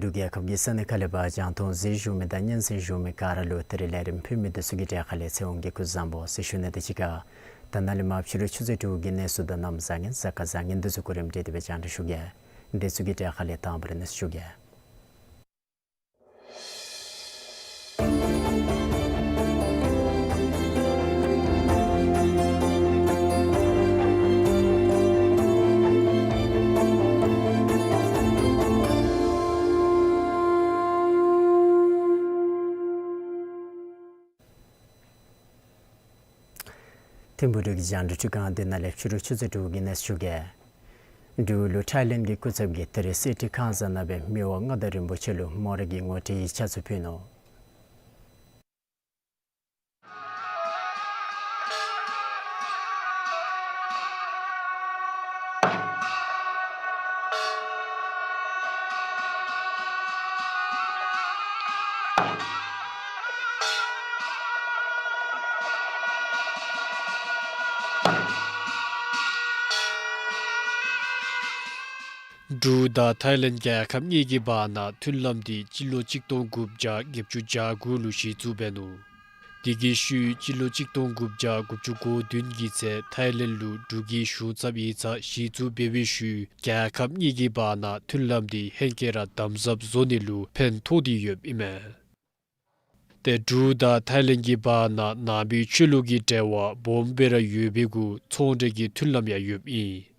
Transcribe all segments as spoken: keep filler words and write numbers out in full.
འབྲུག་རྒྱལ་ཁབ་ཀྱི་ས་གནས་ཁག་ལས་ཕར་རྒྱང་མཐོང་གཟིགས་བཞུགས་མི་དང་སྙན་གསན་བཞུགས་མི་ག་ར་ལུ་ད་རིས་ལས་རིམ་ཕུལ་མི་འདི་ཚུ་གི་གྲས་ཁ་ལས་ཚེ་དབང་གིས་སྐུ་གཟུགས་བཟང་པོ་ཟེར་ཞུ་ནི་དང་གཅིག་ཁར་ད་ནཱ་ལས་མར་ཕྱི་རུ་ཆུ་ཚོད་དྲུག་གི་གནས་ཚུལ་དང་གནམ་བཟང་ངན་གཟའ་སྐར་བཟང་ངན་འདི་ཚུ་གོ་རིམ་སྒྲིག་སྟེ་སྦེ་རྒྱང་བསྒྲགས་ཞུ་གེ། འདི་ཚུ་གི་གྲས་ཁ་ལས་དང་པ་ར་གནས་ཚུལ་ཞུ་གེ། ཐིམ་ཕུག་འབྲུག་གི་རྒྱང་བསྒྲགས་ཁྲི་ཁང་འདི་ནང་ལས་ཕྱི་རུ་ཆུ་ཚོད་དྲུག་གི་གནས་ཚུལ་ཞུ་གེ། འབྲུག་ལུ་ཐའི་ལེནཌ་གི་སྐུ་ཚབ་ཀྱིས་ད་རིས་གསེར་ཁྲི་ཁང་བཟང་ནང་སྦེ་མི་དབང་མངའ་བདག་རིན་པོ་ཆེ་ལུ་མོ་རའི་གི་ངོ་སྤྲོད་ཕྱག་ཚུ་ཕུལ་ནུག། འབྲུག་དང་ཐའི་ལེནཌ་རྒྱལ་ཁབ་གཉིས་ཀྱི་བར་ན་མཐུན་ལམ་འདི་སྤྱི་ལོ་གཅིག་སྟོང་དགུ་བརྒྱ་བརྒྱད་ཅུ་གྱ་དགུ་ལུ་གཞི་བཙུགས་འབད་ནུག། དེ་གི་ཤུལ་སྤྱི་ལོ་གཅིག་སྟོང་དགུ་བརྒྱ་དགུ་བཅུ་གོ་བདུན་གྱི་ཚེ་ཐའི་ལེནཌ་ལུ་འབྲུག་གི་གཞུང་ཚབ་ཡིག་ཚང་གཞི་བཙུགས་འབད་བའི་ཤུལ་རྒྱལ་ཁབ་གཉིས་ཀྱི་བར་ན་མཐུན་ལམ་འདི་ཧེང་སྐལ་ར་དམ་ཟབ་བཟོ་ནི་ལུ་ཕན་ཐོགས་ཏེ་ཡོདཔ་ཨིན་མས། ཏེ་འབྲུག་དང་ཐའི་ལེནཌ་གྱི་བར་ན་ནང་པའི་ཆོས་ལུགས་ཀྱི་འབྲེལ་བ་སྦོམ་སྦེ་ར་ཡོད་པའི་གུ་ཚོང་འབྲེལ་གྱི་མཐུན་ལམ་ཡང་ཡོདཔ་ཨིན།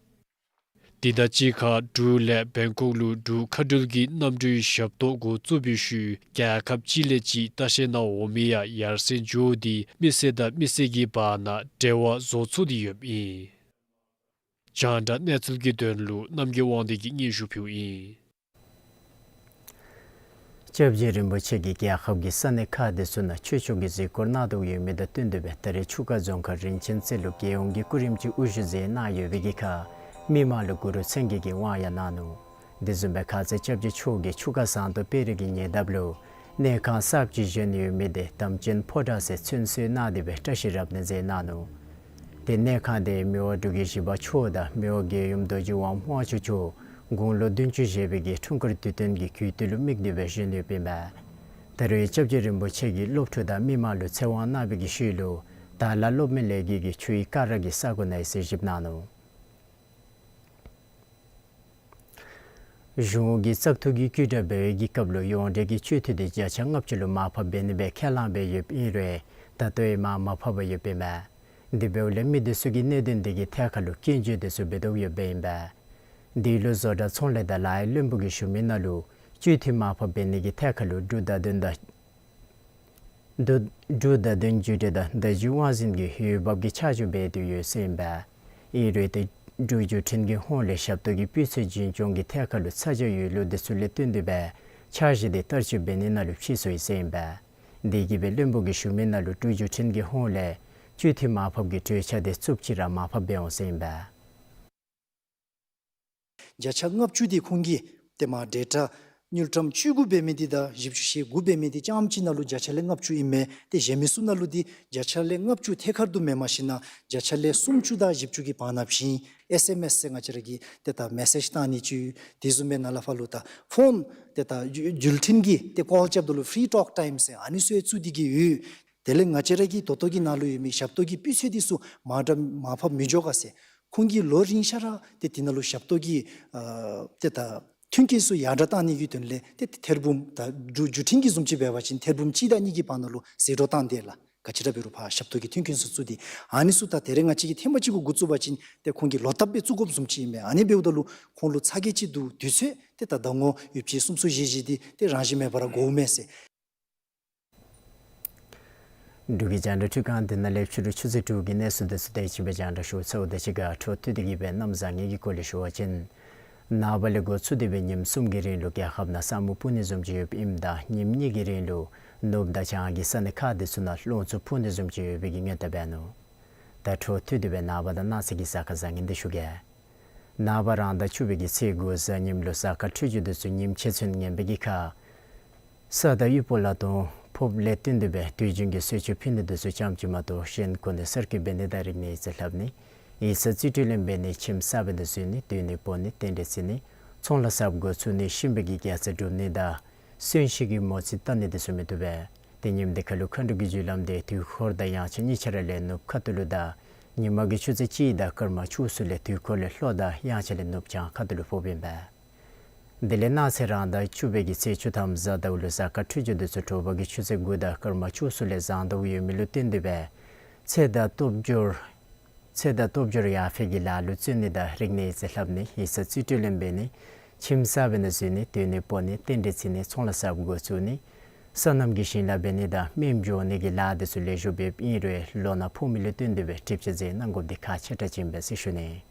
དེ་དང་གཅིག་ཁར་འབྲུག་ལས་བེང་ཀོག་ལུ་འབྲུག་མཁའ་འགྲུལ་གྱི་གནམ་གྲུའི་ཞབས་ཏོག་འགོ་བཙུགས་པའི་ཤུལ་རྒྱལ་ཁབ་གཅིག་ལས་གཅིག་ལྟ་བཤལ་ནང་འོང་མི་ཡང་ཡར་སེང་འགྱོ་སྟེ་མི་སེར་དང་མི་སེར་གྱི་བར་ན་འབྲེལ་བ་བཟོ་ཚུགས་ཏེ་ཡོདཔ་ཨིན། རྒྱང་བསྒྲགས་གནས་ཚུལ་གྱི་དོན་ལུ་རྣམ་རྒྱལ་དབང་འདུས་ཀྱིས་སྙན་ཞུ་ཕུལཝ་ཨིན། སྐྱབས་རྗེ་རིན་པོ་ཆེ་གིས་རྒྱལ་ཁབ་ཀྱི་ས་གནས་ཁག་དེ་ཚུ་ནང་ཆོས་ཕྱོགས་ཀྱི་གཟིགས་སྐོར་གནང་དོ་ཡོད་མི་དང་བསྟུན་ཏེ་སྦེ་ད་རིས་ཆུ་ཁ་རྫོང་ཁག་རིན་ཆེན་རྩེ་ལུ་རྒྱལ་ཡོངས་ཀྱི་སྐུ་རིམ་གྱི་དབུ་བཞུགས་མཛད་གནང་ཡོད་པའི་གི་ཁར་མི་མང་ལུ་གུ་རུ་མཚན་བརྒྱད་ཀྱི་དབང་ཡང་གནང་ནུག། དེ་བཟུམ་སྦེ་ཁ་ཙ་སྐྱབས་རྗེ་མཆོག་གིས་ཆུ་ཁ་ཟངས་མདོག་དཔལ་རི་གི་ཉེ་འདབས་ལུ་གནས་ཁང་གསརཔ་ཅིག་བཞེངས་ཡོད་མི་དེ་དམ་ཅན་ཕོ་བྲང་ཟེར་མཚན་གསོལ་གནང་སྟེ་སྦེ་བཀྲ་ཤིས་རབ་གནས་མཛད་གནང་ནུག། ཏེ་གནས་ཁང་དེ་མི་དབང་འབྲུག་རྒྱལ་བཞི་པ་མཆོག་དང་མི་དབང་རྒྱལ་ཡུམ་རྡོ་རྗེ་དབང་དབང་ཕྱུག་མཆོག་དགུང་ལོ་བདུན་ཅུ་བཞེས་པའི་གི་འཁྲུངས་སྐར་དུས་སྟོན་གྱི་གུས་བཏུད་ལུ་དམིགས་ཏེ་སྦེ་བཞེངས་ཡོདཔ་ཨིན་པས། ད་རེས་སྐྱབས་རྗེ་རིན་པོ་ཆེ་གིས་སློབ་ཕྲུག་དང་མི་མང་ལུ་ཚེ་དབང་གནང་བའི་གི་ཤུལ་ལུ་དྭགས་ལ་སློབ་མའི་ལས་འགུལ་གྱི་ཆོས་ཡིག་ཀ་ར་གི་ས་གོ་ནང་ཡང་གཟིགས་ཞིབ་གནང་ནུག། གཞུང་གིས་བཙག་འཐུ་གི་བཀོད་སྒྲིག་འབད་བའི་གི་སྐབས་ལུ་ཡོངས་འབྲེལ་གྱི་སྤྱི་འཐུས་དེ་བརྒྱ་ཆ་ལྔ་བཅུ་ལུ་མར་ཕབ་འབད་ནི་སྦེ་ཁས་བླངས་འབད་ཡོདཔ་ཨིན་རུང་ད་ལྟོ་ཡང་མར་མ་ཕབ་པར་ཡོདཔ་ཨིན་མས། དེ་འབདཝ་ལས་མི་དེ་ཚུ་གིས་གནད་དོན་དེ་གི་ཐད་ཁར་ལུ་སྐྱོན་བརྗོད་དེ་ཚུ་འབད་དོ་ཡོདཔ་ཨིན་པས། དེ་ལུ་བཟོ་གྲྭ་ཚོང་ལས་དང་ལཱ་གཡོག་བློན་པོ་གིས་ཞུ་མི་ནང་ལུ་སྤྱི་འཐུས་མར་ཕབ་འབད་ནི་གི་ཐད་ཁར་ལུ་འབྲུག་བརྡ་དོན་དང་འབྲུག་བརྡ་དོན་བརྒྱུད་འབྲེལ་དང་བརྡ་བརྒྱུད་དབང་འཛིན་གྱི་འོས་འབབ་ཀྱི་ཆ་འཇོག་འབད་དེ་ཡོད་ཟེར་ཨིན་པས། ཨིན་རུང་ཏེ་འབྲུག་བརྒྱུད་འཕྲིན་གྱི་ཧོངས་ལས་ཞབས་ཏོག་གི་སྤུས་ཚད་རྒྱུན་སྐྱོང་གི་ཐད་ཁར་ལུ་ཚ་གྱང་ཡོད་ལུགས་དེ་ཚུ་ལས་བརྟེན་ཏེ་སྦེ་འཆར་གཞི་དེ་བསྟར་སྤྱོད་འབད་ནི་ནང་ལུ་ཕྱིས་སོ་ཡི་ཟེར་ཨིན་པས། དེ་གིས་སྦེ་བློན་པོ་གིས་ཞུ་མི་ནང་ལུ་འབྲུག་བརྒྱུད་འཕྲིན་གྱི་ཧོངས་ལས་སྤྱི་འཐུས་མར་ཕབ་ཀྱི་གྲོས་འཆར་དེ་བཙུགས་ཅི་ར་མར་ཕབ་འབད་འོང་ཟེར་ཨིན་པས། བརྒྱ་ཆ་ལྔ་བཅུ་འདི་ཁོང་གིས་ཏེ་མ་ཌེ་ཊ་དངུལ་ཀྲམ་བཅུ་དགུ་འབད་མི་འདི་དང་བཞི་བཅུ་ཞེ་དགུ་འབད་མི་འདི་རྐྱངམ་གཅིག་ནང་ལུ་བརྒྱ་ཆ་ལས་ལྔ་བཅུ་ཨིན་མས། ཏེ་གཞན་མི་ཚུ་ནང་ལུ་འདི་བརྒྱ་ཆ་ལས་ལྔ་བཅུ་ཐད་ཀར་དུ་མེན་མ་གཞི་ནང་བརྒྱ་ཆ་ལས་སུམ་ཅུ་དང་བཞི་བཅུ་གི་བར་ན་བྱིན། ཨེསི་ཨེམ་ཨེསི་ཟེར་ང་བཅས་ར་གིས་ཏེ་ད་མེ་སེཇ་བཏང་ནི་ཅིག་དེ་བཟུམ་མའི་ནང་ལས་ཕར་ལུ་ད་ཕོན་ཏེ་ད་འགྲུལ་འགྲུལ་འཕྲིན་གྱི་ཏེ་ཀོལ་རྐྱབ་ད་ལུ་ཕི་རི་ཊོག་ཊའིམ་ཟེར་ཨ་ནི་ཚུ་ཡང་བཙུགས་ཏེ་གི་ཡོད། དེ་ལས་ང་བཅས་ར་གི་ད་ལྟོ་གི་ནང་ལུ་ཡོད་མི་ཞབས་ཏོག་གི་སྤུས་ཚད་འདི་ཚུ་མ་འདྲ་མར་ཕབ་མི་འགྱོ་ག་ཟེར། ཁོང་གིས་ལོ་རིང་ཤོས་ར་ཏེ་དེ་ནང་ལུ་ཞབས་ཏོག་གི་ཨ་ཏེ་ད་མཐུན་རྐྱེན་ཚུ་ཡར་དྲག་བཏང་ནི་གི་དོན་ལས་ཏེ་ཐེར་འབུམ་ད་འགྲུལ་འགྲུལ་འཕྲིན་གྱི་བཟུམ་ཅིག་འབད་བ་ཅིན་ཐེར་འབུམ་གཅིག་དང་གཉིས་ཀྱི་བར་ན་ལུ་ཟད་འགྲོ་བཏང་དེས་ལགས། ག་ཅི་ར་འབད་རུང་ཕར་ཞབས་ཏོག་གི་མཐུན་རྐྱེན་ཚུ་བཙུགས་ཏེ་ཨ་ནི་ཚུ་ད་ད་རེས་ང་བཅས་ཀྱིས་ཐེངས་མ་གཅིག་གུ་འགོ་བཙུགས་པ་ཅིན་ཏེ་ཁོང་གིས་ལོ་བཏབ་སྦེ་བཙུགས་དགོཔ་བཟུམ་ཅིག་ཨིན་མས། ཨ་ནི་འབདཝ་ད་ལུ་ཁོང་ལུ་ཚ་གྱང་ཅིག་འདུག། དུས་ཚོད་ཏེ་ད་ཟླ་ངོ་ཡོདཔ་ཅིག་གསུམ་ཚུ་བཞེས་བཞེས་ཏེ་ཏེ་རང་བཞིན་མེད་པར་འགོརཝ་མས་ཟེར། འབྲུག་གི་རྒྱང་བསྒྲགས་ཁྲི་ཁང་འདི་ནང་ལས་ཕྱི་རུ་ཆུ་ཚོད་དྲུག་གི་གནས་ཚུལ་འདི་ཚུ་དེ་ཅིག་སྦེ་རྒྱང་བསྒྲགས་ཞུ་ཚརཝ་དང་གཅིག་ཁར་འཕྲོ་མཐུད་དེ་གི་སྦེ་གནམ་བཟང་ངན་གྱི་སྐོར་ལས་ཞུ་བ་ཅིན། ནངས་པ་ལས་འགོ་བཙུགས་ཏེ་སྦེ་ཉིནམ་གསུམ་གྱི་རིང་ལུ་རྒྱལ་ཁབ་ནང་ས་སྨུག་སྤུབ་ནི་བཟུམ་ཅིག་ཡོདཔ་ཨིནམ་ད་ཉིནམ་གཉིས་ཀྱི་རིང་ལུ་ནུབ་དང་བྱང་གི་ས་གནས་ཁག་འདི་ཚུ་ནང་རླུང་འཚུབ་འཕུ་ནི་བཟུམ་ཅིག་ཡོད་པའི་གི་སྔོན་བརྡ་འབད་ནུག། ད་འཕྲོ་མཐུད་དེ་སྦེ་ནངས་པ་དང་གནངས་ཚེ་གི་གཟའ་སྐར་བཟང་ངན་འདི་ཞུ་གེ། ནངས་པ་རང་ཟླ་བཅུ་པའི་གི་ཚེས་དགུ་གཟའ་ཉིམ་ལུ་གཟའ་སྐར་འཕྲོད་སྦྱོར་འདི་ཚུ་ཉིམ་ཕྱེད་ཚུན་ངན་པའི་གི་ཁར་ས་དང་དབུལ་པོ་ལ་དོ་ཕོགཔ་ལས་བརྟེན་ཏེ་སྦེ་དུས་རྒྱུན་གྱི་གསོལ་མཆོད་ཕུལ་ནི་འདི་ཚུ་ཙམ་ཅིག་མ་གཏོགས་གཞན་གོ་གནས་གསར་བསྐོ་འབད་ནི་དང་རིག་གནས་ཡིག་རྩིས་ལྷབ་ནི་ཡིག་ཚང་རྩིས་སྤྲོད་ལེན་འབད་ནི་ཁྱིམ་གསར་པའི་ནང་འཛུལ་ནི་སྡོད་ནི་འབོ་ནི་རྟེན་འབྲེལ་བརྩི་ནི་ཚོང་ལཱ་གསརཔ་འགོ་བཙུགས་ནི་གཤིན་པོའི་གི་རྒྱལ་རྩེད་སྒྲུབ་ནི་དང་གསོན་གཤིན་གྱི་མོ་རྩིས་བལྟ་ནི་འདི་ཚུ་མི་བཏུབ་པས། ཏེ་ཉིནམ་འདི་ཁར་ལུ་མཁའ་འགྲོ་གི་རྒྱུ་ལམ་འདི་དུས་འཁོར་དང་དབྱངས་འཆར་གཉིས་ཆ་ར་ལས་ནུབ་ཁ་ཐུག་ལུ་དང་ཉིན་མ་གི་ཆུ་ཚོད་གཅིག་དང་སྐར་མ་བཅུ་གསུམ་ལས་དུས་འཁོར་ལས་ལྷོ་དང་དབྱངས་འཆར་ལས་ནུབ་བྱང་ཁ་ཐུག་ལུ་ཕོགཔ་ཨིན་པས། དེ་ལས་གནངས་ཚེ་རང་ཟླ་བཅུ་པའི་གི་ཚེས་བཅུ་ཐམ་གཟའ་ཟླཝ་ལུ་གཟའ་སྐར་འཕྲོད་སྦྱོར་འདི་ཚུ་དྲོ་པ་གི་ཆུ་ཚོད་དགུ་དང་སྐར་མ་བཅུ་གསུམ་ལས་བཟང་དྲོ་ཡོད་མི་ལུ་བརྟེན་ཏེ་སྦེ་ཚེ་དང་སྟོབས་འབྱོར་ཚེ་དང་སྟོབས་འབྱོར་ཡར་འཕེལ་གྱི་ལཱ་ལུ་བརྩོན་ནི་དང་རིག་གནས་ཡིག་རྩིས་ལྷབ་ནི་ཡིག་ཚང་རྩིས་སྤྲོད་ལེན་འབད་ནི་ཁྱིམ་གསར་པའི་ནང་འཛུལ་ནི་སྡོད་ནི་འབོ་ནི་རྟེན་འབྲེལ་བརྩི་ནི་ཚོང་ལཱ་གསརཔ་འགོ་བཙུགས་ནི་སོ་ནམ་གྱི་ཞིང་ལཱ་འབད་ནི་དང་སྨན་སྦྱོར་ནི་གི་ལཱ་འདི་ཚུ་ལེགས་ཤོམ་འབདཝ་ཨིན་རུང་ལོ་ན་ཕོག་མི་ལུ་བརྟེན་ཏེ་སྦེ་གྲིབ་ཅན་ཟས་གནང་དགོཔ་འདི་ཁག་ཆེ་དྲགས་ཅིག་ཨིན་པས་ཟེར་ཞུ་ནི།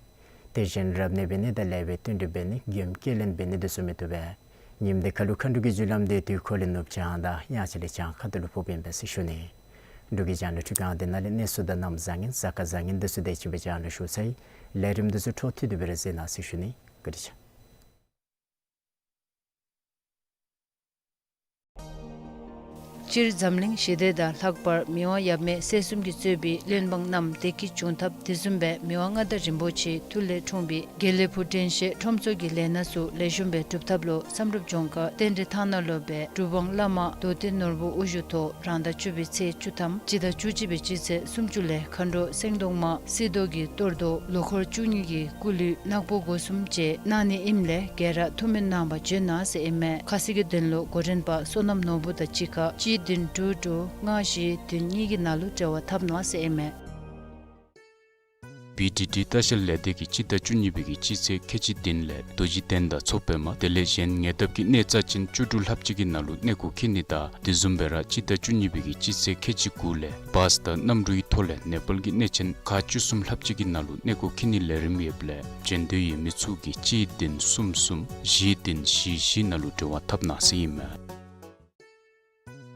དེ་བཞིན་རབ་གནས་འབད་ནི་དང་ལེགས་པའི་བསྟུན་གྲོས་འབད་ནི་མགྱོནམ་སྐྱེལ་ལེན་འབད་ནི་འདི་ཚུ་མི་བཏུབ་པས། ཉིནམ་འདི་ཁར་ལུ་མཁའ་འགྲོ་གི་རྒྱུ་ལམ་འདི་དུས་འཁོར་ལས་ནུབ་བྱང་དང་དབྱངས་འཆར་ལས་བྱང་ཁ་ཐུག་ལུ་ཕོགཔ་ཨིན་པས་ཟེར་ཞུ་ནི། འབྲུག་གི་རྒྱང་བསྒྲགས་ཁྲི་ཁང་འདི་ནང་ལས་གནས་ཚུལ་དང་གནམ་བཟང་ངན་གཟའ་སྐར་བཟང་ངན་འདི་ཚུ་དེ་ཅིག་སྦེ་རྒྱང་བསྒྲགས་ཞུ་ཚར་ཡི། ལས་རིམ་འདི་ཚུ་འཕྲོ་མཐུད་དེ་སྦེ་ར་གཟིགས་གནང་ཟེར་ཞུ་ནི། བཀའ་དྲིན་ཆེ། སྤྱིར་འཛམ་གླིང་ཞི་བདེ་དང་ལྷག་པར་མི་དབང་ཡབ་མེས་སྲས་གསུམ་གྱིས་གཙོས་པའི་བློན་འབངས་རྣམས་བདེ་སྐྱིད་འབྱུང་ཐབས་དེ་བཟུམ་སྦེ་མི་དབང་མངའ་བདག་རིན་པོ་ཆེའི་མཐུ་ལས་འཁྲུངས་པའི་དགེ་ལེགས་ཕུག་དྲན་ཤེས་ཁྲོམ་ཚོགས་ཀྱི་ལས་སྣ་ཚུ་ལེགས་ཤོམ་སྦེ་སྒྲུབ་ཐབས་ལུ་བསམ་གྲུབ་ལྗོངས་མཁར་རྟེན་འབྲེལ་ཐང་ནང་ལུ་སྦེ་གྲུབ་དབང་བླ་མ་རྡོར་གདན་ནོར་བུ་དབུ་བཞུགས་ཐོག་རང་ཟླ་བཅུ་པའི་ཚེས་བཅུ་ཐམ་སྤྱི་ཟླ་བཅུ་གཅིག་པའི་སྤྱི་ཚེས་སུམ་ཅུ་ལས་མཁའ་འགྲོ་སེང་གདོང་མ་སྲིད་མདོག་གི་གཏོར་ཟློག་ལོ་འཁོར་བཅུ་གཉིས་ཀྱི་སྐུ་གླུད་ནག་པོ་སྒོ་གསུམ་བཅས་གནང་ནི་ཨིནམ་ལས་ག་ར་ཐུགས་སྨོན་གནང་བར་བྱོན་གནང་ཟེར་ཨིན་མས། ཁ་གསལ་གྱི་དོན་ལུ་འགོ་འདྲེན་པ་བསོད་ནམས་ནོར་བུ་དང་གཅིག་ཁར་གཅིག་བདུན་དྲུག་དྲུག་ལྔ་བཞི་བདུན་གཉིས་ཀྱི་ནང་ལུ་འབྲེལ་བ་འཐབ་གནང་ཟེར་ཨིན་མས། བི་ཌི་ཌི་ལྟ་བཤལ་ལས་སྡེ་གིས་སྤྱི་ཟླ་བཅུ་གཉིས་པའི་གི་སྤྱི་ཚེས་ཁལ་གཅིག་བདུན་ལས་རྡོ་རྗེ་གདན་དང་མཚོ་པདྨ་དེ་ལས་གཞན་ཉེ་འདབས་ཀྱི་གནས་རྩ་ཅན་བཅུ་དྲུག་ལྷགཔ་ཅིག་གི་ནང་ལུ་གནས་སྐོར་འཁྱིད་ནི་དང་དེ་བཟུམ་སྦེ་ར་སྤྱི་ཟླ་བཅུ་གཉིས་པའི་གི་སྤྱི་ཚེས་ཁལ་གཅིག་དགུ་ལས་བཱས་དང་གནམ་གྲུའི་ཐོག་ལས་ནེ་པཱལ་གྱི་གནས་ཆེན་ཁག་བཅུ་གསུམ་ལྷགཔ་ཅིག་གི་ནང་ལུ་གནས་སྐོར་འཁྱིད་ནིའི་ལས་རིམ་ཡོདཔ་ལས་བྱོན་འདོད་ཡོད་མི་ཚུ་གིས་གཅིག་བདུན་གསུམ་གསུམ་བཞི་བདུན་བཞི་བཞི་ནང་ལུ་འབྲེལ་བ་འཐབ་གནང་ཟེར་ཨིན་མས།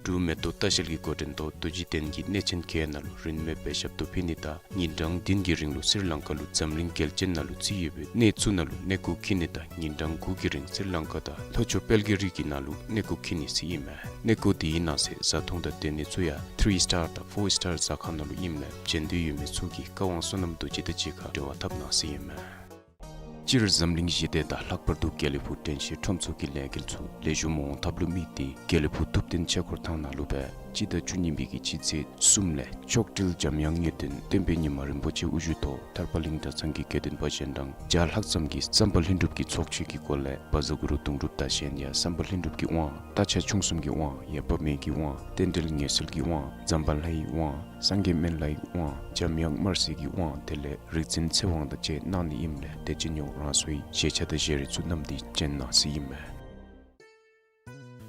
འབྲུག་མེ་ཏོག་ལྟ་བཤལ་གྱི་འགོ་འདྲེན་ཐོག་རྡོ་རྗེ་གདན་གྱི་གནས་ཆེན་བརྒྱད་ནང་ལུ་རིན་མེད་པའི་ཞབས་ཏོག་ཕུལ་ནི་དང་ཉིན་གྲངས་བདུན་གྱི་རིང་ལུ་སི་རི་ལང་ཀ་ལུ་འཛམ་གླིང་རྒྱལ་ཆེན་ནང་ལུ་བརྩི་ཡོད་པའི་གནས་ཚུ་ནང་ལུ་གནས་སྐོར་འཁྱིད་ནི་དང་ཉིན་གྲངས་དགུ་གི་རིང་སི་རི་ལང་ཀ་དང་ལྷོ་ཕྱོགས་དཔལ་གྱི་རི་གི་ནང་ལུ་གནས་སྐོར་འཁྱིད་ནི་ཟེར་ཨིན་མས། གནས་སྐོར་དེའི་ནང་གསེས་བཟའ་འཐུང་དང་སྡོད་གནས་ཚུ་ཡང་ཐི་རི་སི་ཊར་དང་ཕོར་སི་ཊར་ཟ་ཁང་ནང་ལུ་ཨིནམ་ལས་བྱོན་འདོད་ཡོད་མི་ཚུ་གིས་བཀའ་དབང་བསོད་ནམས་རྡོ་རྗེ་དང་གཅིག་ཁར་འབྲེལ་བ་འཐབ་གནང་ཟེར་ཨིན་མས། སྤྱིར་འཛམ་གླིང་ཞི་བདེ་དང་ལྷག་པར་དུ་དགེ་ལེགས་ཕུག་དྲན་ཤེས་ཁྲོམ་ཚོགས་ཀྱི་ལས་འགུལ་ཚུ་ལེགས་ཤོམ་འོང་ཐབས་ལུ་དམིགས་ཏེ་དགེ་ལེགས་ཕུག་ཐུབ་བསྟན་ཆོས་འཁོར་ཐང་ནང་ལུ་སྦེ་སྤྱི་ཟླ་བཅུ་གཉིས་པའི་གི་སྤྱི་ཚེས་གསུམ་ལས་མཆོག་སྤྲུལ་འཇམ་དབྱངས་དངོས་བསྟན་སྟོན་པའི་ཉི་མ་རིན་པོ་ཆེ་དབུ་བཞུགས་ཐོག་ཐར་པ་གླིང་གྲྭ་ཚང་གི་དགེ་འདུན་པ་གཞན་གྲངས་བརྒྱ་ལྷག་ཙམ་གྱིས་བསམ་པ་ལྷུན་གྲུབ་ཀྱི་ཚོགས་མཆོད་ཀྱི་སྒོ་ལས་བཛྲ་གུ་རུ་གདུང་སྒྲུབ་དང་གཞན་ཡང་བསམ་པ་ལྷུན་གྲུབ་ཀྱི་དབང་རྟ་ཕྱག་མཆོག་གསུམ་གྱི་དབང་ཡབ་དཔག་མེད་ཀྱི་དབང་རྟེན་འབྲེལ་ངེས་གསོལ་གྱི་དབང་ཛམ་བྷ་ལའི་དབང་སངས་རྒྱས་སྨན་བླའི་དབང་འཇམ་དབྱངས་དམར་སེར་གྱི་དབང་དེ་ལས་རིག་འཛིན་ཚེ་དབང་དང་བཅས་གནང་ནི་ཨིནམ་ལས་དེ་ཅིག་ཉོག་རང་སོའི་བཞེས་ཆ་དང་བཞེས་རིགས་ཚུ་བསྣམས་ཏེ་བྱོན་གནང་ཟེར་ཨིན་མས།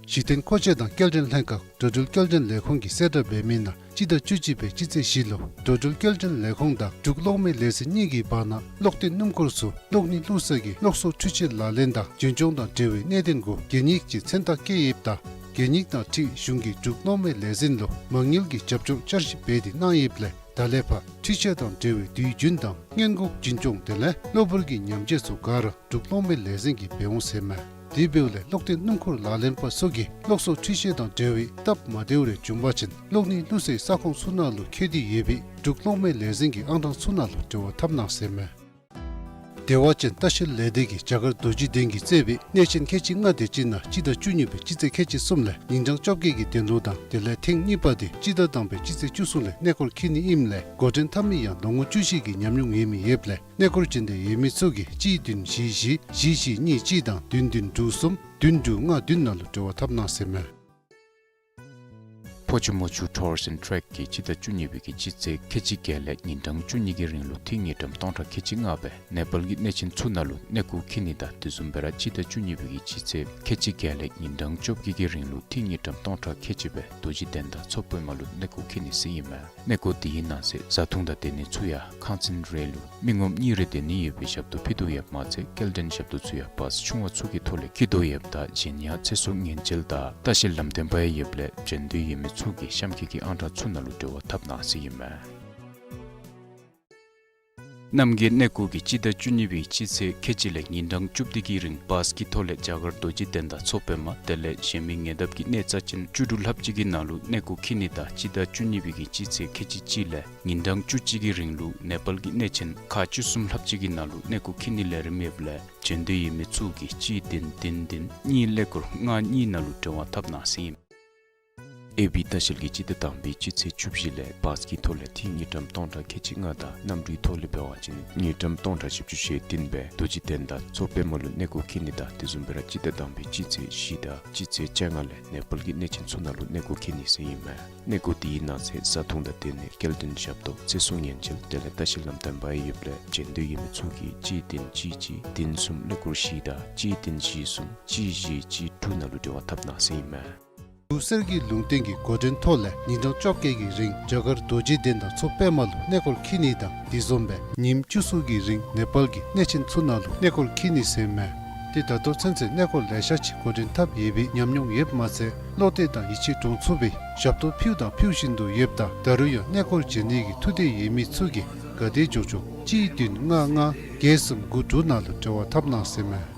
གཞི་རྟེན་མཁོ་ཆས་དང་སྐྱེལ་འདྲེན་ལྷན་ཁག་འགྲོ་འགྲུལ་སྐྱེལ་འདྲེན་ལས་ཁུངས་ཀྱིས་གསལ་བསྒྲགས་འབད་མི་ནང་སྤྱི་ཟླ་བཅུ་གཅིག་པའི་སྤྱི་ཚེས་བཞི་ལུ་འགྲོ་འགྲུལ་སྐྱེལ་འདྲེན་ལས་ཁུངས་དང་འབྲུག་གློག་མེ་ལས་འཛིན་གཉིས་ཀྱི་བར་ན་གློག་ཐིག་སྣུམ་འཁོར་ཚུ་གློག་སྣེ་བླུགས་ས་གི་གློག་གསོག་འཕྲུལ་ཆས་ལག་ལེན་དང་རྒྱུན་སྐྱོང་དང་འབྲེལ་བའི་གནད་དོན་གུ་གད་སྙིགས་ཀྱི་མཚན་རྟགས་བཀལ་ཡོདཔ་ད་གད་སྙིགས་དང་འཁྲིལ་གཞུང་གིས་འབྲུག་གློག་མེ་ལས་འཛིན་ལུ་མ་དངུལ་གྱི་རྒྱབ་ལྗོངས་བསྐྱར་ཞིབ་འབད་དེ་གནང་ཡོདཔ་ལས་ ད་ལས་ཕར་འཕྲུལ་ཆས་དང་འབྲེལ་བའི་དུས་རྒྱུན་དང་སྔོན་འགོག་འཛིན་སྐྱོང་དེ་ལས་གློ་བུར་གྱི་ཉམས་བཅོས་ཚུ་ག་ར་འབྲུག་གློག་མེ་ལས་འཛིན་གྱིས་འབད་འོང་ཟེར་མས། དེ་འབདཝ་ལས་གློག་འཐེན་སྣུམ་འཁོར་ལག་ལེན་པ་ཚུ་གིས་གློག་གསོག་འཕྲུལ་ཆས་དང་འབྲེལ་བའི་སྟབས་མ་བདེཝ་རེ་བྱུང་པ་ཅིན་གློག་ནི་བླུགས་སའི་ས་ཁོངས་ཚུ་ནང་ལུ་འཁོད་དེ་ཡོད་པའི་འབྲུག་གློག་མེ་ལས་འཛིན་གྱི་ཨང་གྲངས་ཚུ་ནང་ལུ་འབྲེལ་བ་འཐབ་གནང་ཟེར་མས། དེ་བ་ཅིན་ལྟ་བཤལ་ལས་སྡེ་གིས་རྒྱ་གར་རྡོ་རྗེ་གདན་གྱིས་བསྩལ་བའི་གནས་ཆེན་ཁལ་གཅིག་ལྔ་དེ་ཅིག་ནང་སྤྱི་ཟླ་བཅུ་གཉིས་པའི་སྤྱི་ཚེས་ཁལ་གཅིག་གསུམ་ལས་ཉིན་གྲངས་བཅོ་བརྒྱད་ཀྱི་དོན་ལུ་དང་དེ་ལས་ཐེངས་གཉིས་པ་དེ་སྤྱི་ཟླ་དང་པའི་སྤྱི་ཚེས་བཅུ་གསུམ་ལས་གནས་སྐོར་འཁྱིད་ནི་ཨིནམ་ལས་འགོ་འདྲེན་འཐབ་མི་ཡང་ལོ་ངོ་བཅུ་བཞི་གི་ཉམས་མྱོང་ཡོད་མི་ཡོདཔ་ལས་གནས་སྐོར་བྱེད་འདོད་ཡོད་མི་ཚུ་གིས་གཅིག་བདུན་བཞི་བཞི་བཞི་གཉིས་གཅིག་དང་བདུན་བདུན་དྲུག་གསུམ་བདུན་དྲུག་ལྔ་བདུན་ནང་ལུ་འབྲེལ་བ་འཐབ་གནང་ཟེར་མས། ཕོ་ཆུ་མོ་ཆུ་ཊུར་སི་ཨེནཌ་ཊེག་གིས་སྤྱི་ཟླ་བཅུ་གཉིས་པའི་གི་སྤྱི་ཚེས་ཁལ་གཅིག་བརྒྱད་ལས་ཉིན་གྲངས་བཅུ་གཉིས་ཀྱི་རིང་ལུ་ཏི་རུ་དངུལ་ཀྲམ་སྟོང་ཕྲག་ཁལ་གཅིག་ལྔ་སྦེ་ནེ་པཱལ་གྱི་གནས་ཆེན་ཚུ་ནང་ལུ་གནས་སྐོར་འཁྱིད་ནི་དང་དེ་བཟུམ་སྦེ་ར་སྤྱི་ཟླ་བཅུ་གཉིས་པའི་གི་སྤྱི་ཚེས་ཁལ་གཅིག་བརྒྱད་ལས་ཉིན་གྲངས་བཅོ་བརྒྱད་ཀྱི་རིང་ལུ་ཏི་རུ་དངུལ་ཀྲམ་སྟོང་ཕྲག་ཁལ་གཅིག་སྦེ་རྡོ་རྗེ་གདན་དང་མཚོ་པདྨ་ལུ་གནས་སྐོར་འཁྱིད་ནི་ཟེར་ཨིན་མས། གནས་སྐོར་དེའི་ནང་གསེས་བཟའ་འཐུང་དང་སྡོད་ནི་ཚུ་ཡང་ཁང་ཚན་རེ་ལུ་མི་ངོམ་གཉིས་རེ་སྡོད་ནི་ཡོད་པའི་ཞབས་ཏོག་ཕུལ་དོ་ཡོདཔ་མ་ཚད་སྐྱེལ་འདྲེན་ཞབས་ཏོག་ཚུ་ཡང་བཱས་ཆུང་བ་ཚུ་གི་ཐོག་ལས་འཁྱིད་དོ་ཡོདཔ་ད་གཞན་ཡང་ཚེ་སྲོག་ཉེན་བཅོལ་དང་ལྟ་བཤལ་ལམ་སྟོན་པ་ཡང་ཡོདཔ་ལས་བྱོན་འདོད་ཡོད་མི་ཚུ་གིས་གཤམ་འཁོད་ཀྱི་ཨང་གྲངས་ཚུ་ནང་ལུ་འབྲེལ་བ་འཐབ་གནང་ཟེར་ཨིན་མས། རྣམ་རྒྱལ་གནས་སྐོར་གྱིས་སྤྱི་ཟླ་བཅུ་གཉིས་པའི་སྤྱི་ཚེས་ཁལ་གཅིག་ལས་ཉིན་གྲངས་བཅུ་བདུན་གྱི་རིང་བཱས་ཀྱི་ཐོག་ལས་རྒྱ་གར་རྡོ་རྗེ་གདན་དང་མཚོ་པདྨ་དེ་ལས་གཞན་མི་ཉེ་འདབས་ཀྱི་གནས་རྩ་ཅན་བཅུ་དྲུག་ལྷགཔ་ཅིག་གི་ནང་ལུ་གནས་སྐོར་འཁྱིད་ནི་དང་སྤྱི་ཟླ་བཅུ་གཉིས་པའི་གི་སྤྱི་ཚེས་ཁལ་གཅིག་གཅིག་ལས་ཉིན་གྲངས་བཅུ་གཅིག་གི་རིང་ལུ་ནེ་པཱལ་གྱི་གནས་ཆེན་ཁག་བཅུ་གསུམ་ལྷགཔ་ཅིག་གི་ནང་ལུ་གནས་སྐོར་འཁྱིད་ནི་ལས་རིམ་ཡོདཔ་ལས་བྱོན་འདོད་ཡོད་མི་ཚུ་གིས་གཅིག་བདུན་བདུན་བདུན་གཉིས་ཀླད་ཀོར་ལྔ་གཉིས་ནང་ལུ་འབྲེལ་བ་འཐབ་གནང་ཟེར་ཨིན། ཨེ་བི་ལྟ་བཤལ་གྱིས་སྤྱི་ཟླ་དང་པའི་སྤྱི་ཚེས་བཅུ་བཞི་ལས་བཱས་ཀྱི་ཐོག་ལས་ཏི་རུ་དངུལ་ཀྲམ་སྟོང་ཕྲག་ཁལ་གཅིག་ལྔ་དང་གནམ་གྲུའི་ཐོག་ལས་འབད་བ་ཅིན་དངུལ་ཀྲམ་སྟོང་ཕྲག་བཞི་བཅུ་ཞེ་བདུན་སྦེ་རྡོ་རྗེ་གདན་དང་མཚོ་པདྨ་ལུ་གནས་སྐོར་འཁྱིད་ནི་དང་དེ་བཟུམ་སྦེ་ར་སྤྱི་ཟླ་དང་པའི་སྤྱི་ཚེས་བཞི་དང་སྤྱི་ཚེས་བཅོ་ལྔ་ལས་ནེ་པཱལ་གྱི་གནས་ཆེན་ཚུ་ནང་ལུ་གནས་སྐོར་འཁྱིད་ནི་ཟེར་ཨིན་མས། གནས་སྐོར་དེའི་ནང་གསེས་བཟའ་འཐུང་དང་སྡོད་ནི་སྐྱེལ་འདྲེན་ཞབས་ཏོག་ཚེ་སྲོག་ཉེན་བཅོལ་དེ་ལས་ལྟ་བཤལ་ལམ་སྟོན་པ་ཡང་ཡོདཔ་ལས་བྱོན་འདོད་ཡོད་མི་ཚུ་གིས་གཅིག་བདུན་གཅིག་གཅིག་བདུན་གསུམ་ཀླད་ཀོར་བཞི་དང་གཅིག་བདུན་བཞི་གསུམ་གཅིག་བཞི་གཅིག་དྲུག་ནང་ལུ་འབྲེལ་བ་འཐབ་གནང་ཟེར་ཨིན་མས། འབྲུག་གསེར་གྱི་ལུང་བསྟན་གྱི་འགོ་འདྲེན་ཐོག་ལས་ཉིན་གྲངས་བཅོ་བརྒྱད་ཀྱི་རིང་རྒྱ་གར་རྡོ་རྗེ་གདན་དང་མཚོ་པདྨ་ལུ་གནས་སྐོར་འཁྱིད་ནི་དང་དེ་བཟུམ་སྦེ་ཉིནམ་བཅུ་གསུམ་གྱི་རིང་ནེ་པཱལ་གྱི་གནས་ཆེན་ཚུ་ནང་ལུ་གནས་སྐོར་འཁྱིད་ནི་ཟེར་ཨིན་མས། ཏེ་ད་ལྟོ་ཚུན་ཚོད་གནས་སྐོར་ལེ་ཤ་ཅིག་འགོ་འདྲེན་འཐབ་ཡོད་པའི་ཉམས་མྱོང་ཡོདཔ་མ་ཚད་བློ་གཏད་དང་ཡིད་ཆེས་འདྲོངས་ཚུགས་པའི་ཞབས་ཏོག་ཕུལ་དང་ཕུལ་བཞིན་དུ་ཡོདཔ་ད་ད་རུང་ཡང་གནས་སྐོར་བྱོན་ནི་གི་ཐུགས་འདོད་ཡོད་མི་ཚུ་གིས་ག་དེ་མགྱོགས་མགྱོགས་གཅིག་བདུན་ལྔ་ལྔ་བརྒྱད་གསུམ་དགུ་དྲུག་ནང་ལུ་འབྲེལ་བ་འཐབ་གནང་ཟེར་ཨིན་མས།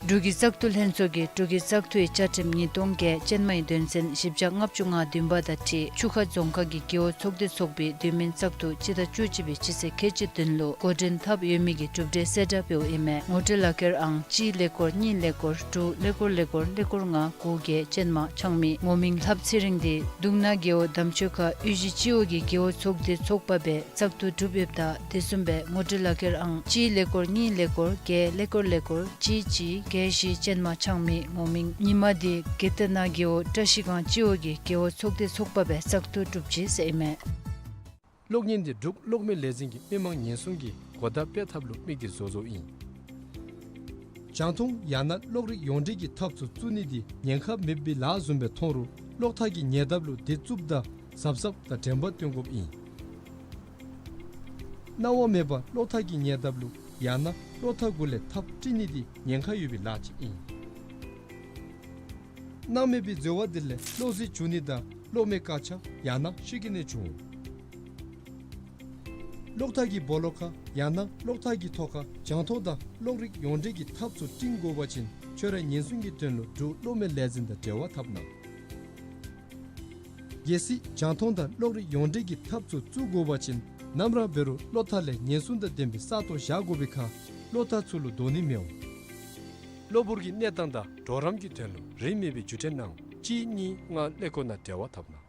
འབྲུག་གི་བཙག་འཐུ་ལྷན་ཚོགས་ཀྱིས་འབྲུག་གི་བཙག་འཐུའི་བཅའ་ཁྲིམས་ཉིས་སྟོང་བརྒྱད་ཅན་མའི་དོན་ཚན་བཞི་བརྒྱ་ལྔ་བཅུ་ང་བདུན་པ་དང་འཁྲིལ་ཆུ་ཁ་རྫོང་ཁག་གི་རྒེད་འོག་ཚོགས་སྡེ་ཚོགས་པའི་དུས་མིན་བཙག་འཐུ་སྤྱི་ཟླ་བཅུ་གཅིག་པའི་སྤྱི་ཚེས་ཁལ་གཅིག་བདུན་ལུ་འགོ་འདྲེན་འཐབ་ཡོད་མི་གི་གྲུབ་འབྲས་གསལ་བསྒྲགས་འབདཝ་ཨིན་མས། ངོ་སྤྲོད་ལག་ཁྱེར་ཨང་གཅིག་ཀླད་ཀོར་གཉིས་ཀླད་ཀོར་དྲུག་ཀླད་ཀོར་ཀླད་ཀོར་ཀླད་ཀོར་ལྔ་དགུ་བརྒྱད་ཅན་མ་ཆགས་མི། ངོ་མིང་ལྷ་བུ་ཚེ་རིང་། ཏེ་གདུང་ན་རྒེད་འོག་དམ་ཆོས་ཁ་གཡུས་གཞི་སྤྱི་འོག་གི་རྒེད་འོག་ཚོགས་སྡེ་ཚོགས་པ་སྦེ་བཙག་འཐུ་གྲུབ་ཡོདཔ་ད་དེ་བཟུམ་སྦེ་ངོ་སྤྲོད་ལག་ཁྱེར་ཨང་གཅིག་ཀླད་ཀོར་གཉིས་ཀླད་ཀོར་བརྒྱད་ཀླད་ཀོར་ཀླད་ཀོར་གཅིག་གཅིག་བརྒྱད་བཞི་ཅན་མ་ཆགས་མི། ངོ་མིང་ཉི་མ་འདི་དགེ་ལྡན་ན་རྒེད་འོག་བཀྲ་ཤིས་སྒང་སྤྱི་འོག་གི་རྒེད་འོག་ཚོགས་སྡེ་ཚོགས་པ་སྦེ་བཙག་འཐུ་གྲུབ་ཅི་ཟེར་ཨིན་མས། གློག་བརྙན་འདི་འབྲུག་གློག་མེ་ལས་འཛིན་གྱིས་མི་མང་ཉེན་སྲུང་གི་གོ་བརྡ་སྤེལ་ཐབས་ལུ་དམིགས་ཏེ་བཟོ་བཟོཝ་ཨིན། རྒྱང་མཐོང་ཡང་ན་གློག་རིག་ཡོངས་འབྲེལ་གྱི་ཐགཔ་ཚུ་བཙུགས་ནི་འདི་ཉེན་ཁ་མེད་པའི་ལཱ་བཟུམ་སྦེ་མཐོང་རུང་གློག་ཐག་གི་ཉེ་འདབས་ལུ་འདི་བཙུགསཔ་ད་གཟབ་གཟབ་དང་དྲན་པ་བཏོན་དགོཔ་ཨིན། གནང་བ་མེད་པར་གློག་ཐག་གི་ཉེ་འདབས་ལུ་ཡང་ན་གློག་ཐག་གུ་ལས་ཐགཔ་དཀྲི་ནི་འདི་ཉེན་ཁ་ཡོད་པའི་ལཱ་ཅིག་ཨིན། སྣང་མེད་པའི་འཛོལ་བ་འདི་ལས་གློག་ཟེར་འབྱུང་ནི་དང་གློག་མེ་དཀར་ཆ་ཡང་ན་ཤུགས་ཀྱིས་ནད་འབྱུང་། གློག་ཐག་གི་སྦོ་ལོགས་ཁར་ཡང་ན་གློག་ཐག་གི་ཐོག་ཁར་རྒྱང་མཐོང་དང་གློག་རིག་ཡོངས་འབྲེལ་གྱི་ཐགཔ་ཚུ་བཏིང་དགོ་པ་ཅིན་ཁྱོད་རའི་ཉེན་སྲུང་གི་དོན་ལུ་འབྲུག་གློག་མེ་ལས་འཛིན་དང་འབྲེལ་བ་འཐབ་གནང་། གལ་སྲིད་རྒྱང་མཐོང་དང་གློག་རིག་ཡོངས་འབྲེལ་གྱི་ཐགཔ་ཚུ་བཙུགས་དགོ་པ་ཅིན་ནམ་ར་འབད་རུང་གློག་ཐག་ལས་ཉེན་སྲུང་དང་ལྡན་པའི་ས་སྟོང་བཞག་དགོ་པའི་ཁར་གློག་ཐག་ཚུ་ལུ་དོགས་ནི་མི་འོང་། གློ་བུར་གྱི་གནས་སྟངས་དང་གྲོགས་རམ་གྱི་དོན་ལུ་རིན་མེད་པའི་བརྒྱུད་འཕྲིན་ནང་གཅིག་གཉིས་ལྔ་ཀླད་ཀོར་ནང་འབྲེལ་བ་འཐབ་གནང་།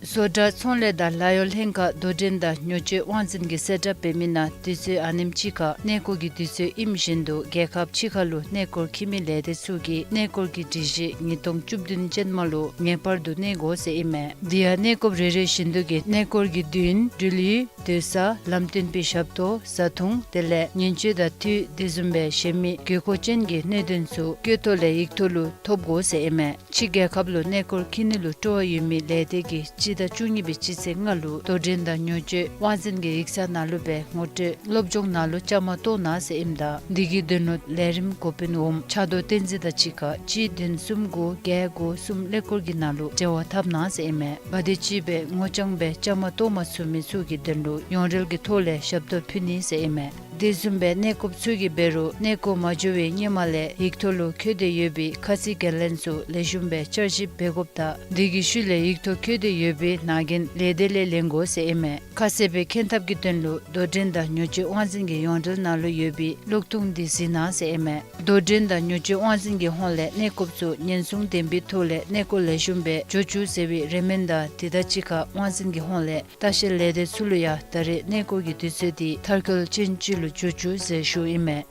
བཟོ་གྲྭ་ཚོང་ལས་དང་ལཱ་གཡོག་ལྷན་ཁག་དོ་འགྲན་དང་ཉོ་སྤྱོད་དབང་འཛིན་གྱིས་གསལ་བསྒྲགས་འབད་མི་ནང་དུས་ཚོད་ཨ་ནེམ་ཅིག་ཁར་གནས་སྐོར་གྱི་དུས་ཚོད་ཨིནམ་བཞིན་དུ་རྒྱལ་ཁབ་ཕྱི་ཁ་ལུ་གནས་སྐོར་འཁྱིད་མི་ལས་སྡེ་ཚུ་གིས་གནས་སྐོར་གྱི་སྒྲིག་གཞི་ཉིས་སྟོང་བཅུ་བདུན་ཅན་མ་ལུ་ངེས་པར་དུ་གནས་དགོ་ཟེར་ཨིན་མས། དེ་ཡང་གནས་སྐོར་རེ་རེ་བཞིན་དུ་གི་གནས་སྐོར་གྱི་དུས་ཡུན་འགྲུལ་ཡུལ་སྡོད་ས་ལམ་སྟོན་པའི་ཞབས་ཏོག་བཟའ་འཐུང་དེ་ལས་ཉེན་བཅོལ་དང་འཐུས་དེ་བཟུམ་སྦེ་གཞན་མི་དགོས་མཁོ་ཅན་གྱི་གནད་དོན་ཚུ་སྐད་ཐོག་ལས་ཡིག་ཐོག་ལུ་ཐོབ་དགོ་ཟེར་ཨིན་མས། ཕྱི་རྒྱལ་ཁབ་ལུ་གནས་སྐོར་འཁྱིད་ནི་ལུ་སྤྲོ་བ་ཡོད་མི་ལས་སྡེ་གིས་སྤྱི་ ཟླ་བཅུ་གཉིས་པའི་སྤྱི་ཚེས་ལྔ་ལུ་དོ་འགྲན་དང་ཉོ་སྤྱོད་དབང་འཛིན་གྱི་ཡིག་ཚང་ནང་ལུ་སྦེ་ངོ་སྤྲོད་སློབ་སྦྱོང་ནང་ལུ་བཅའ་མར་གཏོགས་གནང་ཟེར་ཨིནམ་ད་འདི་གི་དོན་ལུ་ལས་རིམ་འགོ་དཔོན་འོགམ་ཕྱག་རྡོར་བསྟན་འཛིན་དང་གཅིག་ཁར་གཅིག་བདུན་གསུམ་དགུ་བརྒྱད་དགུ་གསུམ་ཀླད་ཀོར་གྱི་ནང་ལུ་འབྲེལ་བ་འཐབ་གནང་ཟེར་ཨིན་མས། ག་དེམ་ཅིག་སྦེ་ངོ་རྐྱང་སྦེ་བཅའ་མར་གཏོགས་མ་ཚུགས་མི་ཚུ་གི་དོན་ལུ་ཡོངས་འབྲེལ་གྱི་ཐོག་ལས་ཞབས་ཏོག་ཕུལ་ནི་ཟེར་ཨིན་མས། དེ་བཟུམ་སྦེ་གནས་སྐོརཔ་ཚུ་གིས་འབད་རུང་གནས་སྐོར་མ་འགྱོ་བའི་སྔོན་མ་ལས་ཡིག་ཐོག་ལུ་འཁོད་དེ་ཡོད་པའི་ཁ་ཚིག་འགན་ལེན་ཚུ་ལེགས་ཤོམ་སྦེ་བསྐྱར་ཞིབ་འབད་དགོཔ་དང་དེ་གི་ཤུལ་ལས་ཡིག་ཐོག་འཁོད་དེ་ཡོད་པའི་ནང་རྒྱན་ལས་སྡེ་ལས་ལེན་དགོ་ཟེར་ཨིན་མས། ཁ་གསལ་སྦེ་མཁྱེན་ཐབས་ཀྱི་དོན་ལུ་དོ་འགྲན་དང་ཉོ་སྤྱོད་དབང་འཛིན་གྱི་ཡོངས་འབྲེལ་ནང་ལུ་ཡོད་པའི་གློག་ཐུང་འདི་གཟིགས་གནང་ཟེར་ཨིན་མས། དོ་འགྲན་དང་ཉོ་སྤྱོད་དབང་འཛིན་གྱི་ཧོངས་ལས་གནས་སྐོརཔ་ཚུ་ཉེན་སྲུང་ལྡན་པའི་ཐོག་ལས་གནས་སྐོར་ལེགས་ཤོམ་སྦེ་འགྱོ་བཅུག་ཟེར་བའི་རེ་སྨོན་དང་དེ་དང་གཅིག་ཁར་དབང་འཛིན་གྱི་ཧོངས་ལས་ལྟ་བཤལ་ལས་སྡེ་ཚུ་ལུ་ཡང་ད་རེས་གནས་སྐོར་གྱི་དུས་ཚོད་འདི་མཐར་འཁྱོལ་ཅན་ཅིག་ལུ་འགྱོ་བཅུག་ཟེར་ཞུཝ་ཨིན་མས།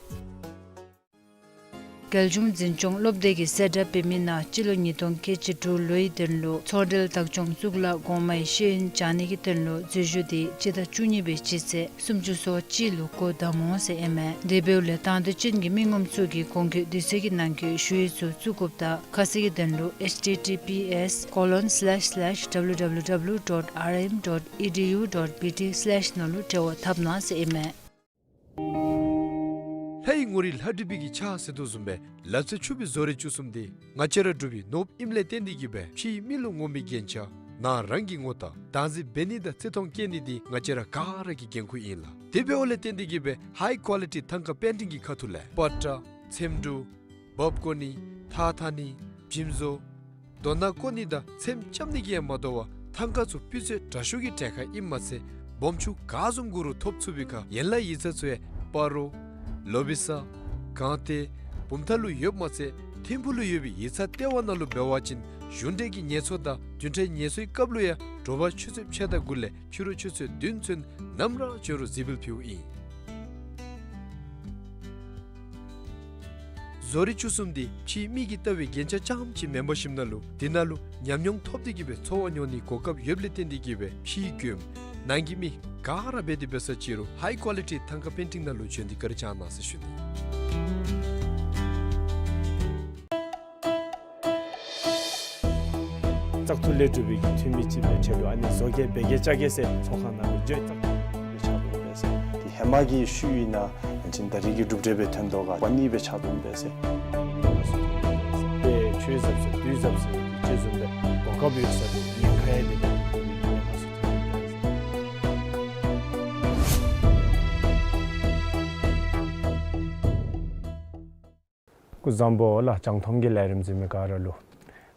རྒྱལ་གཞུང་འཛིན་སྐྱོང་སློབ་སྡེ་གི་གསལ་བསྒྲགས་འབད་མི་ནང་སྤྱི་ལོ་ཉིས་སྟོང་ཁལ་གཅིག་དྲུག་ལོའི་དོན་ལུ་ཚོང་འབྲེལ་བདག་སྐྱོང་གཙུག་ལག་གོང་མའི་ཤེས་ཡོན་སྦྱང་ནི་གི་དོན་ལུ་འཛུལ་ཞུགས་འདི་སྤྱི་ཟླ་བཅུ་གཉིས་པའི་སྤྱི་ཚེས་སུམ་ཅུ་སོ་གཅིག་ལུ་འགོ་དམ་འོང་ཟེར་ཨིན་མས། དེ་འབདཝ་ལས་དང་འདོད་ཅན་གྱི་མི་ངོམ་ཚུ་གིས་གོང་འཁོད་དུས་ཚོད་ཀྱི་ནང་འཁོད་ཞུ་ཡིག་ཚུ་བཙུགས་དགོཔ་དང་ཁ་གསལ་གྱི་དོན་ལུ་H T T P S colon slash slash W W W dot R M dot E D U dot B T slash ནང་ལུ་འབྲེལ་བ་འཐབ་གནང་ཟེར་ཨིན་མས། ལྷའི་ངོ་རིས་ལྷ་བྲིས་པའི་གི་ཕྱག་ཟེར་དོ་བཟུམ་སྦེ་ལག་རྩལ་ཕྱུག་པའི་བཟོ་རིག་བཅུ་གསུམ་འདི་ང་བཅས་ར་འབྲུག་པའི་ནོར་བུ་ཨིནམ་ལས་བརྟེན་ཏེ་གིས་སྦེ་ཕྱིའི་མི་ལུ་ངོམ་པའི་རྒྱན་ཆ་ནང་རང་གི་ངོ་རྟགས་བདག་འཛིན་འབད་ནི་དང་བརྩི་མཐོང་བསྐྱེད་ནི་འདི་ང་བཅས་ར་ག་ར་གི་འགན་ཁུར་ཨིན་ལགས། དེ་འབདཝ་ལས་བརྟེན་ཏེ་གིས་སྦེ་ཧའི་ཀོ་ལི་ཊི་ཐང་ཀ་པེན་ཊིང་གི་ཁ་ཐུག་ལས་པ་ཏྲ་ཚེམ་དྲུབ་འབག་བརྐོ་ནི་ཐགས་འཐག་ནི་འཇིམ་བཟོ་རྡོ་ནག་བརྐོ་ནི་དང་ཚེམ་རྐྱབ་ནི་གིས་ཡང་མ་དོ་བར་ཐང་ཀ་ཚུ་སྤུས་ཚད་དྲག་ཤོས་ཀྱི་གྲལ་ཁར་ཨིནམ་མ་ཚད་སྦོམ་ཆུང་ག་བཟུམ་དགོ་རུང་ཐོབ་ཚུགས་པའི་ཁར་ཡན་ལག་ཡིག་ཚང་ཚུ་ཡང་སྤ་རོ་ལོ་བི་ས་སྒང་སྟེང་བུམ་ཐང་ལུ་ཡོདཔ་མ་ཚད་ཐིམ་ཕུག་ལུ་ཡོད་པའི་ཡིག་ཚང་ལྟེ་བ་ནང་ལུ་འབད་བ་ཅིན་གཞུང་འབྲེལ་གྱི་ངལ་གསོ་དང་བདུན་ཕྲག་ངལ་གསོའི་སྐབས་ལུ་ཡང་དྲོ་པ་ཆུ་ཚོད་ཕྱེད་དང་དགུ་ལས་ཕྱི་རུ་ཆུ་ཚོད་བདུན་ཚུན་ནམ་ར་བྱོན་རུང་གཟིགས་འབུལ་ཕུལཝ་ཨིན། བཟོ་རིག་བཅུ་གསུམ་འདི་ཕྱིའི་མི་གིས་བལྟ་བའི་རྒྱན་ཆ་རྐྱངམ་ཅིག་མེན་པར་ཞིནམ་ན་ལུ་འདི་ནང་ལུ་ཉམས་མྱོང་ཐོབ་སྟེ་གིས་སྦེ་འཚོ་བ་མྱོང་ནིའི་གོ་སྐབས་ཡོདཔ་ལས་བརྟེན་ཏེ་གིས་སྦེ་ཕྱིའི་མགྱོནམ་ནང་གི་མི་ག་ར་འབད་དེ་འབད་ས་ཅི་རུང་ཧའི་ཀོ་ལི་ཊི་ཐང་ཀ་པེན་ཊིང་ནང་ལུ་བྱོན་ཏེ་བཀའ་དྲིན་བསྐྱང་གནང་ཟེར་ཞུ་ནི། བཙག་འཐུ་ལས་གྲུབ་པའི་འཐུས་མི་ཅིག་སྦེ་ཆེད་དུ་ཨ་ནི་བཟོ་གེ་འབད་གེ་རྐྱབ་གེ་ཟེར་ཚོགས་ཁང་ནང་ལུ་བྱོན་བཙག་འཐུ་ལས་ཕྱག་དཔོན་འབད་ཟེར། དེ་ཧེ་མ་གི་ཤུལ་ཨིན་ན་ཡང་ཅིན་ད་རེས་ཀྱི་གྲུབ་འབྲས་སྦེ་ཐོན་དོ་ག་པ་ནི་སྦེ་ཕྱག་དཔོན་འབད་ཟེར། དཔེ་ཆོས་ཟབ་ཟེར་དུས་ཟབ་ཟེར་ཅིག་བཟུམ་སྦེ་གོ་སྐབས་ཡོད་ས་དེ་ཉེན་ཁ་ཡང་དེ་ཉེན་ཁ་སུ་ཐོན་འབད་ཟེར། སྐུ་གཟུགས་བཟང་པོ་ལགས། རྒྱང་མཐོང་གི་ལས་རིམ་གཟིགས་མི་ག་ར་ལུ།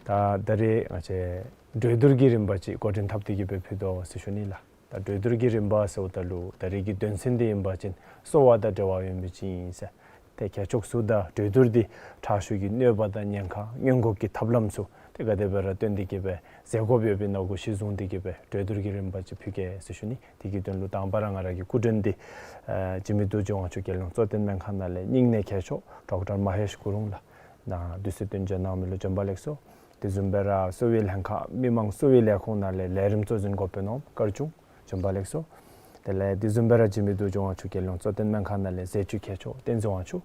ད་ད་རེས་ང་བཅས་གྲོས་བསྡུར་གྱི་རིམ་པ་ཅིག་འགོ་འདྲེན་འཐབ་སྟེ་གིས་སྦེ་ཕུལ་དོ་ཟེར་ཞུ་ནི་ལགས། ད་གྲོས་བསྡུར་གྱི་རིམ་པ་ཟེརཝ་ད་ལུ་ད་རེས་ཀྱི་དོན་ཚན་འདི་ཨིན་པ་ཅིན་གསོ་བ་དང་འབྲེལ་བ་ཡོད་མི་ཅིག་ཨིན་ཟེར། ཏེ་ཁྱད་ཆོས་ཚུ་དང་གྲོས་བསྡུར་འདི་ཁྲག་ཤུགས་ཀྱི་གནོད་པ་དང་ཉེན་ཁ་སྔོན་འགོག་གི་ཐབས་ལམ་ཚུ་ཏེ་ག་དེ་སྦེ་ར་བཏོན་ཏེ་གིས་སྦེ་མཛད་དགོཔ་ཡོདཔ་ཨིན་ན་གུ་གཞི་བཟུང་སྟེ་གིས་སྦེ་གྲོས་བསྡུར་གྱི་རིམ་པ་ཅིག་ཕུལ་གེ་ཟེར་ཞུ་ནི། དེ་གི་དོན་ལུ་དང་པ་ར་ང་ར་གི་སྐུ་མགྲོན་འདི་ཨ་འཇིགས་མེད་རྡོ་རྗེ་དབང་ཕྱུག་རྒྱལ་ཡོངས་གཙོ་བསྟེན་སྨན་ཁང་ནང་ལས་སྙིང་ནད་མཁས་མཆོག་ཌོག་ཊར་མ་ཧེཤ་གུ་རུང་ལགས། ནཱ་དུས་ཚོད་བཏོན་འབྱོན་གནང་མི་ལུ་བྱོན་པ་ལེགས་སོ། དེ་བཟུམ་སྦེ་ར་གསོ་བའི་ལྷན་ཁག་མི་མང་གསོ་བའི་ལས་ཁུངས་ནང་ལས་ལས་རིམ་གཙོ་འཛིན་འགོ་དཔོན་ནོར་བུ་སྐར་ཆུང་བྱོན་པ་ལེགས་སོ། དེ་ལས་དེ་བཟུམ་སྦེ་ར་འཇིགས་མེད་རྡོ་རྗེ་དབང་ཕྱུག་རྒྱལ་ཡོངས་གཙོ་བསྟེན་སྨན་ཁང་ནང་ལས་ཟས་བཅུད་མཁས་མཆོག་བསྟན་འཛིན་དབང་ཕྱུག།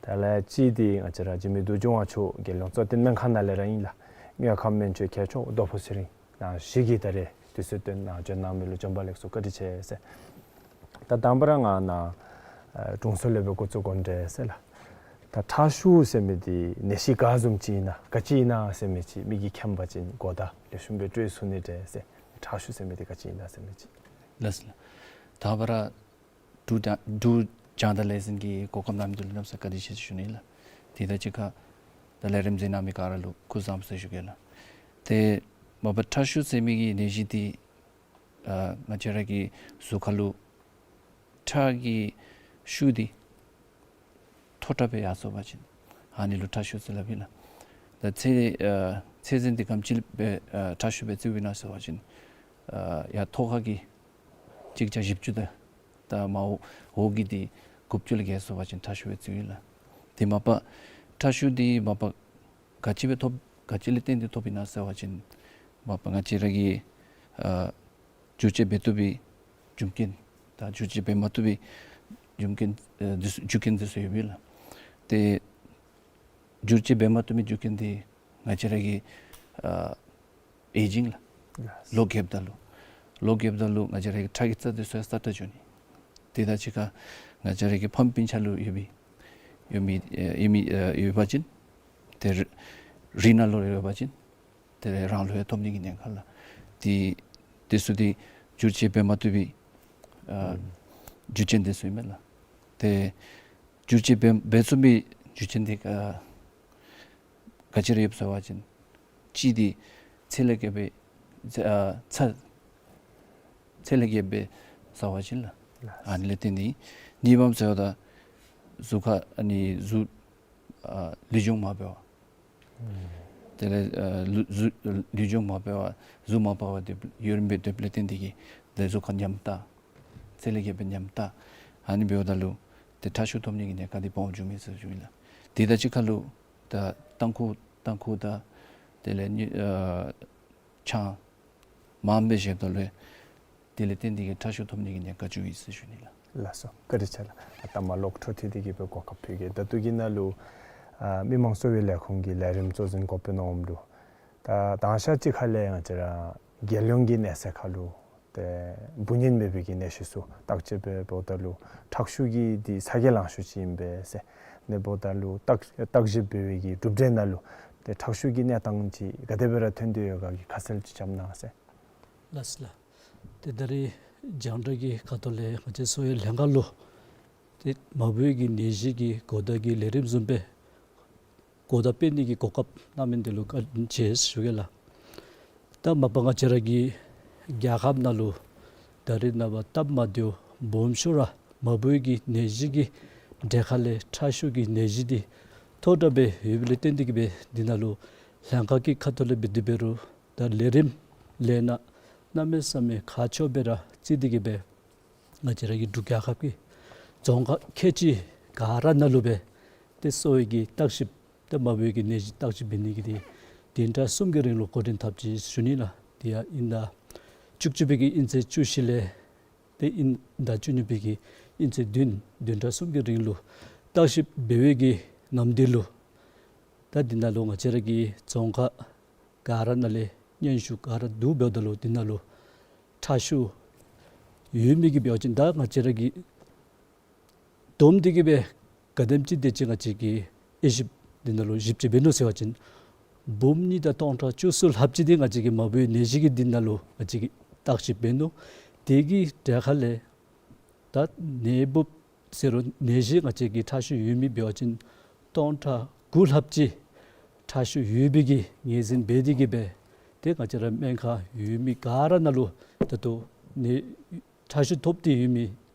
དེ་ལས་གཅིག་འདི་ང་བཅས་ར་འཇིགས་མེད་རྡོ་རྗེ་དབང་ཕྱུག་རྒྱལ་ཡོངས་གཙོ་བསྟེན་སྨན་ཁང་ནང་ལས་ར་ཨིན་ལགས། དངོས་ཁམས་སྨན་བཅོས་མཁས་མཆོག་རྡོ་ཕུ་ཚེ་རིང་། ནཱ་བཞུགས་ཀྱི་ད་རེས་དུས་ཚོད་བཏོན་ནཱ་འབྱོན་གནང་མི་ལུ་བྱོན་པ་ལེགས་སོ། བཀའ་དྲིན་ཆེ་ཟེར། ད་དང་པ་ར་ང་ནཱ་ཨ་དྲུང་འཚོ་ལས་སྦེ་འགོ་བཙུགས་དགོ་འདྲས་ཟེར་ལགས། ད་ཁྲག་ཤུགས་ཟེར་མི་འདི་ནད་གཞི་ག་བཟུམ་ཅིག་ཨིན་ན་ག་ཅི་ཨིན་ན་ཟེར་མི་ཅིག་མི་གིས་མཁྱེན་པ་ཅིན་གོ་བརྡ་ལེགས་ཤོམ་སྦེ་སྤྲོད་ཚུགས་ནི་འདྲས་ཟེར། ཁྲག་ཤུགས་ཟེར་མི་འདི་ག་ཅི་ཨིན་ན་ཟེར་མི་ཅིག། ལགས་ལགས། དང་པ་ར་འབྲུག་རྒྱང་འབྲུག་རྒྱང་བསྒྲགས་ལས་འཛིན་གྱི་གོ་སྐབས་གནང་མི་འདི་ལུ་གནམ་ས་བཀའ་དྲིན་ཆེ་ཟེར་ཞུ་ནི་ལགས། དེ་དང་གཅིག་ཁར་ད་ལས་རིམ་གཟིགས་གནང་མི་ག་ར་ལུ་སྐུ་གཟུགས་བཟང་པོ་ཟེར་ཞུ་གེ་ལགས། ཏེ་མ་པ་ཁྲག་ཤུགས་ཟེར་མི་གི་ནད་གཞི་འདི་ཨ་ང་བཅས་ར་གི་གཟུགས་ཁར་ལུ་ཁྲག་གི་ཤུགས་འདི་མཐོ་དྲགས་སྦེ་ཡར་སོང་པ་ཅིན་ཨ་ནི་ལུ་ཁྲག་ཤུགས་ཟེར་སླབ་ཨིན་ལགས། ད་ཚད་ཨ་ཚད་འཛིན་འདི་ག་དེམ་ཅིག་སྦེ་ཨ་ཁྲག་ཤུགས་སྦེ་བརྩིཝ་ཨིན་ན་ཟེར་བ་ཅིན་ཨ་ཡར་ཐོག་ཁ་གི་གཅིག་བརྒྱ་བཞི་བཅུ་དང་ད་མར་འོག་འོག་གི་འདི་དགུ་བཅུ་ལས་བརྒལ་སོང་པ་ཅིན་ཁྲག་ཤུགས་སྦེ་བརྩིཝ་ཨིན་ལགས། དེ་མ་པ་ཁྲག་ཤུགས་འདི་མ་པ་ག་ཅི་སྦེ་ཐོབ་ག་ཅི་ལས་བརྟེན་ཏེ་ཐོབ་ཨིན་ན་ཟེར་བ་ཅིན་མ་པ་ང་བཅས་ར་གིས་ཨ་བསྒྱུར་བཅོས་འབད་བཏུབ་པའི་རྒྱུ་རྐྱེན་དང་བསྒྱུར་བཅོས་འབད་མ་བཏུབ་པའི་རྒྱུ་རྐྱེན་ཨ་འདི་ཚུ་རྒྱུ་རྐྱེན་འདི་ཚུ་ཡོདཔ་ཨིན་ལགས། ཏེ་བསྒྱུར་བཅོས་འབད་མ་བཏུབ་པའི་རྒྱུ་རྐྱེན་འདི་ང་བཅས་ར་གི་ཨ་ཨེ་ཇིང་ལགས། ལོ་རྒསཔ་ད་ལུ་ལོ་རྒསཔ་ད་ལུ་ང་བཅས་ར་གི་ཁྲག་གི་རྩ་འདི་ཚུ་ཡང་སྲ་ཀྲག་འགྱོ་ནི། དེ་དང་གཅིག་ཁར་ང་བཅས་ར་གི་ཕམ་སྤུན་ཆ་ལུ་ཡོད་པའི་ཡོད་མི་ཨེ་ཡོད་མི་ཨེ་ཡོད་པ་ཅིན་ཏེ་རི་རི་ནང་ལུ་ཡོད་པ་ཅིན་ཏེ་རང་ལུ་ཡང་ཐོབ་ནི་གི་ཉེན་ཁ་ལགས། ཏེ་དེ་ཚུ་འདི་བསྒྱུར་བཅོས་འབད་མ་བཏུབ་པའི་ཨ་རྒྱུ་རྐྱེན་དེ་ཚུ་ཨིན་མས་ལགས། ཏེ་བསྒྱུར་བཅོས་འབད་འབད་ཚུགས་པའི་རྒྱུ་རྐྱེན་དེ་ག་ག་ཅི་ར་ཡོདཔ་ཟེར་བ་ཅིན་གཅིག་འདི་ཚད་ལས་བརྒལ་བའི་ཚད་ཨ་ཚད་ཚད་ལས་བརྒལ་བའི་ཟེར་བ་ཅིན་ལགས། ཨ་ནི་ལས་བརྟེན་ཏེ། གཉིས་པམ་ཟེརཝ་ད་གཟུགས་ཁར་ཨ་ནི་གཟུགས་ཨ་ལུས་སྦྱོང་མ་འབད་བར་དེ་ལས་ཨ་ལུ་གཟུགས་ལུས་སྦྱོང་མ་འབད་བར་གཟུགས་མ་པ་བར་དེ་ཡུན་རིངམོ་སྡོདཔ་ལས་བརྟེན་ཏེ་གིས་ཏེ་གཟུགས་ཁར་ཉམས་རྟགས་ཚད་ལས་བརྒལ་བའི་ཉམས་རྟགས་ཨ་ནི་འབདཝ་ད་ལུ་ཏེ་ཁྲག་ཤུགས་ཐོབ་ནི་གི་ཉེན་ཁ་འདི་སྦོམ་འགྱོཝ་མས་ཟེར་ཞུ་ནི་ལགས། དེ་དང་གཅིག་ཁར་ལུ་ད་ཏམ་ཁུ་ཏམ་ཁུ་དང་དེ་ལས་ནི་ཨ་ཆང་མངམ་སྦེ་བཞེསཔ་ད་ལུ་དེ་ལས་བརྟེན་ཏེ་གིས་ཁྲག་ཤུགས་ཐོབ་ནི་གི་ཉེན་ཁ་འགྱོཝ་ཨིན་ཟེར་ཞུ་ནི་ལགས། ལགས་སོ། བཀའ་དྲིན་ཆེ་ལགས། ད་མ་ལོག་འཕྲོ་མཐུད་དེ་གིས་སྦེ་གོ་སྐབས་ཕུལ་གེ། ད་ལྟོ་གི་ནང་ལུ་ཨ་མི་དམངས་གསོ་བའི་ལས་ཁུངས་ཀྱི་ལས་རིམ་གཙོ་འཛིན་འགོ་དཔོན་འོགམ་ལུ་ད་དང་ཤ་ཅིག་ཁ་ལས་ང་བཅས་ར་རྒྱལ་ཡོངས་ཀྱི་གནས་ཚད་ཁར་ལུ་ཏེ་འབུ་གཉན་མེད་པའི་གི་ནད་གཞི་ཚུ་བརྟག་དཔྱད་འབད་འབདཝ་ད་ལུ་ཁྲག་ཤུགས་ཀྱི་འདི་ཚ་གྱང་ལང་ཤོས་ཅིག་ཨིན་པས་ཟེར། ཨ་ནི་འབདཝ་ད་ལུ་བརྟག་བརྟག་ཞིབ་འབད་བའི་གི་གྲུབ་འབྲས་ནང་ལུ་ཏེ་ཁྲག་ཤུགས་ཀྱི་གནས་སྟངས་ཅིག་ག་དེ་སྦེ་ར་ཐོན་ཏེ་ཡོད་ག་གི་ཁ་གསལ་ཅིག་རྐྱབ་གནང་ཟེར། ལགས་སོ་ལགས། ཏེ་ད་རིས་རྒྱང་བསྒྲགས་ཀྱི་ཁ་ཐུག་ལས་ང་བཅས་གསོ་བའི་ལྷན་ཁག་ལུ་ཏེ་མ་བུ་གི་ནད་གཞི་གི་གོ་བརྡ་གི་ལས་རིམ་བཟུམ་སྦེ་གོ་བརྡ་སྤེལ་ནི་གི་གོ་སྐབས་གནང་མི་འདི་ལུ་བཀའ་དྲིན་ཆེ་ཞུ་གེ་ལགས། ད་མ་པ་ང་བཅས་ར་གི་རྒྱལ་ཁབ་ནང་ལུ་ད་རིས་ནངས་པ་སྟབས་མ་བདེཝ་སྦོམ་ཤོས་ར་མ་བུ་གི་ནད་གཞི་གི་གྲས་ཁ་ལས་ཁྲག་ཤུགས་ཀྱི་ནད་གཞི་འདི་མཐོ་དྲགས་སྦེ་ཡོདཔ་ལས་བརྟེན་ཏེ་གིས་སྦེ་འདི་ནང་ལུ་ལྷན་ཁག་གི་ཁ་ཐུག་ལས་འབད་དེ་འབད་རུང་ད་ལས་རིམ་ལས་སྣ་གནམ་མེད་ས་མེད་ཁག་ཆེཝ་སྦེ་ར་བརྩི་སྟེ་གིས་སྦེ་ང་བཅས་ར་གི་འབྲུག་རྒྱལ་ཁབ་ཀྱི་རྫོང་ཁག་ཁལ་གཅིག་ག་ར་ནང་ལུ་སྦེ་ཏེ་གསོ་བའི་གི་བརྟག་ཞིབ་ཏེ་མ་བུ་གི་ནད་གཞི་བརྟག་ཞིབ་འབད་ནི་གི་འདི་བདུན་ཕྲག་གསུམ་གྱི་རིང་ལུ་འགོ་འདྲེན་འཐབ་ཅི་ཞུ་ནི་ལགས། དེ་ཡང་དབྱིན་ཟླ་བཅུ་གཅིག་པའི་གི་དབྱིན་ཚེས་བཅུ་བཞི་ལས་ཏེ་དབྱིན་ཟླ་བཅུ་གཉིས་པའི་གི་དབྱིན་ཚེས་བདུན་བདུན་ཕྲག་གསུམ་གྱི་རིང་ལུ་བརྟག་ཞིབ་འབད་བའི་གི་ནམ་དུས་ལུ་ད་འདི་ནང་ལུ་ང་བཅས་ར་གི་རྫོང་ཁག་ག་ར་ནང་ལས་སྙན་ཞུ་ག་ར་བསྡུ་འབདཝ་ད་ལུ་འདི་ནང་ལུ་ཁྲག་ཤུགས་ཡོད་མི་གི་འབད་བ་ཅིན་ད་ང་བཅས་ར་གིས་བསྡོམས་ཏེ་གིས་སྦེ་ག་དེམ་ཅིག་དེ་ཅིག་ང་བཅས་ཀྱིས་དབྱེ་ཞིབ་འདི་ནང་ལུ་ཞིབ་དཔྱད་འབད་ནུག་ཟེར་བ་ཅིན་འབུམ་གཉིས་དང་སྟོང་ཕྲག་བཅུ་གསུམ་ལྷགཔ་ཅིག་འདི་ང་བཅས་ཀྱིས་མ་བུའི་ནད་གཞི་གི་འདི་ནང་ལུ་ང་བཅས་ཀྱིས་བརྟག་ཞིབ་འབད་ནུག། དེ་གི་གྲས་ཁ་ལས་ད་ནད་འབུཔ་ཟེར་རུང་ནད་གཞི་ང་བཅས་ཀྱི་ཁྲག་ཤུགས་ཡོད་མི་འབད་བ་ཅིན་སྟོང་ཕྲག་དགུ་ལྷགཔ་ཅིག་ཁྲག་ཤུགས་ཡོད་པའི་གི་ངོས་འཛིན་འབད་དེ་གིས་སྦེ་ཏེ་ང་བཅས་ར་སྨན་ཁང་ཡོད་མི་ག་ར་ནང་ལུ་ད་ལྟོ་ནད་ཁྲག་ཤུགས་ཐོབ་སྟེ་ཡོད་མི་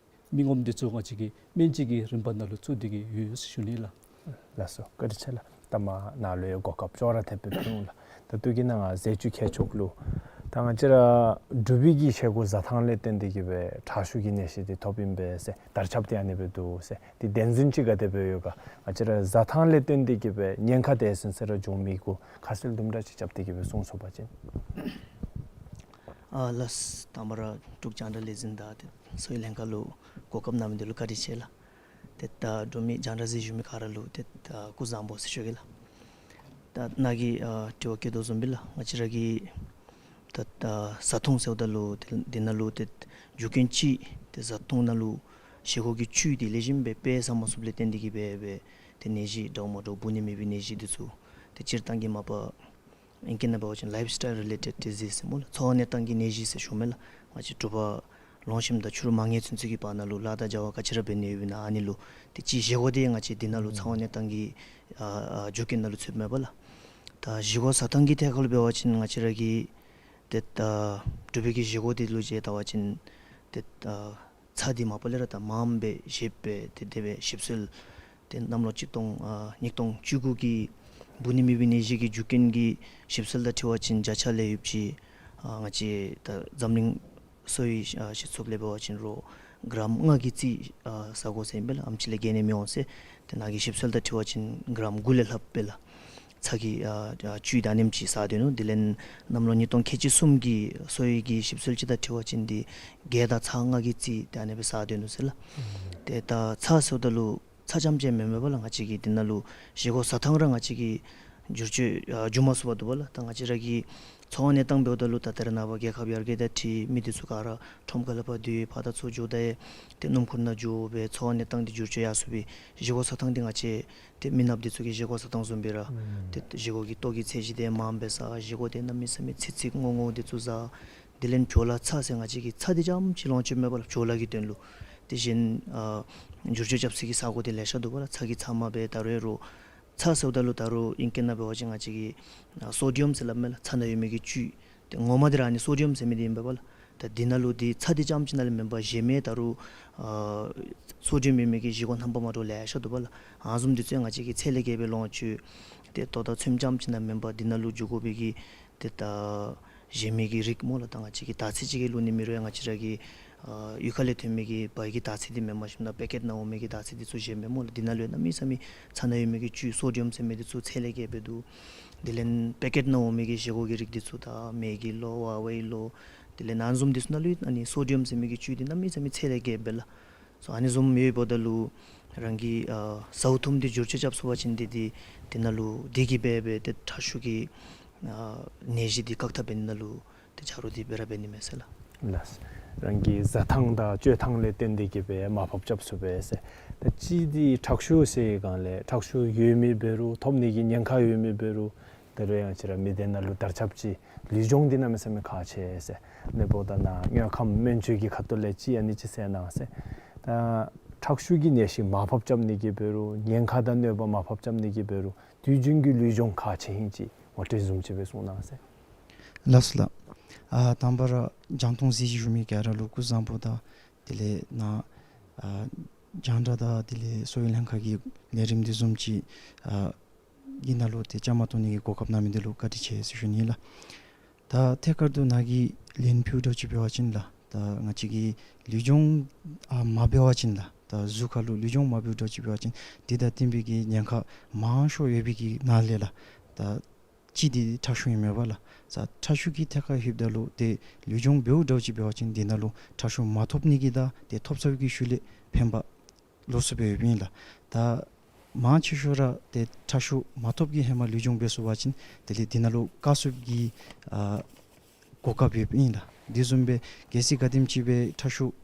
མི་ངོམ་འདི་ཚུ་ང་བཅས་ཀྱིས་སྨན་བཅོས་ཀྱི་རིམ་པ་ནང་ལུ་བཙུགས་ཏེ་གིས་ཡོད་ཟེར་ཞུ་ནི་ལགས། ལགས་སོ། བཀའ་དྲིན་ཆེ་ལགས། ད་མ་ནཱ་ལུ་ཡང་གོ་སྐབས་ཅོག་ར་འཐདཔ་སྦེ་ཕུལ་འོང་ལགས། ད་ལྟོ་གི་ནང་ང་ཟས་བཅུད་ཁྱད་ཆོས་ལུ་ད་ང་བཅས་ར་འབྲུག་པའི་གི་བཞེས་སྒོ་བཟའ་ཐངས་ལས་བརྟེན་ཏེ་གིས་སྦེ་ཁྲག་ཤུགས་ཀྱི་ནད་གཞི་འདི་ཐོབ་ཨིན་པས་ཟེར་དར་ཁྱབ་སྟེ་ཨ་ནི་སྦེ་འདུག་ཟེར། འདི་བདེན་རྫུན་ཅིག་ག་དེ་སྦེ་ཡོད་ག། ང་བཅས་ར་བཟའ་ཐངས་ལས་བརྟེན་ཏེ་གིས་སྦེ་ཉེན་ཁ་དེ་ཚུན་ཚོད་ར་འབྱུང་མི་གུ་ཁ་གསལ་དུམ་གྲ་ཅིག་རྐྱབ་སྟེ་གིས་སྦེ་གསུང་ཚུགས་པ་ཅིན། ཨ་ལགས། དང་པ་ར་འབྲུག་རྒྱང་བསྒྲགས་ལས་འཛིན་དང་ཏེ་གསོ་བའི་ལྷན་ཁག་ལུ་གོ་སྐབས་གནང་མི་འདི་ལུ་བཀའ་དྲིན་ཆེ་ལགས། ཏེ་ད་འབྲུག་མི་རྒྱང་བསྒྲགས་གཟིགས་བཞུགས་མི་ག་ར་ལུ་ཏེ་ད་སྐུ་གཟུགས་བཟང་པོ་ཟེར་ཞུ་གེ་ལགས། ད་ནཱ་གིས་ཨ་དྲི་བ་བཀོད་དོ་བཟུམ་སྦེ་ལགས། ང་བཅས་ར་གི་ད་ད་བཟའ་འཐུང་ཟེརཝ་ད་ལུ་ཏེ་འདི་ནང་ལུ་ཏེ་རྒྱུ་རྐྱེན་ཅིག་ཏེ་བཟའ་འཐུང་ནང་ལུ་བཞེས་སྒོ་གི་བཅུད་འདི་ལེགས་ཤོམ་སྦེ་དཔེ་ཟ་མ་ཚུགསཔ་ལས་བརྟེན་ཏེ་གིས་སྦེ་སྦེ་ཏེ་ནད་གཞི་འདྲཝ་མ་འདྲཝ་འབུ་ནད་མེད་པའི་ནད་གཞི་འདི་ཚུ་ཏེ་སྤྱིར་བཏང་གི་མ་པ་ཨིང་སྐད་ནང་འབད་བ་ཅིན་ལའིཕ་སི་ཊའིལ་རི་ལེ་ཊེཌ་ཌི་ཟིསི་ཟེར་སྨོ་ལགས། འཚོ་བ་གནས་སྟངས་ཀྱི་ནད་གཞི་ཟེར་ཞུཝ་མས་ལགས། ང་བཅས་འབྲུག་པ་ལོངས་ཤིམ་དང་ཕྱི་རུ་མ་ངལ་ཚུན་ཚོད་ཀྱི་བར་ན་ལུ་ལཱ་དང་བྱ་བ་ག་ཅི་ར་འབད་ནི་ཡོདཔ་ཨིན་ན་ཨ་ནི་ལུ་ཏེ་ཅིག་བཞེས་སྒོ་འདི་ང་བཅས་འདི་ནང་ལུ་འཚོ་བ་གནས་སྟངས་ཀྱི་ཨ་ཨ་རྒྱུ་རྐྱེན་ནང་ལུ་ཚུདཔ་མས་པ་ལགས། ད་བཞེས་སྒོ་བཟའ་ཐངས་ཀྱི་ཐད་ཁར་ལུ་འབད་བ་ཅིན་ང་བཅས་ར་གི་ཏེ་ད་འབྲུག་པའི་གི་བཞེས་སྒོ་འདི་ལུ་བྱས་བལྟ་བ་ཅིན་ཏེ་ད་ཚྭ་འདི་མ་པ་ལས་ར་ད་མངམ་སྦེ་བཞེས་པས། ཏེ་དེ་སྦེ་ཞིབ་འཚོལ་ཏེ་གནམ་ལོ་གཅིག་སྟོང་ཨ་ཉིས་སྟོང་བཅུ་དགུ་གི་འབུ་ནད་མེད་པའི་ནད་གཞི་གི་རྒྱུ་རྐྱེན་གྱི་ཞིབ་འཚོལ་དང་འཁྲིལ་བ་ཅིན་བརྒྱ་ཆ་ལས་ཡོདཔ་ཅིག་ཨ་ང་བཅས་ད་འཛམ་གླིང་གསོ་བའི་ཨ་སྤྱི་ཚོགས་ལས་འབད་བ་ཅིན་རོགས་གྲམ་ལྔ་གི་རྩིས་ཨ་ཟ་དགོ་ཟེར་ཨིན་པས་ལགས། ཨེམ་ཆི་ལས་བརྒལ་ནི་མི་འོང་ཟེར། ཏེ་ནཱ་གི་ཞིབ་འཚོལ་དང་འཁྲིལ་བ་ཅིན་གྲམ་དགུ་ལས་ལྷགཔ་སྦེ་ལགས། ཚྭ་གི་ཨ་ཨ་བཅུད་ད་ཨ་ནེམ་ཅིག་ཟ་སྡོད་ནུག། དེ་ལས་གནམ་ལོ་ཉིས་སྟོང་ཁལ་གཅིག་གསུམ་གྱི་གསོ་བའི་གི་ཞིབ་འཚོལ་ཅིག་དང་འཁྲིལ་བ་ཅིན་འདི་གེ་དང་ཚྭ་ལྔ་གི་རྩིས་ད་ཨ་ནེ་སྦེ་ཟ་སྡོད་ནུག་ཟེར་ལགས། ཏེ་ད་ཚྭ་ཟེརཝ་ད་ལུ་ཚྭ་རྐྱངམ་ཅིག་མེན་མས་པ་ལགས། ང་བཅས་ཀྱི་འདི་ནང་ལུ་བཞེས་སྒོ་བཟའ་ཐངས་ར་ང་བཅས་ཀྱིས་བསྒྱུར་བཅོས་ཨ་འགྱོ་མ་ཚུགས་པར་འདུག་པ་ལགས། ད་ང་བཅས་ར་གི་ འཚོ་བ་གནས་སྟངས་འབདཝ་ད་ལུ་ད་ད་རེས་ནངས་པ་རྒྱལ་ཁབ་ཡར་རྒྱས་དང་འཁྲིལ་མི་འདི་ཚུ་ག་ར་ཁྲོམ་ཁ་ལས་ཕར་སྡོད་ཕར་དང་ཚུར་འགྱོ་ད་ཡང་ཏེ་སྣུམ་འཁོར་ནང་འགྱོ་སྦེ་འཚོ་བ་གནས་སྟངས་འདི་བསྒྱུར་བཅོས་ཡར་སོང་སྦེ་བཞེས་སྒོ་ཟ་ཐངས་འདི་ང་བཅས་ཏེ་མི་ནགཔ་འདི་ཚུ་གི་བཞེས་སྒོ་ཟ་ཐངས་བཟུམ་སྦེ་ར་ཨུམ་ཏེ་བཞེས་སྒོ་གི་ལྟོ་གི་ཚད་གཞི་འདི་མངམ་སྦེ་ཟ། བཞེས་སྒོ་འདི་གནམ་མེད་ས་མེད་ཚིག་ཚིག་རྔོག་རྔོག་འདི་ཚུ་ཟ། དེ་ལས་བྲོ་ལ་ཚྭ་ཟེར་ང་བཅས་ཀྱིས་ཚྭ་འདི་རྐྱངམ་ཅིག་ལོངས་སྤྱོད་མེད་པར་བྲོ་ལ་གི་དོན་ལུ་དེ་བཞིན་ཨ་བསྒྱུར་བཅོས་རྐྱབ་ས་གི་ས་གོ་འདི་ལེ་ཤ་འདུག་པ་ལགས། ཚྭ་གི་ཚབ་མ་སྦེ་ད་རུང་ཡང་རོགས་ཚྭ་ཟེརཝ་ད་ལུ་ད་རུང་ཨིང་སྐད་ནང་འབད་བ་ཅིན་ང་བཅས་ཀྱིས་ཨ་སོ་ཌི་ཡམ་ཟེར་སླབ་མས་ལགས། ཚྭ་ནང་ཡོད་མི་གི་བཅུད་དེ་ངོ་མ་འདི་ར་ཨ་ནི་སོ་ཌི་ཡམ་ཟེར་མི་འདི་ཨིན་པས་པ་ལགས། ད་འདི་ནང་ལུ་འདི་ཚྭ་འདི་རྐྱངམ་ཅིག་ནང་ལས་མེན་པར་གཞན་མི་ད་རུང་ཨ་སོ་ཌི་ཡམ་ཡོད་མི་གི་བཞེས་སྒོ་རྣམ་པ་མ་འདྲཝ་ལེ་ཤ་འདུག་པ་ལགས། ཨ་ནི་བཟུམ་འདི་ཚུ་ཡང་ང་བཅས་ཀྱིས་ཚད་ལས་བརྒལ་སྦེ་ལོངས་སྤྱོད་དེ་ལྟོ་དང་ཚོདམ་རྐྱངམ་ཅིག་ནང་མེན་པར་འདི་ནང་ལུ་འགྱོ་དགོ་པའི་གི་ཏེ་ད་གཞན་མི་གི་རིགས་སྨོ་ལགས། ད་ང་བཅས་ཀྱིས་དར་ཚིལ་ཅིག་གི་ལུ་ནི་མི་རུང་ཡང་ང་བཅས་ར་གི་ཨ་གཡུས་ཁ་ལས་ཐོན་མི་གི་བལ་གྱི་དར་ཚིལ་འདི་མེན་པར་ཞིནམ་ད་པེ་ཀེཊ་ནང་འོང་མི་གི་དར་ཚིལ་འདི་ཚུ་གཞན་མས་སྨོ་ལགས། འདི་ནང་ལུ་ཡང་གནམ་མེད་ས་མེད་ཚྭ་ནང་ཡོད་མི་གི་བཅུད་སོ་ཌི་ཡམ་ཟེར་མི་འདི་ཚུ་ཚད་ལས་བརྒལ་སྦེ་འདུག། དེ་ལས་པེ་ཀེཊ་ནང་འོང་མི་གི་བཞེས་སྒོ་གི་རིགས་འདི་ཚུ་ད་མེ་གི་ལོ་ཝ་ཝའི་ལོ་དེ་ལས་ཨ་ནི་བཟུམ་འདི་ཚུ་ནང་ལུ་ཨ་ནི་སོ་ཌི་ཡམ་ཟེར་མི་གི་བཅུད་འདི་གནམ་མེད་ས་མེད་ཚད་ལས་བརྒལ་སྦེ་ལགས། སོ་ཨ་ནི་བཟུམ་ཡོདཔ་ད་ལུ་རང་གིས་ཨ་ཟཝ་ཐུབ་མི་འདི་བསྒྱུར་བཅོས་རྐྱབ་ཚུགས་པ་ཅིན་འདི་འདི་འདི་ནང་ལུ་འདི་གིས་འབད་སྦེ་ཏེ་ཁྲག་ཤུགས་ཀྱི་ཨ་ནད་གཞི་འདི་བཀག་ཐབས་འབད་ནི་ནང་ལུ་ཏེ་ཆ་རོགས་འདི་འབད་ར་འབད་ནི་མས་ཟེར་ལགས། ལགས། རང་གི་ཟ་ཐངས་དང་སྤྱོད་ཐངས་ལས་བརྟེན་ཏེ་གིས་སྦེ་མར་ཕབ་རྐྱབ་ཚུགས་པས་ཟེར། ད་གཅིག་འདི་ཁྲག་ཤུགས་ཟེར་བའི་སྒང་ལས་ཁྲག་ཤུགས་ཡོད་མི་འབད་རུང་ཐོབ་ནི་གི་ཉེན་ཁ་ཡོད་མི་འབད་རུང་ད་རུང་ཡང་ང་བཅས་ར་མི་སྡེ་ནང་ལུ་དར་ཁྱབ་ཅིག་ལུས་སྦྱོང་འདི་གནམ་མེད་ས་མེད་ཁག་ཆེ་ཟེར། ཨ་ནི་འབདཝ་ད་ནཱ་དངོས་ཁམས་སྨན་བཅོས་ཀྱི་ཁ་ཐུག་ལས་ཅིག་ཨ་ནི་ཅིག་གསན་གནང་ཟེར། ད་ཁྲག་ཤུགས་ཀྱི་ནད་གཞི་མར་ཕབ་རྐྱབ་ནི་གི་འབད་རུང་ཉེན་ཁ་དང་གནོད་པ་མར་ཕབ་རྐྱབ་ནི་གི་འབད་རུང་དུས་རྒྱུན་གྱི་ལུས་སྦྱོང་ཁག་ཆེ་ཧིང་ཅིག་ངོ་སྤྲོད་བཟུམ་ཅིག་སྦེ་གསུང་གནང་ཟེར། ལགས་སོ་ལགས། ཨ་དང་པ་ར་རྒྱང་མཐོང་གཟིགས་བཞུགས་མི་ག་ར་ལུ་སྐུ་གཟུགས་བཟང་པོ་དང་དེ་ལས་ནཱ་ཨ་རྒྱང་བསྒྲགས་དང་དེ་ལས་གསོ་བའི་ལྷན་ཁག་གི་ལས་རིམ་འདི་བཟུམ་ཅིག་ཨ་གི་ནང་ལུ་ཏེ་བཅའ་མར་གཏོགས་ནི་གི་གོ་སྐབས་གནང་མི་འདི་ལུ་བཀའ་དྲིན་ཆེ་ཟེར་ཞུ་ནི་ལགས། ད་ཐད་ཀར་དུ་ནཱ་གིས་ལན་ཕུལཝ་འདྲཝ་ཅིག་འབད་བ་ཅིན་ལགས། ད་ང་བཅས་ཀྱིས་ལུས་སྦྱོང་ཨ་མ་འབད་བ་ཅིན་ལགས། ད་གཟུགས་ཁར་ལུ་ལུས་སྦྱོང་མ་འབདཝ་འདྲཝ་ཅིག་འབད་བ་ཅིན་འདི་དང་བསྟུན་པའི་གི་ཉེན་ཁ་མང་ཤོས་ཡོད་པའི་གི་ནང་ལས་ལགས། ད་གཅིག་འདི་ཁྲག་ཤུགས་ཨིན་མས་པ་ལགས། ད་ཁྲག་ཤུགས་ཀྱི་ཐད་ཁར་ལྷོདཔ་ད་ལུ་ཏེ་ལུས་སྦྱོང་འབདཝ་འདྲཝ་ཅིག་འབད་བ་ཅིན་འདི་ནང་ལུ་ཁྲག་ཤུགས་མ་ཐོབ་ནི་གི་དང་ཏེ་ཐོབ་ཚར་བའི་གི་ཤུལ་ལས་ཕན་པ་ལོགས་སུ་སྦེ་ཡོདཔ་ཨིན་ལགས། ད་མང་ཆེ་ཤོས་ར་ཏེ་ཁྲག་ཤུགས་མ་ཐོབ་ཀྱི་ཧེ་མ་ལུས་སྦྱོང་འབད་ཚུགས་པ་ཅིན་དེ་ལས་འདི་ནང་ལུ་དཀའ་སྤྱད་ཀྱི་ཨ་གོ་སྐབས་ཡོདཔ་ཨིན་ལགས། དེ་བཟུམ་སྦེ་གལ་སྲིད་ག་དེམ་ཅིག་སྦེ་ཁྲག་ཤུགས་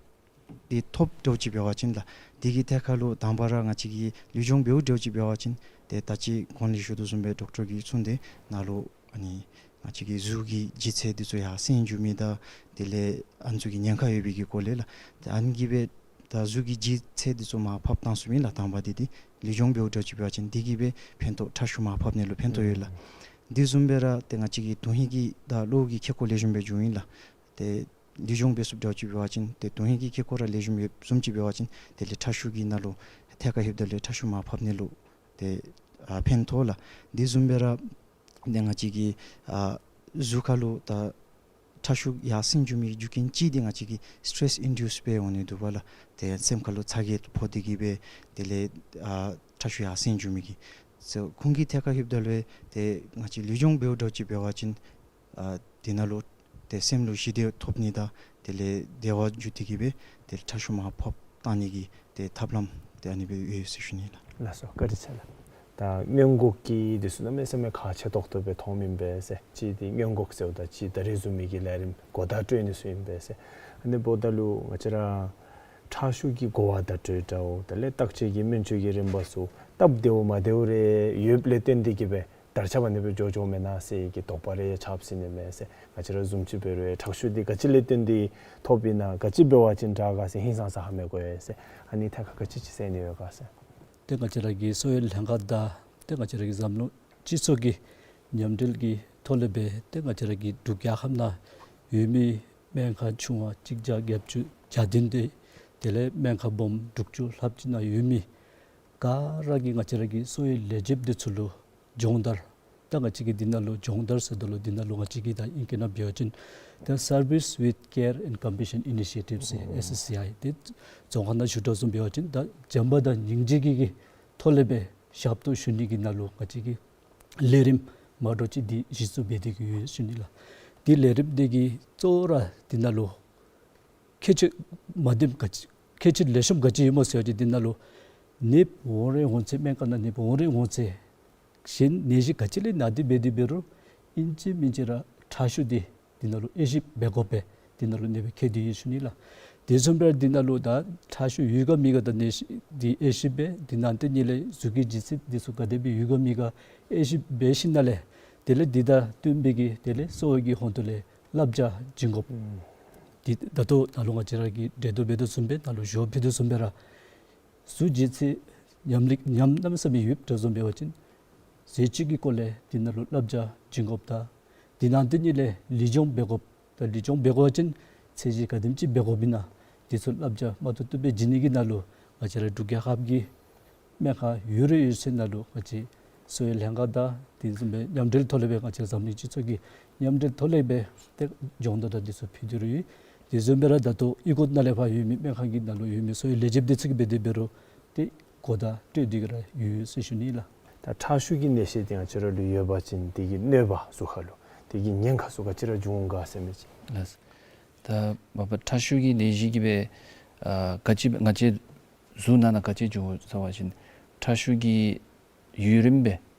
འདི་ཐོབ་འདྲཝ་ཅིག་འབད་བ་ཅིན་ལགས། དེ་གི་ཐད་ཁར་ལུ་དང་པ་ར་ང་བཅས་ཀྱིས་ལུས་སྦྱོང་འབདཝ་འདྲཝ་ཅིག་འབད་བ་ཅིན་ཏེ་ད་ཅི་གོང་ལས་ཞུ་དོ་བཟུམ་སྦེ་ཌོག་ཊར་གྱིས་གསུངས་ཏེ་ནཱ་ལུ་ཨ་ནི་ང་བཅས་ཀྱི་གཟུགས་ཀྱི་ལྗིད་ཚད་འདི་ཚུ་ཡར་སེང་འགྱོ་མི་དང་དེ་ལས་ཨ་ནི་ཚུ་གི་ཉེན་ཁ་ཡོད་པའི་གི་སྐོར་ལས་ལགས། ཏེ་ཨ་ནི་གིས་སྦེ་ད་གཟུགས་ཀྱི་ལྗིད་ཚད་འདི་ཚུ་མར་ཕབ་བཏང་ཚུགས་མི་ལགས། དང་པ་འདི་འདི་ལུས་སྦྱོང་འབདཝ་འདྲཝ་ཅིག་འབད་བ་ཅིན་འདི་གིས་སྦེ་ཕན་ཐོགས་ཁྲག་ཤུགས་མར་ཕབ་ནི་ལུ་ཕན་ཐོགས་ཡོད་ལགས། དེ་བཟུམ་སྦེ་ར་ཏེ་ང་བཅས་ཀྱི་དོན་ཧིང་གི་དང་གློ་བུ་གི་ཁེ་ཀོ་ལེགས་ཤོམ་སྦེ་འགྱོཝ་ཨིན་ལགས། ཏེ་ལུས་སྦྱོང་འབད་ཚུགསཔ་འདྲཝ་ཅིག་འབད་བ་ཅིན་ཏེ་དོན་ཧིང་གི་ཁེ་ཀོ་ར་ལེགས་ཤོམ་ཡོདཔ་བཟུམ་ཅིག་འབད་བ་ཅིན་དེ་ལས་ཁྲག་ཤུགས་ཀྱི་ནང་ལུ་ཐད་ཀར་ལྷོདཔ་ད་ལུ་ཁྲག་ཤུགས་མར་ཕབ་ནི་ལུ་ཏེ་ཨ་ཕན་ཐོགས་ལགས། དེ་བཟུམ་སྦེ་ར་ཏེ་ང་བཅས་ཀྱི་ཨ་གཟུགས་ཁར་ལུ་ད་ཁྲག་ཤུགས་ཡར་སེང་འགྱོ་མི་རྒྱུ་རྐྱེན་གཅིག་འདི་ང་བཅས་ཀྱི་སི་ཊེ་རེསི་ཨིན་ཌིའུསཌ་སྦེ་འོང་ནི་འདུག་པ་ལགས། ཏེ་སེམས་ཁར་ལུ་ཚ་གྱང་ཕོག་སྟེ་གིས་སྦེ་དེ་ལས་ཨ་ཁྲག་ཤུགས་ཡར་སེང་འགྱོ་མི་གི་སོ་ཁོང་གི་ཐད་ཁར་ལྷོདཔ་ད་ལུ་ཏེ་ང་བཅས་ལུས་སྦྱོང་འབདཝ་འདྲཝ་ཅིག་འབད་བ་ཅིན་ཨ་དེ་ནང་ལུ་ཏེ་སེམས་ལུ་ཞི་བདེ་ཐོབ་ནི་དང་དེ་ལས་བདེ་བ་འཇུ་སྟེ་གིས་སྦེ་ཏེ་ཁྲག་ཤུགས་མར་ཕབ་བཏང་ནི་གི་ཏེ་ཐབས་ལམ་ཏེ་ཨ་ནི་སྦེ་ཡོད་ཟེར་ཞུ་ནི་ལགས། ལགས་སོ། བཀའ་དྲིན་ཆེ་ལགས། ད་སྔོན་འགོག་གི་འདི་ཚུ་གནམ་མེད་ས་མེད་ཁག་ཆེ་ཏོག་ཏོ་སྦེ་མཐོངམ་ཨིན་པས་ཟེར། གཅིག་འདི་སྔོན་འགོག་ཟེརཝ་ད་གཅིག་ད་རིས་བཟུམ་མའི་གི་ལས་རིམ་གོ་བརྡ་སྤྲོད་ནི་ཚུ་ཨིན་པས་ཟེར། ཨ་ནི་འབདཝ་ད་ལུ་ང་བཅས་ར་ཁྲག་ཤུགས་ཀྱི་གོ་བརྡ་སྤྲོད་འདྲཝ་དེ་ལས་བརྟག་དཔྱད་ཀྱི་སྨན་བཅོས་ཀྱི་རིམ་པ་ཚུ་སྟབས་བདེཝ་མ་བདེཝ་རེ་ཡོདཔ་ལས་བརྟེན་ཏེ་གིས་སྦེ་དར་ཁྱབ་ཨ་ནི་སྦེ་འགྱོ་འགྱོཝ་མེན་ན་ཟེར་གྱི་དོགས་པ་རེ་ཆགསཔ་ཟེར་ནི་མས་ཟེར། ང་བཅས་ར་བཟུམ་ཅིག་འབད་རུང་ཁྲག་ཤུགས་འདི་ག་ཅི་ལས་བརྟེན་ཏེ་ཐོབ་ཨིན་ན་ག་ཅི་འབད་བ་ཅིན་དྲག་ག་ཟེར་ཧིང་སངས་ས་ཧ་མི་གོ་ཡི་ཟེར། ཨ་ནི་ཐད་ཁར་ག་ཅི་ཅིག་ཟེར་ནི་ཡོད་ག་ཟེར། ཏེ་ང་བཅས་ར་གི་གསོ་བའི་ལྷན་ཁག་དང་ཏེ་ང་བཅས་ར་གི་འཛམ་གླིང་སྤྱི་ཚོགས་ཀྱི་མཉམ་འབྲེལ་གྱི་ཐོག་ལས་སྦེ་ཏེ་ང་བཅས་ར་གི་འབྲུག་རྒྱལ་ཁབ་ནང་ཡོད་མི་སྨན་ཁང་ཆུང་བ་གཅིག་བརྒྱ་བརྒྱད་ཅུ་གྱ་བདུན་དེ་དེ་ལས་སྨན་ཁང་སྦོམ་དྲུག་ཅུ་ལྷགཔ་ཅིག་ནང་ཡོད་མི་ག་ར་གིས་ང་བཅས་ར་གི་གསོ་བའི་ལས་བྱེདཔ་འདི་ཚུ་ལུ་སྦྱོང་བརྡར། ད་ང་བཅས་ཀྱིས་འདི་ནང་ལུ་སྦྱོང་བརྡར་ཟེརཝ་ད་ལུ་འདི་ནང་ལུ་ང་བཅས་ཀྱིས་ད་ཨིང་སྐད་ནང་འབད་བ་ཅིན་ད་Service with Care and Compassion Initiative ཟེར་ཨེསི་ཨེསི་སི་ཨའི་དེ་རྫོང་ཁ་ནང་ཞུ་དོ་བཟུམ་འབད་བ་ཅིན་ད་བྱམས་པ་དང་སྙིང་རྗེ་གི་གི་ཐོག་ལས་སྦེ་ཞབས་ཏོག་ཞུ་ནི་གི་ནང་ལུ་ང་བཅས་ཀྱིས་ལས་རིམ་མ་འདྲཝ་ཅིག་འདི་གཞི་བཙུགས་འབད་དེ་གི་ཡོད་ཟེར་ཞུ་ནི་ལགས། འདི་ལས་རིམ་འདི་གི་གཙོ་བོ་ར་འདི་ནང་ལུ་ཁྱད་ཆོས་མ་བདེཝ་ག་ཅི་ཁྱད་ཆོས་ལེགས་ཤོམ་ག་ཅི་ཡོདཔ་སྨོ་ཟེར་བ་ཅིན་འདི་ནང་ལུ་ནདཔ་འོང་རན་འོང་ཚེ་སྨན་ཁང་ནང་ནདཔ་འོང་རན་འོང་ཚེ་གཞན་ནད་གཞི་ག་ཅི་ལས་ན་སྟེ་འབད་དེ་འབད་རུང་ཨིན་ཅི་མིན་ཅི་ར་ ཁྲག་ཤུགས་འདི་འདི་ནང་ལུ་དབྱེ་ཞིབ་འབད་དགོ་པས། འདི་ནང་ལུ་ཨ་ནི་སྦེ་ཁྱད་དུ་ཡོད་ཞུ་ནི་ལགས། དེ་བཟུམ་སྦེ་ར་འདི་ནང་ལུ་ད་ཁྲག་ཤུགས་ཡོད་ག་མེད་ག་ད་ནད་གཞི་འདི་དབྱེ་ཞིབ་འབད། དེ་ནང་དེ་ཉིད་ལས་གཟུགས་ཀྱི་ལྗིད་ཚད་འདི་ཚུ་ག་དེ་སྦེ་ཡོད་ག་མེད་ག་དབྱེ་ཞིབ་འབད་ཞིནམ་ལས་དེ་ལས་འདི་དང་བསྟུན་པའི་གི་དེ་ལས་གསོ་བའི་གི་ཧོངས་ལས་བསླབ་བྱ་བྱིན་དགོཔ། ཨུམ། འདི་ད་ལྟོ་ནཱ་ལུ་ང་བཅས་ར་གིས་འགྲེལ་བརྡ་འབད་དོ་བཟུམ་སྦེ་ནཱ་ལུ་ཞུ་ཕུལ་དོ་བཟུམ་སྦེ་ར་གཟུགས་ཀྱི་ལྗིད་ཚད་ཉམས་ལེགས་ཉམས་གནམ་མེད་ས་མེད་ཡོདཔ་འདྲཝ་བཟུམ་འབད་བ་ཅིན་ཟས་བཅུད་ཀྱི་སྐོར་ལས་འདི་ནང་ལུ་བསླབ་བྱ་བྱིན་དགོཔ་དང་དེ་ནང་དེ་ཉིད་ལས་ལུས་སྦྱོང་འབད་དགོཔ་དང་ལུས་སྦྱོང་འབད་དགོ་པ་ཅིན་ཚད་གཞི་ག་དེམ་ཅིག་འབད་དགོཔ་ཨིན་ན་འདི་ཚུ་བསླབ་བྱ་མ་ཐུབ་ཐུབ་སྦེ་བྱིན་ནི་གི་ནང་ལུ་ང་བཅས་ར་འབྲུག་རྒྱལ་ཁབ་ཀྱི་སྨན་ཁང་ཡོད་རེ་ཡོད་ཚད་ནང་ལུ་ང་བཅས་གསོ་བའི་ལྷན་ཁག་དང་དེ་བཟུམ་སྦེ་མཉམ་འབྲེལ་ཐོག་ལས་སྦེ་ང་བཅས་འཛམ་གླིང་སྤྱི་ཚོགས་ཀྱི་མཉམ་འབྲེལ་ཐོག་ལས་སྦེ་ཏེ་སྦྱོང་བརྡར་དང་འདི་ཚུ་ཕུལ་ཏེ་ར་ཡོད། དེ་བཟུམ་སྦེ་ར་ད་ལྟོ་ཨི་ཀོཊ་ནང་ལས་ཕར་ཡོད་མི་སྨན་ཁང་གི་ནང་ལུ་ཡོད་མི་གསོ་བའི་ལས་བྱེདཔ་འདི་ཚུ་གིས་འབད་དེ་འབད་རུང་ཏེ་གོ་བརྡ་སྤྲོད་དེ་གི་ར་ཡོད་ཟེར་ཞུ་ནི་ལགས། ད་ཁྲག་ཤུགས་ཀྱི་ནད་གཞི་འདི་ང་བཅས་ར་ལུ་ཡོད་པ་ཅིན་དེ་གི་གནོད་པ་གཟུགས་ཁར་ལུ་དེ་གི་ཉེན་ཁ་ཚུ་ག་ཅི་ར་འབྱུང་ག་ཟེར་མི་ཅིག། ལགས། ད་མ་པ་ཁྲག་ཤུགས་ཀྱི་ནད་གཞི་གིས་སྦེ་ཨ་ག་ཅི་ང་བཅས་གཟུགས་ནང་ན་ག་ཅི་འབྱུང་ཟེར་བ་ཅིན་ཁྲག་ཤུགས་ཀྱི་ཡུན་རིངམོ་སྦེ་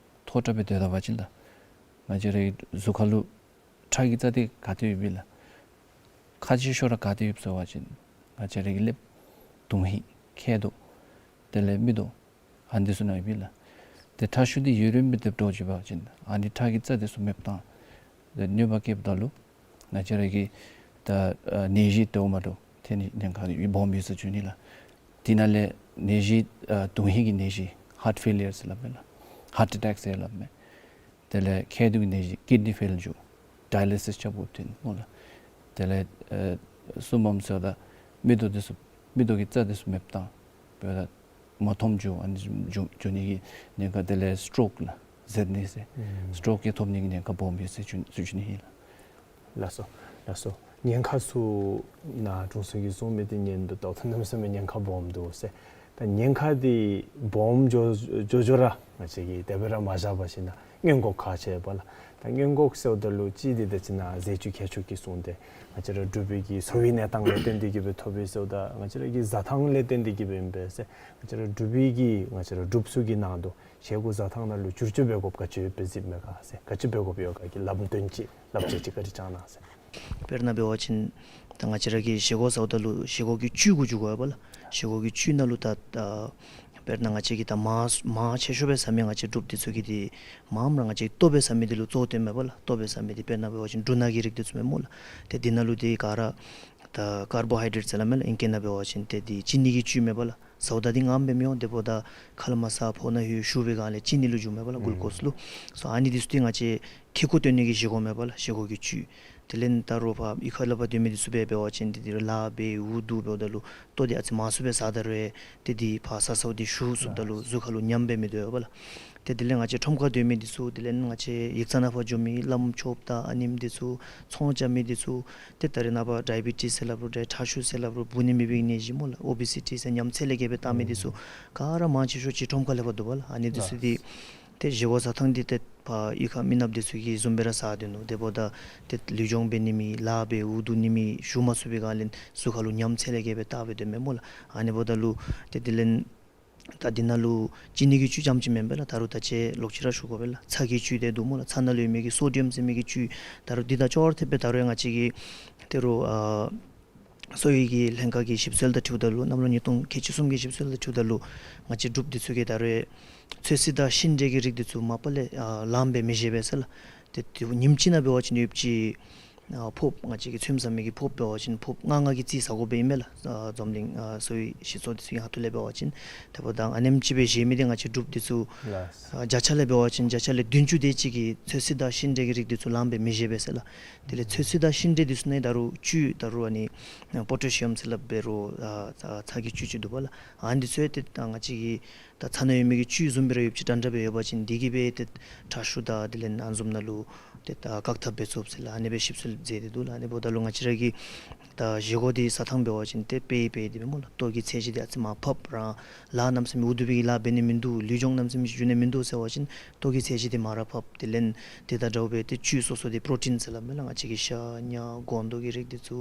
མཐོ་དྲགས་སྦེ་སྡོད་ད་པ་ཅིན་ད་ང་བཅས་རའི་གཟུགས་ཁར་ལུ་ཁྲག་གི་རྩ་འདི་ག་ཏེ་ཡོདཔ་ཨིན་ལགས། ཁག་ཆེ་ཤོས་ར་ག་ཏེ་ཡོདཔ་ཟེར་བ་ཅིན་ང་བཅས་རའི་གི་ལེབ། དོན་ཧིང་། མཁལ་རྡོག། དེ་ལས་མིག་ཏོ། ཨ་ནི་འདི་ཚུ་ནང་ཡོདཔ་ཨིན་ལགས། ཏེ་ཁྲག་ཤུགས་འདི་ཡུན་རིངམོ་སྦེ་སྡོད་འགྱོ་བ་ཅིན་ཨ་ནི་ཁྲག་གི་རྩ་འདི་ཚུ་མེདཔ་བཏང་སྟེ་གནོད་པ་བསྐྱལཝ་ད་ལུ་ང་བཅས་ར་གི་ད་ཨ་ནད་གཞི་དེ་འོ་མ་འདྲཝ་ཐོན་ནི་ཉེན་ཁ་སྦོམ་ཡོད་ཟེར་ཞུ་ནི་ལགས། དེ་ནང་ལས་ནད་གཞི་ཨ་དོན་ཧིང་གི་ནད་གཞི་ཧཱརཊ་ཕེ་ལི་ཡར་ཟེར་སླབ་མས་ལགས། ཧཱརཊ་ཨེ་ཊེཀ་ཟེར་སླབ་མས། དེ་ལས་མཁལ་རྡོག་གི་ནད་གཞི་ཀིཌ་ནི་ཕེལ་འགྱོ། ཌའི་ལི་སིས་རྐྱབ་དགོཔ་ཐོན་སྨོ་ལགས། དེ་ལས་ཨེ་གསུམ་པམ་ཟེརཝ་ད་མིག་ཏོ་འདི་ཚུ་མིག་ཏོ་གི་རྩ་འདི་ཚུ་མེདཔ་བཏང་འབདཝ་ད་མ་མཐོངམ་འགྱོ། ཨ་ནི་འགྱོ་འགྱོ་ནི་གི་ཉེན་ཁ། དེ་ལས་སི་ཊོག་ལགས་ཟེར་ནི་ཟེར། ཨུམ། སི་ཊོག་གི་ཐོབ་ནི་གི་ཉེན་ཁ་སྦོམ་ཡོད་ཟེར་ཞུ་ཞུ་ནི་ཨིན་ལགས། ལགས་སོ། ལགས་སོ། ཉེན་ཁ་ཚུ་ནཱ་དྲུང་འཚོ་གིས་གསུངས་མི་འདི་ཉན་དོ་བལྟཝ་ད་གནམ་མེད་ས་མེད་ཉེན་ཁ་སྦོམ་འདུག་ཟེར། ད་ཉེན་ཁ་འདི་སྦོམ་འགྱོ་འགྱོ་ར་ང་བཅས་ཀྱིས་དེ་སྦེ་ར་མ་བཞག་པར་ཞིནམ་ན་སྔོན་འགོག་ག་ཅི་འབད་ལགས། ད་སྔོན་འགོག་ཟེརཝ་ད་ལུ་གཅིག་འདི་ད་ཅི་ནཱ་ཟས་བཅུད་ཁྱད་ཆོས་ཀྱི་གསུངས་ཏེ་ང་བཅས་ར་འབྲུག་པའི་གི་གསོ་བའི་གནས་སྟངས་ལས་བརྟེན་ཏེ་གི་སྦེ་ཐོབ་པས་ཟེརཝ་ད་ང་བཅས་ར་གི་བཟའ་ཐངས་ལས་བརྟེན་ཏེ་གི་སྦེ་ཨིན་པས་ཟེར། ང་བཅས་ར་འབྲུག་པའི་གི་ང་བཅས་ར་འབྲུགཔ་ཚུ་གི་ནང་དུ་བཞེས་སྒོ་བཟའ་ཐངས་ནང་ལུ་བསྒྱུར་བཅོས་འབད་དགོཔ་ག་ཅི་ཡོདཔ་སྦེ་གཟིགསཔ་མས་ག་ཟེར། ག་ཅི་འབད་དགོཔ་ཡོད་ག་གི་ལམ་སྟོན་ཅིག་བསླབ་བྱ་ཅིག་བཀའ་དྲིན་བསྐྱང་གནང་ཟེར། དཔེར་ན་འབད་བ་ཅིན་ད་ང་བཅས་ར་གིས་བཞེས་སྒོ་བཟའཝ་ད་ལུ་བཞེས་སྒོ་གི་བཅུད་གུ་འགྱུར་དགོ་པས་ལགས། བཞེས་སྒོ་གི་བཅུད་ནང་ལུ་ད་ད་དཔེར་ན་ང་བཅས་ཀྱིས་ད་མར་མར་ཆེ་ཤོས་སྦེ་བཟའ་མི་ང་བཅས་འབྲུགཔ་འདི་ཚུ་གིས་འདི་མངམ་ར་ང་བཅས་ལྟོ་སྦེ་བཟའ་མི་འདི་ལུ་གཙོ་བོ་བཏོནམ་མས་པ་ལགས། ལྟོ་སྦེ་བཟའ་མི་འདི་དཔེར་ན་འབད་བ་ཅིན་འབྲུ་སྣ་གི་རིགས་འདི་ཚུ་མས་སྨོ་ལགས། ཏེ་འདི་ནང་ལུ་འདི་ག་ར་ད་ཀར་བོ་ཧའི་ཌེཊ་ཟེར་སླབ་མས་ལགས། ཨིང་སྐད་ནང་འབད་བ་ཅིན་ཏེ་འདི་ཅི་ནི་གི་བཅུད་མས་པ་ལགས། བཟའཝ་ད་འདི་མངམ་སྦེ་མི་འོང་། དེ་འབདཝ་ད་ཁ་ལས་མར་ཟ་ཕོཝ་ནང་ལྷོད་ཞུ་བའི་སྒང་ལས་ཅི་ནི་ལུ་འགྱུརཝ་མས་པ་ལགས། ཨུམ། གུལ་ཀོསི་ལུ། སོ་ཨ་ནི་འདི་ཚུ་འདི་ང་བཅས་ཁེ་ཀོ་བཏོན་ནི་གི་བཞེས་སྒོ་མས་པ་ལགས། བཞེས་སྒོ་གི་བཅུད། དེ་ལས་ད་རུང་ཕར་གཡུས་ཁ་ལས་ཕར་སྡོད་མི་འདི་ཚུ་འབད་འབད་བ་ཅིན་ཏེ་འདི་རུང་ལཱ་འབད་འུ་སྡུག་འབདཝ་ད་ལུ་ལྟོ་འདི་ཨ་ཙི་མང་སུ་སྦེ་བཟའ་ད་རུང་ཏེ་འདི་ཕར་ཟ་ཟཝ་འདི་ཞུ་ཚུགསཔ་ད་ལུ་གཟུགས་ཁར་ལུ་ཉམས་སྦེ་མི་སྡོད་པས་ལགས། ཏེ་དེ་ལས་ང་བཅས་ཁྲོམ་ཁར་སྡོད་མི་འདི་ཚུ་དེ་ལས་ང་བཅས་ཡིག་ཚང་ནང་ཕར་འགྱོ་མི་བླམ་ཆོསཔ་དང་ཨ་ནེམ་འདི་ཚུ་ཚོང་རྐྱབ་མི་འདི་ཚུ་ཏེ་ད་རེས་ནངས་པ་ཌའི་བི་ཊིསི་ཟེར་སླབ་རུང་ད་ཁྲག་ཤུགས་ཟེར་སླབ་རུང་འབུ་ནི་མེད་པའི་ནད་གཞི་སྨོ་ལགས། ཨོ་བི་སི་ཊི་ཟེར་ཉམས་ཚད་ལས་བརྒལ་སྦེ་བཏང་མི་འདི་ཚུ་ག་ར་མང་ཆེ་ཤོས་ཅིག་ཁྲོམ་ཁ་ལས་ཕར་འདུག་པ་ལགས། ཨ་ནི་འདི་ཚུ་འདི་ཏེ་བཞེས་སྒོ་བཟའ་ཐངས་འདི་ཏེ་ཕར་གཡུས་ཁ་མི་ནགཔ་འདི་ཚུ་གིས་བཟུམ་སྦེ་ར་བཟའ་སྡོད་ནུག། དེ་འབདཝ་ད་ཏེ་ལུས་སྦྱོང་འབད་ནི་མེད་ལཱ་འབད་འུ་སྡུག་ནི་མེད་ཞུ་མ་ཚུགས་པའི་སྒང་ལས་གཟུགས་ཁར་ལུ་ཉམས་ཚད་ལས་བརྒལ་སྦེ་བཏང་སྦེ་སྡོདཔ་མས་སྨོ་ལགས། ཨ་ནི་འབདཝ་ད་ལུ་ཏེ་དེ་ལས་ད་འདི་ནང་ལུ་ཅི་ནི་གི་བཅུད་རྐྱངམ་ཅིག་མེན་པས་ལགས། ད་རུང་ད་ཅི་ལོག་ཅི་ར་ཞུ་དགོ་པས་ལགས། ཚྭ་གི་བཅུད་འདི་འདུག་སྨོ་ལགས། ཚྭ་ནང་ལུ་ཡོད་མི་གི་སོ་ཌི་ཡམ་ཟེར་མི་གི་བཅུད་ད་རུང་འདི་དང་ཅོག་ར་འཐདཔ་སྦེ་ད་རུང་ཡང་ང་བཅས་ཀྱི་ད་རུང་ཨ་གསོ་བའི་གི་ལྷན་ཁག་གི་ཞིབ་འཚོལ་དང་འཁྲིལཝ་ད་ལུ་གནམ་ལོ་ཉིས་སྟོང་ཁལ་གཅིག་གསུམ་གྱི་ཞིབ་འཚོལ་དང་འཁྲིལཝ་ད་ལུ་ང་བཅས་འབྲུགཔ་འདི་ཚུ་གིས་ད་རུང་ཚོད་བསྲེ་དང་ཤིང་འབྲས་ཀྱི་རིགས་འདི་ཚུ་མ་པ་ལས་ཨ་ལངམ་སྦེ་མི་བཞེས་པས་ཟེར་ལགས། ཏེ་ཏེ་ཉིནམ་གཅིག་ནང་འབད་བ་ཅིན་ཡོདཔ་ཅིག་ཨ་ཕོརཔ་ང་བཅས་ཀྱིས་ཚོདམ་ཟ་མི་གི་ཕོརཔ་འབད་བ་ཅིན་ཕོརཔ་ལྔ་ལྔ་གི་རྩིས་ཟ་དགོཔ་ཨིན་མས་ལགས། ཨ་འཛམ་གླིང་ཨ་གསོ་བའི་སྤྱི་ཚོགས་འདི་ཚུ་གི་ཁ་ཐུག་ལས་འབད་བ་ཅིན། དེ་འབདཝ་ད་ཨ་ནེམ་ཅིག་སྦེ་བཞེས་མི་འདི་ང་བཅས་འབྲུགཔ་འདི་ཚུ་ལགས། ཨ་བརྒྱ་ཆ་ལས་འབད་བ་ཅིན་བརྒྱ་ཆ་ལས་བདུན་ཅུ་དེ་ཅིག་གིས་ཚོད་བསྲེ་དང་ཤིང་འབྲས་ཀྱི་རིགས་འདི་ཚུ་ལངམ་སྦེ་མི་བཞེས་པས་ཟེར་ལགས། དེ་ལས་ཚོད་བསྲེ་དང་ཤིང་འབྲས་འདི་ཚུ་ནང་ད་རུང་བཅུད་ད་རུང་ཨ་ནི་པོ་ཊེ་ཤི་ཡམ་ཟེར་སླབ་འབད་རུང་ཨ་ཚྭ་གི་བཅུད་ཅིག་འདུག་པ་ལགས། ཨ་ནི་འདི་ཚུ་ཡང་ཏེ་ད་ང་བཅས་ཀྱི་ད་ཚྭ་ནང་ཡོད་མི་གི་བཅུད་བཟུམ་སྦེ་ར་ཡོདཔ་ཅིག་འདྲན་འདྲ་སྦེ་ཡོད་པ་ཅིན་འདི་གིས་སྦེ་ཏེ་ཁྲག་ཤུགས་དང་དེ་ལས་ཨ་ནི་བཟུམ་ནང་ལུ་ཏེ་ད་བཀག་ཐབས་འབད་ཚུགསཔ་ཟེར་ལགས། ཨ་ནི་སྦེ་ཞིབ་འཚོལ་མཛད་དེ་འདུག་ལགས། ཨ་ནི་འབདཝ་ད་ལུ་ང་བཅས་ར་གི་ད་བཞེས་སྒོ་འདི་བཟའ་ཐངས་འབད་བ་ཅིན་ཏེ་དཔེ་དཔེ་འདི་སྦེ་སྨོ་ལགས། ལྟོ་གི་ཚད་གཞི་འདི་ཨ་ཙི་མར་ཕབ་ར་ལཱ་གནམ་མེད་ས་མེད་འུ་སྡུག་པའི་གི་ལཱ་འབད་ནི་མིན་འདུག། ལུས་སྦྱོང་གནམ་མེད་ས་མེད་ཞུ་ནི་མིན་འདུག་ཟེར་བ་ཅིན་ལྟོ་གི་ཚད་གཞི་འདི་མར་ར་ཕབ། དེ་ལས་དེ་དང་འདྲཝ་སྦེ་ཏེ་བཅུད་སོ་སོ་འདི་པྲོ་ཊིན་ཟེར་སླབ་མས་ལགས། ང་བཅས་ཀྱི་ཤ་ཉ་སྒོང་རྡོག་གི་རིགས་འདི་ཚུ་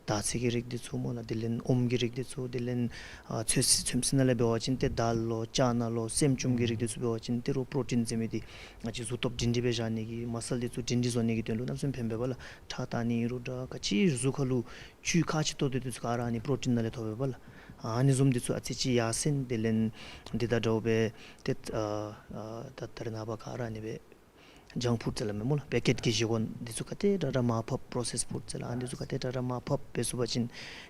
དར་ཚིལ་གྱི་རིགས་འདི་ཚུ་སྨོ་ལགས། དེ་ལས་ཨོམ་གྱི་རིགས་འདི་ཚུ་དེ་ལས་ཨ་ཚོད་བསྲེ་ཚོད་བསྲེ་ནང་ལས་འབད་བ་ཅིན་ཏེ་དཱལ་ལོ་ཅ་ན་ལོ་སྲནམ་ཅུམ་གྱི་རིགས་འདི་ཚུ་འབད་བ་ཅིན་ཏེ་རོགས་པྲོ་ཊིན་ཟེར་མི་འདི་ང་བཅས་གཟུགས་སྟོབས་སྒྲིང་སྒྲི་སྦེ་བཞག་ནི་གི་མ་སཱལ་འདི་ཚུ་ ཌེན་ཌི་བཟོ་ནི་གི་དོན་ལུ་གནམ་མེད་ས་མེད་ཕན་པས་པ་ལགས། ཁྲག་བཏང་ནི་ཨིན་རུང་འདྲ། ག་ཅི་གཟུགས་ཁར་ལུ་བཅུད་ཁག་ཆེ་ཏོག་ཏོ་འདི་ཚུ་ག་ར་ཨ་ནི་པྲོ་ཊིན་ནང་ལས་ཐོབ་པས་པ་ལགས། ཨ་ནི་བཟུམ་འདི་ཚུ་ཨ་ཙི་ཅིག་ཡར་སེང་། དེ་ལས་འདི་དང་འདྲཝ་སྦེ་ཏེ་ཨ་ཨ་ད་ད་རེས་ནངས་པ་ག་ར་ཨ་ནི་སྦེ་ཇངཀ་ཕུཌ་ཟེར་སླབ་མས་སྨོ་ལགས། པེ་ཀེཊ་གི་བཞེས་སྒོ་འདི་ཚུ་ག་དེ་དྲག་དྲག་མར་ཕབ། པྲོ་སེསཌ་ཕུཌ་ཟེར་སླབ། ཨ་ནི་ཚུ་ག་དེ་དྲག་དྲག་མར་ཕབ་འབད་ཚུགས་པ་ཅིན་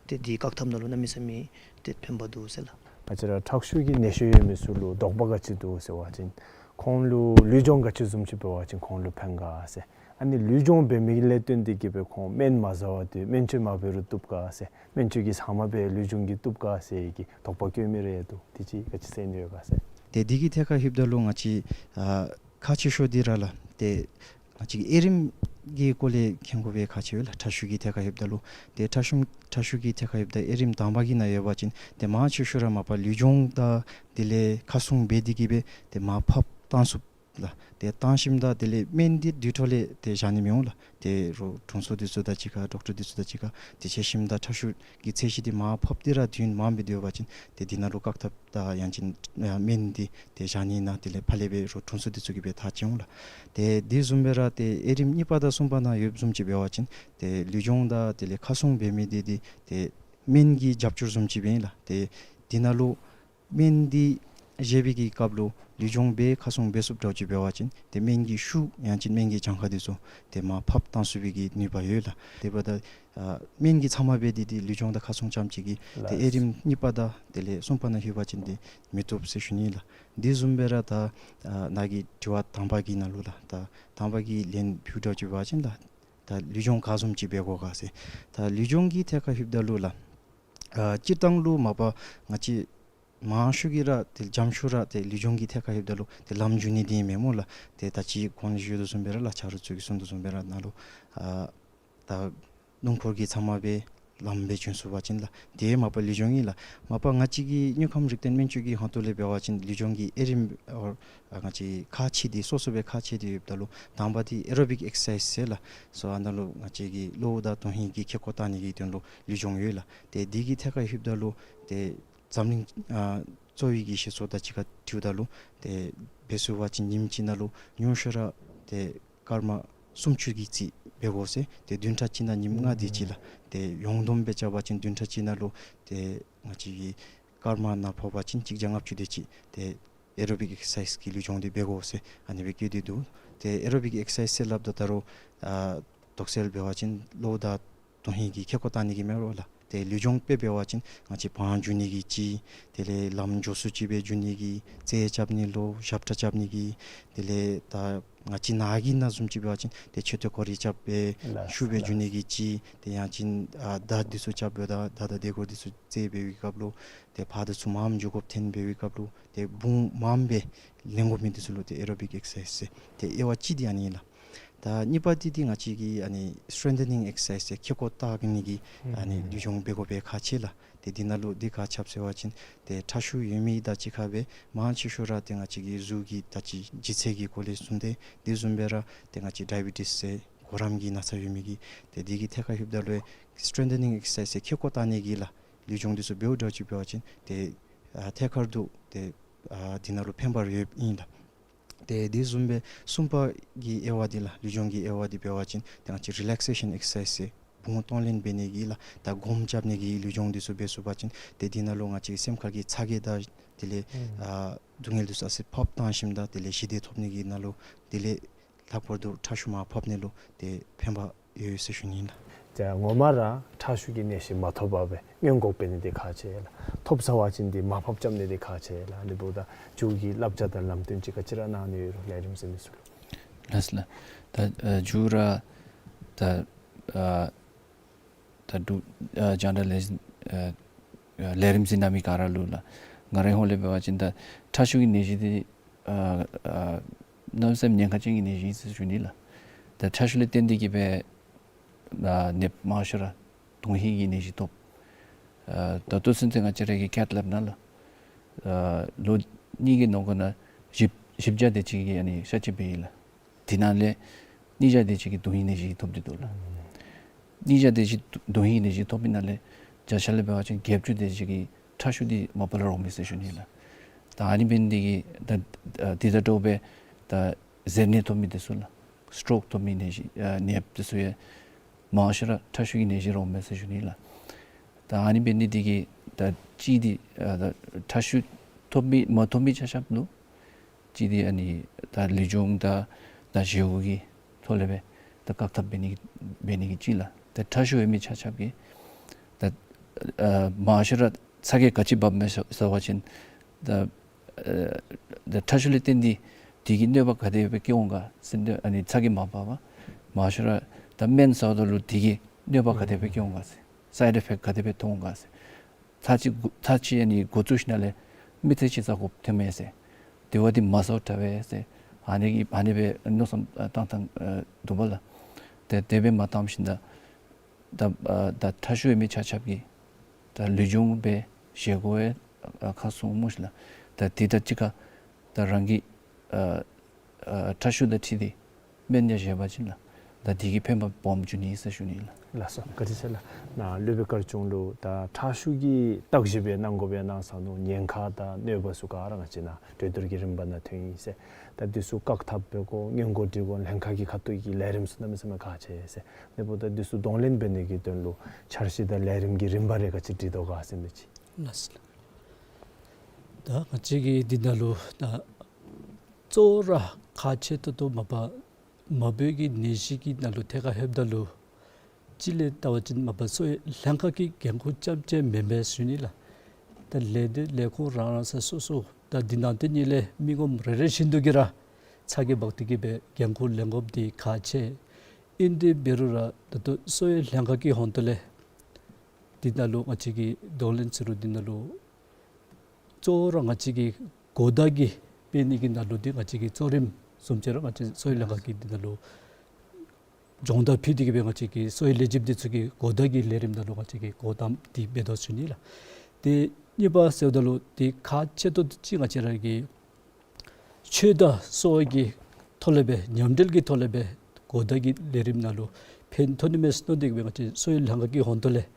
ཏེ་འདི་བཀག་ཐབས་ནང་ལུ་གནམ་མེད་ས་མེད་ཏེ་ཕན་པ་འདུག་ཟེར་ལགས། ང་བཅས་ར་ཁྲག་ཤུགས་ཀྱི་ནད་གཞི་ཡོད་མི་ཚུ་ལུ་དོགས་པ་ག་ཅི་འདུག་ཟེར་བ་ཅིན་ཁོང་ལུ་ལུས་སྦྱོང་ག་ཅི་བཟུམ་ཅིག་འབད་བ་ཅིན་ཁོང་ལུ་ཕན་ག་ཟེར། ཨ་ནི་ལུས་སྦྱོང་འབད་མི་ལས་བརྟེན་ཏེ་གིས་སྦེ་ཁོང་སྨན་མ་བཟའ་བར་སྡོད། སྨན་བཅོས་མ་འབད་རུང་བཏུབ་ག་ཟེར། སྨན་བཅོས་ཀྱི་ཚབ་མ་སྦེ་ལུས་སྦྱོང་གིས་བཏུབ་ག་ཟེར་གྱི་དོགས་པ་བཀོད་མི་རེ་འདུག། དེ་ཅིག་ག་ཅི་ཟེར་ནི་ཡོད་ག་ཟེར། ཏེ་འདི་གི་ཐད་ཁར་ལྷོདཔ་ད་ལུ་ང་བཅས་ཨ་ཁག་ཆེ་ཤོས་འདི་ར་ལགས། ཏེ་ང་བཅས་ཀྱི་དབྱེ་རིམ་གྱི་སྐོར་ལས་མཁྱེན་དགོ་པའི་ཁག་ཆེ་བས་ལགས། ཁྲག་ཤུགས་ཀྱི་ཐད་ཁར་ལྷོདཔ་ད་ལུ་ཏེ་ཁྲག་ཤུགས་ཁྲག་ཤུགས་ཀྱི་ཐད་ཁར་ལྷོདཔ་ད་དབྱེ་རིམ་དང་པ་གི་ནང་ཡོད་པ་ཅིན་ཏེ་མང་ཆེ་ཤོས་ར་མ་པ་ལུས་སྦྱོང་དང་དེ་ལས་ཁ་སྲུང་འབད་དེ་གིས་སྦེ་ཏེ་མར་ཕབ་བཏང་ཚུགས་ལགས། ཏེ་བཏང་ཞིནམ་ད་དེ་ལས་སྨན་འདི་དུས་ཐོག་ལས་ཏེ་བཞག་ནི་མི་འོང་ལགས། ཏེ་རོགས་དྲུང་འཚོ་འདི་ཚུ་དང་གཅིག་ཁར་ཌོག་ཊར་འདི་ཚུ་དང་གཅིག་ཁར་ཏེ་འཕྱད་ཞིནམ་ད་ཁྲག་ཤུགས་ཀྱི་ཚད་གཞི་འདི་མར་ཕབ་སྟེ་ར་དུས་ཡུན་མངམ་སྦེ་སྡོད་པ་ཅིན་ཏེ་འདི་ནང་ལུ་བཀག་ཐབས་དང་ཡང་ཅིན་ཨ་སྨན་འདི་ཏེ་བཞག་ནི་ཨིན་ན་དེ་ལས་ཕར་ལས་སྦེ་རོགས་དྲུང་འཚོ་འདི་ཚུ་གིས་སྦེ་ཐག་བཅད་འོང་ལགས། ཏེ་འདི་བཟུམ་སྦེ་ར་ཏེ་དབྱེ་རིམ་གཉིས་པ་དང་གསུམ་པ་ནང་ཡོདཔ་བཟུམ་ཅིག་འབད་བ་ཅིན་ཏེ་ལུས་སྦྱོང་དང་དེ་ལས་ཁ་སྲུང་འབད་མི་འདི་འདི་ཏེ་སྨན་གྱི་རྒྱབ་སྐྱོར་བཟུམ་ཅིག་སྦེ་ཨིན་ལགས། ཏེ་འདི་ནང་ལུ་སྨན་འདི་བཞེས་པའི་གི་སྐབས་ལུ་ལུས་སྦྱོང་འབད་ཁ་སྲུང་འབད་ཚུགསཔ་འདྲཝ་ཅིག་འབད་བ་ཅིན་ཏེ་སྨན་གྱི་ཤུགས་ཡང་ཅིན་སྨན་གྱི་གྱངས་ཁ་འདི་ཚུ་ཏེ་མར་ཕབ་བཏང་ཚུགས་པའི་གི་ནུས་པ་ཡོད་ལགས། དེ་འབདཝ་ད་ཨ་སྨན་གྱི་ཚབ་མ་འབད་དེ་ཏེ་ལུས་སྦྱོང་དང་ཁ་སྲུང་རྐྱངམ་ཅིག་གིས་ཏེ་ལགས། དབྱེ་རིམ་གཉིས་པ་དང་དེ་ལས་གསུམ་པ་ནང་ལྷོད་པ་ཅིན་ཏེ་མི་བཏུབ་ཟེར་ཞུ་ནི་ལགས། འདི་བཟུམ་སྦེ་ར་ད་ཨ་ནཱ་གི་དྲི་བ་དང་པ་གི་ནང་ལུ་ལགས། ད་དང་པ་གི་ལན་ཕུལཝ་འདྲཝ་ཅིག་འབད་བ་ཅིན་ད་ད་ལུས་སྦྱོང་ག་བཟུམ་ཅིག་འབད་དགོ་ག་ཟེར། ད་ལུས་སྦྱོང་གི་ཐད་ཁར་ལྷོདཔ་ད་ལུ་ལགས། ཨ་སྤྱིར་བཏང་ལུ་མ་པ་ང་བཅས་མང་ཤོས་ཀྱིས་ར་ཏེ་འཇམ་ཤོས་ར་ཏེ་ལུས་སྦྱོང་གི་ཐད་ཁར་ལྷོདཔ་ད་ལུ་ཏེ་ལམ་འཇུ་ནི་འདི་ཨིན་མས་སྨོ་ལགས། ཏེ་ད་ཅི་གོང་ལུ་ཞུ་དོ་བཟུམ་སྦེ་ར་ལགས། ཆ་རོགས་ཚུ་གིས་གསུང་དོ་བཟུམ་སྦེ་ར་ནཱ་ལུ་ཨ་ད་སྣུམ་འཁོར་གྱི་ཚབ་མ་སྦེ་ལམ་སྦེ་འཇུ་ཚུགས་པ་ཅིན་ལགས། དེ་མ་པ་ལུས་སྦྱོང་ཨིན་ལགས། མ་པ་ང་བཅས་ཀྱི་དངུལ་ཁམས་རིག་ལྡན་སྨན་བཅོས་ཀྱི་ཁ་ཐུག་ལས་འབད་བ་ཅིན་ལུས་སྦྱོང་གི་དབྱེ་རིམ་ཨོ་ཨ་ང་བཅས་ཁག་ཆེ་འདི་སོ་སོ་སྦེ་ཁག་ཆེ་འདི་ཡོདཔ་ད་ལུ་དང་པ་འདི་ཨེ་རོ་བིག་ཨེག་སར་སའིཛ་ཟེར་ལགས། སོ་ཨ་ནཱ་ལུ་ང་བཅས་ཀྱི་གློཝ་དང་དོན་ཧིང་གི་ཁེ་ཀོ་བཏང་ནི་གི་དོན་ལུ་ལུས་སྦྱོང་ཡོད་ལགས། ཏེ་འདི་གི་ཐད་ཁར་ལྷོདཔ་ད་ལུ་ཏེ་འཛམ་གླིང་ཨ་གཙོ་བོའི་གི་བཤད་སྲོལ་དང་གཅིག་ཁར་འཁྲིལཝ་ད་ལུ་ཏེ་འབད་ཚུགས་པ་ཅིན་ཉིནམ་གཅིག་ནང་ལུ་ཉུང་ཤོས་ར་ཏེ་སྐར་མ་སུམ་ཅུ་གི་རྩིས་འབད་དགོ་ཟེར། ཏེ་བདུན་ཕྲག་གཅིག་ནང་ཉིནམ་ལྔ་དེ་ཅིག་ལགས། ཏེ་ཡོངས་བསྡོམས་སྦེ་རྐྱབ་པ་ཅིན་བདུན་ཕྲག་གཅིག་ནང་ལུ་ཏེ་ང་བཅས་ཀྱི་སྐར་མ་ནང་ཕོག་པ་ཅིན་གཅིག་བརྒྱ་ལྔ་བཅུ་དེ་ཅིག་ཏེ་ཨེ་རོ་བིག་ཨེག་སར་སའིཛ་གི་ལུས་སྦྱོང་འདི་འབད་དགོ་ཟེར་ཨ་ནི་སྦེ་བཀོད་དེ་འདུག། ཏེ་ཨེ་རོ་བིག་ཨེག་སར་སའིཛ་ཟེར་སླབ་ད་ད་རུང་ཨ་དོགས་སེལ་འབད་བ་ཅིན་གློཝ་དང་དོན་ཧིང་གི་ཁེ་ཀོ་བཏང་ནི་གི་མེན་རོགས་ལགས། ཏེ་ལུས་སྦྱོང་དཔེ་འབད་བ་ཅིན་ང་བཅས་བང་འཇུ་ནི་གི་ཅིག། དེ་ལས་ལམ་མགྱོགས་སུ་ཅིག་སྦེ་འཇུ་ནི་གི། རྩེད་རྐྱབ་ནི་ལུ་ཞབས་ཁྲ་རྐྱབ་ནི་གི། དེ་ལས་ད་ང་བཅས་ནཱ་གི་ནང་བཟུམ་ཅིག་འབད་བ་ཅིན་ཏེ་མཆོད་རྟེན་སྐོར་ར་རྐྱབ་སྦེ་ལགས་ཤུགས་སྦེ་འཇུ་ནི་གི་ཅིག། ཏེ་ཡང་ཅིན་ཨ་མདའ་འདི་ཚུ་རྐྱབ་སྦེ་ད་མདའ་དང་སྡེ་སྐོར་འདི་ཚུ་རྩེད་འབད་བའི་སྐབས་ལུ་ཏེ་ཕར་འདི་ཚུ་མངམ་འགྱོ་དགོཔ་ཐོན་འབད་བའི་སྐབས་ལུ་ཏེ་དཔུང་མངམ་སྦེ་ལེན་དགོ་མི་འདི་ཚུ་ལུ་ཏེ་ཨེ་རོ་བིག་ཨེག་སར་སའིཛ་ཟེར། ཏེ་དབྱེ་བ་གཅིག་འདི་ཨ་ནི་ཨིན་ལགས། ད་གཉིས་པ་འདི་འདི་ང་བཅས་ཀྱི་ཨ་ནི་སི་ཊེན་ཐ་ནིང་ཨེག་སར་སའིཛ་ཟེར་ཁེ་ཀོ་བཏགས་ནི་གི་ཨ་ནི་ལུས་སྦྱོང་འབད་དགོ་པའི་ཁག་ཆེ་ལགས། ཏེ་འདི་ནང་ལུ་འདི་ག་ཅི་སྦེ་ཟེར་བ་ཅིན་ཏེ་ཁྲག་ཤུགས་ཡོད་མི་དང་གཅིག་ཁར་སྦེ་མང་ཆེ་ཤོས་ར་ཏེ་ང་བཅས་ཀྱི་གཟུགས་ཀྱི་ད་ཅི་ལྗིད་ཚད་ཀྱི་སྐོར་ལས་གསུངས་ཏེ་དེ་བཟུམ་སྦེ་ར་ཏེ་ང་བཅས་ཌའི་བི་ཊིས་ཟེར་གོ་རམས་ཀྱི་ན་ཚ་ཡོད་མི་གིས་ཏེ་འདི་གི་ཐད་ཁར་ལྷོདཔ་ད་ལུ་སི་ཊེན་ཐ་ནིང་ཨེག་སར་སའིཛ་ཟེར་ཁེ་ཀོ་བཏགས་ནི་གི་ལགས་ལུས་སྦྱོང་འདི་ཚུ་འབདཝ་འདྲཝ་ཅིག་འབད་བ་ཅིན་ཏེ་ཨ་ཐད་ཀར་དུ་ཏེ་ཨ་འདི་ནང་ལུ་ཕན་པ་རེ་ཡོདཔ་ཨིན་ལགས། ཏེ་དེ་བཟུམ་སྦེ་གསུམ་པ་གི་དབྱེ་བ་འདི་ལགས་ལུས་སྦྱོང་གི་དབྱེ་བ་འདི་འབད་བ་ཅིན་ཏེ་ང་བཅས་རི་ལེག་སེ་ཤཱན་ཨེག་སར་སའིཛ་ཟེར་བུང་གཏོང་ལེན་འབད་ནི་གི་ལགས་ད་སྒོམ་རྐྱབ་ནི་གི་ལུས་སྦྱོང་འདི་ཚུ་འབད་ཚུགས་པ་ཅིན་ཏེ་འདི་ནང་ལུ་ང་བཅས་སེམས་ཁར་གྱི་ཚ་གྱང་དང་དེ་ལས་ཨ་སྡུག་བསྔལ་འདི་ཚུ་ཨ་ཙི་ཕབ་བཏང་ཞིནམ་ད་དེ་ལས་ཞི་བདེ་ཐོབ་ནི་གི་ནང་ལུ་དེ་ལས་ལྷག་པར་དུ་ཁྲག་ཤུགས་མར་ཕབ་ནི་ལུ་ཏེ་ཕན་པ་ཡོད་ཟེར་ཞུ་ནི་ཨིན་ལགས། ཏེ་ངོ་མ་ར་ཁྲག་ཤུགས་ཀྱི་ནད་གཞི་མ་ཐོབ་པར་སྦེ་སྔོན་འགོག་འབད་ནི་འདི་ཁག་ཆེ་ལགས། ཐོབ་ཚར་བ་ཅིན་འདི་མར་ཕབ་རྐྱབ་ནི་འདི་ཁག་ཆེ་ལགས། འདི་འབདཝ་ད་མཇུག་གི་བསླབ་བྱ་དང་ལམ་སྟོན་ཅིག་ག་ཅི་ར་གནང་ནི་ཡོད་རུང་ལས་རིམ་གཟིགས་མི་ཚུ་ལུ། ལགས་ལགས། ད་ཨ་མཇུག་ར་ད་ཨ་ད་འབྲུག་ཨ་རྒྱང་བསྒྲགས་ལས་ཨ་ཨ་ལས་རིམ་གཟིགས་གནང་མི་ག་ར་ལུ་ལགས་ང་རའི་ཧོང་ལས་འབད་བ་ཅིན་ད་ཁྲག་ཤུགས་ཀྱི་ནད་གཞི་འདི་ཨ་ཨ་གནམ་མེད་ས་མེད་ཉེན་ཁ་ཅན་གྱི་ནད་གཞི་ཨིན་ཟེར་ཞུ་ནི་ལགས། ད་ཁྲག་ཤུགས་ལས་བརྟེན་ཏེ་གིས་སྦེ་ཨ་ནད་མང་ཤོས་ར་དོན་ཧིང་གི་ནད་གཞི་ཐོབ། ཨ་ད་ལྟོ་ཚུན་ཚོད་ང་བཅས་ར་གི་ཁེཐ་ལེབ་ནང་ལུ་ཨ་ལོ་གཉིས་ཀྱི་ནང་འཁོད་ནང་བཞི་བཞི་བརྒྱ་དེ་ཅིག་གིས་ཨ་ནི་གཤག་བཅོས་འབད་ཡི་ལགས། དེ་ནང་ལས་གཉིས་བརྒྱ་དེ་ཅིག་གིས་དོན་ཧིང་ནད་གཞི་ཐོབ་སྟེ་འདུག་ལགས། གཉིས་བརྒྱ་དེ་ཅིག་དོན་ཧིང་ནད་གཞི་ཐོབ་པའི་ནང་ལས་བརྒྱ་ཆ་ལས་འབད་བ་ཅིན་བརྒྱད་ཅུ་དེ་ཅིག་གིས་ཁྲག་ཤུགས་འདི་མ་པ་ལས་རོགས་མེད་ཟེར་ཞུ་ནི་ལགས། ད་ཨ་ནི་འབད་ནི་འདི་གིས་ད་ད་འདི་དང་འདྲཝ་སྦེ་ད་གཟེར་ནད་ཐོབ་མི་དེ་ཚུ་ལགས། སི་ཊོག་ཐོབ་མི་ནད་གཞི་ཨ་ནད་དེ་ཚུ་ཡང་མང་ཤོས་ར་ཁྲག་ཤུགས་ཀྱི་ནད་གཞི་ར་འོང་མས་ཟེར་ཞུ་ནི་ལགས། ད་ཨ་ནི་འབད་ནི་འདི་གིས་ད་གཅིག་འདི་ཨ་ད་ཁྲག་ཤུགས་ཐོབ་མི་མ་ཐོབ་མི་ཆ་ཁྱབ་ལུ་གཅིག་འདི་ཨ་ནི་ད་ལུས་སྦྱོང་དང་ད་བཞེས་སྒོ་གི་ཐོག་ལས་སྦེ་ད་བཀག་ཐབས་འབད་ནི་འབད་ནི་གི་གཅིག་ལགས། ད་ཁྲག་ཤུགས་ཡོད་མི་ཆ་ཁྱབ་ཀྱིས་ད་ཨ་མང་ཤོས་ར་ཚ་གྱང་ག་ཅི་འབབ་མས་ཟེར་བ་ཅིན་ད་ཨ་ད་ཁྲག་ཤུགས་ལས་བརྟེན་ཏེ་དེ་གིས་གནོད་པ་ག་དེ་སྦེ་བཀལ་འོང་ག་ཟེར་ན། ཨ་ནི་ཚ་གྱང་མ་འབབ་པར་མང་ཤོས་ར་ད་སྨན་ཟཝ་ད་ལུ་དེ་གིས་གནོད་པ་ག་དེ་སྦེ་བཀལ་འོང་ག་ཟེར། སའིཌ་ཨི་ཕེཀཊ་ག་དེ་སྦེ་ཐོན་འོང་ག་ཟེར། ཚར་གཅིག་འགོ་ཚར་གཅིག་ཨ་ནི་འགོ་བཙུགས་ཞིནམ་ལས་མི་ཚེ་གཅིག་ཚར་དགོཔ་ཐོན་མས་ཟེར། དེ་བ་འདི་མ་ཟཝ་དྲག་པས་ཟེར། ཨ་ནི་གི་ཨ་ནི་སྦེ་མནོ་བསམ་བཏང་བཏང་འདུག་པ་ལགས། ཏེ་དེ་སྦེ་མ་བཏང་ཞིནམ་ད་ད་ཨ་ད་ཁྲག་ཤུགས་ཡོད་མི་ཆ་ཁྱབ་ཀྱིས་ད་ལུས་སྦྱོང་འབད་བཞེས་སྒོ་ཡང་ཨ་ཁ་སྲུང་སྨོ་ཤིག་ལགས། ད་དེ་དང་གཅིག་ཁར་ད་རང་གི་ཨ་ཨ་ཁྲག་ཤུགས་དང་འཁྲིལ་ཏེ་སྨན་ཡང་བཞེས་པ་ཅིན་ལགས། ད་དེ་གིས་ཕན་པ་སྦོམ་འབྱུང་ནི་ཟེར་ཞུ་ནི་ལགས། ལགས་སོ། བཀའ་དྲིན་ཆེ་ལགས། ནཱ་སློབ་དཔོན་དཀར་ཆུང་ལུ་ད་ཁྲག་ཤུགས་ཀྱི་བརྟག་ཞིབ་སྦེ་གནང་དགོ་པས་གནང་ས་ནུག། ཉེན་ཁ་དང་གནོད་པ་ཚུ་ག་ར་ང་བཅས་ནཱ་གྲོས་བསྡུར་གྱི་རིམ་པ་ནང་ཐོན་ཡི་ཟེར། ད་འདི་ཚུ་བཀག་ཐབས་འབད་དགོ། སྔོན་འགོག་འདྲི་དགོ། ལྷན་ཁག་གི་ཁ་ཐུག་གི་ལས་རིམ་ཚུ་གནམ་མེད་ས་མེད་ཁག་ཆེ་ཟེར། དེ་འབདཝ་ད་འདི་ཚུ་གདོང་ལེན་འབད་ནི་གི་དོན་ལུ་འཆར་གཞི་དང་ལས་རིམ་གྱི་རིམ་པ་རེ་ག་ཅི་སྒྲིག་དོ་ག་ཟེར་མི་ཅིག། ལགས་སོ། ད་ང་བཅས་ཀྱིས་འདི་ནང་ལུ་ད་གཙོ་བོ་ར་ཁག་ཆེ་ཏོག་ཏོ་མ་པ་མ་བུ་གི་ནད་གཞི་གི་ནང་ལུ་ཐད་ཁར་ལྷོདཔ་ད་ལུ་གཅིག་ལས་བལྟ་བ་ཅིན་མ་པ་གསོ་བའི་ལྷན་ཁག་གི་འགན་ཁུར་རྐྱངམ་ཅིག་མེན་པས་ཟེར་ཞུ་ནི་ལགས། ད་ལས་སྡེ་ལས་ཁུངས་རང་རང་ས་སོ་སོ་ད་འདི་ནང་དེ་ཉིད་ལས་མི་ངོམ་རེ་རེ་བཞིན་དུ་གིས་ར་ཚ་གྱང་འབག་སྟེ་གིས་སྦེ་འགན་ཁུར་ལེན་དགོཔ་འདི་ཁག་ཆེ། ཨིན་དེ་འབད་རུང་ར་ད་ལྟོ་གསོ་བའི་ལྷན་ཁག་གི་ཧོངས་ཏོ་ལས་འདི་ནང་ལུ་ང་བཅས་ཀྱིས་གདོང་ལེན་ཟེར་རུང་འདི་ནང་ལུ་གཙོ་བོ་ར་ང་བཅས་ཀྱིས་གོ་བརྡ་གི་སྤེལ་ནི་གི་ནང་ལུ་འདི་ང་བཅས་ཀྱི་གཙོ་རིམ་བཟུམ་ཅིག་ར་ང་བཅས་གསོ་བའི་ལྷན་ཁག་གི་འདི་ནང་ལུ་སྦྱོང་བརྡར་ཕུལ་ཏེ་གིས་སྦེ་ང་བཅས་ཀྱི་གསོ་བའི་ལས་བྱེདཔ་འདི་ཚུ་གིས་གོ་བརྡ་གི་ལས་རིམ་ནང་ལུ་ང་བཅས་ཀྱིས་གོ་དམ་འདི་འབད་དོ་ཟེར་ཞུ་ནི་ལགས། ཏེ་གཉིས་པ་ཟེརཝ་ད་ལུ་འདི་ཁག་ཆེ་ཏོག་ཏོ་ཅིག་ང་བཅས་ར་གི་ཆོས་དང་གསོ་བ་གི་ཐོག་ལས་སྦེ་མཉམ་འབྲེལ་གྱི་ཐོག་ལས་སྦེ་གོ་བརྡ་གི་ལས་རིམ་ནང་ལུ་ཕན་ཐོགས་ནི་མས་ཟེར་མནོ་སྟེ་གིས་སྦེ་ང་བཅས་གསོ་བའི་ལྷན་ཁག་གི་ཧོངས་ཏོ་ལས་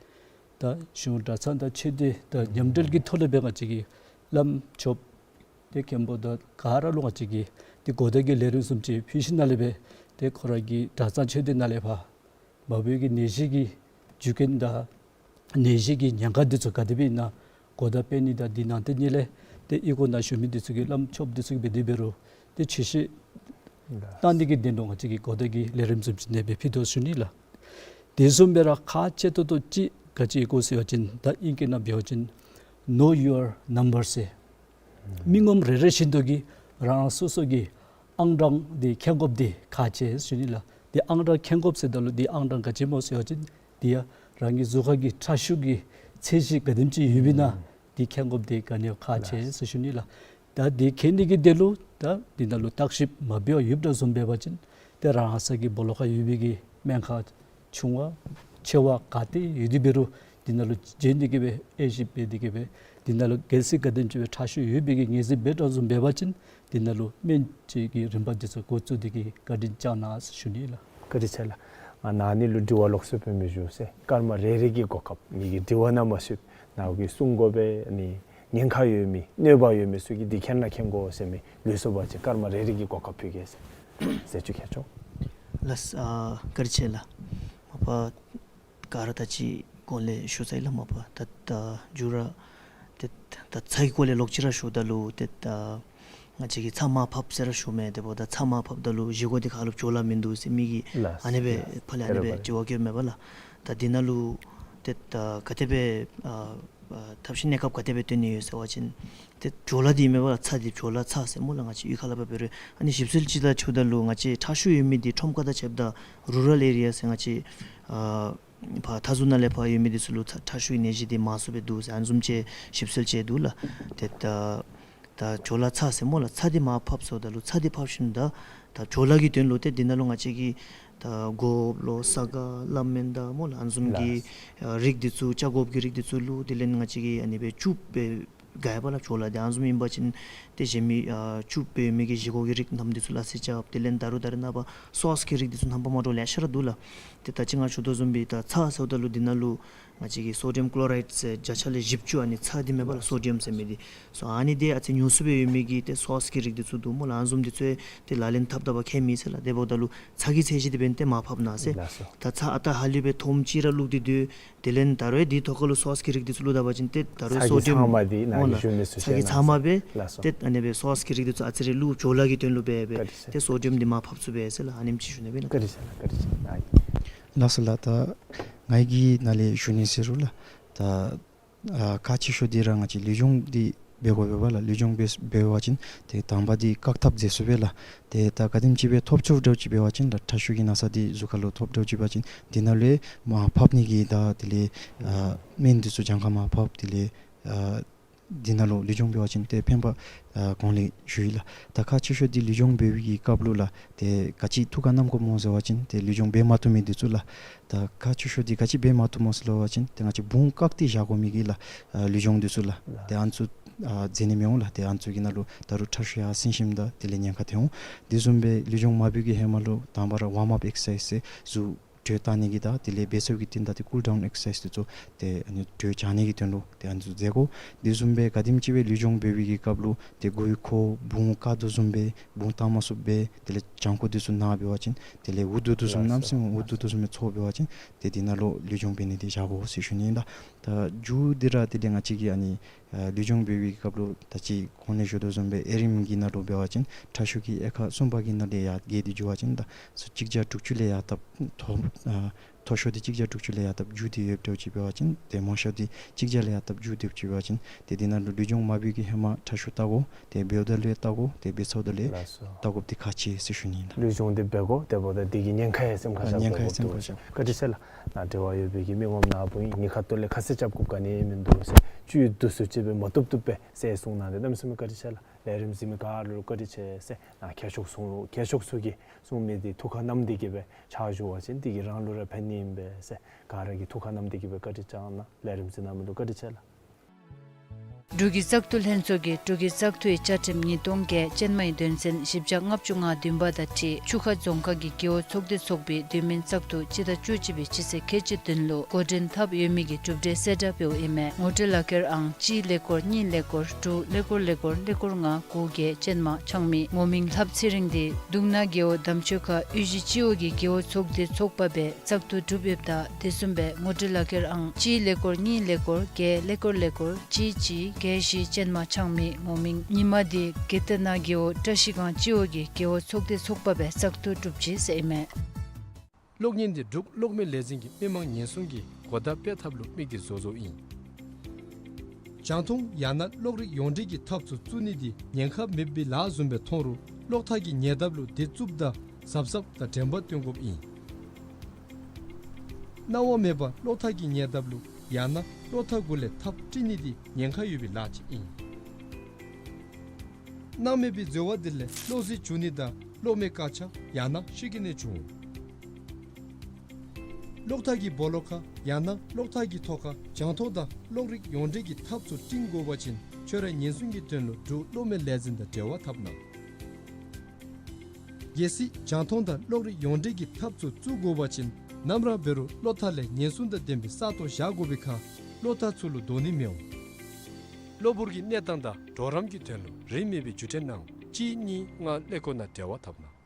ད་གཞུང་གྲྭ་ཚང་དང་ཆོས་སྡེ་དང་མཉམ་འབྲེལ་གྱི་ཐོག་ལས་སྦེ་ང་བཅས་ཀྱི་བླམ་ཆོསཔ་ཏེ་མཁན་པོ་དང་ག་ར་ལུ་ང་བཅས་ཀྱིས་ཏེ་གོ་བརྡ་གི་ལས་རིམ་བཟུམ་ཅིག་ཕུལ་ཞིནམ་ལས་སྦེ་ཏེ་ཁོ་ར་གི་གྲྭ་ཚང་ཆོས་སྡེ་ནང་ལས་ཕར་མ་བུ་གི་ནད་གཞི་གི་རྒྱུ་རྐྱེན་དང་ནད་གཞི་གི་ཉེན་ཁ་འདི་ཚུ་ག་དེ་སྦེ་ཨིན་ན་གོ་བརྡ་སྤེལ་ནི་དང་འདི་ནང་དེ་ཉིད་ལས་ཏེ་ཨི་ཁུག་ནང་བཞུགས་མི་འདི་ཚུ་གིས་བླམ་ཆོསཔ་འདི་ཚུ་གིས་འབད་དེ་འབད་རུང་ཏེ་ཆོས་བཤད་གནང་ནི་གི་དོན་ལུ་ང་བཅས་ཀྱིས་གོ་བརྡ་གི་ལས་རིམ་བཟུམ་ཅིག་ཨ་ནེ་སྦེ་ཕུལ་དོ་ཟེར་ཞུ་ནི་ལགས། དེ་བཟུམ་སྦེ་ར་ཁག་ཆེ་ཏོག་ཏོ་ཅིག་ག་ཅི་ཨིན་གོ་ཟེར་བ་ཅིན་ད་ཨིང་སྐད་ནང་འབད་བ་ཅིན་Know Your Number ཟེར། མི་ངོམ་རེ་རེ་བཞིན་དུ་གིས་རང་རང་སོ་སོ་གི་ཨང་གྲངས་འདི་མཁྱེན་དགོཔ་འདི་ཁག་ཆེ་ཟེར་ཞུ་ནི་ལགས། འདི་ཨང་གྲངས་མཁྱེན་དགོཔ་ཟེརཝ་ད་ལུ་འདི་ཨང་གྲངས་ག་ཅི་སྨོ་ཟེར་བ་ཅིན་འདི་ཡང་རང་གི་གཟུགས་ཁར་གྱི་ཁྲག་ཤུགས་ཀྱི་ཚད་གཞི་ག་དེམ་ཅིག་ཡོདཔ་ཨིན་ན་འདི་མཁྱེན་དགོཔ་འདི་ག་ནི་ཡང་ཁག་ཆེ་ཟེར་ཞུ་ནི་ལགས། ད་འདི་མཁྱེན་ནི་གི་དོན་ལུ་ད་འདི་ནང་ལུ་བརྟག་ཞིབ་མ་འབད་བར་ཡོདཔ་འདྲཝ་བཟུམ་འབད་བ་ཅིན་ཏེ་རང་ས་གི་སྦོ་ལོགས་ཁར་ཡོད་པའི་གི་སྨན་ཁང་ཆུང་བ་ཆེ་བ་ག་ཏེ་ཡོད་དེ་འབད་རུང་འདི་ནང་ལུ་བྱོན་ཏེ་གིས་སྦེ་དབྱེ་ཞིབ་འབད་དེ་གིས་སྦེ་འདི་ནང་ལུ་གལ་སྲིད་ག་དེམ་ཅིག་སྦེ་ཁྲག་ཤུགས་ཡོད་པའི་གི་ངེས་འཛིན་འབད་དོ་བཟུམ་འབད་བ་ཅིན་འདི་ནང་ལུ་སྨན་བཅོས་ཀྱི་རིམ་པ་འདི་ཚུ་འགོ་བཙུགས་ཏེ་གིས་བཀའ་དྲིན་བསྐྱང་གནང་ཞུ་ནི་ལགས། བཀའ་དྲིན་ཆེ་ལགས། ང་ནཱ་ནི་ལུ་དྲི་བ་ལོགས་སུ་སྤེལ་མི་ཞུ་ཟེར། སྐར་མ་རེ་རེ་གི་གོ་སྐབས་ངེ་གི་དྲི་བ་ནང་མ་ཚུད་ནཱ་གིས་གསུང་དགོ་པས་ནི་ཉེན་ཁ་ཡོད་མི་གནོད་པ་ཡོད་མི་ཚུ་གིས་འདི་མཁྱེན་ན་མཁྱེན་དགོ་ཟེར་མི་ལུས་སོ་པ་ཅིག་སྐར་མ་རེ་རེ་གི་གོ་སྐབས་ཕུལ་གེ་ཟེར། ཟེར་ཅིག་ཁྱེར་ཆོག། ལགས། ཨ་བཀའ་དྲིན་ཆེ་ལགས། མ་པ་ག་ར་ད་ཅི་གོང་ལས་ཞུ་ཚར་ཡི་ལགས། མ་པ་ད་ད་མཇུག་ར་ཏེ་ད་ཚ་གི་སྐོར་ལས་ལོག་ཅི་ར་ཞུཝ་ད་ལུ་ཏེ་ད་ང་བཅས་ཀྱིས་ཚ་མར་ཕབ་ཟེར་ར་ཞུཝ་མས། དེ་འབདཝ་ད་ཚ་མར་ཕབ་ད་ལུ་བཞེས་སྒོ་འདི་ཁ་ལུ་བྲོ་བརླག་མིན་འདུག་ཟེར་མི་གིས་ལགས། ཨ་ནེ་སྦེ་ལགས། ཕར་ལས་ཨ་ནེ་སྦེ་དྲི་བ་བཀོདཔ་མས་པ་ལགས། ད་འདི་ནང་ལུ་ཏེ་ད་ག་དེ་སྦེ་ཨ་ཨ་ཐབས་ཤེས་གནས་སྐབས་ག་དེ་སྦེ་སྟོན་ནི་ཡོད་ཟེར་བ་ཅིན་ཏེ་བྲོ་བརླག་འདི་མས་པ་ལགས། ཚ་འདི་བྲོ་བརླག་ཚ་ཟེར་སྨོ་ལགས། ང་བཅས་གཡུས་ཁ་ལས་ཕར་འབད་རུང་ཨ་ནི་ཞིབ་འཚོལ་ཅིག་ལགས་ཞུཝ་ད་ལུ་ང་བཅས་ཁྲག་ཤུགས་ཡོད་མི་འདི་ཁྲོམ་ཁ་དང་ཕྱདཔ་ད་རུ་རཱལ་ཨེ་རི་ཡ་ཟེར་ང་བཅས་ཨ་ཕར་མཐའ་ཟུར་ནང་ལས་ཕར་ཡོད་མི་འདི་ཚུ་ལུ་ཁྲག་ཁྲག་ཤུགས་ནད་གཞི་འདི་མང་སུ་སྦེ་འདུག་ཟེར་ཨ་ནི་བཟུམ་ཅིག་ཞིབ་འཚོལ་ཅིག་འདུག་ལགས། ཏེ་ད་ད་བྲོ་བརླག་ཚ་ཟེར་སྨོ་ལགས། ཚ་འདི་མར་ཕབ་ཟེརཝ་ད་ལུ་ཚ་འདི་ཕབ་ཞིནམ་ད་ད་བྲོ་བརླག་གི་དོན་ལུ་ཏེ་འདི་ནང་ལུ་ང་བཅས་ཀྱིས་ད་སྒོགཔ་ལོ་ས་ག་ལ་སྨན་དང་སྨོ་ལགས། ཨ་ནི་བཟུམ་གྱི་ལགས། ཨ་རིགས་འདི་ཚུ་བཅའ་སྒོགཔ་གི་རིགས་འདི་ཚུ་བླུགས། དེ་ལས་ང་བཅས་ཀྱིས་ཨ་ནི་སྦེ་བཅུག་སྦེ་དགའ་བ་ལགས། བྲོ་བརླག་འདི་ཨ་ནི་བཟུམ་ཨིན་པ་ཅིན་ཏེ་གཞན་མི་ཨ་བཅུག་སྦེ་མི་གི་བཞེས་སྒོ་གི་རིགས་རྣམས་འདི་ཚུ་ལག་ཟས་རྐྱབ། དེ་ལས་ད་རུང་ད་རེས་ནངས་པ་སོསི་གི་རིགས་འདི་ཚུ་རྣམ་པ་མ་འདྲཝ་ལེ་ཤ་ར་འདུག་ལགས། ཏེ་ད་ཅི་ང་ཞུ་དོ་བཟུམ་སྦེ་ད་ཚ་ཟེརཝ་ད་ལུ་འདི་ནང་ལུ་ ང་བཅས་ཀྱི་སོ་ཌི་ཡམ་ཀློ་རའིཌ་ཟེར་བརྒྱ་ཆ་ལས་བཞི་བཅུ་ཨ་ནི་ཚྭ་འདི་མེན་པ་ལགས། སོ་ཌི་ཡམ་ཟེར་མི་འདི། སོ་ཨ་ནི་འདི་ཨ་ཙི་ཉུང་སུ་སྦེ་ཡོད་མི་གི་ཏེ་སོསི་གི་རིགས་འདི་ཚུ་འདུག་སྨོ་ལགས། ཨ་ནི་བཟུམ་འདི་ཚུ་ཏེ་ལག་ལེན་འཐབ་འཐབ་པ་ཁྱད་མེད་ཟེར་ལགས། དེ་འབདཝ་ད་ལུ་ཚྭ་གི་ཚད་གཞི་འདི་འབདན་ཏེ་མར་ཕབ་གནང་ཟེར། ལགས་སོ། ད་ཚྭ་ཨ་རྟག་ཧ་ལུགས་སྦེ་ཐོགམ་གཅིག་ར་བླུགས་ཏེ་སྡོད། དེ་ལས་ད་རུང་འདི་ཐོག་ཁ་ལུ་སོསི་གི་རིགས་འདི་ཚུ་བླུགས་ད་པ་ཅིན་ཏེ་ད་རུང་ཚྭ་གི་སོ་ཌི་ཡམ་ཚང་མ་འདི་ནཱ་སྨོ་གི་ལགས། ཞུ་མི་ཚུ་ཚྭ་གི་བཤད་ཚང་མ་སྦེ། ལགས་སོ། ཏེ་ཨ་ནི་སྦེ་སོསི་གི་རིགས་འདི་ཚུ་ཨ་ཙི་རེ་བླུགས་བྱོག་ལཱ་གི་དོན་ལུ་འབད་འབད། བཀའ་དྲིན་ཆེ། ཏེ་སོ་ཌི་ཡམ་འདི་མར་ཕབ་ཚུགས་པས་ཟེར་ལགས། ཨ་ནེམ་ཅིག་ཞུ་ནི་སྦེ་ཨིན་ལགས། བཀའ་དྲིན་ཆེ་ལགས། བཀའ་དྲིན་ཆེ་ལགས། ལགས་སོ་ལགས། ད་ངེ་གི་ནང་ལས་ཞུ་ནི་ཟེར་རུང་ལགས། ད་ཨ་ཁག་ཆེ་ཤོས་འདི་ར་ང་བཅས་ལུས་སྦྱོང་འདི་འབད་དགོ་པས་ལགས། ལུས་སྦྱོང་འབད་འབད་བ་ཅིན་ཏེ་དང་པ་འདི་བཀག་ཐབས་མཛད་ཚུགས་པས་ལགས། ཏེ་ད་ག་དེམ་ཅིག་སྦེ་ཐོབ་ཚུགས་འདྲཝ་ཅིག་འབད་བ་ཅིན་ལགས། ཁྲག་ཤུགས་ཀྱི་ན་ཚ་འདི་གཟུགས་ཁ་ལུ་ཐོབ་འདྲཝ་ཅིག་འབད་བ་ཅིན་འདི་ནང་ལུ་མར་ཕབ་ནི་གི་ད་དེ་ལས་ཨ་སྨན་འདི་ཚུ་གྱངས་ཁ་མར་ཕབ། དེ་ལས་ཨ་འདི་ནང་ལུ་ལུས་སྦྱོང་འབད་བ་ཅིན་ཏེ་ཕན་པ་ཨ་གོང་ལས་ཞུ་ཡི་ལགས། ད་ཁག་ཆེ་ཤོས་འདི་ལུས་སྦྱོང་འབད་བའི་གི་སྐབས་ལུ་ལགས། ཏེ་ག་ཅི་ཐུགས་ཁར་བསྣམ་དགོཔ་སྨོ་ཟེར་བ་ཅིན་ཏེ་ལུས་སྦྱོང་འབད་མ་བཏུབ་མི་འདི་ཚུ་ལགས། ད་ཁག་ཆེ་ཤོས་འདི་ག་ཅི་འབད་མ་བཏུབ་སྨོ་ཟེར་བ་ཅིན་ཏེ་ང་བཅས་བུང་བཀག་སྟེ་བཞག་དགོ་མི་གི་ལགས་ཨ་ལུས་སྦྱོང་འདི་ཚུ་ལགས། ཏེ་ཨ་ནི་ཚུ་ཨ་མཛད་ནི་མི་འོང་ལགས། ཏེ་ཨ་ནི་ཚུ་གི་ནང་ལུ་ད་རུང་ཁྲག་ཤུགས་ཡར་སེང་ཞིནམ་ད་དེ་ལས་ཉེན་ཁ་ཐོན་འོང་། དེ་བཟུམ་སྦེ་ལུས་སྦྱོང་མ་འབད་བའི་གི་ཧེ་མ་ལུ་དང་པ་ར་ཝརམ་ཨཔ་ཨེག་སར་སའིཛ་ཟེར་གཟུགས་དྲོད་བཏང་ནི་གི་དང་དེ་ལས་འབད་ཚུགས་ཀྱི་རྟིང་བདའ་སྟེ་ཀུལ་ཌའུན་ཨེག་སར་སའིཛ་འདི་ཚུ་ཏེ་ཨ་ནི་དྲོད་འཇགས་ནི་གི་དོན་ལུ་ཏེ་ཨ་ནི་ཚུ་མཛད་དགོ། དེ་བཟུམ་སྦེ་ག་དེམ་ཅིག་སྦེ་ལུས་སྦྱོང་འབད་བའི་གི་སྐབས་ལུ་ཏེ་མགུ་ཡུ་ཁོ་བུང་བཀག་དོ་བཟུམ་སྦེ་བུང་བཏང་མ་ཚུགསཔ་སྦེ་དེ་ལས་བྱང་ཁོག་འདི་ཚུ་ན་འབད་བ་ཅིན་དེ་ལས་འུ་སྡུག་དོ་བཟུམ་ལགས་སོ། གནམ་མེད་ས་མེད་འུ་སྡུག་དོ་བཟུམ་སྦེ་ཚོར་འབད་བ་ཅིན་ཏེ་འདི་ནང་ལུ་ལུས་སྦྱོང་འབད་ནི་འདི་བཞག་དགོ་ཟེར་ཞུ་ནི་ཨིན་ལགས། ད་རྒྱུ་འདི་ར་དེ་ལས་ང་བཅས་ཀྱི་ཨ་ནི་ཨ་ལུས་སྦྱོང་འབད་བའི་གི་སྐབས་ལུ་ད་ཅི་གོང་ལས་ཞུ་དོ་བཟུམ་སྦེ་ཨེ་རིམ་གྱི་ནང་ལུ་འབད་བ་ཅིན་ཁྲག་ཤུགས་ཀྱི་དབྱེ་ཁག་གསུམ་པ་གི་ནང་ལས་ཡར་བརྒལ་ཏེ་འགྱོ་བ་ཅིན་ད་སོ་གཅིག་བརྒྱ་དྲུག་ཅུ་ལས་ཡར་བཏབ་མཐོ་ཨ་མཐོ་ཤོས་འདི་གཅིག་བརྒྱ་དྲུག་ཅུ་ལས་ཡར་བཏབ་རྒྱུ་འདི་ཡོདཔ་འདྲཝ་ཅིག་འབད་བ་ཅིན་ཏེ་མང་ཤོས་འདི་གཅིག་བརྒྱ་ལས་ཡར་བཏབ་རྒྱུ་འདི་ཡོདཔ་ཅིག་འབད་བ་ཅིན་ཏེ་འདི་ནང་ལུ་ལུས་སྦྱོང་མ་འབད་བའི་གི་ཧེ་མ་ཁྲག་ཤུགས་བལྟ་དགོ། ཏེ་འབདཝ་ད་ལུ་ཡང་བལྟ་དགོ། ཏེ་འབད་ཚརཝ་ད་ལུ་ཡང་ལགས་སོ། བལྟ་དགོཔ་འདི་ཁག་ཆེ་ཟེར་ཞུ་ནི་ཨིན་ལགས། ལུས་སྦྱོང་འདི་འབད་དགོ། དེ་འབདཝ་ད་འདི་གི་ཉེན་ཁ་ཡང་སེམས་ཁར་བཞག་དགོཔ་འདུག་ཟེར། བཀའ་དྲིན་ཆེ་ལགས། ནཱ་འབྲེལ་བ་ཡོད་པའི་གི་མི་ངོམ་ནཱ་བུ་ཨིན། ངེའི་ཁ་ཐུག་ལས་ཁ་གསལ་རྐྱབ་དགོཔ་ག་ནི་ཡང་མིན་འདུག་ཟེར། བཅུད་བསྡུ་སུ་ཅིག་སྦེ་མ་བཏུབ་བཏུབ་སྦེ་ཟེར་གསུངས་གནང་སྟེ་གནམ་མེད་ས་མེད་བཀའ་དྲིན་ཆེ་ལགས། ལས་རིམ་གཟིགས་མི་ག་ར་ལུ་བཀའ་དྲིན་ཆེ་ཟེར། ནཱ་མཁས་མཆོག་གསུང་རུང་མཁས་མཆོག་ཚུ་གིས་གསུང་མི་འདི་ཐུགས་ཁར་བསྣམས་ཏེ་གི་སྦེ་ཕྱག་ཞུ་བ་ཅིན་འདི་གིས་རང་ལུ་ར་ཕན་ནི་ཨིན་པས་ཟེར། ག་ར་གིས་ཐུགས་ཁར་བསྣམས་ཏེ་གི་སྦེ་བཀའ་དྲིན་བསྐྱང་གནང་། ལས་རིམ་གཟིགས་གནང་མི་ལུ་བཀའ་དྲིན་ཆེ་ལགས། འབྲུག་གི་བཙག་འཐུ་ལྷན་ཚོགས་ཀྱིས་འབྲུག་གི་བཙག་འཐུའི་བཅའ་ཁྲིམས་ཉིས་སྟོང་བརྒྱད་ཅན་མའི་དོན་ཚན་བཞི་བརྒྱ་ལྔ་བཅུ་ང་བདུན་པ་དང་འཁྲིལ་ཆུ་ཁ་རྫོང་ཁག་གི་རྒེད་འོག་ཚོགས་སྡེ་ཚོགས་པའི་དུས་མིན་བཙག་འཐུ་སྤྱི་ཟླ་བཅུ་གཅིག་པའི་སྤྱི་ཚེས་ཁལ་གཅིག་བདུན་ལུ་འགོ་འདྲེན་འཐབ་ཡོད་མི་གི་གྲུབ་འབྲས་གསལ་བསྒྲགས་འབདཝ་ཨིན་མས། ངོ་སྤྲོད་ལག་ཁྱེར་ཨང་གཅིག་ཀླད་ཀོར་གཉིས་ཀླད་ཀོར་དྲུག་ཀླད་ཀོར་ཀླད་ཀོར་ཀླད་ཀོར་ལྔ་དགུ་བརྒྱད་ཅན་མ་ཆང་མེད། ངོ་མིང་ལྷབ་ཚེ་རིང་འདི་གདུང་ནག་རྒེད་འོག་འདམ་ཆོས་ཁ་གཡུས་གཞིས་སྤྱི་འོག་གི་རྒེད་འོག་ཚོགས་སྡེ་ཚོགས་པ་སྦེ་བཙག་འཐུ་གྲུབ་ཡོདཔ་ད་དེ་བཟུམ་སྦེ་ངོ་སྤྲོད་ལག་ཁྱེར་ཨང་གཅིག་ཀླད་ཀོར་གཉིས་ཀླད་ཀོར་བརྒྱད་ཀླད་ཀོར་ཀླད་ཀོར་གཅིག་གཅིག་བརྒྱད་བཞི་ཅན་མ་ཆང་མེད། ངོ་མིང་ཉི་མ་འདི་དགེ་ལྡན་ནག་རྒེད་འོག་བཀྲ་ཤིས་སྒང་སྤྱི་འོག་གི་རྒེད་འོག་ཚོགས་སྡེ་ཚོགས་པ་སྦེ་བཙག་འཐུ་གྲུབ་ཅི་ཟེར་ཨིན་མས། གློག་བརྙན་འདི་འབྲུག་གློག་མེ་ལས་འཛིན་གྱིས་མི་མང་ཉེན་སྲུང་གི་གོ་བརྡ་སྤེལ་ཐབས་ལུ་དམིགས་ཏེ་བཟོ་བཟོཝ་ཨིན། རྒྱང་མཐོང་ཡང་ན་གློག་རིག་ཡོངས་འབྲེལ་གྱི་ཐབས་ཚུ་བཙུགས་ནི་འདི་ཉེན་ཁ་མེད་པའི་ལཱ་བཟུམ་སྦེ་མཐོང་རུང་གློག་ཐག་གི་ཉེ་འདབས་ལུ་འདི་བཙུགསཔ་ད་གཟབ་གཟབ་དང་དྲན་པ་བཏོན་དགོཔ་ཨིན། གནང་བ་མེད་པར་གློག་ཐག་གི་ཉེ་འདབས་ལུ་ཡང་ན་གློག་ཐག་གུ་ལས་ཐགཔ་དཀྲི་ནི་འདི་ཉེན་ཁ་ཡོད་པའི་ལཱ་ཅིག་ཨིན། སྣང་མེད་པའི་འཛོལ་བ་འདི་ལས་གློག་ཟེར་འབྱུང་ནི་དང་གློག་མེ་བཀག་ཆ་ཡང་ན་ཤི་གི་ནད་འབྱུང་། གློག་ཐག་གི་སྦོ་ལོགས་ཁར་ཡང་ན་གློག་ཐག་གི་ཐོག་ཁར་རྒྱང་མཐོང་དང་གློག་རིག་ཡོངས་འབྲེལ་གྱི་ཐབས་ཚུ་སྒྲིང་དགོ་པ་ཅིན་ཁྱོད་རའི་ཉེན་སྲུང་གི་དོན་ལུ་འབྲུག་གློག་མེ་ལས་འཛིན་དང་འབྲེལ་བ་འཐབ་གནང་། གལ་སྲིད་རྒྱང་མཐོང་དང་གློག་རིག་ཡོངས་འབྲེལ་གྱི་ཐབས་ཚུ་བཙུགས་དགོ་པ་ཅིན་ནམ་ར་འབད་རུང་གློག་ཐག་ལས་ཉེན་སྲུང་དང་ལྡན་པའི་ས་སྟོང་བཞག་དགོ་པའི་ཁར་གློག་ཐག་ཚུ་ལུ་དོགས་ནི་མི་འོང་། གློ་བུར་གྱི་གནས་སྟངས་དང་གྲོགས་རམ་གྱི་དོན་ལུ་རིན་མེད་པའི་བརྒྱུད་འཕྲིན་ནང་གཅིག་གཉིས་ལྔ་ཀླད་ཀོར་ནང་འབྲེལ་བ་འཐབ་གནང་།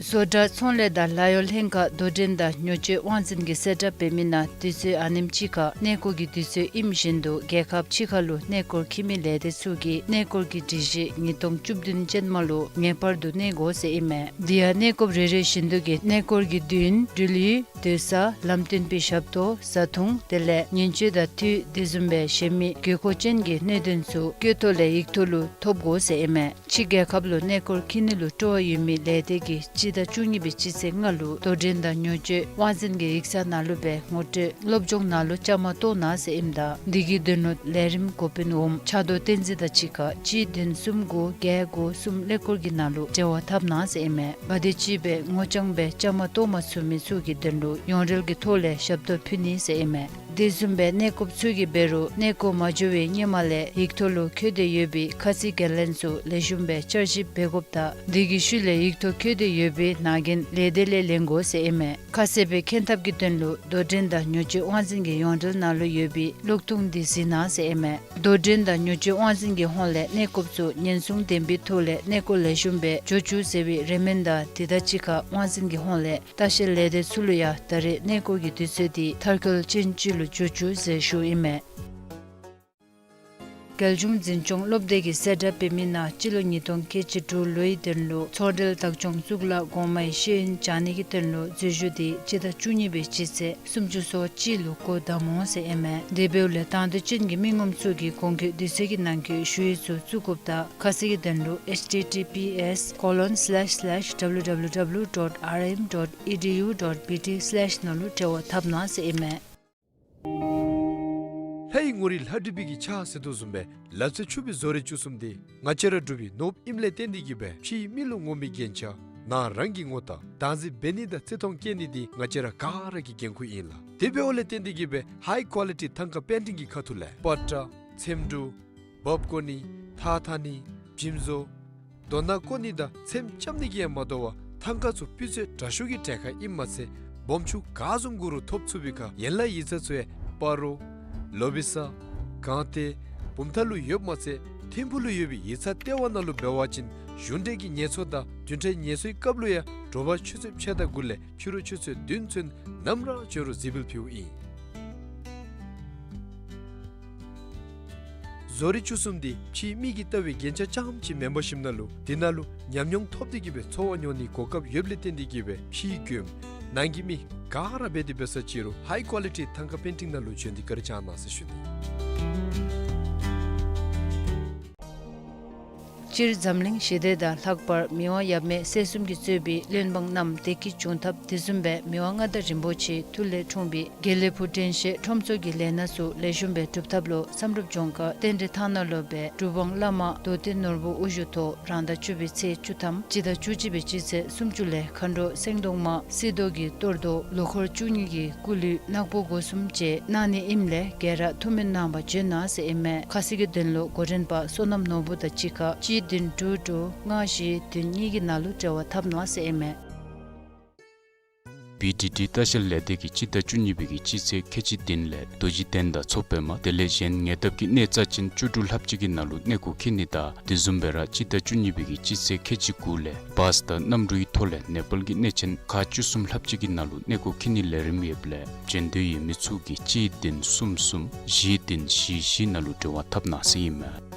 བཟོ་གྲྭ་ཚོང་ལས་དང་ལཱ་གཡོག་ལྷན་ཁག་དོ་འགྲན་དང་ཉོ་སྤྱོད་དབང་འཛིན་གྱིས་གསལ་བསྒྲགས་འབད་མི་ནང་དུས་ཚོད་ཨ་ནེམ་ཅིག་ཁར་གནས་སྐོར་གྱི་དུས་ཚོད་ཨིནམ་བཞིན་དུ་རྒྱལ་ཁབ་ཕྱི་ཁ་ལུ་གནས་སྐོར་འཁྱིད་མི་ལས་སྡེ་ཚུ་གིས་གནས་སྐོར་གྱི་སྒྲིག་གཞི་ཉིས་སྟོང་བཅུ་བདུན་ཅན་མ་ལུ་ངེས་པར་དུ་གནས་དགོ་ཟེར་ཨིན་མས། དེ་ཡང་གནས་སྐོར་རེ་རེ་བཞིན་དུ་གི་གནས་སྐོར་གྱི་དུས་ཡུན་འགྲུལ་ཡུལ་སྡོད་ས་ལམ་སྟོན་པའི་ཞབས་ཏོག་བཟའ་འཐུང་དེ་ལས་ཉིན་བཅུ་དང་དུས་དེ་བཟུམ་སྦེ་གཞན་མི་དགོས་མཁོ་ཅན་གྱི་གནད་དོན་ཚུ་སྐྱོད་ཐོག་ལས་ཡིག་ཐོག་ལུ་ཐོབ་དགོ་ཟེར་ཨིན་མས། ཕྱི་རྒྱལ་ཁབ་ལུ་གནས་སྐོར་འཁྱིད་ནི་ལུ་སྤྲོ་བ་ཡོད་མི་ལས་སྡེ་གིས་སྤྱི་ཟླ་བཅུ་གཉིས་པའི་སྤྱི་ཚེས་ལྔ་ལུ་དོ་འགྲན་དང་ཉོ་སྤྱོད་དབང་འཛིན་གྱི་ཡིག་ཚང་ནང་ལུ་སྦེ་ངོ་སྤྲོད་སློབ་སྦྱོང་ནང་ལུ་བཅའ་མར་གཏོགས་གནང་ཟེར་ཨིནམ་ད་འདི་གི་དོན་ལུ་ལས་རིམ་འགོ་དཔོན་འོགམ་ཕྱག་རྡོར་བསྟན་འཛིན་དང་གཅིག་ཁར་གཅིག་བདུན་གསུམ་དགུ་བརྒྱད་དགུ་གསུམ་ཀླད་ཀོར་གྱི་ནང་ལུ་འབྲེལ་བ་འཐབ་གནང་ཟེར་ཨིན་མས། ག་དེམ་ཅིག་སྦེ་ངོ་རྐྱང་སྦེ་བཅའ་མར་གཏོགས་མ་ཚུགས་མི་ཚུ་གི་དོན་ལུ་ཡོངས་རལ་གྱི་ཐོག་ལས་ཞབས་ཏོག་ཕུལ་ནི་ཟེར་ཨིན་མས། དེ་བཟུམ་སྦེ་གནས་སྐབས་ཚུ་གི་འབད་རུང་གནས་སྐོར་མ་འགྱོ་བའི་སྔོན་མ་ལས་ཡིག་ཐོག་ལུ་འཁོད་དེ་ཡོད་པའི་ཁ་ཚིག་འགན་ལེན་ཚུ་ལེགས་ཤོམ་སྦེ་བསྐྱར་ཞིབ་འབད་དགོཔ་དང་དེ་གི་ཤུལ་ལས་ཡིག་ཐོག་འཁོད་དེ་ཡོད་པའི་ནང་འགན་ལས་སྡེ་ལས་ལེན་དགོ་ཟེར་ཨིན་མས། ཁ་གསལ་སྦེ་མཁྱེན་ཐབས་ཀྱི་དོན་ལུ་དོ་འགྲན་དང་ཉོ་སྤྱོད་དབང་འཛིན་གྱི་ཡོངས་འབྲེལ་ནང་ལུ་ཡོད་པའི་གློག་ཐུང་འདི་གཟིགས་གནང་ཟེར་ཨིན་མས། དོ་འགྲན་དང་ཉོ་སྤྱོད་དབང་འཛིན་གྱི་ཧོངས་ལས་གནས་སྐབས་ཚུ་ཉེན་སྲུང་ལྡན་པའི་ཐོག་ལས་གནས་སྐོར་ལེགས་ཤོམ་སྦེ་འགྱོ་བཅུག་ཟེར་བའི་རེ་སྨོན་དང་དེ་དང་གཅིག་ཁར་དབང་འཛིན་གྱི་ཧོངས་ལས་ལྟ་བཤལ་ལས་སྡེ་ཚུ་ལུ་ཡང་ད་རེས་གནས་སྐོར་གྱི་དུས་ཚོད་འདི་མཐར་འཁྱོལ་ཅན་ཅིག་ལུ་འགྱོ་བཅུག་ཟེར་ཞུཝ་ཨིན་མས། རྒྱལ་གཞུང་འཛིན་སྐྱོང་སློབ་སྡེ་གིས་གསལ་བསྒྲགས་འབད་མི་ནང་སྤྱི་ལོ་ཉིས་སྟོང་ཁལ་གཅིག་དྲུག་ལོའི་དོན་ལུ་ཚོང་འབྲེལ་བདག་སྐྱོང་གཙུག་ལག་གོང་མའི་ཤེས་ཡོན་སྦྱང་ནི་གི་དོན་ལུ་འཛུལ་ཞུགས་འདི་སྤྱི་ཟླ་བཅུ་གཉིས་པའི་སྤྱི་ཚེས་སུམ་ཅུ་སོ་གཅིག་ལུ་འགོ་དམ་འོང་ཟེར་ཨིན་མས། དེ་འབདཝ་ལས་དང་འདོད་ཅན་གྱི་མི་ངོམ་ཚུ་གིས་གོང་འཁོད་དུས་ཚོད་ཀྱི་ནང་འཁོད་ཞུ་ཡིག་ཚུ་བཙུགས་དགོཔ་དང་ཁ་གསལ་གྱི་དོན་ལུ་ཨེཆ་ཊི་ཊི་པི་ཨེཆ་ཀོ་ལོན་སི་ལེཤ་སི་ལེཤ་ཌབ་ལུ་ཌབ་ལུ་ཌབ་ལུ་ཌོཊ་ཨར་ཨེམ་ཌོཊ་ཨི་ཌི་ཡུ་ཌོཊ་བི་ཊི་སི་ལེཤ་ནང་ལུ་འབྲེལ་བ་འཐབ་གནང་ཟེར་ཨིན་མས། ལྷའི་ངོ་རིས་ལྷ་བྲིས་པའི་གི་ཕྱག་ཟེར་དོ་བཟུམ་སྦེ་ལག་རྩལ་ཕྱུག་པའི་བཟོ་རིག་བཅུ་གསུམ་འདི་ང་བཅས་ར་འབྲུག་པའི་ནོར་བུ་ཨིནམ་ལས་བརྟེན་ཏེ་གིས་སྦེ་ཕྱིའི་མི་ལུ་ངོམ་པའི་རྒྱན་ཆ་ནང་རང་གི་ངོ་རྟགས་བདག་འཛིན་འབད་ནི་དང་བརྩི་མཐོང་བསྐྱེད་ནི་འདི་ང་བཅས་ར་ག་ར་གི་འགན་ཁུར་ཨིན་ལགས། དེ་འབདཝ་ལས་བརྟེན་ཏེ་གིས་སྦེ་ཧའི་ཀོ་ལི་ཊི་ཐང་ཀ་པེན་ཊིང་གི་ཁ་ཐུག་ལས་པ་ཏྲ་ཚེམ་དྲུབ་འབག་བཀོ་ནི་ཐགས་འཐག་ནི་འཇིམ་བཟོ་རྡོ་ནག་བརྐོ་ནི་དང་ཚེམ་རྐྱབ་ནི་གིས་ཡང་མ་དོ་བར་ཐང་ཀ་ཚུ་སྤུས་ཚད་དྲག་ཤོས་ཀྱི་གྲལ་ཁར་ཨིནམ་མ་ཚད་སྦོམ་ཆུང་ག་བཟུམ་དགོ་རུང་ཐོབ་ཚུགས་པའི་ཁར་ཡན་ལག་ཡིག་ཚང་ཚུ་ཡང་སྤ་རོ་ལོ་བི་ས་སྒང་སྟེང་བུམ་ཐང་ལུ་ཡོདཔ་མ་ཚད་ཐིམ་ཕུག་ལུ་ཡོད་པའི་ཡིག་ཚང་ལྟེ་བ་ནང་ལུ་འབད་བ་ཅིན་གཞུང་འབྲེལ་གྱི་ངལ་གསོ་དང་བདུན་ཕྲག་ངལ་གསོའི་སྐབས་ལུ་ཡང་དྲོ་པ་ཆུ་ཚོད་ཕྱེད་དང་དགུ་ལས་ཕྱི་རུ་ཆུ་ཚོད་བདུན་ཚུན་ནམ་ར་འབྱོན་རུང་གཟིགས་འབུལ་ཕུལཝ་ཨིན། བཟོ་རིག་བཅུ་གསུམ་འདི་ཕྱིའི་མི་གིས་བལྟ་བའི་རྒྱན་ཆ་རྐྱངམ་ཅིག་མེན་པར་ཞིནམ་ན་ལུ་དེ་ནང་ལུ་ཉམས་མྱོང་ཐོབ་སྟེ་གིས་སྦེ་འཚོ་བ་མྱོང་ནིའི་གོ་སྐབས་ཡོདཔ་ལས་བརྟེན་ཏེ་གིས་སྦེ་ཕྱིའི་མགྱོནམ་ནང་གི་མི་ག་ར་འབད་དེ་འབད་ས་ཅིག་རུང་ཧའི་ཀོ་ལི་ཊི་ཐང་ཀ་པེན་ཊིང་ནང་ལུ་བྱོན་ཏེ་བཀའ་དྲིན་བསྐྱང་གནང་ཟེར་ཞུ་ནི། སྤྱིར་འཛམ་གླིང་ཞི་བདེ་དང་ལྷག་པར་མི་དབང་ཡབ་མེས་སྲས་གསུམ་གྱིས་གཙོས་པའི་བློན་འབངས་རྣམས་བདེ་སྐྱིད་འབྱུང་ཐབས་དེ་བཟུམ་སྦེ་མི་དབང་མངའ་བདག་རིན་པོ་ཆེའི་ཐུགས་ལས་འཁྲུངས་པའི་དགེ་ལེགས་ཕུག་དྲན་ཤེས་ཁྲོམ་ཚོགས་ཀྱི་ལས་སྣ་ཚུ་ལེགས་ཤོམ་སྦེ་སྒྲུབ་ཐབས་ལུ་བསམ་གྲུབ་ལྗོངས་མཁར་རྟེན་འབྲེལ་ཐང་ནང་ལུ་སྦེ་གྲུབ་དབང་བླ་མ་རྡོ་རྗེ་ནོར་བུ་དབུ་བཞུགས་ཐོག་རང་ཟླ་བཅུ་པའི་ཚེས་བཅུ་ཐམ་སྤྱི་ཟླ་བཅུ་གཅིག་པའི་སྤྱི་ཚེས་སུམ་ཅུ་ལས་མཁའ་འགྲོ་སེང་གདོང་མ་སྲི་མདོག་གི་གཏོར་བཟློག་ལོ་འཁོར་བཅུ་གཉིས་ཀྱི་སྐུ་གླུད་ནག་པོ་སྒོ་གསུམ་བཅས་གནང་ནི་ཨིནམ་ལས་ག་ར་ཐུགས་སྨོན་གནང་བར་བྱོན་གནང་ཟེར་ཨིན་མས། ཁ་གསལ་གྱི་དོན་ལུ་འགོ་འདྲེན་པ་བསོད་ནམས་ནོར་བུ་དང་གཅིག་ཁར་གཅིག་བདུན་དྲུག་དྲུག་ལྔ་བཞི་བདུན་གཉིས་ཀྱི་ནང་ལུ་འབྲེལ་བ་འཐབ་གནང་ཟེར་ཨིན་མས། བི་ཌི་ཌི་ལྟ་བཤལ་ལས་སྡེ་གིས་སྤྱི་ཟླ་བཅུ་གཉིས་པའི་གི་སྤྱི་ཚེས་ཁལ་གཅིག་བདུན་ལས་རྡོ་རྗེ་གདན་དང་མཚོ་པདྨ་དེ་ལས་གཞན་ཉེ་འདབས་ཀྱི་གནས་རྩ་ཅན་བཅུ་དྲུག་ལྷགཔ་ཅིག་གི་ནང་ལུ་གནས་སྐོར་འཁྱིད་ནི་དང་དེ་བཟུམ་སྦེ་ར་སྤྱི་ཟླ་བཅུ་གཉིས་པའི་གི་སྤྱི་ཚེས་ཁལ་གཅིག་དགུ་ལས་བཱས་དང་གནམ་གྲུའི་ཐོག་ལས་ནེ་པཱལ་གྱི་གནས་ཆེན་ཁག་བཅུ་གསུམ་ལྷགཔ་ཅིག་གི་ནང་ལུ་གནས་སྐོར་འཁྱིད་ནིའི་ལས་རིམ་ཡོདཔ་ལས་བྱོན་འདོད་ཡོད་མི་ཚུ་གིས་གཅིག་བདུན་གསུམ་གསུམ་བཞི་བདུན་བཞི་བཞི་ནང་ལུ་འབྲེལ་བ་འཐབ་གནང་ཟེར་ཨིན་མས།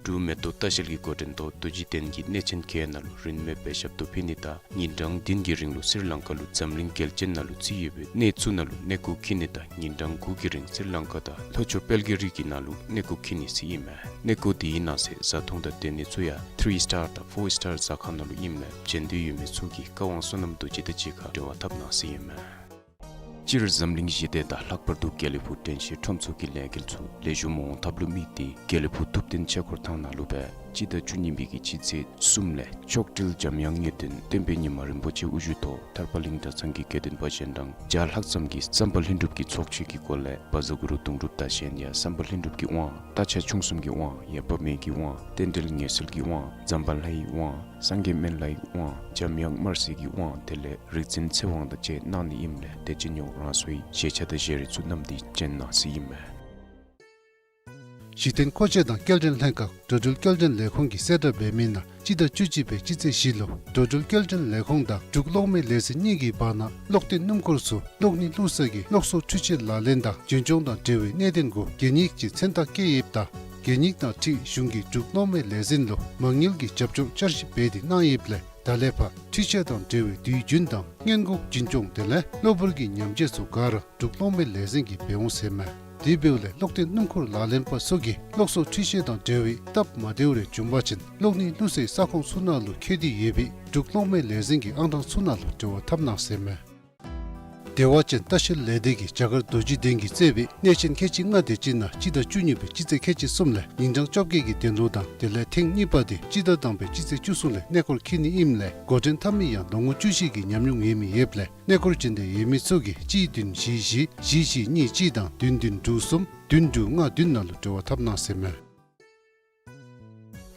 འབྲུག་མེ་ཏོག་ལྟ་བཤལ་གྱི་འགོ་འདྲེན་ཐོག་རྡོ་རྗེ་གདན་གྱི་གནས་ཆེན་བརྒྱད་ནང་ལུ་རིན་མེད་པའི་ཞབས་ཏོག་ཕུལ་ནི་དང་ཉིན་གྲངས་བདུན་གྱི་རིང་ལུ་སི་རི་ལང་ཀ་ལུ་འཛམ་གླིང་རྒྱལ་ཅན་ནང་ལུ་རྩིས་ཡོད་པའི་གནས་ཚུ་ནང་ལུ་གནས་སྐོར་འཁྱིད་ནི་དང་ཉིན་གྲངས་དགུ་གི་རིང་སི་རི་ལང་ཀ་དང་ལྷོ་ཕྱོགས་དཔལ་གྱི་རི་གི་ནང་ལུ་གནས་སྐོར་འཁྱིད་ནི་ཟེར་ཨིན་མས། གནས་སྐོར་དེའི་ནང་གསེས་བཟའ་འཐུང་དང་སྡོད་ནི་ཚུ་ཡང་ཐི་རི་སི་ཊར་དང་ཕོར་སི་ཊར་ཟ་ཁང་ནང་ལུ་ཨིནམ་ལས་བྱོན་འདོད་ཡོད་མི་ཚུ་གིས་བཀའ་དབང་བསོད་ནམས་རྡོ་རྗེ་དང་གཅིག་ཁར་འབྲེལ་བ་འཐབ་གནང་ཟེར་ཨིན་མས། སྤྱིར་འཛམ་གླིང་ཞི་བདེ་དང་ལྷག་པར་དུ་དགེ་ལེགས་ཕུག་དྲན་ཤེས་ཁྲོམ་ཚོགས་ཀྱི་ལས་འགུལ་ཚུ་ལེགས་ཤོམ་འོང་ཐབས་ལུ་དམིགས་ཏེ་དགེ་ལེགས་ཕུག་ཐུབ་བསྟན་ཆོས་འཁོར་ཐང་ནང་ལུ་སྦེ་སྤྱི་ཟླ་བཅུ་གཉིས་པའི་གི་སྤྱི་ཚེས་གསུམ་ལས་མཆོག་སྤྲུལ་འཇམ་དབྱངས་ངེས་དོན་བསྟན་པའི་ཉི་མ་རིན་པོ་ཆེ་དབུ་བཞུགས་ཐོག་ཐར་པ་གླིང་གྲྭ་ཚང་གི་དགེ་འདུན་པ་གཞན་དང་བརྒྱ་ལྷག་ཙམ་གྱིས་བསམ་པ་ལྷུན་གྲུབ་ཀྱི་ཚོགས་མཆོད་ཀྱི་སྒོ་ལས་བཛྲ་གུ་རུ་གདུང་སྒྲུབ་དང་གཞན་ཡང་བསམ་པ་ལྷུན་གྲུབ་ཀྱི་དབང་རྟ་ཕྱག་མཆོང་གསུམ་གྱི་དབང་ཡང་འབབ་མེད་ཀྱི་དབང་རྟེན་འབྲེལ་ངེས་གསོལ་གྱི་དབང་ཛམ་བྷ་ལའི་དབང་སངས་རྒྱས་སྨན་བླའི་དབང་འཇམ་དབྱངས་དམར་སེར་གྱི་དབང་དེ་ལས་རིག་འཛིན་ཚེ་དབང་དང་བཅས་གནང་ནི་ཨིནམ་ལས་དེ་ཅིག་ཉོག་རང་སོའི་བཞེས་ཆ་དང་བཞེས་རིགས་ཚུ་བསྣམས་ཏེ་བྱོན་གནང་ཟེར་ཨིན་མས། གཞི་རྟེན་མཁོ་ཆས་དང་སྐྱེལ་འདྲེན་ལྷན་ཁག་འགྲོ་འགྲུལ་སྐྱེལ་འདྲེན་ལས་ཁུངས་ཀྱིས་གསལ་བསྒྲགས་འབད་མི་ནང་སྤྱི་ཟླ་བཅུ་གཅིག་པའི་སྤྱི་ཚེས་བཞི་ལུ་འགྲོ་འགྲུལ་སྐྱེལ་འདྲེན་ལས་ཁུངས་དང་འབྲུག་གློག་མེ་ལས་འཛིན་གཉིས་ཀྱི་བར་ན་གློག་ཐིག་སྣུམ་འཁོར་ཚུ་གློག་བརྙན་བླུག་ས་གི་གློག་གསོག་འཕྲུལ་ཆས་ལག་ལེན་དང་རྒྱུན་སྐྱོང་དང་འབྲེལ་བའི་གནད་དོན་གུ་གད་སྙིགས་ཀྱི་མཚོན་རྟགས་བཀལ་ཡོདཔ་ད་གད་སྙིགས་དང་འཁྲིལ་གཞུང་གིས་འབྲུག་གློག་མེ་ལས་འཛིན་ལུ་མ་དངུལ་གྱི་རྒྱབ་ལྗོངས་བསྐྱར་ཞིབ་འབད་དེ་གནང་ཡོདཔ་ལས་ད་ལས་ཕར་འཕྲུལ་ཆས་དང་འབྲེལ་བའི་དུས་རྒྱུན་དང་སྔོན་འགོག་རྒྱུན་སྐྱོང་དེ་ལས་གློ་བུར་གྱི་ཉམས་བཅོས་ཚུ་ག་ར་འབྲུག་གློག་མེ་ལས་འཛིན་གྱིས་འབད་འོང་ཟེར་མས། དེ་འབདཝ་ལས་གློག་ཐིག་སྣུམ་འཁོར་ལག་ལེན་པ་ཚུ་གིས་གློག་གསོག་འཕྲུལ་ཆས་དང་འབྲེལ་བའི་སྟབས་མ་བདེཝ་རེ་བྱུང་པ་ཅིན་གློག་བརྙན་བླུག་སའི་ས་ཁོངས་ཚུ་ནང་ལུ་འཁོད་དེ་ཡོད་པའི་འབྲུག་གློག་མེ་ལས་འཛིན་གྱི་ཨང་གྲངས་ཚུ་ནང་ལུ་འབྲེལ་བ་འཐབ་གནང་ཟེར་མས། བདེ་བ་ཅན་ལྟ་བཤལ་ལས་སྡེ་གིས་རྒྱ་གར་རྡོ་རྗེ་གདན་གྱིས་གཙོས་པའི་གནས་ཆེན་ཁལ་གཅིག་ལྔ་དེ་ཅིག་ནང་སྤྱི་ཟླ་བཅུ་གཉིས་པའི་སྤྱི་ཚེས་ཁལ་གཅིག་གསུམ་ལས་ཉིན་གྲངས་བཅོ་བརྒྱད་ཀྱི་གདན་ལུ་དང་དེ་ལས་ཐེངས་གཉིས་པ་དེ་སྤྱི་ཟླ་དང་པའི་སྤྱི་ཚེས་བཅུ་གསུམ་ལས་གནས་སྐོར་འཁྱིད་ནི་ཨིནམ་ལས་འགོ་འདྲེན་འཐབ་མི་ཡང་ལོ་ངོ་བཅུ་བཞི་གི་ཉམས་མྱོང་ཡོད་མི་ཡོདཔ་ལས་གནས་སྐོར་འབྱོན་འདོད་ཡོད་མི་ཚུ་གིས་གཅིག་བདུན་བཞི་བཞི་བཞི་གཉིས་གཅིག་དང་བདུན་བདུན་དྲུག་གསུམ་བདུན་དྲུག་ལྔ་བདུན་ནང་ལུ་འབྲེལ་བ་འཐབ་གནང་ཟེར་མས།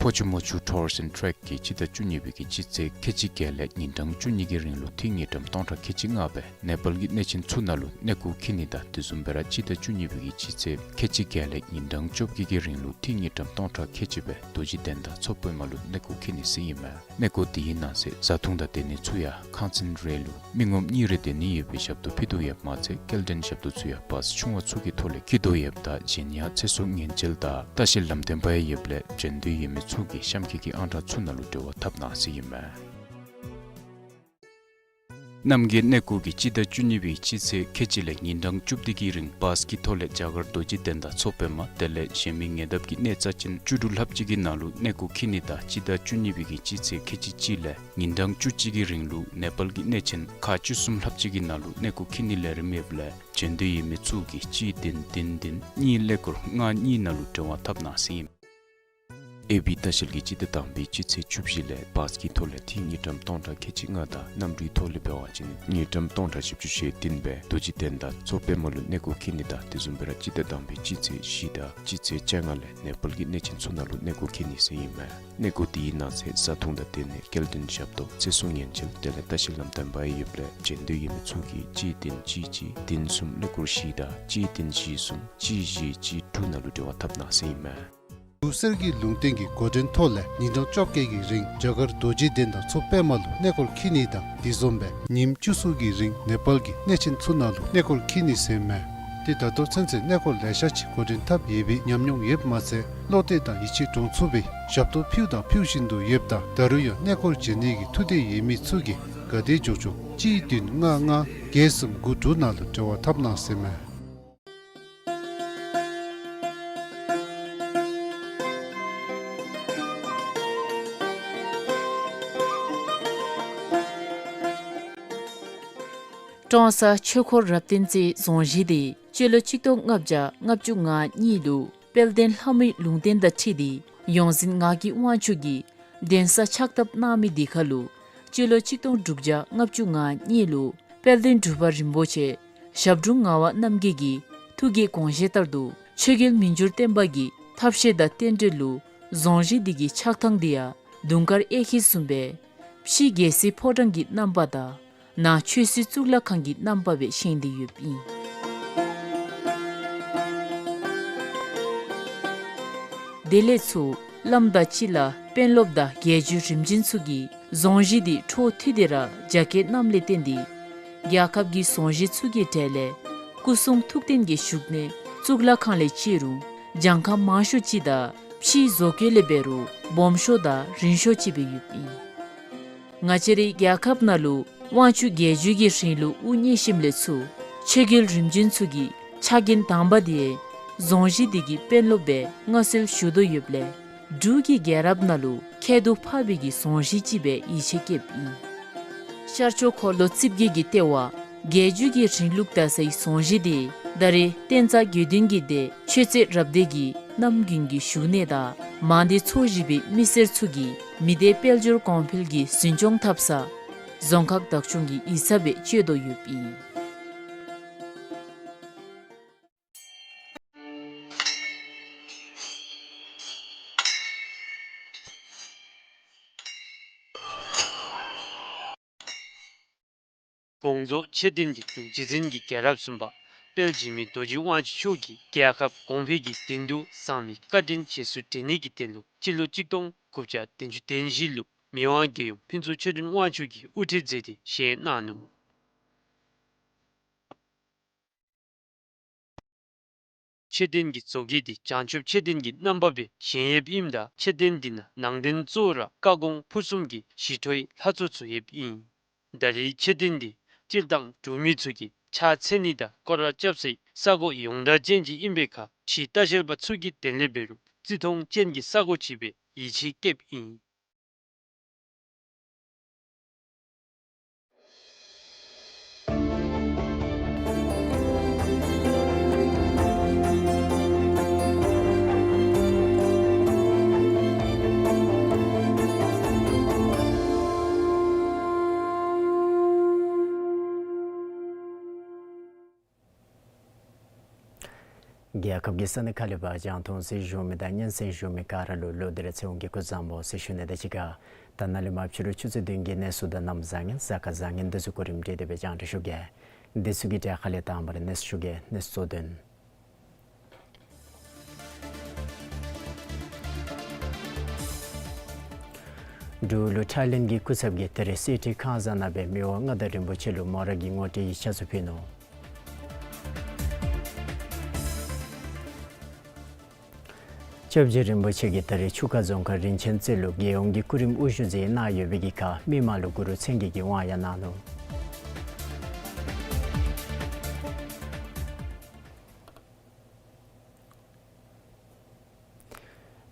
ཕོ་ཆུ་མོ་ཆུ་ཊུ་རིསམ་ཊེཀ་གིས་སྤྱི་ཟླ་བཅུ་གཉིས་པའི་གི་སྤྱི་ཚེས་ཁལ་གཅིག་བརྒྱད་ལས་ཉིན་གྲངས་བཅུ་གཉིས་ཀྱི་རིང་ལུ་ཐིག་དངུལ་ཀྲམ་སྟོང་ཕྲག་ཁལ་གཅིག་ལྔ་སྦེ་ནེ་པཱལ་གྱི་གནས་ཆེན་ཚུ་ནང་ལུ་གནས་སྐོར་འཁྱིད་ནི་དང་དེ་བཟུམ་སྦེ་ར་སྤྱི་ཟླ་བཅུ་གཉིས་པའི་གི་སྤྱི་ཚེས་ཁལ་གཅིག་བརྒྱད་ལས་ཉིན་གྲངས་བཅོ་བརྒྱད་ཀྱི་རིང་ལུ་ཐིག་དངུལ་ཀྲམ་སྟོང་ཕྲག་ཁལ་གཅིག་སྦེ་རྡོ་རྗེ་གདན་དང་མཚོ་པདྨ་ལུ་གནས་སྐོར་འཁྱིད་ནི་ཟེར་ཨིན་མས། གནས་སྐོར་དེའི་ནང་གསེས་བཟའ་འཐུང་དང་སྡོད་ནི་ཚུ་ཡང་ཁང་ཚན་རེ་ལུ་མི་ངོམ་གཉིས་རེ་སྡོད་ནི་ཡོད་པའི་ཞབས་ཏོག་ཕུལ་དོ་ཡོདཔ་མ་ཚད་སྐྱེལ་འདྲེན་ཞབས་ཏོག་ཚུ་ཡང་བཱས་ཆུང་བ་ཚུ་གི་ཐོག་ལས་འཁྱིད་དོ་ཡོདཔ་ད་གཞན་ཡང་ཚེ་སྲོག་ཉེན་བཅོལ་དང་ལྟ་བཤལ་ལམ་སྟོན་པ་ཡང་ཡོདཔ་ལས་འབྱོན་འདོད་ཡོད་མི་ཚུ་གིས་གཤམ་འཁོད་ཀྱི་ཨང་གྲངས་ཚུ་ནང་ལུ་འབྲེལ་བ་འཐབ་གནང་ཟེར་ཨིན་མས། རྣམ་རྒྱལ་གནས་སྐོར་གྱིས་སྤྱི་ཟླ་བཅུ་གཉིས་པའི་སྤྱི་ཚེས་ཁལ་གཅིག་ལས་ཉིན་གྲངས་བཅུ་བདུན་གྱི་རིང་བཱས་ཀྱི་ཐོག་ལས་རྒྱ་གར་རྡོ་རྗེ་གདན་དང་མཚོ་པདྨ་དེ་ལས་གཞན་མི་ཉེ་འདབས་ཀྱི་གནས་རྩ་ཅན་བཅུ་དྲུག་ལྷགཔ་ཅིག་གི་ནང་ལུ་གནས་སྐོར་འཁྱིད་ནི་དང་སྤྱི་ཟླ་བཅུ་གཉིས་པའི་གི་སྤྱི་ཚེས་ཁལ་གཅིག་གཅིག་ལས་ཉིན་གྲངས་བཅུ་གཅིག་གི་རིང་ལུ་ནེ་པཱལ་གྱི་གནས་ཆེན་ཁག་བཅུ་གསུམ་ལྷགཔ་ཅིག་གི་ནང་ལུ་གནས་སྐོར་འཁྱིད་ནི་ལས་རིམ་ཡོདཔ་ལས་འབྱོན་འདོད་ཡོད་མི་ཚུ་གིས་གཅིག་བདུན་བདུན་བདུན་གཉིས་ཀླད་ཀོར་ལྔ་གཉིས་ནང་ལུ་འབྲེལ་བ་འཐབ་གནང་ཟེར་ཨིན། ཨེ་བི་ལྟ་བཤལ་གྱིས་སྤྱི་ཟླ་དང་པའི་སྤྱི་ཚེས་བཅུ་བཞི་ལས་བཱས་ཀྱི་ཐོག་ལས་ཐིག་དངུལ་ཀྲམ་སྟོང་ཕྲག་ཁལ་གཅིག་ལྔ་དང་གནམ་གྲུའི་ཐོག་ལས་འབད་བ་ཅིན་དངུལ་ཀྲམ་སྟོང་ཕྲག་བཞི་བཅུ་ཞེ་བདུན་སྦེ་རྡོ་རྗེ་གདན་དང་མཚོ་པདྨ་ལུ་གནས་སྐོར་འཁྱིད་ནི་དང་དེ་བཟུམ་སྦེ་ར་སྤྱི་ཟླ་དང་པའི་སྤྱི་ཚེས་བཞི་དང་སྤྱི་ཚེས་བཅོ་ལྔ་ལས་ནེ་པཱལ་གྱི་གནས་ཆེན་ཚུ་ནང་ལུ་གནས་སྐོར་འཁྱིད་ནི་ཟེར་ཨིན་མས། གནས་སྐོར་དེའི་ནང་གསེས་བཟའ་འཐུང་དང་སྡོད་ནི་སྐྱེལ་འདྲེན་ཞབས་ཏོག་ཚེ་སྲོག་ཉེན་བཅོལ་དེ་ལས་ལྟ་བཤལ་ལམ་སྟོན་པ་ཡང་ཡོདཔ་ལས་འབྱོན་འདོད་ཡོད་མི་ཚུ་གིས་གཅིག་བདུན་གཅིག་གཅིག་བདུན་གསུམ་ཀླད་ཀོར་བཞི་དང་གཅིག་བདུན་བཞི་གསུམ་གཅིག་བཞི་གཅིག་དྲུག་ནང་ལུ་འབྲེལ་བ་འཐབ་གནང་ཟེར་ཨིན་མས། འབྲུག་གསེར་གྱི་ལུང་བསྟན་གྱི་འགོ་འདྲེན་ཐོག་ལས་ཉིན་གྲངས་བཅོ་བརྒྱད་ཀྱི་རིང་རྒྱ་གར་རྡོ་རྗེ་གདན་དང་མཚོ་པདྨ་ལུ་གནས་སྐོར་འཁྱིད་ནི་དང་དེ་བཟུམ་སྦེ་ཉིནམ་བཅུ་གསུམ་གྱི་རིང་ནེ་པཱལ་གྱི་གནས་ཆེན་ཚུ་ནང་ལུ་གནས་སྐོར་འཁྱིད་ནི་ཟེར་མས། དེ་ད་ལྟོ་ཚུན་ཚོད་གནས་སྐོར་ལེ་ཤ་ཅིག་འགོ་འདྲེན་འཐབ་ཡོད་པའི་ཉམས་མྱོང་ཡོདཔ་མ་ཚད་བློ་གཏད་དང་ཡིད་ཆེས་འདྲོངས་ཚུགས་པའི་ཞབས་ཏོག་ཕུལ་དང་ཕུལ་བཞིན་དུ་ཡོདཔ་ད་ད་རུང་ཡང་གནས་སྐོར་འབྱོན་ནི་གི་ཐུགས་འདོད་ཡོད་མི་ཚུ་གིས་ག་དེ་མགྱོགས་མགྱོགས་གཅིག་བདུན་ལྔ་ལྔ་བརྒྱད་གསུམ་དགུ་དྲུག་ནང་ལུ་འབྲེལ་བ་འཐབ་གནང་ཟེར་མས། ཀྲོང་གསར་ཆོས་འཁོར་རབ་བརྟན་རྩེའི་རྫོང་གཞིས་དེ་སྤྱི་ལོ་ཆིག་སྟོང་ལྔ་བརྒྱ་ལྔ་བཅུ་ང་གཉིས་ལུ་དཔལ་ལྡན་ལྷ་མོའི་ལུང་བསྟན་དང་འཁྲིལ་ཏེ་ཡོངས་འཛིན་ངག་གི་དབང་ཕྱུག་གིས་གདན་ས་ཕྱག་བཏབ་གནང་མི་དེ་ཁར་ལུ་སྤྱི་ལོ་ཆིག་སྟོང་དྲུག་བརྒྱ་ལྔ་བཅུ་ང་གཉིས་ལུ་དཔལ་ལྡན་འབྲུག་པ་རིན་པོ་ཆེ་ཞབས་དྲུང་ངག་དབང་རྣམ་རྒྱལ་གྱི་ཐུགས་ཀྱི་དགོངས་བཞེད་ལྟར་དུ་ཆོས་རྒྱལ་མི་འགྱུར་བརྟན་པ་གི་ཐབས་ཤེས་དང་རྟེན་འབྲེལ་ལུ་རྫོང་གཞིས་འདི་གི་ཆགས་ཐངས་འདི་ཡང་དུང་དཀར་གཡས་འཁྱིལ་བཟུམ་སྦེ་ཕྱི་རྒྱལ་སྲིད་ཕོ་བྲང་གི་རྣམ་པ་དང་ནང་ཆོས་སྲིད་གཙུག་ལག་ཁང་གི་རྣམ་པ་སྦེ་བཞེངས་ཏེ་ཡོདཔ་ཨིན། དེ་ལས་ཚུར་བླམ་དང་སྤྱི་བླ་དཔོན་སློབ་དང་རྒྱལ་བརྒྱུད་རིམ་བྱོན་ཚུ་གིས་རྫོང་གཞིས་འདི་འཕྲོ་མཐུད་དེ་ར་རྒྱ་སྐྱེད་གནངམ་ལས་བརྟེན་ཏེ་རྒྱལ་ཁབ་ཀྱི་རྫོང་གཞིས་ཚུ་གི་གྲས་ལས་སྐུ་གསུང་ཐུགས་རྟེན་གྱི་བཞུགས་གནས་གཙུག་ལག་ཁང་ལས་བརྩི་རུང་གྱངས་ཁ་མང་ཤོས་ཅིག་དང་ཕྱིའི་བཟོ་བཀོད་ལས་འབད་རུང་སྦོམ་ཤོས་དང་རིང་ཤོས་ཅིག་སྦེ་ཡོདཔ་ཨིན། ང་བཅས་རའི་རྒྱལ་ཁབ་ནང་ལུ་དབང་ཕྱུག་རྒྱལ་བརྒྱུད་ཀྱི་རིང་ལུགས་དབུ་བརྙེས་ཞིནམ་ལས་ཚུར་ཆོས་རྒྱལ་རིམ་བྱོན་ཚུ་གི་ཕྱག་འགན་དང་པ་དེ་རྫོང་གཞིས་འདི་གི་དཔོན་སློབ་སྦེ་མངའ་གསོལ་ཞུ་དོ་ཡོདཔ་ལས་འབྲུག་གི་རྒྱལ་རབས་ནང་ལུ་ཁྱད་དུ་འཕགས་པའི་གི་རྫོང་གཞིས་ཅིག་སྦེ་ཡིད་ཆེས་བསྐྱེདཔ་ཨིན། ཤར་ཕྱོགས་འཁོར་ལོ་རྩིབས་བརྒྱད་ཀྱི་ལྟེ་བ་རྒྱལ་བརྒྱུད་ཀྱི་རིང་ལུགས་དར་སའི་རྫོང་གཞིས་དེ་ད་རེས་བསྟན་རྩ་དགེ་འདུན་གྱི་སྡེ་ཆོས་རྩེ་རབ་སྡེ་གི་གནམ་དགུན་གྱི་བཞུགས་གནས་དང་མང་སྡེ་ཚོ་བཞི་པའི་མི་སེར་ཚུ་གིས་མི་སྡེ་དཔལ་འབྱོར་གོང་འཕེལ་གྱི་འཛིན་སྐྱོང་འཐབ་ས་རྫོང་ཁག་བདག་སྐྱོང་གི་ཡིག་ཚང་སྦེ་སྤྱོད་དོ་ཡོདཔ་ཨིན། དགོངས་རྫོགས་མཆོད་རྟེན་གྱི་འབྲུག་རྗེ་བཙུན་གྱི་རྒྱལ་རབས་གསུམ་པ་དཔལ་འཇིགས་མེད་རྡོ་རྗེ་དབང་ཕྱུག་མཆོག་གིས་རྒྱལ་ཁབ་གོང་འཕེལ་གྱི་དོན་དུ་གསང་བའི་བཀའ་དྲིན་རྗེས་སུ་དྲན་ནི་གི་དོན་ལུ་སྤྱི་ལོ་གཅིག་སྟོང་དགུ་བརྒྱ་བདུན་ཅུ་དོན་བཞི་ལུ་མི་དབང་རྒྱལ་ཡུམ་ཕུན་ཚོགས་ཆོས་སྒྲོན་དབང་ཕྱུག་གིས་དབུ་ཁྲིད་མཛད་དེ་བཞེངས་གནང་ནུག། མཆོད་རྟེན་གྱི་མཛོད་དཀྱིལ་འདི་བྱང་ཆུབ་མཆོད་རྟེན་གྱི་རྣམ་པ་སྦེ་བཞེངས་ཡོདཔ་ཨིནམ་ད་མཆོད་རྟེན་འདི་ནང་ནང་རྟེན་གཙོ་བོ་ར་བཀའ་དགོངས་ཕུར་གསུམ་གྱི་ཞི་ཁྲོའི་ལྷ་ཚོགས་ཚུ་ཡོདཔ་ཨིན། ད་རེས་མཆོད་རྟེན་འདི་སྤྱིར་བཏང་འབྲུག་མི་ཚུ་གིས་ཕྱག་འཚལ་ནི་དང་སྐོར་ར་རྐྱབ་སའི་ས་གོ་ཡོངས་གྲགས་ཅན་ཅིག་ཨིན་པའི་ཁར་ཕྱིའི་ལྟ་བཤལ་པ་ཚུ་གི་དོན་ལས་འབད་རུང་བརྩི་མཐོང་ཅན་གྱི་ས་གོ་ཅིག་སྦེ་ཡིད་ཆེས་བསྐྱེདཔ་ཨིན། རྒྱལ་ཁབ་ཀྱི་ས་གནས་ཁག་ལས་ཕར་རྒྱང་མཐོང་གཟིགས་བཞུགས་མི་དང་སྙན་གསན་བཞུགས་མི་ག་ར་ལུ་ལོག་སྟེ་ར་ཚེ་དབང་གི་སྐུ་གཟུགས་བཟང་པོ་ཟེར་ཞུ་ནི་དང་གཅིག་ཁར་ད་ནཱ་ལས་མར་ཕྱི་རུ་ཆུ་ཚོད་བདུན་གྱི་གནས་ཚུལ་དང་གནམ་བཟང་ངན་གཟའ་སྐར་བཟང་ངན་འདི་ཚུ་གོ་རིམ་སྒྲིག་སྟེ་སྦེ་རྒྱང་བསྒྲགས་ཞུ་གེ། འདི་ཚུ་གི་གྲས་ཁ་ལས་དང་པ་ར་གནས་ཚུལ་ཞུ་གེ། གནས་ཚུལ་གཙོ་དོན། འབྲུག་ལུ་ཐའི་ལེནཌ་གྱི་སྐུ་ཚབ་ཀྱིས་ད་རེས་སི་ཊི་ཁང་བཟང་ནང་སྦེ་མི་དབང་མངའ་བདག་རིན་པོ་ཆེ་ལུ་མོ་རའི་གི་ངོ་སྤྲོད་ཡིག་ཆ་ཚུ་ཕུལ་ནུག། སྐྱབས་རྗེ་རིན་པོ་ཆེ་གིས་ད་རེས་ཆུ་ཁ་རྫོང་ཁག་རིན་ཆེན་རྩེ་ལུ་རྒྱལ་ཡོངས་ཀྱི་སྐུ་རིམ་དབུ་བཞུགས་མཛད་གནང་ཡོད་པའི་གི་ཁར་མི་མང་ལུ་གུ་རུ་མཚན་བརྒྱད་ཀྱི་དབང་ཡང་གནང་ནུག།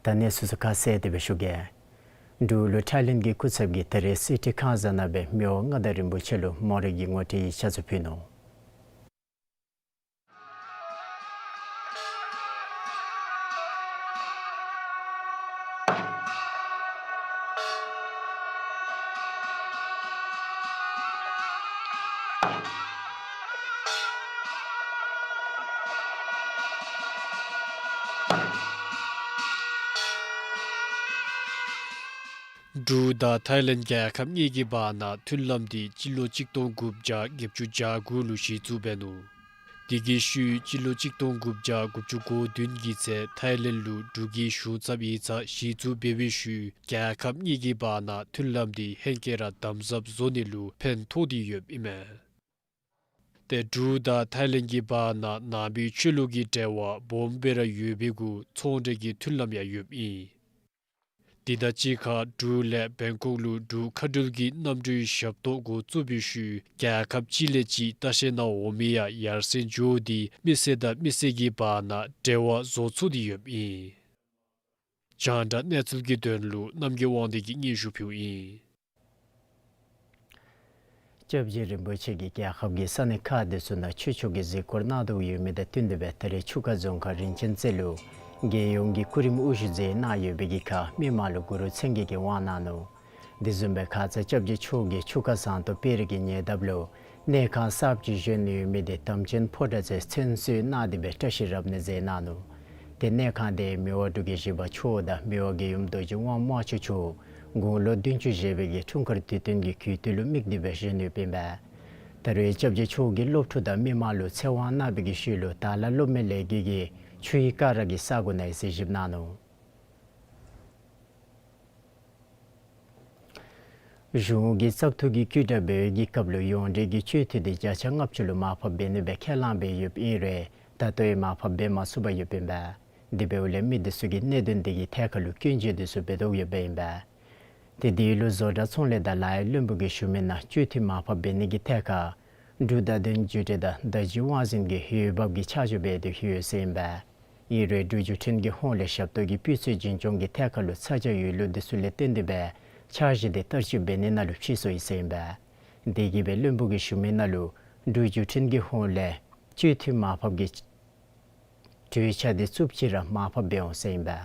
ད་གནས་ཚུལ་ཚུ་ཁ་གསལ་ཏེ་སྦེ་ཞུ་གེ། འབྲུག་ལུ་ཐའི་ལེནཌ་གྱི་སྐུ་ཚབ་ཀྱིས་ད་རེས་སི་ཊི་ཁང་བཟང་ནང་སྦེ་མི་དབང་མངའ་བདག་རིན་པོ་ཆེ་ལུ་མོ་རའི་གི་ངོ་སྤྲོད་ཡིག་ཆ་ཚུ་ཕུལ་ནུག། འབྲུག་དང་ཐའི་ལེནཌ་རྒྱལ་ཁབ་གཉིས་ཀྱི་བར་ན་མཐུན་ལམ་འདི་སྤྱི་ལོ་གཅིག་སྟོང་དགུ་བརྒྱ་བརྒྱད་ཅུ་གྱ་དགུ་ལུ་གཞི་བཙུགས་འབད་ནུག། དེ་གི་ཤུལ་སྤྱི་ལོ་གཅིག་སྟོང་དགུ་བརྒྱ་དགུ་བཅུ་གོ་བདུན་གྱི་ཚེ་ཐའི་ལེནཌ་ལུ་འབྲུག་གི་གཞུང་ཚབ་ཡིག་ཚང་གཞི་བཙུགས་འབད་བའི་ཤུལ་རྒྱལ་ཁབ་གཉིས་ཀྱི་བར་ན་མཐུན་ལམ་འདི་ཧེང་སྐལ་ར་དམ་ཟབ་བཟོ་ནི་ལུ་ཕན་ཐོགས་ཏེ་ཡོདཔ་ཨིན་མས། ཏེ་འབྲུག་དང་ཐའི་ལེནཌ་གྱི་བར་ན་ནང་པའི་ཆོས་ལུགས་ཀྱི་འབྲེལ་བ་སྦོམ་སྦེ་ར་ཡོད་པའི་གུ་ཚོང་འབྲེལ་གྱི་མཐུན་ལམ་ཡང་ཡོདཔ་ཨིན། དེ་དང་གཅིག་ཁར་འབྲུག་ལས་བེང་ཀོག་ལུ་འབྲུག་མཁའ་འགྲུལ་གྱི་གནམ་གྲུའི་ཞབས་ཏོག་འགོ་བཙུགས་པའི་ཤུལ་རྒྱལ་ཁབ་གཅིག་ལས་གཅིག་ལྟ་བཤལ་ནང་འོང་མི་ཡང་ཡར་སེང་འགྱོ་སྟེ་མི་སེར་དང་མི་སེར་གྱི་བར་ན་འབྲེལ་བ་བཟོ་ཚུགས་ཏེ་ཡོདཔ་ཨིན། རྒྱང་བསྒྲགས་གནས་ཚུལ་གྱི་དོན་ལུ་རྣམ་རྒྱལ་དབང་འདུས་ཀྱིས་སྙན་ཞུ་ཕུལཝ་ཨིན། སྐྱབས་རྗེ་རིན་པོ་ཆེ་གིས་རྒྱལ་ཁབ་ཀྱི་ས་གནས་ཁག་དེ་ཚུ་ནང་ཆོས་ཕྱོགས་ཀྱི་གཟིགས་སྐོར་གནང་དོ་ཡོད་མི་དང་བསྟུན་ཏེ་སྦེ་ད་རེས་ཆུ་ཁ་རྫོང་ཁག་རིན་ཆེན་རྩེ་ལུ་རྒྱལ་ཡོངས་ཀྱི་སྐུ་རིམ་དབུ་བཞུགས་མཛད་གནང་ཡོད་པའི་གི་ཁར་མི་མང་ལུ་གུ་རུ་མཚན་བརྒྱད་ཀྱི་དབང་གནང་ནུག། དེ་བཟུམ་སྦེ་ཁ་ཙ་སྐྱབས་རྗེ་མཆོག་གིས་ཆུ་ཁ་ཟངས་མདོག་དཔལ་རི་གི་ཉེ་འདབས་ལུ་གནས་ཁང་གསརཔ་ཅིག་བཞེངས་ནི་ཡོད་མི་དེ་དམ་ཅན་ཕོ་བྲང་ཟེར་མཚན་གསོལ་གནང་སྟེ་སྦེ་བཀྲ་ཤིས་རབ་གནས་མཛད་གནང་ནུག། ཏེ་གནས་ཁང་དེ་མི་དབང་འབྲུག་རྒྱལ་བཞི་པ་མཆོག་དང་མི་དབང་རྒྱལ་ཡུམ་རྡོ་རྗེ་དབང་མོ་ཆེ་མཆོག་དགུང་ལོ་བདུན་ཅུ་བཞེས་པའི་གི་འཁྲུངས་སྐར་དུས་སྟོན་གྱི་གུས་བཏུད་ལུ་དམིགས་ཏེ་སྦེ་བཞེངས་ནི་ཡོདཔ་ཨིན་པས། ད་རེས་སྐྱབས་རྗེ་མཆོག་གིས་སློབ་ཕྲུག་དང་མི་མང་ལུ་ཚེ་དབང་གནང་བའི་གི་ཤུལ་ལུ་དྭགས་ལྷ་སློབ་མའི་ལས་འགུལ་གྱིས་ཆུ་ཡི་ཀ་ར་གི་ས་གོ་ནང་གཟིགས་ཞིབ་གནང་ནུག། གཞུང་གིས་བཙག་འཐུ་གི་བཀོད་སྒྲིག་འབད་བའི་གི་སྐབས་ལུ་ཡོངས་འབྲེལ་གྱི་སྤྱི་འཐུས་དེ་བརྒྱ་ཆ་ལྔ་བཅུ་ལུ་མར་ཕབ་འབད་ནི་སྦེ་ཁས་བླངས་འབད་ཡོདཔ་ཨིན་རུང་ད་ལྟོ་ཡང་མར་ཕབ་འབད་མ་ཚུགས་པར་ཡོདཔ་ཨིན་པས། དེ་འབདཝ་ལས་མི་དེ་ཚུ་གིས་གནད་དོན་དེ་གི་ཐད་ཁར་ལུ་སྐྱོན་བརྗོད་དེ་ཚུ་འབད་དོ་ཡོདཔ་ཨིན་པས། ཏེ་དེ་ལུ་བཟོ་གྲྭ་ཚོང་ལས་དང་ལཱ་གཡོག་བློན་པོ་གིས་ཞུ་མི་ནང་སྤྱི་འཐུས་མར་ཕབ་འབད་ནི་གི་ཐད་ཁར་འབྲུག་བརྡ་དོན་བརྒྱུད་འབྲེལ་དང་རྡོ་རྗེ་དབང་འཛིན་གྱིས་འོས་འབབ་ཀྱི་ཆ་འཇོག་འབད་དེ་ཡོད་ཟེར་ཨིན་པས། ཨིན་རུང་འབྲུག་བརྒྱུད་འཕྲིན་གྱི་ཧོངས་ལས་ཞབས་ཏོག་གི་སྤུས་ཚད་རྒྱུན་སྐྱོང་གི་ཐད་ཁར་ལུ་ཚ་གྱང་ཡོད་ལུགས་དེ་ཚུ་ལས་བརྟེན་ཏེ་སྦེ་འཆར་གཞི་དེ་བསྟར་སྤྱོད་འབད་ནི་ནང་ལུ་ཕྱིས་སོང་ཡི་ཟེར་ཨིན་པས། དེ་གིས་སྦེ་བློན་པོ་གིས་ཞུ་མི་ནང་ལུ་འབྲུག་བརྒྱུད་འཕྲིན་གྱི་ཧོངས་ལས་སྤྱི་འཐུས་མར་ཕབ་ཀྱི་གྲོས་འཆར་དེ་བཅུ་གཅིག་ར་མར་ཕབ་འབད་འོང་ཟེར་ཨིན་པས།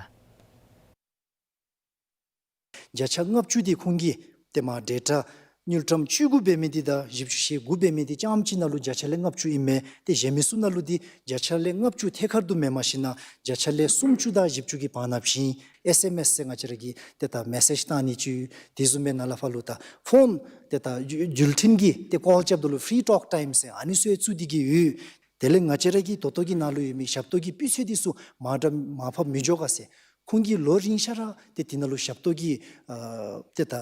བརྒྱ་ཆ་ལྔ་བཅུ་དེ་ཁོང་གིས་ཏེ་མར་འབྲེལ་སྒྲ་དངུལ་ཀྲམ་བཅུ་དགུ་འབད་མི་དེ་དང་བཞི་བཅུ་ཞེ་དགུ་འབད་མི་དེ་རྐྱངམ་གཅིག་ནང་ལུ་བརྒྱ་ཆ་ལས་ལྔ་བཅུ་ཨིན་མས། ཏེ་གཞན་མི་ཚུ་ནང་ལུ་དེ་བརྒྱ་ཆ་ལས་ལྔ་བཅུ་ཐད་ཀར་དུ་མེནམ་ཞིན་ན་བརྒྱ་ཆ་ལས་སུམ་ཅུ་དང་བཞི་བཅུ་གི་བར་ན་བྱིན། ཨེསི་ཨེམ་ཨེསི་ཟེར་ང་བཅས་ར་གི་ཏེ་ད་མེ་སེཇ་བཏང་ནི་ཅིག་ཡོད། དེ་བཟུམ་སྦེ་ནཱ་ལས་ཕར་ལུ་ད་ཕོན་ཏེ་ད་བརྒྱུད་འཕྲིན་གྱི་ཏེ་ཀོལ་རྐྱབ་ད་ལུ་ཕི་རི་ཊོག་ཊའིམ་ཟེར་ཨ་ནི་ཚུ་ཡང་བཙུགས་ཏེ་གི་ཡོད། དེ་ལས་ང་བཅས་ར་གི་ད་ལྟོ་གི་ནང་ལུ་ཡོད་མི་ཞབས་ཏོག་གི་སྤུས་ཚད་དེ་ཚུ་མར་དྲག་མར་ཕབ་མི་འགྱོ་ག་ཟེར། ཁོང་གིས་ལོ་རིམ་ཤར་ར་ཏེ་དེ་ནང་ལུ་ཞབས་ཏོག་གི་ཨ་ཏེ་ད་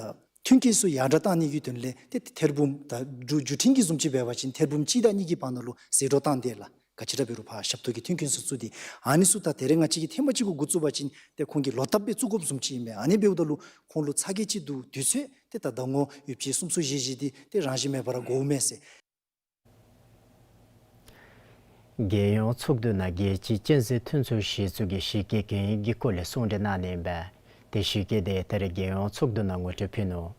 མཐུན་རྐྱེན་ཚུ་ཡར་དྲག་བཏང་ནི་གི་དོན་ལས་ཏེ་ཏེ་ཐེར་འབུམ་ད་འབྲུག་བརྒྱུད་འཕྲིན་གྱི་བཟུམ་ཅིག་འབད་བ་ཅིན་ཐེར་འབུམ་གཅིག་དང་གཉིས་ཀྱི་བར་ན་ལུ་ཟད་འགྲོ་བཏང་དེས་ལགས། ག་ཅི་ར་འབད་རུང་ཕར་ཞབས་ཏོག་གི་མཐུན་རྐྱེན་ཚུ་བཙུགས་ཏེ་ཨ་ནི་ཚུ་ད་ད་རེས་ང་བཅས་ཀྱིས་ཐེངས་མ་གཅིག་གུ་འགོ་བཙུགས་པ་ཅིན་ཏེ་ཁོང་གིས་ལོ་བསྟར་སྦེ་བཙུགས་དགོཔ་བཟུམ་ཅིག་ཨིན་མས། ཨ་ནི་འབདཝ་ད་ལུ་ཁོང་ལུ་ཚ་གྱང་ཅིག་འདུག། དུས་ཚོད་ཏེ་ད་ཟླ་ངོ་ཡོདཔ་ཅིག་གསུམ་གསུམ་བཞི་བཞི་དེ་ཏེ་རང་བཞིན་མེད་པར་འགོརཝ་མས་ཟེར། རྒྱལ་ཡོངས་ཚོགས་འདུ་ནང་རྒྱལ་སྤྱིའི་གཅན་གཟན་ཐོན་ཚུལ་གཞི་བཙུགས་ཀྱི་གཞི་བཀོད་གན་ཡིག་གི་སྐོར་ལས་གསུང་གྲོས་གནང་ནི་ཨིན་པས། ཏེ་གཞི་བཀོད་དེ་ད་རེས་རྒྱལ་ཡོངས་ཚོགས་འདུ་ནང་ངོ་སྤྲོད་ཕུལ་ནུག།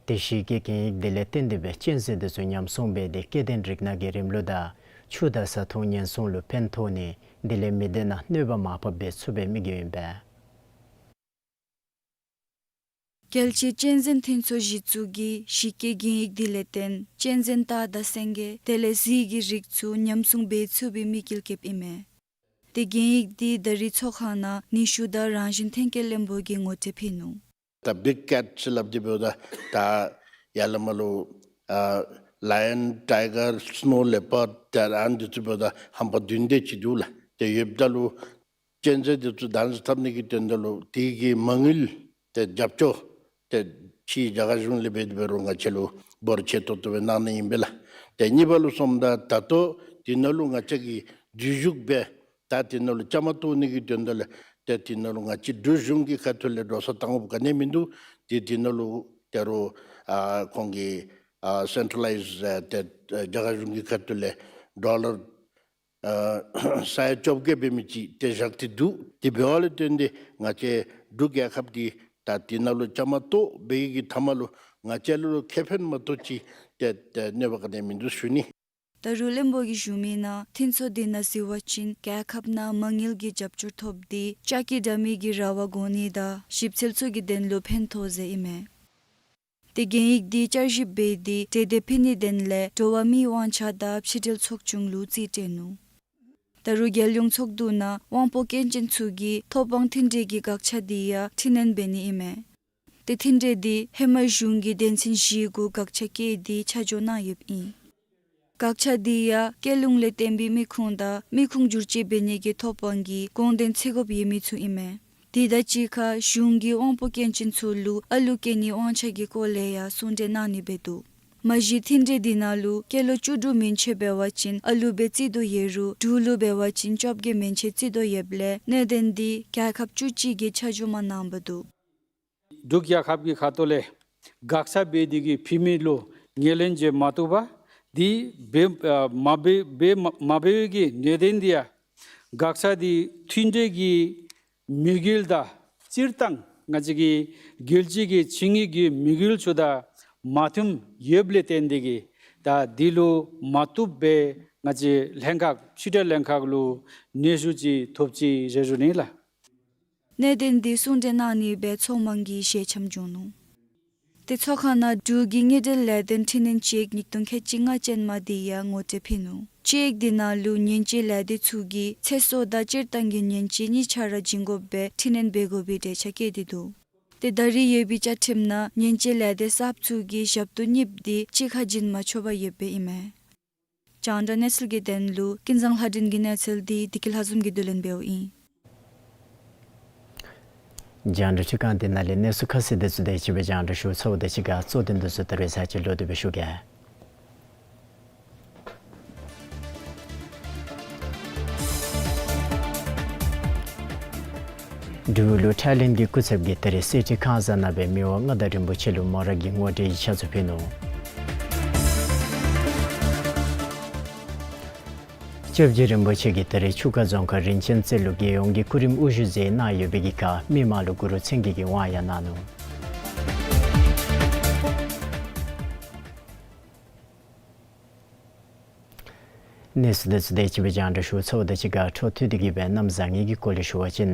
ཏེ་གཞི་བཀོད་གན་ཡིག་དེ་ལས་བརྟེན་ཏེ་སྦེ་གཅན་གཟན་དེ་ཚུ་ཉམས་སྲུང་འབད་དེ་སྐྱེ་ལྡན་རིགས་སྣ་གི་རིམ་ལུགས་དང་ཆུ་དང་ས་མཐོང་ཉེན་སྲུང་ལུ་ཕན་ཐོགས་ནི་དེ་ལས་མི་སྡེ་ནང་གནོད་པ་མར་ཕབ་འབད་ཚུགས་པའི་དམིགས་ཡུལ་ཨིན་པས། རྒྱལ་སྤྱིའི་གཅན་གཟན་ཐོན་ཚུལ་གཞི་བཙུགས་ཀྱི་གཞི་བཀོད་གན་ཡིག་དེ་ལས་བརྟེན་གཅན་གཟན་སྟག་དང་སེང་གེ་དེ་ལས་གཟིག་གི་རིགས་ཚུ་ཉམས་སྲུང་འབད་ཚུགས་པའི་དམིགས་ཡུལ་བསྐྱེདཔ་ཨིན་མས། ཏེ་གན་ཡིག་འདི་ད་རིས་ཚོགས་ཁང་ནང་ནུས་ཤུགས་དང་རང་བཞིན་ཐོན་སྐྱེད་བློན་པོ་གིས་ངོ་སྤྲོད་ཕུལ་ནུག། ད་བིག་ཀེཊ་ཟེར་སླབ་སྟེ་འབདཝ་ད་ད་ཡར་ལས་མར་ལུ་ཨ་ལ་ཡོན་ཊའི་གར་སི་ནོ་ལེ་པརཌ་ཏེ་ཨ་ནི་འདི་ཚུ་འབདཝ་ད་ཧམ་པ་བདུན་དེ་ཅིག་འདུག་ལགས། ཏེ་ཡོདཔ་ད་ལུ་གཅན་གཟན་འདི་ཚུ་བདག་འཛིན་འཐབ་ནི་གི་དོན་དག་ལུ་དེ་གི་མ་དངུལ་ཏེ་རྒྱབ་སྐྱོར་ཏེ་ཕྱི་རྒྱ་གར་གཞུང་ལས་འབད་དེ་འབད་རུང་ང་བཅས་ལུ་འབོར་ཆེ་ཏོག་ཏོ་སྦེ་གནང་ནི་ཨིན་པས་ལགས། ཏེ་གཉིས་པ་ལུ་སོངམ་ད་ད་ལྟོ་དེ་ནང་ལུ་ང་བཅས་ཀྱིས་འཛུལ་ཞུགས་འབད་ད་དེ་ནང་ལུ་བཅའ་མར་གཏོགས་ནི་གི་དོན་དག་ལས་ཏེ་དེ་ནང་ལུ་ང་བཅས་འབྲུག་གཞུང་གི་ཁ་ཐུག་ལས་འགྲོ་སོང་བཏང་དགོཔ་ག་ནི་ཡང་མིན་འདུག། ཏེ་དེ་ནང་ལུ་ད་རུང་ཨ་ཁོང་གིས་ཨ་སེན་ཊྲ་ལའིཛ་ཨ་ཏེ་ཨ་རྒྱ་གར་གཞུང་གི་ཁ་ཐུག་ལས་ཌོ་ལར་ཨ་ས་ཡ་བཅོ་བརྒྱད་འབད་མི་ཅིག་ཏེ་བཞག་སྟེ་འདུག། དེ་འབདཝ་ལས་བརྟེན་ཏེ་ང་བཅས་འབྲུག་རྒྱལ་ཁབ་འདི་ད་དེ་ནང་ལུ་བཅའ་མར་གཏོགས་པའི་གི་མཐའ་མ་ལུ་ང་བཅས་ལུ་ཁེ་ཕན་མ་གཏོགས་ཅིག་ཏེ་ཏེ་གནོད་པ་ག་ནི་ཡང་མིན་འདུག་ཞུ་ནི། ད་རུང་བློན་པོ་གིས་ཞུ་མི་ནང་འཐུས་ཚོགས་འདི་ནང་གཟིགས་པ་ཅིན་རྒྱལ་ཁབ་ནང་མ་དངུལ་གྱི་རྒྱབ་སྐྱོར་ཐོབ་སྟེ་ལྕགས་ཀྱི་དྲ་མིག་གི་ར་བ་དགོ་ནི་དང་ཞིབ་འཚོལ་ཚུ་གི་དོན་ལུ་ཕན་ཐོགས་ཟེར་ཨིན་མས། ཏེ་གན་ཡིག་འདི་བསྐྱར་ཞིབ་འབད་དེ་གྲོས་འདེབས་ཕུལ་ནིའི་དོན་ལས་འགྲོ་བ་མིའི་དབང་ཆ་དང་ཕྱི་འབྲེལ་ཚོགས་ཆུང་ལུ་རྩིས་སྤྲོད་ནུག། ད་རུང་རྒྱལ་ཡོངས་ཚོགས་འདུ་ནང་དབང་པོ་སྐྱོན་ཅན་ཚུ་གིས་ཐོབ་དབང་མཐུན་འབྲེལ་གྱི་དགག་བྱ་འདི་ཡང་འཕྲི་སྣོན་འབད་ནི་ཨིན་མས། ཏེ་མཐུན་འབྲེལ་འདི་ཧེ་མ་གཞུང་གི་དོན་ཚན་བཞི་གུ་དགག་བྱ་བཀོད་དེ་ཆ་འཇོག་གནང་ཡོདཔ་ཨིན། དགག་བྱ་འདི་ཡང་སྐྱོན་ལུང་ལས་བརྟེན་པའི་མི་ཁུངས་དང་མི་ཁུངས་བསྒྱུར་བཅོས་འབད་ནི་གི་ཐོབ་དབང་གི་དགོངས་དོན་ཚེ་སྒོ་ཡོད་མི་ཚུ་ཨིན་མས། དེ་དང་གཅིག་ཁར་གཞུང་གིས་དབང་པོ་སྐྱོན་ཅན་ཚུ་ལུ་ཨ་ལུ་སྐྱེ་ནིའི་དབང་ཆ་གི་སྐོར་ལས་ཡང་གསུང་གྲོས་གནང་ནི་འབད་འདུག། མ་གཞི་མཐུན་འབྲེལ་འདི་ནང་ལུ་སྐྱེས་ལོ་བཅུ་དྲུག་མན་ཆད་འབད་བ་ཅིན་ཨ་ལུ་འབད་རྩིས་དོ་ཡོད་རུང་འབྲུག་ལུ་འབད་བ་ཅིན་བཅོ་བརྒྱད་མན་ཆད་རྩིས་དོ་ཡོདཔ་ལས་གནད་དོན་འདི་རྒྱལ་ཁབ་བཅུ་གཅིག་གིས་ཆ་འཇོག་མ་གནང་བར་འདུག། འབྲུག་རྒྱལ་ཁབ་ཀྱི་ཁ་ཐུག་ལས་དགག་བྱ་འབད་དེ་གིས་ཕུལ་མི་ལུ་ངོས་ལེན་བྱེད་མ་བཏུབ་པར་འདི་འབད་ཨ་མ་འབད་འབད་མ་མ་འབད་བའི་གི་གནད་དོན་འདི་ཡང་དགག་བྱ་འདི་མཐུན་འབྲེལ་གྱི་དམིགས་ཡུལ་དང་སྤྱིར་བཏང་ང་བཅས་ཀྱི་རྒྱལ་སྤྱི་གི་ཆིངས་ཡིག་གི་དམིགས་ཡུལ་ཚུ་དང་མ་མཐུནམ་ཡོདཔ་ལས་བརྟེན་ཏེ་གིས་ད་འདི་ལུ་མ་བཏུབ་པས་ང་བཅས་ལྷན་ཁག་ཕྱི་འབྲེལ་ལྷན་ཁག་ལུ་སྙན་ཞུ་ཅིག་ཐོབ་ཅི་ཟེར་ཞུ་ནི་ལགས། གནད་དོན་འདི་གསུང་གྲོས་གནང་ནི་སྦེ་ཚོགས་མང་གིས་ཞལ་འཆམ་བྱུང་ནུག། ཏེ་ཚོགས་ཁང་ནང་འབྲུག་གི་དངུལ་འབྲེལ་ལས་དོན་འཕྲི་སྣོན་དཔྱད་ཡིག་ཉིས་སྟོང་ཁལ་གཅིག་ལྔ་ཅན་མ་འདི་ཡང་ངོ་སྤྲོད་ཕུལ་ནུག། དཔྱད་ཡིག་འདི་ནང་ལུ་ཉེན་བཅོལ་ལས་སྡེ་ཚུ་གིས་ཚེ་སྲོག་དང་སྤྱིར་བཏང་གི་ཉེན་བཅོལ་གཉིས་ཆ་ར་བྱིན་དགོཔ་སྦེ་འཕྲི་སྣོན་འབད་དགོ་པའི་འགྲེལ་བཤད་བཀོད་དེ་འདུག། ཏེ་ད་རེས་ཡོད་པའི་བཅའ་ཁྲིམས་ནང་ཉེན་བཅོལ་ལས་སྡེ་གསརཔ་ཚུ་གི་ཞབས་ཏོག་གཉིསཔོ་འདི་གཅིག་ཁར་བྱིན་མ་ཆོགཔ་ཡོདཔ་ཨིན་མས། རྒྱང་བསྒྲགས་གནས་ཚུལ་གྱི་དོན་ལུ་ཀུན་བཟང་ལྷ་སྒྲོན་གྱི་གནས་ཚུལ་འདི་བདེ་སྐྱིད་ལྷ་འཛོམས་ཀྱིས་བསྡུ་ལེན་འབདཝ་ཨིན། རྒྱང་བསྒྲགས་འཕྲུལ་ཁང་འདི་ནང་ལས་གནས་ཚུལ་ཁ་གསལ་དེ་ཚུ་དེ་ཅིག་སྦེ་རྒྱང་བསྒྲགས་ཞུ་ཚརཝ་དང་གཅིག་ཁར་གཙོ་དོན་དེ་ཚུ་ད་རེས་ཚར་གཅིག་ལོག་སྟེ་སྦེ་ཞུ་གེ། འབྲུག་ལུ་ཐའི་ལེནཌ་གྱི་སྐུ་ཚབ་ཀྱིས་ད་རེས་གསེར་ཁྲི་ཁང་བཟང་ནང་སྦེ་མི་དབང་མངའ་བདག་རིན་པོ་ཆེ་ལུ་མོ་ར་གི་ངོ་སྤྲོད་ཡིག་ཆ་ཚུ་ཕུལ་ནུག། སྐྱབས་རྗེ་རིན་པོ་ཆེ་གིས་ད་རེས་ཆུ་ཁ་རྫོང་ཁག་རིན་ཆེན་རྩེ་ལུ་རྒྱལ་ཡོངས་ཀྱི་སྐུ་རིམ་དབུ་བཞུགས་མཛད་གནང་ཡོད་པའི་གི་ཁར་མི་མང་ལུ་གུ་རུ་མཚན་བརྒྱད་ཀྱི་དབང་ཡང་གནང་ནུག། གནས་ཚུལ་དེ་ཚུ་དེ་ཅིག་སྦེ་རྒྱང་བསྒྲགས་ཞུ་ཚརཝ་དང་གཅིག་ཁར་འཕྲོ་མཐུད་དེ་གི་སྦེ་གནམ་བཟང་ངན་གྱི་སྐོར་ལས་ཞུ་བ་ཅིན་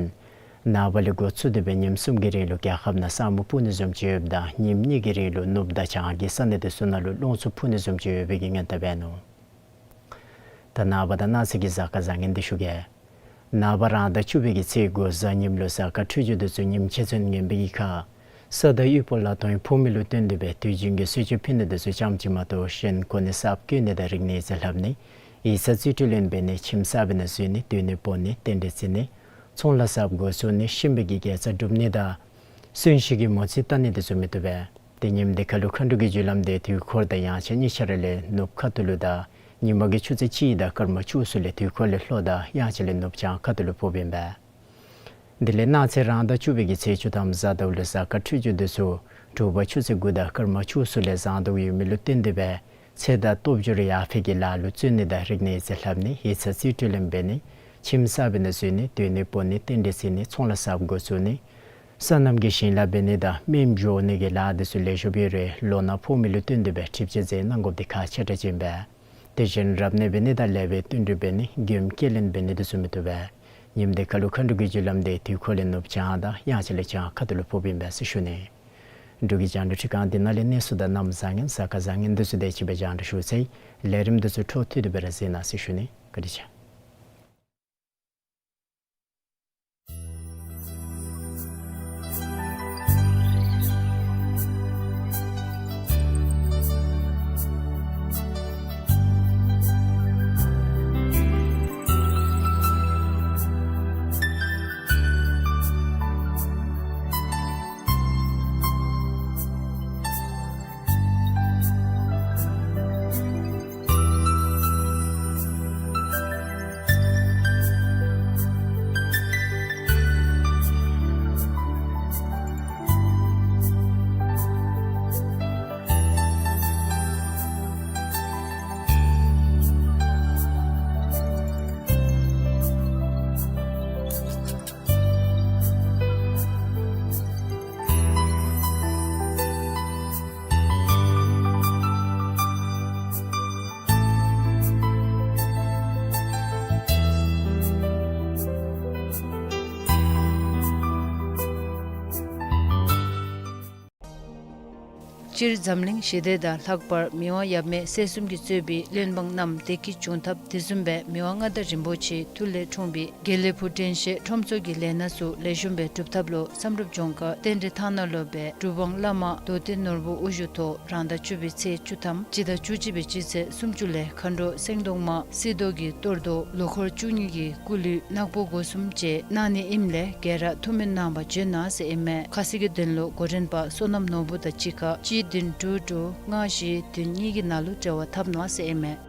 ནངས་པ་ལས་འགོ་བཙུགས་ཏེ་སྦེ་ཉིནམ་གསུམ་གྱི་རིང་ལུ་རྒྱལ་ཁབ་ནང་ས་སྨུག་སྤུབ་ནི་བཟུམ་ཅིག་ཡོདཔ་དང་ཉིནམ་གཉིས་ཀྱི་རིང་ལུ་ནུབ་དང་བྱང་གི་ས་གནས་དེ་ཚུ་ནང་ལུ་རླུང་འཚུབ་འཕུ་ནི་བཟུམ་ཅིག་ཡོད་པའི་གི་སྔོན་བརྡ་འབད་ནུག། ད་ནངས་པ་དང་གནངས་ཚེ་གི་གཟའ་སྐར་བཟང་ངན་འདི་ཞུ་གེ། ནངས་པ་རང་ཟླ་བཅུ་པའི་གི་ཚེས་དགུ་གཟའ་ཉིམ་ལུ་གཟའ་སྐར་འཕྲོད་སྦྱོར་དེ་ཚུ་ཉིམ་ཕྱེད་ཚུན་ངན་པའི་གི་ཁར་ས་དང་དབུལ་པོ་ལ་དོན་ཕོག་མི་ལུ་བརྟེན་ཏེ་སྦེ་དུས་རྒྱུན་གྱི་གསོལ་མཆོད་ཕུལ་ནི་དེ་ཚུ་ཙམ་ཅིག་མ་གཏོགས་གཞན་གོ་གནས་གསརཔ་བསྐོ་ནི་དང་རིག་གནས་རྩིས་ལྷབ་ནི་ཡིག་ཚང་རྩིས་སྤྲོད་ལེན་འབད་ནི་ཁྱིམ་གསརཔ་ནང་འཛུལ་ནི་སྡོད་གནས་སྤོ་ནི་རྟེན་འབྲེལ་བརྩི་ནི་ཚོང་ལཱ་གསརཔ་འགོ་བཙུགས་ནི་གཤིན་པོའི་གི་དགེ་རྩ་སྒྲུབ་ནི་དང་གསོན་གཤིན་གྱི་མོ་རྩིས་བལྟ་ནི་དེ་ཚུ་མི་བཏུབ་པས། ཏེ་ཉིནམ་འདི་ཁར་ལུ་མཁའ་འགྲོ་གི་རྒྱུ་ལམ་འདི་དུས་འཁོར་དང་དབྱངས་འཆར་གཉིས་ཆ་ར་ལས་ནུབ་ཁ་ཐུག་ལུ་དང་ཉིན་མ་གི་ཆུ་ཚོད་གཅིག་དང་སྐར་མ་བཅུ་གསུམ་ལས་དུས་འཁོར་ལས་ལྷོ་དང་དབྱངས་འཆར་ལས་ནུབ་བྱང་ཁ་ཐུག་ལུ་ཕོགཔ་ཨིན་པས། དེ་ལས་གནངས་ཚེ་རང་ཟླ་བཅུ་པའི་གི་ཚེས་བཅུ་ཐམ་གཟའ་ཟླཝ་ལུ་གཟའ་སྐར་འཕྲོད་སྦྱོར་དེ་ཚུ་དྲོ་པ་ཆུ་ཚོད་དགུ་དང་སྐར་མ་བཅུ་གསུམ་ལས་བཟང་དྲགས་ཡོད་མི་ལུ་བརྟེན་ཏེ་སྦེ་ཚེ་དང་སྟོབས་འབྱོར་ཡར་འཕེལ་གྱི་ལཱ་ལུ་བརྩོན་ནི་དང་རིག་གནས་རྩིས་ལྷབ་ནི་ཡིག་ཚང་རྩིས་སྤྲོད་ལེན་འབད་ནི་ཁྱིམ་གསརཔ་ནང་འཛུལ་ནི་སྡོད་གནས་སྤོ་ནི་རྟེན་འབྲེལ་བརྩི་ནི་ཚོང་ལཱ་གསརཔ་འགོ་བཙུགས་ནི་སོ་ནམ་གྱི་ཞིང་ལཱ་འབད་ནི་དང་སྨན་སྦྱོར་ནི་གི་ལཱ་དེ་ཚུ་ལེགས་ཤོམ་འབད་རུང་ལོ་ན་ཕོག་མི་ལུ་བརྟེན་ཏེ་སྦེ་ཁྲིམས་གཅོད་མཛད་གནང་དགོཔ་འདི་ཁག་ཆེ་དྲགས་ཅིག་ཨིན་པས། དེ་བཞིན་རབ་གནས་འབད་ནི་དང་ལེགས་པའི་བསྟུན་གྲོས་འབད་ནི་མགྱོནམ་སྐྱེལ་ལེན་འབད་ནི་དེ་ཚུ་མི་བཏུབ་པས། ཉིནམ་འདི་ཁར་ལུ་མཁའ་འགྲོ་གི་རྒྱུ་ལམ་འདི་དུས་འཁོར་ལས་ནུབ་བྱང་དང་དབྱངས་འཆར་ལས་བྱང་ཁ་ཐུག་ལུ་ཕོགཔ་ཨིན་པས་ཟེར་ཞུ་ནི། འབྲུག་གི་རྒྱང་བསྒྲགས་འཕྲུལ་ཁང་འདི་ནང་ལས་གནས་ཚུལ་དང་གནམ་བཟང་ངན་གཟའ་སྐར་བཟང་ངན་དེ་ཚུ་དེ་ཅིག་སྦེ་རྒྱང་བསྒྲགས་ཞུ་ཚར་ཡི། ལས་རིམ་དེ་ཚུ་འཕྲོ་མཐུད་དེ་སྦེ་ར་གཟིགས་གནང་ཟེར་ཞུ་ནི། བཀའ་དྲིན་ཆེ། སྤྱིར་འཛམ་གླིང་ཞི་བདེ་དང་ལྷག་པར་མི་དབང་ཡབ་མེས་སྲས་གསུམ་གྱིས་གཙོས་པའི་བློན་འབངས་རྣམས་བདེ་སྐྱིད་འབྱུང་ཐབས་དེ་བཟུམ་སྦེ་མི་དབང་མངའ་བདག་རིན་པོ་ཆེའི་མཐུ་ལས་འཁྲུངས་པའི་དགེ་ལེགས་ཕུག་དྲན་ཤེས་ཁྲོམ་ཚོགས་ཀྱི་ལས་སྣ་ཚུ་ལེགས་ཤོམ་སྦེ་འགྲུབ་ཐབས་ལུ་བསམ་གྲུབ་ལྗོངས་མཁར་རྟེན་འབྲེལ་ཐང་ནང་ལུ་སྦེ་གྲུབ་དབང་བླ་མ་རྡོ་རྗེ་ནོར་བུ་དབུ་བཞུགས་ཐོག་རང་ཟླ་བཅུ་པའི་ཚེས་བཅུ་ཐམ་སྤྱི་ཟླ་བཅུ་གཅིག་པའི་སྤྱི་ཚེས་སུམ་ཅུ་ལས་མཁའ་འགྲོ་སེང་གདོང་མ་སྲི་ཏོག་གི་གཏོར་བཟློག་ལོ་འཁོར་བཅུ་གཉིས་ཀྱི་སྐུ་གླུད་ནག་པོ་སྒོ་གསུམ་བཅས་གནང་ནི་ཨིནམ་ལས་ག་ར་ཐུགས་སྨོན་གནང་བར་བྱོན་གནང་ཟེར་ཨིན་མས། ཁ་གསལ་གྱི་དོན་ལུ་འགོ་འདྲེན་པ་བསོད་ནམས་ནོར་བུ་དང་གཅིག་ཁར་གཅིག་བདུན་དྲུག་དྲུག་ལྔ་བཞི་བདུན་གཉིས་ཀྱི་ནང་ལུ་འབྲེལ་བ་འཐབ་གནང་ཟེར་ཨིན་མས།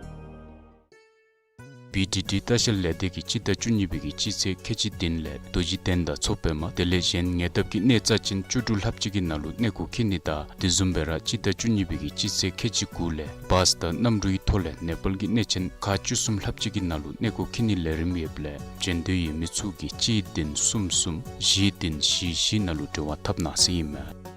བི་ཌི་ཊི་ལྟ་བཤལ་ལས་སྡེ་གིས་སྤྱི་ཟླ་བཅུ་གཉིས་པའི་གི་སྤྱི་ཚེས་ཁལ་གཅིག་བདུན་ལས་རྡོ་རྗེ་གདན་དང་མཚོ་པདྨ་དེ་ལས་གཞན་ཉེ་འདབས་ཀྱི་གནས་རྩ་ཅན་བཅུ་དྲུག་ལྷགཔ་ཅིག་གི་ནང་ལུ་གནས་སྐོར་འཁྱིད་ནི་དང་དེ་བཟུམ་སྦེ་ར་སྤྱི་ཟླ་བཅུ་གཉིས་པའི་གི་སྤྱི་ཚེས་ཁལ་གཅིག་དགུ་ལས་བཱས་དང་གནམ་གྲུའི་ཐོག་ལས་ནེ་པཱལ་གྱི་གནས་ཆེན་ཁག་བཅུ་གསུམ་ལྷགཔ་ཅིག་གི་ནང་ལུ་གནས་སྐོར་འཁྱིད་ནི་ལས་རིམ་ཡོདཔ་ལས་བྱོན་འདོད་ཡོད་མི་ཚུ་གིས་གཅིག་བདུན་གསུམ་གསུམ་བཞི་བདུན་བཞི་བཞི་ནང་ལུ་འབྲེལ་བ་འཐབ་གནང་ཟེར་ཨིན་མས།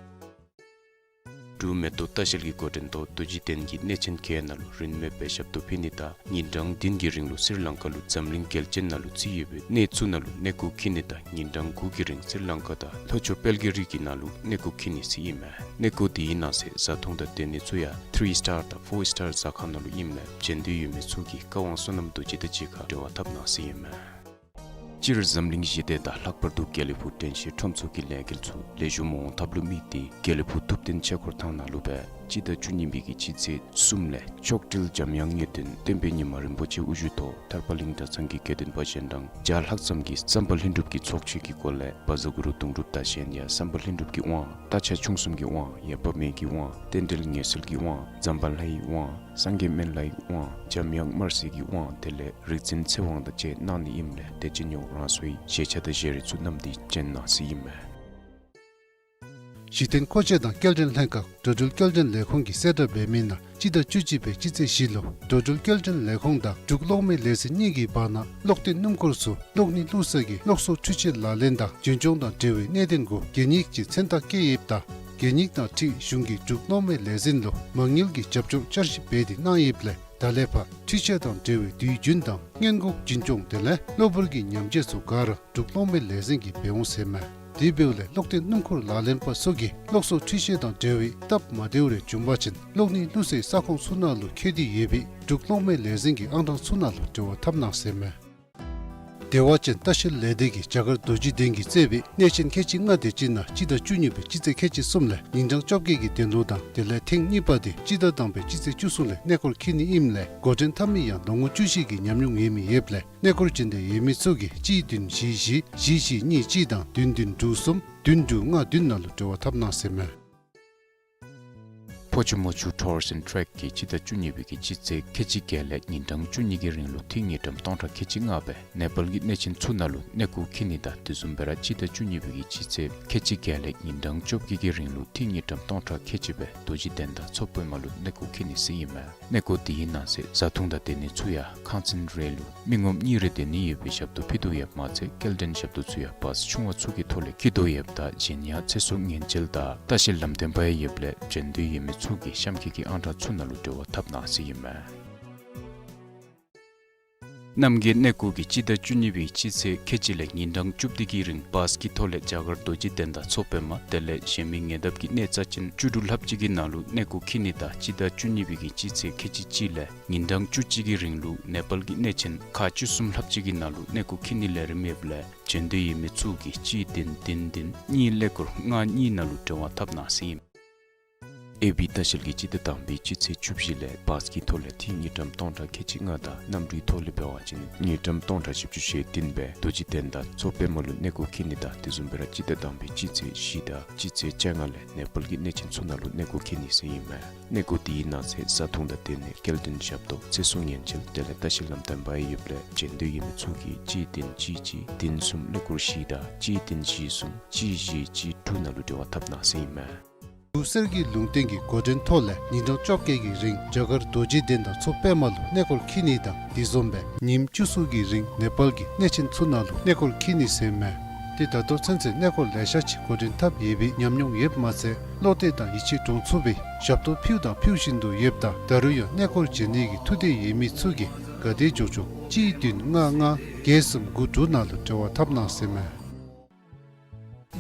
འབྲུག་མེ་ཏོག་ལྟ་བཤལ་གྱི་འགོ་འདྲེན་ཐོག་རྡོ་རྗེ་གདན་གྱི་གནས་ཆེན་བརྒྱད་ནང་ལུ་རིན་མེད་སྦེ་ཞབས་ཏོག་ཕུལ་ནི་དང་ཉིན་གྲངས་བདུན་གྱི་རིང་ལུ་སི་རི་ལང་ཀ་ལུ་འཛམ་གླིང་རྒྱལ་ཆེན་ནང་ལུ་བརྩི་ཡོད་པའི་གནས་ཚུ་ནང་ལུ་གནས་སྐོར་འཁྱིད་ནི་དང་ཉིན་གྲངས་དགུ་གི་རིང་སི་རི་ལང་ཀ་དང་ལྷོ་ཕྱོགས་དཔལ་གྱི་རི་གི་ནང་ལུ་གནས་སྐོར་འཁྱིད་ནི་ཟེར་ཨིན་མས། གནས་སྐོར་དེའི་ནང་གསེས་བཟའ་འཐུང་དང་སྡོད་ནི་ཚུ་ཡང་ཐི་རི་སི་ཊར་དང་ཕོར་སི་ཊར་ཟ་ཁང་ནང་ལུ་ཨིནམ་ལས་བྱོན་འདོད་ཡོད་མི་ཚུ་གིས་བཀའ་དབང་བསོད་ནམས་རྡོ་རྗེ་དང་གཅིག་ཁར་འབྲེལ་བ་འཐབ་གནང་ཟེར་ཨིན་མས། སྤྱིར་འཛམ་གླིང་ཞི་བདེ་དང་ལྷག་པར་དུ་དགེ་ལེགས་ཕུག་དྲན་ཤེས་ཁྲོམ་ཚོགས་ཀྱི་ལས་འགུལ་ཚུ་ལེགས་ཤོམ་འོང་ཐབས་ལུ་དམིགས་ཏེ་དགེ་ལེགས་ཕུག་ཐུབ་བསྟན་ཆོས་འཁོར་ཐང་ནང་ལུ་སྦེ་སྤྱི་ཟླ་བཅུ་གཉིས་པའི་གི་སྤྱི་ཚེས་གསུམ་ལས་མཆོག་སྤྲུལ་འཇམ་དབྱངས་དངོས་བསྟན་སྟོན་པའི་ཉི་མ་རིན་པོ་ཆེ་དབུ་བཞུགས་ཐོག་ཐར་པ་གླིང་གྲྭ་ཚང་གི་དགེ་འདུན་པ་གཞན་དང་བརྒྱ་ལྷག་ཙམ་གྱིས་བསམ་པ་ལྷུན་གྲུབ་ཀྱི་ཚོགས་མཆོད་ཀྱི་སྒོ་ལས་བཛྲ་གུ་རུ་དུང་སྒྲུབ་དང་གཞན་ཡང་བསམ་པ་ལྷུན་གྲུབ་ཀྱི་དབང་། རྟ་ཕྱག་མཆོག་གསུམ་གྱི་དབང་། ཡེ་པ་མེ་གི་དབང་། རྟེན་འབྲེལ་ངེས་སེལ་གྱི་དབང་། ཛམ་བྷ་ལའི་དབང་། སངས་རྒྱས་སྨན་བླའི་དབང་། འཇམ་དབྱངས་དམར་སེར་གྱི་དབང་དེ་ལས་རིག་འཛིན་ཚེ་དབང་དང་བཅས་གནང་ནི་ཨིནམ་ལས་དེ་ཅིག་ཉོག་རང་སོའི་བཞེས་ཆ་དང་བཞེས་རིགས་ཚུ་བསྣམས་ཏེ་བྱོན་གནང་ཟེར་ཨིན་མས། གཞི་རྟེན་མཁོ་ཆས་དང་སྐྱེལ་འདྲེན་ལྷན་ཁག་འགྲོ་འགྲུལ་སྐྱེལ་འདྲེན་ལས་ཁུངས་ཀྱིས་གསལ་བསྒྲགས་འབད་མི་ནང་སྤྱི་ཟླ་བཅུ་གཅིག་པའི་སྤྱི་ཚེས་བཞི་ལུ་འགྲོ་འགྲུལ་སྐྱེལ་འདྲེན་ལས་ཁུངས་དང་འབྲུག་གློག་མེ་ལས་འཛིན་གཉིས་ཀྱི་བར་ན་གློག་ལྡན་སྣུམ་འཁོར་ཚུ་གློག་བརྙན་བླུག་ས་གི་གློག་གསོག་འཕྲུལ་ཆས་ལག་ལེན་དང་རྒྱུན་སྐྱོང་དང་འབྲེལ་བའི་གནད་དོན་གུ་གད་སྙིགས་ཀྱི་མཚན་རྟགས་བཀོད་ཡོདཔ་ད་གད་སྙིགས་དང་འཁྲིལ་གཞུང་གིས་འབྲུག་གློག་མེ་ལས་འཛིན་ལུ་མ་དངུལ་གྱི་རྒྱབ་སྐྱོར་བསྐྱར་ཞིབ་འབད་དེ་གནང་ཡོདཔ་ལས་ད་ལས་ཕར་འཕྲུལ་ཆས་དང་འབྲེལ་བའི་དུས་རྒྱུན་དང་སྔོན་འགོག་རྒྱུན་སྐྱོང་དེ་ལས་གློ་བུར་གྱི་ཉམས་བཅོས་ཚུ་ག་ར་འབྲུག་གློག་མེ་ལས་འཛིན་གྱིས་འབད་འོང་ཟེར་མས། དེ་འབདཝ་ལས་གློག་ལྡན་སྣུམ་འཁོར་ལག་ལེན་པ་ཚུ་གིས་གློག་གསོག་འཕྲུལ་ཆས་དང་འབྲེལ་བའི་སྟབས་མ་བདེཝ་རེ་བྱུང་པ་ཅིན་གློག་བརྙན་བླུག་སའི་ས་ཁོངས་ཚུ་ནང་ལུ་འཁོད་དེ་ཡོད་པའི་འབྲུག་གློག་མེ་ལས་འཛིན་གྱི་ཨང་གྲངས་ཚུ་ནང་ལུ་འབྲེལ་བ་འཐབ་གནང་ཟེར་མས། བདེ་བ་ཅན་ལྟ་བཤལ་ལས་སྡེ་གིས་རྒྱ་གར་རྡོ་རྗེ་གདན་གྱིས་གཙོས་པའི་གནས་ཆེན་ཁལ་གཅིག་ལྔ་དེ་ཅིག་ནང་སྤྱི་ཟླ་བཅུ་གཉིས་པའི་སྤྱི་ཚེས་ཁལ་གཅིག་གསུམ་ལས་ཉིན་གྲངས་བཅོ་བརྒྱད་ཀྱི་དོན་ལུ་དང་དེ་ལས་ཐེངས་གཉིས་པ་དེ་སྤྱི་ཟླ་དང་པའི་སྤྱི་ཚེས་བཅུ་གསུམ་ལས་གནས་སྐོར་འཁྱིད་ནི་ཨིནམ་ལས་འགོ་འདྲེན་འཐབ་མི་ཡང་ལོ་ངོ་བཅུ་བཞི་གི་ཉམས་མྱོང་ཡོད་མི་ཡོདཔ་ལས་གནས་སྐོར་བྱོན་འདོད་ཡོད་མི་ཚུ་གིས་གཅིག་བདུན་བཞི་བཞི་བཞི་བཞི་གཉིས་གཅིག་དང་བདུན་བདུན་དྲུག་གསུམ་བདུན་དྲུག་ལྔ་བདུན་ནང་ལུ་འབྲེལ་བ་འཐབ་གནང་ཟེར་མས། ཕོ་ཆུ་མོ་ཆུ་ཊུར་སི་ཊྲེཀ་གིས་སྤྱི་ཟླ་བཅུ་གཉིས་པའི་གི་སྤྱི་ཚེས་ཁལ་གཅིག་བརྒྱད་ལས་ཉིན་གྲངས་བཅུ་གཉིས་ཀྱི་རིང་ལུ་ཐིག་དངུལ་ཀྲམ་སྟོང་ཕྲག་ཁལ་གཅིག་ལྔ་སྦེ་ནེ་པཱལ་གྱི་གནས་ཆེན་ཚུ་ནང་ལུ་གནས་སྐོར་འཁྱིད་ནི་དང་དེ་བཟུམ་སྦེ་ར་སྤྱི་ཟླ་བཅུ་གཉིས་པའི་གི་སྤྱི་ཚེས་ཁལ་གཅིག་བརྒྱད་ལས་ཉིན་གྲངས་བཅོ་བརྒྱད་ཀྱི་རིང་ལུ་ཐིག་དངུལ་ཀྲམ་སྟོང་ཕྲག་ཁལ་གཅིག་སྦེ་རྡོ་རྗེ་གདན་དང་མཚོ་པདྨ་ལུ་གནས་སྐོར་འཁྱིད་ནི་ཟེར་ཨིན་མས། གནས་སྐོར་དེའི་ནང་གསེས་བཟའ་འཐུང་དང་སྡོད་ནི་ཚུ་ཡང་ཁང་ཚན་རེ་ལུ་མི་ངོམ་གཉིས་རེ་སྡོད་ནི་ཡོད་པའི་ཞབས་ཏོག་ཕུལ་དོ་ཡོདཔ་མ་ཚད་སྐྱེལ་འདྲེན་ཞབས་ཏོག་ཚུ་ཡང་བཱས་ཆུང་བ་ཚུ་གི་ཐོག་ལས་འཁྱིད་དོ་ཡོདཔ་ད་གཞན་ཡང་ཚེ་སྲོག་ཉེན་བཅོལ་དང་ལྟ་བཤལ་ལམ་སྟོན་པ་ཡང་ཡོདཔ་ལས་བྱོན་འདོད་ཡོད་མི་ཚུ་གིས་གཤམ་འཁོད་ཀྱི་ཨང་གྲངས་ཚུ་ནང་ལུ་འབྲེལ་བ་འཐབ་གནང་ཟེར་ཨིན་མས། རྣམ་རྒྱལ་གནས་སྐོར་གྱིས་སྤྱི་ཟླ་བཅུ་གཉིས་པའི་སྤྱི་ཚེས་ཁལ་གཅིག་ལས་ཉིན་གྲངས་བཅུ་བདུན་གྱི་རིང་བཱས་ཀྱི་ཐོག་ལས་རྒྱ་གར་རྡོ་རྗེ་གདན་དང་མཚོ་པདྨ་དེ་ལས་གཞན་མི་ཉེ་འདབས་ཀྱི་གནས་རྩ་ཅན་བཅུ་དྲུག་ལྷགཔ་ཅིག་གི་ནང་ལུ་གནས་སྐོར་འཁྱིད་ནི་དང་སྤྱི་ཟླ་བཅུ་གཉིས་པའི་གི་སྤྱི་ཚེས་ཁལ་གཅིག་གཅིག་ལས་ཉིན་གྲངས་བཅུ་གཅིག་གི་རིང་ལུ་ནེ་པཱལ་གྱི་གནས་ཆེན་ཁག་བཅུ་གསུམ་ལྷགཔ་ཅིག་གི་ནང་ལུ་གནས་སྐོར་འཁྱིད་ནི་ལས་རིམ་ཡོདཔ་ལས་བྱོན་འདོད་ཡོད་མི་ཚུ་གིས་གཅིག་བདུན་བདུན་བདུན་གཉིས་ཀླད་ཀོར་ལྔ་གཉིས་ནང་ལུ་འབྲེལ་བ་འཐབ་གནང་ཟེར་ཨིན། ཨེ་བི་ལྟ་བཤལ་གྱིས་སྤྱི་ཟླ་དང་པའི་སྤྱི་ཚེས་བཅུ་བཞི་ལས་བཱས་ཀྱི་ཐོག་ལས་ཐིག་དངུལ་ཀྲམ་སྟོང་ཕྲག་ཁལ་གཅིག་ལྔ་དང་གནམ་གྲུའི་ཐོག་ལས་འབད་བ་ཅིན་དངུལ་ཀྲམ་སྟོང་ཕྲག་བཞི་བཅུ་ཞེ་བདུན་སྦེ་རྡོ་རྗེ་གདན་དང་མཚོ་པདྨ་ལུ་གནས་སྐོར་འཁྱིད་ནི་དང་དེ་བཟུམ་སྦེ་ར་སྤྱི་ཟླ་དང་པའི་སྤྱི་ཚེས་བཞི་དང་སྤྱི་ཚེས་བཅོ་ལྔ་ལས་ནེ་པཱལ་གྱི་གནས་ཆེན་ཚུ་ནང་ལུ་གནས་སྐོར་འཁྱིད་ནི་ཟེར་ཨིན་མས། གནས་སྐོར་དེའི་ནང་གསེས་བཟའ་འཐུང་དང་སྡོད་ནི་སྐྱེལ་འདྲེན་ཞབས་ཏོག་ཚེ་སྲོག་ཉེན་བཅོལ་དེ་ལས་ལྟ་བཤལ་ལམ་སྟོན་པ་ཡང་ཡོདཔ་ལས་བྱོན་འདོད་ཡོད་མི་ཚུ་གིས་གཅིག་བདུན་གཅིག་གཅིག་བདུན་གསུམ་ཀླད་ཀོར་བཞི་དང་གཅིག་བདུན་བཞི་གསུམ་གཅིག་བཞི་གཅིག་དྲུག་ནང་ལུ་འབྲེལ་བ་འཐབ་གནང་ཟེར་ཨིན་མས། འབྲུག་གསེར་གྱི་ལུང་བསྟན་གྱི་འགོ་འདྲེན་ཐོག་ལས་ཉིན་གྲངས་བཅོ་བརྒྱད་ཀྱི་རིང་རྒྱ་གར་རྡོ་རྗེ་གདན་དང་མཚོ་པདྨ་ལུ་གནས་སྐོར་འཁྱིད་ནི་དང་དེ་བཟུམ་སྦེ་ཉིནམ་བཅུ་གསུམ་གྱི་རིང་ནེ་པཱལ་གྱི་གནས་ཆེན་ཚུ་ནང་ལུ་གནས་སྐོར་འཁྱིད་ནི་ཟེར་མས། དེ་ད་ལྟོ་ཚུན་ཚོད་གནས་སྐོར་ལེ་ཤ་ཅིག་འགོ་འདྲེན་འཐབ་ཡོད་པའི་ཉམས་མྱོང་ཡོདཔ་མ་ཚད་བློ་གཏད་དང་ཡིད་ཆེས་འདྲོངས་ཚུགས་པའི་ཞབས་ཏོག་ཕུལ་དང་ཕུལ་བཞིན་དུ་ཡོདཔ་ད་ད་རུང་ཡང་གནས་སྐོར་བྱོན་ནི་གི་ཐུགས་འདོད་ཡོད་མི་ཚུ་གིས་ག་དེ་མགྱོགས་མགྱོགས་གཅིག་བདུན་ལྔ་ལྔ་བརྒྱད་གསུམ་དགུ་དྲུག་ནང་ལུ་འབྲེལ་བ་འཐབ་གནང་ཟེར་མས།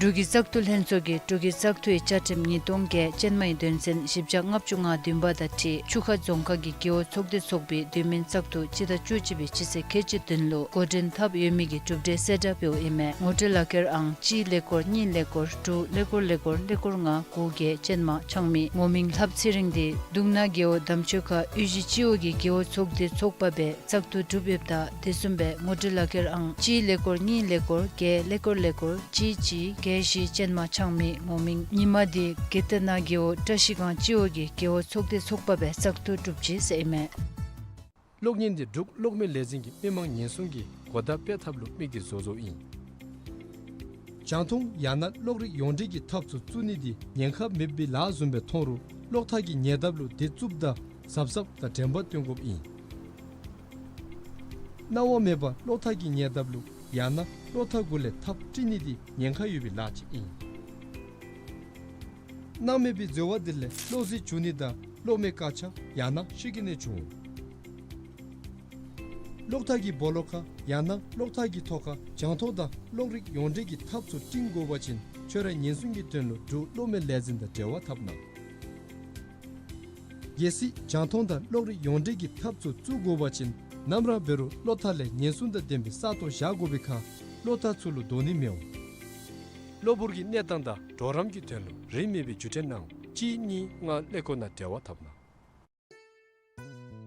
འབྲུག་གི་བཙག་འཐུ་ལྷན་ཚོགས་ཀྱིས་འབྲུག་གི་བཙག་འཐུའི་བཅའ་ཁྲིམས་ཉིས་སྟོང་བརྒྱད་ཅན་མའི་དོན་ཚན་བཞི་བརྒྱ་ལྔ་བཅུ་ང་བདུན་པ་དང་འཁྲིལ་ཆུ་ཁ་རྫོང་ཁག་གི་རྒེད་འོག་ཚོགས་སྡེ་ཚོགས་པའི་དུས་མིན་བཙག་འཐུ་སྤྱི་ཟླ་བཅུ་གཅིག་པའི་སྤྱི་ཚེས་ཁལ་གཅིག་བདུན་ལུ་འགོ་འདྲེན་འཐབ་ཡོད་མི་གི་གྲུབ་འབྲས་གསལ་བསྒྲགས་འབདཝ་ཨིན་མས། ངོ་སྤྲོད་ལག་ཁྱེར་ཨང་གཅིག་ཀླད་ཀོར་གཉིས་ཀླད་ཀོར་དྲུག་ཀླད་ཀོར་ཀླད་ཀོར་ཀླད་ཀོར་ལྔ་དགུ་བརྒྱད་ཅན་མ་ཆགས་མི་ངོ་མིང་ལྷ་ཚེ་རིང་འདི་གདུང་ན་རྒེད་འོག་འདམ་ཆོས་ཁ་གཡུས་གཞི་སྤྱི་འོག་གི་རྒེད་འོག་ཚོགས་སྡེ་ཚོགས་པ་སྦེ་བཙག་འཐུ་གྲུབ་ཡོདཔ་ད་དེ་བཟུམ་སྦེ་ངོ་སྤྲོད་ལག་ཁྱེར་ཨང་གཅིག་ཀླད་ཀོར་གཉིས་ཀླད་ཀོར་བརྒྱད་ཀླད་ཀོར་ཀླད་ཀོར་གཅིག་གཅིག་བརྒྱད་བཞི་ཅན་མ་ཆགས་མི་ངོ་མིང་ཉི་མ་འདི་དགེ་ལྡན་ན་རྒེད་འོག་བཀྲ་ཤིས་སྒང་སྤྱི་འོག་གི་རྒེད་འོག་ཚོགས་སྡེ་ཚོགས་པ་སྦེ་བཙག་འཐུ་གྲུབ་ཅི་ཟེར་ཨིན་མས། གློག་བརྙན་འདི་འབྲུག་གློག་མེ་ལས་འཛིན་གྱིས་མི་མང་ཉེན་སྲུང་གི་གོ་བརྡ་སྤེལ་ཐབས་ལུ་དམིགས་ཏེ་བཟོ་བཟོཝ་ཨིན། རྒྱང་མཐོང་ཡང་ན་གློག་རིག་ཡོངས་འབྲེལ་གྱི་ཐབས་ཚུ་བཙུགས་ནི་འདི་ཉེན་ཁ་མེད་པའི་ལཱ་བཟུམ་སྦེ་མཐོང་རུང་གློག་ཐག་གི་ཉེ་འདབས་ལུ་དེ་བཙུགསཔ་ད་གཟབ་གཟབ་དང་དྲན་པ་བསྟེན་དགོཔ་ཨིན། གནང་བ་མེད་པར་གློག་ཐག་གི་ཉེ་འདབས་ལུ་ཡང་ན་གློག་ཐག་གུ་ལས་ཐགཔ་དཀྲི་ནི་འདི་ཉེན་ཁ་ཡོད་པའི་ལཱ་ཅིག་ཨིན། གནང་མེད་པའི་འཛོལ་བ་འདི་ལས་གློག་ཟད་འགྱོ་ནི་དང་གློག་མེ་བཀག་ཆ་ཡང་ན་ཤི་གི་ནད་འབྱུང་འོང་། གློག་ཐག་གི་སྦོ་ལོགས་ཁར་ཡང་ན་གློག་ཐག་གི་ཐོག་ཁར་རྒྱང་མཐོང་དང་གློག་རིག་ཡོངས་འབྲེལ་གྱི་ཐགཔ་ཚུ་བཏིང་དགོ་པ་ཅིན་ཁྱོད་རའི་ཉེན་སྲུང་གི་དོན་ལུ་འབྲུག་གློག་མེ་ལས་འཛིན་དང་འབྲེལ་བ་འཐབ་གནང་། གལ་སྲིད་རྒྱང་མཐོང་དང་གློག་རིག་ཡོངས་འབྲེལ་གྱི་ཐགཔ་ཚུ་བཙུགས་དགོ་པ་ཅིན་ནམ་ར་འབད་རུང་གློག་ཐག་ལས་ཉེན་སྲུང་དང་ལྡན་པའི་ས་སྟོང་བཞག་དགོ་པའི་ཁར་གློག་ཐག་ཚུ་ལུ་རྡོག་སྣེ་མི་འོང་། གློ་བུར་གྱི་གནས་སྟངས་དང་གྲོགས་རམ་གྱི་དོན་ལུ་རིན་མེད་པའི་བརྒྱུད་འཕྲིན་ནང་གཅིག་གཉིས་ལྔ་ཀླད་ཀོར་ནང་འབྲེལ་བ་འཐབ་གནང་།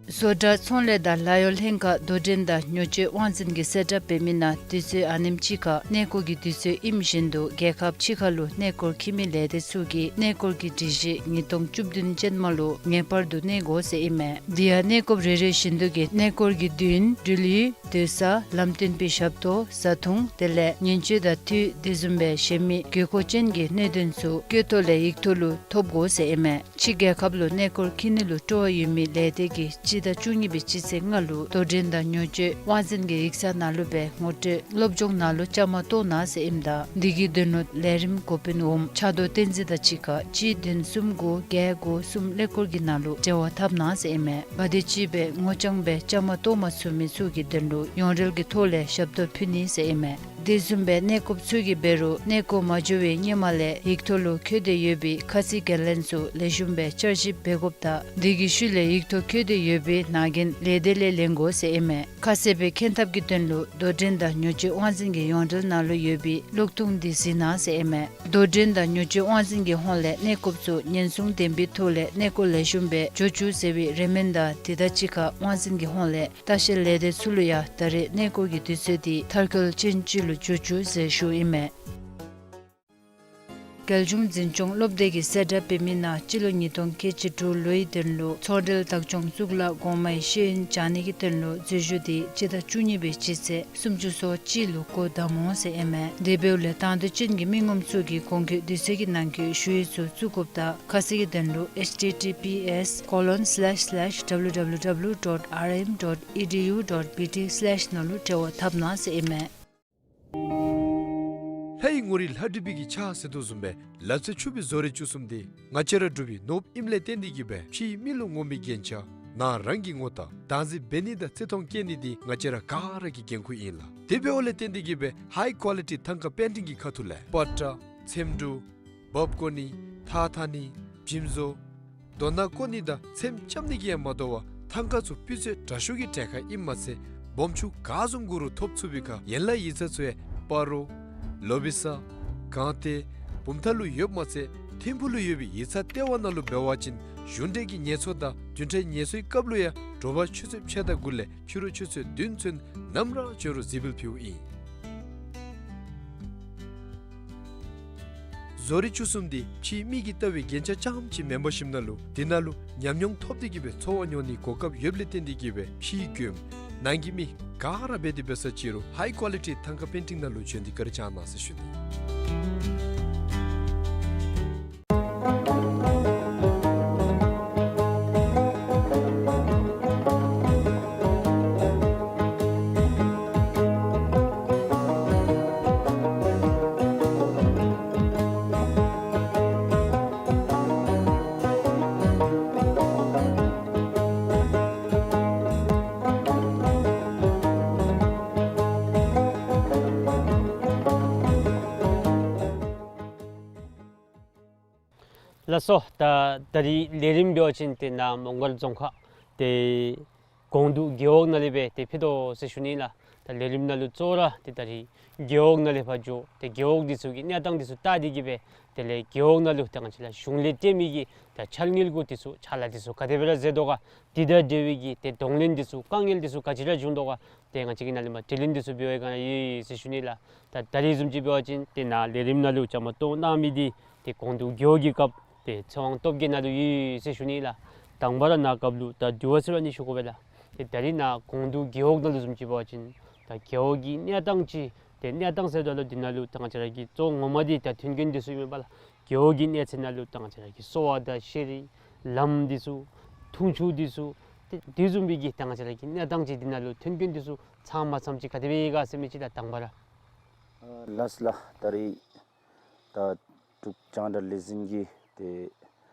བཟོ་གྲྭ་ཚོང་ལས་དང་ལཱ་གཡོག་ལྷན་ཁག་དོ་འགྲན་དང་ཉོ་སྤྱོད་དབང་འཛིན་གྱིས་གསལ་བསྒྲགས་འབད་མི་ནང་དུས་ཚོད་ཨ་ནེམ་ཅིག་ཁར་གནས་སྐོར་གྱི་དུས་ཚོད་ཨིནམ་བཞིན་དུ་རྒྱལ་ཁབ་ཕྱི་ཁ་ལུ་གནས་སྐོར་འཁྱིད་མི་ལས་སྡེ་ཚུ་གིས་གནས་སྐོར་གྱི་སྒྲིག་གཞི་ཉིས་སྟོང་བཅུ་བདུན་ཅན་མ་ལུ་ངེས་པར་དུ་གནས་དགོ་ཟེར་ཨིན་མས། དེ་ཡང་གནས་སྐོར་རེ་རེ་བཞིན་དུ་གི་གནས་སྐོར་གྱི་དུས་ཡུན་འགྲུལ་ཡུལ་སྡོད་ས་ལམ་སྟོན་པའི་ཞབས་ཏོག་བཟའ་འཐུང་དེ་ལས་ཉིན་བཅུ་དང་དུས་དེ་བཟུམ་སྦེ་གཞན་མི་དགོས་མཁོ་ཅན་གྱི་གནད་དོན་ཚུ་བཀོད་ཐོག་ལས་ཡིག་ཐོག་ལུ་ཐོབ་དགོ་ཟེར་ཨིན་མས། ཕྱི་རྒྱལ་ཁབ་ལུ་གནས་སྐོར་འཁྱིད་ནི་ལུ་སྤྲོ་བ་ཡོད་མི་ལས་སྡེ་གིས་སྤྱི་ཟླ་བཅུ་གཉིས་པའི་སྤྱི་ཚེས་ལྔ་ལུ་དོ་འགྲན་དང་ཉོ་སྤྱོད་དབང་འཛིན་གྱི་ཡིག་ཚང་ནང་ལུ་སྦེ་ངོ་སྤྲོད་སློབ་སྦྱོང་ནང་ལུ་བཅའ་མར་གཏོགས་གནང་ཟེར་ཨིནམ་ད་འདི་གི་དོན་ལུ་ལས་རིམ་འགོ་དཔོན་འོགམ་ཕྱག་རྡོར་བསྟན་འཛིན་དང་གཅིག་ཁར་གཅིག་བདུན་གསུམ་དགུ་བརྒྱད་དགུ་གསུམ་ཀླད་ཀོར་གྱི་ནང་ལུ་འབྲེལ་བ་འཐབ་གནང་ཟེར་ཨིན་མས། ག་དེམ་ཅིག་སྦེ་ངོ་རྐྱང་སྦེ་བཅའ་མར་གཏོགས་མ་ཚུགས་མི་ཚུ་གི་དོན་ལུ་ཡོངས་འབྲེལ་གྱི་ཐོག་ལས་ཞབས་ཏོག་ཕུལ་ནི་ཟེར་ཨིན་མས། དེ་བཟུམ་སྦེ་གནས་སྐོརཔ་ཚུ་གིས་འབད་རུང་གནས་སྐོར་མ་འགྱོ་བའི་སྔོན་མ་ལས་ཡིག་ཐོག་ལུ་བཀོད་དེ་ཡོད་པའི་ཁ་ཚིག་འགན་ལེན་ཚུ་ལེགས་ཤོམ་སྦེ་བསྐྱར་ཞིབ་འབད་དགོཔ་དང་དེ་གི་ཤུལ་ལས་ཡིག་ཐོག་བཀོད་དེ་ཡོད་པའི་ནང་འགན་ལས་སྡེ་ལས་ལེན་དགོ་ཟེར་ཨིན་མས། ཁ་གསལ་སྦེ་མཁྱེན་ཐབས་ཀྱི་དོན་ལུ་དོ་འགྲན་དང་ཉོ་སྤྱོད་དབང་འཛིན་གྱི་ཡོངས་འབྲེལ་ནང་ལུ་ཡོད་པའི་གློག་ཐུང་འདི་གཟིགས་གནང་ཟེར་ཨིན་མས། དོ་འགྲན་དང་ཉོ་སྤྱོད་དབང་འཛིན་གྱི་ཧོངས་ལས་གནས་སྐོརཔ་ཚུ་ཉེན་སྲུང་ལྡན་པའི་ཐོག་ལས་གནས་སྐོར་ལེགས་ཤོམ་སྦེ་འགྱོ་བཅུག་ཟེར་བའི་རེ་སྨོན་དང་དེ་དང་གཅིག་ཁར་དབང་འཛིན་གྱི་ཧོངས་ལས་ལྟ་བཤལ་ལས་སྡེ་ཚུ་ལུ་ཡང་ད་རེས་གནས་སྐོར་གྱི་དུས་ཚོད་འདི་མཐར་འཁྱོལ་ཅན་ཅིག་ལུ་འགྱོ་བཅུག་ཟེར་ཞུཝ་ཨིན་མས། རྒྱལ་གཞུང་འཛིན་སྐྱོང་སློབ་སྡེ་གིས་གསལ་བསྒྲགས་འབད་མི་ནང་སྤྱི་ལོ་ཉིས་སྟོང་ཁལ་གཅིག་དྲུག་ལོའི་དོན་ལུ་ཚོང་འབྲེལ་བདག་སྐྱོང་གཙུག་ལག་གོང་མའི་ཤེས་ཡོན་སྦྱང་ནི་གི་དོན་ལུ་འཛུལ་ཞུགས་འདི་སྤྱི་ཟླ་བཅུ་གཉིས་པའི་སྤྱི་ཚེས་སུམ་ཅུ་སོ་གཅིག་ལུ་འགོ་དམ་འོང་ཟེར་ཨིན་མས། དེ་འབདཝ་ལས་དང་འདོད་ཅན་གྱི་མི་ངོམ་ཚུ་གིས་གོང་འཁོད་དུས་ཚོད་ཀྱི་ནང་འཁོད་ཞུ་ཡིག་ཚུ་བཙུགས་དགོཔ་དང་ཁ་གསལ་གྱི་དོན་ལུ་H T T P S colon slash slash W W W dot R M dot E D U dot B T slash ནང་ལུ་འབྲེལ་བ་འཐབ་གནང་ཟེར་ཨིན་མས། ལྷའི་ངོ་རིས་ལྷ་བྲིས་པའི་གི་ཕྱག་ཟེར་དོ་བཟུམ་སྦེ་ལབ་ཚད་ཆུབ་པའི་བཟོ་རིག་བཅུ་གསུམ་འདི་ང་བཅས་ར་འབྲུག་པའི་ནོར་བུ་ཨིནམ་ལས་བརྟེན་ཏེ་གིས་སྦེ་ཕྱིའི་མི་ལུ་ངོམ་པའི་རྒྱན་ཆ་ནང་རང་གི་ངོ་རྟགས་བདག་འཛིན་འབད་ནི་དང་བརྩི་མཐོང་བསྐྱེད་ནི་འདི་ང་བཅས་ར་ག་ར་གི་འགན་ཁུར་ཨིན་ལགས། དེ་འབདཝ་ལས་བརྟེན་ཏེ་གིས་སྦེ་ཧའི་ཀོ་ལི་ཊི་ཐང་ཀ་པེན་ཊིང་གི་ཁ་ཐུག་ལས་པ་ཏྲ་ཚེམ་དྲུབ་འབག་བརྐོ་ནི་ཐགས་འཐག་ནི་འཇིམ་བཟོ་རྡོ་ནག་བརྐོ་ནི་དང་ཚེམ་རྐྱབ་ནི་གིས་ཡང་མ་དོ་བར་ཐང་ཀ་ཚུ་སྤུས་ཚད་དྲག་ཤོས་ཀྱི་གྲལ་ཁར་ཨིནམ་མ་ཚད་སྦོམ་ཆུང་ག་བཟུམ་དགོ་རུང་ཐོབ་ཚུགས་པའི་ཁར་ཡན་ལག་ཡིག་ཚང་ཚུ་ཡང་སྤ་རོ་ལོ་བི་ས་སྒང་སྟེང་བུམ་ཐང་ལུ་ཡོདཔ་མ་ཚད་ཐིམ་ཕུག་ལུ་ཡོད་པའི་ཡིག་ཚང་ལྟེ་བ་ནང་ལུ་འབད་བ་ཅིན་གཞུང་འབྲེལ་གྱི་ངལ་གསོ་དང་བདུན་ཕྲག་ངལ་གསོའི་སྐབས་ལུ་ཡང་དྲོ་པ་ཆུ་ཚོད་ཕྱེད་དང་དགུ་ལས་ཕྱི་རུ་ཆུ་ཚོད་བདུན་ཚུན་ནམ་ར་འབྱོན་རུང་གཟིགས་འབུལ་ཕུལཝ་ཨིན། བཟོ་རིག་བཅུ་གསུམ་འདི་ཕྱིའི་མི་གིས་བལྟ་བའི་རྒྱན་ཆ་རྐྱངམ་ཅིག་མེན་པར་ཞིནམ་ན་ལུ་དེ་ནང་ལུ་ཉམས་མྱོང་ཐོབ་སྟེ་གིས་སྦེ་འཚོ་བ་སྐྱོང་ནིའི་གོ་སྐབས་ཡོདཔ་ལས་བརྟེན་ཏེ་གིས་སྦེ་ཕྱིའི་མགྱོནམ་ནང་གི་མི་ག་ར་འབད་དེ་འབད་ས་ཅི་རུང་ཧའི་ཀོ་ལི་ཊི་ཐང་ཀ་པེན་ཊིང་ནང་ལུ་བྱོན་ཏེ་བཀའ་དྲིན་བསྐྱང་གནང་ཟེར་ཞུ་ནི། ལགས་སོ། ད་ད་རིས་ལས་རིམ་འབད་བ་ཅིན་ཏེ་ནཱ་མོང་སྒར་རྫོང་ཁག་ཏེ་ཀོང་ཏུ་རྒེད་འོག་ནང་ལས་སྦེ་ཏེ་ཕུལ་དོ་ཟེར་ཞུ་ནི་ལགས། ད་ལས་རིམ་ནང་ལུ་གཙོ་བོ་ར་ཏེ་ད་རིས་རྒེད་འོག་ནང་ལས་ཕར་འགྱོ་ཏེ་རྒེད་འོག་འདི་ཚུ་གི་གནས་སྟངས་འདི་ཚུ་བལྟ་སྟེ་གི་སྦེ་དེ་ལས་རྒེད་འོག་ནང་ལུ་ཏེ་ང་བཅས་ར་གཞུང་ལས་བརྟེན་མི་གི་ད་འཆར་དངུལ་གུ་འདི་ཚུ་ཕྱག་ལཱ་འདི་ཚུ་ག་དེ་སྦེ་ར་མཛད་དོ་ག། དེ་དང་འབྲེལ་བའི་གི་ཏེ་གདོང་ལེན་འདི་ཚུ་དཀའ་ངལ་འདི་ཚུ་ག་ཅི་ར་བྱུང་དོ་ག། ཏེ་ང་བཅས་ཀྱིས་ནཱ་ལས་མར་དྲི་ལན་འདི་ཚུ་འབད་བའི་སྒང་ལས་ཡོད་ཟེར་ཞུ་ནི་ལགས། ད་ད་རིས་བཟུམ་ཅིག་འབད་བ་ཅིན་ཏེ་ནཱ་ལས་རིམ་ནང་ལུ་བཅའ་མར་གཏོགས་གནང་མི་འདི་ཏེ་ཀོང་ཏུ་རྒེད་འོག་གི་རྐྱབ་ཏེ་ཚེ་དབང་སྟོབས་རྒྱས་ནཱ་ལུ་ཡོད་ཟེར་ཞུ་ནི་ལགས། དང་པ་ར་ནཱ་རྐྱབ་ལུ་ད་དུས་ཚོད་ར་ནི་ཞུ་དགོ་པས་ལགས། ཏེ་ད་རིས་ནཱ་ཀོང་ཏུ་རྒེད་འོག་ནང་ལུ་བཟུམ་ཅིག་འབད་བ་ཅིན་ད་རྒེད་འོག་གི་གནས་སྟངས་ཅིག་ཏེ་གནས་སྟངས་ཟེརཝ་ད་ལུ་འདི་ནང་ལུ་ད་ང་བཅས་ར་གི་གཙོ་བོ་ངོ་མ་འདི་ད་མཐུན་རྐྱེན་འདི་ཚུ་ཨིན་མས་པ་ལགས། རྒེད་འོག་གི་གནས་ཚད་ནང་ལུ་ད་ང་བཅས་ར་གི་གསོ་བ་དང་ཤེས་རིག་ལམ་འདི་ཚུ་འཐུང་ཆུ་འདི་ཚུ་ཏེ་དེ་བཟུམ་མའི་གི་ད་ང་བཅས་ར་གི་གནས་སྟངས་ཅིག་འདི་ནང་ལུ་མཐུན་རྐྱེན་འདི་ཚུ་ཚང་མ་ཚངམ་ཅིག་ག་དེ་སྦེ་ཡོད་ག་ཟེར་མི་ཅིག་ལགས། དང་པ་ར། ཨ་ལགས་ལགས། ད་རིས་ད་འབྲུག་རྒྱང་བསྒྲགས་ལས་འཛིན་གྱིས་ཏེ་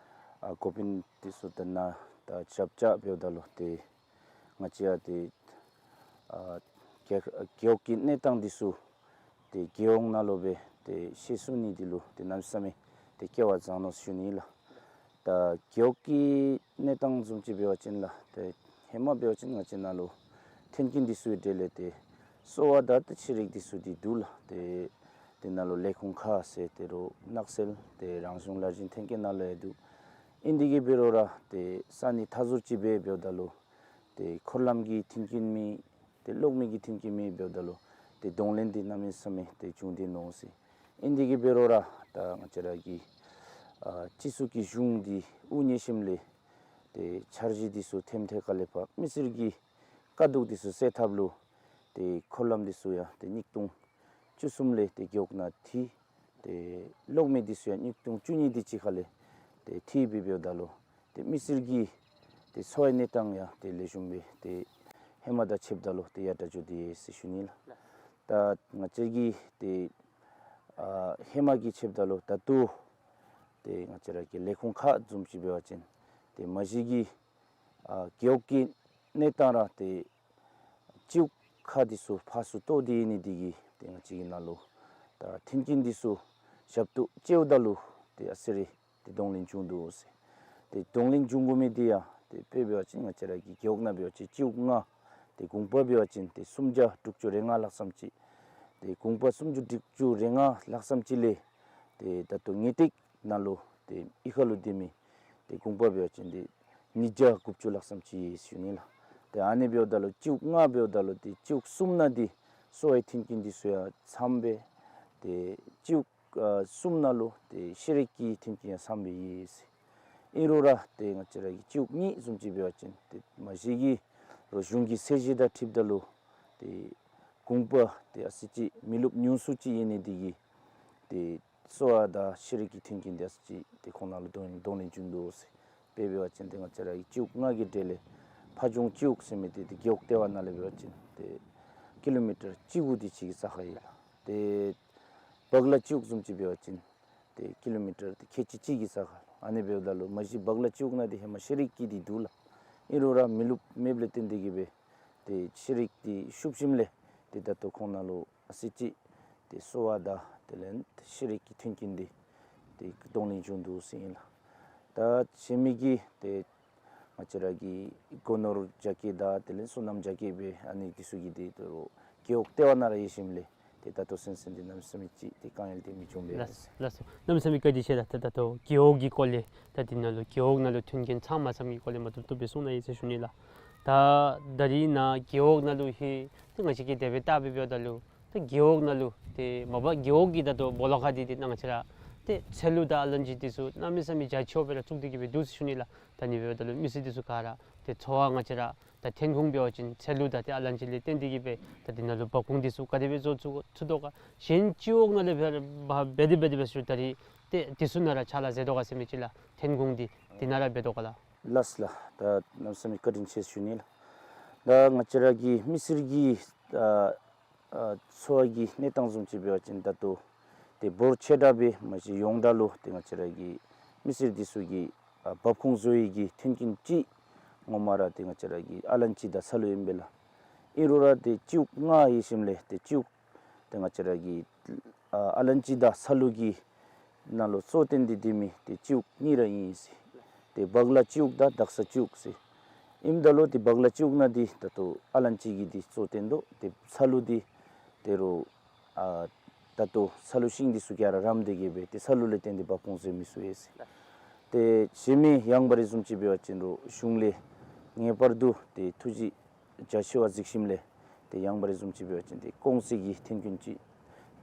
ཨ་འགོ་དཔོན་འདི་ཚུ་དང་ནཱ་ད་ཞབས་ཕྱི་འབདཝ་ད་ལུ་ཏེ་ང་བཅས་ཡང་ཏེ་ཨ་རྒེད་རྒེད་འོག་གི་གནས་སྟངས་འདི་ཚུ་ཏེ་རྒེད་འོག་ནང་ལུ་སྦེ་ཏེ་ཤེས་ཚུགས་ནི་འདི་ལུ་ཏེ་གནམ་མེད་ས་མེད་ཏེ་སྐལ་བ་བཟང་ནུག་ཞུ་ནི་ལགས། ད་རྒེད་འོག་གི་གནས་སྟངས་བཟུམ་ཅིག་འབད་བ་ཅིན་ལགས། ཏེ་ཧེ་མ་འབད་བ་ཅིན་ང་བཅས་ནཱ་ལུ་མཐུན་རྐྱེན་འདི་ཚུ་གི་གྲས་ལས་ཏེ་གསོ་བ་དང་ཏེ་ཤེས་རིག་འདི་ཚུ་འདི་འདུག་ལགས། ཏེ་དེ་ནང་ལུ་ལས་ཁུངས་ཁག་ཟེར་ཏེ་རོགས་ནགས་ཚལ་ཏེ་རང་བྱུང་ལར་ཞེན་མཐུན་རྐྱེན་ནང་ལུ་ཡང་འདུག། ཨིན་དེ་གིས་འབད་རུང་ར་ཏེ་ས་གནས་མཐའ་ཟུར་ཅིག་སྦེ་འབདཝ་ད་ལུ་ཏེ་འཁོར་ལམ་གྱི་མཐུན་རྐྱེན་མེད། ཏེ་གློག་མེ་གི་མཐུན་རྐྱེན་མེད་འབདཝ་ད་ལུ་ཏེ་གདོང་ལེན་འདི་གནམ་མེད་ས་མེད་ཏེ་བྱུང་སྟེ་ནུག་ཟེར། ཨིན་དེ་གིས་འབད་རུང་ར་ད་ང་བཅས་ར་གི་ཨ་སྤྱི་ཚོགས་ཀྱི་གཞུང་འདི་དབུ་བརྙེས་ཞིནམ་ལས་ཏེ་འཆར་གཞི་འདི་ཚུ་ཐེམ་ཐེ་ཁ་ལས་ཕར་མི་སེར་གྱི་དཀའ་སྡུག་འདི་ཚུ་སེལ་ཐབས་ལུ་ཏེ་འཁོར་ལམ་འདི་ཚུ་ཡང་ཏེ་གཉིས་སྟོང་བཅུ་གསུམ་ལས་ཏེ་རྒེད་འོག་ནང་འཐུས། ཏེ་གློག་མེ་འདི་ཚུ་ཡང་གཉིས་སྟོང་བཅུ་གཉིས་དེ་ཅིག་ཁ་ལས་ཏེ་འཐུས་སྦེ་འབདཝ་ད་ལུ་ཏེ་མི་སེར་གྱི་ཏེ་འཚོ་བའི་གནས་སྟངས་ཡང་ཏེ་ལེགས་ཤོམ་སྦེ་ཏེ་ཧེ་མ་དང་ཕྱདཔ་ད་ལུ་ཏེ་ཡར་དྲག་འགྱོ་སྟེ་ཡོད་ཟེར་ཞུ་ནི་ལགས། ད་ང་བཅས་ཀྱི་ཏེ་ཨ་ཧེ་མ་གི་ཕྱདཔ་ད་ལུ་ད་ལྟོ་ཏེ་ང་བཅས་ར་གི་ལས་ཁུངས་ཁག་བཟུམ་ཅིག་འབད་བ་ཅིན་ཏེ་མ་གཞི་གི་ཨ་རྒེད་འོག་གི་གནས་སྟངས་ར་ཏེ་སྤྱི་འོག་ཁག་འདི་ཚུ་ཕར་ཚུར་གཏོགས་ཏེ་ཡོད་ནི་དེ་གིས་ཏེ་ང་བཅས་ཀྱི་ནང་ལུ་ད་མཐུན་རྐྱེན་འདི་ཚུ་ཞབས་ཏོག་སྤྱདཔ་ད་ལུ་ཏེ་ཨ་ཙི་རེ་ཏེ་གདོང་ལེན་བྱུང་འདུག་ཟེར། ཏེ་གདོང་ལེན་བྱུང་དགོ་མི་འདི་ཡང་ཏེ་དཔེ་འབད་བ་ཅིན་ང་བཅས་ར་གི་རྒེད་འོག་ནང་འབད་བ་ཅིན་སྤྱི་འོག་ལྔ། ཏེ་གུང་པ་འབད་བ་ཅིན་ཏེ་སུམ་བརྒྱ་དྲུག་ཅུ་རེ་ལྔ་ལྷག་ཙམ་ཅིག། ཏེ་གུང་པ་སུམ་བརྒྱ་དྲུག་ཅུ་རེ་ལྔ་ལྷག་ཙམ་ཅིག་ལས་ཏེ་ད་ལྟོ་ངེས་ཏིག་ནང་ལུ་ཏེ་གཡུས་ཁ་ལུ་སྡོད་མི་ཏེ་གུང་པ་འབད་བ་ཅིན་ཏེ་ཉིས་བརྒྱ་དགུ་བཅུ་ལྷག་ཙམ་ཅིག་ཡོད་ཟེར་ཞུ་ནི་ལགས། ཏེ་ཨ་ནི་འབདཝ་ད་ལུ་སྤྱི་འོག་ལྔ་འབདཝ་ད་ལུ་ཏེ་སྤྱི་འོག་གསུམ་ནང་འདི་གསོ་བའི་མཐུན་རྐྱེན་འདི་ཚུ་ཡང་ཚངམ་སྦེ། ཏེ་སྤྱི་འོག་ཨ་གསུམ་ནང་ལུ་ཏེ་ཤེས་རིག་གི་མཐུན་རྐྱེན་ཡང་ཚངམ་སྦེ་ཡོད་ཟེར། ཨིན་རུང་ར་ཏེ་ང་བཅས་ར་གི་སྤྱི་འོག་གཉིས་བཟུམ་ཅིག་འབད་བ་ཅིན་ཏེ་མ་གཞི་གི་རོགས་གཞུང་གི་ཚད་གཞི་དང་འཁྲིལཝ་ད་ལུ་ཏེ་གུང་པ་ཏེ་ཨ་ཙི་ཅིག་མི་རློབས་ཉུང་སུ་ཅིག་ཡོད་ནི་དེ་གིས་ཏེ་གསོ་བ་དང་ཤེས་རིག་གི་མཐུན་རྐྱེན་འདི་ཨ་ཙི་ཅིག་ཏེ་ཁོང་ནང་ལུ་གདོང་གདོང་ལེན་བྱུང་འདུག་ཟེར། དཔེ་འབད་བ་ཅིན་ཏེ་ང་བཅས་ར་གི་སྤྱི་འོག་ལྔ་གི་གྲས་ལས་ཕ་ཇོང་སྤྱི་འོག་ཟེར་མི་འདི་ཏེ་རྒེད་འོག་ལྟེ་བ་ནང་ལས་འབད་བ་ཅིན་ཏེ་ཀི་ལོ་མི་ཊར་བཅུ་དགུ་དེ་ཅིག་གི་ས་ཁར་ཡོད་ལགས། ཏེ་བག་ལ་སྤྱི་འོག་བཟུམ་ཅིག་འབད་བ་ཅིན་ཏེ་ཀི་ལོ་མི་ཊར་ཏེ་ཁལ་གཅིག་གཅིག་གི་ས་ཁར། ཨ་ནི་འབདཝ་ད་ལུ་མ་གཞི་བག་ལ་སྤྱི་འོག་ནང་འདི་ཧེ་མ་ཤེས་རིག་གི་འདི་འདུག་ལགས། ཨིན་རུང་ར་མི་རློབས་མེདཔ་ལས་བརྟེན་ཏེ་གིས་སྦེ་ཏེ་ཤེས་རིག་འདི་ཤུབ་ཞིནམ་ལས་ཏེ་ད་ལྟོ་ཁོང་ནང་ལུ་ཨ་ཙི་ཅིག་ཏེ་གསོ་བ་དང་དེ་ལས་ཤེས་རིག་གི་མཐུན་རྐྱེན་འདི་ཏེ་གདོང་ལེན་བྱུང་འདུག་ཟེར་ཨིན་ལགས། ད་གཞན་མི་གི་ཏེ་ང་བཅས་ར་གི་སྒོ་ནོར་རྒྱ་སྐྱེད་དང་དེ་ལས་སོ་ནམ་རྒྱ་སྐྱེད་སྦེ་ཨ་ནི་འདི་ཚུ་གི་ཏེ་ད་རུང་རྒེད་འོག་ལྟེ་བ་ནང་ར་ཡོད་ཞིནམ་ལས་ཏེ་ད་ལྟོ་ཚུན་ཚོད་འདི་གནམ་མེད་ས་མེད་ཅིག་ཏེ་དཀའ་ངལ་འདི་མི་བྱུང་པས། ལགས་ལགས་སོ། གནམ་མེད་ས་མེད་བཀའ་དྲིན་ཆེ་ལགས། ད་ད་ལྟོ་རྒེད་འོག་གི་སྐོར་ལས་ད་འདི་ནང་ལུ་རྒེད་འོག་ནང་ལུ་མཐུན་རྐྱེན་ཚང་མ་ཚངམ་གི་སྐོར་ལས་མ་བཏུབ་བཏུབ་སྦེ་གསུང་གནང་ཡི་ཟེར་ཞུ་ནི་ལགས། ད་ད་རིས་ནཱ་རྒེད་འོག་ནང་ལུ་ཧེ་ཏེ་ང་བཅས་ཀྱིས་དེ་སྦེ་བལྟ་སྦེ་འབདཝ་ད་ལུ་ཏེ་རྒེད་འོག་ནང་ལུ་ཏེ་མ་པ་རྒེད་འོག་གི་ད་ལྟོ་སྦོ་ལོགས་ཁར་འདི་ཏེ་ནཱ་ང་བཅས་ར་ཏེ་ཚལ་ལུ་དང་ཨ་ལན་ཅི་འདི་ཚུ་གནམ་མེད་ས་མེད་རྒྱ་ཆེཝ་སྦེ་ར་བཙུགས་ཏེ་གིས་སྦེ་འདུག་ཟེར་ཞུ་ནི་ལགས། ད་ཨ་ནི་འབདཝ་ད་ལུ་མི་སེར་འདི་ཚུ་ག་ར་ཏེ་འཚོ་བ་ང་བཅས་ར་ད་ཐོན་ཁུངས་འབད་བ་ཅིན་ཚལ་ལུ་དང་ཏེ་ཨ་ལན་ཅི་ལས་བརྟེན་ཏེ་གིས་སྦེ་ད་འདི་ནང་ལུ་འབབ་ཁུངས་འདི་ཚུ་ག་དེ་སྦེ་བཟོ་ཚུགས་ཚུགས་དོ་ག། གཞན་སྤྱི་འོག་ནང་ལས་འབད་འབད་དེ་འབད་དེ་འབད་ཞུ་ད་རིས་ཏེ་འདི་ཚུ་ནང་ར་ཕྱག་ལཱ་མཛད་དོ་ག་ཟེར་མི་ཅིག་ལགས། ཐོན་ཁུངས་འདི་འདི་ནང་ར་འབད་དོ་ག་ལགས། ལགས་ལགས། ད་གནམ་མེད་ས་མེད་བཀའ་དྲིན་ཆེ་ཞུ་ནི་ལགས། ད་ང་བཅས་ར་གི་མི་སེར་གྱི་ཨ་ཨ་འཚོ་བ་གི་གནས་སྟངས་བཟུམ་ཅིག་འབད་བ་ཅིན་ད་ལྟོ་ཏེ་འབོར་ཆེ་དྲགས་སྦེ་མ་གཞི་ཡོངས་གྲགས་ལུ་ཏེ་ང་བཅས་ར་གི་མི་སེར་འདི་ཚུ་གི་ཨ་འབབ་ཁུངས་བཟོ་ནི་གི་མཐུན་རྐྱེན་ཅིག་ངོ་མ་ར་ཏེ་ང་བཅས་ར་གི་ཨ་ལན་ཅི་དང་ཚལ་ལུ་ཨིན་པས་ལགས། ཨིན་རུང་ར་ཏེ་སྤྱི་འོག་ལྔ་ཡོད་ཞིནམ་ལས་ཏེ་སྤྱི་འོག་ཏེ་ང་བཅས་ར་གི་ཨ་ཨ་ལན་ཅི་དང་ཚལ་ལུ་གི་ ནང་ལུ་གཙོ་བཏོན་ཏེ་སྡོད་མི་ཏེ་སྤྱི་འོག་གཉིས་ར་ཨིན་ཟེར། ཏེ་བག་ལ་སྤྱི་འོག་དང་དག་ས་སྤྱི་འོག་ཟེར། ཨིནམ་ད་ལུ་ཏེ་བག་ལ་སྤྱི་འོག་ནང་འདི་ད་ལྟོ་ཨ་ལན་ཅི་གིས་འདི་གཙོ་བཏོན་དོ། ཏེ་ཚ་ལུ་འདི་ད་རུང་ཨ་ད་ལྟོ་ཚ་ལུ་ཤིང་འདི་ཚུ་ག་ར་རམ་སྟེ་གི་སྦེ་ཏེ་ཚ་ལུ་ལས་བརྟེན་ཏེ་འབབ་ཁུངས་བཟོ་མི་ཚུ་ཨིན་ཟེར། ཏེ་གཞན་མི་ཡང་འབའ་རི་བཟུམ་ཅིག་འབད་བ་ཅིན་རུང་གཞུང་ལས་ངེས་པར་དུ་ཏེ་ཐུགས་རྗེ་རྒྱ་ཆེ་བ་གཟིགས་ཞིནམ་ལས་ཏེ་ཡང་འབའ་རི་བཟུམ་ཅིག་འབད་བ་ཅིན་ཏེ་གོང་ཚད་ཀྱི་ཐོན་ཁུངས་ཅིག་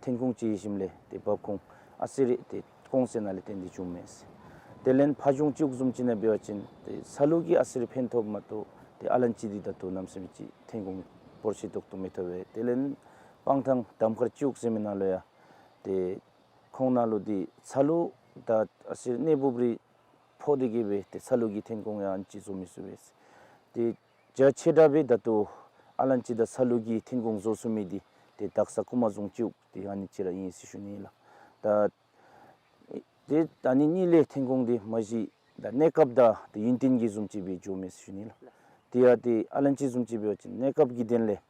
ཐོན་ཁུངས་ཅིག་ཡོད་ཞིནམ་ལས་ཏེ་འབབ་ཁུངས་ཨ་ཙི་རེ་ཏེ་གོང་ཚད་ནང་ལས་བརྟེན་ཏེ་བྱུངམ་མས་ཟེར། དེ་ལས་ཕ་གཞུང་སྤྱི་འོག་བཟུམ་ཅིག་ནང་འབད་བ་ཅིན་ཏེ་ཚ་ལུ་གིས་ཨ་ཙི་རེ་ཕན་ཐོགས་མ་གཏོགས་ཏེ་ཨ་ལན་ཅི་འདི་ད་ལྟོ་གནམ་མེད་ས་མེད་ཅིག་ཐོན་ཁུངས་འབོར་ཆེ་ཏོག་ཏོ་མི་ཐོབ་པས། དེ་ལས་སྤང་ཐང་དམ་མཁར་སྤྱི་འོག་ཟེར་མི་ནང་ལུ་ཡང་ཏེ་ཁོང་ནང་ལུ་འདི་ཚ་ལུ་དང་ཨ་ཙི་རེ་གནས་སྦོམ་རེ་ཕོག་སྟེ་གི་སྦེ་ཏེ་ཚ་ལུ་གི་ཐོན་ཁུངས་ཡང་ཅིག་བཟོ་མི་ཚུགས་པས། ཏེ་རྒྱ་ཆེ་དྲགས་སྦེ་ད་ལྟོ་ཨ་ལན་ཅི་དང་ཚ་ལུ་གི་ཐོན་ཁུངས་བཟོ་ཚུགས་མི་འདི་ཏེ་དག་ས་ཀུ་མ་རྫོང་སྤྱི་འོག་ཏེ་ཨ་ནི་ཅིག་ར་ཨིན་ཟེར་ཞུ་ནི་ལགས། ད་ཏེ་ད་ཨ་ནི་གཉིས་ལས་ཐོན་ཁུངས་འདི་མ་གཞི་ད་གནས་སྐབས་དང་ཏེ་ཡུན་བརྟན་གྱི་བཟུམ་ཅིག་སྦེ་འགྱོཝ་མས་ཟེར་ཞུ་ནི་ལགས། ཏེ་ཡང་ཏེ་ཨ་ལན་ཅི་བཟུམ་ཅིག་འབད་བ་ཅིན་གནས་སྐབས་ཀྱི་དོན་ལས་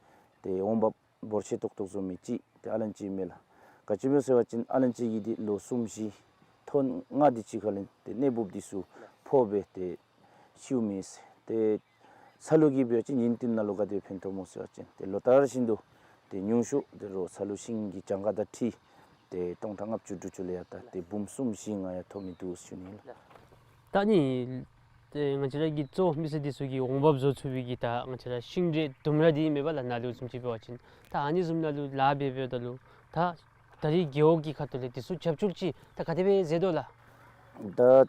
ཏེ་འོང་འབབ་འབོར་ཆེ་ཏོག་ཏོ་བཟོ་མི་ཅིག་ཏེ་ཨ་ལན་ཅི་མས་ལགས། ག་ཅི་སྦེ་ཟེར་བ་ཅིན་ཨ་ལན་ཅི་གི་འདི་ལོ་གསུམ་བཞི་ཐོག་ལྔ་དེ་ཅིག་ཁ་ལས་ཏེ་གནས་སྦོམ་འདི་ཚུ་ཕོག་སྦེ་ཏེ་ཤིཝ་མས་ཟེར། ཏེ་ཚ་ལུ་གིས་འབད་བ་ཅིན་ཡུན་བརྟན་ནང་ལུ་ག་དེ་ཕན་ཐོགས་སྨོ་ཟེར་བ་ཅིན་ཏེ་ལོ་ལྟར་བཞིན་དུ་ཏེ་ཉུང་ཤོས་ད་རུང་ཚ་ལུ་ཤིང་གི་གྱངས་ཁ་དང་འཁྲིལ་ཏེ་སྟོང་ཕྲག་ལྔ་བཅུ་དྲུག་ཅུ་ལས་ཡར་ད་ཏེ་འབུམ་གསུམ་བཞི་ལྔ་ཡང་ཐོབ་མི་འདུག་ཟེར་ཞུ་ནི་ལགས། ད་ནི་ཏེ་ང་བཅས་ར་གི་གཙོ་མི་སེར་འདི་ཚུ་གིས་འོང་འབབ་བཟོ་ཚུགས་པའི་གི་ད་ང་བཅས་ར་ཤིང་འབྲས་ལྡུམ་ར་འདི་མེན་པ་ལགས། ནཱ་ལུ་བཟུམ་ཅིག་འབད་བ་ཅིན་ད་ཨ་ནི་བཟུམ་ནང་ལུ་ལཱ་འབད་འབདཝ་ད་ལུ་ད་ད་རིས་རྒེད་འོག་གི་ཁ་ཐུག་ལས་འདི་ཚུ་རྒྱབ་སྐྱོར་ཅིག་ད་ག་དེ་སྦེ་མཛད་དོ་ལགས། ད་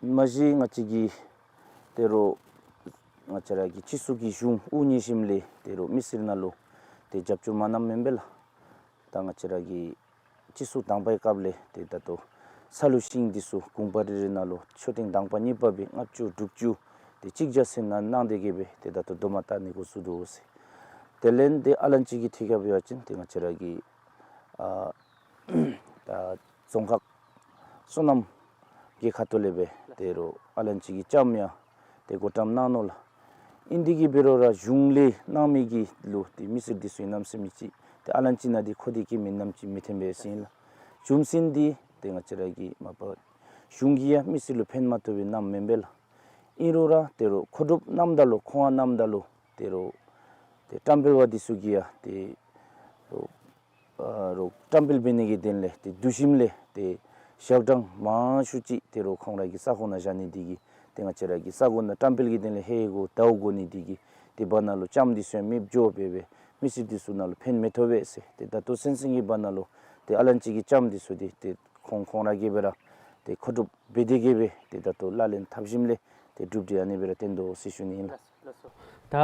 མ་གཞི་ང་བཅས་ཀྱིས་ད་རུང་ང་བཅས་ར་གི་སྤྱི་ཚོགས་ཀྱི་གཞུང་དབུ་བརྙེས་ཞིནམ་ལས་ད་རུང་མི་སེར་ནང་ལུ་ཏེ་རྒྱབ་སྐྱོར་མ་གནངམ་མེན་པས་ལགས། ད་ང་བཅས་ར་གི་སྤྱི་ཚོགས་དང་པའི་སྐབས་ལས་ཏེ་ད་ལྟོ་ཚ་ལུ་ཤིང་འདི་ཚུ་གུང་པ་རེ་རེ་ནང་ལུ་མཆོད་རྟེན་དང་པ་གཉིས་པ་སྦེ་ལྔ་བཅུ་དྲུག་ཅུ་ཏེ་གཅིག་བརྒྱ་ཚུན་ནང་གནང་སྟེ་གི་སྦེ་ཏེ་ད་ལྟོ་དོ་མ་བཏགས་ནི་འགོ་བཙུགས་དོ་ཟེར། དེ་ལས་ཏེ་ཨ་ལན་ཅི་གི་ཐད་ཁར་འབད་བ་ཅིན་ཏེ་ང་བཅས་ར་གི་ཨ་ད་རྫོང་ཁག་སོ་ནམ་གྱི་ཁ་ཐུག་ལས་སྦེ་ད་རུང་ཨ་ལན་ཅི་གི་ལྕངམ་ཡང་ཏེ་བགོ་བཀྲམ་གནང་ནུག་ལགས། ཨིན་དེ་གིས་འབད་རུང་ར་གཞུང་ལས་གནང་མི་གི་ལུ་ཏེ་མི་སེར་འདི་ཚུ་གནམ་མེད་ས་མེད་ཅིག་ཏེ་ཨ་ལན་ཅི་ནང་འདི་མཁོ་སྟེ་གི་མེད་མནོཝ་ཅིག་མི་ཐོན་པས་ཟེར་ཨིན་ལགས། རྒྱུ་མཚན་འདི་ཏེ་ང་བཅས་ར་གི་མ་པ་གཞུང་གིས་ཡང་མི་སེར་ལུ་ཕན་མ་ཐོགས་པའི་གནངམ་མེན་པས་ལགས། ཨིན་རུང་ར་ད་རུང་མཁོ་སྒྲུབ་གནངམ་ད་ལུ་མཁོ་དབང་གནངམ་ད་ལུ་ད་རུང་ཏེ་བཀྲམ་སྤེལ་པ་འདི་ཚུ་གིས་ཡང་ཏེ་རུང་ཨ་རུང་བཀྲམ་སྤེལ་འབད་ནི་གི་དོན་ལས་ཏེ་བསྡུ་ཞིནམ་ལས་ཏེ་ཞག་གྲངས་མང་ཤོས་ཅིག་ད་རུང་ཁོང་ར་གི་ས་གོ་ནང་བཞག་ནི་དེ་གིས་ཏེ་ང་བཅས་ར་གི་ས་གོ་ནང་བཀྲམ་སྤེལ་གྱི་དོན་ལས་ཧེ་གོ་དའོ་གོ་ནི་དེ་གིས་ཏེ་བར་ན་ལུ་ལྕངམ་འདི་ཚུ་ཡང་མེདཔ་འགྱོ་སྦེ་སྦེ་མི་སེར་འདི་ཚུ་ནང་ལུ་ཕན་མི་ཐོགས་པས་ཟེར། ཏེ་ད་ལྟོ་ཚུན་ཚོད་ཀྱི་བར་ན་ལུ་ཏེ་ཨ་ལན་ཅི་གི་ལྕངམ་འདི་ཚུ་འདི་ཏེ་ཁོང་ཁོང་ར་གིས་སྦེ་ར་ཏེ་མཁོ་སྒྲུབ་འབད་དེ་གི་སྦེ་ཏེ་ད་ལྟོ་ལག་ལེན་འཐབ་ཞིནམ་ལས་ཏེ་གྲུབ་འབྲས་ཨ་ནི་སྦེ་ར་བཏོན་དོ་ཟེར་ཞུ་ནི་ཨིན་ལགས། ལགས་སོ། ད་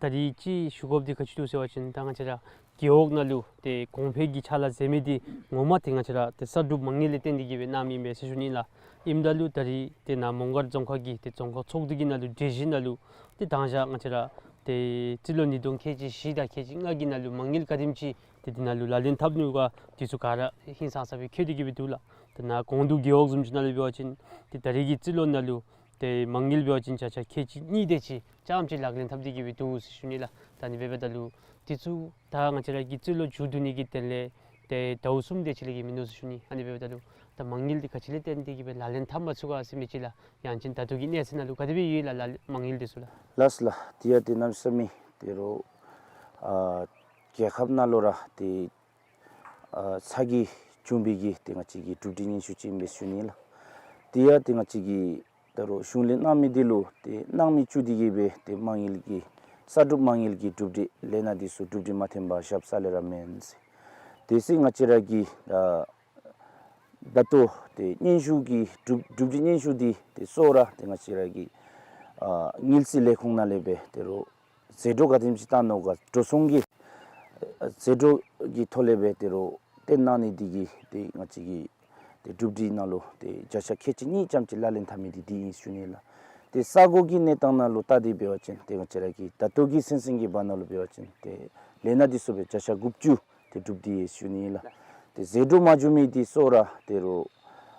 ད་རིས་ཅིག་ཞུ་དགོཔ་འདི་ག་ཅི་འདུག་ཟེར་བ་ཅིན་ད་ང་བཅས་ར་རྒེད་འོག་ནང་ལུ་ཏེ་གོང་འཕེལ་གྱི་ཕྱག་ལཱ་མཛད་མི་འདི་ངོ་མ་ཏེ་ང་བཅས་ར་ཏེ་གསར་སྒྲུབ་མ་དངུལ་ལས་བརྟེན་ཏེ་གི་སྦེ་གནང་མི་ཨིན་པས་ཟེར་ཞུ་ནི་ལགས། ཨིནམ་ད་ལུ་ད་རིས་ཏེ་ནཱ་མོང་སྒར་རྫོང་ཁག་གི་ཏེ་རྫོང་ཁག་ཚོགས་འདུ་གི་ནང་ལུ་གྲོས་གཞི་ནང་ལུ་ཏེ་དང་ཞག་ང་བཅས་ར་ཏེ་རྩིས་ལོ་ཉིས་སྟོང་ཁལ་གཅིག་བཞི་དང་ཁལ་གཅིག་ལྔ་གི་ནང་ལུ་མ་དངུལ་ག་དེམ་ཅིག་ཏེ་འདི་ནང་ལུ་ལག་ལེན་འཐབ་ནུག་ག་འདི་ཚུ་ག་ར་ཧིང་སངས་ས་སྦེ་བཀོད་དེ་གི་སྦེ་འདུག་ལགས། ཏེ་ནཱ་ཀོང་འདུ་རྒེད་འོག་བཟུམ་ཅིག་ནང་ལུ་འབད་བ་ཅིན་ཏེ་ད་རིས་ཀྱི་རྩིས་ལོ་ནང་ལུ་ཏེ་མ་དངུལ་འབད་བ་ཅིན་བརྒྱ་ཆ་ཁལ་གཅིག་གཉིས་དེ་ཅིག་ཙམ་ཅིག་ལག་ལེན་འཐབ་སྟེ་གི་སྦེ་འདུག་ཟེར་ཞུ་ནི་ལགས། ད་ཨ་ནི་འབདཝ་ད་ལུ་འདི་ཚུ་ད་ང་བཅས་ར་གི་རྩིས་ལོ་མཇུག་བསྡུ་ནི་གི་དོན་ལས་ཏེ་ཟླཝ་གསུམ་དེ་ཅིག་ལས་བརྒལ་མིན་འདུག་ཟེར་ཞུ་ནི། ཨ་ནི་འབདཝ་ད་ལུ་ད་མ་དངུལ་འདི་ག་ཅི་ལས་བརྟེན་ཏེ་གི་སྦེ་ལག་ལེན་འཐབ་མ་ཚུགས་ག་ཟེར་མི་ཅིག་ལགས། ཡང་ཅིན་ད་ལྟོ་གི་གནས་ཚད་ནང་ལུ་ག་དེ་སྦེ་ཡོད་ལགས་ལག་ལེན་མ་དངུལ་འདི་ཚུ་ལགས། ལགས་སོ་ལགས། དེ་ཡང་ཏེ་གནམ་མེད་ས་མེད་ད་རུང་ཨ་རྒྱལ་ཁབ་ནང་ལུ་ར་ཏེ་ཨ་ཚ་གྱང་བྱུང་བའི་གི་ཏེ་ང་བཅས་ཀྱི་གྲུབ་འབྲས་སྙན་ཞུ་ཅིག་ཨིན་པས་ཞུ་ནི་ལགས། དེ་ཡང་ཏེ་ང་བཅས་ཀྱི་ད་རུང་གཞུང་ལས་གནང་མི་འདི་ལུ་ཏེ་གནང་མི་བཅུག་སྟེ་གི་སྦེ་ཏེ་མ་དངུལ་གྱི་གསར་སྒྲུབ་མ་དངུལ་གྱི་གྲུབ་འབྲས་ལས་སྣ་འདི་ཚུ་གྲུབ་འབྲས་མ་ཐོན་པར་བཞགཔ་རྩ་ལས་ར་མེན་ཟེར། དེ་ཚེ་ང་བཅས་ར་གི་ཨ་ད་ལྟོ་ཏེ་སྙན་ཞུ་གི་གྲུབ་གྲུབ་འབྲས་སྙན་ཞུ་འདི་ཏེ་གཙོ་བོ་ར་ཏེ་ང་བཅས་ར་གི་ཨ་དངུལ་རྩིས་ལས་ཁུངས་ནང་ལས་སྦེ་ད་རུང་ཟད་འགྲོ་ག་དེམ་ཅིག་བཏང་ནུག་ག་འགྲོ་སོང་གི་ཨ་ཟད་འགྲོ་གི་ཐོག་ལས་སྦེ་ད་རུང་བཏོན་གནང་ནི་འདི་གིས་ཏེ་ང་བཅས་ཀྱི་ཏེ་གྲུབ་འབྲས་ནང་ལུ་ཏེ་བརྒྱ་ཆ་ཁལ་གཅིག་གཉིས་ཙམ་ཅིག་ལག་ལེན་འཐབ་མི་འདི་འདི་ཨིན་ཞུ་ནི་ལགས། ཏེ་ས་གོ་གི་གནས་སྟངས་ནང་ལུ་བལྟ་སྟེ་འབད་བ་ཅིན་ཏེ་ང་བཅས་ར་གི་ད་ལྟོ་གི་ཚུན་ཚོད་ཀྱི་བར་ན་ལུ་འབད་བ་ཅིན་ཏེ་ལས་སྣ་འདི་ཚུ་སྦེ་བརྒྱ་ཆ་དགུ་བཅུ་ཏེ་གྲུབ་སྟེ་ཡོད་ཞུ་ནི་ལགས། ཏེ་ཟད་འགྲོ་མ་བྱུང་མི་འདི་གཙོ་བོ་ར་ད་རུང་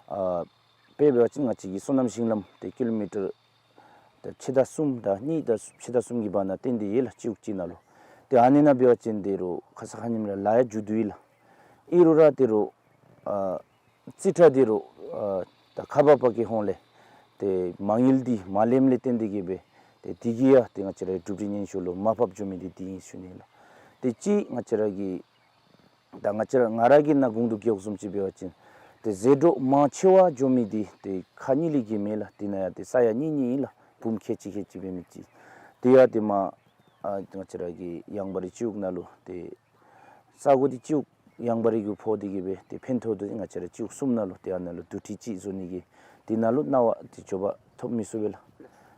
ཨ་དཔེ་འབད་བ་ཅིན་ང་བཅས་ཀྱི་སོ་ནམ་ཞིང་ལམ་ཏེ་ཀི་ལོ་མི་ཊར་ཏེ་ཕྱེད་དང་གསུམ་དང་གཉིས་དང་ཕྱེད་དང་གསུམ་གྱི་བར་ན་བཏོན་ཏེ་ཡོད་ལགས། སྤྱི་འོག་གཅིག་ནང་ལུ། ཏེ་ཨ་ནི་ནང་འབད་བ་ཅིན་ད་རུང་ཁ་ཙ་ཁ་ཉིནམ་ར་ལཱ་ཡང་མཇུག་བསྡུ་ཡི་ལགས། ཨིན་རུང་ར་ད་རུང་ཨ་ རྩིས་ཁྲ་འདི་རུ་ཨ་ད་ཁ་པར་པ་གི་ཧོང་ལས་ཏེ་མ་དངུལ་འདི་མ་ལེནམ་ལས་བརྟེན་ཏེ་གིས་སྦེ་ཏེ་འདི་གིས་ཡང་ཏེ་ང་བཅས་ར་གྲུབ་འབྲས་སྙན་ཞུ་ལུ་མར་ཕབ་འགྱོ་མི་འདི་འདི་ཨིན་ཞུ་ནི་ལགས། ཏེ་གཅིག་ང་བཅས་ར་གི་ད་ང་བཅས་ར་ང་ར་གིས་ནཱ་གོང་དུ་གོཝ་བཟུམ་ཅིག་འབད་བ་ཅིན་ཏེ་ཟད་འགྲོ་མང་ཆེ་བ་འགྱོ་མི་འདི་ཏེ་ཁག་གཉིས་ལས་བརྒལ་མེད་ལགས། དེ་ནང་ཡང་ཏེ་ས་ཡ་གཉིས་གཉིས་ཨིན་ལགས། བུམོ་ཁལ་གཅིག་ཁལ་གཅིག་འབད་མི་ཅིག། དེ་ཡང་ཏེ་མར་ཨ་ང་བཅས་ར་གི་ཡང་བ་རི་སྤྱི་འོག་ནང་ལུ་ཏེ་ས་གོ་འདི་སྤྱི་འོག་ཡང་བ་རི་གུ་ཕོག་སྟེ་གིས་སྦེ་ཏེ་ཕན་ཐོགས་འདི་ང་བཅས་ར་སྤྱི་འོག་གསུམ་ནང་ལུ་ཏེ་ཨ་ནཱ་ལུ་བསྡུ་སྒྲིག་ཅིག་བཟོ་ནི་གི་དེ་ནང་ལུ་གནང་བ་ཏེ་འབྱོར་པ་ཐོབ་མི་ཚུགས་པས་ལགས།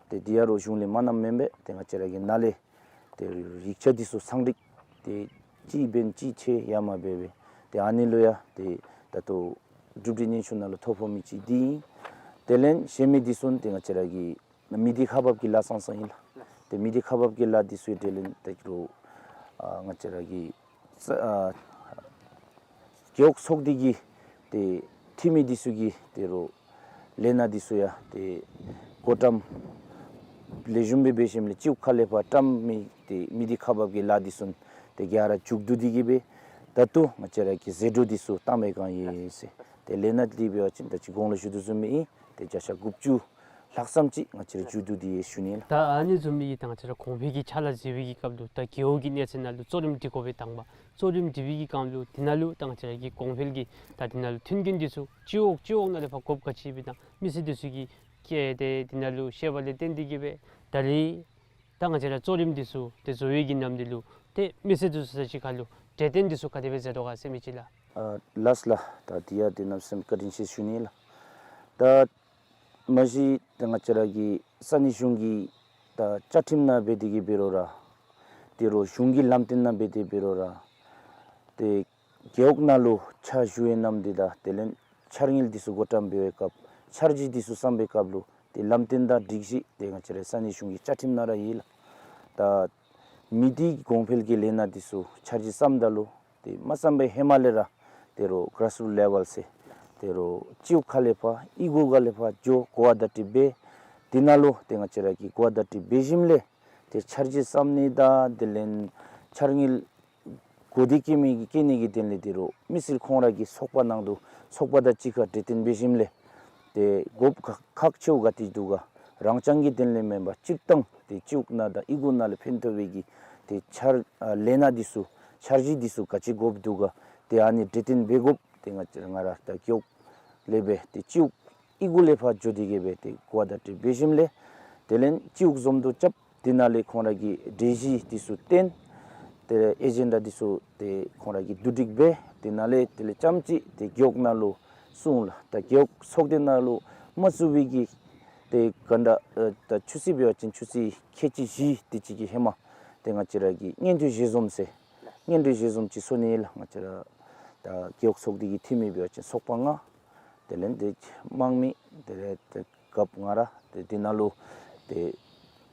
ཏེ་དེ་ཡང་རོགས་གཞུང་ལས་མ་གནངམ་མེན་པས། ཏེ་ང་བཅས་ར་གི་ནཱ་ལས་ཏེ་ཡིག་ཆ་འདི་ཚུ་སང་སྒྲིག་ཏེ་གཅིག་འབད་ན་གཅིག་ཆད་ཡ་མ་འབད་བར་ཏེ་ཨ་ནི་ལུ་ཡང་ཏེ་ད་ལྟོ་གྲུབ་འབྲས་སྙན་ཞུ་ནང་ལུ་ཐོ་ཕོག་མི་ཅིག་འདི་ཨིན། དེ་ལས་གཞན་མི་འདི་ཚུ་ཏེ་ང་བཅས་ར་གི་མི་སྡེ་ཁག་འབག་གི་ལཱ་ཚང་ཚང་ཨིན་ལགས། ཏེ་མི་སྡེ་ཁག་འབག་གི་ལཱ་འདི་ཚུ་དེ་ལས་ཏེ་རོགས་ཨ་ང་བཅས་ར་གི་ས་ཨ་རྒེད་འོག་ཚོགས་སྡེ་གི་ཏེ་འཐུས་མི་འདི་ཚུ་གིས་ཏེ་རོགས་ལས་སྣ་འདི་ཚུ་ཡང་ཏེ་བགོ་བཀྲམ་ལེགས་ཤོམ་སྦེ་འབད་ཞིནམ་ལས་སྤྱི་འོག་ཁ་ལས་ཕར་བཀྲམ་མི་ཏེ་མི་སྡེ་ཁག་འབག་གི་ལཱ་འདི་ཚུ་ཏེ་ག་ར་མཇུག་བསྡུ་སྟེ་གིས་སྦེ་ད་ལྟོ་ང་བཅས་ར་གི་ཟད་འགྲོ་འདི་ཚུ་བཏང་མི་གང་ཡོད་ཟེར། ཏེ་ལས་སྣ་འདི་འབད་བ་ཅིན་ད་ཅི་གོང་ལུ་ཞུ་དོ་བཟུམ་སྦེ་ཨིན། ཏེ་བརྒྱ་ཆ་དགུ་བཅུ་ལྷག་ཙམ་ཅིག་ང་བཅས་ར་མཇུག་བསྡུ་སྟེ་ཡོད་ཞུ་ནི་ལགས། ད་ཨ་ནི་བཟུམ་མའི་ད་ང་བཅས་ར་གོང་འཕེལ་གྱི་ཕྱག་ལཱ་མཛད་པའི་གི་སྐབས་ལུ་ད་རྒེད་འོག་གི་གནས་ཚད་ནང་ལུ་གཙོ་རིམ་སྒྲིག་དགོ་པའི་དང་པ་གཙོ་རིམ་སྒྲིག་པའི་གི་སྐབས་ལུ་དེ་ནང་ལུ་ད་ང་བཅས་ར་གི་གོང་འཕེལ་གྱི་ད་དེ་ནང་ལུ་མཐུན་རྐྱེན་འདི་ཚུ་སྤྱི་འོག་སྤྱི་འོག་ནང་ལས་ཕར་དགོཔ་ག་ཅི་ཡོདཔ་ཨིན་ན་མི་སེར་འདི་ཚུ་གིས་ཏེ་དེ་ནང་ལུ་ཤེས་པ་ལས་བརྟེན་ཏེ་གིས་སྦེ་ད་རིས་ད་ང་བཅས་ར་གཙོ་རིམ་འདི་ཚུ་ཏེ་བཟོ་བའི་གི་ནམ་དུས་ལུ་ཏེ་མི་སེར་འདི་ཚུ་ས་ཅིག་ཁར་ལུ་གྲོས་བསྟུན་འདི་ཚུ་ག་དེ་སྦེ་མཛད་དོ་ག་ཟེར་མི་ཅིག་ལགས། ཨ་ལགས་ལགས། ད་དེ་ཡང་ཏེ་གནམ་མེད་ས་མེད་བཀའ་དྲིན་ཆེ་ཞུ་ནི་ལགས། ད་མ་གཞི་ཏེ་ང་བཅས་ར་གི་ས་གནས་གཞུང་གི་ད་བཅའ་ཁྲིམས་ནང་འབད་དེ་གིས་འབད་རུང་ར་ཏེ་རོགས་གཞུང་གི་ལམ་སྟོན་ནང་འབད་དེ་འབད་རུང་ར་ཏེ་རྒེད་འོག་ནང་ལུ་ཕྱག་ཞུ་བའི་ནམ་དུས་དང་དེ་ལས་འཆར་དངུལ་འདི་ཚུ་བགོ་བཀྲམ་འབད་བའི་སྐབས་འཆར་གཞི་འདི་ཚུ་བརྩམ་པའི་སྐབས་ལུ་ཏེ་ལམ་སྟོན་དང་སྒྲིག་གཞི་འདི་ང་བཅས་ར་ས་གནས་གཞུང་གི་བཅའ་ཁྲིམས་ནང་ར་ཡོད་ལགས། ད་མི་སྡེ་གོང་འཕེལ་གྱི་ལས་སྣ་འདི་ཚུ་འཆར་གཞི་བརྩམ་ད་ལུ་ཏེ་མ་བརྩམ་པའི་ཧེ་མ་ལས་ར་ཏེ་རོགས་གཱརཱས་རུཊ་ལེ་ཝེལ་ཟེར་ཏེ་རོགས་སྤྱི་འོག་ཁ་ལས་ཕར་གཡུས་སྒོ་ཁ་ལས་ཕར་འགྱོ་གོ་བ་བརྡ་སྤྲོད་འབད། དེ་ནང་ལུ་ཏེ་ང་བཅས་ར་གིས་གོ་བ་བརྡ་སྤྲོད་འབད་ཞིནམ་ལས་ཏེ་འཆར་གཞི་བརྩམ་ནི་དང་དེ་ལས་འཆར་དངུལ་གོ་བདེ་བཀོད་མི་གི་བཀོད་ནི་གི་དོན་ལས་ཏེ་རོགས་མི་སེར་ཁོང་ར་གི་ཚོགས་པ་ནང་དུ་ཚོགས་པ་དང་གཅིག་ཁར་གྲོས་བསྟུན་འབད་ཞིནམ་ལས་ཏེ་དགོཔ་ཁག་ཁག་ཆེཝ་ག་ཏེ་འདུག་ག་རང་རྐྱང་གི་དོན་ལས་མེན་པར་སྤྱིར་བཏང་ཏེ་སྤྱི་འོག་ནང་དང་གཡུས་སྒོ་ནང་ལས་ཕན་ཐོགས་པའི་གི་ཏེ་འཆར་ཨ་ལས་སྣ་འདི་ཚུ་འཆར་གཞི་འདི་ཚུ་ག་ཅི་དགོཔ་འདུག་ག་ཏེ་ཨ་ནི་གྲོས་བསྟུན་འབད་དགོཔ་ཏེ་ང་བཅས་ང་ར་ད་རྒེད་འོག་ལས་སྦེ་ཏེ་སྤྱི་འོག་གཡུས་སྒོ་ལས་ཕར་འགྱོ་སྟེ་གིས་སྦེ་ཏེ་གོ་བ་བརྡ་སྤྲོད་འབད་ཞིནམ་ལས་དེ་ལས་སྤྱི་འོག་འཛོམས་འདུ་རྐྱབ། དེ་ནང་ལས་ཁོང་ར་གི་གྲོས་གཞི་འདི་ཚུ་བཏོན། ཏེ་ཨེ་ཇེན་ཌ་འདི་ཚུ་ཏེ་ཁོང་ར་གིས་བསྡུ་སྒྲིག་འབད། དེ་ནང་ལས་དེ་ལས་རྐྱངམ་ཅིག་ཏེ་རྒེད་འོག་ནང་ལུ་བཙུགས་ལགས། ད་རྒེད་འོག་ཚོགས་སྡེ་ནང་ལུ་མ་བཙུགས་པའི་གི་ཏེ་ག་འདྲ་ཨེ་ད་ཆུ་ཚོད་འབད་བ་ཅིན་ཆུ་ཚོད་ཁལ་གཅིག་བཞི་དེ་ཅིག་གི་ཧེ་མ་ཏེ་ང་བཅས་ར་གིས་སྙན་ཐོ་ཞལ་འཛོམས་ཟེར་སྙན་ཐོ་ཞལ་འཛོམས་ཅིག་བཟོ་ནི་ལགས། ང་བཅས་ར་ད་རྒེད་འོག་ཚོགས་སྡེ་གི་འཐུས་མི་འབད་བ་ཅིན་ཚོགས་པ་ལྔ། དེ་ལས་ཏེ་དམངས་མི་དེ་ལས་ཏེ་རྒཔོ་ང་ར་ཏེ་དེ་ནང་ལུ་ཏེ་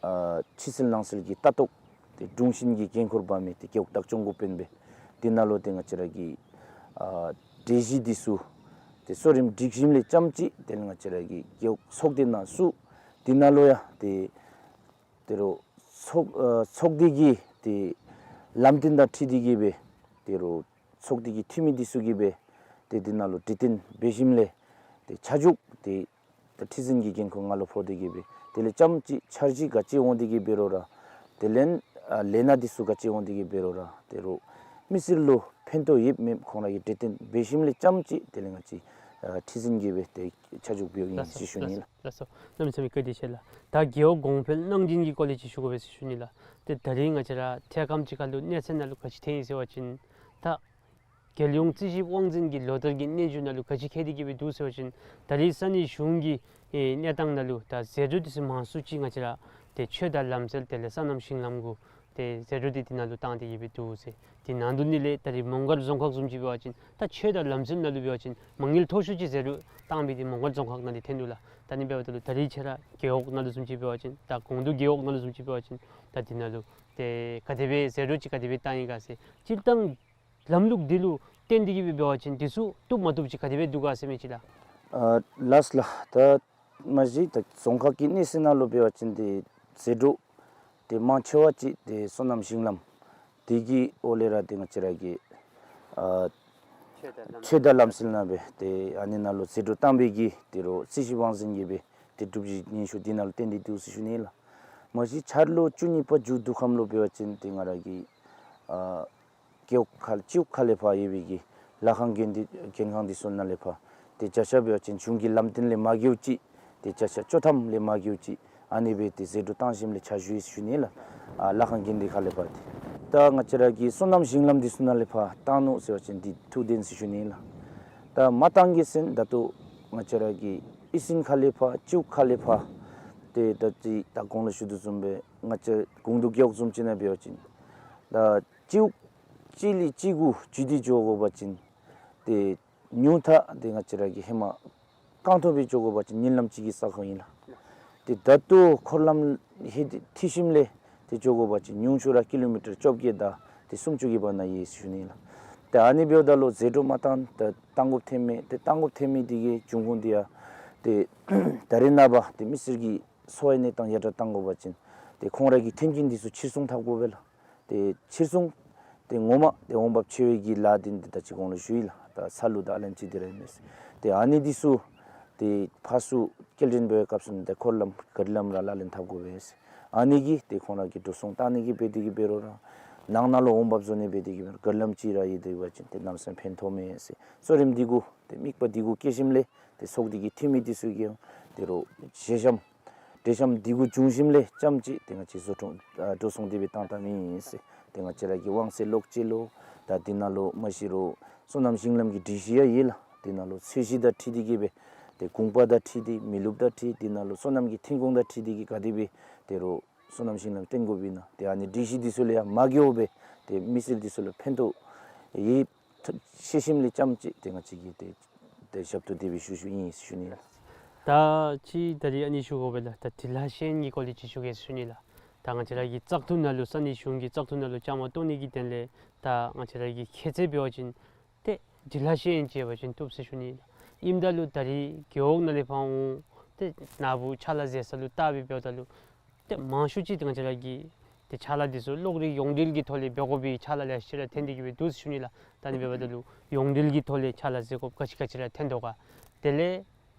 ཨ་ཕྱི་སེལ་ནང་སེལ་གྱི་ལྟ་རྟོག་ཏེ་དྲུང་ཆེན་གྱི་འགན་ཁུར་འབག་མི་ཏེ་རྒེད་འོག་བདག་སྐྱོང་འགོ་དཔོན་སྦེ་དེ་ནང་ལུ་ཏེ་ང་བཅས་ར་གི་ཨ་གྲོས་གཞི་འདི་ཚུ་ཏེ་གཙོ་རིམ་སྒྲིག་ཞིནམ་ལས་རྐྱངམ་ཅིག་དེ་ལས་ང་བཅས་ར་གི་རྒེད་འོག་ཚོགས་སྡེ་ནང་བཙུགས། དེ་ནང་ལུ་ཡང་ཏེ་ཏེ་རོགས་ཚོགས་ཨ་ཚོགས་སྡེ་གི་ཏེ་ལམ་སྟོན་དང་འཁྲིལ་ཏེ་གིས་སྦེ་ཏེ་རོགས་ཚོགས་སྡེ་གི་འཐུས་མི་འདི་ཚུ་གིས་སྦེ་ཏེ་དེ་ནང་ལུ་གྲོས་བསྟུན་འབད་ཞིནམ་ལས་ཏེ་ཆ་འཇོག་ཏེ་ད་ཁྲི་འཛིན་གྱི་འགན་ཁུར་ང་ལུ་ཕོག་སྟེ་གིས་སྦེ་དེ་ལས་རྐྱངམ་ཅིག་འཆར་གཞི་ག་ཅི་འོང་སྟེ་གིས་འབད་རུང་ར་དེ་ལས་ཨ་ལས་སྣ་འདི་ཚུ་ག་ཅི་འོང་སྟེ་གིས་འབད་རུང་ར་ཏེ་རོགས་མི་སེར་ལུ་ཕན་ཐོགས་ཡོདཔ་མེདཔ་ཁོང་ར་གིས་གྲོས་བསྟུན་འབད་ཞིནམ་ལས་རྐྱངམ་ཅིག་དེ་ལས་ང་བཅས་ཨ་ཁྲི་འཛིན་གྱིས་སྦེ་ཏེ་ཆ་འཇོག་འབདཝ་ཨིན་ཟེར་ཞུ་ནི་ལགས། ལགས་སོ། གནམ་མེད་ས་མེད་བཀའ་དྲིན་ཆེ་ལགས། ད་རྒེད་འོག་གོང་འཕེལ་གནང་སྦྱིན་གྱི་སྐོར་ལས་ཅིག་ཞུ་དགོ་པས་ཟེར་ཞུ་ནི་ལགས། ཏེ་ད་རིས་ང་བཅས་ར་ཐད་ཀརམ་ཅིག་ཁར་ལུ་གནས་ཚད་ནང་ལུ་ག་ཅི་ཐོན་ཡི་ཟེར་བ་ཅིན་ད་རྒྱལ་ཡོངས་རྩིས་ཞིབ་དབང་འཛིན་གྱི་ལོ་བསྟར་གྱི་སྙན་ཞུ་ནང་ལུ་ག་ཅི་བཀོད་དེ་གིས་སྦེ་འདུག་ཟེར་བ་ཅིན་ད་རིས་ས་གནས་གཞུང་གི་ཨེ་གནས་སྟངས་ནང་ལུ་ད་ཟད་འགྲོ་འདི་ཚུ་མང་སུ་ཅིག་ང་བཅས་ར་ཏེ་ཆོས་དང་ལམ་སྲོལ་དེ་ལས་སོ་ནམ་ཞིང་ལམ་གུ་ཏེ་ཟད་འགྲོ་འདི་དེ་ནང་ལུ་བཏང་སྟེ་གིས་སྦེ་འདུག་ཟེར། དེ་ནང་དོག་ནང་ལས་ད་རིས་མོང་སྒར་རྫོང་ཁག་བཟུམ་ཅིག་འབད་བ་ཅིན་ད་ཆོས་དང་ལམ་སྲོལ་ནང་ལུ་འབད་བ་ཅིན་མ་དངུལ་མཐོ་ཤོས་ཅིག་ཟད་འགྲོ་བཏང་མི་འདི་མོང་སྒར་རྫོང་ཁག་ནང་ལས་ཐོན་ནུག་ལགས། ད་ནི་འབདཝ་ད་ལུ་ད་རིས་ཁྱེད་ར་རྒེད་འོག་ནང་ལུ་བཟུམ་ཅིག་འབད་བ་ཅིན་ད་གོང་དུ་རྒེད་འོག་ནང་ལུ་བཟུམ་ཅིག་འབད་བ་ཅིན་ད་དེ་ནང་ལུ་ཏེ་ག་དེ་སྦེ་ཟད་འགྲོ་ཅིག་ག་དེ་སྦེ་བཏང་ཡི་ག་ཟེར་སྤྱིར་བཏང་ལམ་ལུགས་འདི་ལུ་བརྟེན་ཏེ་གིས་སྦེ་འབད་བ་ཅིན་འདི་ཚུ་བཏུབ་མ་བཏུབ་ཅིག་ག་དེ་སྦེ་འདུག་ག་ཟེར་མི་ཅིག་ལགས། ཨ་ལགས་ལགས། ད་མ་གཞི་ད་རྫོང་ཁག་གི་གནས་ཚད་ནང་ལུ་འབད་བ་ཅིན་ཏེ་ཟད་འགྲོ་ཏེ་མང་ཆེ་བ་ཅིག་ཏེ་སོ་ནམ་ཞིང་ལམ་འདི་གི་འོག་ལས་ར་ཏེ་ང་བཅས་ར་གི་ཨ་ ཆོས་དང་ལམ་སྲོལ་ནང་སྦེ་ཏེ་ཨ་ནི་ནང་ལུ་ཟད་འགྲོ་བཏང་བའི་གི་ཏེ་རོགས་རྩིས་ཞིབ་དབང་འཛིན་གྱིས་སྦེ་ཏེ་སྒྲུབ་གཞི་སྙན་ཞུ་འདི་ནང་ལུ་བཏོན་ཏེ་འདུག་ཟེར་ཞུ་ནི་ལགས། མ་གཞི་འཆར་ལོ་བཅུ་གཉིས་པ་མཇུག་བསྡུ་ཁམས་ལུ་འབད་བ་ཅིན་ཏེ་ང་ར་གི་ཨ་རྒེད་འོག་ཁ་སྤྱི་འོག་ཁ་ལས་ཕར་ཡོད་པའི་གི་ལཱ་ཁང་དགོན་སྡེ་དགོན་ཁང་འདི་ཚུ་ནང་ལས་ཕར་ཏེ་བརྒྱ་ཆ་འབད་བ་ཅིན་གཞུང་གི་ལམ་སྟོན་ལས་མ་འགལཝ་ཅིག་ཏེ་བརྒྱ་ཆ་བཅུ་ཐམ་ལས་མ་འགལཝ་ཅིག་ཨ་ནི་སྦེ་ཏེ་ཟད་འགྲོ་བཏང་ཞིནམ་ལས་ཆ་བཞག་ཡི་ཟེར་ཞུ་ནི་ལགས། ཨ་ལཱ་ཁང་དགོན་སྡེ་ཁ་ལས་ཕར་ཏེ་ད་ང་བཅས་ར་གི་སོ་ནམ་ཞིང་ལམ་འདི་ཚུ་ནང་ལས་ཕར་བཏང་ནུག་ཟེར་བ་ཅིན་འདི་ཐུགས་བདེན་ཟེར་ཞུ་ནི་ལགས། ད་མ་བཏང་གེ་ཟེར་ད་ལྟོ་ང་བཅས་ར་གི་ཨི་སིན་ཁ་ལས་ཕར་སྤྱི་འོག་ཁ་ལས་ཕར་ཏེ་ད་ཅི་ད་གོང་ལུ་ཞུ་དོ་བཟུམ་སྦེ་ང་བཅས་ཀོང་ཏོ་རྒེད་འོག་བཟུམ་ཅིག་ནང་འབད་བ་ཅིན་ད་སྤྱི་འོག་གཅིག་ལས་གཅིག་གུ་འཛུལ་ཏེ་འགྱོ་དགོ་པ་ཅིན་ཏེ་ཉུང་མཐའ་ཏེ་ང་བཅས་ར་གི་ཧེ་མ་རྐང་ཐང་སྦེ་འགྱོ་དགོ་པ་ཅིན་ཉིན་ལམ་གཅིག་གི་ས་ཁོངས་ཨིན་ལགས། ཏེ་ད་ལྟོ་འཁོར་ལམ་ཧེ་ཏེ་འཐུས་ཞིནམ་ལས་ཏེ་འགྱོ་དགོ་པ་ཅིན་ཉུང་ཤོས་ར་ཀི་ལོ་མི་ཊར་བཅོ་བརྒྱད་དང་ཏེ་སུམ་ཅུ་གི་བར་ན་ཡོད་ཟེར་ཞུ་ནི་ལགས། ཏེ་ཨ་ནི་འབདཝ་ད་ལུ་ཟད་འགྲོ་མ་བཏང་ད་བཏང་དགོཔ་ཐོན་མི་ཏེ་བཏང་དགོཔ་ཐོན་མི་འདི་གི་འབྱུང་ཁུངས་འདི་ཡང་ཏེ་ད་རེས་ནངས་པ་ཏེ་མི་སེར་གྱི་འཚོ་བའི་གནས་སྟངས་ཡར་དྲག་བཏང་དགོ་པ་ཅིན་ཏེ་ཁོང་ར་གི་མཐུན་རྐྱེན་འདི་ཚུ་ཕྱིར་ཚོང་འཐབ་དགོ་པས་ལགས། ཏེ་ཕྱིར་ཚོང་ཏེ་ངོ་མ་ཏེ་འོང་འབབ་ཆེ་བའི་གི་ལཱ་འདི་ཏེ་ད་ཅི་གོང་ལུ་ཞུ་ཡི་ལགས། ད་ས་ལུད་དང་ཨ་ལན་ཅི་འདི་ར་ཨིན་མས། ཏེ་ཨ་ནི་འདི་ཚུ་ཏེ་ཕར་ཚུར་སྐྱེལ་འདྲེན་འབད་བའི་སྐབས་སུ་ཏེ་འཁོར་ལམ་ག་རི་ལམ་ར་ལག་ལེན་འཐབ་དགོ་པས། ཨ་ནི་གིས་ཏེ་ཁོང་ར་གི་འགྲོ་སོང་བཏང་ནི་གི་འབད་དེ་གི་འབད་རུང་ར་ནང་ན་ལུ་འོང་འབབ་བཟོ་ནི་འབད་དེ་གི་འབད་རུང་ག་རི་ལམ་ཅིག་ར་ཡོད་དེ་འབད་བ་ཅིན་ཏེ་གནམ་མེད་ས་མེད་ཕན་ཐོགས་མས་ཟེར་གཙོ་རིམ་འདི་གུ་ཏེ་དམིགས་པ་འདི་གུ་བསྐྱེད་ཞིནམ་ལས་ཏེ་ཚོགས་སྡེ་གི་འཐུས་མི་འདི་ཚུ་གིས་ཡང་ཏེ་རོགས་ཞལ་འཆམ་འབྲེལ་འཆམ་འདི་གུ་བྱུང་ཞིནམ་ལས་རྐྱངམ་ཅིག་ཏེ་ང་བཅས་བཟོ་སྐྲུན་ཨ་འགྲོ་སོང་འདི་སྦེ་བཏང་བཏངམ་ཨིན་ཟེར། ཏེ་ང་བཅས་ར་གི་དབང་ཚད་ལོག་སྤྱོད་ལོ་ད་འདི་ནང་ལུ་མ་གཞི་རོགས་སོ་ནམ་ཞིང་ལམ་གྱི་སྒྲིག་གཞི་ཡང་ཡོད་ལགས། འདི་ནང་ལུ་ཚོས་གཞི་དང་འཁྲིལ་ཏེ་གི་སྦེ་ཏེ་གུང་པ་དང་འཁྲིལ་ཏེ་མི་ལུཔ་དང་འཁྲིལ་འདི་ནང་ལུ་སོ་ནམ་གྱི་ཐོན་ཁུངས་དང་འཁྲིལ་ཏེ་གི་ག་དེ་སྦེ་ཏེ་རོགས་སོ་ནམ་ཞིང་ལམ་བཏོན་དགོཔ་ཨིན་ན་ཏེ་ཨ་ནི་སྒྲིག་གཞི་འདི་ཚུ་ལས་ཡང་མ་འགལཝ་སྦེ་ཏེ་མི་སེར་འདི་ཚུ་ལུ་ཕན་ཐོགས་ཡོད་ཤེས་ཞིནམ་ལས་རྐྱངམ་ཅིག་ཏེ་ང་བཅས་ཀྱིས་ཏེ་ཏེ་ཞབས་ཏོག་འདི་སྦེ་ཞུ་ཞུཝ་ཨིན་ཞུ་ནི་ལགས། ད་ཅི་ད་རིས་ཨ་ནི་ཞུ་དགོ་པས་ལགས། ད་འབྲི་ལྷག་ཤེས་ཡོན་གྱི་སྐོར་ལས་ཅིག་ཞུ་གེ་ཞུ་ནི་ལགས། ད་ང་བཅས་ར་གི་བཙག་འཐུ་ནང་ལུ་ས་གནས་གཞུང་གི་བཙག་འཐུ་ནང་ལུ་བཅའ་མར་གཏོགས་ནི་གི་དོན་ལས་ད་ང་བཅས་ར་གི་ཁྱད་ཚད་འབད་བ་ཅིན་ཏེ་འབྲི་ལྷག་ཤེས་ཡོན་ཅིག་ཡོད་པ་ཅིན་བཏུབ་ཟེར་ཞུ་ནི་ལགས། ཨིནམ་ད་ལུ་ད་རིས་རྒེད་འོག་ནང་ལས་ཕར་འོང་ཏེ་ནཱ་བུ་ཕྱག་ལཱ་མཛད་ས་ལུ་བལྟ་སྦེ་འབདཝ་ད་ལུ་ཏེ་མང་ཤོས་ཅིག་ཏེ་ང་བཅས་ར་གི་ཏེ་ཕྱག་ལཱ་འདི་ཚུ་གློག་རིག་ཡོངས་འབྲེལ་གྱི་ཐོག་ལས་འབད་དགོ་པའི་ཕྱག་ལཱ་ལེ་ཤ་ར་ཐོན་ཏེ་གི་སྦེ་འདུག་ཟེར་ཞུ་ནི་ལགས། ད་ཨ་ནི་འབདཝ་ད་ལུ་ཡོངས་འབྲེལ་གྱི་ཐོག་ལས་ཕྱག་ལཱ་མཛད་དགོཔ་ག་ཅི་ག་ཅི་ར་ཐོན་དོ་ག། དེ་ལས་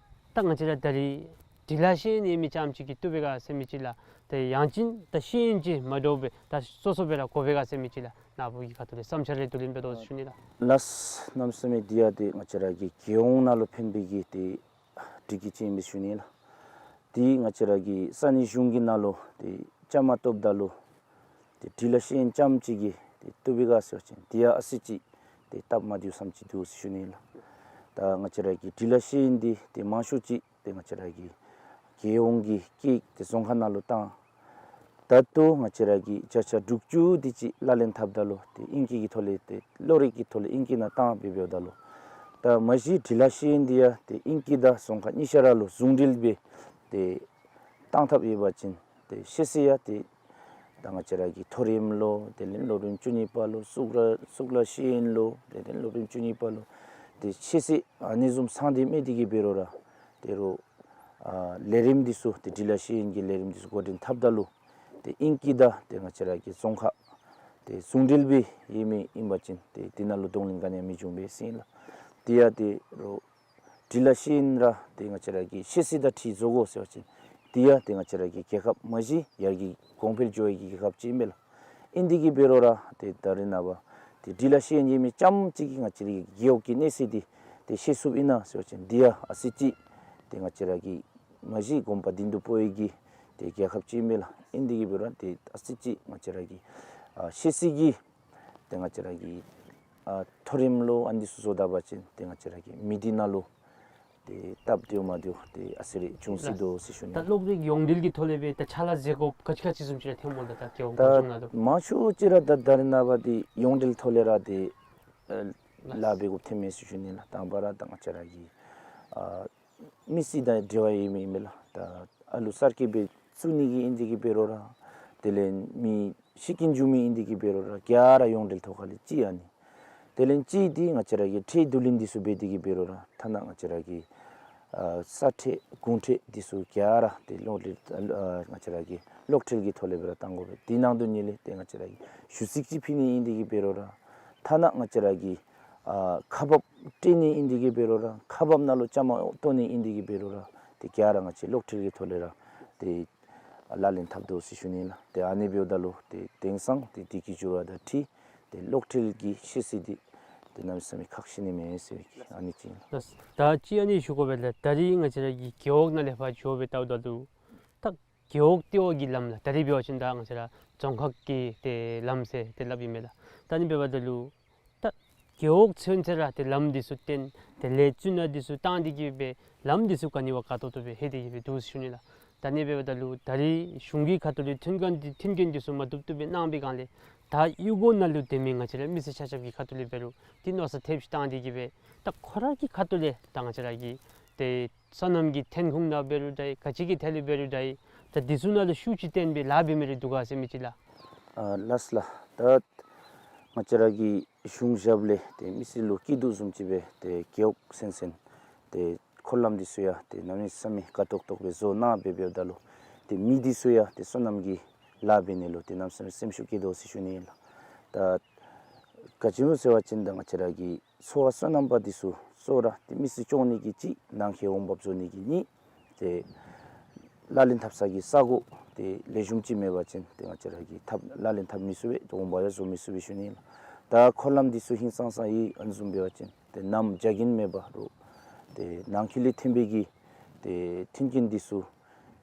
ད་ང་བཅས་ར་ད་རིས་འབྲི་ལྷག་ཤེས་ཡོན་ཡོད་མི་རྐྱངམ་ཅིག་གིས་བཏུབ་པས་ག་ཟེར་མི་ཅིག་ལགས། ཏེ་ཡང་ཅིན་ད་ཤེས་ཡོན་ཅིག་མ་འདྲཝ་སྦེ་ད་སོ་སོ་སྦེ་ར་དགོ་པས་ག་ཟེར་མི་ཅིག་ལགས། ནཱ་བུ་གི་ཁ་ཐུག་ལས་བསམ་འཆར་རེ་བསྡུ་ལེན་འབད་དོ་ཟེར་ཞུ་ནི་ལགས། ལགས། གནམ་མེད་ས་མེད་འདི་ཡང་ཏེ་ང་བཅས་ར་གི་རྒྱལ་ཡོངས་ནང་ལུ་ཕན་པའི་གི་ཏེ་སྒྲིག་གཞི་ཅིག་ཨིན་པས་ཞུ་ནི་ལགས། ཏེ་ང་བཅས་ར་གི་ས་གནས་གཞུང་གི་ནང་ལུ་ཏེ་བཅའ་མར་གཏོགསཔ་ད་ལུ་ཏེ་འབྲི་ལྷག་ཤེས་ཡོན་རྐྱངམ་ཅིག་གིས་ཏེ་བཏུབ་པས་ག་ཟེར་བ་ཅིན་འདི་ཡང་ཨ་ཙི་ཅིག་ཏེ་སྟབས་མ་བདེཝ་བཟུམ་ཅིག་འདུག་ཟེར་ཞུ་ནི་ལགས། ད་ང་བཅས་ར་གི་འབྲི་ལྷག་ཤེས་ཡོན་འདི་ཏེ་མང་ཤོས་ཅིག་ཏེ་ང་བཅས་ར་གི་རྒྱལ་ཡོངས་ཀྱི་སྐད་ཏེ་རྫོང་ཁག་ནང་ལུ་བཏང་། ད་ལྟོ་ང་བཅས་ར་གི་བརྒྱ་ཆ་དྲུག་ཅུ་དེ་ཅིག་ལག་ལེན་འཐབ་ད་ལུ་ཏེ་ཨིང་སྐད་ཀྱི་ཐོག་ལས་ཏེ་གློག་རིག་གི་ཐོག་ལས་ཨིང་སྐད་ནང་བཏང་སྦེ་འབདཝ་ད་ལུ་ད་མ་གཞི་འབྲི་ལྷག་ཤེས་ཡོན་འདི་ཡང་ཏེ་ཨིང་སྐད་དང་རྫོང་ཁ་གཉིས་ཆ་ར་ལུ་ཟུང་འབྲེལ་སྦེ་ཏེ་བཏང་ཐབས་ཡོད་པ་ཅིན་ཏེ་ཤེས་ཚད་ཡང་ཏེ་ད་ང་བཅས་ར་གི་མཐོ་རིམ་ལོ་དེ་ལས་སློབ་རིམ་བཅུ་གཉིས་པ་ལོ་གཙུག་ལག་གཙུག་ལག་ཤེས་ཡོན་ལོ་དེ་ལས་སློབ་རིམ་བཅུ་གཉིས་པ་ལོ་ཏེ་ཤེས་ཚད་ཨ་ནི་བཟུམ་ཚང་སྟེ་མེད་དེ་གི་འབད་རུང་ར་ཏེ་རོགས་ཨ་ལས་རིམ་འདི་ཚུ་ཏེ་འབྲི་ལྷག་ཤེས་ཡོན་གྱི་ལས་རིམ་འདི་ཚུ་འགོ་འདྲེན་འཐབ་ད་ལུ་ཏེ་ཨིང་སྐད་དང་ཏེ་ང་བཅས་ར་གི་རྫོང་ཁ་ཏེ་ཟུང་འབྲེལ་སྦེ་ཡོད་མི་ཨིན་པ་ཅིན་ཏེ་འདི་ནང་ལུ་གདོང་ལེན་ག་ནི་ཡང་མི་འབྱུང་པས་ཟེར་ཨིན་ལགས། དེ་ཡང་ཏེ་རོགས་འབྲི་ལྷག་ཤེས་ཡོན་ར་ཏེ་ང་བཅས་ར་གི་ཤེས་ཚད་དང་འཁྲིལ་བཟོ་དགོ་ཟེར་བ་ཅིན་དེ་ཡང་ཏེ་ང་བཅས་ར་གི་རྒྱལ་ཁབ་མ་གཞི་ཡར་རྒྱས་གོང་འཕེལ་འགྱོ་བའི་གི་རྒྱལ་ཁབ་ཅིག་ཨིན་པས་ལགས། ཨིན་དེ་གི་འབད་རུང་ར་ཏེ་ད་རེས་ནངས་པ་ཏེ་འབྲི་ལྷག་ཤེས་ཡོན་ཡོད་མི་རྐྱངམ་ཅིག་གིས་ང་བཅས་ར་གི་རྒེད་འོག་གི་གནས་ཚུལ་འདི་ཏེ་ཤེས་ཚུགསཔ་ཨིན་ན་ཟེར་བ་ཅིན་དེ་ཡང་ཨ་ཙི་ཅིག་ཏེ་ང་བཅས་ར་གི་མ་གཞི་གོམ་པ་མདུན་དུ་སྤོ་བའི་གི་ཏེ་རྒྱལ་ཁབ་ཅིག་ཨིན་པས་ལགས། ཨིན་དེ་གི་འབད་རུང་ཏེ་ཨ་ཙི་ཅིག་ང་བཅས་ར་གི་ཨ་ཤེས་ཚད་ཀྱི་ཏེ་ང་བཅས་ར་གི་ཨ་མཐོ་རིམ་ལོ་ཨ་ནི་ཚུ་བཟོ་ད་པ་ཅིན་ཏེ་ང་བཅས་ར་གི་མི་སྡེ་ནང་ལུ་ཏེ་སྟབས་བདེཝ་མ་བདེཝ་ཏེ་ཨ་ཙི་རེ་འབྱུང་སྲིད་དོ་ཟེར་ཞུ་ནི། ད་གློག་རིག་ཡོངས་འབྲེལ་གྱི་ཐོག་ལས་སྦེ་ད་ཕྱག་ལཱ་མཛད་དགོཔ་ག་ཅི་ག་ཅི་བཟུམ་ཅིག་ར་ཐོནམ་མས་ད་ད་རྒེད་འོག་ད་རྫོང་ནང་ལུ། མང་ཤོས་ཅིག་ར་ད་ད་རེས་ནངས་པ་འདི་ཡོངས་འབྲེལ་ཐོག་ལས་ར་ཏེ་ཨ་ལཱ་འབད་དགོཔ་ཐོན་མས་ཟེར་ཞུ་ནི་ལགས། དང་པ་ར་ད་ང་བཅས་ར་གི་ཨ་མི་སེར་དང་འབྲེལ་བ་ཡོད་མི་ཨིན་མས་ལགས། ད་ཨ་ལུ་གསར་སྐྱེས་སྦེ་བཙུགས་ནི་གི་ཨིན་དེ་གི་འབད་རུང་ར་དེ་ལས་མི་ཤི་རྐྱེན་བྱུང་མི་ཨིན་དེ་གི་འབད་རུང་ར་ག་ར་ཡོངས་འབྲེལ་ཐོག་ཁ་ལས་ཅིག་ཨ་ནི། དེ་ལས་ཅིག་འདི་ང་བཅས་ར་གི་ཁྲལ་བསྡུ་ལེན་འདི་ཚུ་འབད་དེ་གི་འབད་རུང་ར་ཐ་ན་ང་བཅས་ར་གི་ཨ་ས་ཁྲལ་གུང་ཁྲལ་འདི་ཚུ་ག་ར་ཏེ་གློག་ལས་ཨ་ང་བཅས་ར་གི་གློག་ཁྲལ་གྱི་ཐོག་ལས་སྦེ་ར་བཏང་དགོ་པས། དེ་ནང་དོན་ཉིད་ལས་ཏེ་ང་བཅས་ར་གི་ཞུ་ཚིག་ཅིག་ཕུལ་ནི་ཨིན་དེ་གི་འབད་རུང་ར་ཐ་ན་ང་བཅས་ར་གི་ ཨ་ཁ་འབབ་སྤྲོད་ནི་ཨིན་ཏེ་གི་འབད་རུང་ར་ཁ་འབབ་ནང་ལུ་བཅའ་མར་གཏོགས་ནི་ཨིན་ཏེ་གི་འབད་རུང་ར་ཏེ་ག་ར་ང་བཅས་གློག་འཕྲུལ་གྱི་ཐོག་ལས་ར་ཏེ་ལག་ལེན་འཐབ་དོ་ཟེར་ཞུ་ནི་ལགས། ཏེ་ཨ་ནི་འབདཝ་ད་ལུ་ཏེ་དེང་སང་ཏེ་དུས་ཀྱི་འགྱུར་བ་དང་འཁྲིལ་ཏེ་གློག་འཕྲུལ་གྱི་ཤེས་ཚད་འདི་ཏེ་གནམ་མེད་ས་མེད་ཁག་ཆེ་ནི་མས་ཟེར་བའི་ཨ་ནི་ཅིག་ཨིན་ལགས། ད་ཅི་ཨ་ནི་ཞུ་དགོ་པས་ལགས། ད་རིས་ང་བཅས་ར་གི་རྒེད་འོག་ནང་ལས་ཕར་འགྱོ་སྦེ་བལྟཝ་ད་ལུ་ད་རྒེད་འོག་ལྟེ་བ་གི་ལམ་ལགས། ད་རིས་འབད་བ་ཅིན་ད་ང་བཅས་ར་རྫོང་ཁག་གི་ཏེ་ལམ་ཟེར་ཏེ་སླབ་ཨིན་མས་ལགས། ད་ཨ་ནི་འབདཝ་ད་ལུ་ད་རྒེད་འོག་ཚུན་ཚོད་ར་ཏེ་ལམ་འདི་ཚུ་བཏོན་ཏེ་ལས་བརྩོན་འགྲུས་འདི་ཚུ་བཏང་སྟེ་གི་སྦེ་ལམ་འདི་ཚུ་ག་ནི་བ་དགའ་ཏོག་ཏོ་སྦེ་ལྷོད་དེ་གི་སྦེ་འདུག་ཟེར་ཞུ་ནི་ལགས། ད་ཨ་ནི་འབདཝ་ད་ལུ་ད་རིས་གཞུང་གི་ཁ་ཐུག་ལས་མཐུན་རྐྱེན་འདི་མཐུན་རྐྱེན་འདི་ཚུ་མ་བཏུབ་བཏུབ་སྦེ་གནང་བའི་སྒང་ལས་ད་གཡུས་སྒོ་ནང་ལུ་སྡོད་མི་ང་བཅས་ར་མི་སེར་ཆ་ཁྱབ་ཀྱི་ཁ་ཐུག་ལས་འབད་རུང་ཏེ་མནོ་བསམ་ཐེབས་ཅིག་བཏང་སྟེ་གི་སྦེ་ད་ཁོ་ར་གི་ཁ་ཐུག་ལས་ད་ང་བཅས་ར་གི་ཏེ་སོ་ནམ་གྱི་ཐོན་ཁུངས་ནང་འབད་རུང་འདྲ་ཡི་ག་ཅི་གི་ཐད་ལས་འབད་རུང་འདྲ་ཡི་ད་འདི་ཚུ་ནང་ལུ་ཤུགས་ཅིག་བཏོན་སྦེ་ལཱ་འབད་མི་རེ་འདུག་ག་ཟེར་མི་ཅིག་ལགས། ཨ་ལགས་ལགས། ད་ང་བཅས་ར་གི་གཞུང་ཞབས་ལས་ཏེ་མི་སེར་ལུ་སྐྱིད་སྡུག་བཟུམ་ཅིག་སྦེ་ཏེ་རྒེད་འོག་ཚུན་ཚོད་ཏེ་འཁོར་ལམ་འདི་ཚུ་ཡང་ཏེ་གནམ་མེད་ས་མེད་དགའ་ཏོག་ཏོ་སྦེ་བཟོ་གནང་སྦེ་འབདཝ་ད་ལུ་ཏེ་མི་འདི་ཚུ་ཡང་ཏེ་སོ་ནམ་གྱི་ལཱ་འབད་ནི་ལུ་ཏེ་གནམ་མེད་ས་མེད་སེམས་ཤུགས་སྐྱེད་དོ་ཟེར་ཞུ་ནི་ཨིན་ལགས། ད་ག་ཅི་སྨོ་ཟེར་བ་ཅིན་ད་ང་བཅས་ར་གི་ཚོ་བ་སོ་ནམ་པ་འདི་ཚུ་གཙོ་བོ་ར་ཏེ་མི་སེར་སྐྱོང་ནི་གི་གཅིག་ནང་འཁོད་འོང་འབབ་བཟོ་ནི་གི་གཉིས་ཏེ་ལག་ལེན་འཐབ་ས་གི་ས་གོ་ཏེ་ལེགས་ཤོམ་ཅིག་མེད་པ་ཅིན་ཏེ་ང་བཅས་ར་གིས་འཐབ་ལག་ལེན་འཐབ་མི་ཚུགས་པས། ཏེ་འོང་འབབ་ཡང་བཟོ་མི་ཚུགས་པས་ཞུ་ནི་ཨིན་ལགས། ད་འཁོར་ལམ་འདི་ཚུ་ཧིང་སངས་ས་ཡི་ཨ་ནི་བཟུམ་འབད་བ་ཅིན་ཏེ་ནམ་རྒྱ་གིན་མེད་པ་རུང་ཏེ་ནང་འཁོད་ལས་ཐོན་པའི་གི་ཏེ་མཐུན་རྐྱེན་འདི་ཚུ་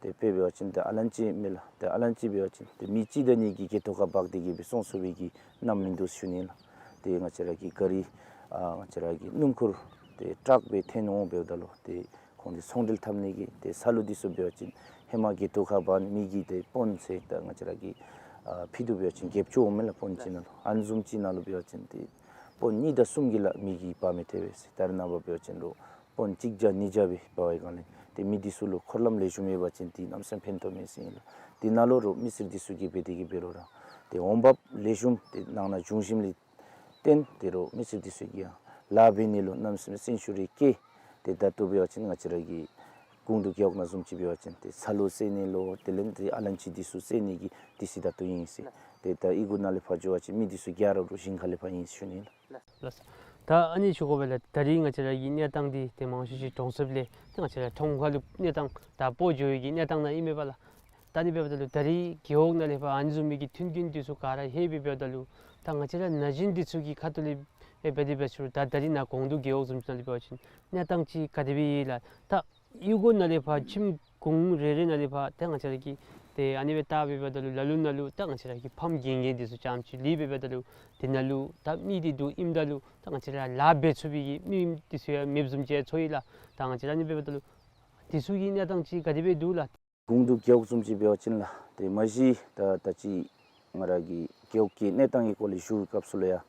ཏེ་དཔེ་འབད་བ་ཅིན་ཏེ་ཨ་ལན་ཅི་མས་ལགས། ཏེ་ཨ་ལན་ཅི་འབད་བ་ཅིན་ཏེ་མི་གཅིག་དང་གཉིས་ཀྱིས་གྱལ་ཐོག་ཁར་འབག་སྟེ་གི་སྦེ་སོང་ཚུགས་པའི་གི་གནམ་མིན་འདུག་ཞུ་ནི་ལགས། ཏེ་ང་བཅས་ར་གི་ག་རི་ཨ་ང་བཅས་ར་གི་སྣུམ་འཁོར་ཏེ་ཊཱག་སྦེ་འཐོན་འོང་འབདཝ་ད་ལུ་ཏེ་ཁོང་འདི་ཚོང་འབྲེལ་འཐབ་ནི་གི་ཏེ་ས་ལུ་འདི་ཚུ་འབད་བ་ཅིན་ཧེ་མ་གྱལ་ཐོག་ཁར་འབག་མི་གི་ཏེ་པོན་ཟེར་ད་ང་བཅས་ར་གི་ཨ་ཕྱི་དུ་འབད་བ་ཅིན་རྒྱབ་ཅུ་འོང་མས་ལགས། པོན་ཅིག་ནང་ལུ་ཨ་ནི་བཟུམ་ཅིག་ནང་ལུ་འབད་བ་ཅིན་ཏེ་པོན་གཉིས་དང་གསུམ་གྱི་ལཱ་མི་གིས་འབག་མི་ཐེག་པས་ཟེར། ད་རེས་ནངས་པ་འབད་བ་ཅིན་རུང་པོན་གཅིག་བརྒྱ་ཉིས་བརྒྱ་སྦེ་འབག་པའི་སྒང་ལས་ཏེ་མི་འདི་ཚུ་ལུ་འཁོར་ལམ་ལེགས་ཤོམ་ཡོད་པ་ཅིན་ཏེ་གནམ་མེད་ས་མེད་ཕན་ཐོགས་མས་ཟེར་ཨིན་ལགས། དེ་ནང་ལུ་རུང་མི་སེར་འདི་ཚུ་གིས་འབད་དེ་གིས་འབད་རུང་ར་ཏེ་འོང་འབབ་ལེགས་ཤོམ་ཏེ་ནང་ན་འབྱུང་ཞིནམ་ལས་བརྟེན་ཏེ་རུང་མི་སེར་འདི་ཚུ་གིས་ཡང་ལཱ་འབད་ནི་ལུ་གནམ་མེད་ས་མེད་སེམས་ཤུགས་རེ་བསྐྱེད། ཏེ་ད་ལྟོ་འབད་བ་ཅིན་ང་བཅས་ར་གི་གུང་དུ་རྒེད་འོག་ནང་བཟུམ་ཅིག་འབད་བ་ཅིན་ཏེ་ཚ་ལུ་བསལ་ནི་ལུ་དེ་ལས་ཏེ་ཨ་ལན་ཅི་འདི་ཚུ་བསལ་ནི་གི་དུས་ཚོད་ད་ལྟོ་ཨིན་ཟེར། ཏེ་ད་གཡུས་སྒོ་ནང་ལས་ཕར་འགྱོ་བ་ཅིན་མི་འདི་ཚུ་ག་ར་རུང་ཞིང་ཁ་ལས་ཕར་ཨིན་ཟེར་ཞུ་ནི་ལགས། ལགས། ད་ཨ་ནི་ཞུ་དགོ་པས་ལགས། ད་རིས་ང་བཅས་ར་གི་གནས་སྟངས་འདི་ཏེ་མང་ཤོས་ཅིག་གྲོང་གསེབ་ལས་ཏེ་ང་བཅས་ར་ཁྲོམ་ཁ་ལུ་གནས་སྟངས་ད་སྤོ་འགྱོ་བའི་གི་གནས་སྟངས་ནང་ཨིན་མས་པ་ལགས། ད་ཨ་ནི་འབདཝ་ད་ལུ་ད་རིས་རྒེད་འོག་ནང་ལས་ཕར་ཨ་ནི་བཟུམ་མའི་གི་མཐུན་རྐྱེན་འདི་ཚུ་ག་ར་ལྷོད་པའི་འབདཝ་ད་ལུ་ད་ང་བཅས་ར་ན་གཞོན་འདི་ཚུ་གི་ཁ་ཐུག་ལས་འབད་དེ་འབད་ཞུ་རུང་ད་ད་རིས་ནཱ་གུང་དུ་རྒེད་འོག་བཟུམ་ཅིག་ནང་ལས་འབད་བ་ཅིན་གནས་སྟངས་ཅིག་ག་དེ་སྦེ་ཡོད་ལགས། ད་གཡུས་སྒོ་ནང་ལས་ཕར་ཁྱིམ་གུང་རེ་རེ་ནང་ལས་ཕར་ཏེ་ང་བཅས་ར་གིས་ཏེ་ཨ་ནི་སྦེ་བལྟ་སྦེ་འབདཝ་ད་ལུ་ལ་ལུ་ནང་ལུ་ད་ང་བཅས་ར་གི་ཕམ་རྒན་རྒས་འདི་ཚུ་རྐྱངམ་ཅིག་ལུས་པའི་འབདཝ་ད་ལུ་དེ་ནང་ལུ་ད་མི་འདི་འདུག་ཨིནམ་ད་ལུ་ད་ང་བཅས་ར་ལཱ་འབད་ཚུགས་པའི་གི་མི་འདི་ཚུ་ཡང་མེདཔ་བཟུམ་ཅིག་ཡང་ཚོར་ཡི་ལགས། ད་ང་བཅས་ར་ཨ་ནི་འབདཝ་ད་ལུ་འདི་ཚུ་གི་གནས་སྟངས་ཅིག་ག་དེ་སྦེ་འདུག་ལགས། གུང་དུ་རྒེད་འོག་བཟུམ་ཅིག་འབད་བ་ཅིན་ལགས། ཏེ་མ་གཞི་ད་ད་ཅི་ང་ར་གི་རྒེད་འོག་གི་གནས་སྟངས་ཀྱི་སྐོར་ལས་ཞུ་བའི་སྐབས་སུ་ལུ་ཡང་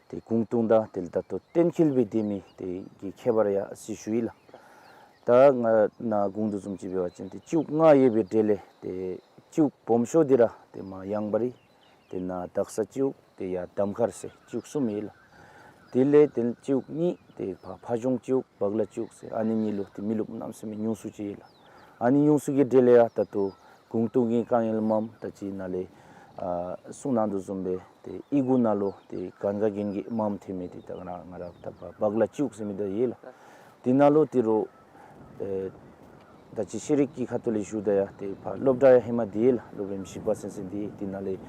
ཏེ་གུང་ཐུང་དང་དེ་ལས་ད་ལྟོ་གཏན་འཁེལ་སྦེ་སྡོད་མི་དེ་གི་ཁྱད་པར་ཡང་ཅིག་ཞུ་ཡི་ལགས། ད་ང་ནཱ་གུང་དུ་བཟུམ་ཅིག་འབད་བ་ཅིན་ཏེ་སྤྱི་འོག་ལྔ་ཡོད་པའི་གྲས་ལས་ཏེ་སྤྱི་འོག་སྦོམ་ཤོས་འདི་ར་ཏེ་མར་གཡང་བ་རི་དེ་ནཱ་དག་ས་སྤྱི་འོག་ཏེ་ཡར་གདམ་ཁ་ཟེར་སྤྱི་འོག་གསུམ་ཡོད་ལགས། དེ་ལས་ཏེ་སྤྱི་འོག་གཉིས་ཏེ་ཕ་ཕ་གཞུང་སྤྱི་འོག་བག་ལ་སྤྱི་འོག་ཟེར་ཨ་ནི་གཉིས་ལུ་ཏེ་མི་རློབས་གནམ་མེད་ས་མེད་ཉུང་སུ་ཅིག་ཡོད་ལགས། ཨ་ནི་ཉུང་སུ་གི་གྲས་ལས་ཡང་ད་ལྟོ་གུང་ཐུང་གི་དཀའ་ངལ་མངམ་ད་ཅི་ནཱ་ལས་ཨ་གསུང་གནང་དོ་བཟུམ་སྦེ་ཏེ་གཡུས་སྒོ་ནང་ལུ་ཏེ་གན་རྒྱ་གན་རྒྱ་མངམ་ཐོན་མི་འདི་ད་ང་ར་ང་ར་ད་བག་ལ་སྤྱི་འོག་ཟེར་མི་འདི་ཡོད་ལགས། དེ་ནང་ལུ་ཏེ་རུང་ཨེ་ད་ཅི་ཤེས་རིག་གི་ཁ་ཐུག་ལས་ཞུཝ་ད་ཡང་ཏེ་ཕར་སློབ་གྲྭ་ཡང་ཧེ་མ་འདི་ལགས་སློབ་རིམ་བཞི་པ་ཚུན་ཚོད་འདི་དེ་ནང་ལས་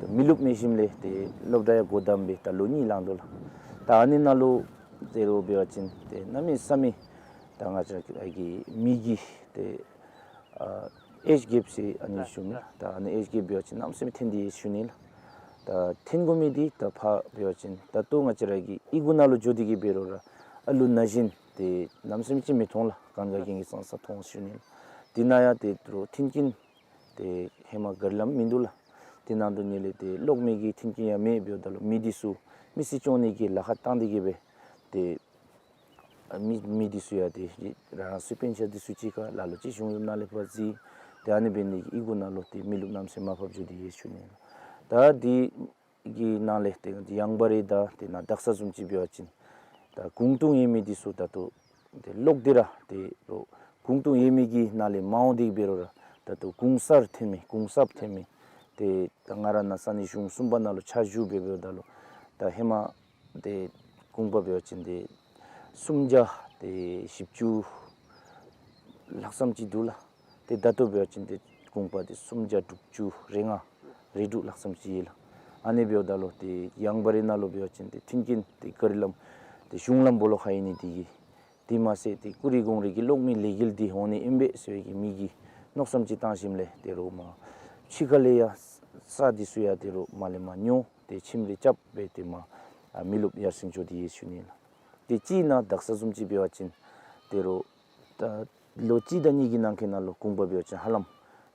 ཏེ་མི་རློབས་མེད་ཞིནམ་ལས་ཏེ་སློབ་གྲྭ་ཡང་འགོ་དང་པ་སྦེ་ད་ལོ་གཉིས་ལང་དོ་ལགས། ད་ཨ་ནི་ནང་ལུ་ཏེ་རུང་འབད་བ་ཅིན་ཏེ་གནམ་མེད་ས་མེད་ད་ང་བཅས་ཀྱི་མི་གི་ཏེ་ཨ་ཨེཇ་གེབ་ཟེར་ཨ་ནི་ཞུ་མི་ད་ཨ་ནི་ཨེཇ་གེབ་འབད་བ་ཅིན་གནམ་མེད་ས་མེད་ཐོན་ཏེ་ཡོད་ཞུ་ནི་ལགས། ད་ཐོན་དགོ་མི་འདི་ད་ཕར་འབད་བ་ཅིན་ད་ལྟོ་ང་བཅས་ར་གི་གཡུས་སྒོ་ནང་ལུ་འགྱོ་སྟེ་གི་འབད་རུང་ར་ཨ་ལུ་ན་གཞོན་འདི་གནམ་མེད་ས་མེད་ཅིག་མི་མཐོང་ལགས། གན་རྒྱ་གན་རྒྱ་ཙང་ཙ་མཐོང་ཞུ་ནི་ལགས། དེ་ནང་ཡང་ཏེ་རུང་མཐུན་རྐྱེན་ཏེ་ཧེ་མ་ག་ར་ལམ་མིན་འདུག་ལགས། དེ་ནང་དུ་ནི་ལས་ཏེ་གློག་མེ་གི་མཐུན་རྐྱེན་ཡང་མེདཔ་འབདཝ་ད་ལུ་མི་འདི་ཚུ་མི་སེར་སྐྱོང་ནི་གི་ལཱ་ཁག་བཏང་སྟེ་གི་སྦེ་ཏེ་ཨ་མི་མི་འདི་ཚུ་ཡང་ཏེ་རང་རང་སོའི་སྤུན་ཆ་འདི་ཚུ་གཅིག་ཁར་ལ་ལུ་ཅིག་གཞུང་གཡོགཔ་ནང་ལས་ཕར་འཛུལ། ཏེ་ཨ་ནི་འབད་ནི་གིས་གཡུས་སྒོ་ནང་ལུ་ཏེ་མི་རློབས་གནམ་མེད་ས་མེད་མར་ཕབ་འགྱོ་སྟེ་ཡོད་ཞུ་ནི་ལགས། ད་འདི་གི་ནང་ལས་ཏེ་གཡང་བ་རི་དང་དེ་ནང་དག་ས་བཟུམ་ཅིག་འབད་བ་ཅིན་ད་གུང་ཐུང་ཡོད་མི་འདི་ཚུ་ད་ལྟོ་ཏེ་གློག་འདི་ར་ཏེ་རུང་གུང་ཐུང་ཡོད་མི་གི་ནང་ལས་མ་འོང་སྟེ་འབད་རུང་ར་ད་ལྟོ་གུང་གསར་ཐོན་མི་གུང་གསརཔ་ཐོན་མི་ཏེ་ད་ང་ར་ནཱ་ས་གནས་གཞུང་གསུམ་པ་ནང་ལུ་ཕྱག་ཞུ་སྦེ་འབདཝ་ད་ལུ་ད་ཧེ་མ་ཏེ་ གུང་པ་འབད་བ་ཅིན་ཏེ་སུམ་བརྒྱ་ཏེ་བཞི་བཅུ་ལྷག་ཙམ་ཅིག་འདུག་ལགས། ཏེ་ད་ལྟོ་འབད་བ་ཅིན་ཏེ་གུང་པ་ཏེ་སུམ་བརྒྱ་དྲུག་ཅུ་རེ་ལྔ་རེ་དྲུག་ལྷག་ཙམ་ཅིག་ཡོད་ལགས། ཨ་ནི་འབདཝ་ད་ལུ་ཏེ་ཡངས་པ་རི་ནང་ལུ་འབད་བ་ཅིན་ཏེ་མཐུན་རྐྱེན་ཏེ་ག་རི་ལམ་ཏེ་གཞུང་ལམ་སྦོ་ལོགས་ཁར་ཨིན་ནི་འདི་གིས་དེ་མ་ཚད་ཏེ་ཀུ་རི་གུང་རི་གི་གློག་མེའི་ལས་འགུལ་འདི་འོང་ནི་ཨིན་པས་ཟེར་བའི་གི་མི་གིས་མནོ་བསམ་ཅིག་བཏང་ཞིནམ་ལས་ཏེ་རོགས་མར་ཕྱི་ཁ་ལས་ཡང་ས་འདི་ཚུ་ཡང་ཏེ་རོགས་མར་ལས་མར་ཉོ་སྟེ་ཁྱིམ་རེ་རྐྱབ་སྦེ་ཏེ་མར་ཨ་མི་རློབས་ཡར་སེང་མཆོག་འདི་ཡོད་ཞུ་ནི་ལགས། ཏེ་གཅིག་ནང་དག་ས་བཟུམ་ཅིག་འབད་བ་ཅིན་ཏེ་རོགས་ད་ལོ་གཅིག་དང་གཉིས་ཀྱི་ནང་འཁོད་ནང་ལུ་གུང་པ་འབད་བ་ཅིན་ཧ་ལམ་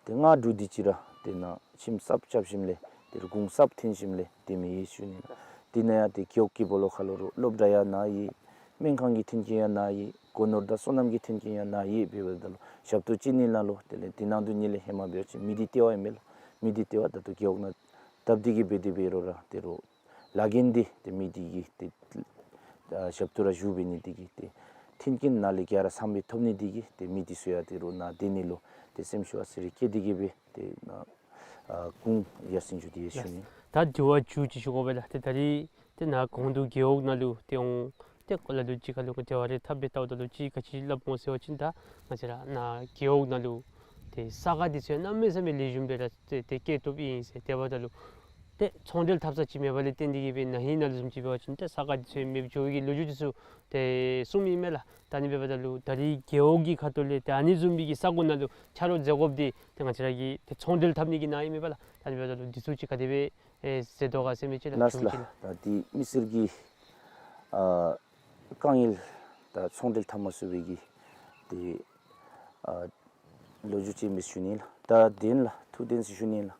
ཏེ་ལྔ་དྲུག་དེ་ཅིག་ར་ཏེ་ནཱ་ཁྱིམ་གསརཔ་རྐྱབ་ཞིནམ་ལས་ཏེ་རོགས་གུང་གསརཔ་འཐོན་ཞིནམ་ལས་ཏེ་མི་ཡོད་ཞུ་ནི་ལགས། དེ་ནང་ཡང་ཏེ་རྒེད་འོག་གི་སྦོ་ལོགས་ཁར་ལུ་རོགས་སློབ་གྲྭ་ཡང་ནཱ་ཡོད། སྨན་ཁང་གི་མཐུན་རྐྱེན་ཡང་ནཱ་ཡོད། སྒོ་ནོར་དང་སོ་ནམ་གྱི་མཐུན་རྐྱེན་ཡང་ནཱ་ཡོད། འབདཝ་ད་ལུ་ཞབས་ཏོག་སྤྱོད་ནི་ནང་ལུ་དེ་ལས་དེ་ནང་དུ་ཉིད་ལས་ཧེ་མ་འབད་བ་ཅིན་མི་སྡེ་ལྟེ་བ་ཨིན་མས་ལགས། མི་སྡེ་ལྟེ་བ་ད་ལྟོ་རྒེད་འོག་ནང་བཏབ་སྟེ་གི་སྦེ་དེ་འབད་རུང་ར་ཏེ་རོགས་ལཱ་འགན་འདི་ཏེ་མི་སྡེ་གི་ཏེ་ཨ་ཞབས་ཏོག་ར་ཞུ་འབད་ནི་འདི་གིས་ཏེ་མཐུན་རྐྱེན་ནཱ་ལས་ག་ར་ཚངམ་སྦེ་ཐོབ་ནི་འདི་གིས་ཏེ་མི་འདི་ཚུ་ཡང་ཏེ་རོགས་ནཱ་སྡོད་ནི་ལུ་ཏེ་སེམས་ཤུགས་ཨ་ཙི་རེ་བསྐྱེད་དེ་གི་སྦེ་ཏེ་ནཱ་ཨ་གུང་ཡར་སེང་མཆོག་འདི་ཡོད་ཞུ་ནི། ད་དྲི་བ་མཇུག་ཅིག་ཞུ་དགོ་པས་ལགས། ཏེ་ད་རིས་ཏེ་ནཱ་གུང་དུ་རྒེད་འོག་ནང་ལུ་ཏེ་འོང་སྟེ་ལ་ལུ་ཅིག་ཁར་ལུ་ཏེ་ཝ་རེ་འཐབ་སྦེ་བལྟཝ་ད་ལུ་ཅིག་ག་ཅི་སླབ་འོང་ཟེར་བ་ཅིན་ད་ང་བཅས་ར་ནཱ་རྒེད་འོག་ནང་ལུ་ཏེ་ས་ཁ་འདི་ཚུ་གནམ་མེད་ས་མེད་ལེགས་ཤོམ་སྦེ་ར་ཏེ་ཏེ་བཀལ་བཏུབ་ཨིན་ཟེར། དེ་འབདཝ་ད་ལུ་ཏེ་ཚོང་འབྲེལ་འཐབ་ས་ཅིག་མེད་པ་ལས་བརྟེན་ཏེ་གི་སྦེ་ན་ཧིང་ནང་ལུ་བཟུམ་ཅིག་འབད་བ་ཅིན་ཏེ་ས་ཁ་འདི་ཚུ་མེདཔ་འགྱོ་བའི་གི་ལོ་རྒྱུས་འདི་ཚུ་ཏེ་གསུངམ་ཨིན་མས་ལགས། ད་ཨ་ནི་འབདཝ་ད་ལུ་ད་རིས་རྒེད་འོག་གི་ཁ་ཐུག་ལས་ཏེ་ཨ་ནི་བཟུམ་མའི་གི་ས་གོ་ནང་ལུ་ཆ་རོགས་མཛད་དགོཔ་འདི་ཏེ་ང་བཅས་ར་གི་ཏེ་ཚོང་འབྲེལ་འཐབ་ནི་གི་ནང་ཨིན་མས་པ་ལགས། ད་ཨ་ནི་འབདཝ་ད་ལུ་འདི་ཚུ་ཅིག་ག་དེ་སྦེ་ཨེ་མཛད་དོ་ག་ཟེར་མི་ཅིག་ལགས། ལགས་ལགས། ད་འདི་མི་སེར་གྱི་ཨ་དཀའ་ངལ་ད་ཚོང་འབྲེལ་འཐབ་མ་ཚུགས་པའི་གི་ཏེ་ཨ་ལོ་རྒྱུས་ཅིག་ཨིན་པས་ཞུ་ནི་ལགས། ད་དེ་ལགས་ཐུགས་བདེན་ཟེར་ཞུ་ནི་ལགས།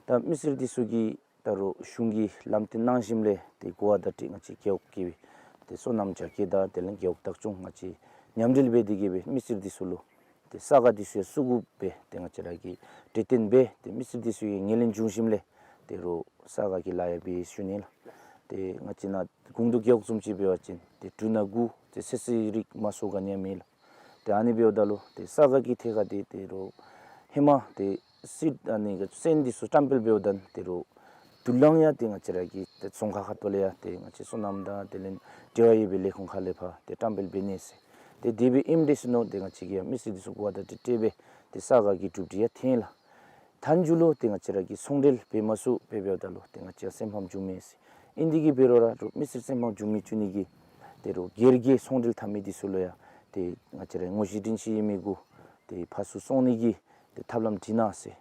ད་མི་སེར་འདི་ཚུ་གིས་ད་རུང་གཞུང་གིས་ལམ་སྟོན་གནང་ཞིནམ་ལས་ཏེ་གོ་བ་བརྡ་སྤྲོད་ང་བཅས་རྒེད་འོག་གི་ཏེ་སོ་ནམ་རྒྱ་སྐྱེད་དང་དེ་ལས་རྒེད་འོག་བདག་སྐྱོང་ང་བཅས་མཉམ་འབྲེལ་འབད་དེ་གི་སྦེ་མི་སེར་འདི་ཚུ་ལུ་ཏེ་ས་ག་འདི་ཚུ་ཡང་བཙུགས་དགོ་པའི་ཏེ་ང་བཅས་ར་གིས་གྲོས་བསྟུན་འབད། ཏེ་མི་སེར་འདི་ཚུ་གིས་ངོས་ལེན་བྱུང་ཞིནམ་ལས་ཏེ་རོགས་ས་ག་གི་ལཱ་ཡང་འབད་ཞུ་ནི་ལགས། ཏེ་ང་བཅས་ནཱ་གུང་དུ་རྒེད་འོག་བཟུམ་ཅིག་འབད་བ་ཅིན་ཏེ་འབྲུ་སྣ་དགུ་ཏེ་ཚོད་བསྲེ་རིགས་མ་སོང་ག་ནི་ཡང་མེད་ལགས། ཏེ་ཨ་ནི་འབདཝ་ད་ལུ་ཏེ་ས་ག་གི་ཐད་ཁར་ཏེ་ཏེ་རོགས་ཧེ་མ་ཏེ་སིཌ་ཨ་ནི་གི་སོན་འདི་ཚུ་བཀྲམ་སྤེལ་འབདཝ་ད་ཏེ་རོགས་དུ་ལང་ཡང་ཏེ་ང་བཅས་ར་གི་ཏེ་རྫོང་ཁག་ཁ་ཐུག་ལས་ཡང་ཏེ་ང་བཅས་སོ་ནམ་དང་དེ་ལས་འབྲེལ་བ་ཡོད་པའི་ལས་ཁུངས་ཁ་ལས་ཕར་ཏེ་བཀྲམ་སྤེལ་འབད་ནི་ཟེར། ཏེ་དེ་སྦེ་ཨིནམ་དེ་ཚུ་ནང་ཏེ་ང་བཅས་ཀྱིས་ཡང་མི་སེར་འདི་ཚུ་གོ་བ་བརྡ་སྤྲོད་འབད་ཏེ་ས་ག་གི་གྲུབ་འབྲས་ཡང་ཐོན་ལགས། མཐའ་མཇུག་ལུ་ཏེ་ང་བཅས་ར་གིས་ཚོང་འབྲེལ་འབད་མ་ཚུགས་པའི་འབདཝ་ད་ལུ་ཏེ་ང་བཅས་སེམས་ཕམ་འགྱོ་མི་ཟེར། ཨིན་དེ་གིས་འབད་རུང་ར་རོགས་མི་སེར་སེམས་ཕམ་འགྱོ་མི་བཅུག་ནི་གི་ཏེ་རོགས་སྒེར་གྱི་ཚོང་འབྲེལ་འཐབ་མི་འདི་ཚུ་ལུ་ཡང་ཏེ་ང་བཅས་ར་དངོས་གཞི་དྲིན་ཆེ་ཡོད་མི་གུ་ཏེ་ཕར་ཚུར་སོང་ནི་གི་ཏེ་ཐབས་ལམ་བྲིས་གནང་ཟེར།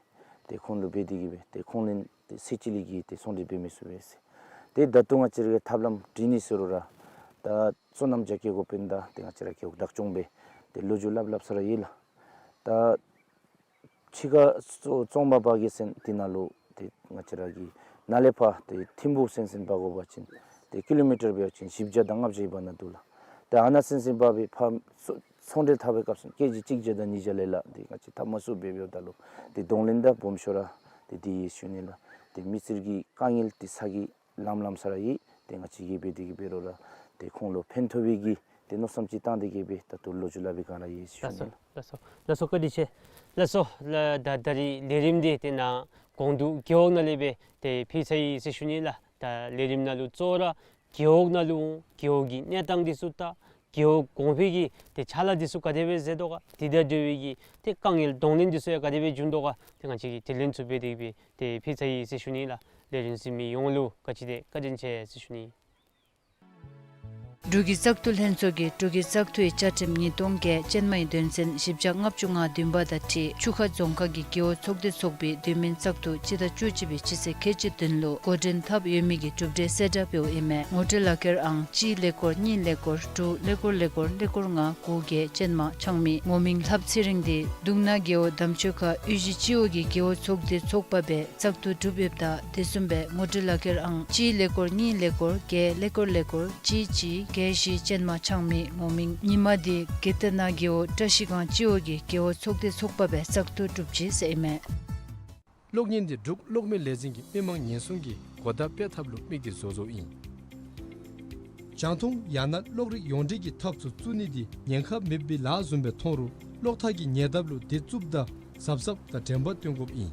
ཏེ་ཁོང་ལུ་འབད་དེ་གིས་སྦེ་ཏེ་ཁོང་ལས་ཏེ་ཚེ་གཅིག་ལས་ཀྱི་ཏེ་ཚོང་འབྲེལ་འབད་མི་ཚུགས་པས་ཟེར། ཏེ་ད་ལྟོ་ང་བཅས་ར་གིས་ཐབས་ལམ་བྲིས་ནི་ཟེར་རུང་ར་ད་སོ་ནམ་རྒྱ་སྐྱེད་དགོ་པའི་ད་ཏེ་ང་བཅས་ར་རྒེད་འོག་བདག་སྐྱོང་སྦེ་ཏེ་ལོ་རྒྱུས་སླབ་སླབ་ས་ར་ཡོད་ལགས། ད་ཕྱི་ཁར་ཙོང་པ་པ་གི་ཟེར་དེ་ནང་ལུ་ཏེ་ང་བཅས་ར་གི་ནཱ་ལས་ཕར་ཏེ་ཐིམ་ཕུག་ཟེར་ཟེར་འབག་དགོ་པ་ཅིན་ཏེ་ཀི་ལོ་མི་ཊར་འབད་བ་ཅིན་བཞི་བརྒྱ་དང་ལྔ་བརྒྱ་འབད་ནི་འདུག་ལགས། ཏེ་ཨ་ནཱ་ཟེར་ཟེར་འབག་སྦེ་ཕར་ཚོང་འབྲེལ་འཐབ་པའི་སྐབས་སུ་ཀེ་ཇི་གཅིག་བརྒྱ་དང་ཉིས་བརྒྱ་ལས་ལྷག་ཏེ་ང་བཅས་འཐབ་མ་ཚུགས་པའི་འབདཝ་ད་ལུ་ཏེ་གདོང་ལེན་དང་སྦོམ་ཤོས་ར་ཏེ་འདི་ཡོད་ཞུ་ནི་ལགས། ཏེ་མི་སེར་གྱི་དཀའ་ངལ་ཏེ་ཚ་གྱང་ལངམ་ལངམ་ས་ར་ཡོད། ཏེ་ང་བཅས་ཀྱིས་འབད་དེ་གིས་འབད་རུང་ར་ཏེ་ཁོང་ལུ་ཕན་ཐོགས་པའི་གི་ཏེ་མནོ་བསམ་ཅིག་བཏང་སྟེ་གིས་སྦེ་ད་ལྟོ་ལོ་རྒྱུས་སླབ་པའི་སྒང་ར་ཡོད་ཞུ་ནི་ལགས། ལགས་སོ་ལགས་སོ་བཀའ་དྲིན་ཆེ། ལགས་སོ་ལགས། ད་ད་རིས་ལས་རིམ་འདི་ཏེ་ནཱ་གུང་དུ་རྒེད་འོག་ནང་ལས་སྦེ་ཏེ་ཕུལ་ཚར་ཡི་ཟེར་ཞུ་ནི་ལགས། ད་ལས་རིམ་ནང་ལུ་གཙོ་བོ་ར་རྒེད་འོག་ནང་ལུ་རྒེད་འོག་གི་གནས་སྟངས་འདི་ཚུ་དང་རྒེད་འོག་གོང་འཕེལ་གྱི་ཏེ་ཕྱག་ལཱ་འདི་ཚུ་ག་དེ་སྦེ་མཛད་དོ་ག་དེ་དང་འབྲེལ་བའི་གི་ཏེ་དཀའ་ངལ་གདོང་ལེན་འདི་ཚུ་ཡང་ག་དེ་སྦེ་བྱུང་དོ་ག་ཏེ་ང་བཅས་ཀྱིས་དྲི་ལན་ཚུ་འབད་དེ་གིས་སྦེ་ཏེ་ཕུལ་ཚར་ཡི་ཟེར་ཞུ་ནི་ལགས། ལས་རིམ་གཟིགས་མི་ཡོངས་ལུ་ག་ཅི་དེ་བཀའ་དྲིན་ཆེ་ཟེར་ཞུ་ནི། འབྲུག་གི་བཙག་འཐུ་ལྷན་ཚོགས་ཀྱིས་འབྲུག་གི་བཙག་འཐུའི་བཅའ་ཁྲིམས་ཉིས་སྟོང་བརྒྱད་ཅན་མའི་དོན་ཚན་བཞི་བརྒྱ་ལྔ་བཅུ་ང་བདུན་པ་དང་འཁྲིལ་ཆུ་ཁ་རྫོང་ཁག་གི་རྒེད་འོག་ཚོགས་སྡེ་ཚོགས་པའི་དུས་མིན་བཙག་འཐུ་སྤྱི་ཟླ་བཅུ་གཅིག་པའི་སྤྱི་ཚེས་ཁལ་གཅིག་བདུན་ལུ་འགོ་འདྲེན་འཐབ་ཡོད་མི་གི་གྲུབ་འབྲས་གསལ་བསྒྲགས་འབདཝ་ཨིན་མས། ངོ་སྤྲོད་ལག་ཁྱེར་ཨང་གཅིག་ཀླད་ཀོར་གཉིས་ཀླད་ཀོར་དྲུག་ཀླད་ཀོར་ཀླད་ཀོར་ཀླད་ཀོར་ལྔ་དགུ་བརྒྱད་ཅན་མ་ཆགས་མི། ངོ་མིང་ལྷ་བསིལ་རིང་འདི་གདུང་ནག་རྒེད་འོག་འདམ་ཆུ་ཁ་གཡུས་གཞི་སྤྱི་འོག་གི་རྒེད་འོག་ཚོགས་སྡེ་ཚོགས་པ་སྦེ་བཙག་འཐུ་གྲུབ་ཡོདཔ་ད་དེ་བཟུམ་སྦེ་ངོ་སྤྲོད་ལག་ཁྱེར་ཨང་གཅིག་ཀླད་ཀོར་གཉིས་ཀླད་ཀོར་བརྒྱད་ཀླད་ཀོར་ཀླད་ཀོར་གཅིག་གཅིག་བརྒྱད་བཞི་ཅན་མ་ཆགས་མི། ངོ་མིང་ཉི་མ་འདི་དགེ་ལྡན་ནག་རྒེད་འོག་བཀྲ་ཤིས་སྒང་སྤྱི་འོག་གི་རྒེད་འོག་ཚོགས་སྡེ་ཚོགས་པ་སྦེ་བཙག་འཐུ་གྲུབ་ཅི་ཟེར་ཨིན་མས། གློག་བརྙན་འདི་འབྲུག་གློག་མེ་ལས་འཛིན་གྱི་མི་མང་ཉེན་སྲུང་གི་གོ་བརྡ་སྤེལ་ཐབས་ལུ་དམིགས་ཏེ་བཟོ་བཟོཝ་ཨིན། རྒྱང་མཐོང་ཡང་ན་གློག་རིག་ཡོངས་འབྲེལ་གྱི་ཐག་ཚུ་བཙུགས་ནི་འདི་ཉེན་ཁ་མེདཔ་སྦེ་ལཱ་བཟུམ་སྦེ་མཐོང་རུང་གློག་ཐག་གི་ཉེ་འདབས་ལུ་དེ་བཙུགསཔ་ད་གཟབ་གཟབ་དང་དྲན་པ་བསྟེན་དགོཔ་ཨིན།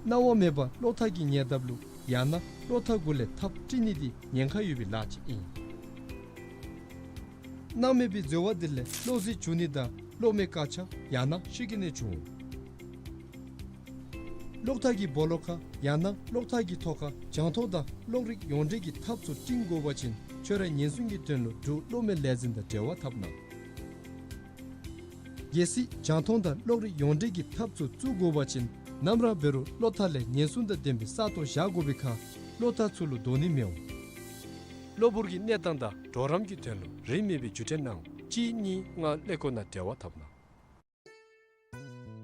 གནང་བ་མེད་པར་གློག་ཐག་གི་ཉེ་འདབས་ལུ་ ཡང་ན་གློག་ཐག་གུ་ལས་ཐགཔ་དཀྲིས་ནི་འདི་ཉེན་ཁ་ཡོད་པའི་ལཱ་ཅིག་ཨིན། སྣང་མེད་པའི་འཛོལ་བ་འདི་ལས་གློག་ཟེར་འགྱུར་ནི་དང་གློག་མེའི་དཀར་ཆ་ཡང་ན་ཤི་གི་ནད་འབྱུང་། གློག་ཐག་གི་སྦོ་ལོགས་ཁར་ཡང་ན་གློག་ཐག་གི་ཐོག་ཁར་རྒྱང་མཐོང་དང་གློག་རིག་ཡོངས་འབྲེལ་གྱི་ཐགཔ་ཚུ་བཏིང་དགོ་པ་ཅིན་ཁྱོད་ར་ཉེན་སྲུང་གི་དོན་ལུ་འབྲུག་གློག་མེ་ལས་འཛིན་དང་འབྲེལ་བ་འཐབ་གནང་། གལ་སྲིད་རྒྱང་མཐོང་དང་གློག་རིག་ཡོངས་འབྲེལ་གྱི་ཐགཔ་ཚུ་བཙུགས་དགོ་པ་ཅིན་ནམ་ར་འབད་རུང་གློག་ཐག་ལས་ཉེན་སྲུང་དང་ལྡན་པའི་ས་སྟོང་བཞག་དགོ་པའི་ཁར་གློག་ཐག་ཚུ་ལུ་དོགས་ནི་མི་འོང་། གློ་བུར་གྱི་གནས་སྟངས་དང་གྲོགས་རམ་གྱི་དོན་ལུ་རིན་མེད་པའི་བརྒྱུད་འཕྲིན་གནང་། གཅིག་གཉིས་ལྔ་ཀླད་ཀོར་ནང་འབྲེལ་བ་འཐབ་གནང་།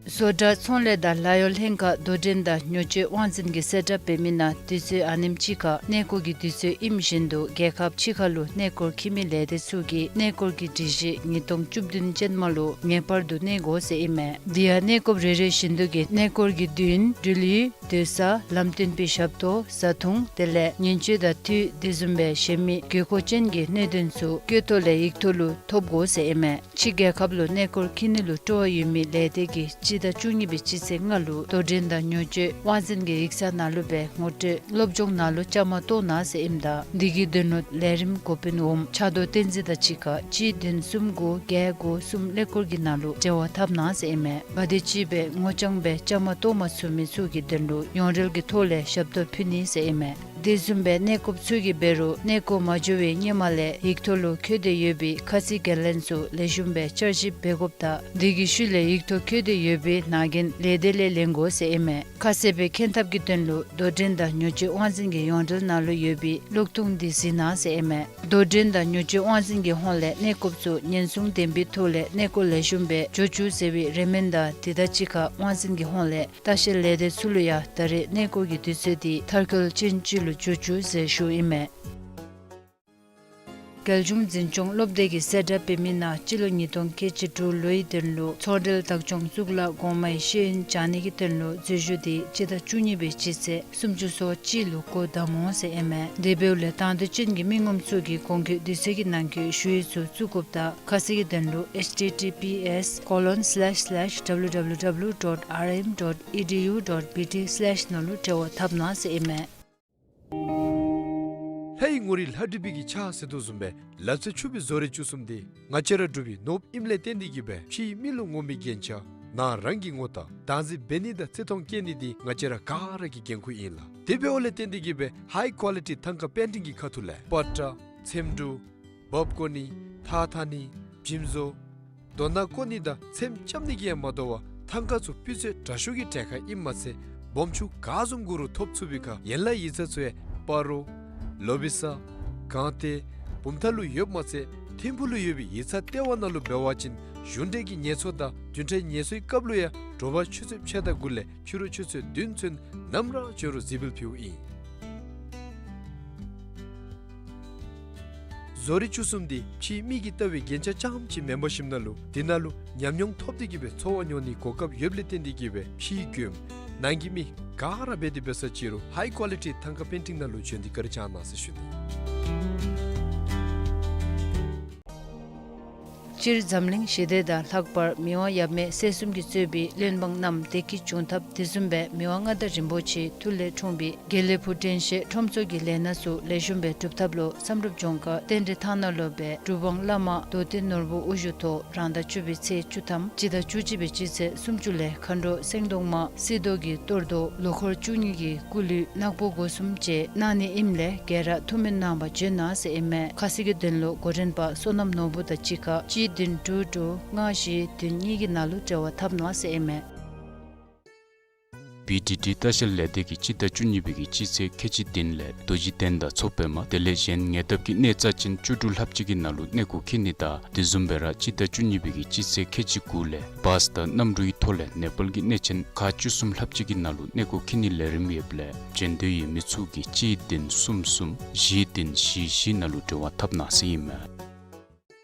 བཟོ་གྲྭ་ཚོང་ལས་དང་ལཱ་གཡོག་ལྷན་ཁག་དོ་འགྲན་དང་ཉོ་སྤྱོད་དབང་འཛིན་གྱིས་གསལ་བསྒྲགས་འབད་མི་ནང་དུས་ཚོད་ཨ་ནེམ་ཅིག་ཁར་གནས་སྐོར་གྱི་དུས་ཚོད་ཨིནམ་བཞིན་དུ་རྒྱལ་ཁབ་ཕྱི་ཁ་ལུ་གནས་སྐོར་འཁྱིད་མི་ལས་སྡེ་ཚུ་གིས་གནས་སྐོར་གྱི་སྒྲིག་གཞི་ཉིས་སྟོང་བཅུ་བདུན་ཅན་མ་ལུ་ངེས་པར་དུ་གནས་དགོ་ཟེར་ཨིན་མས། དེ་ཡང་གནས་སྐོར་རེ་རེ་བཞིན་དུ་གི་གནས་སྐོར་གྱི་དུས་ཡུན་འགྲུལ་ཡུལ་སྡོད་ས་ལམ་སྟོན་པའི་ཞབས་ཏོག་བཟའ་འཐུང་དེ་ལས་ཉེན་བཅོལ་དང་འཐུས་དེ་བཟུམ་སྦེ་གཞན་མི་དགོས་མཁོ་ཅན་གྱི་གནད་དོན་ཚུ་བཀོད་ཐོ་ལས་ཡིག་ཐོག་ལུ་ཐོབ་དགོ་ཟེར་ཨིན་མས། ཕྱི་རྒྱལ་ཁབ་ལུ་གནས་སྐོར་འཁྱིད་ནི་ལུ་སྤྲོ་བ་ཡོད་མི་ལས་སྡེ་གིས་སྤྱི་ཟླ་བཅུ་གཉིས་པའི་སྤྱི་ཚེས་ལྔ་ལུ་དོ་འགྲན་དང་ཉོ་སྤྱོད་དབང་འཛིན་གྱི་ཡིག་ཚང་ནང་ལུ་སྦེ་ངོ་སྤྲོད་སློབ་སྦྱོང་ནང་ལུ་བཅའ་མར་གཏོགས་གནང་ཟེར་ཨིནམ་ད་འདི་གི་དོན་ལུ་ལས་རིམ་འགོ་དཔོན་འོགམ་ཕྱག་རྡོར་བསྟན་འཛིན་དང་གཅིག་ཁར་གཅིག་བདུན་གསུམ་དགུ་བརྒྱད་དགུ་གསུམ་ཀླད་ཀོར་གྱི་ནང་ལུ་འབྲེལ་བ་འཐབ་གནང་ཟེར་ཨིན་མས། ག་དེམ་ཅིག་སྦེ་ངོ་རྐྱང་སྦེ་བཅའ་མར་གཏོགས་མ་ཚུགས་མི་ཚུ་གི་དོན་ལུ་ཡོངས་འབྲེལ་གྱི་ཐོག་ལས་ཞབས་ཏོག་ཕུལ་ནི་ཟེར་ཨིན་མས། དེ་བཟུམ་སྦེ་གནས་སྐོརཔ་ཚུ་གིས་འབད་རུང་གནས་སྐོར་མ་འགྱོ་བའི་སྔོན་མ་ལས་ཡིག་ཐོག་ལུ་བཀོད་དེ་ཡོད་པའི་ཁ་གསལ་འགན་ལེན་ཚུ་ལེགས་ཤོམ་སྦེ་བསྐྱར་ཞིབ་འབད་དགོཔ་དང་དེ་གི་ཤུལ་ལས་ཡིག་ཐོག་བཀོད་དེ་ཡོད་པའི་ནང་འགན་ལས་སྡེ་ལས་ལེན་དགོ་ཟེར་ཨིན་མས། ཁ་གསལ་སྦེ་མཁྱེན་ཐབས་ཀྱི་དོན་ལུ་དོ་འགྲན་དང་ཉོ་སྤྱོད་དབང་འཛིན་གྱི་ཡོངས་འབྲེལ་ནང་ལུ་ཡོད་པའི་གློག་ཐུང་འདི་གཟིགས་གནང་ཟེར་ཨིན་མས། དོ་འགྲན་དང་ཉོ་སྤྱོད་དབང་འཛིན་གྱི་ཧོངས་ལས་གནས་སྐོརཔ་ཚུ་ཉེན་སྲུང་ལྡན་པའི་ཐོག་ལས་གནས་སྐོར་ལེགས་ཤོམ་སྦེ་འགྱོ་བཅུག་ཟེར་བའི་རེ་སྨོན་དང་དེ་དང་གཅིག་ཁར་དབང་འཛིན་གྱི་ཧོངས་ལས་ལྟ་བཤལ་ལས་སྡེ་ཚུ་ལུ་ཡང་ད་རེས་གནས་སྐོར་གྱི་དུས་ཚོད་འདི་མཐར་འཁྱོལ་ཅན་ཅིག་ལུ་འགྱོ་བཅུག་ཟེར་ཞུཝ་ཨིན་མས། རྒྱལ་གཞུང་འཛིན་སྐྱོང་སློབ་སྡེ་གིས་གསལ་བསྒྲགས་འབད་མི་ནང་སྤྱི་ལོ་ཉིས་སྟོང་ཁལ་གཅིག་དྲུག་ལོའི་དོན་ལུ་ཚོང་འབྲེལ་བདག་སྐྱོང་གཙུག་ལག་གོང་མའི་ཤེས་ཡོན་སྦྱང་ནི་གི་དོན་ལུ་འཛུལ་ཞུགས་འདི་སྤྱི་ཟླ་བཅུ་གཉིས་པའི་སྤྱི་ཚེས་སུམ་ཅུ་སོ་གཅིག་ལུ་འགོ་དམ་འོང་ཟེར་ཨིན་མས། དེ་འབདཝ་ལས་དང་འདོད་ཅན་གྱི་མི་ངོམ་ཚུ་གིས་གོང་འཁོད་དུས་ཚོད་ཀྱི་ནང་འཁོད་ཞུ་ཡིག་ཚུ་བཙུགས་དགོཔ་དང་ཁ་གསལ་གྱི་དོན་ལུ་H T T P S colon slash slash W W W dot R M dot E D U dot B T slash ནང་ལུ་འབྲེལ་བ་འཐབ་གནང་ཟེར་ཨིན་མས། ལྷའི་ངོ་རིས་ལྷ་བྲིས་པའི་གི་ཕྱག་ཟེར་དོ་བཟུམ་སྦེ་ལག་རྩལ་ཕྱུག་པའི་བཟོ་རིག་བཅུ་གསུམ་འདི་ང་བཅས་ར་འབྲུག་པའི་ནོར་བུ་ཨིནམ་ལས་བརྟེན་ཏེ་གིས་སྦེ་ཕྱིའི་མི་ལུ་ངོམ་པའི་རྒྱན་ཆ་ནང་རང་གི་ངོ་རྟགས་བདག་འཛིན་འབད་ནི་དང་བརྩི་མཐོང་བསྐྱེད་ནི་འདི་ང་བཅས་ར་ག་ར་གི་འགན་ཁུར་ཨིན་ལགས། དེ་འབདཝ་ལས་བརྟེན་ཏེ་གིས་སྦེ་ཧའི་ཀོ་ལི་ཊི་ཐང་ཀ་པེན་ཊིང་གི་ཁ་ཐུག་ལས་པ་ཏྲ་ཚེམ་དྲུབ་འབག་བཀོག་ནི་ཐགས་འཐག་ནི་འཇིམ་བཟོ་རྡོ་ནག་བཀོག་ནི་དང་ཚེམ་རྐྱབ་ནི་གིས་ཡང་མ་དོ་བར་ཐང་ཀ་ཚུ་སྤུས་ཚད་དྲག་ཤོས་ཀྱི་གྲལ་ཁར་ཨིནམ་མ་ཚད་སྦོམ་ཆུང་ག་བཟུམ་དགོ་རུང་ཐོབ་ཚུགས་པའི་ཁར་ཡན་ལག་ཡིག་ཚང་ཚུ་ཡང་སྤ་རོ་ལོ་བི་ས་སྒང་སྟེང་བུམ་ཐང་ལུ་ཡོདཔ་མ་ཚད་ཐིམ་ཕུག་ལུ་ཡོད་པའི་ཡིག་ཚང་ལྟེ་བ་ནང་ལུ་འབད་བ་ཅིན་གཞུང་འབྲེལ་གྱི་ངལ་གསོ་དང་བདུན་ཕྲག་ངལ་གསོའི་སྐབས་ལུ་ཡང་དྲོ་པ་ཆུ་ཚོད་ཕྱེད་དང་དགུ་ལས་ཕྱི་རུ་ཆུ་ཚོད་བདུན་ཚུན་ནམ་ར་འབྱོན་རུང་གཟིགས་འབུལ་ཕུལཝ་ཨིན། བཟོ་རིག་བཅུ་གསུམ་འདི་ཕྱིའི་མི་གིས་ལྟ་བའི་རྒྱན་ཆ་རྐྱངམ་ཅིག་མེན་པར་ཞིནམ་ལས་འདི་ནང་ལུ་ཉམས་མྱོང་ཐོབ་སྟེ་གིས་སྦེ་འཚོ་བ་མྱོང་ནིའི་གོ་སྐབས་ཡོདཔ་ལས་བརྟེན་ཏེ་གིས་སྦེ་ཕྱིའི་མགྱོནམ་ནང་གི་མི་ག་ར་འབད་དེ་འབད་ས་ཅིག་རུང་ཧའི་ཀོ་ལི་ཊི་ཐང་ཀ་པེན་ཊིང་ནང་ལུ་བྱོན་ཏེ་བཀའ་དྲིན་བསྐྱང་གནང་ཟེར་ཞུ་ནི། སྤྱིར་འཛམ་གླིང་ཞི་བདེ་དང་ལྷག་པར་མི་དབང་ཡབ་མེས་སྲས་གསུམ་གྱིས་གཙོས་པའི་བློན་འབངས་རྣམས་བདེ་སྐྱིད་འབྱུང་ཐབས་དེ་བཟུམ་སྦེ་མི་དབང་མངའ་བདག་རིན་པོ་ཆེའི་ཐུགས་ལས་འཁྲུངས་པའི་དགེ་ལེགས་ཕུག་དྲན་ཤེས་ཁྲོམ་ཚོགས་ཀྱི་ལས་སྣ་ཚུ་ལེགས་ཤོམ་སྦེ་སྒྲུབ་ཐབས་ལུ་བསམ་གྲུབ་ལྗོངས་མཁར་རྟེན་འབྲེལ་ཐང་ནང་ལུ་སྦེ་གྲུབ་དབང་བླ་མ་རྡོ་རྗེ་ནོར་བུ་དབུ་བཞུགས་ཐོག་རང་ཟླ་བཅུ་པའི་ཚེས་བཅུ་ཐམ་སྤྱི་ཟླ་བཅུ་གཅིག་པའི་སྤྱི་ཚེས་སུམ་ཅུ་ལས་མཁའ་འགྲོ་སེང་གདོང་མ་སྲིད་མདོག་གི་གཏོར་བཟློག་ལོ་འཁོར་བཅུ་གཉིས་ཀྱི་སྐུ་གླུད་ནག་པོ་སྒོ་གསུམ་བཅས་གནང་ནི་ཨིནམ་ལས་ག་ར་ཐུགས་སྨོན་གནང་བར་བྱོན་གནང་ཟེར་ཨིན་མས། ཁ་གསལ་གྱི་དོན་ལུ་འགོ་འདྲེན་པ་བསོད་ནམས་ནོར་བུ་དང་གཅིག་ཁར་གཅིག་བདུན་དྲུག་དྲུག་ལྔ་བཞི་བདུན་གཉིས་ཀྱི་ནང་ལུ་འབྲེལ་བ་འཐབ་གནང་ཟེར་ཨིན་མས། བི་ཊི་ཊི་ལྟ་བཤལ་ལས་སྡེ་གིས་སྤྱི་ཟླ་བཅུ་གཉིས་པའི་གི་སྤྱི་ཚེས་ཁལ་གཅིག་བདུན་ལས་རྡོ་རྗེ་གདན་དང་མཚོ་པདྨ་དེ་ལས་གཞན་ཉེ་འདབས་ཀྱི་གནས་རྩ་ཅན་བཅུ་དྲུག་ལྷ་བརྒྱུད་ཀྱི་ནང་ལུ་གནས་སྐོར་འཁྱིད་ནི་དང་དེ་བཟུམ་སྦེ་ར་སྤྱི་ཟླ་བཅུ་གཉིས་པའི་གི་སྤྱི་ཚེས་ཁལ་གཅིག་དགུ་ལས་བཱས་དང་གནམ་གྲུའི་ཐོག་ལས་ནེ་པཱལ་གྱི་གནས་ཆེན་ཁག་བཅུ་གསུམ་ལྷ་བརྒྱུད་ཀྱི་ནང་ལུ་གནས་སྐོར་འཁྱིད་ནིའི་ལས་རིམ་ཡོདཔ་ལས་བྱོན་འདོད་ཡོད་མི་ཚུ་གིས་གཅིག་བདུན་གསུམ་གསུམ་བཞི་བདུན་བཞི་བཞི་ནང་ལུ་འབྲེལ་བ་འཐབ་གནང་ཟེར་ཨིན་མས།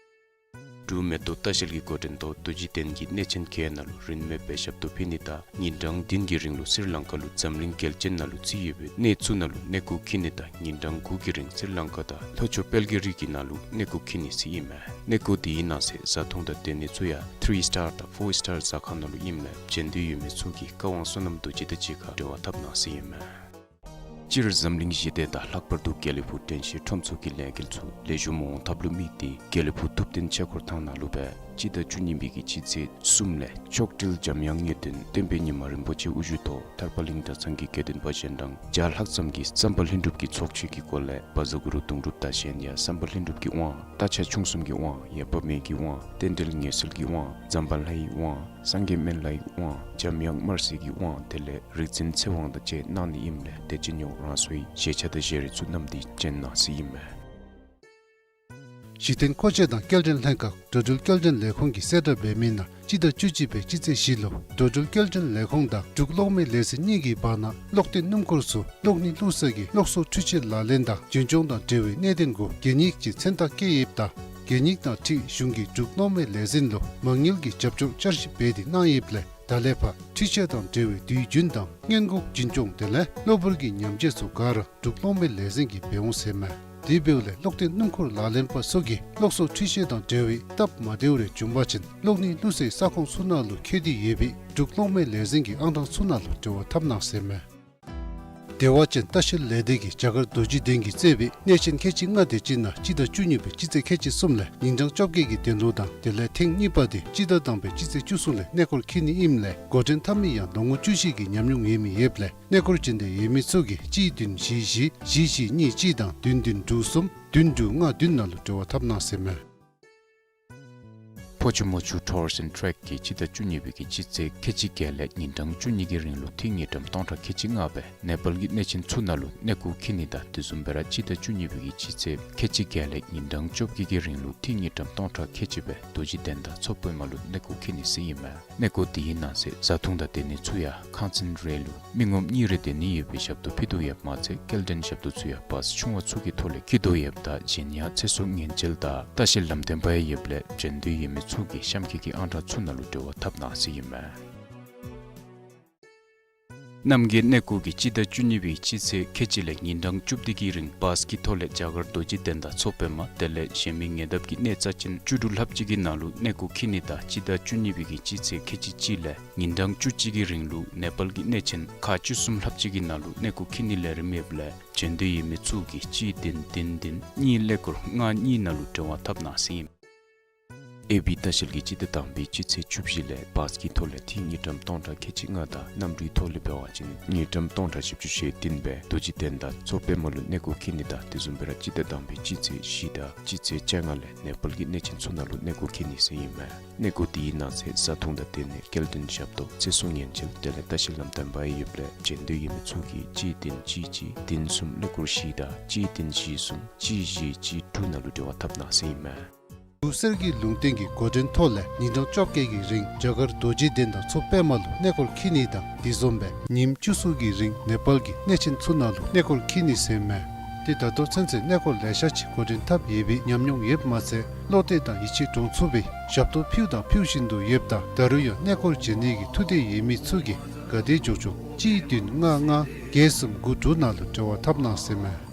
འབྲུག་མེ་ཏོག་ལྟ་བཤལ་གྱི་འགོ་འདྲེན་ཐོག་རྡོ་རྗེ་གདན་གྱི་གནས་ཆེན་གྱི་ནང་ལུ་རིན་མེད་སྦེ་ཞབས་ཏོག་ཕུལ་ནི་དང་ཉིན་གྲངས་བདུན་གྱི་རིང་ལུ་སི་རི་ལང་ཀ་ལུ་འཛམ་གླིང་རྒྱལ་ཆེན་ནང་ལུ་བརྩི་ཡོད་པའི་གནས་ཚུ་ནང་ལུ་གནས་སྐོར་འཁྱིད་ནི་དང་ཉིན་གྲངས་དགུ་གི་རིང་སི་རི་ལང་ཀ་དང་ལྷོ་ཕྱོགས་དཔལ་གྱི་རི་གི་ནང་ལུ་གནས་སྐོར་འཁྱིད་ནི་ཟེར་ཨིན་མས། གནས་སྐོར་དེའི་ནང་གསེས་བཟའ་འཐུང་དང་སྡོད་ནི་ཚུ་ཡང་ཐི་རི་སི་ཊར་དང་ཕོར་སི་ཊར་ཟ་ཁང་ནང་ལུ་ཨིནམ་ལས་བྱོན་འདོད་ཡོད་མི་ཚུ་གིས་བཀའ་དབང་བསོད་ནམས་རྡོ་རྗེ་དང་གཅིག་ཁར་འབྲེལ་བ་འཐབ་གནང་ཟེར་ཨིན་མས། སྤྱིར་འཛམ་གླིང་ཞི་བདེ་དང་ལྷག་པར་དུ་དགེ་ལེགས་ཕུག་དྲན་ཤེས་ཁྲོམ་ཚོགས་ཀྱི་ལས་འགུལ་ཚུ་ལེགས་ཤོམ་འོང་ཐབས་ལུ་དམིགས་ཏེ་དགེ་ལེགས་ཕུག་ཐུབ་བསྟན་ཆོས་འཁོར་ཐང་ནང་ལུ་སྦེ་སྤྱི་ཟླ་བཅུ་གཉིས་པའི་གི་སྤྱི་ཚེས་གསུམ་ལས་མཆོག་སྤྲུལ་འཇམ་དབྱངས་ངེས་དོན་བསྟན་པའི་ཉི་མ་རིན་པོ་ཆེ་དབུ་བཞུགས་ཐོག་ཐར་པ་གླིང་གྲྭ་ཚང་གི་དགེ་འདུན་པ་གཞན་དང་བརྒྱ་ལྷག་ཙམ་གྱིས་བསམ་པ་ལྷུན་གྲུབ་ཀྱི་ཚོགས་ཆོས་ཀྱི་སྒོ་ལས་བཛྲ་གུ་རུ་གདུང་སྒྲུབ་དང་གཞན་ཡང་བསམ་པ་ལྷུན་གྲུབ་ཀྱི་དབང་རྟ་ཕྱག་ཆུང་གསུམ་གྱི་དབང་ཡེ་བ་མེ་གི་དབང་རྟེན་འབྲེལ་ངེས་གསོལ་གྱི་དབང་ཛམ་བྷ་ལའི་དབང་སངས་རྒྱས་སྨན་བླའི་དབང་འཇམ་དབྱངས་དམར་སེར་གྱི་དབང་དེ་ལས་རིག་འཛིན་ཚེ་དབང་དང་བཅས་གནང་ནི་ཨིནམ་ལས་དད་ཅན་ཡོངས་རང་སོའི་བཞེས་ཆ་དང་བཞེས་རིགས་ཚུ་བསྣམས་ཏེ་བྱོན་གནང་ཟེར་ཨིན་མས། གཞི་རྟེན་མཁོ་ཆས་དང་སྐྱེལ་འདྲེན་ལྷན་ཁག་འགྲོ་འགྲུལ་སྐྱེལ་འདྲེན་ལས་ཁུངས་ཀྱིས་གསལ་བསྒྲགས་འབད་མི་ནང་སྤྱི་ཟླ་བཅུ་གཅིག་པའི་སྤྱི་ཚེས་བཞི་ལུ་འགྲོ་འགྲུལ་སྐྱེལ་འདྲེན་ལས་ཁུངས་དང་འབྲུག་གློག་མེ་ལས་འཛིན་གཉིས་ཀྱི་བར་ན་གློག་སྟེང་སྣུམ་འཁོར་ཚུ་གློག་སྣེ་བླུག་ས་གི་གློག་གསོག་འཕྲུལ་ཆས་ལག་ལེན་དང་རྒྱུན་སྐྱོང་དང་འབྲེལ་བའི་གནད་དོན་གུ་གད་སྙིགས་ཀྱི་མཚན་རྟགས་བཀལ་ཡོདཔ་ད་གད་སྙིགས་དང་འཁྲིལ་གཞུང་གིས་འབྲུག་གློག་མེ་ལས་འཛིན་ལུ་མ་དངུལ་གྱི་རྒྱབ་སྐྱོར་བསྐྱར་ཞིབ་འབད་དེ་གནང་ཡོདཔ་ལས་ད་ལས་ཕར་འཕྲུལ་ཆས་དང་འབྲེལ་བའི་དུས་རྒྱུན་དང་སྔོན་འགོག་རྒྱུན་སྐྱོང་དེ་ལས་གློ་བུར་གྱི་ཉམས་བཅོས་ཚུ་ག་ར་འབྲུག་གློག་མེ་ལས་འཛིན་གྱིས་འབད་འོང་ཟེར་མས། དེ་འབདཝ་ལས་གློག་སྟེང་སྣུམ་འཁོར་ལག་ལེན་པ་ཚུ་གིས་གློག་གསོག་འཕྲུལ་ཆས་དང་འབྲེལ་བའི་སྟབས་མ་བདེཝ་རེ་བྱུང་པ་ཅིན་གློག་སྣེ་བླུག་སའི་ས་ཁོངས་ཚུ་ནང་ལུ་འཁོད་དེ་ཡོད་པའི་འབྲུག་གློག་མེ་ལས་འཛིན་གྱི་ཨང་གྲངས་ཚུ་ནང་ལུ་འབྲེལ་བ་འཐབ་གནང་ཟེར་མས། བདེ་བ་ཅན་ལྟ་བཤལ་ལས་སྡེ་གིས་རྒྱ་གར་རྡོ་རྗེ་གདན་གྱིས་གཙོས་པའི་གནས་ཆེན་ཁལ་གཅིག་ལྔ་དེ་ཅིག་ནང་སྤྱི་ཟླ་བཅུ་གཉིས་པའི་སྤྱི་ཚེས་ཁལ་གཅིག་གསུམ་ལས་ཉིན་གྲངས་བཅོ་བརྒྱད་ཀྱི་དོན་ལུ་དང་དེ་ལས་ཐེངས་གཉིས་པ་དེ་སྤྱི་ཟླ་དང་པའི་སྤྱི་ཚེས་བཅུ་གསུམ་ལས་གནས་སྐོར་འཁྱིད་ནི་ཨིནམ་ལས་འགོ་འདྲེན་འཐབ་མི་ཡང་ལོ་ངོ་བཅུ་བཞི་གི་ཉམས་མྱོང་ཡོད་མི་ཡོདཔ་ལས་གནས་སྐོར་བྱོན་འདོད་ཡོད་མི་ཚུ་གིས་གཅིག་བདུན་བཞི་བཞི་བཞི་བཞི་གཉིས་གཅིག་དང་བདུན་བདུན་དྲུག་གསུམ་བདུན་དྲུག་ལྔ་བདུན་ནང་ལུ་འབྲེལ་བ་འཐབ་གནང་ཟེར་མས། ཕོ་ཆུ་མོ་ཆུ་Tours and Trek གིས་སྤྱི་ཟླ་བཅུ་གཉིས་པའི་གི་སྤྱི་ཚེས་ཁལ་གཅིག་བརྒྱད་ལས་ཉིན་གྲངས་བཅུ་གཉིས་ཀྱི་རིང་ལུ་ཐིག་དངུལ་ཀྲམ་སྟོང་ཕྲག་ཁལ་གཅིག་ལྔ་སྦེ་ནེ་པཱལ་གྱི་གནས་ཆེན་ཚུ་ནང་ལུ་གནས་སྐོར་འཁྱིད་ནི་དང་དེ་བཟུམ་སྦེ་ར་སྤྱི་ཟླ་བཅུ་གཉིས་པའི་གི་སྤྱི་ཚེས་ཁལ་གཅིག་བརྒྱད་ལས་ཉིན་གྲངས་བཅོ་བརྒྱད་ཀྱི་རིང་ལུ་ཐིག་དངུལ་ཀྲམ་སྟོང་ཕྲག་ཁལ་གཅིག་སྦེ་རྡོ་རྗེ་གདན་དང་མཚོ་པདྨ་ལུ་གནས་སྐོར་འཁྱིད་ནི་ཟེར་ཨིན་མས། གནས་སྐོར་དེའི་ནང་གསེས་བཟའ་འཐུང་དང་སྡོད་ནི་ཚུ་ཡང་ཁང་ཚན་རེ་ལུ་མི་ངོམ་གཉིས་རེ་སྡོད་ནི་ཡོད་པའི་ཞབས་ཏོག་ཕུལ་དོ་ཡོདཔ་མ་ཚད་སྐྱེལ་འདྲེན་ཞབས་ཏོག་ཚུ་ཡང་བཱས་ཆུང་བ་ཚུ་གི་ཐོག་ལས་འཁྱིད་དོ་ཡོདཔ་ད་གཞན་ཡང་ཚེ་སྲོག་ཉེན་བཅོལ་དང་ལྟ་བཤལ་ལམ་སྟོན་པ་ཡང་ཡོདཔ་ལས་བྱོན་འདོད་ཡོད་མི་ཚུ་གིས་གཤམ་འཁོད་ཀྱི་ཨང་གྲངས་ཚུ་ནང་ལུ་འབྲེལ་བ་འཐབ་གནང་ཟེར་ཨིན་མས། རྣམ་རྒྱལ་གནས་སྐོར་གྱིས་སྤྱི་ཟླ་བཅུ་གཉིས་པའི་སྤྱི་ཚེས་ཁལ་གཅིག་ལས་ཉིན་གྲངས་བཅུ་བདུན་གྱི་རིང་བཱས་ཀྱི་ཐོག་ལས་རྒྱ་གར་རྡོ་རྗེ་གདན་དང་མཚོ་པདྨ་དེ་ལས་གཞན་མི་ཉེ་འདབས་ཀྱི་གནས་རྩ་ཅན་བཅུ་དྲུག་ལྷགཔ་ཅིག་གི་ནང་ལུ་གནས་སྐོར་འཁྱིད་ནི་དང་སྤྱི་ཟླ་བཅུ་གཉིས་པའི་གི་སྤྱི་ཚེས་ཁལ་གཅིག་གཅིག་ལས་ཉིན་གྲངས་བཅུ་གཅིག་གི་རིང་ལུ་ནེ་པཱལ་གྱི་གནས་ཆེན་ཁག་བཅུ་གསུམ་ལྷགཔ་ཅིག་གི་ནང་ལུ་གནས་སྐོར་འཁྱིད་ནི་ལས་རིམ་ཡོདཔ་ལས་བྱོན་འདོད་ཡོད་མི་ཚུ་གིས་གཅིག་བདུན་བདུན་བདུན་གཉིས་ཀླད་ཀོར་ལྔ་གཉིས་ནང་ལུ་འབྲེལ་བ་འཐབ་གནང་ཟེར་ཨིན། ཨེ་བི་ལྟ་བཤལ་གྱིས་སྤྱི་ཟླ་དང་པའི་སྤྱི་ཚེས་བཅུ་བཞི་ལས་བཱས་ཀྱི་ཐོག་ལས་ཐིག་དངུལ་ཀྲམ་སྟོང་ཕྲག་ཁལ་གཅིག་ལྔ་དང་གནམ་གྲུའི་ཐོག་ལས་འབད་བ་ཅིན་དངུལ་ཀྲམ་སྟོང་ཕྲག་བཞི་བཅུ་ཞེ་བདུན་སྦེ་རྡོ་རྗེ་གདན་དང་མཚོ་པདྨ་ལུ་གནས་སྐོར་འཁྱིད་ནི་དང་དེ་བཟུམ་སྦེ་ར་སྤྱི་ཟླ་དང་པའི་སྤྱི་ཚེས་བཞི་དང་སྤྱི་ཚེས་བཅོ་ལྔ་ལས་ནེ་པཱལ་གྱི་གནས་ཆེན་ཚུ་ནང་ལུ་གནས་སྐོར་འཁྱིད་ནི་ཟེར་ཨིན་མས། གནས་སྐོར་དེའི་ནང་གསེས་བཟའ་འཐུང་དང་སྡོད་གནས་སྐྱེལ་འདྲེན་ཞབས་ཏོག་ཚེ་སྲོག་ཉེན་བཅོལ་དེ་ལས་ལྟ་བཤལ་ལམ་སྟོན་པ་ཡང་ཡོདཔ་ལས་བྱོན་འདོད་ཡོད་མི་ཚུ་གིས་གཅིག་བདུན་གཅིག་གཅིག་བདུན་གསུམ་ཀླད་ཀོར་བཞི་དང་གཅིག་བདུན་བཞི་གསུམ་གཅིག་བཞི་གཅིག་དྲུག་ནང་ལུ་འབྲེལ་བ་འཐབ་གནང་ཟེར་ཨིན་མས། འབྲུག་གསེར་གྱི་ལུང་བསྟན་གྱི་འགོ་འདྲེན་ཐོག་ལས་ཉིན་གྲངས་བཅོ་བརྒྱད་ཀྱི་རིང་རྒྱ་གར་རྡོ་རྗེ་གདན་དང་མཚོ་པདྨ་ལུ་གནས་སྐོར་འཁྱིད་ནི་དང་དེ་བཟུམ་སྦེ་ཉིནམ་བཅུ་གསུམ་གྱི་རིང་ནེ་པཱལ་གྱི་གནས་ཆེན་ཚུ་ནང་ལུ་གནས་སྐོར་འཁྱིད་ནི་ཟེར་ཨིན་མས། ཏེ་ད་ལྟོ་ཚུན་ཚོད་གནས་སྐོར་ལེ་ཤ་ཅིག་འགོ་འདྲེན་འཐབ་ཡོད་པའི་ཉམས་མྱོང་ཡོདཔ་མ་ཚད་བློ་གཏད་དང་ཡིད་ཆེས་འདྲོངས་ཚུགས་པའི་ཞབས་ཏོག་ཕུལ་དང་ཕུལ་བཞིན་དུ་ཡོདཔ་ད་ད་རུང་ཡང་གནས་སྐོར་བྱོན་ནི་གི་ཐུགས་འདོད་ཡོད་མི་ཚུ་གིས་ག་དེ་མགྱོགས་མགྱོགས་གཅིག་བདུན་ལྔ་ལྔ་བརྒྱད་གསུམ་དགུ་དྲུག་ནང་ལུ་འབྲེལ་བ་འཐབ་གནང་ཟེར་ཨིན་མས།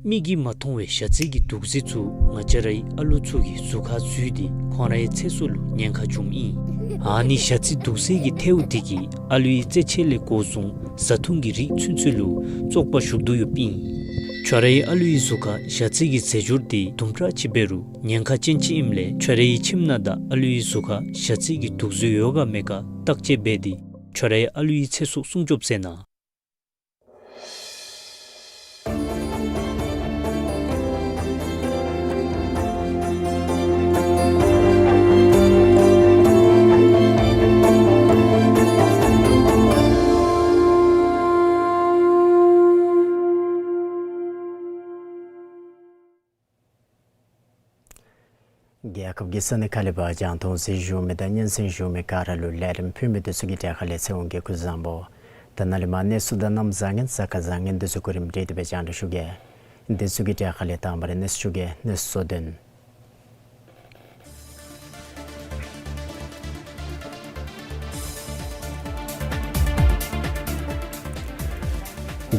མིག་གིས་མ་མཐོང་བའི་ཞ་རྩི་གི་དུག་རྫས་ཚུ་ང་བཅས་རའི་ཨ་ལུ་ཚུ་གི་གཟུགས་ཁར་འཛུལ་ཏེ་ཁོང་རའི་ཚེ་སྲོག་ལུ་ཉེན་ཁ་བྱུངམ་ཨིན། ཨ་ནི་ཞ་རྩི་དུག་རྫས་ཀྱི་ཐལཝ་དེ་གིས་ཨ་ལུའི་རྩེད་ཆས་ལས་འགོ་བཟུང་བཟའ་འཐུང་གི་རིགས་ཚུན་ཚོད་ལུ་བཙོག་པ་ཞུགས་དོ་ཡོདཔ་ཨིན། ཁྱོད་རའི་ཨ་ལུའི་གཟུགས་ཁར་ཞ་རྩི་གི་རྫས་སྦྱོར་དེ་དུམ་གྲ་ཅིག་འབད་རུང་ཉེན་ཁ་ཅན་ཅིག་ཨིནམ་ལས་ཁྱོད་རའི་ཁྱིམ་ནང་དང་ཨ་ལུའི་གཟུགས་ཁར་ཞ་རྩི་གི་དུག་རྫས་ཡོད་ག་མེད་ག་བརྟག་དཔྱད་འབད་དེ་ཁྱོད་རའི་ཨ་ལུའི་ཚེ་སྲོག་སྲུང་སྐྱོབ་མཛད་གནང་། རྒྱལ་ཁབ་ཀྱི་ས་གནས་ཁག་ལས་ཕར་རྒྱང་མཐོང་གཟིགས་བཞུགས་མི་དང་སྙན་གསན་བཞུགས་མི་ག་ར་ལུ་ལས་རིམ་ཕུལ་མི་འདི་ཚུ་གི་གྲས་ཁ་ལས་ཚེ་དབང་གིས་སྐུ་གཟུགས་བཟང་པོ། ད་ནཱ་ལས་མར་གནས་ཚུལ་དང་གནམ་བཟང་ངན་གཟའ་སྐར་བཟང་ངན་འདི་ཚུ་གོ་རིམ་སྒྲིག་སྟེ་སྦེ་རྒྱང་བསྒྲགས་ཞུ་གེ། འདི་ཚུ་གི་གྲས་ཁ་ལས་དང་པ་ར་གནས་ཚུལ་ཞུ་གེ། གནས་ཚུལ་གཙོ་དོན།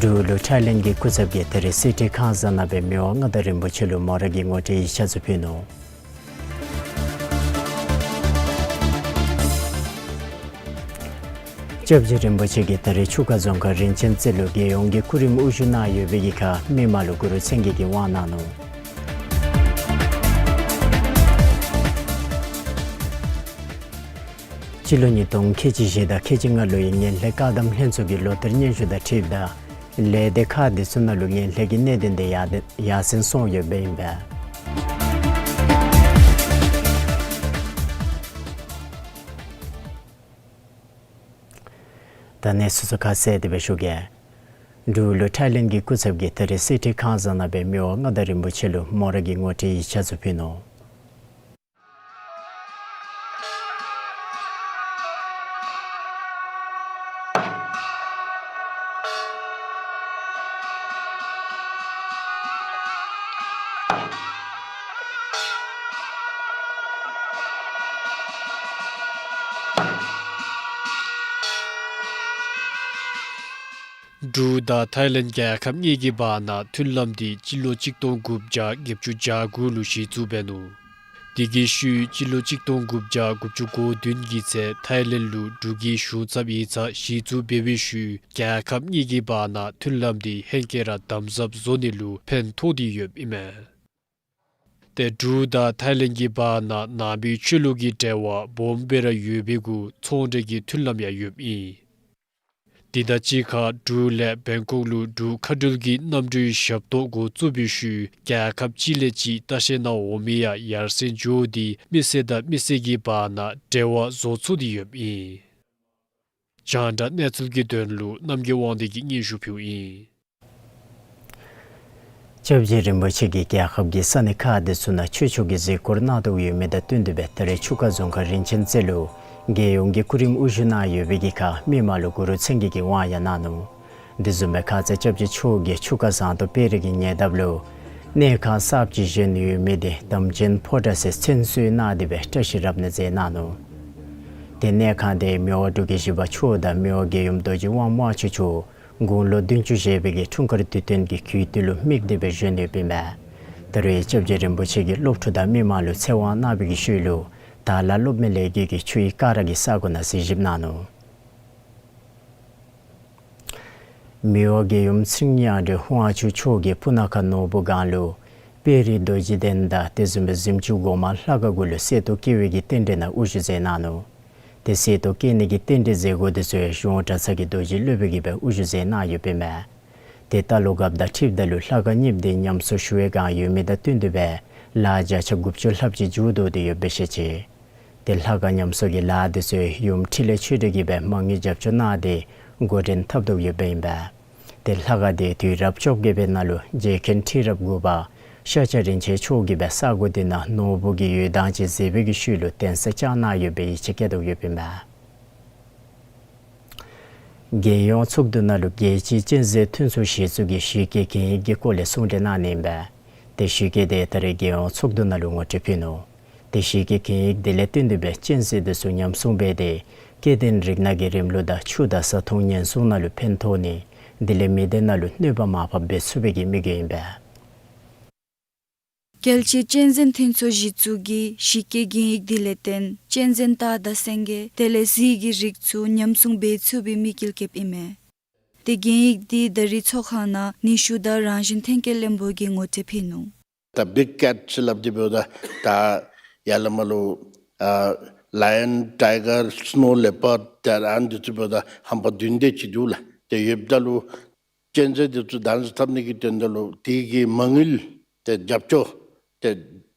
འབྲུག་ལུ་ཐའི་ལེནཌ་གི་སྐུ་ཚབ་ཀྱིས་ད་རེས་སི་ཊི་ཁང་བཟང་ནང་སྦེ་མི་དབང་མངའ་བདག་རིན་པོ་ཆེ་ལུ་མོ་རའི་གི་ངོ་སྤྲོད་ཡིག་ཆ་ཚུ་ཕུལ་ནུག། སྐྱབས་རྗེ་རིན་པོ་ཆེ་གིས་ད་རེས་ཆུ་ཁ་རྫོང་ཁག་རིན་ཆེན་རྩེ་ལུ་རྒྱལ་ཡོངས་ཀྱི་སྐུ་རིམ་དབུ་བཞུགས་གནང་ཡོད་པའི་གི་ཁར་མི་མང་ལུ་གུ་རུ་མཚན་བརྒྱད་ཀྱི་དབང་གནང་ནུག། སྤྱི་ལོ་ཉིས་སྟོང་ཁལ་གཅིག་བཞི་དང་ཁལ་གཅིག་ལྔ་ལོའི་ངན་ལྷད་བཀག་སྡོམ་ལྷན་ཚོགས་ཀྱི་ལོ་བསྟར་སྙན་ཞུ་དང་འཁྲིལཝ་ད་ལས་སྡེ་ཁག་དེ་ཚུ་ནང་ལུ་ངན་ལྷད་ཀྱི་གནད་དོན་དེ་ཡར་ཡར་སེང་སོང་ཡོདཔ་ཨིན་པས། ད་གནས་ཚུལ་ཚུ་ཁ་གསལ་དེ་སྦེ་ཞུ་གེ། འབྲུག་ལུ་ཐའི་ལེནཌ་གི་སྐུ་ཚབ་ཀྱིས་ད་རེས་གསེར་ཁྲི་ཁང་བཟང་ནང་སྦེ་མི་དབང་མངའ་བདག་རིན་པོ་ཆེ་ལུ་མོ་ར་གི་ངོ་སྤྲོད་ཡིག་ཆ་ཚུ་ཕུལ་ནུག། འབྲུག་དང་ཐའི་ལེནཌ་རྒྱལ་ཁབ་གཉིས་ཀྱི་བར་ན་མཐུན་ལམ་དེ་སྤྱི་ལོ་གཅིག་སྟོང་དགུ་བརྒྱ་བརྒྱད་ཅུ་གྱ་དགུ་ལུ་གཞི་བཙུགས་འབད་ནུག། དེ་གི་ཤུལ་སྤྱི་ལོ་གཅིག་སྟོང་དགུ་བརྒྱ་དགུ་བཅུ་གོ་བདུན་གྱི་ཚེ་ཐའི་ལེནཌ་ལུ་འབྲུག་གི་གཞུང་ཚབ་ཡིག་ཚང་གཞི་བཙུགས་འབད་བའི་ཤུལ་རྒྱལ་ཁབ་གཉིས་ཀྱི་བར་ན་མཐུན་ལམ་དེ་ཧེང་སྐལ་ར་དམ་ཟབ་བཟོ་ནི་ལུ་ཕན་ཐོགས་ཏེ་ཡོདཔ་ཨིན་མས། ཏེ་འབྲུག་དང་ཐའི་ལེནཌ་གྱི་བར་ན་ནང་པའི་ཆོས་ལུགས་ཀྱི་འབྲེལ་བ་སྦོམ་སྦེ་ར་ཡོད་པའི་གུ་ཚོང་འབྲེལ་གྱི་མཐུན་ལམ་ཡང་ཡོདཔ་ཨིན། དེ་དང་གཅིག་ཁར་འབྲུག་ལས་བེང་ཀོག་ལུ་འབྲུག་མཁའ་འགྲུལ་གྱི་གནམ་གྲུའི་ཞབས་ཏོག་འགོ་བཙུགས་པའི་ཤུལ་རྒྱལ་ཁབ་གཅིག་ལས་གཅིག་ལྟ་བཤལ་ནང་འོང་མི་ཡང་ཡར་སེང་འགྱོ་སྟེ་མི་སེར་དང་མི་སེར་གྱི་བར་ན་འབྲེལ་བ་བཟོ་ཚུགས་ཏེ་ཡོདཔ་ཨིན། རྒྱང་བསྒྲགས་གནས་ཚུལ་གྱི་དོན་ལུ་རྣམ་རྒྱལ་དབང་འདུས་ཀྱིས་སྙན་ཞུ་ཕུལཝ་ཨིན། སྐྱབས་རྗེ་རིན་པོ་ཆེ་གིས་རྒྱལ་ཁབ་ཀྱི་ས་གནས་ཁག་དེ་ཚུ་ནང་ཆོས་ཕྱོགས་ཀྱི་གཟིགས་སྐོར་གནང་དོ་ཡོད་མི་དང་བསྟུན་ཏེ་སྦེ་ད་རེས་ཆུ་ཁ་རྫོང་ཁག་རིན་ཆེན་རྩེ་ལུ་རྒྱལ་ཡོངས་ཀྱི་སྐུ་རིམ་དབུ་བཞུགས་གནང་ཡོད་པའི་གི་ཁར་མི་མང་ལུ་གུ་རུ་མཚན་བརྒྱད་ཀྱི་དབང་ཡང་གནང་ནུག། དེ་བཟུམ་སྦེ་ཁ་ཙ་སྐྱབས་རྗེ་མཆོག་གིས་ཆུ་ཁ་ཟངས་མདོག་དཔལ་རི་གི་ཉེ་འདབས་ལུ་གནས་ཁང་གསརཔ་ཅིག་བཞེངས་ཡོད་མི་དེ་དམ་ཅན་ཕོ་བྲང་ཟེར་མཚན་གསོལ་གནང་སྟེ་སྦེ་བཀྲ་ཤིས་རབ་གནས་མཛད་གནང་ནུག། ཏེ་གནས་ཁང་དེ་མི་དབང་འབྲུག་རྒྱལ་བཞི་པ་མཆོག་དང་མི་དབང་རྒྱལ་ཡུམ་རྡོ་རྗེ་དབང་མོ་ཨ་ཅེ་མཆོག་དགུང་ལོ་བདུན་ཅུ་བཞེས་པའི་གི་འཁྲུངས་སྐར་དུས་སྟོན་གྱི་གུས་བཏུད་ལུ་དམིགས་ཏེ་སྦེ་བཞེངས་ཡོདཔ་ཨིན་མས། ད་རེས་སྐྱབས་རྗེ་རིན་པོ་ཆེ་གིས་སློབ་ཕྲུག་དང་མི་མང་ལུ་ཚེ་དབང་གནང་བའི་གི་ཤུལ་ལུ་དྭགས་ལྷ་སློབ་མའི་ལས་འགུལ་གྱི་ཆོས་ཡིག་ཀ་ར་གི་ས་གོ་ནང་གཟིགས་ཞིབ་གནང་ནུག། མི་དབང་རྒྱལ་ཡུམ་ཚེ་རིང་མཉམ་འབྲེལ་དབང་ཕྱུག་མཆོག་གིས་སྤུ་ན་ཁ་ནོར་བུ་སྒང་ལུ་དཔལ་རི་རྡོ་རྗེ་གདན་དང་དེ་བཟུམ་སྦེ་གཟིམ་ཆུང་སྒོ་མང་ལྷ་ཁང་གུ་ལུ་གསེར་ཏོག་བཀལ་བའི་གི་རྟེན་འབྲེལ་ནང་དབུ་བཞུགས་མཛད་གནང་ནུག། ཏེ་གསེར་ཏོག་བཀལ་ནི་གི་རྟེན་འབྲེལ་མཛད་སྒོ་དེ་ཚུ་གཞུང་གྲྭ་ཚང་གི་རྡོ་རྗེ་སློབ་དཔོན་གྱིས་སྦེ་དབུ་བཞུགས་མཛད་གནང་ཡོདཔ་ཨིན་མས། ཏེ་རྟ་ལོག་རྒཔོ་དང་འཁྲིལཝ་ད་ལུ་ལྷ་ཁང་གཉིསཔོ་དེ་ཉམས་གསོ་ཞུ་བའི་བསྒང་ཡོད་མི་དང་བསྟུན་ཏེ་སྦེ་ལཱ་བརྒྱ་ཆ་དགུ་བཅུ་ལྷགཔ་ཅིག་མཇུག་བསྡུ་སྟེ་ཡོདཔ་སྦེ་བཤད་ཅི། ཏེ་ལྷ་ཁང་ཉམས་གསོ་གི་ལཱ་དེ་ཚུ་ཡུམ་འཕྲིན་ལས་ཆོས་སྒྲོན་གྱིས་སྦེ་མ་དངུལ་རྒྱབ་སྐྱོར་གནང་སྟེ་འགོ་འདྲེན་འཐབ་དོ་ཡོདཔ་ཨིན་པས། ཏེ་ལྷ་ཁང་དེ་དུས་རབས་བཅོ་བརྒྱད་པའི་ནང་ལུ་རྗེ་མཁན་ཁྲི་རབས་དགུ་པ་ཤཱཀྱ་རིན་ཆེན་མཆོག་གིས་སྦེ་ས་གོ་དེ་ནང་ནོར་བུ་གི་འོད་མདངས་ཅིག་གཟིགས་པའི་གི་ཤུལ་ལུ་གདན་ས་བཅགས་གནང་ཡོད་པའི་ཡིད་ཆེས་བསྐྱེད་དོ་ཡོདཔ་ཨིན་པས། རྒྱལ་ཡོངས་ཚོགས་འདུ་ནང་ལུ་རྒྱལ་སྤྱིའི་གཅན་གཟན་མཐུན་ཚོགས་གཞི་བཙུགས་ཀྱི་ཞིབ་དཔྱད་གན་ཡིག་གི་སྐོར་ལས་གསུང་གྲོས་གནང་ནི་ཨིན་པས། ཏེ་ཞིབ་དཔྱད་དེ་ད་རེས་རྒྱལ་ཡོངས་ཚོགས་འདུ་ནང་ལུ་ངོ་སྤྲོད་ཕུལ་ནུག། ཏེ་ཞིབ་དཔྱད་གན་ཡིག་དེ་ལས་བརྟེན་ཏེ་སྦེ་གཅན་གཟན་དེ་ཚུ་ཉམས་སྲུང་འབད་དེ་སྐྱེ་ལྡན་རིགས་སྣ་གི་རིམ་ལུགས་དང་ཆུ་དང་ས་མཐོང་ཉེན་སྲུང་ནང་ལུ་ཕན་ཐོགས་ནི་དེ་ལས་མི་སྡེ་ནང་ལུ་གནོད་པ་མར་ཕབ་འབད་ཚུགས་པའི་གི་དམིགས་ཡུལ་ཨིན་པས། རྒྱལ་སྤྱིའི་གཅན་གཟན་མཐུན་ཚོགས་གཞི་བཙུགས་ཀྱི་ཞིབ་དཔྱད་གན་ཡིག་དེ་ལས་བརྟེན་གཅན་གཟན་སྟག་དང་སེང་གེ་དེ་ལས་གཟིག་གི་རིགས་ཚུ་ཉམས་སྲུང་འབད་ཚུགས་པའི་དམིགས་ཡུལ་བསྐྱེདཔ་ཨིན་མས། ཏེ་གན་ཡིག་དེ་ད་རེས་ཚོགས་ཁང་ནང་ནུས་ཤུགས་དང་རང་བཞིན་ཐོན་སྐྱེད་བློན་པོ་གིས་ངོ་སྤྲོད་ཕུལ་ནུག། ད་བིག་ཀེཊ་ཟེར་སླབ་སྟེ་འབདཝ་ད་ད་ཡར་ལས་མར་ལུ་ཨ་ལའི་ཨོན་ཊའི་གར་སི་ནོ་ལེ་པརཌ་ཏེ་ཨ་ནི་འདི་ཚུ་འབདཝ་ད་ཧམ་པ་བདུན་དེ་ཅིག་འདུག་ལགས། ཏེ་ཡོདཔ་ད་ལུ་གཅན་གཟན་འདི་ཚུ་གདན་འཛིན་འཐབ་ནི་གི་དོན་དག་ལུ་དེ་གི་མ་དངུལ་ཏེ་རྒྱབ་སྐྱོར་ཏེ་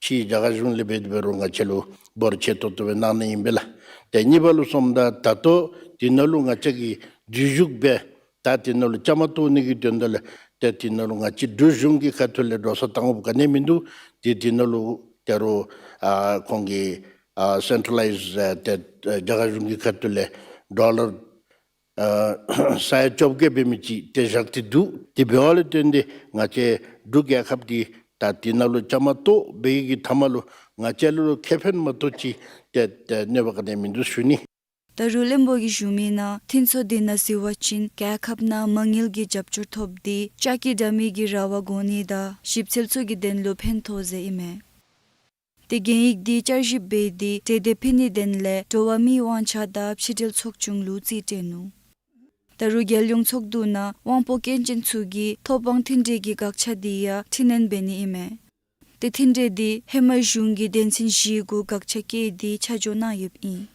ཕྱི་རྒྱ་གར་གཞུང་ལས་འབད་དེ་འབད་རུང་ང་བཅས་ལུ་འབོར་ཆེ་ཏོག་ཏོ་སྦེ་གནང་ནི་ཨིན་པས་ལགས། ཏེ་གཉིས་པ་ལུ་སོངམ་ད་ད་ལྟོ་དེ་ནང་ལུ་ང་བཅས་ཀྱིས་འཛུལ་ཞུགས་འབད་ད་དེ་ནང་ལུ་བཅའ་མར་གཏོགས་ནི་གི་དོན་དག་ལས་ཏེ་དེ་ནང་ལུ་ང་བཅས་འབྲུག་གཞུང་གི་ཁ་ཐུག་ལས་འགྲོ་སོང་བཏང་དགོཔ་ག་ནི་མིན་འདུག། ཏེ་དེ་ནང་ལུ་ད་རུང་ཨ་ཁོང་གིས་ཨ་སེན་ཊྲ་ལའིཛ་ཨ་ཏེ་རྒྱ་གར་གཞུང་གི་ཁ་ཐུག་ལས་ཌོ་ལར་ཨ་ས་ཡ་བཅོ་བརྒྱད་འབད་མི་ཅིག་ཏེ་བཞག་སྟེ་འདུག། དེ་འབདཝ་ལས་བརྟེན་ཏེ་ང་བཅས་འབྲུག་རྒྱལ་ཁབ་འདི་ད་དེ་ནང་ལུ་བཅའ་མར་གཏོགས་འབད་བའི་གི་མཐའ་མ་ལུ་ང་བཅས་ལུ་ཁེ་ཕན་མ་གཏོགས་ཅིག་ཏེ་ཏེ་གནོད་པ་ག་ནི་མིན་འདུག་ཞུ་ནི། ད་རུང་བློན་པོ་གིས་ཞུ་མི་ནང་མཐུན་ཚོགས་འདི་ནང་གཟིགས་པ་ཅིན་རྒྱལ་ཁབ་ནང་མ་དངུལ་གྱི་རྒྱབ་སྐྱོར་ཐོབ་སྟེ་ལྕགས་ཀྱི་དྲ་མིག་གི་ར་བ་དགོ་ནི་དང་ཞིབ་འཚོལ་ཚུ་གི་དོན་ལུ་ཕན་ཐོགས་ཟེར་ཨིན་མས། ཏེ་གན་ཡིག་འདི་བསྐྱར་ཞིབ་འབད་དེ་གྲོས་འདེབས་ཕུལ་ནིའི་དོན་ལས་འགྲོ་བ་མིའི་དབང་ཆ་དང་ཕྱི་འབྲེལ་ཚོགས་ཆུང་ལུ་རྩིས་སྤྲོད་ནུག། ད་རུང་རྒྱལ་ཡོངས་ཚོགས་འདུ་ནང་དབང་པོ་སྐྱོན་ཅན་ཚུ་གིས་ཐོབ་དབང་མཐུན་འབྲེལ་གྱི་དགག་བྱ་དེ་ཡང་འཕྲི་སྣོན་འབད་ནི་ཨིན་མས། ཏེ་མཐུན་འབྲེལ་དེ་ཧེ་མ་གཞུང་གི་དོན་ཚན་བཞི་གུ་དགག་བྱ་བཀལ་ཏེ་ཆ་འཇོག་གནང་ཡོདཔ་ཨིན།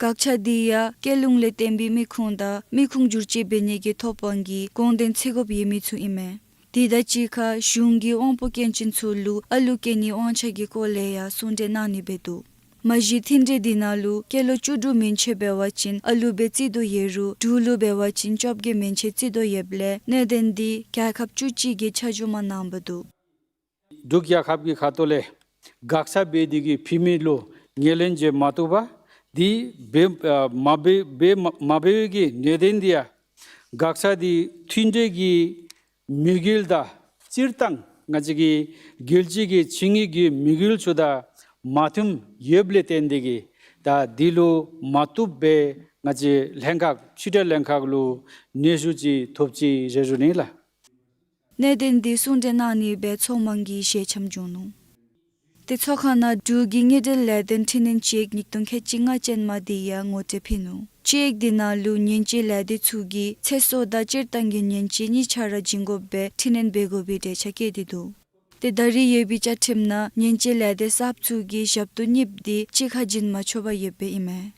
དགག་བྱ་དེ་ཡང་སྐྱོན་ལུང་ལས་བརྟེན་པའི་མི་ཁུངས་དང་མི་ཁུངས་བསྒྱུར་བཅོས་འབད་ནི་གི་ཐོབ་དབང་གི་དགོངས་དོན་འཚོལ་དགོཔ་ཡོད་མི་ཚུ་ཨིན་མས། དེ་དང་གཅིག་ཁར་གཞུང་གིས་དབང་པོ་སྐྱོན་ཅན་ཚུ་ལུ་ཨ་ལུ་སྐྱེ་ནིའི་དབང་ཆ་གི་སྐོར་ལས་ཡང་གསུང་གྲོས་གནང་ནི་འབད་དོ། མ་གཞི་མཐུན་འབྲེལ་དེ་ནང་ལུ་སྐྱེས་ལོ་བཅུ་དྲུག་མན་ཆད་འབད་བ་ཅིན་ཨ་ལུ་སྦེ་བརྩི་དོ་ཡོད་རུང་འབྲུག་ལུ་འབད་བ་ཅིན་བཅོ་བརྒྱད་མན་ཆད་བརྩི་དོ་ཡོདཔ་ལས་གནད་དོན་དེ་རྒྱལ་ཁབ་བཅུ་གཅིག་གིས་ཆ་འཇོག་མ་གནངམ་འབད་དོ། འབྲུག་རྒྱལ་ཁབ་ཀྱི་ཁ་ཐུག་ལས་དགག་བྱ་འབད་དེ་གིས་ཕུལ་མི་ལུ་ངོས་ལེན་བྱེད་མ་བཏུབ་པར་དེ་འབད་ཨ་མ་འབད་འབད་མ་མ་འབད་བའི་གི་གནད་དོན་དེ་ཡང་དགག་བྱ་དེ་མཐུན་འབྲེལ་གྱི་དམིགས་ཡུལ་དང་སྤྱིར་བཏང་ང་བཅས་ཀྱི་རྒྱལ་སྤྱི་གི་ཆིངས་ཡིག་གི་དམིགས་ཡུལ་ཚུ་དང་མ་མཐུནམ་ཡོདཔ་ལས་བརྟེན་ཏེ་གིས་ད་དེ་ལུ་མ་བཏུབ་པས་ང་བཅས་ལྷན་ཁག་ཕྱི་འབྲེལ་ལྷན་ཁག་ལུ་སྙན་ཞུ་ཅིག་ཐོབ་ཅི་ཟེར་ཞུ་ནི་ལགས། གནད་དོན་དེ་གསུང་གྲོས་གནང་ནི་སྦེ་ཚོགས་མང་གིས་ཞལ་འཆམ་བྱུང་ནུག། ཏེ་ཚོགས་ཁང་ནང་འབྲུག་གི་དངུལ་འབྲེལ་ལས་དོན་འཕྲི་སྣོན་དཔྱད་ཡིག་ཉིས་སྟོང་ཁལ་གཅིག་ལྔ་ཅན་མ་དེ་ཡང་ངོ་སྤྲོད་ཕུལ་ནུག། དཔྱད་ཡིག་དེ་ནང་ལུ་ཉེན་བཅོལ་ལས་སྡེ་ཚུ་གིས་ཚེ་སྲོག་དང་སྤྱིར་བཏང་གི་ཉེན་བཅོལ་གཉིས་ཆ་ར་བྱིན་དགོཔ་སྦེ་འཕྲི་སྣོན་འབད་དགོ་པའི་འགྲེལ་བཤད་བཀོད་དེ་འདུག། ཏེ་ད་རེས་ཡོད་པའི་བཅའ་ཁྲིམས་ནང་ཉེན་བཅོལ་ལས་སྡེ་གསརཔ་ཚུ་གིས་ཞབས་ཏོག་གཉིསཔོ་དེ་གཅིག་ཁར་བྱིན་མ་ཆོགཔ་ཡོདཔ་ཨིན་མས།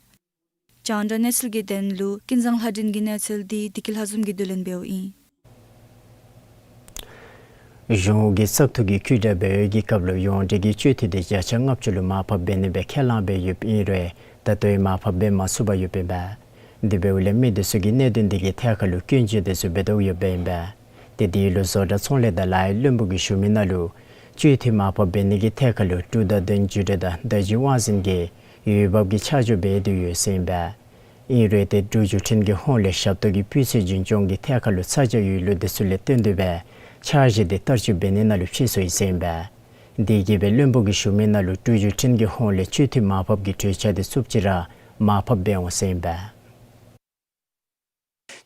རྒྱང་བསྒྲགས་གནས་ཚུལ་གྱི་དོན་ལུ་ཀུན་བཟང་ལྷ་སྒྲོན་གྱི་གནས་ཚུལ་དེ་བདེ་སྐྱིད་ལྷ་འཛོམས་ཀྱིས་བསྡུ་ལེན་འབདཝ་ཨིན། གཞུང་གིས་བཙག་འཐུ་གི་བཀོད་སྒྲིག་འབད་བའི་སྐབས་ལུ་ཡོངས་འབྲེལ་གྱི་སྤྱོད་འཐུས་དེ་བརྒྱ་ཆ་ལྔ་བཅུ་ལུ་མར་ཕབ་འབད་ནི་སྦེ་ཁས་བླངས་འབད་ཡོདཔ་ཨིན་རུང་ད་ལྟོ་ཡང་མར་ཕབ་འབད་མ་ཚུགསཔ་ཡོདཔ་ཨིན་པས། དེ་འབདཝ་ལས་མི་དེ་ཚུ་གིས་གནད་དོན་དེ་གི་ཐད་ཁར་ལུ་སྐྱོན་བརྗོད་དེ་ཚུ་འབད་དོ་ཡོདཔ་ཨིན་པས། ཏེ་དེ་ལུ་བཟོ་གྲྭ་ཚོང་ལས་དང་ལཱ་གཡོག་བློན་པོ་གིས་ཞུ་མི་ནང་ལུ་སྤྱོད་འཐུས་མར་ཕབ་འབད་ནི་གི་ཐད་ཁར་ལུ་འབྲུག་བརྡ་དོན་བརྒྱུད་འབྲེལ་དང་བརྡ་བརྒྱུད་དབང་འཛིན་གྱིས་འོས་འབབ་ཀྱི་ཆ་འཇོག་འབད་དེ་ཡོད་ཟེར་ཨིན་པས། ཨིན་རུང་ཏེ་འབྲུག་བརྒྱུད་འཕྲིན་གྱི་ཧོངས་ལས་ཞབས་ཏོག་གི་སྤུས་ཚད་རྒྱུན་སྐྱོང་གི་ཐད་ཁར་ལུ་ཚ་གྱང་ཡོད་ལུགས་དེ་ཚུ་ལས་བརྟེན་ཏེ་སྦེ་འཆར་གཞི་དེ་བསྟར་སྤྱོད་འབད་ནི་ནང་ལུ་ཕྱིས་སོ་ཡི་ཟེར་ཨིན་པས། དེ་གིས་སྦེ་བློན་པོ་གིས་ཞུ་མི་ནང་ལུ་འབྲུག་བརྒྱུད་འཕྲིན་གྱི་ཧོངས་ལས་སྤྱོད་འཐུས་མར་ཕབ་ཀྱི་གྲོས་འཆར་དེ་ཚུ་ཅིག་ར་མར་ཕབ་འབད་འོང་ཟེར་ཨིན་པས།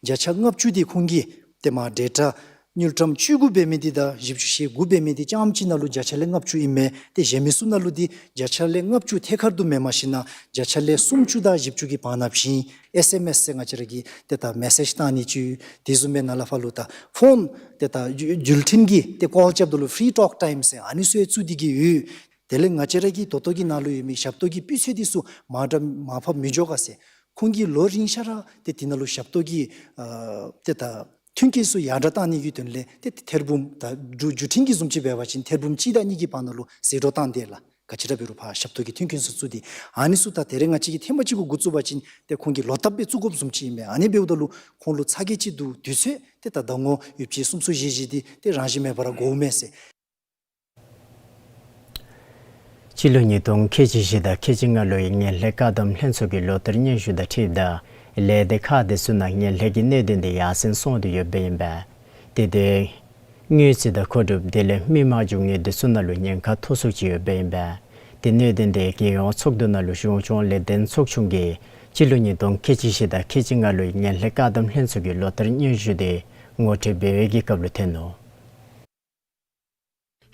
བརྒྱ་ཆ་ལྔ་བཅུ་དེ་ཁོང་གིས་ཏེ་མར་འབྲེལ་སྒྲ་དངུལ་ཀྲམ་བཅུ་དགུ་འབད་མི་དེ་དང་བཞི་བཅུ་ཞེ་དགུ་འབད་མི་དེ་རྐྱངམ་གཅིག་ནང་ལུ་བརྒྱ་ཆ་ལས་ལྔ་བཅུ་ཨིན་མས། ཏེ་གཞན་མི་ཚུ་ནང་ལུ་དེ་བརྒྱ་ཆ་ལས་ལྔ་བཅུ་ཐད་ཀར་དུ་མེནམ་ཞིན་ན་བརྒྱ་ཆ་ལས་སུམ་ཅུ་དང་བཞི་བཅུ་གི་བར་ན་བྱིན། ཨེསི་ཨེམ་ཨེསི་ཟེར་ང་བཅས་ར་གི་ཏེ་ད་མེ་སེཇ་བཏང་ནི་ཅིག་དེ་བཟུམ་སྦེ་ནཱ་ལས་ཕར་ལུ་ད་ཕོན་ཏེ་ད་བརྒྱུད་འཕྲིན་གྱི་ཏེ་ཀོལ་རྐྱབ་ད་ལུ་ཕི་རི་ཊོག་ཊའིམ་ཟེར་ཨ་ནི་ཚུ་ཡང་བཙུགས་ཏེ་གི་ཡོད། དེ་ལས་ང་བཅས་ར་གི་ད་ལྟོ་གི་ནང་ལུ་ཡོད་མི་ཞབས་ཏོག་གི་སྤུས་ཚད་དེ་ཚུ་མར་འདྲ་མར་ཕབ་མི་འགྱོ་ག་ཟེར། ཁོང་གིས་ལོ་རིམ་ཤར་ར་ཏེ་དེ་ནང་ལུ་ཞབས་ཏོག་གི་ཨ་ཏེ་ད་མཐུན་རྐྱེན་ཚུ་ཡར་དྲག་བཏང་ནི་གི་དོན་ལས་ཏེ་ཐེར་འབུམ་ད་འབྲུག་བརྒྱུད་འཕྲིན་གྱི་བཟུམ་ཅིག་འབད་བ་ཅིན་ཐེར་འབུམ་གཅིག་དང་གཉིས་ཀྱི་བར་ན་ལུ་ཟད་འགྲོ་བཏང་དེས་ལགས། ག་ཅི་ར་འབད་རུང་ཕར་ཞབས་ཏོག་གི་མཐུན་རྐྱེན་ཚུ་བཙུགས་ཏེ་ཨ་ནི་ཚུ་ད་ད་རེས་ང་བཅས་ཀྱིས་ཐེངས་མ་གཅིག་གུ་འགོ་བཙུགས་པ་ཅིན་ཏེ་ཁོང་གིས་ལོ་བསྟར་སྦེ་བཙུགས་དགོཔ་བཟུམ་ཅིག་ཨིན་པས། ཨ་ནི་འབདཝ་ད་ལུ་ཁོང་ལུ་ཚ་གྱང་ཅིག་འདུག། དུས་ཚོད་ཏེ་ད་ཟླ་ངོ་ཡོདཔ་ཅིག་གསུམ་ཚུ་བཞེས་བཞེས་ཏེ་ཏེ་རང་བཞིན་མེད་པར་འགོརཝ་མས་ཟེར། སྤྱི་ལོ་ཉིས་སྟོང་ཁལ་གཅིག་བཞི་དང་ཁལ་གཅིག་ལྔ་ལོའི་ངན་ལྷད་བཀག་སྡོམ་ལྷན་ཚོགས་ཀྱི་ལོ་བསྟར་སྙན་ཞུ་དང་འཁྲིལཝ་ད་ལས་སྡེ་ཁག་དེ་ཚུ་ནང་ངན་ལྷད་ཀྱི་གནད་དོན་དེ་ཡར་སེང་སོང་སྟེ་ཡོདཔ་ཨིན་པས། དེ་དོན་དངུལ་རྩིས་དང་མཁོ་སྒྲུབ་དེ་ལས་མི་མང་འབྱུང་གནས་དེ་ཚུ་ནང་ལུ་ཉེན་ཁ་མཐོ་སུ་ཅིག་ཡོདཔ་ཨིན་པས། དེ་གནད་དོན་དེ་རྒྱལ་ཡོངས་ཚོགས་འདུ་ནང་ལུ་གཞུང་སྐྱོང་ལེགས་ལྡན་ཚོགས་ཆུང་གིས་སྤྱི་ལོ་ཉིས་སྟོང་ཁལ་གཅིག་བཞི་དང་ཁལ་གཅིག་ལྔ་ལོའི་ངན་ལྷད་བཀག་སྡོམ་ལྷན་ཚོགས་ཀྱི་ལོ་བསྟར་སྙན་ཞུ་དེ་ངོ་སྤྲོད་འབད་བའི་གི་སྐབས་ལུ་ཐོན་ནུག།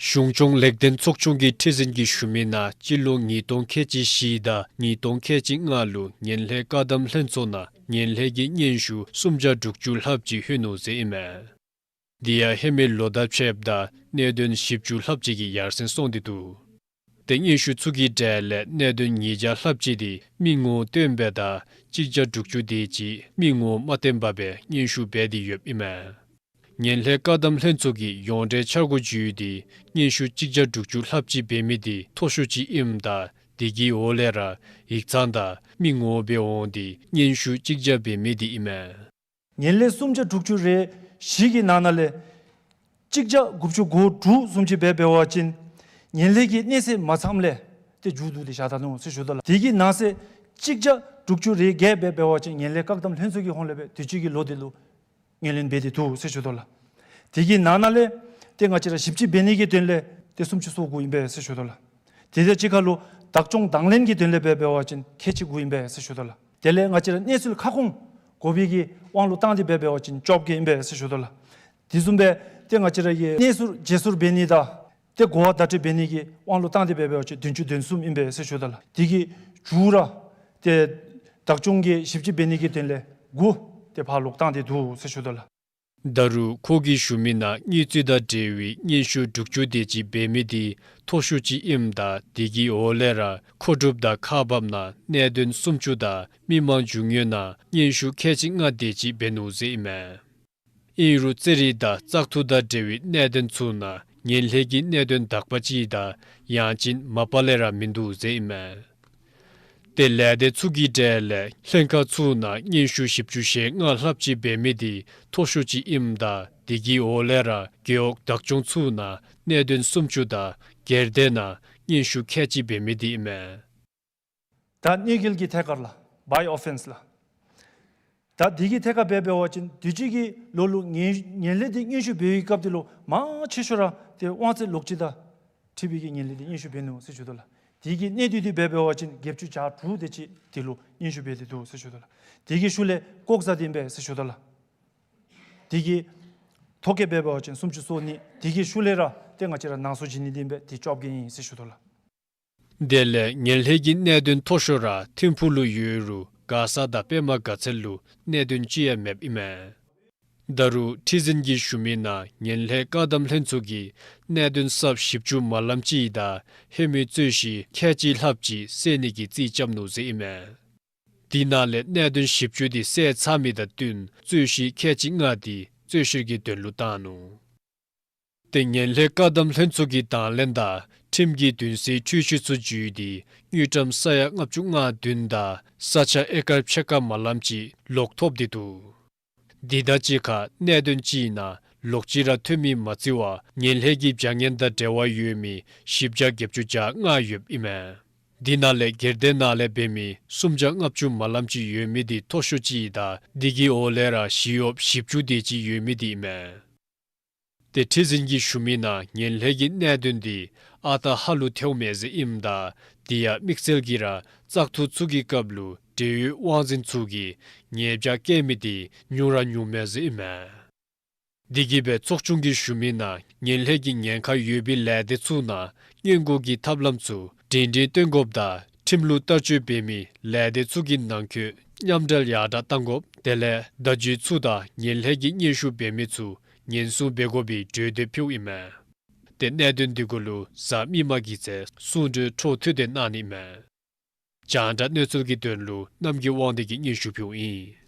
གཞུང་སྐྱོང་ལེགས་ལྡན་ཚོགས་ཆུང་གི་ཁྲི་འཛིན་གྱིས་ཞུ་མི་ནང་སྤྱི་ལོ་ཉིས་སྟོང་ཁལ་གཅིག་བཞི་དང་ཉིས་སྟོང་ཁལ་གཅིག་ལྔ་ལུ་ངན་ལྷད་བཀག་སྡོམ་ལྷན་ཚོགས་ནང་ངན་ལྷད་ཀྱི་སྙན་ཞུ་སུམ་བརྒྱ་དྲུག་ཅུ་ལྷགཔ་ཅིག་ལྷོད་ནུག་ཟེར་ཨིན་མས། དེ་ཡང་ཧེ་མའི་ལོ་དང་ཕྱདཔ་ད་གནད་དོན་བཞི་བཅུ་ལྷགཔ་ཅིག་གིས་ཡར་སེང་སོང་སྟེ་འདུག། ཏེ་སྙན་ཞུ་ཚུ་གི་གྲས་ལས་གནད་དོན་ཉིས་བརྒྱ་ལྷགཔ་ཅིག་དེ་མི་ངོ་བསྟོན་པའི་དང་གཅིག་བརྒྱ་དྲུག་ཅུ་དེ་ཅིག་མི་ངོ་མ་བསྟོན་པར་སྦེ་སྙན་ཞུ་འབད་དེ་ཡོདཔ་ཨིན་མས། ངན་ལྷད་བཀག་སྡོམ་ལྷན་ཚོགས་ཀྱི་ཡོངས་འབྲེལ་འཆར་སྒོ་བརྒྱུད་དེ་སྙན་ཞུ་གཅིག་བརྒྱ་དྲུག་ཅུ་ལྷགཔ་ཅིག་འབད་མི་དེ་མཐོ་ཤོས་ཅིག་ཨིནམ་ད་དེ་གི་འོག་ལས་ར་ཡིག་ཚང་དང་མི་ངོ་སྦེ་འོང་སྟེ་སྙན་ཞུ་གཅིག་བརྒྱ་འབད་མི་དེ་ཨིན་མས། ངན་ལྷད་སུམ་བརྒྱ་དྲུག་ཅུ་རེ་བཞི་གི་ནང་ན་ལས་གཅིག་བརྒྱ་དགུ་བཅུ་གོ་དྲུག་བཟུམ་ཅིག་སྦེ་འབད་བ་ཅིན་ངན་ལྷད་ཀྱི་གནས་ཚད་མ་ཚངམ་ལས་ཏེ་མཇུག་བསྡུ་སྟེ་བཞག་ད་ནུག་ཟེར་ཞུ་དོ་ལགས། དེ་གི་ནང་གསེས་གཅིག་བརྒྱ་དྲུག་ཅུ་རེ་བརྒྱད་སྦེ་འབད་བ་ཅིན་ངན་ལྷད་བཀག་སྡོམ་ལྷན་ཚོགས་ཀྱི་ཧོངས་ལས་སྦེ་དུས་ཅི་གི་ལོ་དེ་ལུ་ངོས་ལེན་འབད་དེ་འདུག་ཟེར་ཞུ་དོ་ལགས། དེ་གི་ནང་ན་ལས་ཏེ་ང་བཅས་ར་ཞིབ་དཔྱད་འབད་ནི་གི་དོན་ལས་ཏེ་སུམ་ཅུ་སོ་དགུ་ཨིན་པས་ཟེར་ཞུ་དོ་ལགས། དེ་དང་གཅིག་ཁར་ལུ་བདག་སྐྱོང་དང་ལེན་གྱི་དོན་ལས་སྦེ་འབད་བ་ཅིན་ཁལ་གཅིག་དགུ་ཨིན་པས་ཟེར་ཞུ་དོ་ལགས། དེ་ལས་ང་བཅས་ར་གནས་ཚུལ་ཁ་སྐོང་དགོ་པའི་གི་དབང་ལུ་བཏང་སྟེ་སྦེ་འབད་བ་ཅིན་བཅོ་བརྒྱད་ཨིན་པས་ཟེར་ཞུ་དོ་ལགས། དེ་བཟུམ་སྦེ་ཏེ་ང་བཅས་ར་གི་གནས་ཚུལ་བརྗེ་སོར་འབད་ནི་དང་ཏེ་གོ་བ་བརྡ་སྤྲོད་འབད་ནི་གི་དབང་ལུ་བཏང་སྟེ་སྦེ་འབད་བ་ཅིན་བདུན་ཅུ་དོན་གསུམ་ཨིན་པས་ཟེར་ཞུ་དོ་ལགས། དེ་གི་མཇུག་ར་ཏེ་བདག་སྐྱོང་གི་ཞིབ་དཔྱད་འབད་ནི་གི་དོན་ལས་དགུ། ཏེ་ཕར་ལོག་བཏང་སྟེ་འདུག་ཟེར་ཞུ་དོ་ལགས། ད་རུང་ཁོ་གིས་ཞུ་མི་ནང་དངུལ་རྩིས་དང་འབྲེལ་བའི་སྙན་ཞུ་དྲུག་ཅུ་དེ་ཅིག་འབད་མི་འདི་མཐོ་ཤོས་ཅིག་ཨིནམ་ད་དེ་གི་འོག་ལས་ར་མཁོ་སྒྲུབ་དང་ཁག་འབགཔ་ནང་གནད་དོན་སུམ་ཅུ་དང་མི་མང་རྒྱུས་ཡོད་ནང་སྙན་ཞུ་ཁལ་གཅིག་ལྔ་དེ་ཅིག་འབད་ནུག་ཟེར་ཨིན་མས། ཨིན་རུང་རྩེད་རིགས་དང་བཙག་འཐུ་དང་འབྲེལ་བའི་གནད་དོན་ཚུ་ནང་ངན་ལྷད་ཀྱི་གནད་དོན་དག་པ་ཅིག་དང་ཡང་ཅིན་མ་པ་ལས་ར་མིན་འདུག་ཟེར་ཨིན་མས། ཏེ་ལས་སྡེ་ཚུ་གི་གྲས་ལས་ལྷན་ཁག་ཚུ་ནང་སྙན་ཞུ་བཞི་བཅུ་ཞེ་ལྔ་ལྷགཔ་ཅིག་འབད་མི་འདི་མཐོ་ཤོས་ཅིག་ཨིནམ་ད་དེ་གི་འོག་ལས་ར་རྒེད་འོག་བདག་སྐྱོང་ཚུ་ནང་གནད་དོན་སུམ་ཅུ་དང་སྒེར་སྡེ་ནང་སྙན་ཞུ་ཁལ་གཅིག་འབད་མི་འདི་ཨིན་མས། ད་གནོད་འགེལ་གྱི་ཐད་ཁར་ལགས། བའི་ཨོ་ཕེནསི་ལགས། ད་འདི་གི་ཐད་ཁར་འབད་འབད་བ་ཅིན་དུས་ཅི་གི་ལོ་ལུ་ངན་ངན་ལྷད་འདི་སྙན་ཞུ་འབད་བའི་སྐབས་འདི་ལུ་མང་ཆེ་ཤོས་ར་ཏེ་དབང་ཚད་ལོག་སྤྱོད་དང་འཁྲིལ་བའི་གི་ངན་ལྷད་འདི་སྙན་ཞུ་འབད་ནུག་ཟེར་ཞུ་དོ་ལགས། དེ་གི་གནད་དོན་འདི་འབད་འབད་བ་ཅིན་བརྒྱད་ཅུ་གྱ་དྲུག་དེ་ཅིག་འདི་ལུ་སྙན་ཞུ་འབད་དེ་འདུག་ཟེར་ཞུ་དོ་ལགས། དེ་གི་ཤུལ་ལས་ལྐོག་ཟ་འདི་ཨིན་པས་ཟེར་ཞུ་དོ་ལགས། དེ་གི་ཐོ་བཀོད་འབད་འབད་བ་ཅིན་སུམ་ཅུ་སོ་གཉིས། དེ་གི་ཤུལ་ལས་ར་ཏེ་ང་བཅས་ར་ནང་གསུག་བྱིན་ནི་འདི་ཨིན་པས། ཏེ་བཅོ་བརྒྱད་ཨིན་ཟེར་ཞུ་དོ་ལགས། དེ་ལས་ངན་ལྷད་ཀྱི་གནད་དོན་མཐོ་ཤོས་ར་ཐིམ་ཕུག་ལུ་ཡོད་རུང་མགར་ས་དང་པདྨ་དགའ་ཚལ་ལུ་གནད་དོན་ཅིག་ཡང་མེདཔ་ཨིན་མས། ད་རུང་ཁྲི་འཛིན་གྱིས་ཞུ་མི་ནང་ངན་ལྷད་བཀག་སྡོམ་ལྷན་ཚོགས་ཀྱིས་གནད་དོན་གསརཔ་བཞི་བཅུ་མ་ལམ་ཅིག་དང་ཧེ་མའི་རྩོད་གཞི་ཁལ་གཅིག་ལྷགཔ་ཅིག་སེལ་ནི་གི་རྩིས་རྐྱབ་ནུག་ཟེར་ཨིན་མས། དེ་ནང་ལས་གནད་དོན་བཞི་བཅུ་དེ་སེལ་ཚར་མི་དང་བསྟུན་རྩོད་གཞི་ཁལ་གཅིག་ལྔ་དེ་རྩོད་བཤེར་གྱི་དོན་ལུ་བཏང་ནུག། ཏེ་ངན་ལྷད་བཀག་སྡོམ་ལྷན་ཚོགས་ཀྱི་དང་ལེན་དང་ཁྲིམས་ཀྱི་འདུན་སའི་འཁྲུན་ཆོད་ཚུ་བརྒྱུད་དེ་དངུལ་ཀྲམ་ས་ཡ་ལྔ་བཅུ་ང་བདུན་དང་ས་ཆ་ཨེ་ཀར་ཕྱེད་ཀ་མ་ལམ་ཅིག་ལོག་ཐོབ་སྟེ་འདུག། དེ་དང་གཅིག་ཁར་གནད་དོན་ཅིག་ནང་ལོག་ཅི་ར་ཐོན་མི་མ་བརྩི་བར་ངན་ལྷད་ཀྱི་བྱ་ངན་དང་འབྲེལ་བ་ཡོད་མི་བཞི་བརྒྱ་བརྒྱད་ཅུ་གྱ་ལྔ་ཡོདཔ་ཨིན་མས། དེ་ནང་ལས་སྒེར་སྡེ་ནང་ལས་འབད་མི་སུམ་བརྒྱ་ལྔ་བཅུ་མ་ལམ་ཅིག་ཡོད་མི་དེ་མཐོ་ཤོས་ཅིག་དང་དེ་གི་འོག་ལས་ར་ཞི་གཡོགཔ་བཞི་བཅུ་དེ་ཅིག་ཡོད་མི་དེ་ཨིན་མས། ཏེ་ཁྲི་འཛིན་གྱིས་ཞུ་མི་ནང་ངན་ལྷད་ཀྱི་གནད་དོན་དེ་ཨ་རྟག་ཧ་ལུགས་ཐལཝ་མས་ཟེར་ཨིནམ་ད་དེ་ཡང་དམིགས་བསལ་གྱིས་ར་བཙག་འཐུ་ཚུ་གི་སྐབས་ལུ་འབྲེལ་ཡོད་དབང་འཛིན་ཚུ་གིས་ཉེས་བྱ་བཀལ་མི་དེ་ཉུང་ར་ཉུང་མས་ཟེར་ཨིན་མས། དེ་གིས་སྦེ་ཚོགས་ཆུང་གིས་ཞུ་མི་ནང་ངན་ལྷད་ཀྱི་ཉེན་ཁ་ཡོད་པའི་ལས་སྡེ་ཚུ་ནང་སྔོན་འགོག་གི་ཐབས་ལམ་ཚུ་སྒྲིང་སྒྲིང་སྟོན་དགོཔ་དང་ཁྲིམས་ལུགས་ལྟ་སྤྱོད་འབད་མི་ལས་སྡེ་ཚུ་གི་ནང་འཁོད་མཉམ་འབྲེལ་ཡར་དྲག་གཏང་དགོཔ། དེ་ལས་བརྡ་བརྒྱུད་ཚུ་དང་ངན་ལྷད་ཀྱི་སྙན་ཞུ་འབད་མི་ཚུ་ཉེན་སྲུང་འབད་དགོ་པའི་གྲོས་འདེབས་ཕུལཝ་ཨིན་མས། ཏེ་གནད་དོན་དེ་གུ་ལུ་གཟའ་མིག་དམར་གྱི་ཚེས་གསུང་གྲོས་འཕྲོ་མཐུད་དེ་གནང་ནི་མས། རྒྱང་བསྒྲགས་གནས་ཚུལ་གྱི་དོན་ལུ་རྣམ་རྒྱལ་དབང་འདུས་ཀྱིས་སྙན་ཞུ་ཕུལཝ་ཨིན།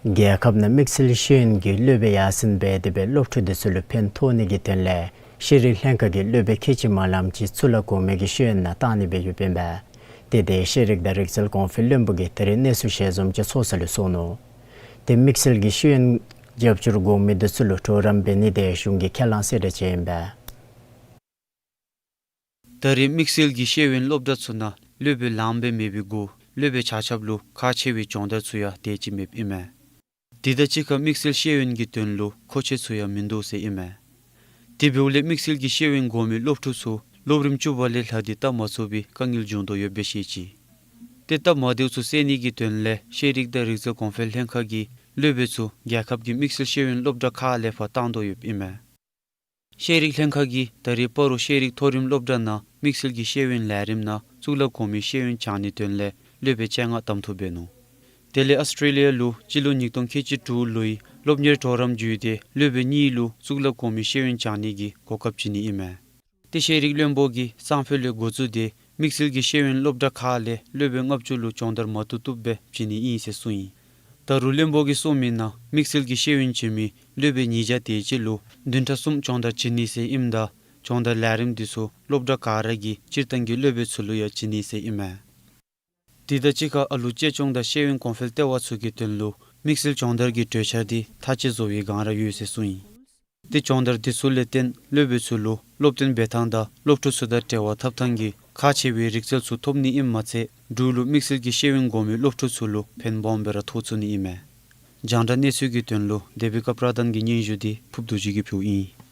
རྒྱལ་ཁབ་ནང་དམིགས་བསལ་ཤེས་ཡོན་གྱི་སློབ་དཔེ་ཡར་སེང་འབད་དེ་སྦེ་སློབ་ཕྲུག་དེ་ཚུ་ལུ་ཕན་ཐོགས་ནི་གི་དོན་ལས་ཤེས་རིག་ལྷན་ཁག་གིས་སློབ་དཔེ་ཁལ་གཅིག་མ་ལམ་ཅིག་གཙུག་ལག་གོང་མའི་གི་ཤེས་ཡོན་ནང་བཏང་ནི་སྦེ་ཡོདཔ་ཨིན་པས། དེ་དེ་ཤེས་རིག་དང་རིག་རྩལ་གོང་འཕེལ་བློན་པོ་གིས་ད་རིས་གནས་ཚུལ་ཞལ་འཛོམས་ཅིག་ཚོགས་ས་ལུ་གསུངས་ནུག། ཏེ་དམིགས་བསལ་གྱི་ཤེས་ཡོན་རྒྱབ་སྐྱོར་དགོ་མི་དེ་ཚུ་ལུ་གྲོགས་རམ་འབད་ནི་དེ་གཞུང་གིས་ཁས་བླངས་གསལ་བསྒྲགས་ཅིག་ཨིན་པས། ད་རེས་དམིགས་བསལ་གྱི་ཤེས་ཡོན་སློབ་གྲྭ་ཚུ་ནང་སློབ་དཔོན་ལངམ་སྦེ་མེད་པའི་སྒོ་སློབ་དཔོན་ཆ་ཁྱབ་ལུ་ཁག་ཆེ་བའི་སྦྱོང་བརྡར་ཚུ་ཡང་དེ་ཅིག་མེདཔ་ཨིན་མས། དེ་དང་གཅིག་ཁར་དམིགས་བསལ་ཤེས་ཡོན་གྱི་དོན་ལུ་མཁོ་ཆས་ཚུ་ཡང་མིན་འདུག་ཟེར་ཨིན་མས། དེ་འབདཝ་ལས་དམིགས་བསལ་གྱི་ཤེས་ཡོན་དགོ་མི་སློབ་ཕྲུག་ཚུ་སློབ་རིམ་བཅུ་པ་ལས་ལྷག་སྟེ་བཏབ་མ་ཚུགས་པའི་དཀའ་ངལ་བྱུང་དོ་ཡོདཔ་སྦེ་བཤད་ཅི། ཏེ་སྟབས་མ་བདེཝ་ཚུ་སེལ་ནི་གི་དོན་ལས་ཤེས་རིག་དང་རིག་རྩལ་གོང་འཕེལ་ལྷན་ཁག་གིས་སློབ་དཔོན་ཚུ་རྒྱལ་ཁབ་ཀྱི་དམིགས་བསལ་ཤེས་ཡོན་སློབ་གྲྭ་ཁག་ལས་ཕར་བཏང་དོ་ཡོདཔ་ཨིན་མས། ཤེས་རིག་ལྷན་ཁག་གིས་ད་རེས་སྤ་རོ་ཤེས་རིག་མཐོ་རིམ་སློབ་གྲྭ་ནང་དམིགས་བསལ་གྱི་ཤེས་ཡོན་ལས་རིམ་ནང་གཙུག་ལག་གོང་མའི་ཤེས་ཡོན་སྦྱང་ནིའི་དོན་ལས་སློབ་དཔོན་བཅོ་ལྔ་གདམ་འཐུ་འབད་ནུག། དེ་ལས་ཨཱོས་ཊྲེ་ལི་ཡ་ལུ་སྤྱི་ལོ་ཉིས་སྟོང་ཁལ་གཅིག་དྲུག་ལོའི་སློབ་གཉེར་གྲོགས་རམ་བརྒྱུད་དེ་སློབ་དཔོན་གཉིས་ལུ་གཙུག་ལག་གོང་མའི་ཤེས་ཡོན་སྦྱང་ནི་གི་གོ་སྐབས་བྱིན་ནི་ཨིན་མས། ཏེ་ཤེས་རིག་བློན་པོ་གིས་སང་ཕོད་ལས་འགོ་བཙུགས་ཏེ་དམིགས་བསལ་གྱི་ཤེས་ཡོན་སློབ་གྲྭ་ཁག་ལས་སློབ་དཔོན་ལྔ་བཅུ་ལུ་སྦྱོང་བརྡར་མ་བཏུབ་བཏུབ་སྦེ་བྱིན་ནི་ཨིན་ཟེར་གསུངས་ཡི། ད་རུང་བློན་པོ་གིས་གསུངས་མི་ནང་དམིགས་བསལ་གྱི་ཤེས་ཡོན་བྱིན་མི་སློབ་དཔོན་ཉིས་བརྒྱ་དེ་ཅིག་ལུ་བདུན་ཕྲག་གསུམ་སྦྱོང་བརྡར་བྱིན་ནི་ཟེར་ཨིནམ་ད་སྦྱོང་བརྡར་ལས་རིམ་འདི་ཚུ་སློབ་གྲྭ་ག་ར་གི་སྤྱིར་བཏང་གི་སློབ་དཔོན་ཚུ་ལུ་ཡང་བྱིན་ནི་ཟེར་ཨིན་མས། དེ་དང་གཅིག་ཁར་ཨ་ལུ་གཅེས་སྐྱོང་དང་ཤེས་ཡོན་གོང་འཕེལ་ལྟེ་བ་ཚུ་གི་དོན་ལུ་དམིགས་བསལ་སྦྱོང་བརྡར་གྱི་གྲོས་འཆར་འདི་མཐའ་དཔྱད་བཟོ་བའི་བསྒང་ར་ཡོད་ཟེར་གསུངས་ཡི། ཏེ་སྦྱོང་བརྡར་འདི་ཚུ་ལས་བརྟེན་སློབ་དཔོན་ཚུ་ལུ་སློབ་སྟོན་འབད་ཐངས་དང་སློབ་ཕྲུག་ཚུ་དང་འབྲེལ་བ་འཐབ་ཐངས་ཀྱི་ཁག་ཆེ་བའི་རིག་རྩལ་ཚུ་ཐོབ་ནི་ཨིནམ་མ་ཚད་འབྲུག་ལུ་དམིགས་བསལ་གྱི་ཤེས་ཡོན་དགོ་མི་སློབ་ཕྲུག་ཚུ་ལུ་ཕན་སྦོམ་སྦེ་ར་ཐོགས་ཚུགས་ནི་ཨིན་མས། རྒྱང་བསྒྲགས་གནས་ཚུལ་གྱི་དོན་ལུ་དེ་བི་ཀ་པྲ་དཱན་གྱི་སྙན་ཞུ་འདི་ཕུབ་རྡོ་རྗེ་གིས་ཕུལཝ་ཨིན།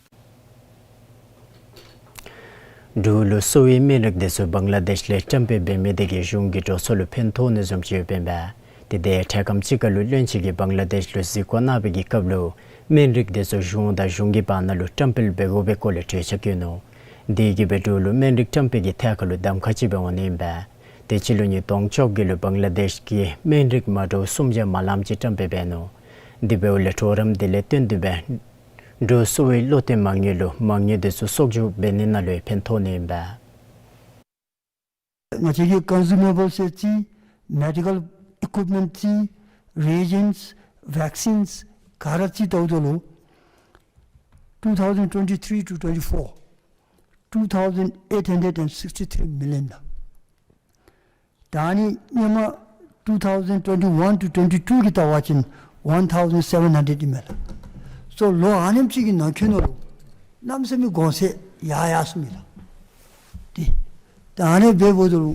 འབྲུག་ལུ་གསོ་བའི་སྨན་རིགས་དེ་ཚུ་བང་ལ་དེཤ་ལས་བཀྲམ་སྤེལ་འབད་མི་དེ་གིས་གཞུང་གི་འགྲོ་སོང་ལུ་ཕན་ཐོགས་ནི་བཟུམ་ཅིག་ཡོདཔ་ཨིན་པས། དེ་དེ་འཕྲལ་ཁམས་ཅིག་ཁར་ལུ་བློན་ཆེན་གྱིས་བང་ལ་དེཤ་ལུ་གཟིགས་སྐོར་གནང་བའི་གི་སྐབས་ལུ་སྨན་རིགས་དེ་ཚུ་གཞུང་དང་གཞུང་གི་བར་ན་ལུ་བཀྲམ་སྤེལ་འབད་དགོ་པའི་སྐོར་ལས་གྲོས་འཆར་བཀོད་ནུག། དེ་གིས་སྦེ་འབྲུག་ལུ་སྨན་རིགས་བཀྲམ་སྤེལ་གྱི་ཐད་ཁར་ལུ་གདམ་ཁ་ཅིག་སྦེ་འོང་ནི་ཨིན་པས། ཏེ་སྤྱི་ལོ་ཉིས་སྟོང་བཅོ་བརྒྱད་ལུ་བང་ལ་དེཤ་གི་སྨན་རིགས་མ་འདྲཝ་སུམ་བརྒྱ་མ་ལམ་ཅིག་བཀྲམ་སྤེལ་འབད་ནུག། དེ་འབདཝ་ལས་གྲོགས་རམ་དེ་ལས་བརྟེན་ཏེ་འབད་འབྲུག་གསོ་བའི་བློ་གཏད་མ་དངུལ་ལུ་མ་དངུལ་དེ་ཚུ་གསོག་འཇོག་འབད་ནི་ནང་ལུ་ཕན་ཐོགས་ནི་ཨིན་པས། ང་བཅས་ཀྱི་ཀོན་ཟུ་མེ་བཱལསི་ཡང་ཅིག་མེ་ཌི་ཀཱལ་ཨི་ཀུའིཔ་མེནཊ་ཅིག་རི་ཨེ་ཇེནཊསི་ཝེཀ་སིནསི་ག་ར་རྩིས་བལྟཝ་ད་ལུ་two thousand twenty-three to twenty-four, two thousand eight hundred and sixty-three million ལགས། ད་ཨ་ནི་ཧེ་མ་two thousand twenty-one to twenty-two གི་ལྟ་བ་ཅིན་one thousand seven hundred ཨིན་མས་ལགས། སོ་ལོ་ཨ་ནེམ་ཅིག་གི་ནང་འཁོད་ནང་ལུ་གནམ་མེད་ས་མེད་གོང་ཚད་ཡར་ཡར་སོང་མས་ལགས། ཏེ་ད་ཨ་ནི་འབདཝ་ད་ལུ་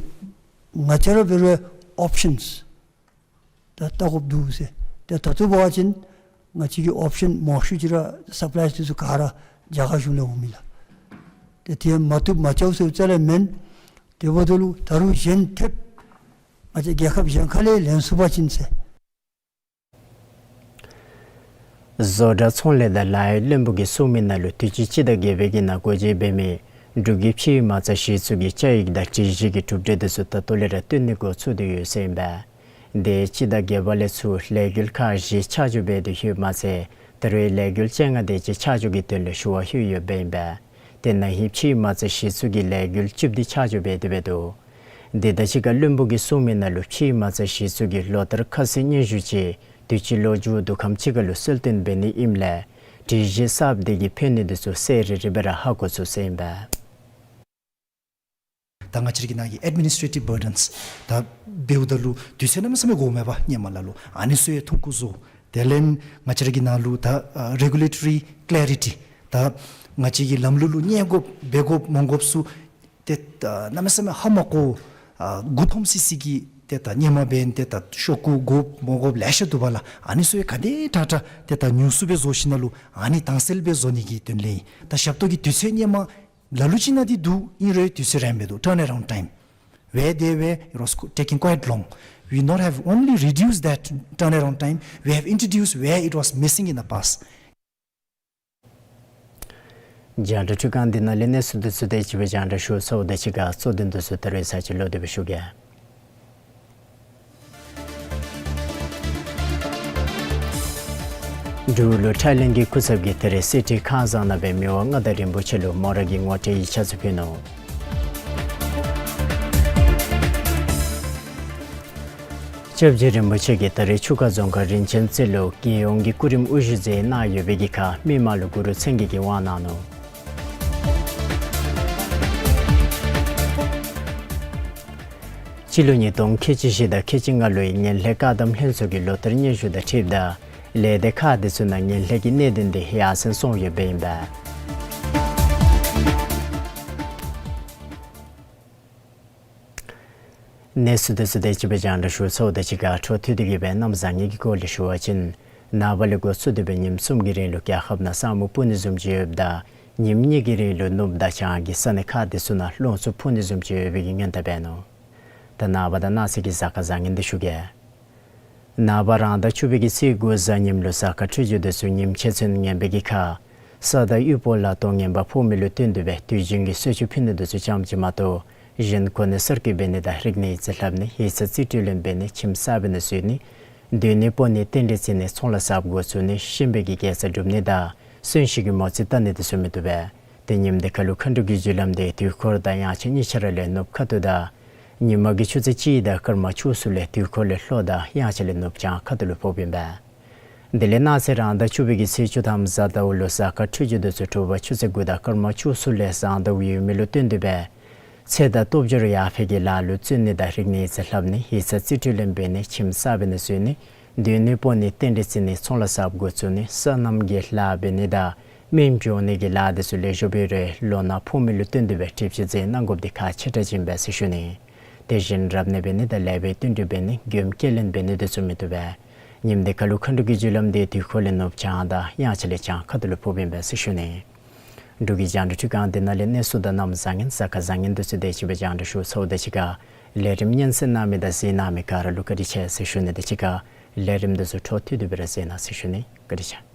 ང་བཅས་ར་འབད་རུང་ཨོཔ་ཤཱནསི་ད་བལྟ་དགོཔ་འདུག་ཟེར། ཏེ་ད་ལྟོ་འབད་བ་ཅིན་ང་བཅས་ཀྱི་ཨོཔ་ཤཱན་མང་ཤོས་ཅིག་ར་སབ་ལའི་དེ་ཚུ་ག་ར་རྒྱ་གར་གཞུང་ལས་འོང་མས་ལགས། ཏེ་དེ་མ་བཏུབ་མ་རྐྱབ་ཟེར་རྩ་ལས་མེན། དེ་འབདཝ་ད་ལུ་ད་རུང་གཞན་ཐེབས་ང་བཅས་རྒྱལ་ཁབ་གཞན་ཁ་ལས་ལེན་ཚུགས་པ་ཅིན་ཟེར། བཟོ་གྲྭ་ཚོང་ལས་དང་ལཱ་གཡོག་བློན་པོ་གིས་གསུངས་མི་ནང་ལུ་དུས་ཅི་སྤྱི་ཟླ་བརྒྱད་པའི་གི་ནང་འགོ་འབྱེད་འབད་མི་འབྲུག་གི་ཕྱིའི་མ་རྩ་གཞི་བཙུགས་ཀྱི་བཅའ་ཡིག་དང་སྒྲིག་གཞི་གི་གྲུབ་འབྲས་དེ་ཚུ་ད་ལྟོ་ལས་ར་སྟོན་ནི་འགོ་བཙུགས་ཏེ་ཡོད་ཟེར་ཨིན་པས། དེ་སྤྱི་ཟླ་བརྒྱད་པ་ལས་ཚུར་ལས་འགུལ་ཁག་བཞི་ཆ་འཇོག་འབད་དེ་ཡོདཔ་མ་ཚད་ད་རེས་ལས་འགུལ་བཅོ་ལྔ་དེ་ཅིག་ཆ་འཇོག་གི་དོན་ལུ་ཞུ་བ་ཕུལ་ཡོདཔ་ཨིན་པས། དེ་ནང་ཧིང་ཕྱིའི་མ་རྩ་གཞི་བཙུགས་ཀྱི་ལས་འགུལ་བཅུ་བདུན་ཆ་འཇོག་འབད་དེ་འབད་འདུག། དེ་དང་གཅིག་ཁར་བློན་པོ་གིས་གསུངས་མི་ནང་ལུ་ཕྱིའི་མ་རྩ་གཞི་བཙུགས་ཀྱི་ལོ་ལྟར་ཁ་གསལ་སྙན་ཞུ་ཅིག་དུས་ཅི་ལོ་མཇུག་དུས་ཁམས་ཅིག་ཁར་ལུ་གསལ་སྟོན་འབད་ནི་ཨིནམ་ལས་སྒྲིག་གཞི་གསརཔ་དེ་གིས་ཕན་ནུས་དེ་ཚུ་གསལ་རི་རི་སྦེ་ར་ཧ་གོ་ཚུགས་ཟེར་ཨིན་པས། ད་ང་བཅས་ར་གི་ནང་གི་ཨེཌ་མི་ནིས་ཊེ་ཊིབ་བར་ཌེནསི་ད་འབདཝ་ད་ལུ་དུས་ཚོད་གནམ་མེད་ས་མེད་འགོརཝ་མས་པ། ཧེ་མ་ལས་ལུ་ཨ་ནི་ཚུ་ཡང་ཐུང་ཀུ་བཟོ། དེ་ལས་ང་བཅས་ར་གི་ནང་ལུ་ད་ཨ་རེ་གུ་ལེ་ཊོ་རི་ཀེ་ལེ་རི་ཊི་ད་ང་བཅས་ཀྱི་ལམ་ལུགས་ལུ་གནས་དགོཔ་འབད་དགོཔ་མ་དགོཔ་ཚུ་ཏེ་ད་གནམ་མེད་ས་མེད་ཧ་མ་གོ། ཨ་མགུ་འཐོམ་སི་སི་གི་ཏེ་ད་ཧེ་མ་འབདན་ཏེ་ད་ཤོག་གུ་དགོཔ་མ་དགོཔ་ལེ་ཤ་འདུག་པ་ལགས། ཨ་ནི་ཚུ་ཡང་ག་དེ་དྲག་དྲག་ཏེ་ད་ཉུང་སུ་སྦེ་བཟོ་ཞིནམ་ལས་ཨ་ནི་དྭངས་གསལ་སྦེ་བཟོ་ནི་གི་དོན་ལས་ཨིན། ད་ཞབས་ཏོག་གི་དུས་ཚོད་ཧེ་མ་ལ་ལུ་ཅིག་ནང་འདི་འདུག། ཨིན་རུང་དུས་ཚོད་རན་མི་འདུག། ཊརན་ཨེ་རའུནཌ་ཊའིམ། Where they were, it was qu- taking quite long. We not have only reduced that turnaround time, we have introduced where it was missing in the past. རྒྱང་བསྒྲགས་འཕྲུལ་ཁང་འདི་ནང་ལས་གནས་ཚུལ་དེ་ཚུ་དེ་ཅིག་སྦེ་རྒྱང་བསྒྲགས་ཞུ་ཚརཝ་དང་གཅིག་ཁར་གཙོ་དོན་དེ་ཚུ་ད་རེས་ཚར་གཅིག་ལོག་སྟེ་སྦེ་ཞུ་གེ། འབྲུག་ལུ་ཐའི་ལེནཌ་གི་སྐུ་ཚབ་ཀྱིས་ད་རེས་སི་ཊི་ཁ་སང་ནང་སྦེ་མི་དབང་མངའ་བདག་རིན་པོ་ཆེ་ལུ་མོ་ར་གི་ངོ་སྤྲོད་ཡིག་ཆ་ཚུ་ཕུལ་ནུག། སྐྱབས་རྗེ་རིན་པོ་ཆེ་གིས་ད་རེས་ཆུ་ཁ་རྫོང་ཁག་རིན་ཆེན་རྩེ་ལུ་རྒྱལ་ཡོངས་ཀྱི་སྐུ་རིམ་དབུ་བཞུགས་མཛད་གནང་ཡོད་པའི་གི་ཁར་མི་མང་ལུ་གུ་རུ་མཚན་བརྒྱད་ཀྱི་དབང་གནང་ནུག། སྤྱི་ལོ་ཉིས་སྟོང་ཁལ་གཅིག་བཞི་དང་ཁལ་གཅིག་ལྔ་ལོའི་ངན་ལྷད་བཀག་སྡོམ་ལྷན་ཚོགས་ཀྱི་ལོ་བསྟར་སྙན་ཞུ་དང་འཁྲིལཝ་ད་ལས་སྡེ་ཁག་དེ་ཚུ་ནང་ངན་ལྷད་ཀྱི་གནད་དོན་དེ་ཡར་སེང་སོང་ཡོདཔ་ཨིན་པས། གནས་ཚུལ་དེ་ཚུ་དེ་ཅིག་སྦེ་རྒྱང་བསྒྲགས་ཞུ་ཚརཝ་དང་གཅིག་ཁར་འཕྲོ་མཐུད་དེ་གི་སྦེ་གནམ་བཟང་ངན་གྱི་སྐོར་ལས་ཞུ་བ་ཅིན་ནངས་པ་ལས་འགོ་བཙུགས་ཏེ་སྦེ་ཉིནམ་གསུམ་གྱི་རིང་ལུ་རྒྱལ་ཁབ་ནང་ས་སྨུག་སྤུབ་ནི་བཟུམ་ཅིག་ཡོདཔ་ད་ཉིནམ་གཉིས་ཀྱི་རིང་ལུ་ནུབ་དང་བྱང་གི་ས་གནས་ཁག་དེ་ཚུ་ནང་རླུང་འཚུབ་འཕུ་ནི་བཟུམ་ཅིག་ཡོད་པའི་གི་སྔོན་བརྡ་འབད་ནུག། ད་ནངས་པ་དང་གནངས་ཚེ་གི་གཟའ་སྐར་བཟང་ངན་དེ་ཞུ་གེ། ནངས་པ་རང་ཟླ་བཅུ་པའི་གི་ཚེས་དགུ་གཟའ་ཉིམ་ལུ་གཟའ་སྐར་འཕྲོད་སྦྱོར་དེ་ཚུ་ཉིམ་ཕྱེད་ཚུན་ངན་པའི་གི་ཁར་ས་དང་དབུལ་པོ་ལ་སྟོང་ངན་པ་ཕོག་མི་ལུ་བསྟུན་ཏེ་སྦེ་དུས་རྒྱུན་གྱི་གསོལ་མཆོད་ཕུལ་ནི་དེ་ཚུ་ཙམ་ཅིག་མ་གཏོགས་གཞན་གོ་གནས་གསར་བསྐོ་འབད་ནི་དང་རིག་གནས་ཡིག་རྩིས་ལྷབ་ནི་ཡིག་ཚང་རྩིས་སྤྲོད་ལེན་འབད་ནི་ཁྱིམ་གསར་པའི་ནང་བཟོ་ནི་སྡོད་གནས་སྤོ་ནི་རྟེན་འབྲེལ་བརྩི་ནི་ཚོང་ལཱ་གསརཔ་འགོ་བཙུགས་ནི་གཤིན་པོའི་གི་དགེ་རྩ་སྒྲུབ་ནི་དང་གསོན་གཤིན་གྱི་མོ་རྩིས་བལྟ་ནི་དེ་ཚུ་མི་བཏུབ་པས། ཏེ་ཉིནམ་དེ་ཁར་ལུ་མཁའ་འགྲོ་གི་རྒྱུ་ལམ་དེ་དུས་འཁོར་དང་དབྱངས་འཆར་གཉིས་ཆ་ར་ལས་ནུབ་ཁ་ཐུག་དང་ཉི་མ་གི་ཆུ་ཚོད་གཅིག་དང་སྐར་མ་བཅུ་གསུམ་ལས་དུས་འཁོར་ལས་ལྷོ་དང་དབྱངས་འཆར་ལས་ནུབ་བྱང་ཁ་ཐུག་ལུ་ཕོགཔ་ཨིན་པས། དེ་ལས་གནངས་ཚེ་རང་ཟླ་བཅུ་པའི་གི་ཚེས་བཅུ་ཐམ་གཟའ་ཟླ་བ་ལུ་གཟའ་སྐར་འཕྲོད་སྦྱོར་དེ་ཚུ་དྲོ་པ་ཆུ་ཚོད་དགུ་དང་སྐར་མ་བཅུ་གསུམ་ལས་བཟང་ཟླ་བ་ཡོད་མི་ལུ་བསྟུན་ཏེ་སྦེ་ཚེ་དང་སྟོབས་འབྱོར་ཡར་འཕེལ་གྱི་ལཱ་ལུ་བརྩོན་ནི་དང་རིག་གནས་ཡིག་རྩིས་ལྷབ་ནི་ཡིག་ཚང་རྩིས་སྤྲོད་ལེན་འབད་ནི་ཁྱིམ་གསར་པའི་ནང་བཟོ་ནི་སྡོད་གནས་སྤོ་ནི་རྟེན་འབྲེལ་བརྩི་ནི་ཚོང་ལཱ་གསརཔ་འགོ་བཙུགས་ནི་སོ་ནམ་གྱི་ལཱ་འབད་ནི་དང་སྨན་བཙུགས་ནི་གི་ལཱ་དེ་ཚུ་ལེགས་ཤོམ་སྦེ་རེ་ལོ་ན་ཕོག་མི་ལུ་བསྟུན་ཏེ་སྦེ་གྲུབ་ཅིག་མཛད་གནང་དགོཔ་དེ་ཁག་ཆེ་དྲགས་ཅིག་ཨིན་པས་ཟེར་ཞུ་ནི། དེ་བཞིན་རབ་གནས་འབད་ནི་དང་ལེགས་པའི་བསྟུན་གྲོས་འབད་ནི་མགྱོནམ་སྐྱེལ་ལེན་འབད་ནི་དེ་ཚུ་མི་བཏུབ་པས། ཉིནམ་དེ་ཁར་ལུ་མཁའ་འགྲོ་གི་རྒྱུ་ལམ་དེ་དུས་འཁོར་ལས་ནུབ་བྱང་དང་དབྱངས་འཆར་ལས་བྱང་ཁ་ཐུག་ལུ་ཕོགཔ་ཨིན་པས་ཟེར་ཞུ་ནི། འབྲུག་གི་རྒྱང་བསྒྲགས་འཕྲུལ་ཁང་འདི་ནང་ལས་གནས་ཚུལ་དང་གནམ་བཟང་ངན་གཟའ་སྐར་བཟང་ངན་དེ་ཚུ་དེ་ཅིག་སྦེ་རྒྱང་བསྒྲགས་ཞུ་ཚརཝ་དང་གཅིག་ཁར་ལས་རིམ་སྙན་གསན་གནང་མི་དང་གཟིགས་གནང་མི་ག་ར་ལུ་བཀའ་དྲིན་ཆེ་ཟེར་ཞུ་ནི་དང་གཅིག་ཁར་ལས་རིམ་དེ་ཚུ་འཕྲོ་མཐུད་དེ་སྦེ་ར་གཟིགས་གནང་ཟེར་ཞུ་ནི། བཀའ་དྲིན་ཆེ།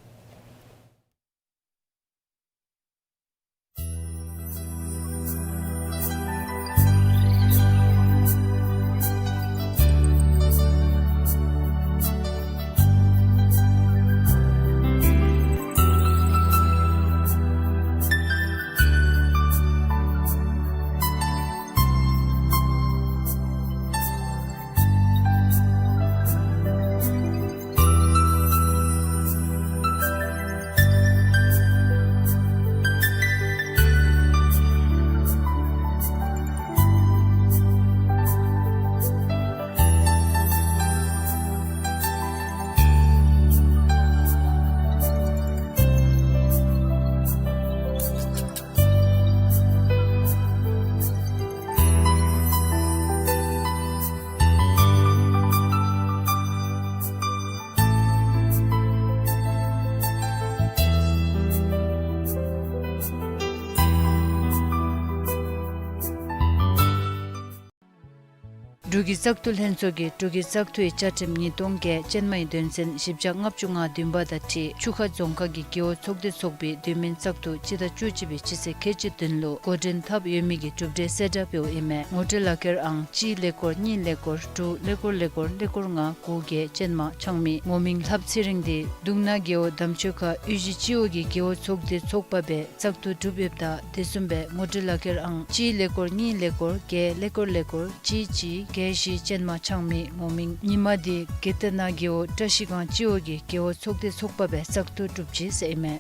འབྲུག་གི་བཙག་འཐུ་ལྷན་ཚོགས་ཀྱིས་འབྲུག་གི་བཙག་འཐུའི་བཅའ་ཁྲིམས་ཉིས་སྟོང་བརྒྱད་ཅན་མའི་དོན་ཚན་བཞི་བརྒྱ་ལྔ་བཅུ་ང་བདུན་པ་དང་འཁྲིལ་ཆུ་ཁ་རྫོང་ཁག་གི་རྒེད་འོག་ཚོགས་སྡེ་ཚོགས་པའི་དུས་མིན་བཙག་འཐུ་སྤྱི་ཟླ་བཅུ་གཅིག་པའི་སྤྱི་ཚེས་ཁལ་གཅིག་བདུན་ལུ་འགོ་འདྲེན་འཐབ་ཡོད་མི་གི་གྲུབ་འབྲས་གསལ་བསྒྲགས་འབདཝ་ཨིན་མས། ངོ་སྤྲོད་ལག་ཁྱེར་ཨང་གཅིག་ཀླད་ཀོར་གཉིས་ཀླད་ཀོར་དྲུག་ཀླད་ཀོར་ཀླད་ཀོར་ཀླད་ཀོར་ལྔ་དགུ་བརྒྱད་ཅན་མ་ཆགས་མི། ངོ་མིང་ལྷབ་ཚེ་རིང་འདི་གདུང་ནག་རྒེད་འོག་འདམ་ཆོས་ཁ་གཡུས་གཞི་སྤྱི་འོག་གི་རྒེད་འོག་ཚོགས་སྡེ་ཚོགས་པ་སྦེ་བཙག་འཐུ་གྲུབ་ཡོདཔ་ད་དེ་བཟུམ་སྦེ་ངོ་སྤྲོད་ལག་ཁྱེར་ཨང་གཅིག་ཀླད་ཀོར་གཉིས་ཀླད་ཀོར་བརྒྱད་ཀླད་ཀོར་ཀླད་ཀོར་གཅིག་གཅིག་བརྒྱད་བཞི་ཅན་མ་ཆགས་མི་ངོ་མིང་ཉི་མ་འདི་དགེ་ལྡན་ནག་རྒེད་འོག་བཀྲ་ཤིས་སྒང་སྤྱི་འོག་གི་རྒེད་འོག་ཚོགས་སྡེ་ཚོགས་པ་སྦེ་བཙག་འཐུ་གྲུབ་ཅི་ཟེར་ཨིན་མས།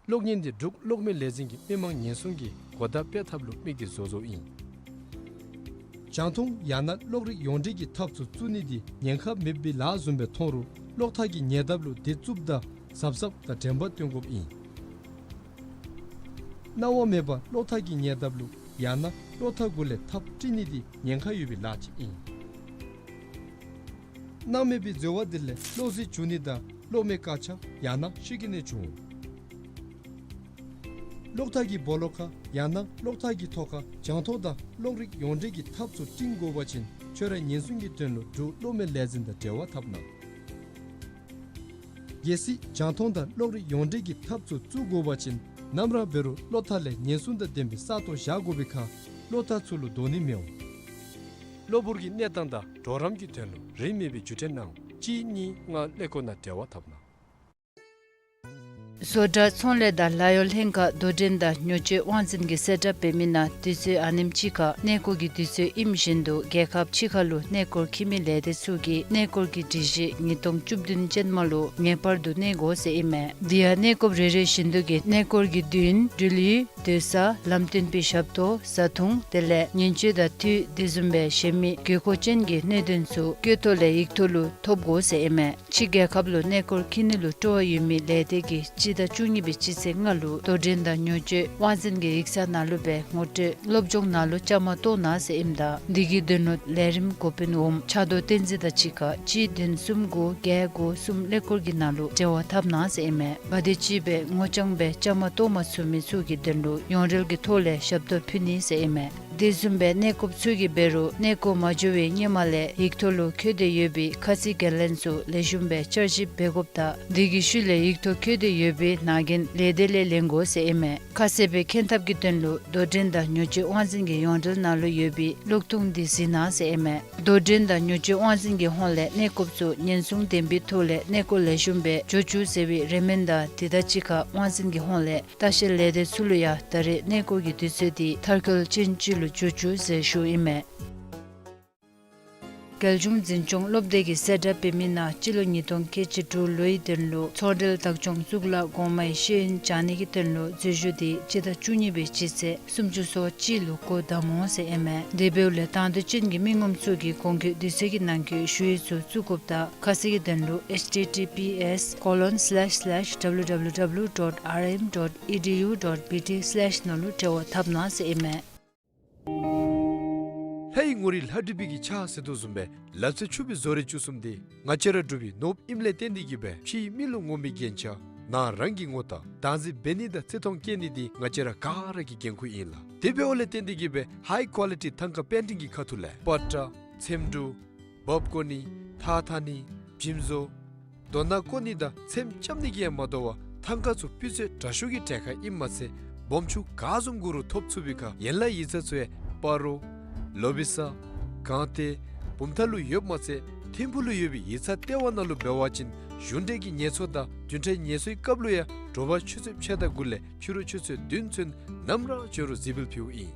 གློག་བརྙན་འདི་འབྲུག་གློག་མེ་ལས་འཛིན་གྱིས་མི་མང་ཉེན་སྲུང་གི་གོ་བརྡ་སྤེལ་ཐབས་ལུ་དམིགས་ཏེ་བཟོ་བཟོཝ་ཨིན། རྒྱང་མཐོང་ཡང་ན་གློག་རིག་ཡོངས་འབྲེལ་གྱི་ཐབས་ཚུ་བཙུགས་ནི་འདི་ཉེན་ཁ་མེད་པའི་ལཱ་བཟུམ་སྦེ་མཐོང་རུང་གློག་ཐག་གིས་ཉེ་འདབས་ལུ་དེ་བཙུགསཔ་ད་གཟབ་གཟབ་དང་དྲན་པ་བཏོན་དགོཔ་ཨིན། གནང་བ་མེད་པར་གློག་ཐག་གིས་ཉེ་འདབས་ལུ་ཡང་ན་གློག་ཐག་གུ་ལས་ཐགཔ་དཀྲིས་ནི་འདི་ཉེན་ཁ་ཡོད་པའི་ལཱ་ཅིག་ཨིན། སྣང་མེད་པའི་འཛོལ་བ་འདི་ལས་གློག་ཟད་འགྱོ་ནི་དང་གློག་མེ་བཀག་ཆ་ཡང་ན་ཤུགས་ཀྱིས་གནོད་འབྱུང་། གློག་ཐག་གི་སྦོ་ལོགས་ཁར་ཡང་ན་གློག་ཐག་གི་ཐོག་ཁར་རྒྱང་མཐོང་དང་གློག་རིག་ཡོངས་འབྲེལ་གྱི་ཐགཔ་ཚུ་བཏིང་དགོ་པ་ཅིན་ཁྱོད་རའི་ཉེན་སྲུང་གི་དོན་ལུ་འབྲུག་གློག་མེ་ལས་འཛིན་དང་འབྲེལ་བ་འཐབ་གནང་། གལ་སྲིད་རྒྱང་མཐོང་དང་གློག་རིག་ཡོངས་འབྲེལ་གྱི་ཐགཔ་ཚུ་བཙུགས་དགོ་པ་ཅིན་ནམ་ར་འབད་རུང་གློག་ཐག་ལས་ཉེན་སྲུང་དང་ལྡན་པའི་ས་སྟོང་བཞག་དགོ་པའི་ཁར་གློག་ཐག་ཚུ་ལུ་རྡོག་སྣེ་མི་འོང་། གློ་བུར་གྱི་གནས་སྟངས་དང་གྲོགས་རམ་གྱི་དོན་ལུ་རིན་མེད་པའི་བརྒྱུད་འཕྲིན་གནང་། གཅིག་གཉིས་ལྔ་ཀླད་ཀོར་ནང་འབྲེལ་བ་འཐབ་གནང་། བཟོ་གྲྭ་ཚོང་ལས་དང་ལཱ་གཡོག་ལྷན་ཁག་དོ་འགྲན་དང་ཉོ་སྤྱོད་དབང་འཛིན་གྱིས་གསལ་བསྒྲགས་འབད་མི་ནང་དུས་ཚོད་ཨ་ནེམ་ཅིག་ཁར་གནས་སྐོར་གྱི་དུས་ཚོད་ཨིནམ་བཞིན་དུ་རྒྱལ་ཁབ་ཕྱི་ཁ་ལུ་གནས་སྐོར་འཁྱིད་མི་ལས་སྡེ་ཚུ་གིས་གནས་སྐོར་གྱི་སྒྲིག་གཞི་ཉིས་སྟོང་བཅུ་བདུན་ཅན་མ་ལུ་ངེས་པར་དུ་གནས་དགོ་ཟེར་ཨིན་མས། དེ་ཡང་གནས་སྐོར་རེ་རེ་བཞིན་དུ་གི་གནས་སྐོར་གྱི་དུས་ཡུན་འགྲུལ་ཡུལ་སྡོད་ས་ལམ་སྟོན་པའི་ཞབས་ཏོག་བཟའ་འཐུང་དེ་ལས་ཉིན་བཅུ་དང་དུས་དེ་བཟུམ་སྦེ་གཞན་མི་དགོས་མཁོ་ཅན་གྱི་གནད་དོན་ཚུ་བཀོད་ཐོག་ལས་ཡིག་ཐོག་ལུ་ཐོབ་དགོ་ཟེར་ཨིན་མས། ཕྱི་རྒྱལ་ཁབ་ལུ་གནས་སྐོར་འཁྱིད་ནི་ལུ་སྤྲོ་བ་ཡོད་མི་ལས་སྡེ་གིས་སྤྱི་ཟླ་བཅུ་གཉིས་པའི་སྤྱི་ཚེས་ལྔ་ལུ་དོ་འགྲན་དང་ཉོ་སྤྱོད་དབང་འཛིན་གྱི་ཡིག་ཚང་ནང་ལུ་སྦེ་ངོ་སྤྲོད་སློབ་སྦྱོང་ནང་ལུ་བཅའ་མར་གཏོགས་གནང་ཟེར་ཨིནམ་ད་འདི་གི་དོན་ལུ་ལས་རིམ་འགོ་དཔོན་འོགམ་ཕྱག་རྡོར་བསྟན་འཛིན་དང་གཅིག་ཁར་གཅིག་བདུན་གསུམ་དགུ་བརྒྱད་དགུ་གསུམ་ཀླད་ཀོར་གྱི་ནང་ལུ་འབྲེལ་བ་འཐབ་གནང་ཟེར་ཨིན་མས། ག་དེམ་ཅིག་སྦེ་ངོ་རྐྱང་སྦེ་བཅའ་མར་གཏོགས་མ་ཚུགས་མི་ཚུ་གི་དོན་ལུ་ཡོངས་རལ་གྱི་ཐོག་ལས་ཞབས་ཏོག་ཕུལ་ནི་ཟེར་ཨིན་མས། དེ་བཟུམ་སྦེ་གནས་སྐོརཔ་ཚུ་གིས་འབད་རུང་གནས་སྐོར་མ་འགྱོ་བའི་སྔོན་མ་ལས་ཡིག་ཐོག་ལུ་བཀོད་དེ་ཡོད་པའི་ཁ་གསལ་འགན་ལེན་ཚུ་ལེགས་ཤོམ་སྦེ་བསྐྱར་ཞིབ་འབད་དགོཔ་དང་དེ་གི་ཤུལ་ལས་ཡིག་ཐོག་བཀོད་དེ་ཡོད་པའི་ནང་འགན་ལས་སྡེ་ལས་ལེན་དགོ་ཟེར་ཨིན་མས། ཁ་གསལ་སྦེ་མཁྱེན་ཐབས་ཀྱི་དོན་ལུ་དོ་འགྲན་དང་ཉོ་སྤྱོད་དབང་འཛིན་གྱི་ཡོངས་འབྲེལ་ནང་ལུ་ཡོད་པའི་གློག་ཐུང་འདི་གཟིགས་གནང་ཟེར་ཨིན་མས། དོ་འགྲན་དང་ཉོ་སྤྱོད་དབང་འཛིན་གྱི་ཧོངས་ལས་གནས་སྐོརཔ་ཚུ་ཉེན་སྲུང་ལྡན་པའི་ཐོག་ལས་གནས་སྐོར་ལེགས་ཤོམ་སྦེ་འགྱོ་བཅུག་ཟེར་བའི་རེ་སྨོན་དང་དེ་དང་གཅིག་ཁར་དབང་འཛིན་གྱི་ཧོངས་ལས་ལྟ་བཤལ་ལས་སྡེ་ཚུ་ལུ་ཡང་ད་རེས་གནས་སྐོར་གྱི་དུས་ཚོད་འདི་མཐར་འཁྱོལ་ཅན་ཅིག་ལུ་འགྱོ་བཅུག་ཟེར་ཞུཝ་ཨིན་མས། རྒྱལ་གཞུང་འཛིན་སྐྱོང་སློབ་སྡེ་གིས་གསལ་བསྒྲགས་འབད་མི་ནང་སྤྱི་ལོ་ཉིས་སྟོང་ཁལ་གཅིག་དྲུག་ལོའི་དོན་ལུ་ཚོང་འབྲེལ་བདག་སྐྱོང་གཙུག་ལག་གོང་མའི་ཤེས་ཡོན་སྦྱང་ནི་གི་དོན་ལུ་འཛུལ་ཞུགས་འདི་སྤྱི་ཟླ་བཅུ་གཉིས་པའི་སྤྱི་ཚེས་སུམ་ཅུ་སོ་གཅིག་ལུ་འགོ་དམ་འོང་ཟེར་ཨིན་མས། དེ་འབདཝ་ལས་དང་འདོད་ཅན་གྱི་མི་ངོམ་ཚུ་གིས་གོང་འཁོད་དུས་ཚོད་ཀྱི་ནང་འཁོད་ཞུ་ཡིག་ཚུ་བཙུགས་དགོཔ་དང་ཁ་གསལ་གྱི་དོན་ལུ་H T T P S colon slash slash W W W dot R M dot E D U dot B T slash ནང་ལུ་འབྲེལ་བ་འཐབ་གནང་ཟེར་ཨིན་མས། ལྷའི་ངོ་རིས་ལྷ་བྲིས་པའི་གི་ཕྱག་ཟེར་དོ་བཟུམ་སྦེ་ལ་རྩེ་ཕྱུག་པའི་བཟོ་རིག་བཅུ་གསུམ་འདི་ང་བཅས་ར་འབྲུག་པའི་ནོར་བུ་ཨིནམ་ལས་བརྟེན་ཏེ་གིས་སྦེ་ཕྱིའི་མི་ལུ་ངོམ་པའི་རྒྱན་ཆ་ནང་རང་གིས་ངོ་བལྟ་བདག་འཛིན་འབད་ནི་དང་བརྩི་མཐོང་བསྐྱེད་ནི་འདི་ང་བཅས་ར་ག་ར་གི་འགན་ཁུར་ཨིན་ལགས། དེ་འབདཝ་ལས་བརྟེན་ཏེ་གིས་སྦེ་ཧའི་ཀོ་ལི་ཊི་ཐང་ཀ་པེན་ཊིང་གི་ཁ་ཐུག་ལས་པ་ཏྲ་ཚེམ་དྲུབ་འབག་བཀོ་ནི་ཐགས་འཐག་ནི་འཇིམ་བཟོ་རྡོ་ནག་བརྐོ་ནི་དང་ཚེམ་རྐྱབ་ནི་གིས་ཡང་མ་དོ་བར་ཐང་ཀ་ཚུ་སྤུས་ཚད་དྲག་ཤོས་ཀྱི་གྲལ་ཁར་ཨིནམ་མ་ཚད་སྦོམ་ཆུང་ག་བཟུམ་དགོ་རུང་ཐོབ་ཚུགས་པའི་ཁར་ཡན་ལག་ཡིག་ཚང་ཚུ་ཡང་སྤ་རོ་ལོ་བི་ས་སྒང་སྟེང་བུམ་ཐང་ལུ་ཡོདཔ་མ་ཚད་ཐིམ་ཕུག་ལུ་ཡོད་པའི་ཡིག་ཚང་ལྟེ་བ་ནང་ལུ་འབད་བ་ཅིན་གཞུང་འབྲེལ་གྱི་ངལ་གསོ་དང་བདུན་ཕྲག་ངལ་གསོའི་སྐབས་ལུ་ཡང་དྲོ་པ་ཆུ་ཚོད་ཕྱེད་དང་དགུ་ལས་ཕྱི་རུ་ཆུ་ཚོད་བདུན་ཚུན་ནམ་ར་བྱོན་རུང་གཟིགས་འབུལ་ཕུལཝ་ཨིན།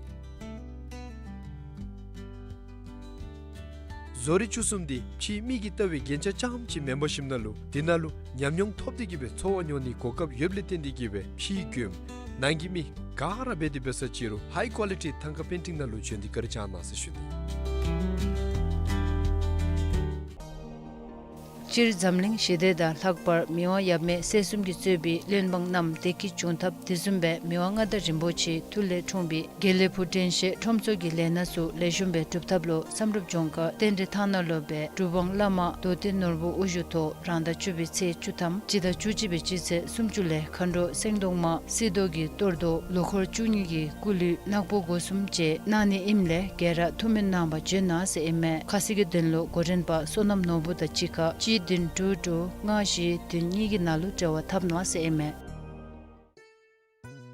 བཟོ་རིག་བཅུ་གསུམ་འདི་ཕྱིའི་མི་གིས་བལྟ་བའི་རྒྱན་ཆ་རྐྱངམ་ཅིག་མེན་པར་ཞིནམ་ན་ལུ་དེ་ནང་ལུ་ཉམས་མྱོང་ཐོབ་སྟེ་གིས་སྦེ་འཚོ་བ་མྱོང་ནིའི་གོ་སྐབས་ཡོདཔ་ལས་བརྟེན་ཏེ་གིས་སྦེ་ཕྱིའི་མགྱོནམ་ནང་གི་མི་ག་ར་འབད་དེ་འབད་ས་ཅིག་རུང་ཧའི་ཀོ་ལི་ཊི་ཐང་ཀ་པེན་ཊིང་ནང་ལུ་བྱོན་ཏེ་བཀའ་དྲིན་བསྐྱང་གནང་ཟེར་ཞུ་ནི། སྤྱིར་འཛམ་གླིང་ཞི་བདེ་དང་ལྷག་པར་མི་དབང་ཡབ་མེས་སྲས་གསུམ་གྱིས་གཙོས་པའི་བློན་འབངས་རྣམས་བདེ་སྐྱིད་འབྱུང་ཐབས་དེ་བཟུམ་སྦེ་མི་དབང་མངའ་བདག་རིན་པོ་ཆེའི་མཐུ་ལས་འཁྲུངས་པའི་དགེ་ལེགས་ཕུག་དྲན་ཤེས་ཁྲོམ་ཚོགས་ཀྱི་ལས་སྣ་ཚུ་ལེགས་ཤོམ་སྦེ་འགྲུབ་ཐབས་ལུ་བསམ་གྲུབ་ལྗོངས་མཁར་རྟེན་འབྲེལ་ཐང་ནང་ལུ་སྦེ་གྲུབ་དབང་བླ་མ་རྡོ་རྗེ་ནོར་བུ་དབུ་བཞུགས་ཐོག་རང་ཟླ་བཅུ་པའི་ཚེས་བཅུ་ཐམ་སྤྱི་ཟླ་བཅུ་གཅིག་པའི་སྤྱི་ཚེས་སུམ་ཅུ་ལས་མཁའ་འགྲོ་སེང་གདོང་མ་གསེར་མདོག་གི་གཏོར་བཟློག་ལོ་འཁོར་བཅུ་གཉིས་ཀྱི་སྐུ་གླུད་ནག་པོ་སྒོ་གསུམ་བཅས་གནང་ནི་ཨིནམ་ལས་ག་ར་ཐུགས་སྨོན་གནང་བར་བྱོན་གནང་ཟེར་ཨིན་མས། ཁ་གསལ་གྱི་དོན་ལུ་འགོ་འདྲེན་པ་བསོད་ནམས་ནོར་བུ་དང་གཅིག་ཁར་གཅིག་བདུན་དྲུག་དྲུག་ལྔ་བཞི་བདུན་གཉིས་ཀྱི་ནང་ལུ་འབྲེལ་བ་འཐབ་གནང་ཟེར་ཨིན་མས།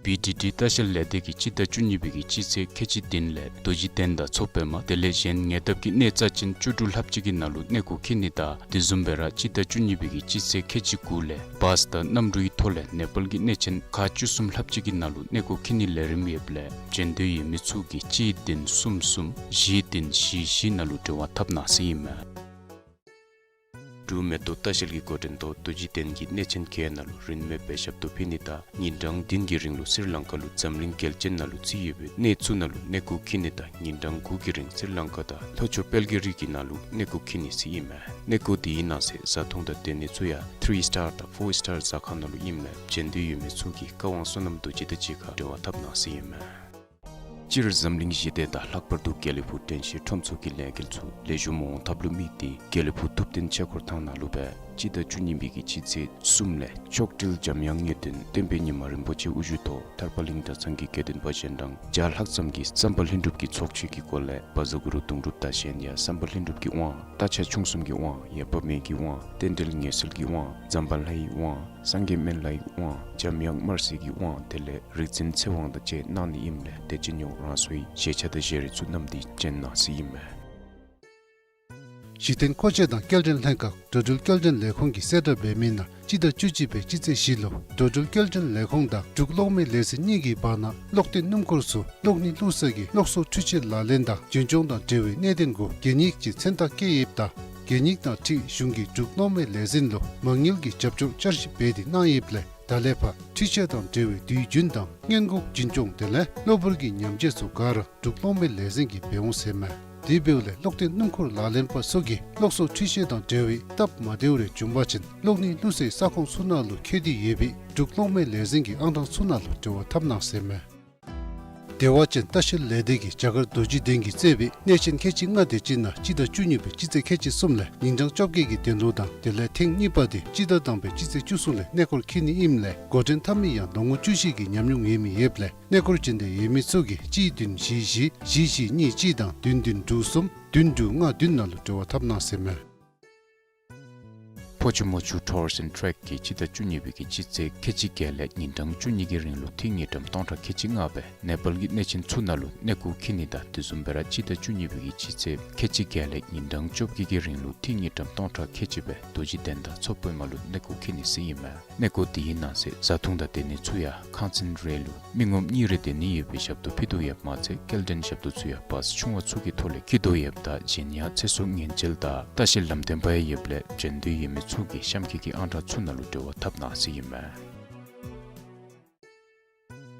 བི་ཌི་ཌི་ལྟ་བཤལ་ལས་སྡེ་གིས་སྤྱི་ཟླ་བཅུ་གཉིས་པའི་གི་སྤྱི་ཚེས་ཁལ་གཅིག་བདུན་ལས་རྡོ་རྗེ་གདན་དང་མཚོ་པདྨ་དེ་ལས་གཞན་ཉེ་འདབས་ཀྱི་གནས་རྩ་ཅན་བཅུ་དྲུག་ལྷགཔ་ཅིག་གི་ནང་ལུ་གནས་སྐོར་འཁྱིད་ནི་དང་དེ་བཟུམ་སྦེ་ར་སྤྱི་ཟླ་བཅུ་གཉིས་པའི་གི་སྤྱི་ཚེས་ཁལ་གཅིག་དགུ་ལས་བཱས་དང་གནམ་གྲུའི་ཐོག་ལས་ནེ་པཱལ་གྱི་གནས་ཆེན་ཁག་བཅུ་གསུམ་ལྷགཔ་ཅིག་གི་ནང་ལུ་གནས་སྐོར་འཁྱིད་ནི་ལས་རིམ་ཡོདཔ་ལས་བྱོན་འདོད་ཡོད་མི་ཚུ་གིས་གཅིག་བདུན་གསུམ་གསུམ་བཞི་བདུན་བཞི་བཞི་ནང་ལུ་འབྲེལ་བ་འཐབ་གནང་ཟེར་ཨིན་མས། འབྲུག་མེ་ཏོག་ལྟ་བཤལ་གྱི་འགོ་འདྲེན་ཐོག་རྡོ་རྗེ་གདན་གྱི་གནས་ཆེན་བརྒྱད་ནང་ལུ་རིན་མེད་སྦེ་ཞབས་ཏོག་ཕུལ་ནི་དང་ཉིན་གྲངས་བདུན་གྱི་རིང་ལུ་སི་རི་ལང་ཀ་ལུ་འཛམ་གླིང་རྒྱལ་ཆེན་ནང་ལུ་རྩིས་ཡོད་པའི་གནས་ཚུ་ནང་ལུ་གནས་སྐོར་འཁྱིད་ནི་དང་ཉིན་གྲངས་དགུ་གི་རིང་སི་རི་ལང་ཀ་དང་ལྷོ་ཕྱོགས་དཔལ་གྱི་རི་གི་ནང་ལུ་གནས་སྐོར་འཁྱིད་ནི་ཟེར་ཨིན་མས། གནས་སྐོར་དེའི་ནང་གསེས་བཟའ་འཐུང་དང་སྡོད་ནི་ཚུ་ཡང་ཐི་རི་སི་ཊར་དང་ཕོར་སི་ཊར་ཟ་ཁང་ནང་ལུ་ཨིནམ་ལས་བྱོན་འདོད་ཡོད་མི་ཚུ་གིས་བཀའ་དབང་བསོད་ནམས་རྡོ་རྗེ་དང་གཅིག་ཁར་འབྲེལ་བ་འཐབ་གནང་ཟེར་ཨིན་མས། སྤྱིར་འཛམ་གླིང་ཞི་བདེ་དང་ལྷག་པར་དུ་དགེ་ལེགས་ཕུག་དྲན་ཤེས་ཁྲོམ་ཚོགས་ཀྱི་ལས་འགུལ་ཚུ་ལེགས་ཤོམ་འོང་ཐབས་ལུ་དམིགས་ཏེ་དགེ་ལེགས་ཕུག་ཐུབ་བསྟན་ཆོས་འཁོར་ཐང་ནང་ལུ་སྦེ་སྤྱི་ཟླ་བཅུ་གཉིས་པའི་གི་སྤྱི་ཚེས་གསུམ་ལས་མཆོག་སྤྲུལ་འཇམ་དབྱངས་དངོས་བསྟན་བསྟན་པའི་ཉི་མ་རིན་པོ་ཆེ་དབུ་བཞུགས་ཐོག་ཐར་པ་གླིང་གྲྭ་ཚང་གི་དགེ་འདུན་པ་གཞན་དང་བརྒྱ་ལྷག་ཙམ་གྱིས་བསམ་པ་ལྷུན་གྲུབ་ཀྱི་ཚོགས་མཆོད་ཀྱི་སྒོ་ལས་བཛྲ་གུ་རུ་གདུང་སྒྲུབ་དང་གཞན་ཡང་བསམ་པ་ལྷུན་གྲུབ་ཀྱི་དབང་། རྟ་ཕྱག་མཆོག་གསུམ་གྱི་དབང་། ཡེ་བབ་མེ་གི་དབང་། རྟེན་འབྲེལ་ངེས་གསལ་གྱི་དབང་། ཛམ་བྷ་ལའི་དབང་། སངས་རྒྱས་སྨན་བླའི་དབང་། འཇམ་དབྱངས་དམར་སེར་གྱི་དབང་དེ་ལས་རིག་འཛིན་ཚེ་དབང་དང་བཅས་གནང་ནི་ཨིནམ་ལས་དེ་ཅིག་ཉོག་རང་སོའི་བཞེས་ཆ་དང་བཞེས་རིགས་ཚུ་བསྣམས་ཏེ་བྱོན་གནང་ཟེར་ཨིན་མས། གཞི་རྟེན་མཁོ་ཆས་དང་སྐྱེལ་འདྲེན་ལྷན་ཁག་འགྲོ་འགྲུལ་སྐྱེལ་འདྲེན་ལས་ཁུངས་ཀྱིས་གསལ་བསྒྲགས་འབད་མི་ནང་སྤྱི་ཟླ་བཅུ་གཅིག་པའི་སྤྱི་ཚེས་བཞི་ལུ་འགྲོ་འགྲུལ་སྐྱེལ་འདྲེན་ལས་ཁུངས་དང་འབྲུག་གློག་མེ་ལས་འཛིན་གཉིས་ཀྱི་བར་ན་གློག་ལྡན་སྣུམ་འཁོར་ཚུ་གློག་བརྙན་བླུག་ས་གི་གློག་གསོག་འཕྲུལ་ཆས་ལག་ལེན་དང་རྒྱུན་སྐྱོང་དང་འབྲེལ་བའི་གནད་དོན་གུ་གད་སྙིགས་ཀྱི་མཚན་རྟགས་བཀལ་ཡོདཔ་ད་གད་སྙིགས་དང་འཁྲིལ་གཞུང་གིས་འབྲུག་གློག་མེ་ལས་འཛིན་ལུ་མ་དངུལ་གྱི་རྒྱབ་སྐྱོར་བསྐྱར་ཞིབ་འབད་དེ་གནང་ཡོདཔ་ལས་ད་ལས་ཕར་འཕྲུལ་ཆས་དང་འབྲེལ་བའི་དུས་རྒྱུན་དང་སྔོན་འགོག་རྒྱུན་སྐྱོང་དེ་ལས་གློ་བུར་གྱི་ཉམས་བཅོས་ཚུ་ག་ར་འབྲུག་གློག་མེ་ལས་འཛིན་གྱིས་འབད་འོང་ཟེར་མས། དེ་འབདཝ་ལས་གློག་ལྡན་སྣུམ་འཁོར་ལག་ལེན་པ་ཚུ་གིས་གློག་གསོག་འཕྲུལ་ཆས་དང་འབྲེལ་བའི་སྟབས་མ་བདེཝ་རེ་བྱུང་པ་ཅིན་གློག་བརྙན་བླུག་སའི་ས་ཁོངས་ཚུ་ནང་ལུ་འཁོད་དེ་ཡོད་པའི་འབྲུག་གློག་མེ་ལས་འཛིན་གྱི་ཨང་གྲངས་ཚུ་ནང་ལུ་འབྲེལ་བ་འཐབ་གནང་ཟེར་མས། བདེ་བ་ཅན་ལྟ་བཤལ་ལས་སྡེ་གིས་རྒྱ་གར་རྡོ་རྗེ་གདན་གྱིས་གཙོས་པའི་གནས་ཆེན་ཁལ་གཅིག་ལྔ་དེ་ཅིག་ནང་སྤྱི་ཟླ་བཅུ་གཉིས་པའི་སྤྱི་ཚེས་ཁལ་གཅིག་གསུམ་ལས་ཉིན་གྲངས་བཅོ་བརྒྱད་ཀྱི་དོན་ལུ་དང་དེ་ལས་ཐེངས་གཉིས་པ་དེ་སྤྱི་ཟླ་དང་པའི་སྤྱི་ཚེས་བཅུ་གསུམ་ལས་གནས་སྐོར་འཁྱིད་ནི་ཨིནམ་ལས་འགོ་འདྲེན་འཐབ་མི་ཡང་ལོ་ངོ་བཅུ་བཞི་གི་ཉམས་མྱོང་ཡོད་མི་ཡོདཔ་ལས་གནས་སྐོར་བྱོན་འདོད་ཡོད་མི་ཚུ་གིས་གཅིག་བདུན་བཞི་བཞི་བཞི་བཞི་གཉིས་གཅིག་དང་བདུན་བདུན་དྲུག་གསུམ་བདུན་དྲུག་ལྔ་བདུན་ནང་ལུ་འབྲེལ་བ་འཐབ་གནང་ཟེར་མས། ཕོ་ཆུ་མོ་ཆུ་ཊུར་སི་ཨེནཌ་ཊེག་གིས་སྤྱི་ཟླ་བཅུ་གཉིས་པའི་གི་སྤྱི་ཚེས་ཁལ་གཅིག་བརྒྱད་ལས་ཉིན་གྲངས་བཅུ་གཉིས་ཀྱི་རིང་ལུ་ཐིག་དངུལ་ཀྲམ་སྟོང་ཕྲག་ཁལ་གཅིག་ལྔ་སྦེ་ནེ་པཱལ་གྱི་གནས་ཆེན་ཚུ་ནང་ལུ་གནས་སྐོར་འཁྱིད་ནི་དང་དེ་བཟུམ་སྦེ་ར་སྤྱི་ཟླ་བཅུ་གཉིས་པའི་གི་སྤྱི་ཚེས་ཁལ་གཅིག་བརྒྱད་ལས་ཉིན་གྲངས་བཅོ་བརྒྱད་ཀྱི་རིང་ལུ་ཐིག་དངུལ་ཀྲམ་སྟོང་ཕྲག་ཁལ་གཅིག་སྦེ་རྡོ་རྗེ་གདན་དང་མཚོ་པདྨ་ལུ་གནས་སྐོར་འཁྱིད་ནི་ཟེར་ཨིན་མས། གནས་སྐོར་དེའི་ནང་གསེས་བཟའ་འཐུང་དང་སྡོད་ནི་ཚུ་ཡང་ཁང་ཚན་རེ་ལུ་མི་ངོམ་གཉིས་རེ་སྡོད་ནི་ཡོད་པའི་ཞབས་ཏོག་ཕུལ་དོ་ཡོདཔ་མ་ཚད་སྐྱེལ་འདྲེན་ཞབས་ཏོག་ཚུ་ཡང་བཱས་ཆུང་བ་ཚུ་གི་ཐོག་ལས་འཁྱིད་དོ་ཡོདཔ་ད་གཞན་ཡང་ཚེ་སྲོག་ཉེན་བཅོལ་དང་ལྟ་བཤལ་ལམ་སྟོན་པ་ཡང་ཡོདཔ་ལས་བྱོན་འདོད་ཡོད་མི་ཚུ་གིས་གཤམ་འཁོད་ཀྱི་ཨང་གྲངས་ཚུ་ནང་ལུ་འབྲེལ་བ་འཐབ་གནང་ཟེར་ཨིན་མས།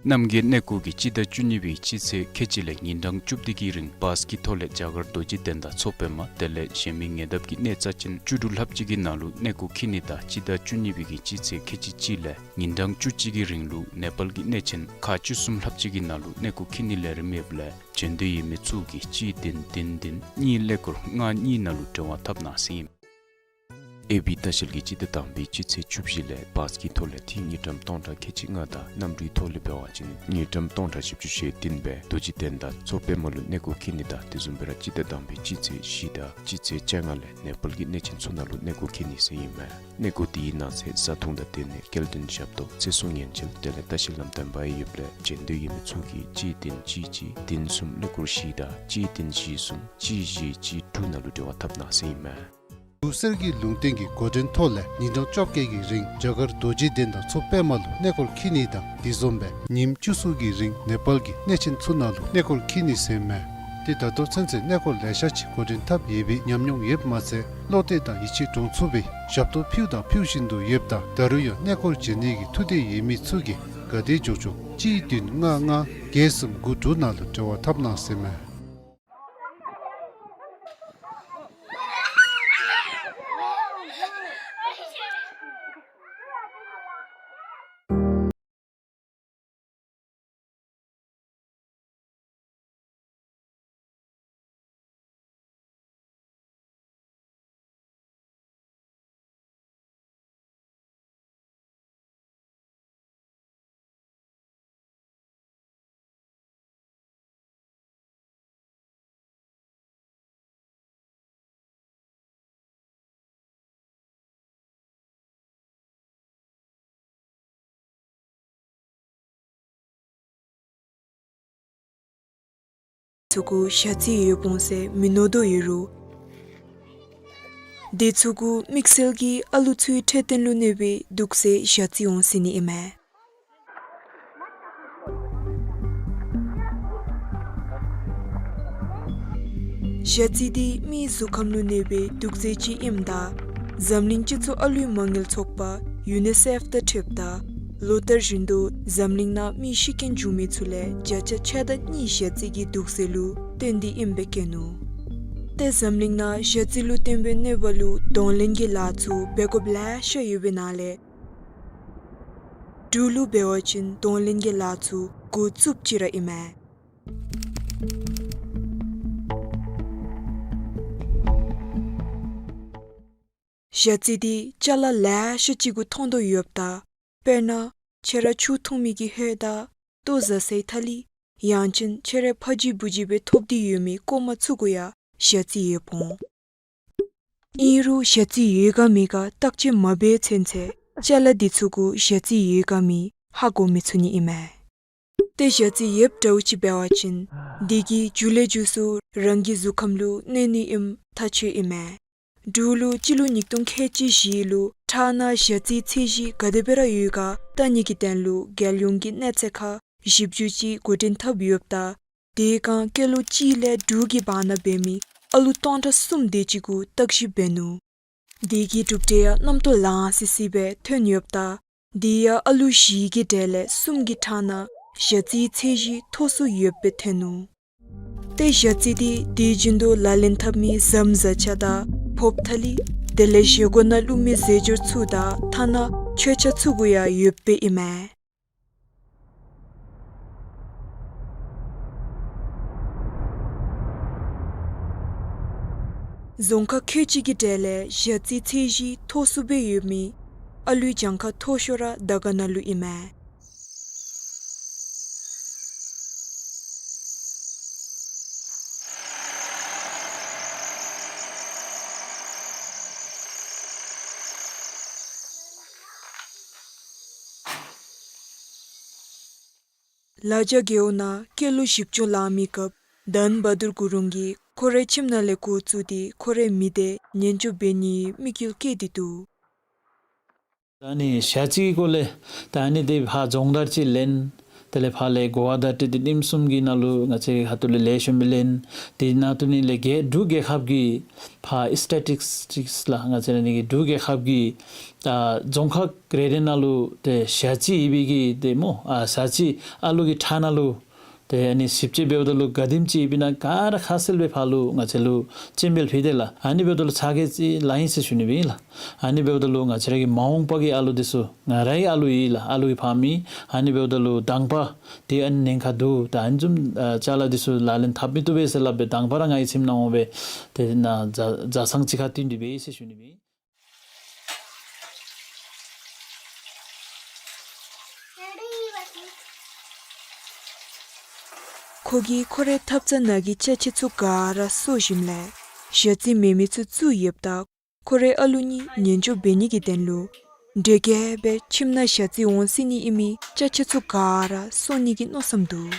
རྣམ་རྒྱལ་གནས་སྐོར་གྱིས་སྤྱི་ཟླ་བཅུ་གཉིས་པའི་སྤྱི་ཚེས་ཁལ་གཅིག་ལས་ཉིན་གྲངས་བཅུ་བདུན་གྱི་རིང་བཱས་ཀྱི་ཐོག་ལས་རྒྱ་གར་རྡོ་རྗེ་གདན་དང་མཚོ་པདྨ་དེ་ལས་གཞན་མི་ཉེ་འདབས་ཀྱི་གནས་རྩ་ཅན་བཅུ་དྲུག་ལྷགཔ་ཅིག་གི་ནང་ལུ་གནས་སྐོར་འཁྱིད་ནི་དང་སྤྱི་ཟླ་བཅུ་གཉིས་པའི་གི་སྤྱི་ཚེས་ཁལ་གཅིག་གཅིག་ལས་ཉིན་གྲངས་བཅུ་གཅིག་གི་རིང་ལུ་ནེ་པཱལ་གྱི་གནས་ཆེན་ཁག་བཅུ་གསུམ་ལྷགཔ་ཅིག་གི་ནང་ལུ་གནས་སྐོར་འཁྱིད་ནི་ལས་རིམ་ཡོདཔ་ལས་བྱོན་འདོད་ཡོད་མི་ཚུ་གིས་གཅིག་བདུན་བདུན་བདུན་གཉིས་ཀླད་ཀོར་ལྔ་གཉིས་ནང་ལུ་འབྲེལ་བ་འཐབ་གནང་ཟེར་ཨིན། ཨེ་བི་ལྟ་བཤལ་གྱིས་སྤྱི་ཟླ་དང་པའི་སྤྱི་ཚེས་བཅུ་བཞི་ལས་བཱས་ཀྱི་ཐོག་ལས་ཐིག་དངུལ་ཀྲམ་སྟོང་ཕྲག་ཁལ་གཅིག་ལྔ་དང་གནམ་གྲུའི་ཐོག་ལས་འབད་བ་ཅིན་དངུལ་ཀྲམ་སྟོང་ཕྲག་བཞི་བཅུ་ཞེ་བདུན་སྦེ་རྡོ་རྗེ་གདན་དང་མཚོ་པདྨ་ལུ་གནས་སྐོར་འཁྱིད་ནི་དང་དེ་བཟུམ་སྦེ་ར་སྤྱི་ཟླ་དང་པའི་སྤྱི་ཚེས་བཞི་དང་སྤྱི་ཚེས་བཅོ་ལྔ་ལས་ནེ་པཱལ་གྱི་གནས་ཆེན་ཚུ་ནང་ལུ་གནས་སྐོར་འཁྱིད་ནི་ཟེར་ཨིན་མས། གནས་སྐོར་དེའི་ནང་གསེས་བཟའ་འཐུང་དང་སྡོད་གནས་སྐྱེལ་འདྲེན་ཞབས་ཏོག་ཚེ་སྲོག་ཉེན་བཅོལ་དེ་ལས་ལྟ་བཤལ་ལམ་སྟོན་པ་ཡང་ཡོདཔ་ལས་བྱོན་འདོད་ཡོད་མི་ཚུ་གིས་གཅིག་བདུན་གཅིག་གཅིག་བདུན་གསུམ་ཀླད་ཀོར་བཞི་དང་གཅིག་བདུན་བཞི་གསུམ་གཅིག་བཞི་གཅིག་དྲུག་ནང་ལུ་འབྲེལ་བ་འཐབ་གནང་ཟེར་ཨིན་མས། འབྲུག་གསེར་གྱི་ལུང་བསྟན་གྱི་འགོ་འདྲེན་ཐོག་ལས་ཉིན་གྲངས་བཅོ་བརྒྱད་ཀྱི་རིང་རྒྱ་གར་རྡོ་རྗེ་གདན་དང་མཚོ་པདྨ་ལུ་གནས་སྐོར་འཁྱིད་ནི་དང་དེ་བཟུམ་སྦེ་ཉིནམ་བཅུ་གསུམ་གྱི་རིང་ནེ་པཱལ་གྱི་གནས་ཆེན་ཚུ་ནང་ལུ་གནས་སྐོར་འཁྱིད་ནི་ཟེར་མས། ཏེ་ད་ལྟོ་ཚུན་ཚོད་གནས་སྐོར་ལེ་ཤ་ཅིག་འགོ་འདྲེན་འཐབ་ཡོད་པའི་ཉམས་མྱོང་ཡོདཔ་མ་ཚད་བློ་གཏད་དང་ཡིད་ཆེས་འདྲོངས་ཚུགས་པའི་ཞབས་ཏོག་ཕུལཝ་དང་ཕུལ་བཞིན་དུ་ཡོདཔ་ད་ད་རུང་ཡང་གནས་སྐོར་བྱོན་ནི་གི་ཐུགས་འདོད་ཡོད་མི་ཚུ་གིས་ག་དེ་མགྱོགས་མགྱོགས་གཅིག་བདུན་ལྔ་ལྔ་བརྒྱད་གསུམ་དགུ་དྲུག་ནང་ལུ་འབྲེལ་བ་འཐབ་གནང་ཟེར་མས། ཚུ་གུ་ཞ་རྩི་ཡོདཔ་འོང་ཟེར་མི་མནོ་དོ་ཡོད་རུང་། དེ་ཚུ་གུ་དམིགས་བསལ་གྱིས་ཨ་ལུ་ཚུའི་འཕྲོད་བསྟེན་ལུ་གནོད་པའི་དུག་རྫས་ཞ་རྩི་འོང་ཟེར་ནི་ཨིན་མས། ཞ་རྩི་འདི་མིའི་གཟུགས་ཁམས་ལུ་གནོད་པའི་དུག་རྫས་ཅིག་ཨིནམ་ད་འཛམ་གླིང་སྤྱི་ཚོགས་ཨ་ལུའི་མ་དངུལ་ཚོགས་པ་ཡུ་ནི་སེཕ་དང་འཁྲིལཝ་ད་ལོ་ལྟར་བཞིན་དུ་འཛམ་གླིང་ནང་མི་ཤི་རྐྱེན་བྱུང་མི་ཚུ་ལས་བརྒྱ་ཆ་ཕྱེད་དང་གཉིས་ཞ་རྩི་གི་དུག་རྫས་ལུ་བརྟེན་ཏེ་ཨིནམ་སྦེ་བཀོད་ནུག། ཏེ་འཛམ་གླིང་ནང་ཞ་རྩི་ལུ་བརྟེན་པའི་གནོད་པ་ལུ་གདོང་ལེན་གྱི་ལཱ་ཚུ་འབད་དགོཔ་ལེ་ཤ་ཡོད་པའི་ནང་ལས་འབྲུག་ལུ་འབད་བ་ཅིན་གདོང་ལེན་གྱི་ལཱ་ཚུ་འགོ་བཙུགསཔ་ཅིག་ར་ཨིན་མས། ཞ་རྩི་འདི་ཅ་ལ་ལེ་ཤ་ཅིག་གུ་མཐོང་དོ་ཡོདཔ་ད་དཔེར་ན་ཁྱེད་ར་ཆུ་འཐུང་མི་གི་ཧོད་དང་ལྟོ་བཟའ་སའི་ཐ་ལི་ཡང་ཅིན་ཁྱེད་རའི་ཕ་གཞིས་བུ་གཞིས་སྦེ་ཐོབ་སྟེ་ཡོད་མི་ཀོ་མ་ཚུ་གུ་ཡང་ཞ་རྩི་ཡོདཔ་འོང་། ཨིན་རུང་ཞ་རྩི་ཡོད་ག་མེད་ག་བརྟག་དཔྱད་མ་འབད་ཚུན་ཚོད་ཅ་ལ་འདི་ཚུ་གུ་ཞ་རྩི་ཡོད་ག་མེད་ཧ་གོ་མི་ཚུགས་ནི་ཨིན་མས། ཏེ་ཞ་རྩི་ཡོདཔ་འདྲཝ་ཅིག་འབད་བ་ཅིན་དེ་གིས་མཇུག་ལས་མཇུག་སུ་རང་གི་གཟུགས་ཁམས་ལུ་གནོད་ནི་ཨིནམ་ཐག་ཆོད་ཨིན་མས། འབྲུག་ལུ་སྤྱི་ལོ་ཉིས་སྟོང་ཁལ་གཅིག་བཞི་ལུ་ཁྲག་ནང་ཞ་རྩིའི་ཚད་གཞི་ག་དེ་སྦེ་ར་ཡོད་ག་བལྟ་ནི་གི་དོན་ལུ་རྒྱལ་ཡོངས་ཀྱི་གནས་ཚད་ཁག་བཞི་བཅུ་ཅིག་འགོ་འདྲེན་འཐབ་ཡོདཔ་ད་དེ་སྒང་སྐྱེས་ལོ་གཅིག་ལས་དྲུག་གི་བར་ན་འབད་མི་ཨ་ལུ་སྟོང་ཕྲག་གསུམ་དེ་ཅིག་གུ་བརྟག་ཞིབ་འབད་ནུག། དེ་གི་གྲུབ་འབྲས་ཡང་རྣམ་རྟོག་ལང་སི་སི་སྦེ་ཐོན་ཡོདཔ་ད་དེ་ཡང་ཨ་ལུ་བཞི་གི་གྲས་ལས་གསུམ་གྱི་ཁྲག་ནང་ཞ་རྩིའི་ཚད་གཞི་མཐོ་སུ་ཡོདཔ་སྦེ་ཐོན་ནུག། ཏེ་ཞ་རྩི་འདི་དུས་རྒྱུན་དུ་ལག་ལེན་འཐབ་མི་ཟམ་བཟའ་ཆས་དང་ཕོརཔ་ཐ་ལི་དེ་ལས་བཞེས་སྒོ་ནང་བླུག་མི་རྫས་སྦྱོར་ཚུ་དང་ཐ་ན་མཆོད་ཆས་ཚུ་གུ་ཡང་ཡོདཔ་སྦེ་ཨིན་མས། རྫོང་ཁག་ཁལ་གཅིག་གི་གྲས་ལས་ཞ་རྩིའི་ཚད་གཞི་མཐོ་སུ་སྦེ་ཡོད་མི་ཨ་ལུའི་གྱངས་ཁ་མཐོ་ཤོས་ར་དར་དཀར་ན་ལུ་ཨིན་མས། ལ་རྒྱ་རྒེད་འོག་ནང་སྐྱེས་ལོ་བཞི་བཅུ་ལང་མི་སྐབས་དཱན་བ་དུར་གུ་རུང་གིས་ཁོ་རའི་ཁྱིམ་ནང་ལས་འགོ་བཙུགས་ཏེ་ཁོ་རའི་མི་སྡེ་ཉེན་སྐྱོབ་འབད་ནིའི་དམིགས་ཡུལ་བསྐྱེད་དེ་འདུག། ད་ཨ་ནི་ཞ་རྩིའི་སྐོར་ལས་ད་ཨ་ནི་དེ་ཕར་སྦྱོང་བརྡར་ཅིག་ལེན། དེ་ལས་ཕར་ལས་གོ་བ་བརྡ་སྤྲོད་དེ་ཉིནམ་གསུམ་གྱི་ནང་ལུ་ང་བཅས་ཁ་ཐུག་ལས་ལེགས་ཤོམ་སྦེ་ལེན། དེ་ནང་དུ་ནི་ལས་རྒྱལ་འབྲུག་རྒྱལ་ཁབ་ཀྱི་ཕར་སི་ཊེ་ཊིག་སི་ལགས་ང་བཅས་ར་ནི་གི་འབྲུག་རྒྱལ་ཁབ་ཀྱི་ད་རྫོང་ཁག་རེ་རེ་ནང་ལུ་ཏེ་ཞ་རྩི་ཡོད་པའི་གི་ཏེ་སྨོ་ཨ་ཞ་རྩི་ཨ་ལུ་གི་ཁྲག་ནང་ལུ་ཏེ་ཨ་ནི་ཞིབ་དཔྱད་འབདཝ་ད་ལུ་ག་དེམ་ཅིག་ཡོདཔ་ཨིན་ན་ག་ར་ཁ་གསལ་སྦེ་ཕར་ལུ་ང་བཅས་ལུ་སྤྱན་འབུལ་ཕུལ་ཏེ་ལགས། ཨ་ནི་འབདཝ་ད་ལུ་ཚ་གྱང་ཅིག་ལང་ཡི་ཟེར་ཞུ་ནི་སྦེ་ཨིན་ལགས། ཨ་ནི་འབདཝ་ད་ལུ་ང་བཅས་ར་གི་མ་འོངས་པ་གི་ཨ་ལུ་འདི་ཚུ་ང་རའི་ཨ་ལུ་ཨིན་ལགས། ཨ་ལུ་གི་ཕ་མ་ཨིན། ཨ་ནི་འབདཝ་ད་ལུ་དང་པ་ཏེ་ཨ་ནི་ཉེན་ཁ་འདུག། ད་ཨ་ནི་བཟུམ་ཨ་ཅ་ལ་འདི་ཚུ་ལག་ལེན་འཐབ་མི་བཏུབ་པས་ཟེར་སླབ་སྦེ་དང་པ་ར་ང་གི་ཁྱིམ་ནང་འོང་སྦེ་ཏེ་ནཱ་བཟའ་བཟའ་ཚང་གཅིག་ཁར་བསྟུན་ཏེ་འབད་ཡི་ཟེར་ཞུ་ནི་སྦེ་ཨིན། ཁོ་གིས་ཁོ་རའི་ཐབ་ཚང་ནང་གི་ཅ་ཆས་ཚུ་ག་ར་གསོ་ཞིནམ་ལས་ཞ་རྩི་མེད་མི་ཚུ་བཙུགས་ཡོདཔ་ད་ཁོ་རའི་ཨ་ལུ་གཉིས་ཉེན་སྐྱོབ་འབད་ནི་གི་དོན་ལུ་འདྲེ་རྒྱས་སྦེ་ཁྱིམ་ནང་ཞ་རྩི་འོང་སྲིད་ནི་ཨིན་མི་ཅ་ཆས་ཚུ་ག་ར་གསོ་ནི་གི་མནོ་བསམ་འདུག།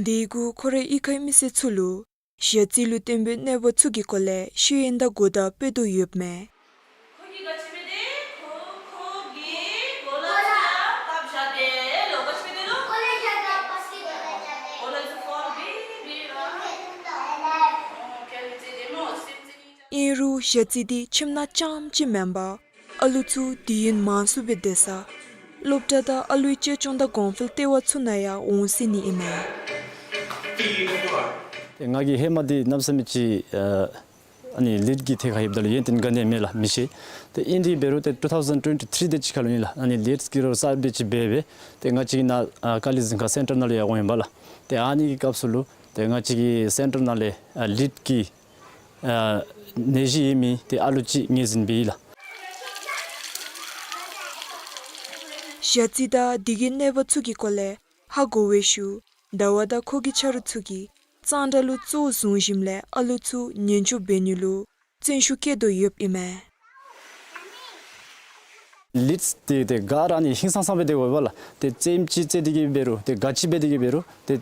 དེ་གུ་ཁོ་རའི་གཡུས་ཁའི་མི་སེར་ཚུ་ལུ་ཞ་རྩི་ལུ་བརྟེན་པའི་གནོད་པ་ཚུ་གི་སྐོར་ལས་ཤེས་ཡོན་དང་གོ་བརྡ་སྤེལ་དོ་ཡོདཔ་མས། ཨིན་རུང་ཞ་རྩི་འདི་ཁྱིམ་ནང་རྐྱངམ་ཅིག་མེན་པར་ཨ་ལུ་ཚུ་དུས་ཡུན་མང་སུ་སྦེ་སྡོད་ས་སློབ་གྲྭ་དང་ཨ་ལུའི་གཅེས་སྐྱོང་དང་གོང་འཕེལ་ལྟེ་བ་ཚུ་ནང་ཡང་འོང་སྲིད་ནི་ཨིན་མས། ཏེ་ང་གིས་ཧེ་མ་འདི་གནམ་མེད་ས་མེད་ཅིག་ཨ་ཨ་ནི་ལིཌ་གི་ཐད་ཁར་ཡོདཔ་ད་ལུ་ཡོན་ཏན་ག་ནི་ཡང་མེད་ལགས། མི་ཤེས། ཏེ་ཨིན་རུང་འབད་རུང་ཏེ་ཊུ་ཐའུ་ཟེན་ཊུ་ཝེན་ཊི་ཐིརི་དེ་ཅིག་ཁར་ལུ་ཨིན་ལགས། ཨ་ནི་ལིཌ་གི་རོགས་གསརཔ་དེ་ཅིག་འབད་སྦེ་ཏེ་ང་བཅས་ཀྱི་ནཱ་ཨ་དཀའ་ལས་གཟིགས་ཁང་སེན་ཊར་ནང་ལུ་ཡང་འོང་ཡི་པ་ལགས། ཏེ་ཨ་ནི་གི་སྐབས་སུ་ལུ་ཏེ་ང་བཅས་ཀྱི་སེན་ཊར་ནང་ལས་ཨ་ལིཌ་གི་ཨ་ནད་གཞི་ཡོད་མི་ཏེ་ཨ་ལུ་ཅིག་ངོས་འཛིན་འབད་ཡི་ལགས། ཞ་རྩི་དང་དེ་གི་གནོད་པ་ཚུ་གི་སྐོར་ལས་ཧ་གོ་བའི་ཤུལ་ཟླ་བ་དང་ཁོ་གི་ཆ་རོགས་ཚུ་གིས་ གཙང་སྦྲ་ལུ་གཙོ་བོ་བཟུང་ཞིནམ་ལས་ཨ་ལུ་ཚུ་ཉེན་སྐྱོབ་འབད་ནི་ལུ་བརྩོན་ཤུགས་བསྐྱེད་དོ་ཡོདཔ་ཨིན་མས། ལིཌསི་འདི་ཏེ་ག་ར་ཨ་ནི་ཧིང་སངས་སངས་སྦེ་སྡོད་དགོ་པས་ལགས། ཏེ་རྩེདམོ་ཅིག་རྩེ་སྟེ་གི་འབད་རུང་ཏེ་ག་ཅི་འབད་དེ་གི་འབད་རུང་ཏེ་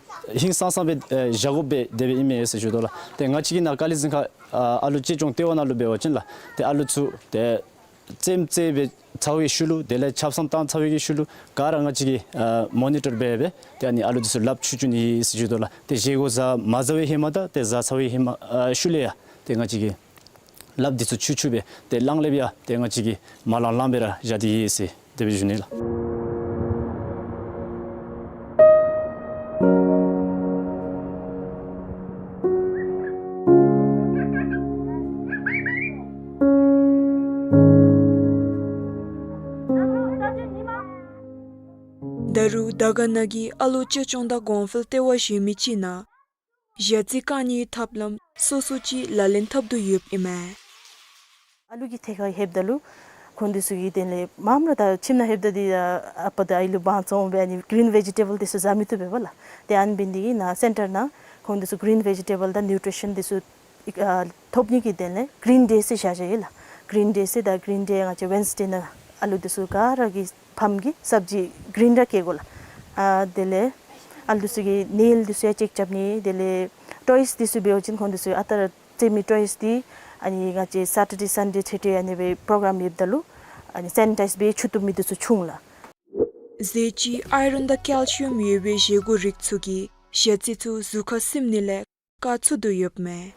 ཧིང་སངས་སངས་སྦེ་ཨེ་བཞག་དགོ་པས་དེ་སྦེ་ཨིན་མས་ཟེར་ཞུ་དོ་ལགས། ཏེ་ང་བཅས་ཀྱི་ནཱ་ཀ་ལི་འཛིན་ཁང་ཨ་ཨ་ལུ་གཅེས་སྐྱོང་ལྟེ་བ་ནང་ལུ་འབད་བ་ཅིན་ལགས། ཏེ་ཨ་ལུ་ཚུ་ཏེ་རྩེདམོ་རྩེ་སྦེ་ཚར་བའི་ཤུལ་ལུ་དེ་ལས་ཆབ་གསང་བཏང་ཚར་བའི་གི་ཤུལ་ལུ་ག་ར་ང་བཅས་ཀྱིས་ཨ་མོ་ནི་ཊར་འབད་སྦེ་ཏེ་ཨ་ནི་ཨ་ལུ་འདི་ཚུ་ལགཔ་འཁྱུ་འཁྱུ་ནི་ཨིན་ཟེར་ཞུ་དོ་ལགས། ཏེ་བཞེས་སྒོ་བཟའ་མ་བཟའ་བའི་ཧེ་མ་དང་ཏེ་བཟའ་ཚར་བའི་ཧེ་མ་ཨ་ཤུལ་ལས་ཡང་ཏེ་ང་བཅས་ཀྱིས་ལགཔ་འདི་ཚུ་འཁྱུ་འཁྱུ་སྦེ་ཏེ་གླང་ལེབ་ཡང་ཏེ་ང་བཅས་ཀྱིས་མ་ལང་ལང་སྦེ་ར་བཞག་སྟེ་ཡོད་ཟེར་དེ་སྦེ་ཞུ་ནི་ལགས། ད་རུང་དར་དཀར་ན་གི་ཨ་ལོ་གཅེས་སྐྱོང་དང་གོང་འཕེལ་ལྟེ་བ་གཞན་མི་ཅིག་ནང་ཞ་རྩི་བཀག་ནིའི་ཐབས་ལམ་སོ་སོ་ཅིག་ལག་ལེན་འཐབ་དོ་ཡོདཔ་ཨིན་མས། ཨ་ལུ་གི་ཐད་ཁར་ལྷོདཔ་ད་ལུ་ཁོང་འདི་ཚུ་གིས་དེ་ལས་མངམ་ར་ད་ཁྱིམ་ནང་ལྷོདཔ་ད་འདི་ཨ་པ་དང་ཨའི་ལུ་དབང་བཙོང་སྦེ་ཨ་ནི་གི་རིན་བེ་ཇི་ཊེ་བཱལ་འདི་ཚུ་བཟའ་མི་བཏུབ་པས་ལགས། ཏེ་ཨ་ནི་འབད་ནི་དེ་གིས་ནཱ་སེན་ཊར་ནང་ཁོང་འདི་ཚུ་གི་རིན་བེ་ཇི་ཊེ་བཱལ་དང་ནིའུ་ཊི་རི་ཤཱན་འདི་ཚུ་ཨ་ཐོབ་ནི་གི་དོན་ལས་གི་རིན་ཌེ་ཟེར་བཞག་བཞགཔ་ཨིན་ལགས། གི་རིན་ཌེ་ཟེར་ད་གི་རིན་ཌེ་ང་བཅས་ཝེན་སི་ཌེ་ནང་ཨ་ལུ་འདི་ཚུ་ག་ར་གི་ཕམ་གྱིས་སབ་ཇི་གི་རིན་ར་བཀལ་དགོ་ལགས། ཨ་དེ་ལས་ཨ་ལུ་འདི་ཚུ་གི་ནེལ་འདི་ཚུ་ཡང་ཅེཀ་རྐྱབ་ནི། དེ་ལས་ཊོའིསི་འདི་ཚུ་འབད་བ་ཅིན་ཁོང་འདི་ཚུ་ཨ་རྟག་ར་རྩེད་མི་ཊོའིསི་འདི་ཨ་ནི་ང་བཅས་སེ་ཊར་ཌེ་སན་ཌེ་ཚེ་འཕྲལ་ཨ་ནི་སྦེ་པོ་རོ་གྲམ་ཡོདཔ་ད་ལུ་ཨ་ནི་སེ་ནི་ཊའིཛ་འབད་འཁྱུ་བཏུབ་མི་འདི་ཚུ་བྱུང་ལགས། ཟས་ཅིག་ཨའི་རཱན་དང་ཀེལ་ཤི་ཡམ་ཡོད་པའི་བཞེས་སྒོ་རིགས་ཚུ་གིས་ཞ་རྩི་ཚུ་གཟུགས་ཁར་སིམ་ནི་ལས་བཀག་ཚུགས་དོ་ཡོདཔ་མས།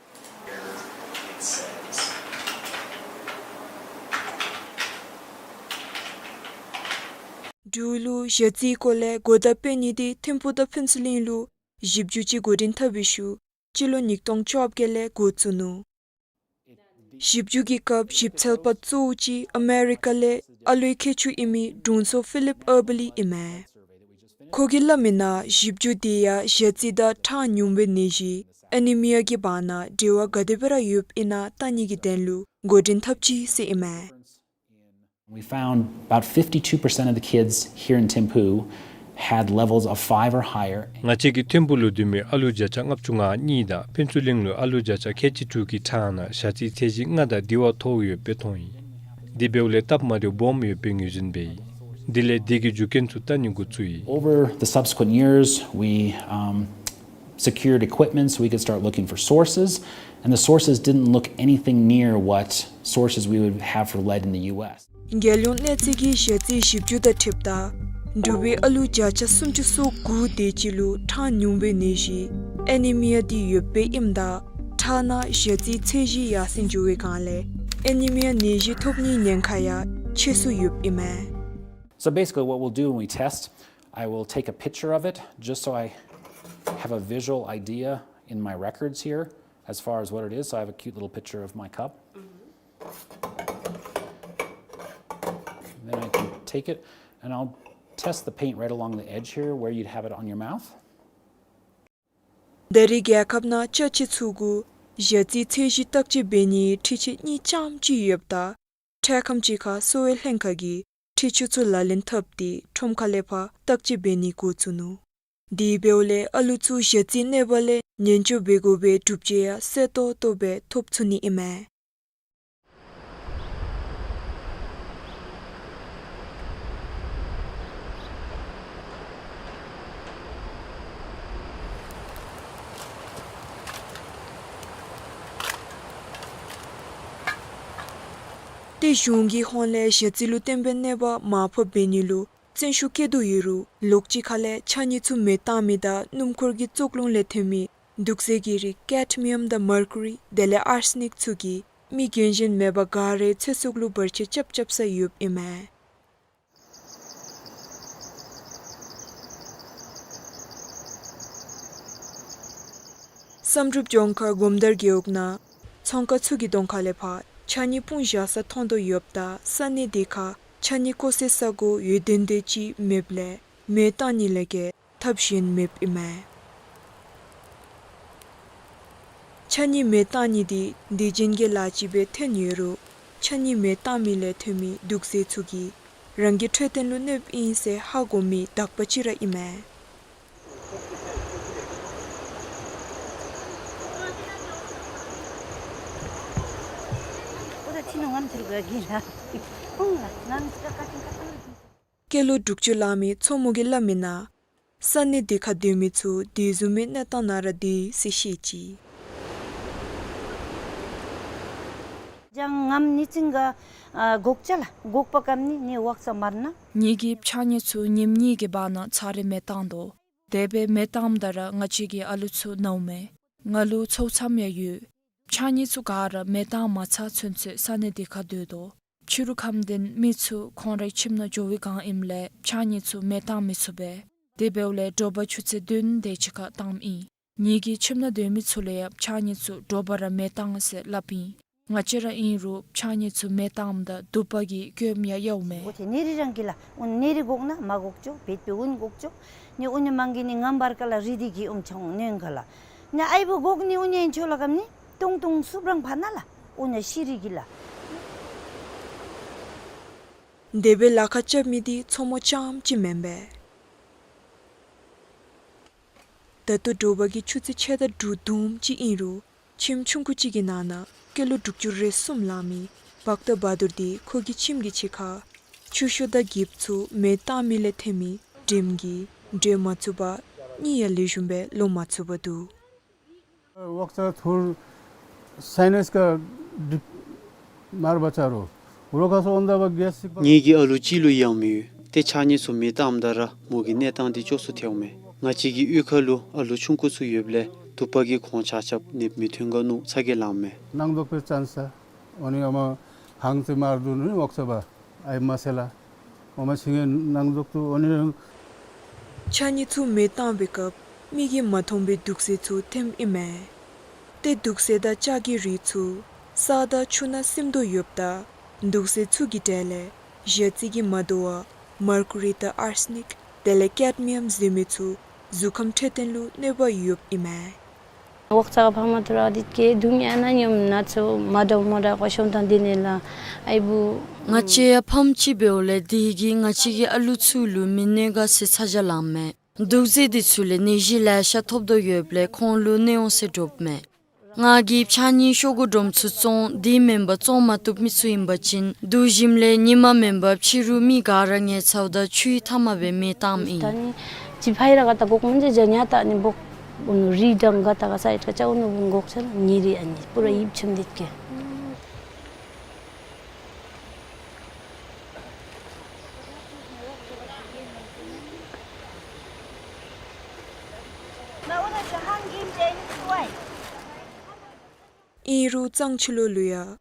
འབྲུག་ལུ་ཞ་རྩིའི་སྐོར་ལས་གོ་བརྡ་སྤེལ་ནི་འདི་ཐིམ་ཕུག་དང་ཕུན་ཚོགས་གླིང་ལུ་ཞིབ་འཇུག་ཅིག་འགོ་འདྲེན་འཐབ་པའི་ཤུལ་སྤྱི་ལོ་ཉིས་སྟོང་བཅོ་བརྒྱད་ལས་འགོ་བཙུགས་ནུག། ཞིབ་འཇུག་གི་སྐབས་ཞིབ་འཚོལ་པ་གཙོ་བོ་ཅིག་ཨ་མེ་རི་ཀ་ལས་ཨ་ལོའི་མཁས་མཆོག་ཨིན་མི་དྲུང་འཚོ་ཕི་ལིབ་ཨར་བཱ་ལི་ཨིན་མས། ཁོ་གིས་སླབ་མིའི་ནང་ཞིབ་འཇུག་འདི་ཡང་ཞ་རྩི་དང་ཁྲག་ཉུང་བའི་ནད་གཞི་ཨེ་ནི་མི་ཡ་གི་བར་ན་འབྲེལ་བ་ག་དེ་སྦེ་ར་ཡོདཔ་ཨིན་ན་བལྟ་ནི་གི་དོན་ལུ་འགོ་འདྲེན་འཐབ་ཅི་ཟེར་ཨིན་མས། We found about fifty-two percent of the kids here in Thimphu had levels of five or higher. ང་བཅས་ཀྱིས་ཐིམ་ཕུག་ལུ་སྡོད་མི་ཨ་ལུ་བརྒྱ་ཆ་ལྔ་བཅུ་ང་གཉིས་དང་ཕུན་ཚོགས་གླིང་ལུ་ཨ་ལུ་བརྒྱ་ཆ་ཁལ་གཅིག་དྲུག་གི་ཁྲག་ནང་ཞ་རྩིའི་ཚད་གཞི་ལྔ་དང་འདི་བ་མཐོ་བོ་ཡོདཔ་སྦེ་མཐོང་ཡི། དེ་འབདཝ་ལས་སྟབས་མ་བདེཝ་སྦོམ་ཡོདཔ་སྦེ་ངོས་འཛིན་འབད་ཡི། དེ་ལས་དེ་གི་རྒྱུ་རྐྱེན་ཚུ་བལྟ་ནི་འགོ་བཙུགས་ཡི། Over the subsequent years, we, um, secured equipment so we could start looking for sources, and the sources didn't look anything near what sources we would have for lead in the U S. རྒྱལ་ཡོངས་གནས་ཚད་ཀྱི་ཞ་རྩིའི་ཞིབ་འཇུག་དང་འཁྲིལཝ་ད་འབྲུག་པའི་ཨ་ལུ་བརྒྱ་ཆ་སུམ་ཅུ་སོ་དགུ་དེ་ཅིག་ལུ་ཁྲག་ཉུང་བའི་ནད་གཞི་ཨེ་ནི་མི་ཡ་འདི་ཡོདཔ་སྦེ་ཨིནམ་ད་ཁྲག་ནང་ཞ་རྩིའི་ཚད་གཞི་ཡར་སེང་འགྱོ་བའི་སྒང་ལས་ཨེ་ནི་མི་ཡ་ནད་གཞི་ཐོབ་ནིའི་ཉེན་ཁ་ཡང་ཆེ་སུ་ཡོདཔ་ཨིན་མས། So basically what we'll do when we test, I will take a picture of it just so I have a visual idea in my records here as far as what it is. So I have a cute little picture of my cup. Then I can take it and I'll test the paint right along the edge here where you'd have it on your mouth. ད་རེས་རྒྱལ་ཁབ་ནང་ཅ་ཆས་ཚུ་གུ་ཞ་རྩིའི་ཚད་གཞི་བརྟག་དཔྱད་འབད་ནིའི་འཕྲུལ་ཆས་གཉིས་ཙམ་ཅིག་ཡོདཔ་ད་འཕྲལ་ཁམས་ཅིག་ཁར་གསོ་བའི་ལྷན་ཁག་གིས་འཕྲུལ་ཆས་ཚུ་ལག་ལེན་འཐབ་སྟེ་ཁྲོམ་ཁ་ལས་ཕར་བརྟག་དཔྱད་འབད་ནི་འགོ་བཙུགས་ནུག། དེ་འབདཝ་ལས་ཨ་ལུ་ཚུ་ཞ་རྩིའི་གནོད་པ་ལས་ཉེན་བཅོལ་འབད་དགོ་པའི་སྒྲུབ་བྱེད་ཡང་གསལ་ཏོག་ཏོ་སྦེ་ཐོབ་ཚུགས་ནི་ཨིན་མས། ཏེ་གཞུང་གི་ཧོངས་ལས་ཞ་རྩི་ལུ་བརྟེན་པའི་གནོད་པ་མར་ཕབ་འབད་ནི་ལུ་བརྩོན་ཤུགས་བསྐྱེད་དོ་ཡོད་རུང་ལོགས་ཅིག་ཁ་ལས་ཕྱགས་སྙིགས་ཚུ་མེ་བཏང་མི་དང་སྣུམ་འཁོར་གྱི་བཙོག་རླུང་ལས་ཐོན་མི་དུག་རྫས་ཀྱི་རིགས་ཀེཌ་མི་ཡམ་དང་མར་ཀུ་རི་དེ་ལས་ཨར་སེ་ནིཀ་ཚུ་གིས་མི་རྒན་གཞོན་མེད་པར་ག་རའི་ཚེ་སྲོག་ལུ་བར་ཆད་རྐྱབ་རྐྱབ་ས་ཡོདཔ་ཨིན་མས། བསམ་གྲུབ་ལྗོངས་མཁར་སྒོམ་དར་རྒེད་འོག་ནང་ཚོང་ཁང་ཚུ་གི་གདོང་ཁ་ལས་ཕར་ཕྱགས་སྙིགས་སྤུངས་བཞག་ས་མཐོང་དོ་ཡོདཔ་ད་ས་གནས་དེ་ཁར་ཕྱགས་སྙིགས་བཀོ་སའི་ས་གོ་ཡོད་དོན་དེ་ཅིག་མེདཔ་ལས་མེ་བཏང་ནི་ལས་བརྒལ་ཐབས་གཞན་མེདཔ་ཨིན་མས། ཕྱགས་སྙིགས་མེ་བཏང་ནི་འདི་སྡིག་ཅན་གྱི་ལཱ་ཅིག་སྦེ་ཐོན་ཡོད་རུང་ཕྱགས་སྙིགས་མེ་བཏང་མི་ལས་ཐོན་མི་དུག་རྫས་ཚུ་གིས་རང་གི་འཕྲོད་བསྟེན་ལུ་གནོདཔ་ཨིན་ཟེར་ཧ་གོ་མི་དག་པ་ཅིག་ར་ཨིན་མས། སྐྱེས་ལོ་དྲུག་ཅུ་ལང་མི་མཚོ་མོ་གིས་སླབ་མི་ནང་ས་གནས་འདི་ཁར་སྡོད་མི་ཚུ་དེ་བཟུམ་མའི་གནས་སྟངས་ནང་ར་སྡོད་ཟེར་བཤད་ཅི། ངམ་ནི་ཙིང་ག་ཨ་གོག་ཅ་ལ་གོག་པ་ཀམ་ནི་ནི་ཝག་ས་མར་ན། ངེ་གི་ཕྱགས་སྙིགས་ཚུ་ཉིནམ་གཉིས་ཀྱི་བར་ན་ཚར་རེ་མེ་བཏང་དོ། དེ་སྦེ་མེ་བཏངམ་ད་ར་ང་བཅས་ཀྱི་ཨ་ལུ་ཚུ་ནཝ་མས། ང་ལུ་ཚོགས་མཚམས་ཡང་ཡོད། ཕྱགས་སྙིགས་ཚུ་ག་ར་མེ་བཏང་མ་ཚར་ཚུན་ཚོད་ས་གནས་འདི་ཁར་སྡོད་དོ། ཕྱི་རུ་ཁམས་ལྡན་མི་ཚུ་ཁོང་རའི་ཁྱིམ་ནང་འགྱོ་བའི་སྒང་ཨིནམ་ལས་ཕྱགས་སྙིགས་ཚུ་མེ་བཏང་མི་ཚུགས་པས། དེ་འབདཝ་ལས་དྲོ་པ་ཆུ་ཚོད་བདུན་དེ་ཅིག་ཁར་བཏངམ་ཨིན། ངེ་གི་ཁྱིམ་ནང་སྡོད་མི་ཚུ་ལུ་ཡང་ཕྱགས་སྙིགས་ཚུ་དྲོ་པ་ར་མེ་བཏང་ཟེར་སླབ་ཨིན། ང་བཅས་ར་ཨིན་རུང་ཕྱགས་སྙིགས་ཚུ་མེ་བཏངམ་ད་དུ་པ་གིས་སྐྱོདཔ་ཡང་ཡོདཔ་མས། འོ་ཏེ་ནེ་རི་རང་གི་ལ། འོ་ནེ་རི་གོག་ན་མ་གོག་ཅོ། བེད་པེ་འུན་གོག་ཅོ། ནི་འུན་ནི་མང་གི་ནི་ངམ་བར་ཀ་ལ་རི་དི་གི་འུམ་ཆང་ནོན་ག་ལ། ནི་ཨའི་བུ་གོག་ནི་འུན་ནི་ཨིན་ཆོ་ལ་ཀམ་ནི་ཏོང་ཏོང་སུབ་རང་ཕ་ན་ལ། འུན་ནི་ཤི་རི་གི་ལ། དེ་སྦེ་ལཱ་ཁག་རྐྱབ་མི་འདི་མཚོ་མོ་རྐྱངམ་ཅིག་མེན་པས། ད་ལྟོ་དྲོ་པ་གི་ཆུ་ཚོད་ཕྱེད་དང་དྲུག་བརྡུངམ་ཅིག་ཨིན་རུང་ཁྱིམ་ཆུང་ཀུ་ཅིག་གི་ནང་ན་སྐྱེས་ལོ་དྲུག་ཅུ་རེ་གསུམ་ལང་མི་བཀྟ་བ་དུར་འདི་ཁོ་གི་ཁྱིམ་གྱི་ཕྱི་ཁར་ཆུ་ཤོག་དང་འགྱིབ་ཚུ་མེ་བཏང་མི་ལས་ཐོན་མི་དྲིམ་གྱིས་འགྲོལ་མ་ཚུགས་པར་གཉིད་ཡང་ལེགས་ཤོམ་སྦེ་ལོག་མ་ཚུགས་པར་འདུག། ཝག་ས་ཐུར་སའི་ནས་ཀ་དྲིབ་མར་བ་ཆ་རོ། རོ་ཁ་སོ་འོན་ད་བ་གེས་སིག་པ། ངེ་གི་ཨ་ལུ་གཅིག་ལུ་ཡང་མི་ཡོད། ཏེ་ཕྱགས་སྙིགས་ཚུ་མེ་བཏངམ་ད་ར་མོ་གི་གནས་སྟངས་འདི་ཅོག་སུ་ཐལཝ་མས། ང་བཅས་ཀྱི་གཡུས་ཁ་ལུ་ཨ་ལུ་ཆུང་ཀུ་ཚུ་ཡོདཔ་ལས་དུ་པ་གིས་ཁོང་ཆ་ཁྱབ་ནདཔ་མི་ཐོན་ག་ནུག་ཚ་གྱང་ལངམ་མས། ནང་དོག་པའི་ཙན་ས་འོ་ནི་ཨ་མ་ཧང་ཙི་མར་དུ་ནི་ཝག་ས་བ་ཨའི་མ་སེ་ལ། འོ་མ་ཤིང་ངེ་ནང་དོག་ཏུ་འོ་ནི། ཕྱགས་སྙིགས་ཚུ་མེ་བཏང་བའི་སྐབས་མིག་གིས་མ་མཐོང་བའི་དུག་རྫས་ཚུ་ཐོནམ་ཨིན་མས། ཏེ་དུག་རྫས་དང་ལྕགས་ཀྱི་རིགས་ཚུ་ས་དང་ཆུ་ནང་སིམ་དོ་ཡོདཔ་ད་དུག་རྫས་ཚུ་གི་གྲས་ལས་ཞ་རྩི་གི་མ་དོ་བ་མར་ཀུ་རི་དང་ཨར་སི་ནིཀ་དེ་ལས་ཀེཌ་མི་ཡམ་ཟེར་མི་ཚུ་གཟུགས་ཁམས་འཕྲོད་བསྟེན་ལུ་གནོད་པ་ཡོདཔ་ཨིན་མས། ཝག་ས་ཕ་མ་ཐུར་ཨ་དིད་ཀེ་དུང་ཡ་ན་ཉོམ་ན་ཚུ་མ་དོ་མ་དོ་ཀོ་ཤོམ་ཐང་དི་ནེ་ལ་ཨའི་བུ། ང་བཅས་ཡང་ཕམ་ཅིག་འབདཝ་ལས་དེ་གིས་ང་བཅས་ཀྱི་ཨ་ལུ་ཚུ་ལུ་མི་གནོད་ག་ཟེར་ཚ་གྱང་ལངམ་མས། དུག་རྫས་འདི་ཚུ་ལས་ནད་གཞི་ལེ་ཤ་ཐོབ་དོ་ཡོདཔ་ལས་ཁོང་ལུ་གནོད་འོང་ཟེར་དྲོཔ་མས། ང་གིས་ཕྱགས་སྙིགས་ཤོག་གུ་སྒྲོམ་ཚུ་བཙོང་། དེ་མེན་པར་བཙོང་མ་བཏུབ་མི་ཚུ་ཨིན་པ་ཅིན་དུག་ཞིམ་ལས་ཉི་མ་མེན་པར་ཕྱི་རུ་མི་ག་ར་ངལ་ཚཝ་ད་ཆུའི་མཐའ་མ་སྦེ་མེ་བཏངམ་ཨིན། ད་ནི་ཅི་ཕའི་ར་ག་ད་གོག་མན་ཇ་ཇ་ཉ་ད་ནི་བོག་འུ་ནུ་རི་དང་ག་ད་ག་སའིཌ་ག་ཅ་འུ་ནུ་བུང་གོག་ཆ་ན་ཉེ་རི་ཨ་ནི་པུ་ར་ཡིབ་ཆམ་དིད་ཀེ། ཨིན་རུང་གཙང་ཆུ་ལོག་ལུ་ཡང་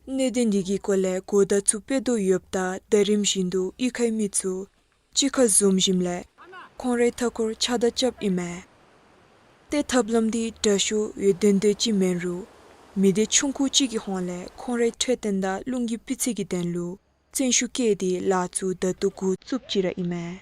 གནོད་དོན་འདི་གི་སྐོར་ལས་གོ་བརྡ་ཚུ་སྤེལ་དོ་ཡོདཔ་ད་ཟླ་རིམ་བཞིན་དུ་གཡུས་ཁའི་མི་ཚུ་གཅིག་ཁར་འཛོམས་ཞིནམ་ལས་ཁོང་རའི་མཐའ་འཁོར་ཕྱགས་བདའ་རྐྱབ་ཨིན་མས། ཏེ་ཐབས་ལམ་འདི་དྲག་ཤོས་ཡོད་དོན་དོན་ཅིག་མེན་རུང་མི་སྡེ་ཆུང་ཀུ་ཅིག་གི་ཧོང་ལས་ཁོང་རའི་འཕྲོད་བསྟེན་དང་རླུང་གི་སྤུས་ཚད་ཀྱི་དོན་ལུ་བརྩོན་ཤུགས་བསྐྱེད་དེ་ལཱ་ཚུ་ད་ལྟོ་འགོ་བཙུགསཔ་ཅིག་ར་ཨིན་མས།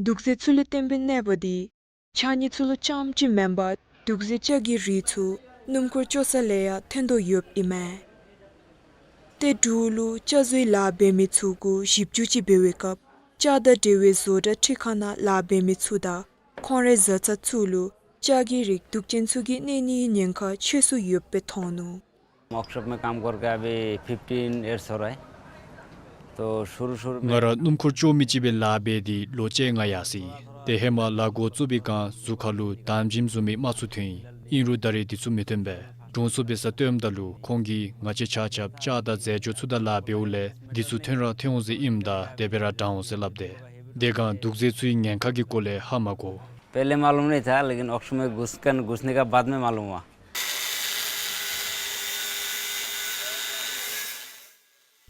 དུག་རྫས་ཚུ་ལས་བརྟེན་པའི་གནོད་པ་འདི་ཕྱགས་སྙིགས་ཚུ་ལུ་རྐྱངམ་ཅིག་མེན་པར་དུག་རྫས་ལྕགས་ཀྱི་རིགས་ཚུ་སྣུམ་འཁོར་བཅོ་ས་ལས་ཡང་ཐོན་དོ་ཡོདཔ་ཨིན་མས། ཏེ་འབྲུག་ལུ་ལྕགས་བཟོའི་ལཱ་འབད་མི་ཚུ་གུ་ཞིབ་འཇུག་ཅིག་འབད་བའི་སྐབས་ལྕགས་དང་འབྲེལ་བའི་བཟོ་གྲྭ་འཕྲུལ་ཁང་ནང་ལཱ་འབད་མི་ཚུ་དང་ཁོང་རའི་བཟའ་ཚང་ཚུ་ལུ་ལྕགས་ཀྱི་རིགས་དུག་ཅན་ཚུ་གིས་གནོད་ནིའི་ཉེན་ཁ་ཆེ་སུ་ཡོདཔ་སྦེ་མཐོང་ནུག། ཝརཀ་ཤོཔ་མེ་ཀམ་ཀོར་གེ་ཨ་བི་ཕིཕ་ཊིན་ཡརསི་ཧོ་ར་ཧེ། ཏོ་ཤུ་རུ་ཤུ་རུ་ང་ར་སྣུམ་འཁོར་བཅོ་མི་ཅིག་སྦེ་ལཱ་འབད་དེ་ལོ་བཅོ་ལྔ་ཡར་སོ་ཡི། ཏེ་ཧེ་མ་ལཱ་འགོ་བཙུགས་པའི་སྒང་གཟུགས་ཁ་ལུ་དམ་བཟུམ་བཟུམ་མའི་རྨ་ཚུ་ཐོན་ཡི། ཨིན་རུང་ད་རེས་འདི་ཚུ་མི་ཐོན་པས། དྲུང་འཚོ་འབད་སར་སྟོནམ་ད་ལུ་ཁོང་གིས་ང་བཅས་ཆ་ཁྱབ་ལྕགས་དང་རྫས་སྦྱོར་ཚུ་དང་ལཱ་འབདཝ་ལས་འདི་ཚུ་ཐོན་ར་ཐོན་འོང་ཟེར་ཨིནམ་ད་དེ་སྦེ་ར་དྲག་འོང་ཟེར་སླབ་དེས། དེ་སྒང་དུག་རྫས་ཚུའི་ཉེན་ཁ་གི་སྐོར་ལས་ཧ་མ་གོ། पहले मालूम नहीं था, लेकिन ཝརཀ་ཤོཔ་མེ་གུས་ཁན་གུས་ནེ་ཀ་བཱད་མེ་མ་ལུམ་ཧུઆ།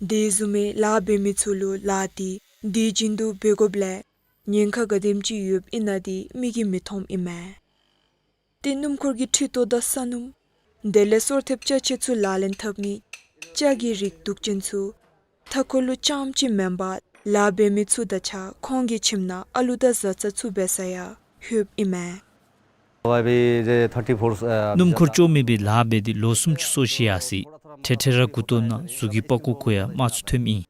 དེ་བཟུམ་མའི་ལཱ་འབད་མི་ཚུ་ལུ་ལཱ་འདི་དུས་རྒྱུན་དུ་འབད་དགོཔ་ལས་ཉེན་ཁ་ག་དེམ་ཅིག་ཡོདཔ་ཨིན་ན་འདི་མིག་གིས་མི་མཐོངམ་ཨིན་མས། ཏེ་སྣུམ་འཁོར་གྱི་འཕྲུལ་ཐོག་དང་ས་སྣུམ་དེ་ལས་སོར་ཐེབས་ཅ་ཆས་ཚུ་ལག་ལེན་འཐབ་ནི་ལྕགས་ཀྱི་རིགས་དུག་ཅན་ཚུ་མཐའ་འཁོར་ལུ་རྐྱངམ་ཅིག་མེན་པར་ལཱ་འབད་མི་ཚུ་དང་གཅིག་ཁར་ཁོང་གི་ཁྱིམ་ནང་ཨ་ལུ་དང་བཟའ་ཚང་ཚུ་འབད་སར་ཡང་ལྷོདཔ་ཨིན་མས། སྣུམ་འཁོར་བཅོ་མི་སྦེ་ལཱ་འབད་དེ་ལོ་སུམ་ཅུ་སོ་བཞི་ཡར་སོ་ཡི། ཐེངས་ཐེངས་ར་མགུ་ཏོ་ནང་གཟུགས་ཀྱི་པགས་ཀོ་ཁར་ཡང་རྨ་ཚུ་ཐོནམ་ཨིན།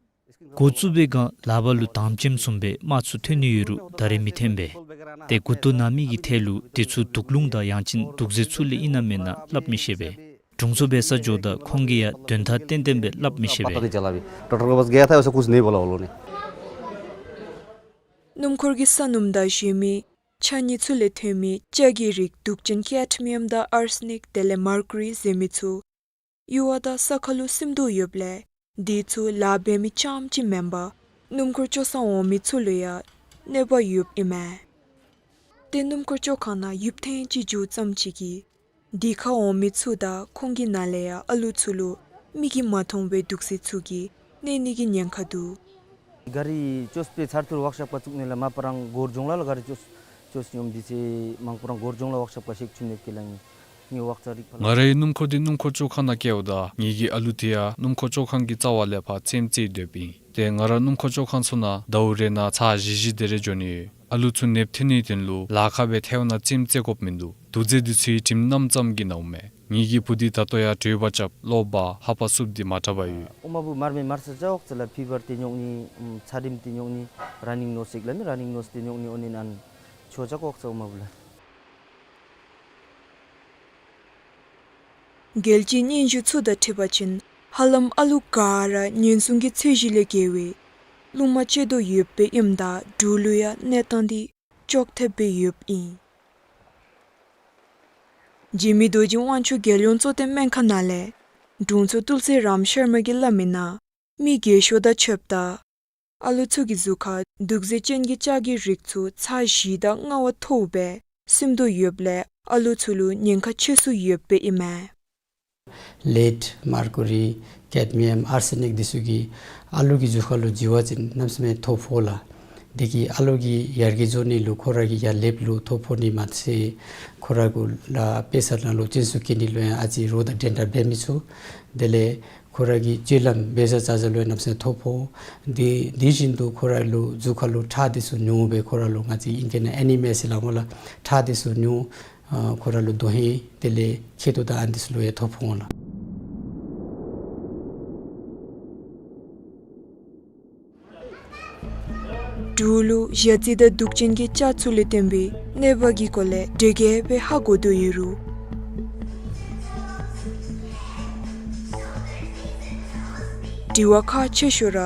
འགོ་བཙུགས་པའི་སྒང་ལག་པ་ལུ་དམ་ཅན་བཟུམ་སྦེ་རྨ་ཚུ་ཐོན་ནི་ཡོད་རུང་ད་རེས་མི་ཐོན་པས། ཏེ་མགུ་ཏོ་ན་མི་གི་ཐད་ལུ་དེ་ཚུ་དུག་རླུང་དང་ཡང་ཅིན་དུག་རྫས་ཚུ་ལས་ཨིན་ན་མེན་ན་སླབ་མི་ཤེས་པས། དྲུང་འཚོ་འབད་སར་འགྱོཝ་ད་ཁོང་གིས་ཡང་དོན་དག་ཏན་ཏན་སྦེ་སླབ་མི་ཤེས་པས། पता नहीं चला अभी। डॉक्टर के पास गया था, वैसे कुछ नहीं बोला वो लोगों ने। སྣུམ་འཁོར་གྱི་ས་སྣུམ་དང་གཞན་མི་ཆ་གཉིས་ཚུ་ལས་ཐོན་མི་ལྕགས་ཀྱི་རིགས་དུག་ཅན་ཀེཌ་མི་ཡམ་དང་ཨར་སི་ནིཀ་དེ་ལས་མར་ཀུ་རི་ཟེར་མི་ཚུ་ཡུར་བ་དང་ས་ཁ་ལུ་སིམ་དོ་ཡོདཔ་ལས་དེ་ཚུ་ལཱ་འབད་མི་རྐྱངམ་ཅིག་མེན་པར་སྣུམ་འཁོར་བཅོ་སར་འོང་མི་ཚུ་ལུ་ཡང་གནོད་པ་ཡོདཔ་ཨིན་མས། ཏེ་སྣུམ་འཁོར་བཅོ་ཁང་ནང་ཡུདཔ་ཐེངས་ཅིག་འགྱོ་ཙམ་ཅིག་གིས་དེ་ཁར་འོང་མི་ཚུ་དང་ཁོང་གི་ནང་ལས་ཡང་ཨ་ལུ་ཚུ་ལུ་མིག་གིས་མ་མཐོང་བའི་དུག་རྫས་ཚུ་གིས་གནོད་ནི་གི་ཉེན་ཁ་འདུག། गाडी चोस पे छारथुर वर्कशॉप का चुकने ला मा परंग गोर जोंगला ला गाडी चोस चोस ཉོམ་འདི་ཚེ་མང་པོ་རང་སྒོར་སྦྱོང་ལ་ཝརཀ་ཤོབ་ག་ཤེག་ཆུ་ནེབ་ཀྱི་ལ་ངེ་ངེ་ཝརཀ་ཙ་རིག་པ་ལ། ང་རའི་སྣུམ་འཁོར་འདི་སྣུམ་འཁོར་བཅོ་ཁང་ནང་བསྐྱལཝ་ད་ངེ་གི་ཨ་ལུ་དེ་ཡང་སྣུམ་འཁོར་བཅོ་ཁང་གི་རྩ་བ་ལས་ཕར་རྩེདམོ་རྩེ་སྡོདཔ་ཨིན། ཏེ་ང་ར་སྣུམ་འཁོར་བཅོ་ཁང་ཚུ་ནང་ཟླཝ་རེ་ནང་ཚར་བཞི་བཞི་དེ་རེ་འགྱོ་ནི་ཡོད། ཨ་ལུ་ཚུ་ནེབ་ཐོན་ནིའི་དོན་ལུ་ལཱ་ཁག་སྦེ་ཐལཝ་ནང་རྩེདམོ་རྩེ་དགོཔ་མིན་འདུག། དུག་རྫས་འདི་ཚུའི་དྲིམ་གནམ་ཙམ་གྱིས་ནཝ་མས། ངེ་གི་བུ་འདི་ད་ལྟོ་ཡང་དྲོད་འབར་རྐྱབ་གློ་བ་ཧ་པ་སུབ་སྟེ་མ་དྲག་པར་ཡོད། ཨོ་མ་བུ་མར་མེ་མར་ས་ཅ་ཝརཀ་ཙ་ལ་ཕི་བར་ཏེ་ཉོག་ནི་ཨམ་ཚ་དྲིམ་ཏེ་ཉོག་ནི་ར་ནིང་ནོས་ཟེར་ལ་མི་ར་ནིང་ནོས་ཏེ་ཉོག་ནི་ཨོ་ནི་ཨན་ཆོ་ཅ་ཝརཀ་ཙ་ཨོ་མ་བུ་ལ། རྒྱལ་སྤྱིའི་སྙན་ཞུ་ཚུ་དང་འཁྲིལ་བ་ཅིན་ཧ་ལམ་ཨ་ལུ་ག་ར་ཉེན་སྲུང་གི་ཚད་གཞི་ལས་བརྒལ་བའི་རླུང་མ་བཅད་དོ་ཡོདཔ་སྦེ་ཨིནམ་ད་འབྲུག་ལུ་ཡང་གནས་སྟངས་འདི་ཅོག་འཐདཔ་སྦེ་ཡོདཔ་ཨིན། འཇིགས་མེད་རྡོ་རྗེ་དབང་ཕྱུག་རྒྱལ་ཡོངས་གཙོ་བསྟེན་སྨན་ཁང་ནང་ལས་དྲུང་འཚོ་ཏུལ་སི་རམ་ཤར་མ་གིས་སླབ་མིའི་ནང་མི་རྒས་ཤོས་དང་ཕྱདཔ་ད་ཨ་ལུ་ཚུ་གི་གཟུགས་ཁར་དུག་རྫས་ཅན་གྱི་ལྕགས་ཀྱི་རིགས་ཚུ་ཚར་བཞི་དང་ལྔ་བ་མཐོཝ་སྦེ་སིམ་དོ་ཡོདཔ་ལས་ཨ་ལུ་ཚུ་ལུ་ཉེན་ཁ་ཆེ་སུ་ཡོདཔ་སྦེ་ཨིན་མས། ལེཌ་མར་ཀུ་རི་ཀེཌ་མི་ཡམ་ཨར་སི་ནིཀ་འདི་ཚུ་གིས་ཨ་ལུ་གི་གཟུགས་ཁར་ལུ་འཛུལ་བ་ཅིན་གནམ་མེད་ས་མེད་ཐོ་ཕོག་ལགས། དེ་གིས་ཨ་ལུ་གི་ཡར་རྒྱས་འགྱོ་ནི་ལུ་ཁོ་ར་གི་ཡར་ལེབ་ལུ་ཐོ་ཕོག་ནི་མ་ཚད་ཁོ་ར་གུ་ལུ་དཔེ་ས་ནང་ལུ་བཙོན་ཚུ་བཀལ་ནི་ལུ་ཡང་ཨ་ཙི་རོགས་དང་འགྲན་ཟླ་འབད་མི་ཚུགས། དེ་ལས་ཁོ་ར་གི་སྤྱོད་ལམ་འབད་ས་བྱ་བྱ་ལུ་ཡང་གནམ་མེད་ས་མེད་ཐོ་ཕོག། དེ་དེ་བཞིན་དུ་ཁོ་ར་ལུ་གཟུགས་ཁར་ལུ་ཁྲག་འདི་ཚུ་ཉུང་སྦེ་ཁོ་ར་ལུ་ང་བཅས་ཨིང་སྐད་ནང་ཨེ་ནི་མི་ཡ་ཟེར་སླབ་སྨོ་ལགས། ཁྲག་འདི་ཚུ་ཉུང་། ཨ་ཁོ་ར་ལུ་དོན་ཧིང་དེ་ལས་མཁལ་རྡོག་དང་ཨ་ནི་འདི་ཚུ་ལུ་ཡང་ཐོ་ཕོག་འོང་ལགས། འབྲུག་ལུ་ཞ་རྩི་དང་དུག་ཅན་གྱི་ལྕགས་ཚུ་ལས་བརྟེན་པའི་གནོད་པ་གི་སྐོར་ལས་འགྲེལ་བཤད་འབད་ཧ་གོ་དོ་ཡོད་རུང་དྲི་བ་ཁག་ཆེ་ཤོས་ར་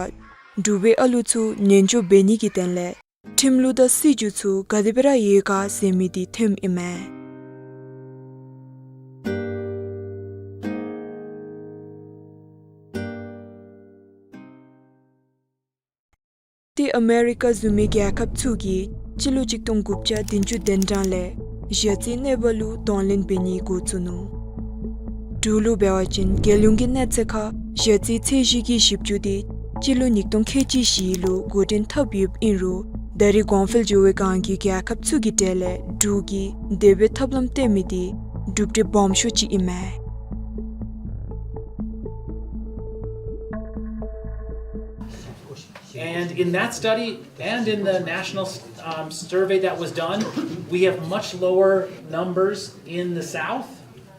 འབྲུག་པའི་ཨ་ལུ་ཚུ་ཉེན་སྐྱོབ་འབད་ནི་གི་དོན་ལས་ཁྲིམས་ལུགས་དང་སྲིད་བྱུས་ཚུ་ག་དེ་སྦེ་ར་ཡོད་ག་ཟེར་མི་འདི་ཐོནམ་ཨིན་མས། ཏེ་ཨ་མེ་རི་ཀ་བཟུམ་མའི་རྒྱལ་ཁབ་ཚུ་གིས་སྤྱི་ལོ་གཅིག་སྟོང་དགུ་བརྒྱ་བདུན་ཅུ་དོན་གྲངས་ལས་ཞ་རྩིའི་གནོད་པ་ལུ་གདོང་ལེན་འབད་ནི་འགོ་བཙུགས་ནུག། འབྲུག་ལུ་འབད་བ་ཅིན་རྒྱལ་ཡོངས་ཀྱི་གནས་ཚད་ཁར་ཞ་རྩིའི་ཚད་གཞི་གི་ཞིབ་འཇུག་འདི་སྤྱི་ལོ་ཉིས་སྟོང་ཁལ་གཅིག་བཞི་ལུ་འགོ་འདྲེན་འཐབ་ཡོདཔ་ཨིན་རུང་ད་རེས་གོང་འཕེལ་འགྱོ་བའི་སྒང་གི་རྒྱལ་ཁབ་ཚུ་གི་གྲས་ལས་འབྲུག་གིས་དེ་སྦེ་ཐབས་ལམ་བཏོན་མི་འདི་གྲུབ་འབྲས་སྦོམ་ཤོས་ཅིག་ཨིན་མས། And in that study and in the national, um, survey that was done, we have much lower numbers in the south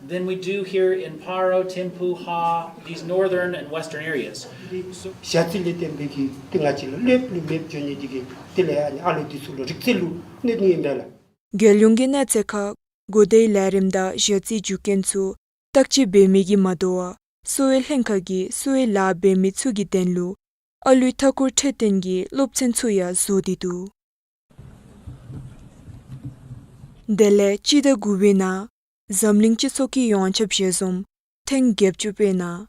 than we do here in Paro, Thimphu, Ha, these northern and western areas. ཞ་རྩི་ལས་བརྟེན་པའི་གི་ཏེ་ང་བཅས་ལུ་ལེབ་ལུ་མེདཔ་འགྱོ་ནི་འདི་གིས་དེ་ལས་ཨ་ནི་ཨ་ལུ་འདི་ཚུ་ལུ་རིག་རྩལ་ལུ་གནོད་ནི་ཨིན་པས་ལགས། རྒྱལ་ཡོངས་ཀྱི་གནས་ཚད་ཁར་གོ་བརྡའི་ལས་རིམ་དང་ཞ་རྩིའི་རྒྱུ་རྐྱེན་ཚུ་བརྟག་དཔྱད་འབད་མི་གིས་མ་དོ་བར་གསོ་བའི་ལྷན་ཁག་གིས་གསོ་བའི་ལཱ་འབད་མི་ཚུ་གི་དོན་ལུ་ཨ་ལུའི་མཐའ་འཁོར་འཕྲོད་བསྟེན་གྱི་སློབ་ཚན་ཚུ་ཡང་བཟོ་སྟེ་འདུག། དེ་ལས་སྤྱི་ཟླ་དགུ་པའི་ནང་འཛམ་གླིང་སྤྱི་ཚོགས་ཀྱི་ཡོངས་ཁྱབ་ཞལ་འཛོམས་ཐེངས་བརྒྱད་ཅུ་པའི་ནང་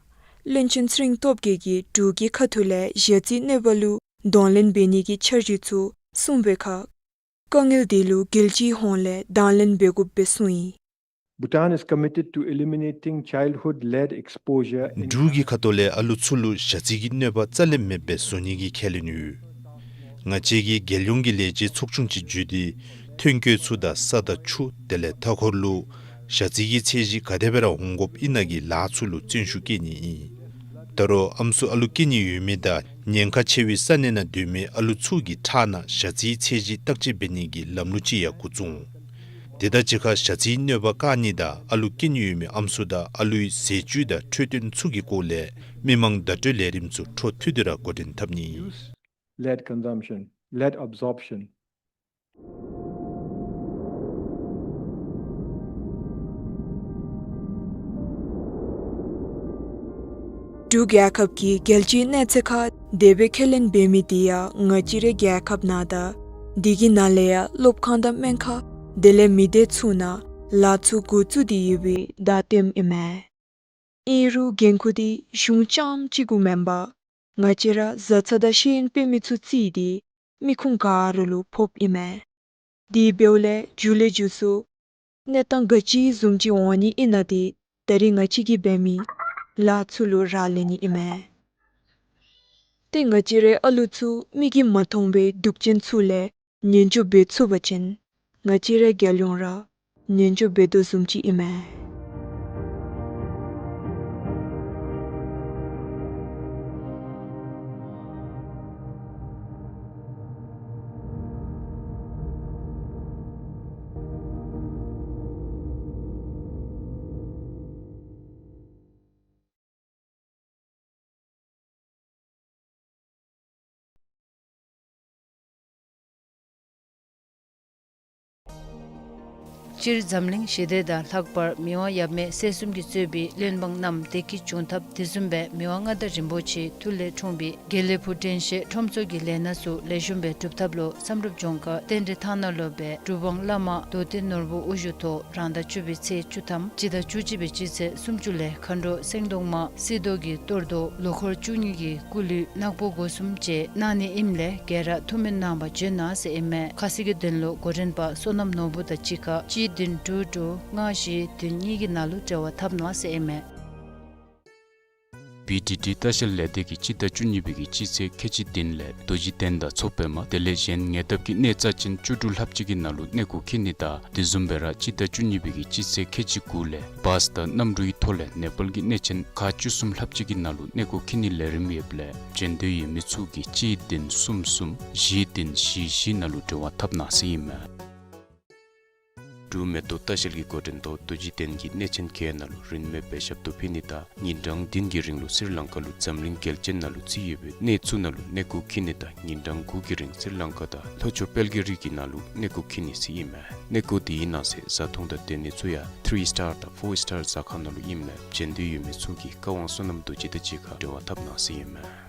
བློན་ཆེན་ཚེ་རིང་སྟོབས་རྒྱས་ཀྱིས་འབྲུག་གི་ཁ་ཐུག་ལས་ཞ་རྩིའི་གནོད་པ་ལུ་གདོང་ལེན་འབད་ནི་གི་འཆར་གཞི་ཚུ་གསུངས་པའི་ཁར་དཀའ་ངལ་འདི་ལུ་རྒྱལ་སྤྱིའི་ཧོངས་ལས་དང་ལེན་འབད་དགོཔ་སྦེ་གསུངས་ཡི། Bhutan is committed to eliminating childhood-led exposure in འབྲུག་གི་ཁ་ཐུག་ལས་ཨ་ལུ་ཚུ་ལུ་ཞ་རྩི་གི་གནོད་པ་རྩ་ལས་མེདཔ་སྦེ་བཟོ་ནི་གི་ཁས་ལེན་ཡོད། ང་བཅས་ཀྱིས་རྒྱལ་ཡོངས་ཀྱི་ལས་བྱེད་ཚོགས་ཆུང་ཅིག་བརྒྱུད་དེ་ཐོན་སྐྱེད་ཚུ་དང་ས་དང་ཆུ་དེ་ལས་མཐའ་འཁོར་ལུ་ཞ་རྩི་གི་ཚད་གཞི་ག་དེ་སྦེ་ར་འོང་དགོཔ་ཨིན་ན་གི་ལཱ་ཚུ་ལུ་བརྩོན་ཤུགས་བསྐྱེད་ནི་ཨིན། ད་རུང་ཨམ་སྲུ་ཨ་ལུ་སྐྱེ་ནི་ཡོད་མི་དང་ཉེན་ཁ་ཆེ་བའི་ས་གནས་ནང་སྡོད་མི་ཨ་ལུ་ཚུ་གི་ཁྲག་ནང་ཞ་རྩིའི་ཚད་གཞི་བརྟག་དཔྱད་འབད་ནི་གི་ལམ་ལུགས་ཅིག་ཡང་འགོ་བཙུགས་འོང་། དེ་དང་གཅིག་ཁར་ཞ་ཚིགས་གནོད་པ་བཀག་ནི་དང་ཨ་ལུ་སྐྱེ་ནི་ཡོད་མི་ཨམ་སྲུ་དང་ཨ་ལུའི་ཟས་བཅུད་དང་འཕྲོད་བསྟེན་ཚུ་གི་སྐོར་ལས་མི་མང་བརྡ་སྤྲོད་ལས་རིམ་ཚུ་འཕྲོ་མཐུད་དེ་ར་འགོ་འདྲེན་འཐབ་ནི་ཨིན། Lead consumption, lead absorption. འབྲུག་རྒྱལ་ཁབ་ཀྱི་རྒྱལ་སྤྱིའི་གནས་ཚད་ཁར་དེ་སྦེ་ཁས་ལེན་འབད་མི་དེ་ཡང་ང་བཅས་རའི་རྒྱལ་ཁབ་ནང་དང་དེ་གི་ནང་ལས་ཡང་སློབ་ཁང་དང་སྨན་ཁང་དེ་ལས་མི་སྡེ་ཚུ་ནང་ལཱ་ཚུ་འགོ་བཙུགས་ཏེ་ཡོད་པའི་བརྡ་སྟོནམ་ཨིན་མས། ཨིན་རུང་འགན་ཁུར་འདི་གཞུང་རྐྱངམ་གཅིག་གུ་མེན་པར་ང་བཅས་ར་བཟའ་ཚང་དང་ཤེས་ཡོན་དཔེ་མི་ཚུ་བརྩིས་ཏེ་མི་ཁུངས་ག་ར་ལུ་ཕོགཔ་ཨིན་མས། དེ་འབདཝ་ལས་མཇུག་ལས་མཇུག་སུ་གནས་སྟངས་ག་ཅི་བཟུམ་ཅིག་འོང་ནི་ཨིན་ན་དེ་ད་རིས་ང་བཅས་ཀྱིས་འབད་མི་ལཱ་ཚུ་ལུ་རག་ལས་ནི་ཨིན་མས། ཏེ་ང་བཅས་རའི་ཨ་ལུ་ཚུ་མིག་གིས་མ་མཐོང་བའི་སྡུག་ཅན་ཚུ་ལས་ཉེན་བཅོལ་འབད་ཚུགས་པ་ཅིན་ང་བཅས་རའི་རྒྱལ་ཡོངས་ར་ཉེན་བཅོལ་འབད་དོ་བཟུམ་ཅིག་ཨིན་མས། སྤྱིར་འཛམ་གླིང་ཞི་བདེ་དང་ལྷག་པར་མི་དབང་ཡབ་མེས་སྲས་གསུམ་གྱིས་གཙོས་པའི་བློན་འབངས་རྣམས་བདེ་སྐྱིད་འབྱུང་ཐབས་དེ་བཟུམ་སྦེ་མི་དབང་མངའ་བདག་རིན་པོ་ཆེའི་ཐུགས་ལས་འཁྲུངས་པའི་དགེ་ལེགས་ཕུག་དྲན་ཤེས་ཁྲོམ་ཚོགས་ཀྱི་ལས་སྣ་ཚུ་ལེགས་ཤོམ་སྦེ་གྲུབ་ཐབས་ལུ་བསམ་གྲུབ་ལྗོངས་མཁར་རྟེན་འབྲེལ་ཐང་ནང་ལུ་སྦེ་གྲུབ་དབང་བླ་མ་རྡོ་རྗེ་ནོར་བུ་དབུ་བཞུགས་ཐོག་རང་ཟླ་བཅུ་པའི་ཚེས་བཅུ་ཐམ་སྤྱི་ཟླ་བཅུ་གཅིག་པའི་སྤྱི་ཚེས་སུམ་ཅུ་ལས་མཁའ་འགྲོ་སེང་གདོང་མ་སྲི་ཏོག་གི་གཏོར་ཟློག་ལོ་འཁོར་བཅུ་གཉིས་ཀྱི་སྐུ་གླུད་ནག་པོ་སྒོ་གསུམ་བཅས་གནང་ནི་ཨིནམ་ལས་ག་ར་ཐུགས་སྨོན་གནང་བར་བྱོན་གནང་ཟེར་ཨིན་མས། ཁ་གསལ་གྱི་དོན་ལུ་འགོ་འདྲེན་པ་བསོད་ནམས་ནོར་བུ་དང་གཅིག་ཁར་གཅིག་བདུན་དྲུག་དྲུག་ལྔ་བཞི་བདུན་གཉིས་ཀྱི་ནང་ལུ་འབྲེལ་བ་འཐབ་གནང་ཟེར་ཨིན་མས། བི་ཌི་ཌི་ལྟ་བཤལ་ལས་སྡེ་གིས་སྤྱི་ཟླ་བཅུ་གཉིས་པའི་གི་སྤྱི་ཚེས་ཁལ་གཅིག་བདུན་ལས་རྡོ་རྗེ་གདན་དང་མཚོ་པདྨ་དེ་ལས་གཞན་ཉེ་འདབས་ཀྱི་གནས་རྩ་ཅན་བཅུ་དྲུག་ལྷགཔ་ཅིག་གི་ནང་ལུ་གནས་སྐོར་འཁྱིད་ནི་དང་དེ་བཟུམ་སྦེ་ར་སྤྱི་ཟླ་བཅུ་གཉིས་པའི་གི་སྤྱི་ཚེས་ཁལ་གཅིག་དགུ་ལས་བཱས་དང་གནམ་གྲུའི་ཐོག་ལས་ནེ་པཱལ་གྱི་གནས་ཆེན་ཁག་བཅུ་གསུམ་ལྷགཔ་ཅིག་གི་ནང་ལུ་གནས་སྐོར་འཁྱིད་ནིའི་ལས་རིམ་ཡོདཔ་ལས་བྱོན་འདོད་ཡོད་མི་ཚུ་གིས་གཅིག་བདུན་གསུམ་གསུམ་བཞི་བདུན་བཞི་བཞི་ནང་ལུ་འབྲེལ་བ་འཐབ་གནང་ཟེར་ཨིན་མས། འབྲུག་མེ་ཏོག་ལྟ་བཤལ་གྱི་འགོ་འདྲེན་ཐོག་རྡོ་རྗེ་གདན་གྱི་གནས་ཆེན་བརྒྱད་ནང་ལུ་རིན་མེད་པའི་ཞབས་ཏོག་ཕུལ་ནི་དང་ཉིན་གྲངས་བདུན་གྱི་རིང་ལུ་སི་རི་ལང་ཀ་ལུ་འཛམ་གླིང་རྒྱལ་ཆེན་ནང་ལུ་བརྩི་ཡོད་པའི་གནས་ཚུ་ནང་ལུ་གནས་སྐོར་འཁྱིད་ནི་དང་ཉིན་གྲངས་དགུ་གི་རིང་སི་རི་ལང་ཀ་དང་ལྷོ་ཕྱོགས་དཔལ་གྱི་རི་གི་ནང་ལུ་གནས་སྐོར་འཁྱིད་ནི་ཟེར་ཨིན་མས། གནས་སྐོར་དེའི་ནང་གསེས་བཟའ་འཐུང་དང་སྡོད་ནི་ཚུ་ཡང་ཐི་རི་སི་ཊར་དང་ཕོར་སི་ཊར་ཟ་ཁང་ནང་ལུ་ཨིནམ་ལས་བྱོན་འདོད་ཡོད་མི་ཚུ་གིས་བཀའ་དབང་བསོད་ནམས་རྡོ་རྗེ་དང་གཅིག་ཁར་འབྲེལ་བ་འཐབ་གནང་ཟེར་ཨིན་མས།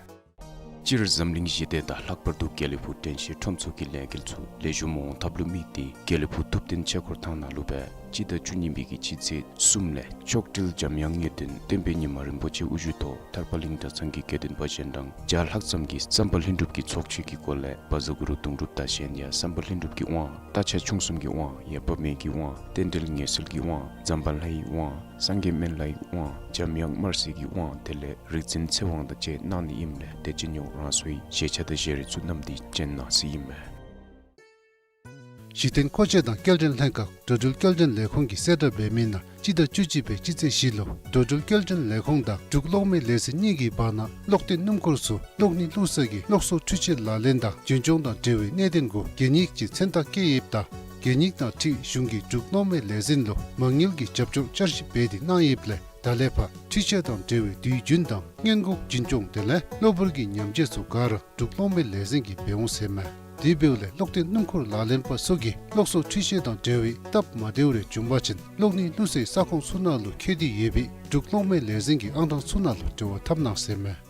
སྤྱིར་འཛམ་གླིང་ཞི་བདེ་དང་ལྷག་པར་དུ་དགེ་ལེགས་ཕུག་དྲན་ཤེས་ཁྲོམ་ཚོགས་ཀྱི་ལས་འགུལ་ཚུ་ལེགས་ཤོམ་འོང་ཐབས་ལུ་དམིགས་ཏེ་དགེ་ལེགས་ཕུག་ཐུབ་བསྟན་ཆོས་འཁོར་ཐང་ནང་ལུ་སྦེ་སྤྱི་ཟླ་བཅུ་གཉིས་པའི་གི་སྤྱི་ཚེས་གསུམ་ལས་མཆོག་སྤྲུལ་འཇམ་དབྱངས་དངོས་བསྟན་བསྟན་པའི་ཉི་མ་རིན་པོ་ཆེ་དབུ་བཞུགས་ཐོག་ཐར་པ་གླིང་གྲྭ་ཚང་གི་དགེ་འདུན་པ་གཞན་དང་བརྒྱ་ལྷག་ཙམ་གྱིས་བསམ་པ་ལྷུན་གྲུབ་ཀྱི་ཚོགས་མཆོད་ཀྱི་སྒོ་ལས་བཛྲ་གུ་རུ་གདུང་སྒྲུབ་དང་གཞན་ཡང་བསམ་པ་ལྷུན་གྲུབ་ཀྱི་དབང་རྟ་ཕྱག་མཆོག་གསུམ་གྱི་དབང་ཡེ་འབབ་མེད་ཀྱི་དབང་རྟེན་འབྲེལ་ངེས་གསལ་གྱི་དབང་ཛམ་བྷ་ལའི་དབང་སངས་རྒྱས་སྨན་བླའི་དབང་འཇམ་དབྱངས་དམར་སེར་གྱི་དབང་དེ་ལས་རིག་འཛིན་ཚེ་དབང་དང་བཅས་གནང་ནི་ཨིནམ་ལས་དེ་ཅིག་ཉོག་རང་སོའི་བཞེས་ཆ་དང་བཞེས་རིགས་ཚུ་བསྣམས་ཏེ་བྱོན་གནང་ཟེར་ཨིན་མས། གཞི་རྟེན་མཁོ་ཆས་དང་སྐྱེལ་འདྲེན་ལྷན་ཁག་འགྲོ་འགྲུལ་སྐྱེལ་འདྲེན་ལས་ཁུངས་ཀྱིས་གསལ་བསྒྲགས་འབད་མི་ནང་སྤྱི་ཟླ་བཅུ་གཅིག་པའི་སྤྱི་ཚེས་བཞི་ལུ་འགྲོ་འགྲུལ་སྐྱེལ་འདྲེན་ལས་ཁུངས་དང་འབྲུག་གློག་མེ་ལས་འཛིན་གཉིས་ཀྱི་བར་ན་གློག་ལྡན་སྣུམ་འཁོར་ཚུ་གློག་སྣེ་བླུགས་སའི་གློག་གསོག་འཕྲུལ་ཆས་ལག་ལེན་དང་རྒྱུན་སྐྱོང་དང་འབྲེལ་བའི་གནད་དོན་གུ་གད་སྙིགས་ཀྱི་མཚན་རྟགས་བཀོད་ཡོདཔ་ད་གད་སྙིགས་དང་འཁྲིལ་གཞུང་གིས་འབྲུག་གློག་མེ་ལས་འཛིན་ལུ་མ་དངུལ་གྱི་རྒྱབ་སྐྱོར་བསྐྱར་ཞིབ་འབད་དེ་གནང་ཡོདཔ་ལས་ད་ལས་ཕར་འཕྲུལ་ཆས་དང་འབྲེལ་བའི་དུས་རྒྱུན་དང་སྔོན་འགོག་རྒྱུན་སྐྱོང་དེ་ལས་གློ་བུར་གྱི་ཉམས་བཅོས་ཚུ་ག་ར་འབྲུག་གློག་མེ་ལས་འཛིན་གྱིས་འབད་འོང་ཟེར་མས། དེ་འབདཝ་ལས་གློག་ལྡན་སྣུམ་འཁོར་ལག་ལེན་པ་ཚུ་གིས་གློག་གསོག་འཕྲུལ་ཆས་དང་འབྲེལ་བའི་སྟབས་མ་བདེཝ་རེ་བྱུང་པ་ཅིན་གློག་སྣེ་བླུགས་སའི་ས་ཁོངས་ཚུ་ནང་ལུ་འཁོད་དེ་ཡོད་པའི་འབྲུག་གློག་མེ་ལས་འཛིན་གྱི་ཨང་གྲངས་ཚུ་ནང་ལུ་འབྲེལ་བ་འཐབ་གནང་ཟེར་མས།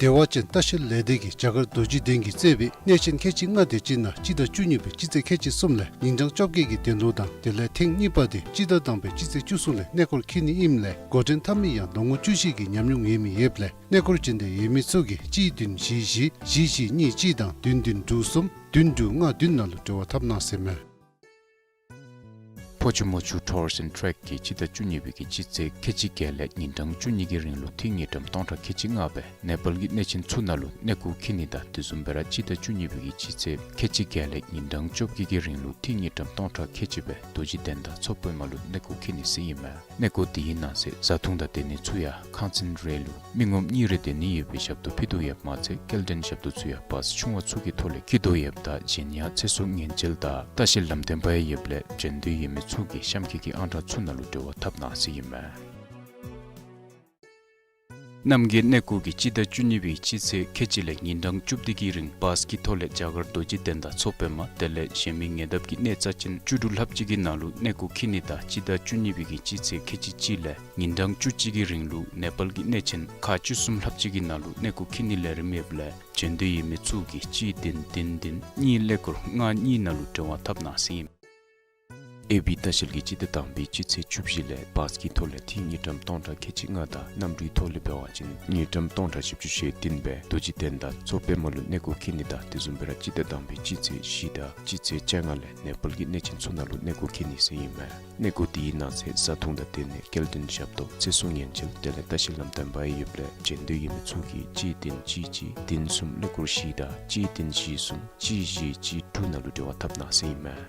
བདེ་བ་ཅན་ལྟ་བཤལ་ལས་སྡེ་གིས་རྒྱ་གར་རྡོ་རྗེ་གདན་གྱིས་གཙོས་པའི་གནས་ཆེན་ཁལ་གཅིག་ལྔ་དེ་ཅིག་ནང་སྤྱི་ཟླ་བཅུ་གཉིས་པའི་སྤྱི་ཚེས་ཁལ་གཅིག་གསུམ་ལས་ཉིན་གྲངས་བཅོ་བརྒྱད་ཀྱི་དོན་ལུ་དང་དེ་ལས་ཐེངས་གཉིས་པ་དེ་སྤྱི་ཟླ་དང་པའི་སྤྱི་ཚེས་བཅུ་གསུམ་ལས་གནས་སྐོར་འཁྱིད་ནི་ཨིནམ་ལས་འགོ་འདྲེན་འཐབ་མི་ཡང་ལོ་ངོ་བཅུ་བཞི་གི་ཉམས་མྱོང་ཡོད་མི་ཡོདཔ་ལས་གནས་སྐོར་བྱོན་འདོད་ཡོད་མི་ཚུ་གིས་གཅིག་བདུན་བཞི་བཞི་བཞི་གཉིས་གཅིག་དང་བདུན་བདུན་དྲུག་གསུམ་བདུན་དྲུག་ལྔ་བདུན་ནང་ལུ་འབྲེལ་བ་འཐབ་གནང་ཟེར་མས། ཕོ་ཆུ་མོ་ཆུ་ཊུརསི་ཨེནཌ་ཊེཀ་གིས་སྤྱི་ཟླ་བཅུ་གཉིས་པའི་གི་སྤྱི་ཚེས་ཁལ་གཅིག་བརྒྱད་ལས་ཉིན་གྲངས་བཅུ་གཉིས་ཀྱི་རིང་ལུ་ཐིག་དངུལ་ཀྲམ་སྟོང་ཕྲག་ཁལ་གཅིག་ལྔ་སྦེ་ནེ་པཱལ་གྱི་གནས་ཆེན་ཚུ་ནང་ལུ་གནས་སྐོར་འཁྱིད་ནི་དང་དེ་བཟུམ་སྦེ་ར་སྤྱི་ཟླ་བཅུ་གཉིས་པའི་གི་སྤྱི་ཚེས་ཁལ་གཅིག་བརྒྱད་ལས་ཉིན་གྲངས་བཅོ་བརྒྱད་ཀྱི་རིང་ལུ་ཐིག་དངུལ་ཀྲམ་སྟོང་ཕྲག་ཁལ་གཅིག་སྦེ་རྡོ་རྗེ་གདན་དང་མཚོ་པདྨ་ལུ་གནས་སྐོར་འཁྱིད་ནི་ཟེར་ཨིན་མས། གནས་སྐོར་དེའི་ནང་གསེས་བཟའ་འཐུང་དང་སྡོད་ནི་ཚུ་ཡང་ཁང་ཚན་རེ་ལུ་མི་ངོམ་གཉིས་རེ་སྡོད་ནི་ཡོད་པའི་ཞབས་ཏོག་ཕུལ་དོ་ཡོདཔ་མ་ཚད་སྐྱེལ་འདྲེན་ཞབས་ཏོག་ཚུ་ཡང་བཱསི་ཆུང་བ་ཚུ་གི་ཐོག་ལས་འཁྱིད་དོ་ཡོདཔ་ད་གཞན་ཡང་ཚེ་སྲོག་ཉེན་བཅོལ་དང་ལྟ་བཤལ་ལམ་སྟོན་པ་ཡང་ཡོདཔ་ལས་འབྱོན་འདོད་ཡོད་མི་ཚུ་གིས་གཤམ་འཁོད་ཀྱི་ཨང་གྲངས་ཚུ་ནང་ལུ་འབྲེལ་བ་འཐབ་གནང་ཟེར་ཨིན་མས། རྣམ་རྒྱལ་གནས་སྐོར་གྱིས་སྤྱི་ཟླ་བཅུ་གཉིས་པའི་སྤྱི་ཚེས་ཁལ་གཅིག་ལས་ཉིན་གྲངས་བཅུ་བདུན་གྱི་རིང་བཱསི་གི་ཐོག་ལས་རྒྱ་གར་རྡོ་རྗེ་གདན་དང་མཚོ་པདྨ་དེ་ལས་གཞན་མི་ཉེ་འདབས་ཀྱི་གནས་རྩ་ཅན་བཅུ་དྲུག་ལྷགཔ་ཅིག་གི་ནང་ལུ་གནས་སྐོར་འཁྱིད་ནི་དང་སྤྱི་ཟླ་བཅུ་གཉིས་པའི་གི་སྤྱི་ཚེས་ཁལ་གཅིག་གཅིག་ལས་ཉིན་གྲངས་བཅུ་གཅིག་གི་རིང་ལུ་ནེ་པཱལ་གྱི་གནས་ཆེན་ཁག་བཅུ་གསུམ་ལྷགཔ་ཅིག་གི་ནང་ལུ་གནས་སྐོར་འཁྱིད་ནི་ལས་རིམ་ཡོདཔ་ལས་འབྱོན་འདོད་ཡོད་མི་ཚུ་གིས་གཅིག་བདུན་བདུན་བདུན་གཉིས་ཀླད་ཀོར་ལྔ་གཉིས་ནང་ལུ་འབྲེལ་བ་འཐབ་གནང་ཟེར་ཨིན། ཨེ་བི་ལྟ་བཤལ་གྱིས་སྤྱི་ཟླ་དང་པའི་སྤྱི་ཚེས་བཅུ་བཞི་ལས་བཱསི་གི་ཐོག་ལས་ཐིག་དངུལ་ཀྲམ་སྟོང་ཕྲག་ཁལ་གཅིག་ལྔ་དང་གནམ་གྲུའི་ཐོག་ལས་འབད་བ་ཅིན་དངུལ་ཀྲམ་སྟོང་ཕྲག་བཞི་བཅུ་ཞེ་བདུན་སྦེ་རྡོ་རྗེ་གདན་དང་མཚོ་པདྨ་ལུ་གནས་སྐོར་འཁྱིད་ནི་དང་དེ་བཟུམ་སྦེ་ར་སྤྱི་ཟླ་དང་པའི་སྤྱི་ཚེས་བཞི་དང་སྤྱི་ཚེས་བཅོ་ལྔ་ལས་ནེ་པཱལ་གྱི་གནས་ཆེན་ཚུ་ནང་ལུ་གནས་སྐོར་འཁྱིད་ནི་ཟེར་ཨིན་མས། གནས་སྐོར་དེའི་ནང་གསེས་བཟའ་འཐུང་དང་སྡོད་ནི་སྐྱེལ་འདྲེན་ཞབས་ཏོག་ཚེ་སྲོག་ཉེན་བཅོལ་དེ་ལས་ལྟ་བཤལ་ལམ་སྟོན་པ་ཡང་ཡོདཔ་ལས་འབྱོན་འདོད་ཡོད་མི་ཚུ་གིས་གཅིག་བདུན་གཅིག་གཅིག་བདུན་གསུམ་ཀླད་ཀོར་བཞི་དང་གཅིག་བདུན་བཞི་གསུམ་གཅིག་བཞི་གཅིག་དྲུག་ནང་ལུ་འབྲེལ་བ་འཐབ་གནང་ཟེར་ཨིན་མས།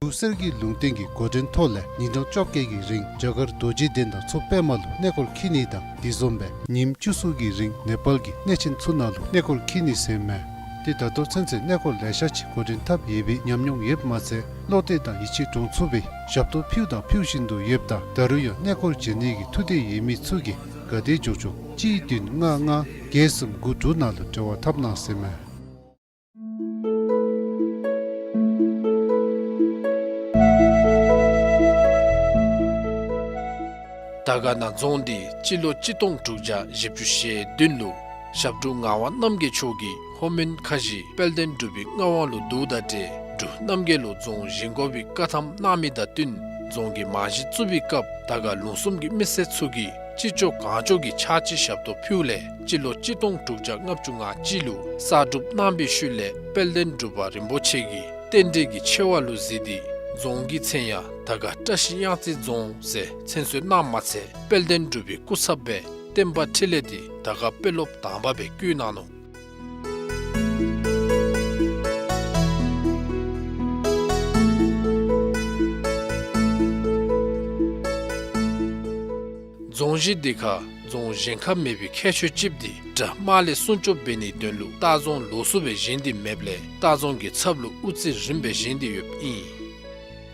འབྲུག་གསེར་གྱི་ལུང་བསྟན་གྱི་འགོ་འདྲེན་ཐོག་ལས་ཉིན་གྲངས་བཅོ་བརྒྱད་ཀྱི་རིང་རྒྱ་གར་རྡོ་རྗེ་གདན་དང་མཚོ་པདྨ་ལུ་གནས་སྐོར་འཁྱིད་ནི་དང་དེ་བཟུམ་སྦེ་ཉིནམ་བཅུ་གསུམ་གྱི་རིང་ནེ་པཱལ་གྱི་གནས་ཆེན་ཚུ་ནང་ལུ་གནས་སྐོར་འཁྱིད་ནི་ཟེར་ཨིན་མས། ཏེ་ད་ལྟོ་ཚུན་ཚོད་གནས་སྐོར་ལེ་ཤ་ཅིག་འགོ་འདྲེན་འཐབ་ཡོད་པའི་ཉམས་མྱོང་ཡོདཔ་མ་ཚད་བློ་གཏད་དང་ཡིད་ཆེས་འདྲོངས་ཚུགས་པའི་ཞབས་ཏོག་ཕུལཝ་དང་ཕུལ་བཞིན་དུ་ཡོདཔ་ད་ད་རུང་ཡང་གནས་སྐོར་འབྱོན་ནི་གི་ཐུགས་འདོད་ཡོད་མི་ཚུ་གིས་ག་དེ་མགྱོགས་མགྱོགས་གཅིག་བདུན་ལྔ་ལྔ་བརྒྱད་གསུམ་དགུ་དྲུག་ནང་ལུ་འབྲེལ་བ་འཐབ་གནང་ཟེར་ཨིན་མས། དར་དཀར་ན་རྫོང་འདི་སྤྱི་ལོ་གཅིག་སྟོང་དྲུག་བརྒྱ་བཞི་བཅུ་ཞེ་བདུན་ལུ་ཞབས་དྲུང་ངག་དབང་རྣམ་རྒྱལ་མཆོག་གིས་ལྷོ་མོན་ཁ་བཞི་དཔལ་ལྡན་འབྲུག་པའི་མངའ་དབང་ལུ་བསྡུཝ་ད་ཏེ་འབྲུག་རྣམ་རྒྱལ་ལུ་རྫོང་བཞེངས་དགོ་པའི་བཀའ་ཐམ་གནང་མི་དང་བསྟུན་རྫོང་གི་རྨང་གཞི་བཙུགས་པའི་སྐབས་དར་དཀར་ལུང་གསུམ་གྱི་མི་སེར་ཚུ་གིས་ཅི་ལྕོགས་གང་ལྕོགས་ཀྱིས་ཕྱག་ཕྱི་ཞབས་ཏོག་ཕུལཝ་ལས་སྤྱི་ལོ་གཅིག་སྟོང་དྲུག་བརྒྱ་ལྔ་བཅུ་ང་གཅིག་ལུ་གསར་སྒྲུབ་གནང་བའི་ཤུལ་ལས་དཔལ་ལྡན་འབྲུག་པ་རིན་པོ་ཆེ་གིས་རྟེན་འབྲེལ་གྱི་ཆེ་བ་ལུ་གཟིགས་ཏེ་རྫོང་གི་མཚན་ཡང་དར་དཀར་བཀྲ་ཤིས་གཡང་རྩེ་རྫོང་ཟེར་མཚན་གསོལ་གནངམ་མ་ཚད་དཔལ་ལྡན་འབྲུག་པའི་སྐུ་ཚབ་སྦེ་བསྟན་པ་འཕྲིན་ལས་འདི་དར་དཀར་དཔོན་སློབ་དང་པ་སྦེ་བསྐོས་གནང་ནུག། རྫོང་གཞི་འདི་ཁར་རྫོང་བཞེངས་ཁ་མེད་པའི་ཁྱད་ཆོས་ཅིག་འདི་དགྲ་དམག་ལས་སྲུང་སྐྱོབ་འབད་ནིའི་དོན་ལུ་ལྟ་རྫོང་ལོགས་སུ་སྦེ་བཞེངས་ཏེ་མེདཔ་ལས་ལྟ་རྫོང་གི་ཚབ་ལུ་དབུ་རྩེ་རིམ་སྦེ་བཞེངས་ཏེ་ཡོདཔ་ཨིན།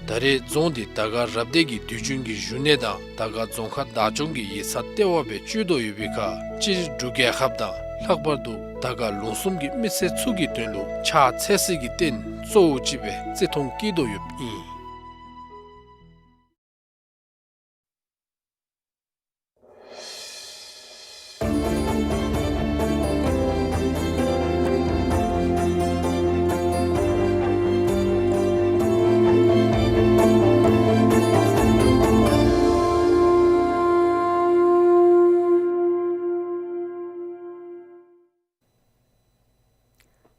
ད་རེས་རྫོང་འདི་དར་དཀར་རབ་སྡེ་གི་དུས་རྒྱུན་གྱི་བཞུགས་གནས་དང་དར་དཀར་རྫོང་ཁག་བདག་སྐྱོང་གི་ཡིག་ཚང་ལྟེ་བ་སྦེ་སྤྱོད་དོ་ཡོད་པའི་ཁར་སྤྱིར་འབྲུག་རྒྱལ་ཁབ་དང་ལྷག་པར་དུ་དར་དཀར་ལུང་གསུམ་གྱི་མི་སེར་ཚུ་གི་དོན་ལུ་ཕྱག་འཚལ་སའི་རྟེན་གཙོ་བོ་ཅིག་སྦེ་བརྩི་མཐོང་བསྐྱེད་དོ་ཡོདཔ་ཨིན།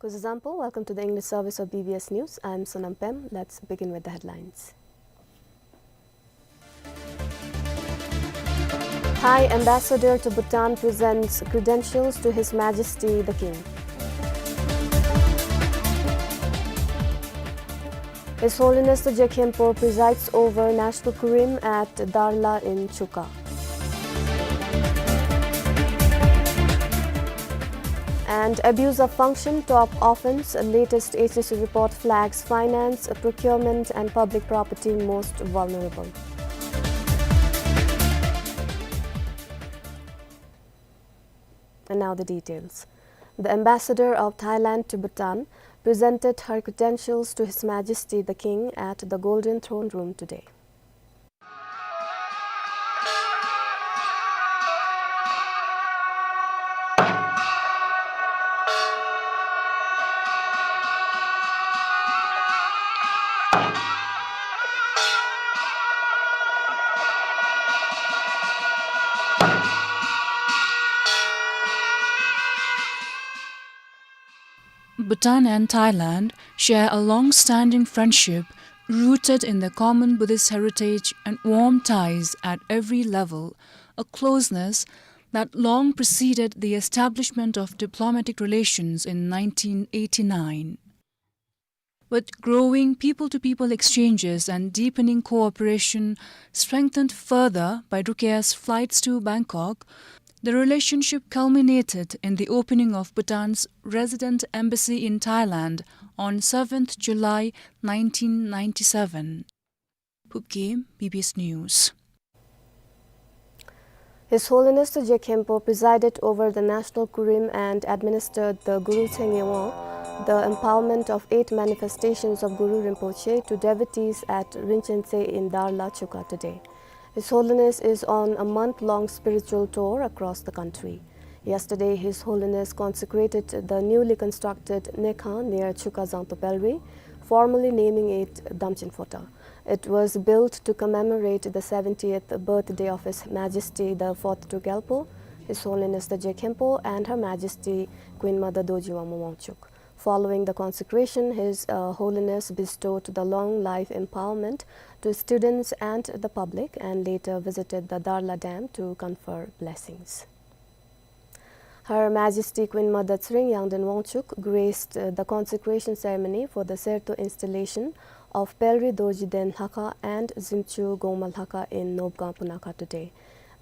Kuzuzam po, welcome to the English service of B B S News. I'm Sonam Pem. Let's begin with the headlines. Thai ambassador to Bhutan presents credentials to His Majesty the King. His Holiness the Je Khenpo presides over National Kurim at Darla in Chuka. And abuse of function, top offense, latest H S C report flags finance, procurement and public property most vulnerable. And now the details. The ambassador of Thailand to Bhutan presented her credentials to His Majesty the King at the Golden Throne Room today. Bhutan and Thailand share a long-standing friendship Rooted in the common Buddhist heritage and warm ties at every level, a closeness that long preceded the establishment of diplomatic relations in nineteen eighty-nine. With growing people-to-people exchanges and deepening cooperation, strengthened further by Drukyar's flights to Bangkok, the relationship culminated in the opening of Bhutan's resident embassy in Thailand on seventh July nineteen ninety-seven. Phubgim, B B S News. His Holiness the Je Khenpo presided over the National Kurim and administered the Guru Tshenge Wang, the empowerment of eight manifestations of Guru Rinpoche, to devotees at Rinchen Tse in Darla Chuka today. His Holiness is on a month-long spiritual tour across the country. Yesterday, His Holiness consecrated the newly constructed Nekhan near Chuka Zangto Pelri, formally naming it Damchen Phota. It was built to commemorate the seventieth birthday of His Majesty the Fourth Druk Gyalpo, His Holiness the Je Khenpo, and Her Majesty Queen Mother Dorji Wangmo Wangchuck. Following the consecration, His, uh, Holiness bestowed the long life empowerment to students and the public and later visited the Darla Dam to confer blessings. Her Majesty Queen Mother Tshering Yangden Wangchuck graced, uh, the consecration ceremony for the Serto installation of Pelri Dorji Den Lhakha and Zimchu Gongma Lhakha in Nobgang Punakha today.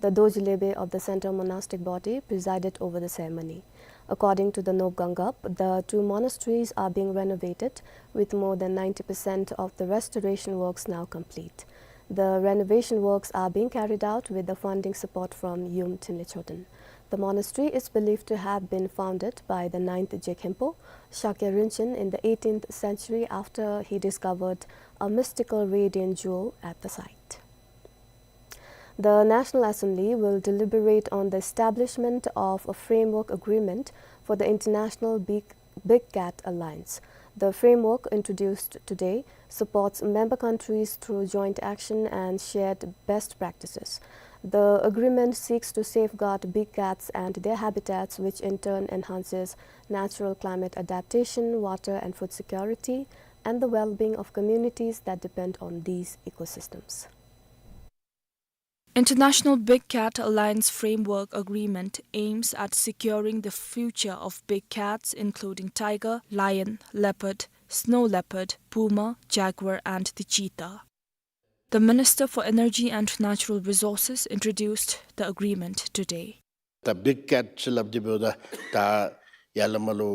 The Dorji Lebe of the Central Monastic Body presided over the ceremony. According to the Nobgang Gap, the two monasteries are being renovated, with more than ninety percent of the restoration works now complete. The renovation works are being carried out with the funding support from Yum Trinley Choden. The monastery is believed to have been founded by the ninth Je Khenpo, Shakya Rinchen, in the eighteenth century after he discovered a mystical radiant jewel at the site. The National Assembly will deliberate on the establishment of a framework agreement for the International Big, Big Cat Alliance. The framework, introduced today, supports member countries through joint action and shared best practices. The agreement seeks to safeguard big cats and their habitats, which in turn enhances natural climate adaptation, water and food security, and the well-being of communities that depend on these ecosystems. International Big Cat Alliance Framework Agreement aims at securing the future of big cats, including tiger, lion, leopard, snow leopard, puma, jaguar, and the cheetah. The Minister for Energy and Natural Resources introduced the agreement today. ད་བིག་ཀེཊ་ཟེར་སླབ་སྟེ་འབདཝ་ད་ད་ཡར་ལས་མར་ལུ་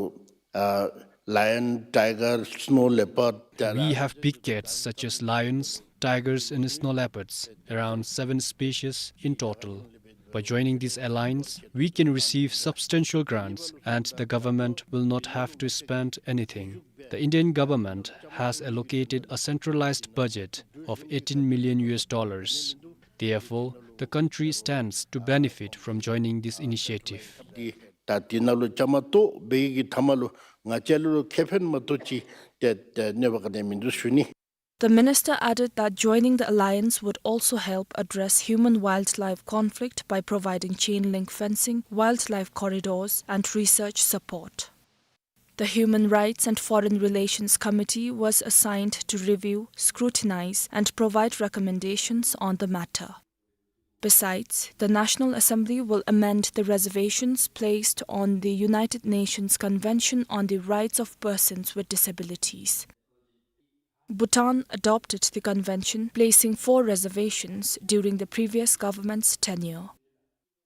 ཨ་ལའི་ཨོན། ཊའི་གར། སི་ནོ་ལེ་པརཌ། We have big cats such as lions, tigers and snow leopards, around seven species in total. By joining this alliance, we can receive substantial grants and the government will not have to spend anything. The Indian government has allocated a centralized budget of eighteen million U S dollars. Therefore, the country stands to benefit from joining this initiative. ད་དེ་ནང་ལུ་བཅའ་མར་གཏོགས་འབད་བའི་གི་མཐའ་མ་ལུ་ང་བཅས་ལུ་ཁེ་ཕན་མ་གཏོགས་ཅིག་ཏེ་ཏེ་གནོད་པ་ག་ནི་ཡང་མིན་འདུག་ཞུ་ནི། The minister added that joining the alliance would also help address human-wildlife conflict by providing chain-link fencing, wildlife corridors, and research support. The Human Rights and Foreign Relations Committee was assigned to review, scrutinize, and provide recommendations on the matter. Besides, the National Assembly will amend the reservations placed on the United Nations Convention on the Rights of Persons with Disabilities. Bhutan adopted the convention, placing four reservations during the previous government's tenure.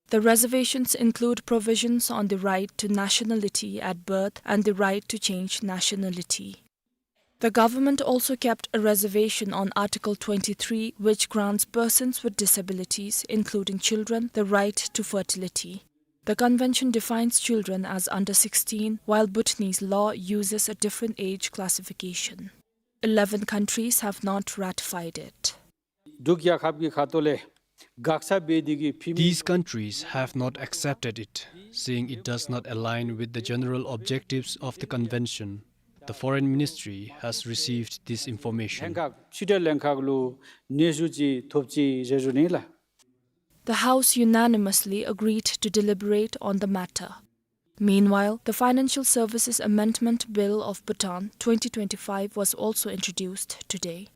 The reservations include provisions on the right to nationality at birth and the right to change nationality. The government also kept a reservation on Article twenty-three, which grants persons with disabilities, including children, the right to fertility. The convention defines children as under sixteen, while Bhutanese law uses a different age classification. Eleven countries have not ratified it. འབྲུག་རྒྱལ་ཁབ་ཀྱི་ཁ་ཐུག་ལས་དགག་བྱ་འབད་དེ་གིས་ཕྱི་མི། These countries have not accepted it, saying it does not align with the general objectives of the convention. The Foreign Ministry has received this information. ལྷན་ཁག་ཕྱི་འབྲེལ་ལྷན་ཁག་ལུ་སྙན་ཞུ་ཅིག་ཐོབ་ཅི་ཟེར་ཞུ་ནི་ལགས། The House unanimously agreed to deliberate on the matter. Meanwhile, the Financial Services Amendment Bill of Bhutan twenty twenty-five was also introduced today.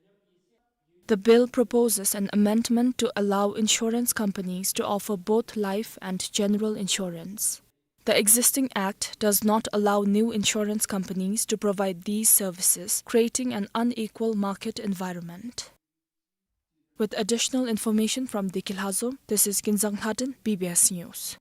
The bill proposes an amendment to allow insurance companies to offer both life and general insurance. The existing act does not allow new insurance companies to provide these services, creating an unequal market environment. With additional information from Deki Lhazo, this is Kinzang Lhaden, B B S News.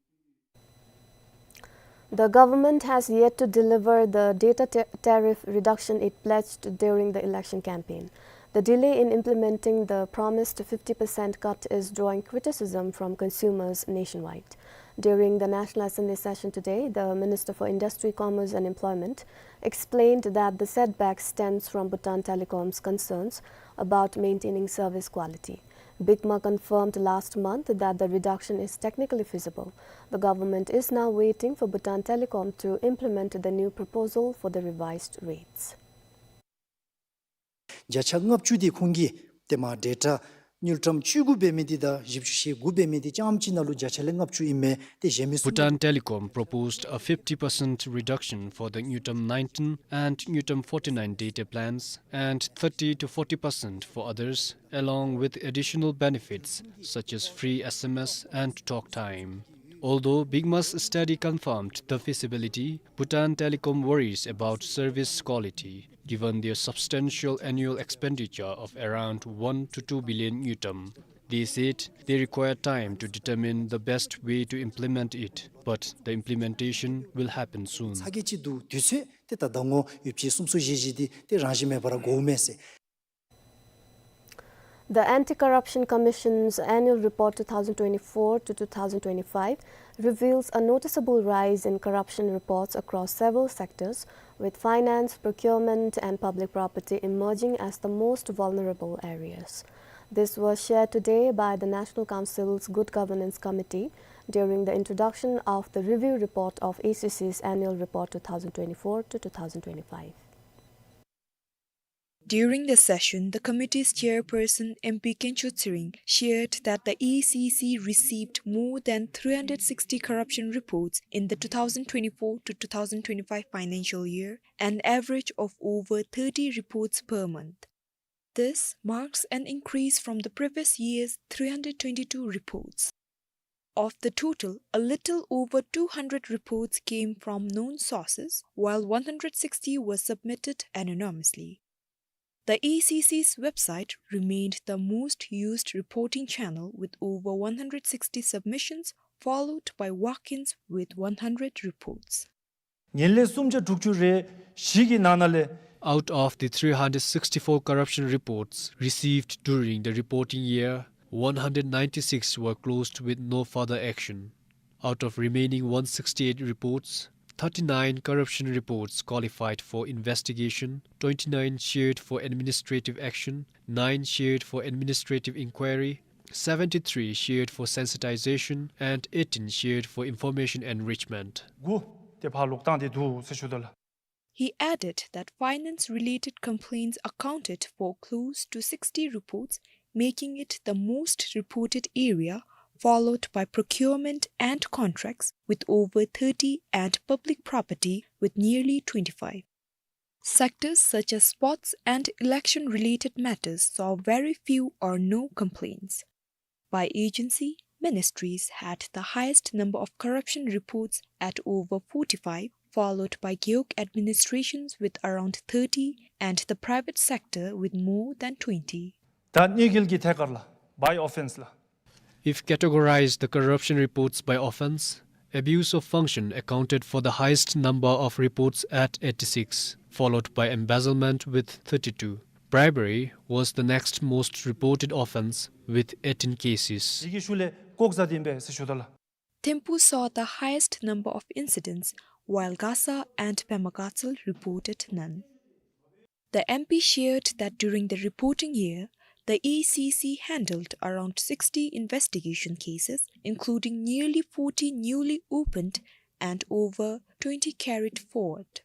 The government has yet to deliver the data ta-, tariff reduction it pledged during the election campaign. The delay in implementing the promised fifty percent cut is drawing criticism from consumers nationwide. During the National Assembly session today, the Minister for Industry, Commerce and Employment explained that the setback stems from Bhutan Telecom's concerns about maintaining service quality. BIGMA confirmed last month that the reduction is technically feasible. The government is now waiting for Bhutan Telecom to implement the new proposal for the revised rates. བརྒྱ་ཆ་ལྔ་བཅུ་དེ་ཁོང་གིས་ཏེ་མ་ཌེ་ཊ་དངུལ་ཀྲམ་བཅུ་དགུ་འབད་མི་དེ་དང་བཞི་བཅུ་ཞེ་དགུ་འབད་མི་དེ་རྐྱངམ་གཅིག་ནང་ལུ་བརྒྱ་ཆ་ལས་ལྔ་བཅུ་ཨིན་མས། ཏེ་གཞན་མི་གསུམ། Bhutan Telecom proposed a fifty percent reduction for the Ngultrum nineteen and Ngultrum forty-nine data plans and thirty to forty percent for others, along with additional benefits such as free S M S and talk time. Although BIGMA's study confirmed the feasibility, Bhutan Telecom worries about service quality, given their substantial annual expenditure of around one to two billion ngultrum. They said they require time to determine the best way to implement it, but the implementation will happen soon. ཚ་གྱང་ཅིག་འདུག། དུས་ཚོད་ཏེ་ད་ཟླ་ངོ་ཡོདཔ་ཅིག་གསུམ་སོ་བཞི་བཞི་དེ་ཏེ་རང་བཞིན་མེད་པར་འགོརཝ་མས་ཟེར། The Anti-Corruption Commission's annual report two thousand twenty-four to two thousand twenty-five reveals a noticeable rise in corruption reports across several sectors, with finance, procurement, and public property emerging as the most vulnerable areas. This was shared today by the National Council's Good Governance Committee during the introduction of the review report of A C C's annual report two thousand twenty-four to two thousand twenty-five. During the session, the committee's chairperson, M P Kencho Tshering, shared that the A C C received more than three hundred sixty corruption reports in the two thousand twenty-four to two thousand twenty-five financial year, an average of over thirty reports per month. This marks an increase from the previous year's three hundred twenty-two reports. Of the total, a little over two hundred reports came from known sources, while one hundred sixty were submitted anonymously. The A C C's website remained the most used reporting channel, with over one hundred sixty submissions, followed by walk-ins with one hundred reports. ཉེར་ལྔ་སུམ་བརྒྱ་དྲུག་ཅུ་རེ་བཞི་གི་ནང་ན་ལས། Out of the three hundred sixty-four corruption reports received during the reporting year, one hundred ninety-six were closed with no further action. Out of remaining one sixty-eight reports, thirty-nine corruption reports qualified for investigation, twenty-nine shared for administrative action, nine shared for administrative inquiry, seventy-three shared for sensitization, and eighteen shared for information enrichment. དགུ་དེ་ཕར་ལོག་བཏང་སྟེ་འདུག་ཟེར་ཞུ་དོ་ལགས། He added that finance-related complaints accounted for close to sixty reports, making it the most reported area, followed by procurement and contracts with over thirty and public property with nearly twenty-five. Sectors such as sports and election-related matters saw very few or no complaints. By agency, ministries had the highest number of corruption reports at over forty-five, followed by Gewog administrations with around thirty and the private sector with more than twenty. ད་གནོད་འགེལ་གྱི་ཐད་ཀར་ལགས། By offence ལགས། If categorized the corruption reports by offence, abuse of function accounted for the highest number of reports at eighty-six, followed by embezzlement with thirty-two. Bribery was the next most reported offence with eighteen cases. དེ་གི་ཤུལ་ལས་ལྐོག་ཟ་དེ་ཨིན་པས་ཟེར་ཞུ་དོ་ལགས། Thimphu saw the highest number of incidents, while Gasa and Pema Gatshel reported none. The M P shared that during the reporting year, the A C C handled around sixty investigation cases, including nearly forty newly opened and over twenty carried forward.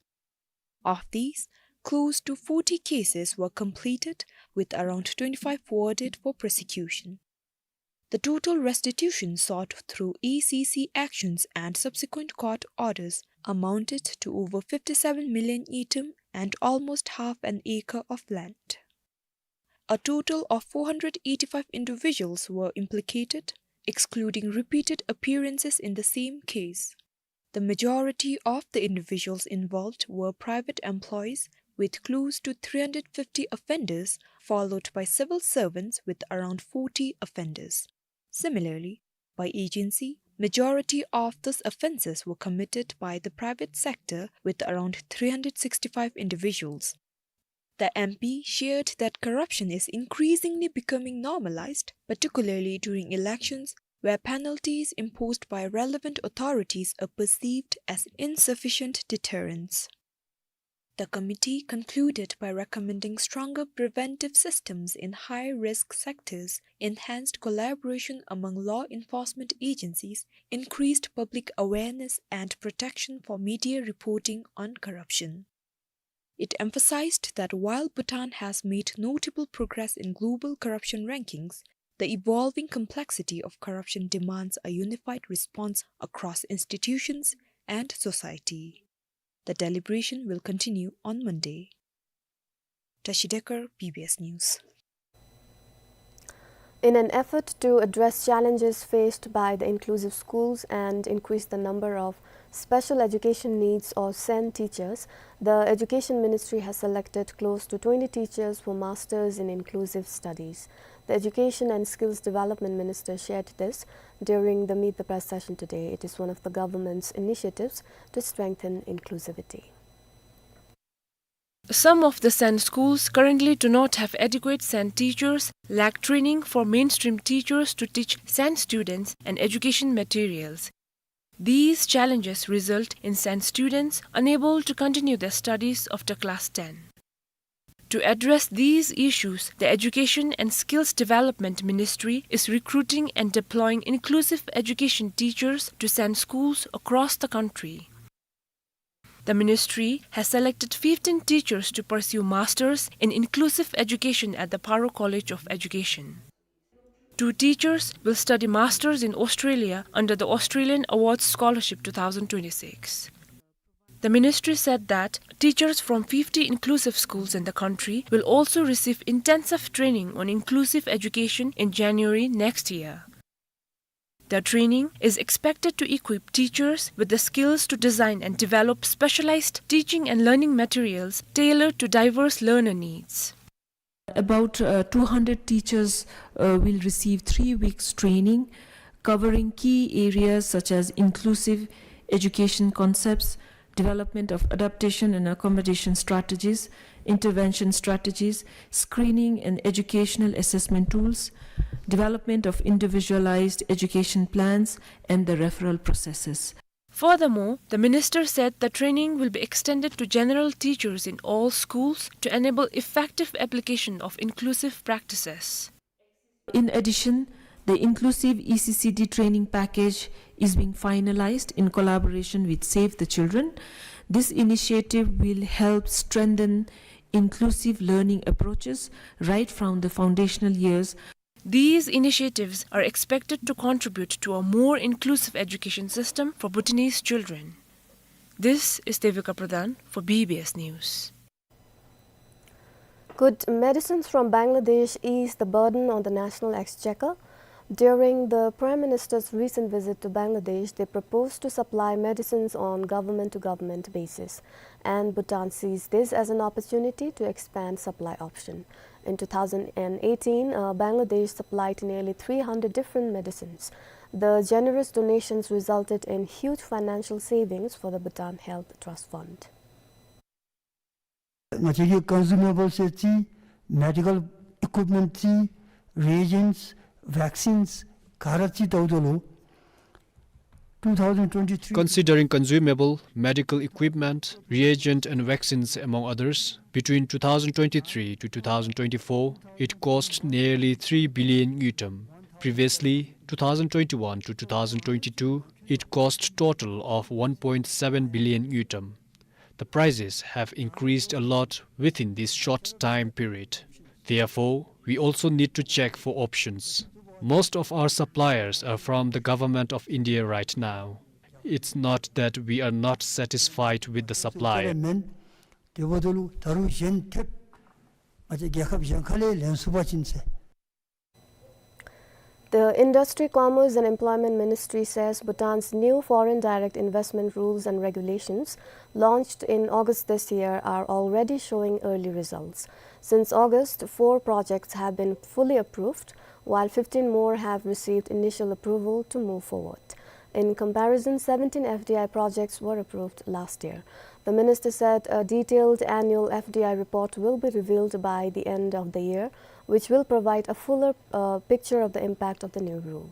Of these, close to forty cases were completed, with around twenty-five forwarded for prosecution. The total restitution sought through A C C actions and subsequent court orders amounted to over fifty-seven million ngultrum and almost half an acre of land. A total of four hundred eighty-five individuals were implicated, excluding repeated appearances in the same case. The majority of the individuals involved were private employees, with close to three hundred fifty offenders, followed by civil servants with around forty offenders. Similarly, by agency, majority of those offences were committed by the private sector, with around three hundred sixty-five individuals. The M P shared that corruption is increasingly becoming normalized, particularly during elections, where penalties imposed by relevant authorities are perceived as insufficient deterrents. The committee concluded by recommending stronger preventive systems in high-risk sectors, enhanced collaboration among law enforcement agencies, increased public awareness, and protection for media reporting on corruption. It emphasized that while Bhutan has made notable progress in global corruption rankings, the evolving complexity of corruption demands a unified response across institutions and society. The deliberation will continue on Monday. Tashi Dekar, B B S News. In an effort to address challenges faced by the inclusive schools and increase the number of special education needs or SEN teachers, the Education Ministry has selected close to twenty teachers for masters in inclusive studies. The Education and Skills Development Minister shared this during the Meet the Press session today. It is one of the government's initiatives to strengthen inclusivity. Some of the SEN schools currently do not have adequate SEN teachers, lack training for mainstream teachers to teach SEN students, and education materials. These challenges result in SEN students unable to continue their studies after class ten. To address these issues, the Education and Skills Development Ministry is recruiting and deploying inclusive education teachers to SEN schools across the country. The ministry has selected fifteen teachers to pursue masters in inclusive education at the Paro College of Education. Two teachers will study masters in Australia under the Australian Awards Scholarship two thousand twenty-six. The ministry said that teachers from fifty inclusive schools in the country will also receive intensive training on inclusive education in January next year. The training is expected to equip teachers with the skills to design and develop specialized teaching and learning materials tailored to diverse learner needs. About, uh, two hundred teachers, uh, will receive three weeks training covering key areas such as inclusive education concepts, development of adaptation and accommodation strategies, intervention strategies, screening and educational assessment tools, development of individualized education plans, and the referral processes. Furthermore, the minister said the training will be extended to general teachers in all schools to enable effective application of inclusive practices. In addition, the inclusive E C C D training package is being finalized in collaboration with Save the Children. This initiative will help strengthen inclusive learning approaches right from the foundational years. These initiatives are expected to contribute to a more inclusive education system for Bhutanese children. This is Devika Pradhan for B B S News. Could medicines from Bangladesh ease the burden on the national exchequer? During the Prime Minister's recent visit to Bangladesh, they proposed to supply medicines on government-to-government basis, and Bhutan sees this as an opportunity to expand supply option. In two thousand eighteen, uh, Bangladesh supplied nearly three hundred different medicines. The generous donations resulted in huge financial savings for the Bhutan Health Trust Fund. ང་བཅས་ཀྱི་ཀོན་ཟུ་མེ་བཱལ་ཟེར་ཅིག་མེ་ཌི་ཀཱལ་ཨི་ཀུའིཔ་མེནཊ་ཅིག་རི་ཨེ་ཇེནཊསི་བེག་སིནསི་ག་ར་ཅིག་བལྟཝ་ད་ལུ་two thousand twenty-three. Considering consumable medical equipment, reagent and vaccines among others, between two thousand twenty-three to two thousand twenty-four, it cost nearly three billion ngultrum. Previously, two thousand twenty-one to two thousand twenty-two, it cost total of one point seven billion ngultrum. The prices have increased a lot within this short time period. Therefore, we also need to check for options. Most of our suppliers are from the Government of India right now. It's not that we are not satisfied with the supply. དེ་འབདཝ་ད་ལུ་ད་རུང་གཞན་ཐེབས་ ང་བཅས་རྒྱལ་ཁབ་གཞན་ཁ་ལས་ལེན་ཚུགས་པ་ཅིན་ཟེར། The Industry, Commerce and Employment Ministry says Bhutan's new foreign direct investment rules and regulations, launched in August this year, are already showing early results. Since August, four projects have been fully approved, while fifteen more have received initial approval to move forward. In comparison, seventeen F D I projects were approved last year. The minister said a detailed annual F D I report will be revealed by the end of the year, which will provide a fuller, uh, picture of the impact of the new rule.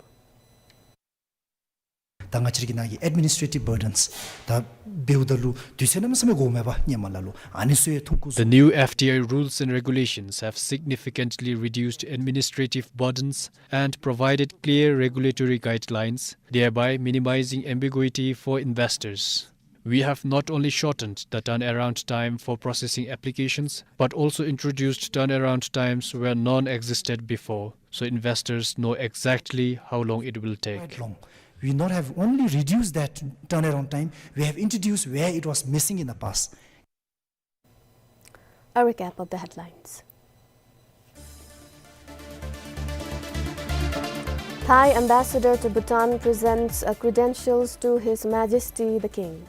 ད་ང་བཅས་ཀྱི་ནང་གི་administrative burdens ད་འབདཝ་ད་ལུ་དུས་ཚོད་གནམ་མེད་ས་མེད་འགོརཝ་མས་པ་ཧེ་མ་ལས་ལུ། ཨ་ནི་ཚུ་ཡང་ཐུང་ཀུ་བཟོ། The new F D I rules and regulations have significantly reduced administrative burdens and provided clear regulatory guidelines, thereby minimizing ambiguity for investors. We have not only shortened the turnaround time for processing applications, but also introduced turnaround times where none existed before, so investors know exactly how long it will take. Quite long. We not have only reduced that turnaround time, we have introduced where it was missing in the past. A recap of the headlines. Thai ambassador to Bhutan presents, uh, credentials to His Majesty the King.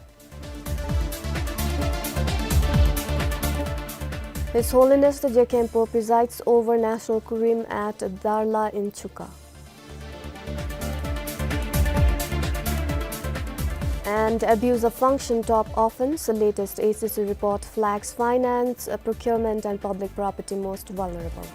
His Holiness the Je Khenpo presides over National Kurim at Darla in Chuka. And abuse of function top offense, the latest A C C report flags finance, uh, procurement and public property most vulnerable.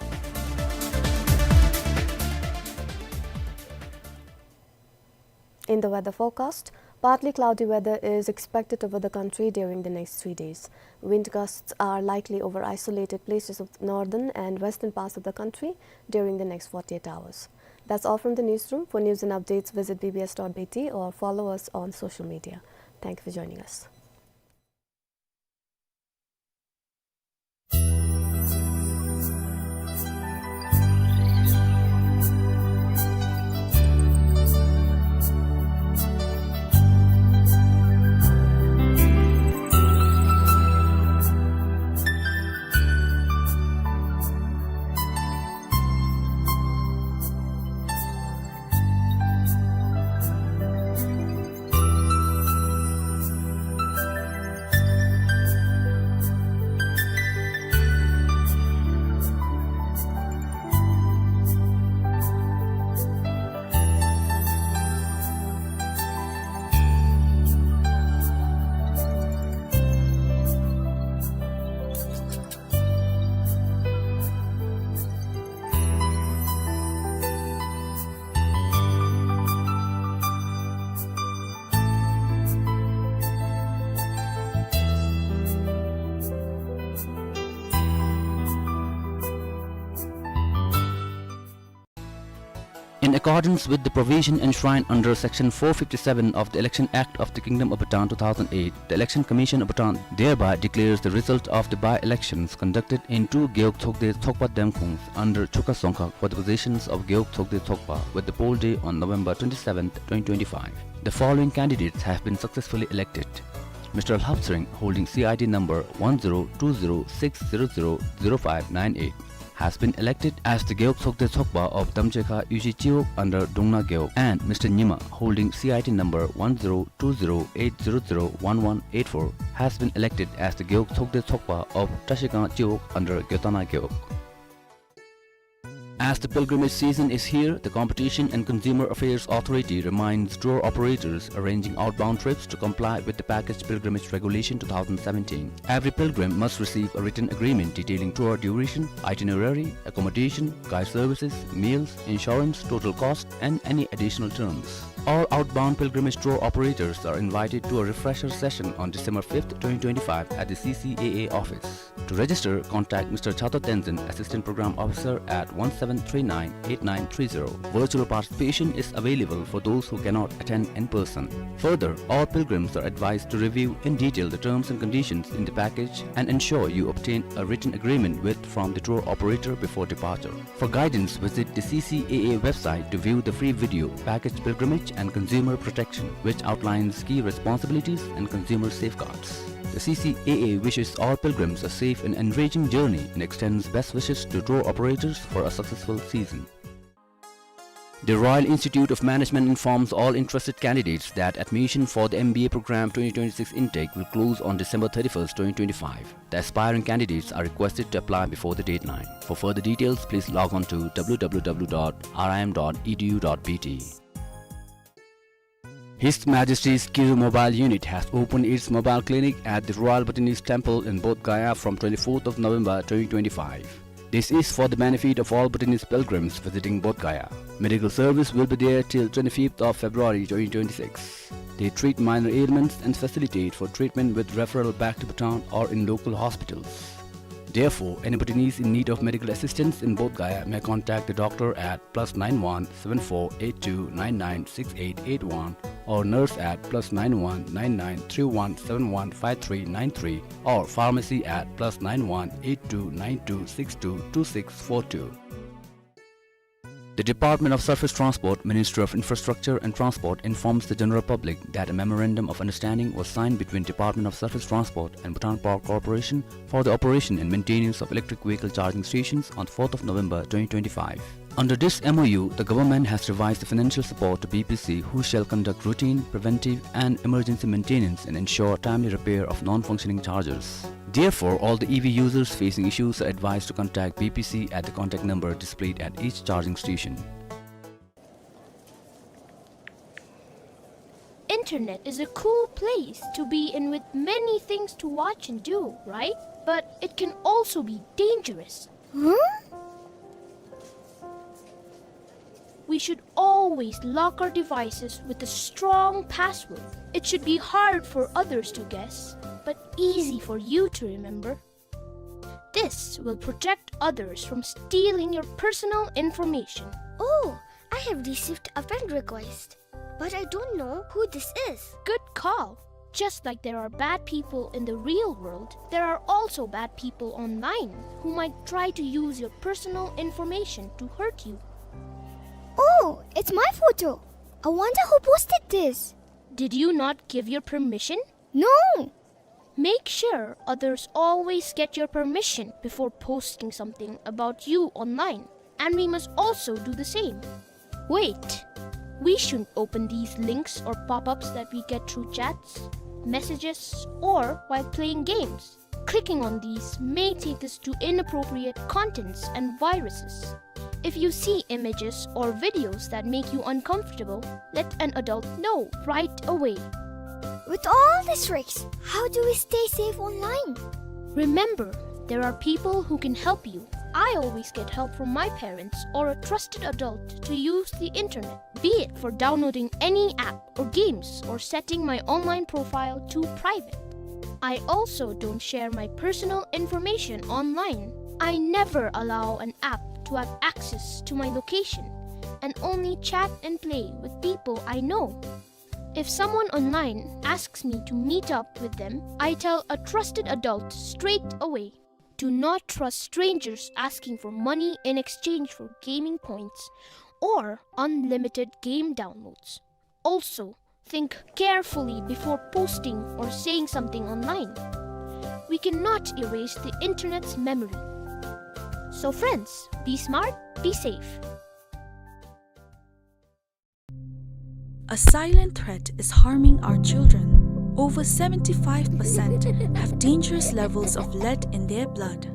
In the weather forecast, partly cloudy weather is expected over the country during the next three days. Wind gusts are likely over isolated places of northern and western parts of the country during the next forty-eight hours. That's all from the newsroom. For news and updates, visit B B S dot B T or follow us on social media. Thank you for joining us. In accordance with the provision enshrined under Section four fifty-seven of the Election Act of the Kingdom of Bhutan two thousand eight, the Election Commission of Bhutan thereby declares the result of the by-elections conducted in two Gewog Tsokde Tsokpa Demkhongs under Chuka Dzongkhag for the positions of Gewog Tsokde Tsokpa with the poll day on November twenty-seventh, twenty twenty-five. The following candidates have been successfully elected: Mister Lhap Tsering, holding C I T number one zero two zero six zero zero zero five nine eight, has been elected as the Gewog Tsokde Tsokpa of Damchekha Yuji Chiwog under Dungna Gewog, and Mister Nyima, holding C I T number one zero two zero eight zero zero one one eight four, has been elected as the Gewog Tsokde Tsokpa of Trashikang Chiwog under Gyotana Gewog. As the pilgrimage season is here, the Competition and Consumer Affairs Authority reminds tour operators arranging outbound trips to comply with the package pilgrimage regulation two thousand seventeen. Every pilgrim must receive a written agreement detailing tour duration, itinerary, accommodation, guide services, meals, insurance, total cost, and any additional terms. All outbound pilgrimage tour operators are invited to a refresher session on December fifth, twenty twenty-five at the C C A A office. To register, contact Mister Chato Tenzin, Assistant Program Officer, at one seven three nine eight nine three zero. Virtual participation is available for those who cannot attend in person. Further, all pilgrims are advised to review in detail the terms and conditions in the package and ensure you obtain a written agreement with, from the tour operator before departure. For guidance, visit the C C A A website to view the free video, Package Pilgrimage and Consumer Protection, which outlines key responsibilities and consumer safeguards. C C A A wishes all pilgrims a safe and enriching journey and extends best wishes to tour operators for a successful season. The Royal Institute of Management informs all interested candidates that admission for the M B A program twenty twenty-six intake will close on December thirty-first, twenty twenty-five. The aspiring candidates are requested to apply before the deadline. For further details, please log on to W W W dot R I M dot E D U dot B T. His Majesty's Kiru Mobile Unit has opened its mobile clinic at the Royal Bhutanese Temple in Bodh Gaya from twenty-fourth of November twenty twenty-five. This is for the benefit of all Bhutanese pilgrims visiting Bodh Gaya. Medical service will be there till twenty-fifth of February twenty twenty-six. They treat minor ailments and facilitate for treatment with referral back to Bhutan or in local hospitals. Therefore, any Bhutanese in need of medical assistance in Bodh Gaya may contact the doctor at plus nine one seven four eight two nine nine six eight eight one or nurse at plus nine one nine nine three one seven one five three nine three or pharmacy at plus nine one eight two nine two six two two six four two. The Department of Surface Transport, Ministry of Infrastructure and Transport, informs the general public that a memorandum of understanding was signed between Department of Surface Transport and Bhutan Power Corporation for the operation and maintenance of electric vehicle charging stations on fourth of November twenty twenty-five. Under this M O U, the government has revised the financial support to B P C, who shall conduct routine, preventive, and emergency maintenance and ensure timely repair of non-functioning chargers. Therefore, all the E V users facing issues are advised to contact B P C at the contact number displayed at each charging station. Internet is a cool place to be in with many things to watch and do, right? But it can also be dangerous. Huh? We should always lock our devices with a strong password. It should be hard for others to guess, but easy for you to remember. This will protect others from stealing your personal information. Oh, I have received a friend request, but I don't know who this is. Good call. Just like there are bad people in the real world, there are also bad people online who might try to use your personal information to hurt you. Oh, it's my photo. I wonder who posted this. Did you not give your permission? No. Make sure others always get your permission before posting something about you online, and we must also do the same. Wait, we shouldn't open these links or pop-ups that we get through chats, messages, or while playing games. Clicking on these may take us to inappropriate contents and viruses. If you see images or videos that make you uncomfortable, let an adult know right away. With all these risks, how do we stay safe online? Remember, there are people who can help you. I always get help from my parents or a trusted adult to use the internet, be it for downloading any app or games or setting my online profile to private. I also don't share my personal information online. I never allow an app to have access to my location and only chat and play with people I know. If someone online asks me to meet up with them, I tell a trusted adult straight away. Do not trust strangers asking for money in exchange for gaming points or unlimited game downloads. Also, think carefully before posting or saying something online. We cannot erase the internet's memory. So friends, be smart, be safe. A silent threat is harming our children. Over seventy-five percent have dangerous levels of lead in their blood.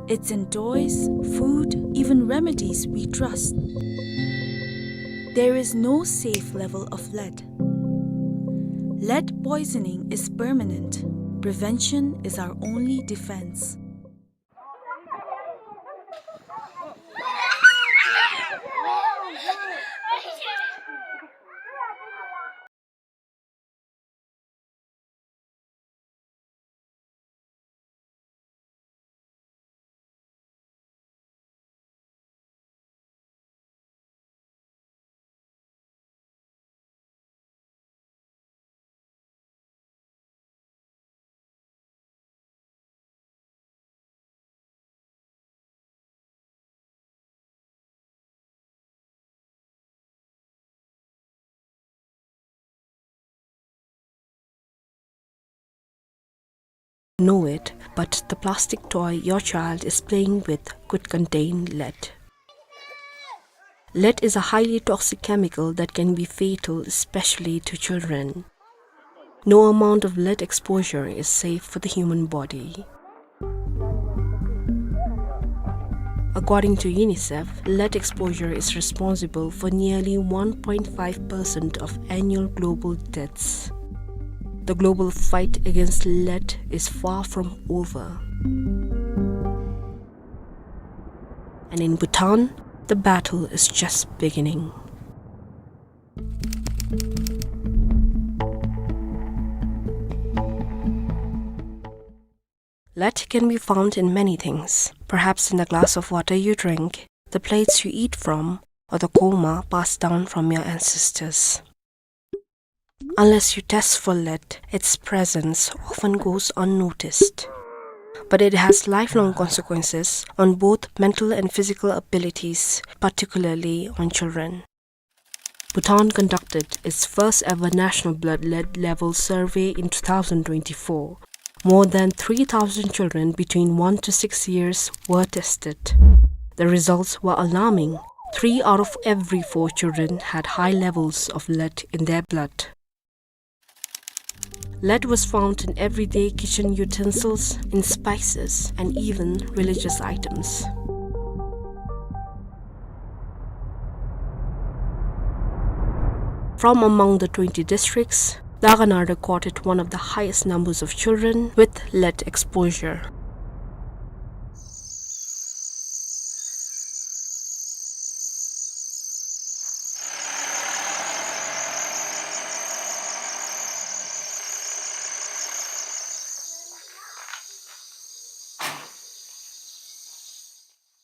It's in toys, food, even remedies we trust. There is no safe level of lead. Lead poisoning is permanent. Prevention is our only defense. know it, but the plastic toy your child is playing with could contain lead. Lead is a highly toxic chemical that can be fatal, especially to children. No amount of lead exposure is safe for the human body. According to UNICEF, lead exposure is responsible for nearly one point five percent of annual global deaths. The global fight against lead is far from over. And in Bhutan, the battle is just beginning. Lead can be found in many things, perhaps in the glass of water you drink, the plates you eat from, or the kurma passed down from your ancestors. Unless you test for lead, its presence often goes unnoticed. But it has lifelong consequences on both mental and physical abilities, particularly on children. Bhutan conducted its first ever national blood lead level survey in two thousand twenty-four. More than three thousand children between one to six years were tested. The results were alarming. Three out of every four children had high levels of lead in their blood. Lead was found in everyday kitchen utensils, in spices, and even religious items. From among the twenty districts, Dagana recorded one of the highest numbers of children with lead exposure.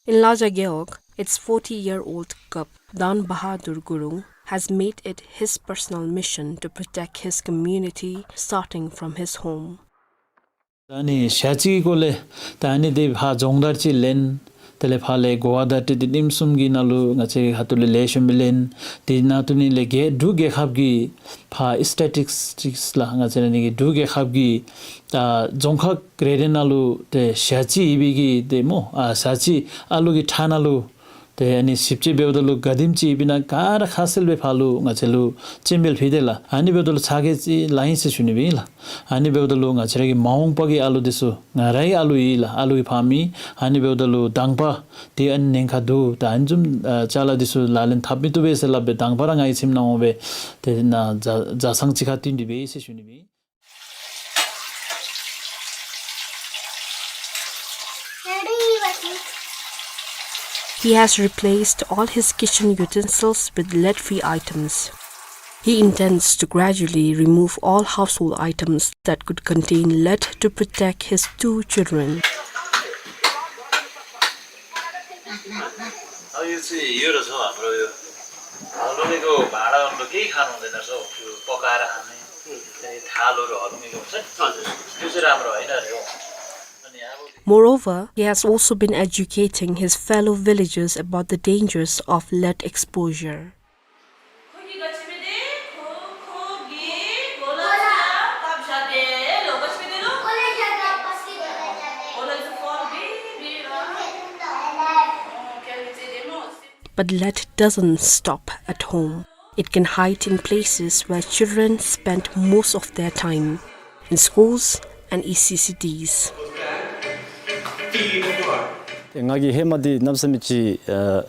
In Laja Gewog, its forty-year-old cub, Dan Bahadur Gurung, has made it his personal mission to protect his community, starting from his home. ད་ནི་ཞ་རྩི་གི་སྐོར་ལས་ད་ནི་དེ་ཕར་རྫོང་བདག་ཅིག་ལེན། དེ་ལས་ཕར་ལས་འགོ་བ་བདག་ཏེ་དེ་ཉིནམ་གསུམ་གྱི་ནང་ལུ་ང་བཅས་ཁ་ཐུག་ལས་ལེགས་ཤོམ་སྦེ་ལེན། དེ་ནང་དུ་ནི་ལས་རྒེད་འབྲུག་རྒེད་ཁབ་ཀྱི་ཕར་སི་ཊེ་ཊིག་སི་ལགས། ང་བཅས་ར་ནི་གི་འབྲུག་རྒེད་ཁབ་ཀྱི་ད་རྫོང་ཁག་རེ་རེ་ནང་ལུ་ཏེ་ཞ་རྩི་ཡོད་པའི་གི་ཏེ་སྨོ་ཨ་ཞ་རྩི་ཨ་ལུ་གི་ཁྲག་ནང་ལུ་ཏེ་ཨ་ནི་ཞིབ་དཔྱད་འབདཝ་ད་ལུ་ག་དེམ་ཅིག་ཡོདཔ་ཨིན་ན་ག་ར་ཁ་གསལ་སྦེ་ཕར་ལུ་ང་བཅས་ལུ་སྤྱན་འབུལ་ཕུལ་ཏེ་ལགས། ཨ་ནི་འབདཝ་ད་ལུ་ཚ་གྱང་ཅིག་ལང་ཡི་ཟེར་ཞུ་ནི་སྦེ་ཨིན་ལགས། ཨ་ནི་འབདཝ་ད་ལུ་ང་བཅས་ར་གི་མ་འོངས་པ་གི་ཨ་ལུ་འདི་ཚུ་ང་རའི་ཨ་ལུ་ཨིན་ལགས། ཨ་ལུ་གི་ཕ་མ་ཨིན། ཨ་ནི་འབདཝ་ད་ལུ་དང་པ་འདི་ཨ་ནི་ཉེན་ཁ་འདུག། ད་ཨ་ནི་བཟུམ་ཨ་ཅ་ལ་འདི་ཚུ་ལག་ལེན་འཐབ་མི་བཏུབ་པས་ཟེར་སླབ་སྦེ་དང་པ་ར་ང་གི་ཁྱིམ་ནང་འོང་སྦེ་ཏེ་ནཱ་ཛ་ཛ་སང་ཅིག་ཁར་བཏོན་ཏེ་འབད་ཡི་ཟེར་ཞུ་ནི་སྦེ་ཨིན། He has replaced all his kitchen utensils with lead-free items. He intends to gradually remove all household items that could contain lead to protect his two children. अब यो चाहिँ यो रहेछ हाम्रो यो हलुङ्गेको भाँडाहरू केही खानु हुँदैन रहेछ हौ, त्यो पकाएर खाने। अनि थालहरू हलुङ्गेको हुन्छ नि, त्यो चाहिँ राम्रो होइन अरे हो। अनि अब Moreover, he has also been educating his fellow villagers about the dangers of lead exposure. But lead doesn't stop at home. It can hide in places where children spend most of their time, in schools and E C C Ds. ཏེ་ང་གིས་ཧེ་མ་འདི་གནམ་མེད་ས་མེད་ཅིག་ཨ་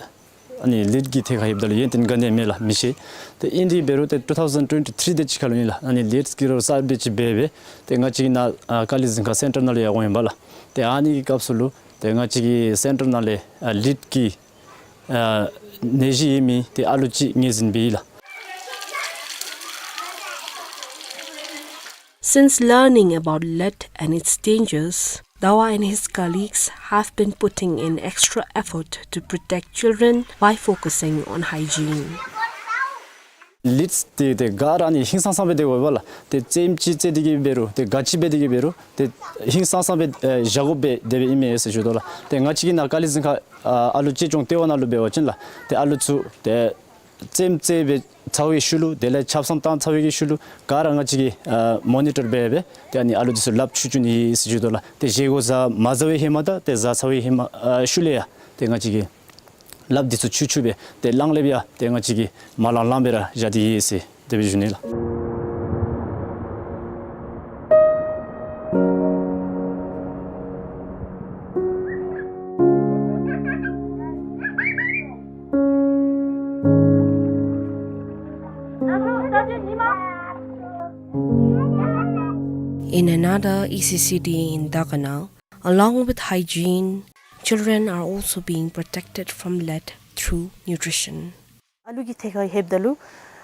ཨ་ནི་ལིཌ་ཀྱི་ཐད་ཁར་ལྷོདཔ་ད་ལུ་ཡོན་ཏན་ག་ནི་ཡང་མེད་ལགས། མི་ཤེས། ཏེ་ཨིན་དེ་འབད་རུང་ཏེ་ཊུ་ཐའུ་ཟེན་ཊུ་ཊི་ཐིརི་དེ་ཅིག་ཁར་ལུ་ཨིན་ལགས། ཨ་ནི་ལིཌ་ཀྱི་རོགས་གསརཔ་དེ་ཅིག་འབད་སྦེ་ཏེ་ང་བཅས་ཀྱི་ནཱ་ཨ་ཀ་ལི་གཟིམ་ཁང་སེན་ཊར་ནང་ལུ་ཡར་འོང་ཡི་པ་ལགས། ཏེ་ཨ་ནི་གི་སྐབས་སུ་ལུ་ཏེ་ང་བཅས་ཀྱི་སེན་ཊར་ནང་ལས་ཨ་ལིཌ་ཀྱི་ཨ་ནད་གཞི་ཡོད་མི་ཏེ་ཨ་ལུ་ཅིག་ངོས་འཛིན་འབད་ཡི་ལགས། Since learning about lead and its dangers, Dawa and his colleagues have been putting in extra effort to protect children by focusing on hygiene. ལིཌ་དེ་ཏེ་ག་ར་ནི་ཧིང་སངས་སངས་སྦེ་སྡོད་དགོ་པས་ལགས། ཏེ་རྩེདམོ་ཅིག་རྩེ་སྟེ་གི་འབད་རུང་ཏེ་ག་ཅི་འབད་དེ་གི་འབད་རུང་ཏེ་ཧིང་སངས་སངས་སྦེ་ཨེ་བཞག་དགོ་པས་དེ་སྦེ་ཨིན་མས་ཟེར་ཞུ་དོ་ལགས། ཏེ་ང་བཅས་ཀྱི་ནཱ་ཀ་ལི་གཟིམ་ཁང་ཨ་ཨ་ལུ་གཅེས་སྐྱོང་ལྟེ་བ་ནང་ལུ་འབད་བ་ཅིན་ལགས་ཏེ་ཨ་ལུ་ཚུ་ཏེ་རྩེདམོ་རྩེ་སྦེ་ ཚར་བའི་ཤུལ་ལུ་དེ་ལས་ཆབ་གསང་བཏང་ཚར་བའི་གི་ཤུལ་ལུ་ག་ར་ང་བཅས་ཀྱིས་ཨ་མོ་ནི་ཊར་འབད་འབད་ཏེ་ཨ་ནི་ཨ་ལུ་འདི་ཚུ་ལགཔ་འཁྱུ་འཁྱུ་ནི་ཨིན་ཟེར་ཞུ་དོ་ལགས། ཏེ་བཞེས་སྒོ་བཟའ་མ་བཟའ་བའི་ཧེ་མ་དང་ཏེ་བཟའ་ཚར་བའི་ཧེ་མ་ཨ་ཤུལ་ལས་ཡང་ཏེ་ང་བཅས་ཀྱིས་ལགཔ་འདི་ཚུ་འཁྱུ་འཁྱུ་སྦེ་ཏེ་གླང་ལེབ་ཡང་ཏེ་ང་བཅས་ཀྱིས་མ་ལང་ལང་སྦེ་ར་བཞག་སྟེ་ཡོད་ཟེར་དེ་སྦེ་ཞུ་ནི་ལགས། In another E C C D in Dakkana, along with hygiene, children are also being protected from lead through nutrition. ཨ་ལུ་གི་ཐད་ཁར་ལྷོདཔ་ད་ལུ་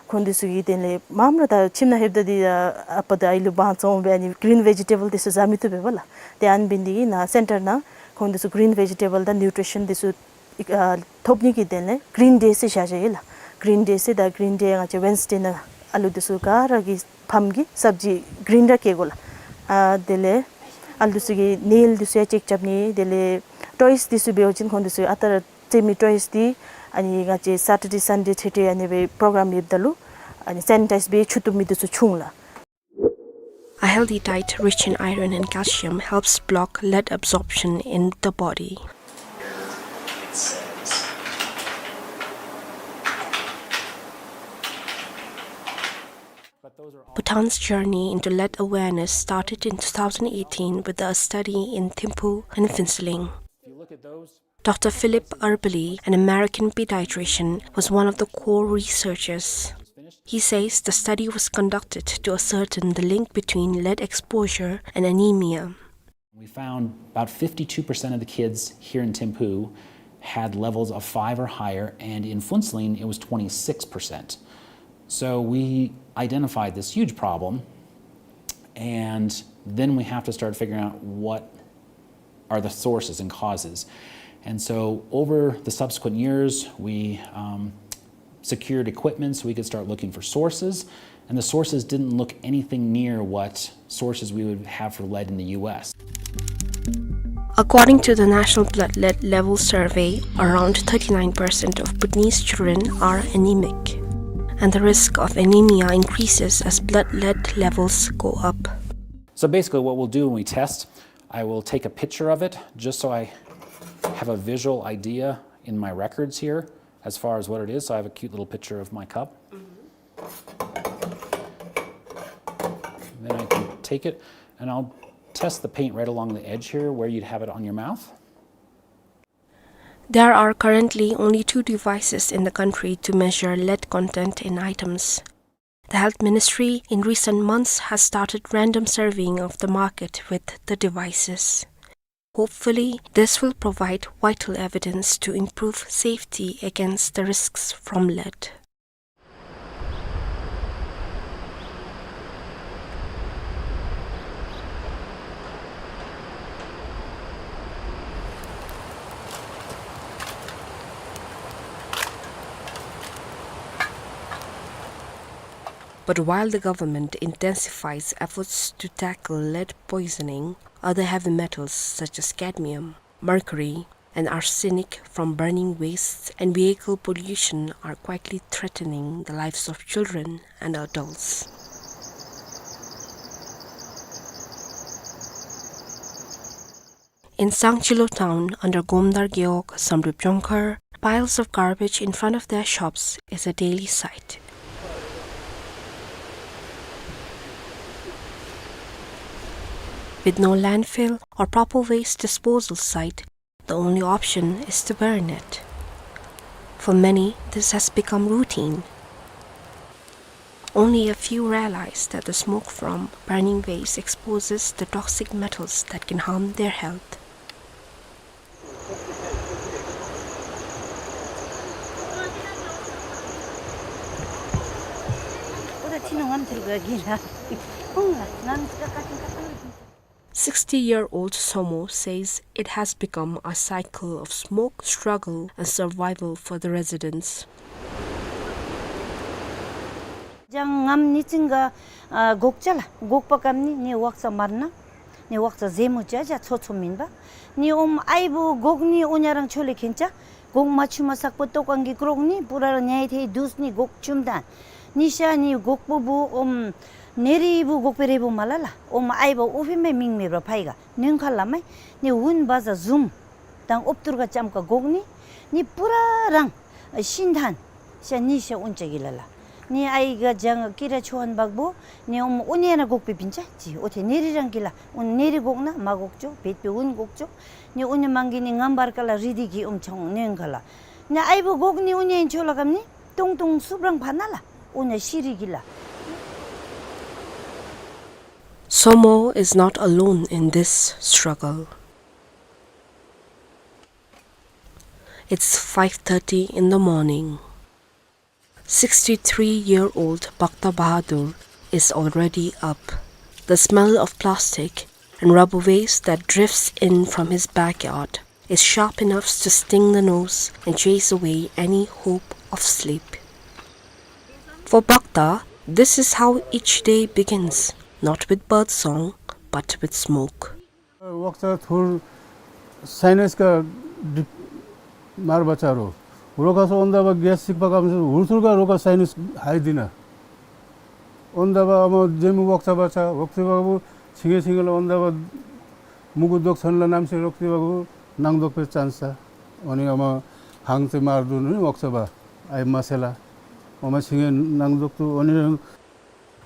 ཁོང་འདི་ཚུ་གིས་དེ་ལས་མངམ་ར་ད་ཁྱིམ་ནང་ལྷོདཔ་ད་འདི་ཨ་པ་དང་ཨའི་ལུ་བང་བཙོང་སྦེ་ཨ་ནི་གི་རིན་བེ་ཇི་ཊེ་བཱལ་འདི་ཚུ་བཟའ་མི་བཏུབ་པས་པ་ལགས། ཏེ་ཨ་ནི་འབད་ནི་འདི་གིས་ནཱ་སེན་ཊར་ནང་ཁོང་འདི་ཚུ་གི་རིན་བེ་ཇི་ཊེ་བཱལ་དང་ནིའུ་ཊི་རི་ཤཱན་འདི་ཚུ་ཨ་ཐོབ་ནི་གི་དོན་ལས་གི་རིན་ཌེ་ཟེར་བཞག་བཞགཔ་ཨིན་ལགས། གི་རིན་ཌེ་ཟེར་ད་གི་རིན་ཌེ་ང་བཅས་ཝེན་སི་ཌེ་ནང་ཨ་ལུ་འདི་ཚུ་ག་ར་གི་ཕམ་གིས་སབ་ཇི་གི་རིན་ར་བཀལ་དགོ་ལགས། ཨ་དེ་ལས་ཨ་ལུ་འདི་ཚུ་གི་ནེལ་འདི་ཚུ་ཡང་ཅེཀ་རྐྱབ་ནི། དེ་ལས་ཊོའིས་འདི་ཚུ་འབད་བ་ཅིན་ཁོང་འདི་ཚུ་ཨ་རྟག་ར་རྩེད་མི་ཊོའིས་འདི་ཨ་ནི་ང་བཅས་སེ་ཊར་ཌེ་སན་ཌེ་ཐེ་ཐེ་ཨ་ནི་སྦེ་པོ་རོ་གརམ་ཡོདཔ་ད་ལུ་ཨ་ནི་སེ་ནི་ཊའིཛ་འབད་འཁྱུ་བཏུབ་མི་འདི་ཚུ་བྱུང་ལགས། A healthy diet rich in iron and calcium helps block lead absorption in the body. Bhutan's journey into lead awareness started in two thousand eighteen with a study in Thimphu and Phuentsholing. Doctor Philip Eberle, an American pediatrician, was one of the core researchers. He says the study was conducted to ascertain the link between lead exposure and anemia. We found about fifty-two percent of the kids here in Thimphu had levels of five or higher, and in Phuentsholing it was twenty-six percent. So we identified this huge problem, and then we have to start figuring out what are the sources and causes. And so over the subsequent years, we, um, secured equipment so we could start looking for sources. And the sources didn't look anything near what sources we would have for lead in the U S. According to the National Blood Lead Level Survey, around thirty-nine percent of Bhutanese children are anemic, and the risk of anemia increases as blood lead levels go up. So basically what we'll do when we test, I will take a picture of it just so I have a visual idea in my records here as far as what it is. So I have a cute little picture of my cup. Then I can take it and I'll test the paint right along the edge here where you'd have it on your mouth. There are currently only two devices in the country to measure lead content in items. The Health Ministry in recent months has started random surveying of the market with the devices. Hopefully, this will provide vital evidence to improve safety against the risks from lead. But while the government intensifies efforts to tackle lead poisoning, other heavy metals such as cadmium, mercury, and arsenic from burning wastes and vehicle pollution are quietly threatening the lives of children and adults. In Sangchilo town under Gomdar Gewog, Samdrup Jongkhar, piles of garbage in front of their shops is a daily sight. With no landfill or proper waste disposal site, the only option is to burn it. For many, this has become routine. Only a few realize that the smoke from burning waste exposes the toxic metals that can harm their health. Sixty-year-old Somo says it has become a cycle of smoke, struggle, and survival for the residents. ཅང་ངམ་ནི་ཅིང་ག་ཨ་གོག་ཅ་ལ་གོག་པ་ཀམ་ནི་ནི་ཝག་ཙ་མར་ན་ནི་ཝག་ཙ་ཟེ་མུ་ཅ་ཅ་ཚོ་ཚོ་མིན་པ། ནི་ཨོམ་ཨའི་བུ་གོག་ནི་ཨོ་ཉ་རང་ཆོ་ལེ་ཁེན་ཅ་གོག་མ་ཆུ་མ་སག་པོ་ཏོ་ཀང་གི་ཀྲོག་ནི་པུ་ར་ར་ཉའི་ཐེ་དུས་ནི་གོག་ཆུམ་ད། ནི་ཤ་ནི་འགོག་པོ་བུ་ཨོམ་ནེ་རི་བུ་འགོག་པའི་རེ་བུ་མ་ལ་ལ། ཨོམ་ཨའི་བ་ཨུ་ཕི་མེ་མིང་མེ་བ་ཕའི་ག་ནོན་ཁ་ལ་མེ། ནི་ཝུན་བ་ཟ་ཟུམ་དང་ཨོབ་ཏུར་ག་ཅམ་ཀ་འགོག་ནི། ནི་པུ་ར་རང་ཤིན་ཐན་ཤ་ནི་ཤ་ཨུན་ཅ་གི་ལ་ལ། ནི་ཨའི་ག་ཇང་ཀི་ར་ཆོ་ཧན་བག་བུ་ནི་ཨོམ་ཨུ་ནེ་ན་འགོག་པའི་པིན་ཅ་ཅི་ཨོ་ཐེ་ནེ་རི་རང་གི་ལ་ཨུན་ནེ་རི་འགོག་ན་མ་འགོག་ཅོ་བེད་པའི་ཝུན་འགོག་ཅོ། ནི་ཨུ་ནེ་མང་གི་ནི་ངམ་བར་ཀ་ལ་རི་དི་གི་ཨོམ་ཆང་ནོན་ཁ་ལ། ནི་ཨའི་བུ་འགོག་ནི་ཨུ་ནེ་ཆོ་ལ་ཀམ་ནི། ཏུང་ཏུང་སུབ་རང་ཕ་ན་ལ་ཨུ་ན་ཤི་རི་གི་ལ། Somo is not alone in this struggle. It's five thirty in the morning. Sixty-three-year-old Bhakta Bahadur is already up. The smell of plastic and rubber waste that drifts in from his backyard is sharp enough to sting the nose and chase away any hope of sleep. For Bhakta, this is how each day begins, not with bird song, but with smoke. वक्सा थुर साइनस का डि-, मार बच्चा रो। रोका सो ओंदा बा गैस सिक पका में से हुरसुर का रोका साइनस हाई दिना। ओंदा बा अमा जेमु वक्सा बच्चा, वक्सा बा बु छिंगे छिंगे ला ओंदा बा मुगु दोक सन ला नाम से रोकते बा बु नांग दोक पे चांस सा। ओनी अमा हांग से मार दु नी वक्सा बा। आई मसेला। ओमा छिंगे नांग दोक तु ओनी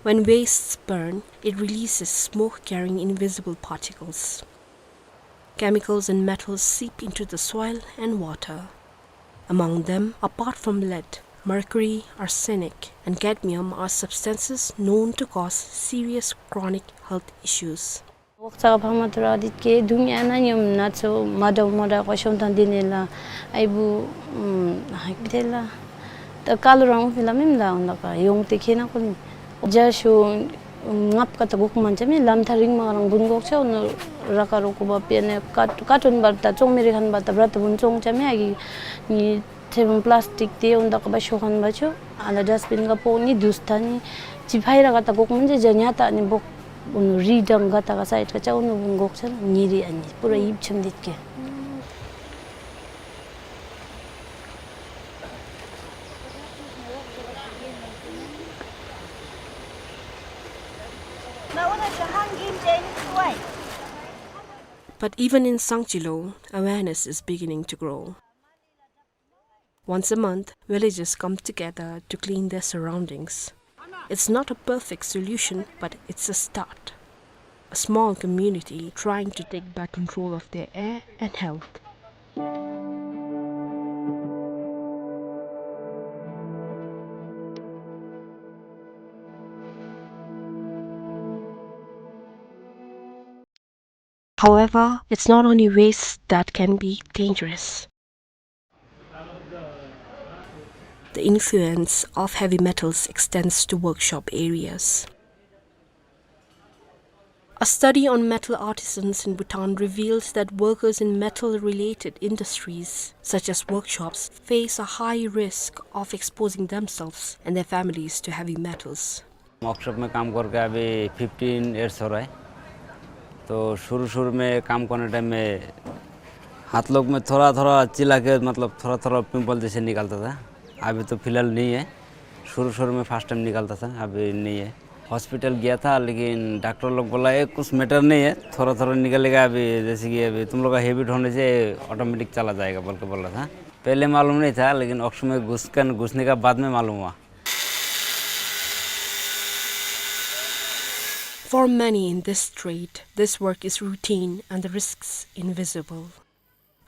When wastes burn, it releases smoke carrying invisible particles. Chemicals and metals seep into the soil and water. Among them, apart from lead, mercury, arsenic, and cadmium are substances known to cause serious chronic health issues. वक्सा का भामा तुरा दित के दुनिया ना नियम ना चो माडा माडा को शोन तन दिने ला। आई बु, उम, हाई बिते ला। त कालो रंग फिला मिम ला उन्दा का योंग ते खेना कोनी। जा शो, उम, ngap ka ta gok man chame lam tha ring ma rang bun gok cha, उन रका रोको बा पेने काट-, काटुन बरता, चोंग मेरे खान बरता, बरता बुन चोंग चमे आगी। नि Tebang plastic te unda kaba shokan bacho, ala dustbin ka poni dustani, chipai ra kata gok manje janya ta ni bok, unu ridang kata ka side kacha unu bun gok chan, niri ani, pura ip chum dit ke. But even in Sangchilo, awareness is beginning to grow. Once a month, villagers come together to clean their surroundings. It's not a perfect solution, but it's a start. A small community trying to take back control of their air and health. However, it's not only waste that can be dangerous. The influence of heavy metals extends to workshop areas. A study on metal artisans in Bhutan reveals that workers in metal-related industries, such as workshops, face a high risk of exposing themselves and their families to heavy metals. Workshop में काम करके अभी fifteen years हो रहा है। तो शुरू-शुरू में काम करने टाइम में हाथ लोग में थोड़ा-थोड़ा चिल्ला के, मतलब, थोड़ा-थोड़ा पिंपल जैसे निकलता था। अभी तो फिलहाल नहीं है। शुरू-शुरू में फर्स्ट टाइम निकलता था, अभी नहीं है। हॉस्पिटल गया था, लेकिन डॉक्टर लोग बोला, "ये कुछ मैटर नहीं है, थोड़ा-थोड़ा निकलेगा अभी, जैसे कि अभी तुम लोग का हैबिट होने से ऑटोमेटिक चला जाएगा," बोल के बोला था। पहले मालूम नहीं था, लेकिन वर्कशॉप में घुस कर, घुसने का बाद में मालूम हुआ। For many in this trade, this work is routine and the risks invisible.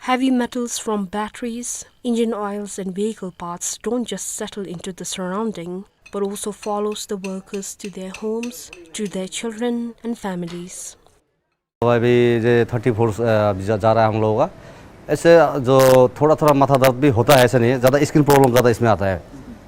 Heavy metals from batteries, engine oils and vehicle parts don't just settle into the surrounding, but also follows the workers to their homes, to their children and families. अभी ये thirty four, अ, जा, जा रहा है हम लोगों का। ऐसे जो थोड़ा-थोड़ा माथा दर्द भी होता है, ऐसा नहीं है। ज़्यादा स्किन प्रॉब्लम ज़्यादा इसमें आता है।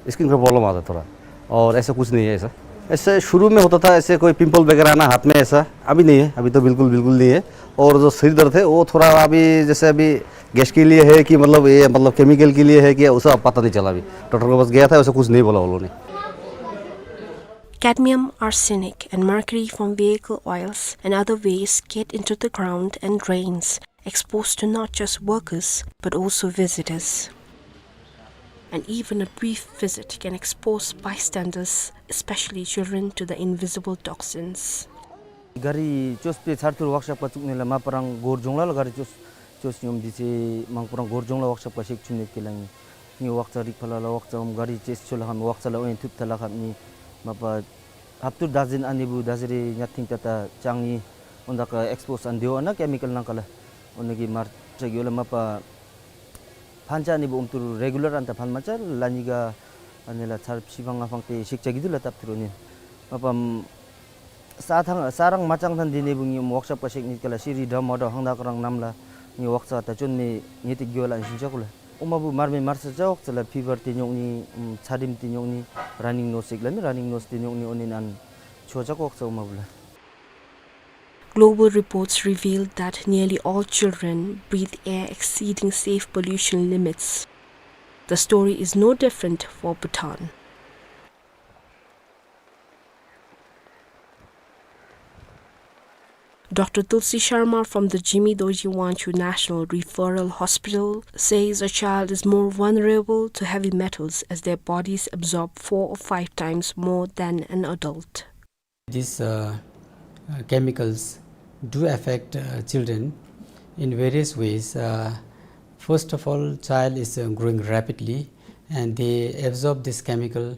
स्किन का प्रॉब्लम आता है थोड़ा। और ऐसा कुछ नहीं है ऐसा। ऐसे शुरू में होता था, ऐसे कोई पिंपल वगैरह आना हाथ में ऐसा। अभी नहीं है, अभी तो बिल्कुल, बिल्कुल नहीं है। और जो सिर दर्द है, वो थोड़ा अभी, जैसे अभी गैस के लिए है कि मतलब ये, मतलब केमिकल के लिए है कि, उसे अब पता नहीं चला अभी। डॉक्टर के पास गया था, वैसे कुछ नहीं बोला उन्होंने। Cadmium, arsenic, and mercury from vehicle oils and other waste get into the ground and drains, exposed to not just workers, but also visitors. And even a brief visit can expose bystanders, especially children, to the invisible toxins. གཱ་རི་བཅོས་པའི་ཚར་ཐུར་ཝརཀ་ཤོབ་ཁར་བཙུགས་ནི་ལས་མ་པ་རང་སྒོར་ལྗོངས་ལ་ལ་གཱ་རི་བཅོས་བཅོས་སྙོམས་འདི་ཚེ་མང་པོ་རང་སྒོར་ལྗོངས་ལ་ཝརཀ་ཤོབ་ཁར་ཤེག་ཆུ་ནེད་ཀྱི་ལ་ངེ་ངེ་ཝརཀ་ཚ་རིག་ཕ་ལ་ལ་ཝརཀ་ཚ་འོམ་གཱ་རི་ཅེས་ཆོ་ལ་ཁམ་ཝརཀ་ཚ་ལ་ཨོ་ཡན་ཐུབ་ཐ་ལ་ཁམ་ནི་མ་པ་ཧབ་ཏུར་ད་ཟིན་ཨ་ནི་བུ་ད་ཟེ་རེ་ཉ་ཐིང་ཏ་ཏ་ཅང་ནི་འོན་ད་ཀ་ཨེགས་པོ་སི་ཨན་དེའོ་ཨ་ན་ཀེ་མི་ཀལ་ནང་ཀ་ལ་འོ་ན་གི་མར་ཅག་ཡོད་ལ་མ་པ་ཕན་ཆ་ནི་བུ་ཨོམ་ཏུར་རེ་གུ་ལར་ཨན་ད་ཕན་མ་ཆ་ལ་ནི་ག་ཨ་ནི་ལ་ཚར་ཕྱི་ཕང་ང་ཕང་ཏེ་ཤེག་ཅག་གི་དུ་ལ་ཏབ་ཐུར་འོ་ནི་མ་པ་ས་ཐང་ས་རང་མ་ཅང་ཐང་འདི་ནི་བུ་ངེ་ཝརཀ་ཤོབ་ཁར་ཤེག་ནི་ཀ་ལ་ཤི་རི་འདྲ་མོ་འདྲ་ཧང་ད་ཀ་རང་ནམ་ལ་ངེ་ཝརཀ་ཚ་ད་ཅོན་མེ་ངེ་ཏེ་གི་ཝ་ལ་ཨན་ཤིན་ཅག་གུ་ལ་ཨོ་མ་བུ་མར་མེ་མར་ས་ཅག་ཝརཀ་ཚ་ལ་ཕི་བར་ཏེ་ཉོག་ནི་ཚ་རིམ་ཏེ་ཉོག་ནི་ར་ནིང་ནོ་སི་ལ་མི་ར་ནིང་ནོ་སི་ཏེ་ཉོག་ནི་འོ་ནི་ཨན་ཆོ་ཅག་ཝརཀ་ཚ་ཨོ་མ་བུ་ལ། Global reports reveal that nearly all children breathe air exceeding safe pollution limits. The story is no different for Bhutan. Doctor Tulsi Sharma from the Jigme Dorji Wangchuk National Referral Hospital says a child is more vulnerable to heavy metals as their bodies absorb four or five times more than an adult. These, uh, uh, chemicals do affect, uh, children in various ways. Uh, first of all, child is, uh, growing rapidly, and they absorb this chemical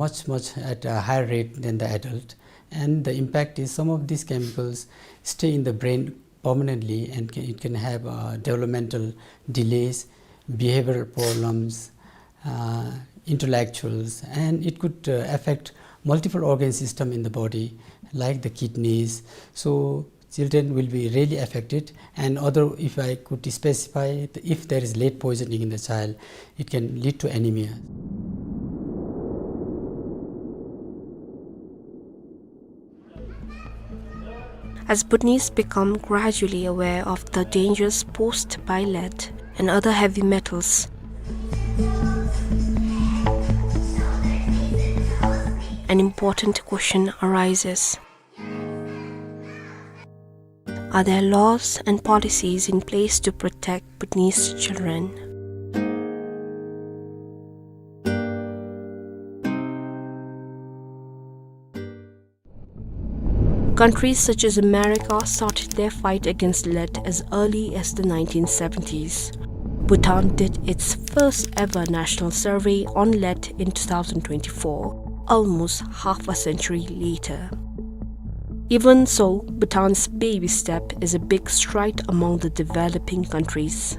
much, much at a higher rate than the adult. And the impact is some of these chemicals stay in the brain permanently, and ca-, it can have, uh, developmental delays, behavioral problems, uh, intellectuals, and it could, uh, affect multiple organ system in the body, like the kidneys. So children will be really affected, and other, if I could specify, if there is lead poisoning in the child, it can lead to anemia. As Bhutanese become gradually aware of the dangers posed by lead and other heavy metals, an important question arises. Are there laws and policies in place to protect Bhutanese children? Countries such as America started their fight against lead as early as the nineteen seventies. Bhutan did its first ever national survey on lead in two thousand twenty-four, almost half a century later. Even so, Bhutan's baby step is a big stride among the developing countries.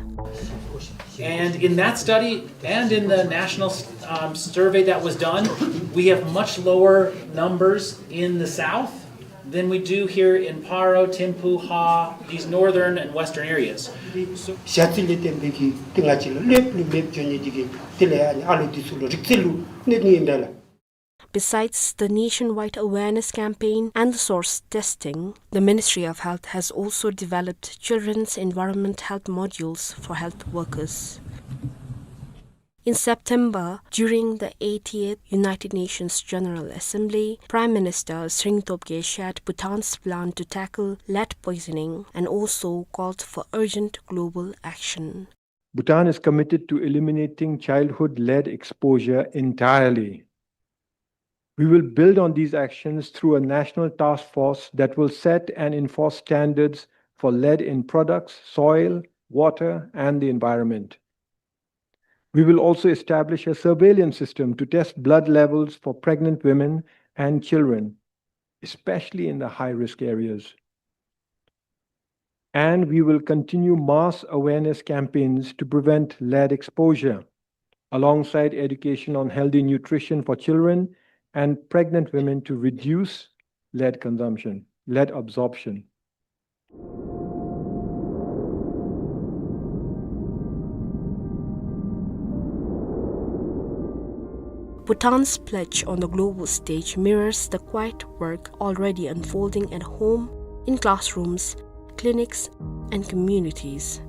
And in that study and in the national, um, survey that was done, we have much lower numbers in the south than we do here in Paro, Thimphu, Ha, these northern and western areas. ཞ་ཚི་ལས་བརྟེན་པའི་གི་ཏི་ང་ཅི་ལ་ལེབ་ལུ་ལེབ་འཇོན་ནི་འདི་གི་དེ་ལས་ཨ་ནི་ཨ་ལོ་འདི་ཚུ་ལུ་རིག་རྩལ་ལུ་གནོད་ནི་ཨིན་པས་ལགས། Besides the nationwide awareness campaign and the source testing, the Ministry of Health has also developed children's environment health modules for health workers. In September, during the eightieth United Nations General Assembly, Prime Minister Tshering Tobgay shared Bhutan's plan to tackle lead poisoning and also called for urgent global action. Bhutan is committed to eliminating childhood lead exposure entirely. We will build on these actions through a national task force that will set and enforce standards for lead in products, soil, water, and the environment. We will also establish a surveillance system to test blood levels for pregnant women and children, especially in the high-risk areas. And we will continue mass awareness campaigns to prevent lead exposure, alongside education on healthy nutrition for children and pregnant women to reduce lead consumption, lead absorption. Bhutan's pledge on the global stage mirrors the quiet work already unfolding at home, in classrooms, clinics, and communities.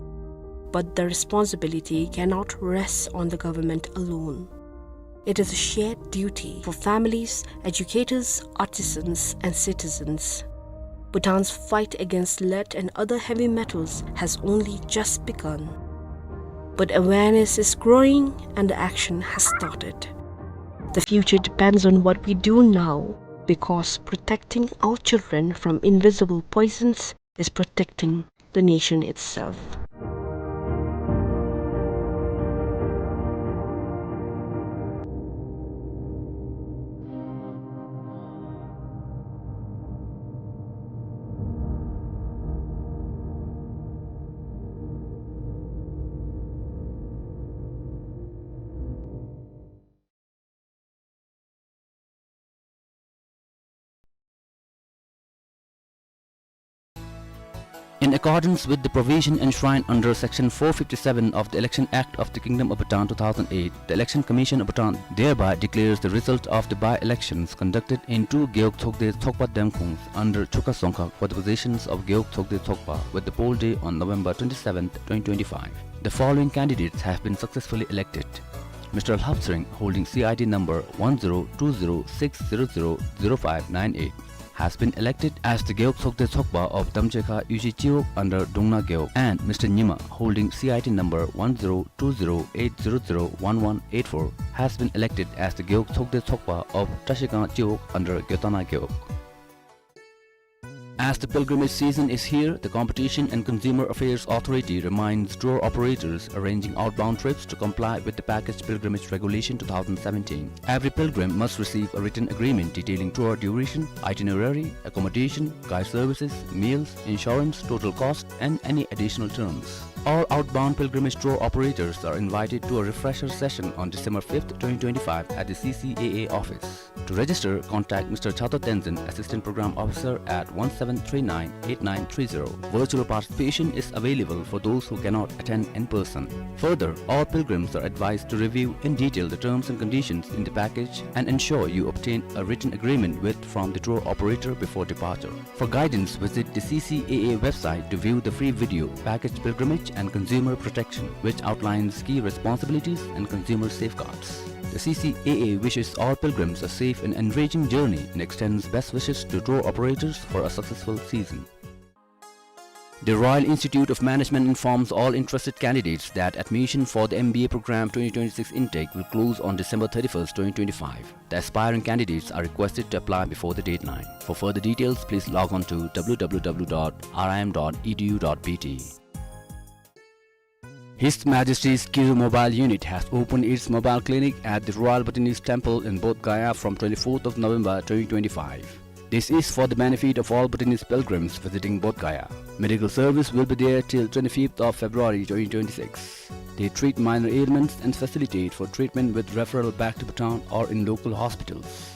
But the responsibility cannot rest on the government alone. It is a shared duty for families, educators, artisans, and citizens. Bhutan's fight against lead and other heavy metals has only just begun. But awareness is growing and the action has started. The future depends on what we do now, because protecting our children from invisible poisons is protecting the nation itself. In accordance with the provision enshrined under Section four fifty-seven of the Election Act of the Kingdom of Bhutan two thousand eight, the Election Commission of Bhutan thereby declares the result of the by-elections conducted in two Gewog Tsokde Tsokpa Demkhongs under Chukha Dzongkhag for the positions of Gewog Tsokde Tsokpa with the poll day on November twenty-seventh, twenty twenty-five. The following candidates have been successfully elected. Mister Lhap Tsering, holding C I D number one zero two zero six zero zero zero five nine eight, has been elected as the Gewog Tsokde Tsokpa of Damchekha Yuji Chiwog under Dungna Gewog, and Mister Nyima, holding C I D number one zero two zero eight zero zero one one eight four, has been elected as the Gewog Tsokde Tsokpa of Trashikang Chiwog under Gyotana Gewog. As the pilgrimage season is here, the Competition and Consumer Affairs Authority reminds tour operators arranging outbound trips to comply with the Package Pilgrimage Regulation two thousand seventeen. Every pilgrim must receive a written agreement detailing tour duration, itinerary, accommodation, guide services, meals, insurance, total cost, and any additional terms. All outbound pilgrimage tour operators are invited to a refresher session on December fifth, twenty twenty-five at the C C A A office. To register, contact Mister Chato Tenzin, Assistant Program Officer, at one seven three nine eight nine three zero. Virtual participation is available for those who cannot attend in person. Further, all pilgrims are advised to review in detail the terms and conditions in the package and ensure you obtain a written agreement with from the tour operator before departure. For guidance, visit the C C A A website to view the free video, Package Pilgrimage and Consumer Protection, which outlines key responsibilities and consumer safeguards. The C C A A wishes all pilgrims a safe and enriching journey and extends best wishes to tour operators for a successful season. The Royal Institute of Management informs all interested candidates that admission for the M B A program twenty twenty-six intake will close on December thirty-first, twenty twenty-five. The aspiring candidates are requested to apply before the deadline. For further details, please log on to W W W dot R I M dot E D U dot B T. His Majesty's Kiru Mobile Unit has opened its mobile clinic at the Royal Bhutanese Temple in Bodh Gaya from twenty-fourth of November twenty twenty-five. This is for the benefit of all Bhutanese pilgrims visiting Bodh Gaya. Medical service will be there till twenty-fifth of February twenty twenty-six. They treat minor ailments and facilitate for treatment with referral back to Bhutan or in local hospitals.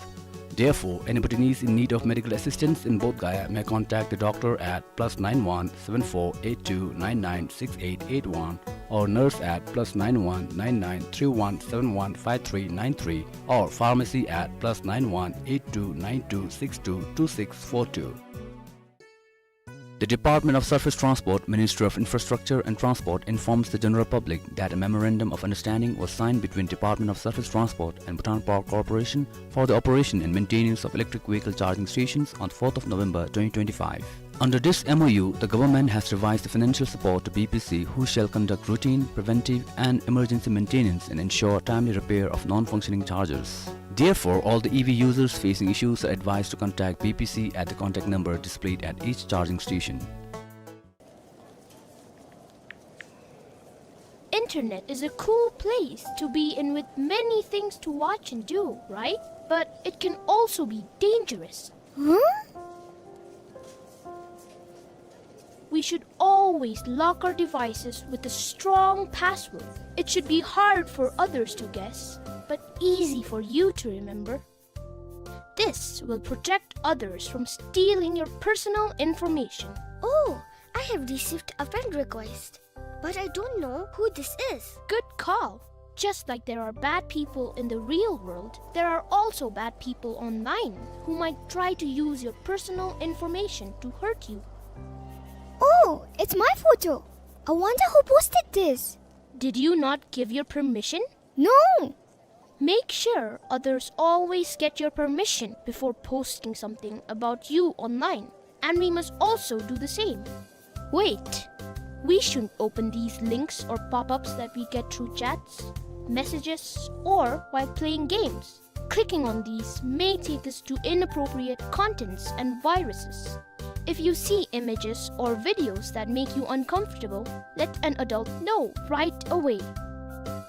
Therefore, any Bhutanese in need of medical assistance in Bodh Gaya may contact the doctor at plus nine one seven four eight two nine nine six eight eight one or nurse at plus nine one nine nine three one seven one five three nine three or pharmacy at plus nine one eight two nine two six two two six four two. The Department of Surface Transport, Ministry of Infrastructure and Transport informs the general public that a memorandum of understanding was signed between Department of Surface Transport and Bhutan Power Corporation for the operation and maintenance of electric vehicle charging stations on fourth of November twenty twenty-five. Under this M O U, the government has revised the financial support to B P C, who shall conduct routine, preventive and emergency maintenance and ensure timely repair of non-functioning chargers. Therefore, all the E V users facing issues are advised to contact B P C at the contact number displayed at each charging station. Internet is a cool place to be in with many things to watch and do, right? But it can also be dangerous. Huh? We should always lock our devices with a strong password. It should be hard for others to guess, but easy for you to remember. This will protect others from stealing your personal information. Oh, I have received a friend request, but I don't know who this is. Good call. Just like there are bad people in the real world, there are also bad people online who might try to use your personal information to hurt you. Oh, it's my photo. I wonder who posted this. Did you not give your permission? No. Make sure others always get your permission before posting something about you online. And we must also do the same. Wait. We shouldn't open these links or pop-ups that we get through chats, messages, or while playing games. Clicking on these may take us to inappropriate contents and viruses. If you see images or videos that make you uncomfortable, let an adult know right away.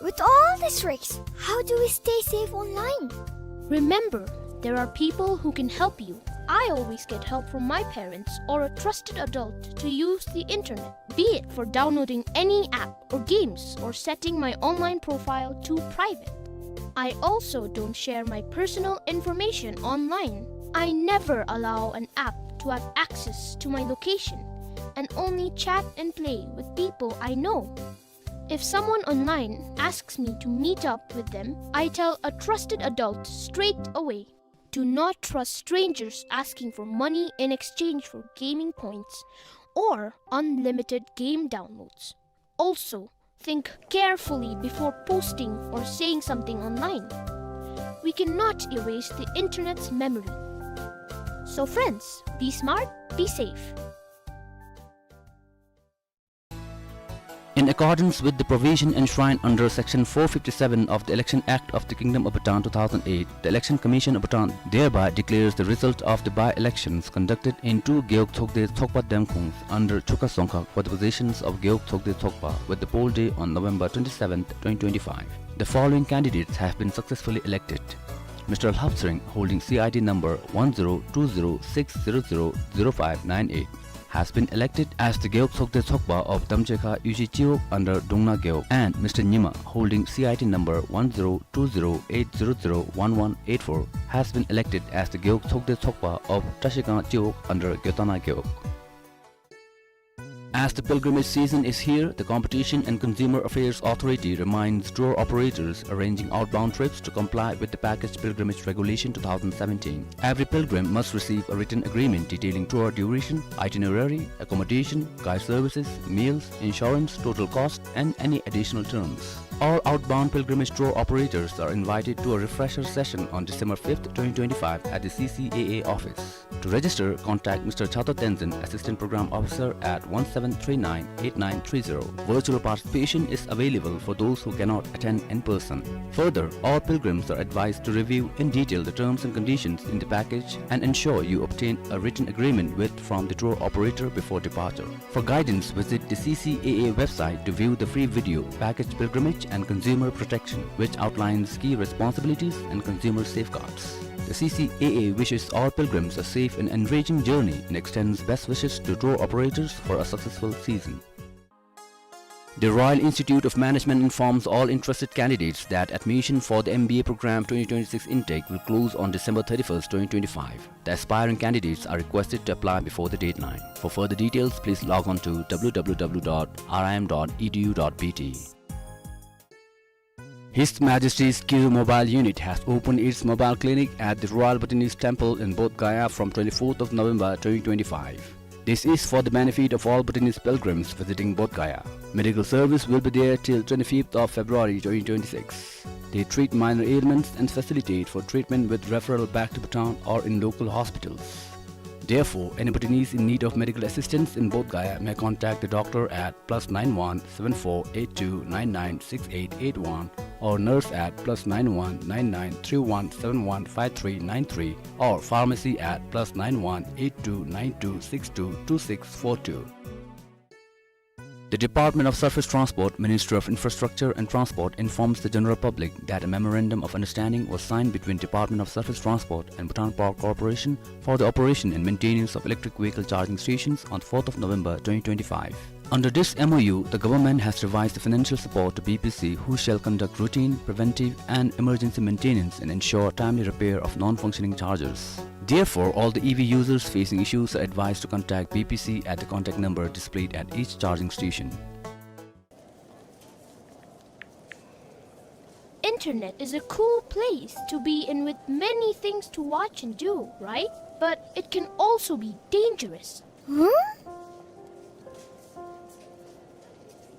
With all these risks, how do we stay safe online? Remember, there are people who can help you. I always get help from my parents or a trusted adult to use the internet, be it for downloading any app or games or setting my online profile to private. I also don't share my personal information online. I never allow an app to have access to my location and only chat and play with people I know. If someone online asks me to meet up with them, I tell a trusted adult straight away. Do not trust strangers asking for money in exchange for gaming points or unlimited game downloads. Also, think carefully before posting or saying something online. We cannot erase the internet's memory. So friends, be smart, be safe. In accordance with the provision enshrined under Section four fifty-seven of the Election Act of the Kingdom of Bhutan two thousand eight, the Election Commission of Bhutan thereby declares the result of the by-elections conducted in two Gewog Tsokde Tsokpa Demkhongs under Chukha Dzongkhag for the positions of Gewog Tsokde Tsokpa with the poll day on November twenty-seventh, twenty twenty-five. The following candidates have been successfully elected. Mister Lhap Tshering, holding C I D number one zero two zero six zero zero zero five nine eight, has been elected as the Gewog Tsokde Tsokpa of Damchekha Yuji Chiwog under Dungna Gewog, and Mister Nyima, holding C I D number one zero two zero eight zero zero one one eight four, has been elected as the Gewog Tsokde Tsokpa of Trashikang Chiwog under Gyotana Gewog. As the pilgrimage season is here, the Competition and Consumer Affairs Authority reminds tour operators arranging outbound trips to comply with the Package Pilgrimage Regulation two thousand seventeen. Every pilgrim must receive a written agreement detailing tour duration, itinerary, accommodation, guide services, meals, insurance, total cost, and any additional terms. All outbound pilgrimage tour operators are invited to a refresher session on December fifth, twenty twenty-five at the C C A A office. To register, contact Mister Chato Tenzin, Assistant Program Officer, at one seven three nine eight nine three zero. Virtual participation is available for those who cannot attend in person. Further, all pilgrims are advised to review in detail the terms and conditions in the package and ensure you obtain a written agreement with from the tour operator before departure. For guidance, visit the C C A A website to view the free video, Package Pilgrimage and Consumer Protection, which outlines key responsibilities and consumer safeguards. The C C A A wishes all pilgrims a safe and enriching journey and extends best wishes to tour operators for a successful season. The Royal Institute of Management informs all interested candidates that admission for the M B A program twenty twenty-six intake will close on December thirty-first, twenty twenty-five. The aspiring candidates are requested to apply before the deadline. For further details, please log on to W W W dot R I M dot E D U dot B T. His Majesty's Kiru Mobile Unit has opened its mobile clinic at the Royal Bhutanese Temple in Bodh Gaya from twenty-fourth of November twenty twenty-five. This is for the benefit of all Bhutanese pilgrims visiting Bodh Gaya. Medical service will be there till twenty-fifth of February twenty twenty-six. They treat minor ailments and facilitate for treatment with referral back to Bhutan or in local hospitals. Therefore, any Bhutanese in need of medical assistance in Bodh Gaya may contact the doctor at plus nine one seven four eight two nine nine six eight eight one or nurse at plus nine one nine nine three one seven one five three nine three or pharmacy at plus nine one eight two nine two six two two six four two. The Department of Surface Transport, Ministry of Infrastructure and Transport informs the general public that a memorandum of understanding was signed between Department of Surface Transport and Bhutan Power Corporation for the operation and maintenance of electric vehicle charging stations on fourth of November twenty twenty-five. Under this M O U, the government has revised the financial support to B P C, who shall conduct routine, preventive and emergency maintenance and ensure timely repair of non-functioning chargers. Therefore, all the E V users facing issues are advised to contact B P C at the contact number displayed at each charging station. Internet is a cool place to be in with many things to watch and do, right? But it can also be dangerous. Huh?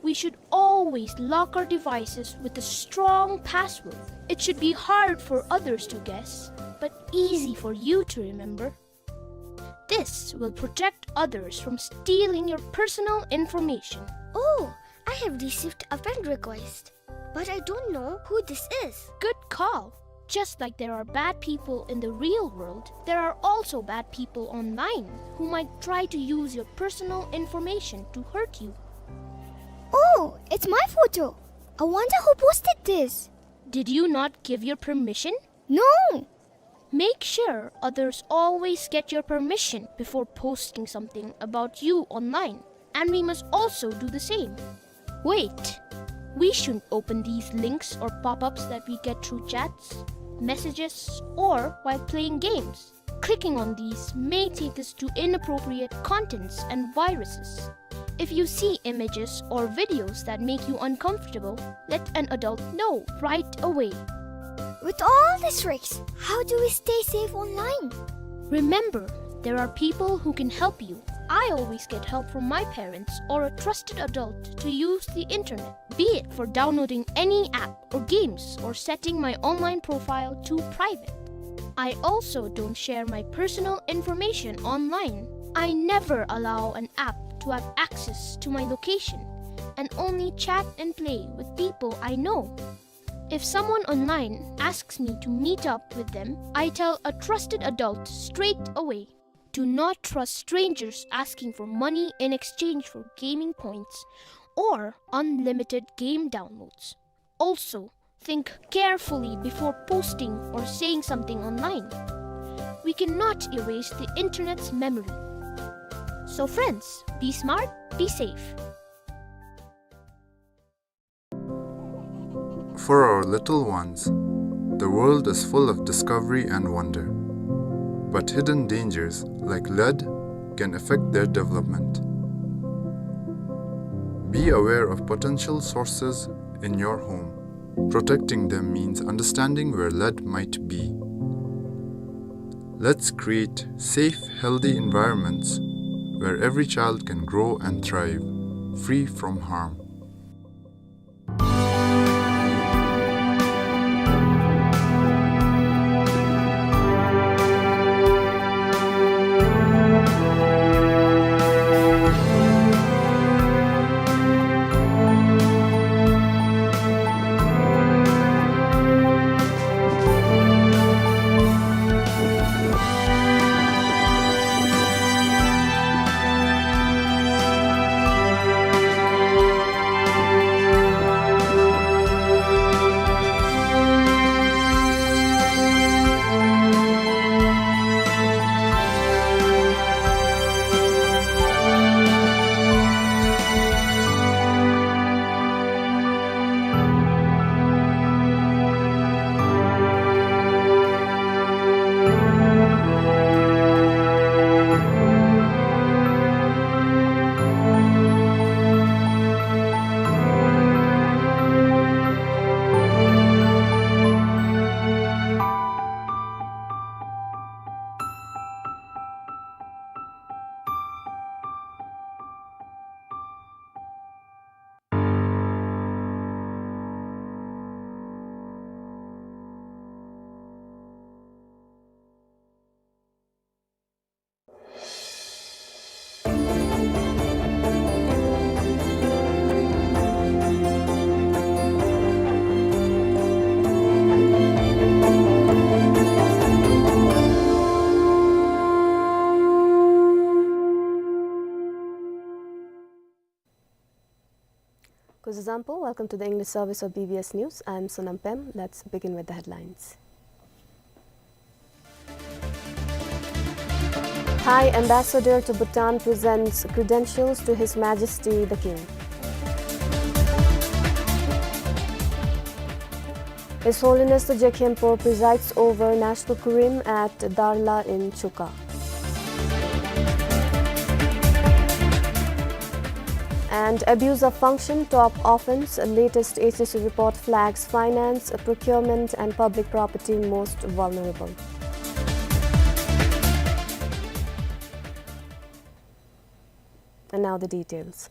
We should always lock our devices with a strong password. It should be hard for others to guess, but easy for you to remember. This will protect others from stealing your personal information. I have received a friend request, but I don't know who this is. Good call. Just like there are bad people in the real world, there are also bad people online who might try to use your personal information to hurt you. Oh, it's my photo. I wonder who posted this. Did you not give your permission? No. Make sure others always get your permission before posting something about you online, and we must also do the same. Wait, we shouldn't open these links or pop-ups that we get through chats, messages, or while playing games. Clicking on these may take us to inappropriate contents and viruses. If you see images or videos that make you uncomfortable, let an adult know right away. With all these risks, how do we stay safe online? Remember, there are people who can help you. I always get help from my parents or a trusted adult to use the internet, be it for downloading any app or games or setting my online profile to private. I also don't share my personal information online. I never allow an app to have access to my location and only chat and play with people I know. If someone online asks me to meet up with them, I tell a trusted adult straight away. Do not trust strangers asking for money in exchange for gaming points or unlimited game downloads. Also, think carefully before posting or saying something online. We cannot erase the internet's memory. So friends, be smart, be safe. For our little ones, the world is full of discovery and wonder. But hidden dangers, like lead, can affect their development. Be aware of potential sources in your home. Protecting them means understanding where lead might be. Let's create safe, healthy environments where every child can grow and thrive, free from harm. Kuzuzangpo, welcome to the English service of B B S News. I'm Sonam Pem. Let's begin with the headlines. Thai ambassador to Bhutan presents credentials to His Majesty the King. His Holiness the Je Khenpo presides over National Kurim at Darla in Chuka. And abuse of function, top offense, latest H S C report flags finance, procurement and public property most vulnerable. And now the details.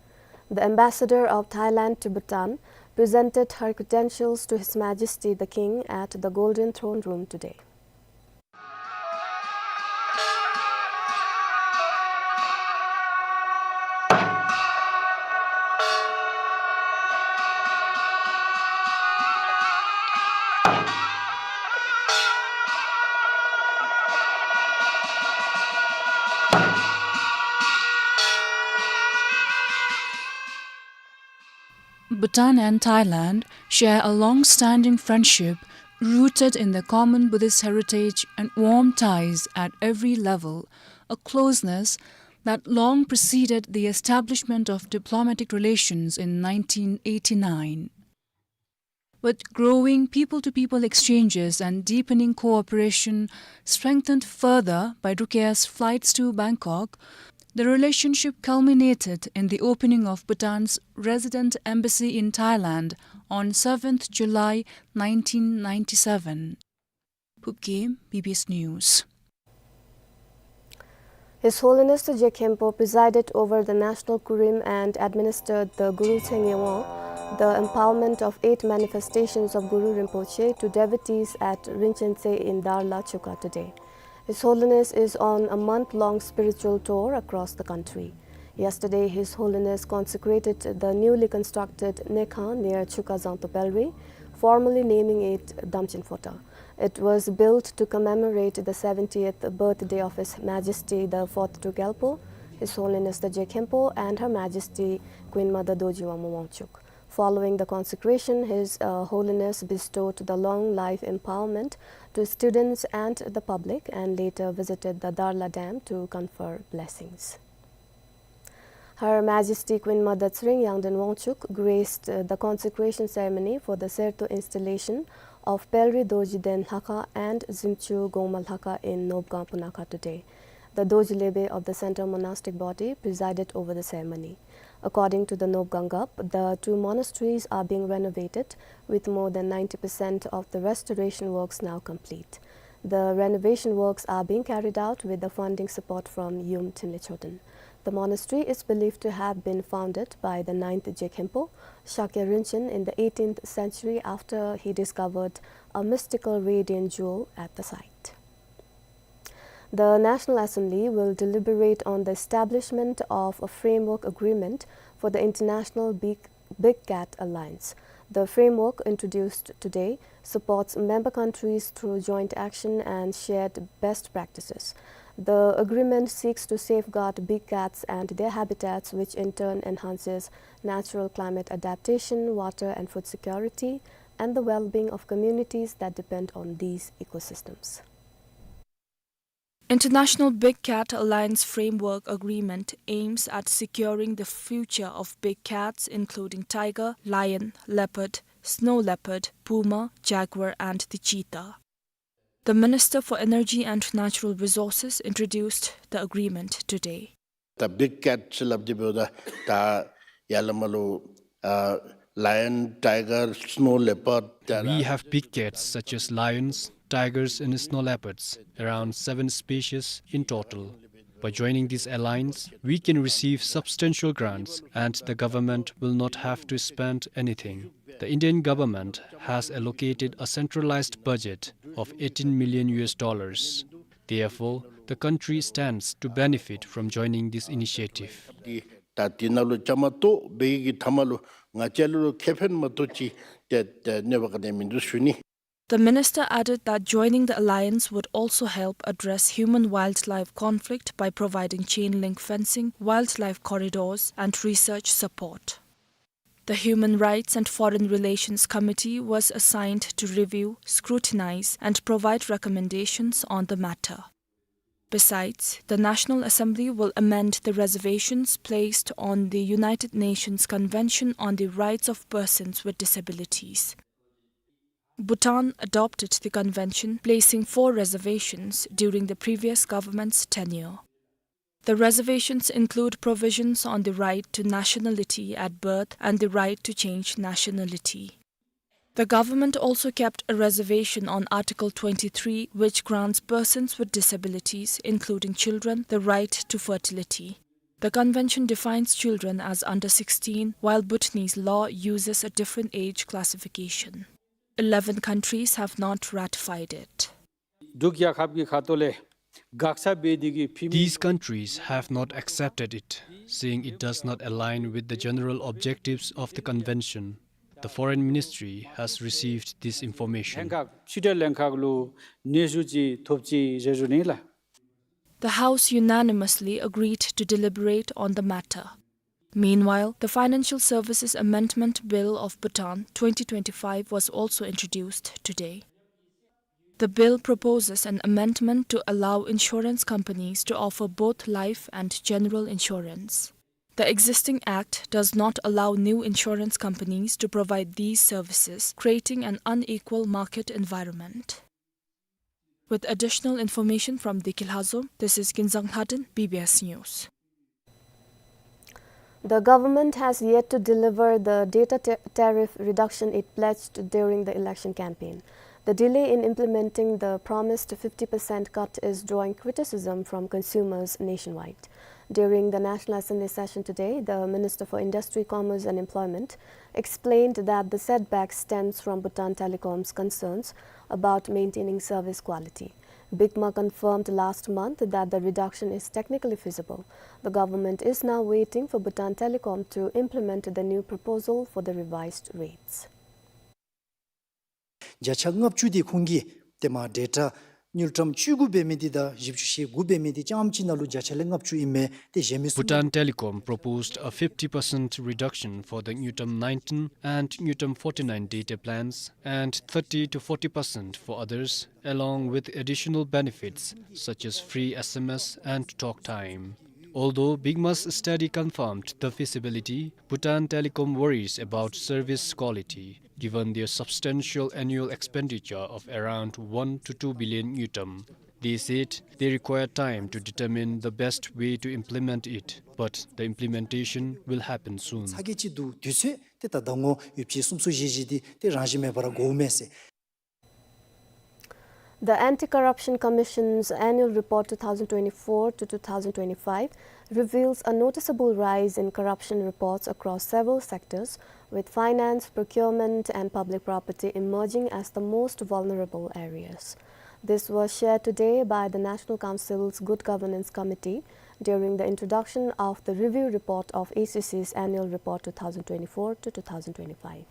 The ambassador of Thailand to Bhutan presented her credentials to His Majesty the King at the Golden Throne Room today. Bhutan and Thailand share a long-standing friendship rooted in the common Buddhist heritage and warm ties at every level, a closeness that long preceded the establishment of diplomatic relations in nineteen eighty-nine. With growing people-to-people exchanges and deepening cooperation, strengthened further by Rukeyar's flights to Bangkok, the relationship culminated in the opening of Bhutan's resident embassy in Thailand on seventh July nineteen ninety-seven. Phubgim, B B S News. His Holiness the Je Khenpo presided over the National Kurim and administered the Guru Changye Wang, the empowerment of eight manifestations of Guru Rinpoche, to devotees at Rinchen Tse in Darla, Chuka today. His Holiness is on a month-long spiritual tour across the country. Yesterday, His Holiness consecrated the newly constructed Nekhan near Chuka Zangto Pelri, formally naming it Damchen Phota. It was built to commemorate the seventieth birthday of His Majesty the Fourth Druk Gyalpo, His Holiness the Je Khenpo, and Her Majesty Queen Mother Dorji Wangmo Wangchuck. Following the consecration, His, uh, Holiness bestowed the long life empowerment to students and the public and later visited the Darla Dam to confer blessings. Her Majesty Queen Mother Tshering Yangden Wangchuck graced, uh, the consecration ceremony for the Serto installation of Pelri Dorji Den Lhakha and Zimchu Gongma Lhakha in Nobgang, Punakha today. The Dorji Lebe of the Central Monastic Body presided over the ceremony. According to the Nobgang Gap, the two monasteries are being renovated, with more than ninety percent of the restoration works now complete. The renovation works are being carried out with the funding support from Yum Trinley Choden. The monastery is believed to have been founded by the ninth Je Khenpo, Shakya Rinchen, in the eighteenth century after he discovered a mystical radiant jewel at the site. The National Assembly will deliberate on the establishment of a framework agreement for the International Big, Big Cat Alliance. The framework, introduced today, supports member countries through joint action and shared best practices. The agreement seeks to safeguard big cats and their habitats, which in turn enhances natural climate adaptation, water and food security, and the well-being of communities that depend on these ecosystems. International Big Cat Alliance Framework Agreement aims at securing the future of big cats, including tiger, lion, leopard, snow leopard, puma, jaguar, and the cheetah. The Minister for Energy and Natural Resources introduced the agreement today. ད་བིག་ཀེཊ་ཟེར་སླབ་དེ་འབདཝ་ད་ད་ཡར་ལས་མར་ལུ་ཨ་ལའི་ཡཱོན་ཊའི་གར་སི་ནོ་ལེ་པརཌ། We have big cats such as lions, tigers and snow leopards, around seven species in total. By joining this alliance, we can receive substantial grants and the government will not have to spend anything. The Indian government has allocated a centralized budget of eighteen million U S dollars. Therefore, the country stands to benefit from joining this initiative. ད་དེ་ནང་ལུ་བཅའ་མར་གཏོགས་འབད་བའི་གི་མཐའ་མ་ལུ་ང་བཅས་ལུ་ཁེ་ཕན་མ་གཏོགས་ཅིག་ཏེ་ཏེ་གནོད་པ་ག་ནི་ཡང་མིན་འདུག་ཞུ་ནི། The minister added that joining the alliance would also help address human-wildlife conflict by providing chain link fencing, wildlife corridors, and research support. The Human Rights and Foreign Relations Committee was assigned to review, scrutinize, and provide recommendations on the matter. Besides, the National Assembly will amend the reservations placed on the United Nations Convention on the Rights of Persons with Disabilities. Bhutan adopted the convention, placing four reservations during the previous government's tenure. The reservations include provisions on the right to nationality at birth and the right to change nationality. The government also kept a reservation on Article twenty-three, which grants persons with disabilities, including children, the right to fertility. The convention defines children as under sixteen, while Bhutanese law uses a different age classification. Eleven countries have not ratified it. འབྲུག་རྒྱལ་ཁབ་ཀྱི་ཁ་ཐུག་ལས་དགག་བྱ་འབད་དེ་གི་ཕི་མི། These countries have not accepted it, saying it does not align with the general objectives of the convention. The Foreign Ministry has received this information. ལྷན་ཁག་ཕྱི་འབྲེལ་ལྷན་ཁག་ལུ་སྙན་ཞུ་ཅིག་ཐོབ་ཅི་ཟེར་ཞུ་ནི་ལགས། The House unanimously agreed to deliberate on the matter. Meanwhile, the Financial Services Amendment Bill of Bhutan twenty twenty-five was also introduced today. The bill proposes an amendment to allow insurance companies to offer both life and general insurance. The existing act does not allow new insurance companies to provide these services, creating an unequal market environment. With additional information from Deki Lhazo, this is Kinzang Lhaden, B B S News. The government has yet to deliver the data ta-, tariff reduction it pledged during the election campaign. The delay in implementing the promised fifty percent cut is drawing criticism from consumers nationwide. During the National Assembly session today, the Minister for Industry, Commerce and Employment explained that the setback stems from Bhutan Telecom's concerns about maintaining service quality. BIGMA confirmed last month that the reduction is technically feasible. The government is now waiting for Bhutan Telecom to implement the new proposal for the revised rates. བརྒྱ་ཆ་ལྔ་བཅུ་དེ་ཁོང་གིས་ཏེ་མ་ཌེ་ཊ་དངུལ་ཀྲམ་བཅུ་དགུ་འབད་མི་དེ་དང་བཞི་བཅུ་ཞེ་དགུ་འབད་མི་དེ་རྐྱངམ་གཅིག་ནང་ལུ་བརྒྱ་ཆ་ལས་ལྔ་བཅུ་ཨིན་མས། ཏེ་གཞན་མི་གསུམ། Bhutan Telecom proposed a fifty percent reduction for the Ngultrum nineteen and Ngultrum forty-nine data plans and thirty to forty percent for others, along with additional benefits such as free S M S and talk time. Although BIGMA's study confirmed the feasibility, Bhutan Telecom worries about service quality, given their substantial annual expenditure of around one to two billion ngultrum. They said they require time to determine the best way to implement it, but the implementation will happen soon. ཚ་གྱང་ཅིག་འདུག། དུས་ཚོད་ཏེ་ད་ཟླ་ངོ་ཡོད་ཅིག་གསུམ་སོ་བཞི་བཞི་དེ་ཏེ་རང་བཞིན་མེད་པར་འགོརཝ་མས་ཟེར། The Anti-Corruption Commission's annual report two thousand twenty-four to two thousand twenty-five reveals a noticeable rise in corruption reports across several sectors, with finance, procurement, and public property emerging as the most vulnerable areas. This was shared today by the National Council's Good Governance Committee during the introduction of the review report of A C C's annual report two thousand twenty-four to two thousand twenty-five.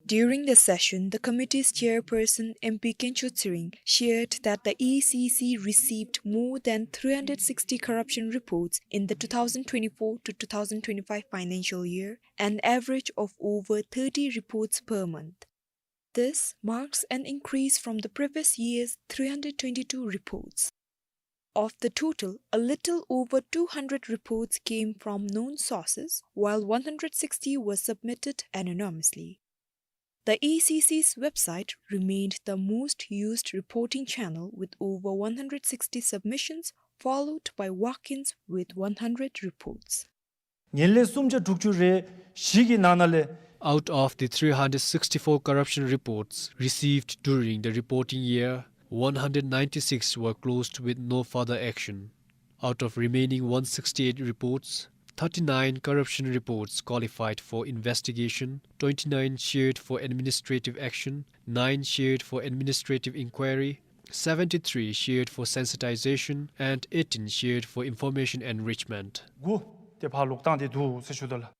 During the session, the committee's chairperson, M P Kensho Tshering, shared that the A C C received more than three hundred sixty corruption reports in the two thousand twenty-four to two thousand twenty-five financial year, an average of over thirty reports per month. This marks an increase from the previous year's three hundred twenty-two reports. Of the total, a little over two hundred reports came from known sources, while one hundred sixty were submitted anonymously. The A C C's website remained the most used reporting channel with over one hundred sixty submissions, followed by walk-ins with one hundred reports. ཉེར་ལྔ་སུམ་བརྒྱ་དྲུག་ཅུ་རེ་བཞི་གི་ནང་ན་ལས། Out of the three hundred sixty-four corruption reports received during the reporting year, one hundred ninety-six were closed with no further action. Out of remaining one sixty-eight reports, thirty-nine corruption reports qualified for investigation, twenty-nine shared for administrative action, nine shared for administrative inquiry, seventy-three shared for sensitization, and eighteen shared for information enrichment. དགུ་དེ་ཕར་ལོག་བཏང་སྟེ་འདུག་ཟེར་ཞུ་དོ་ལགས།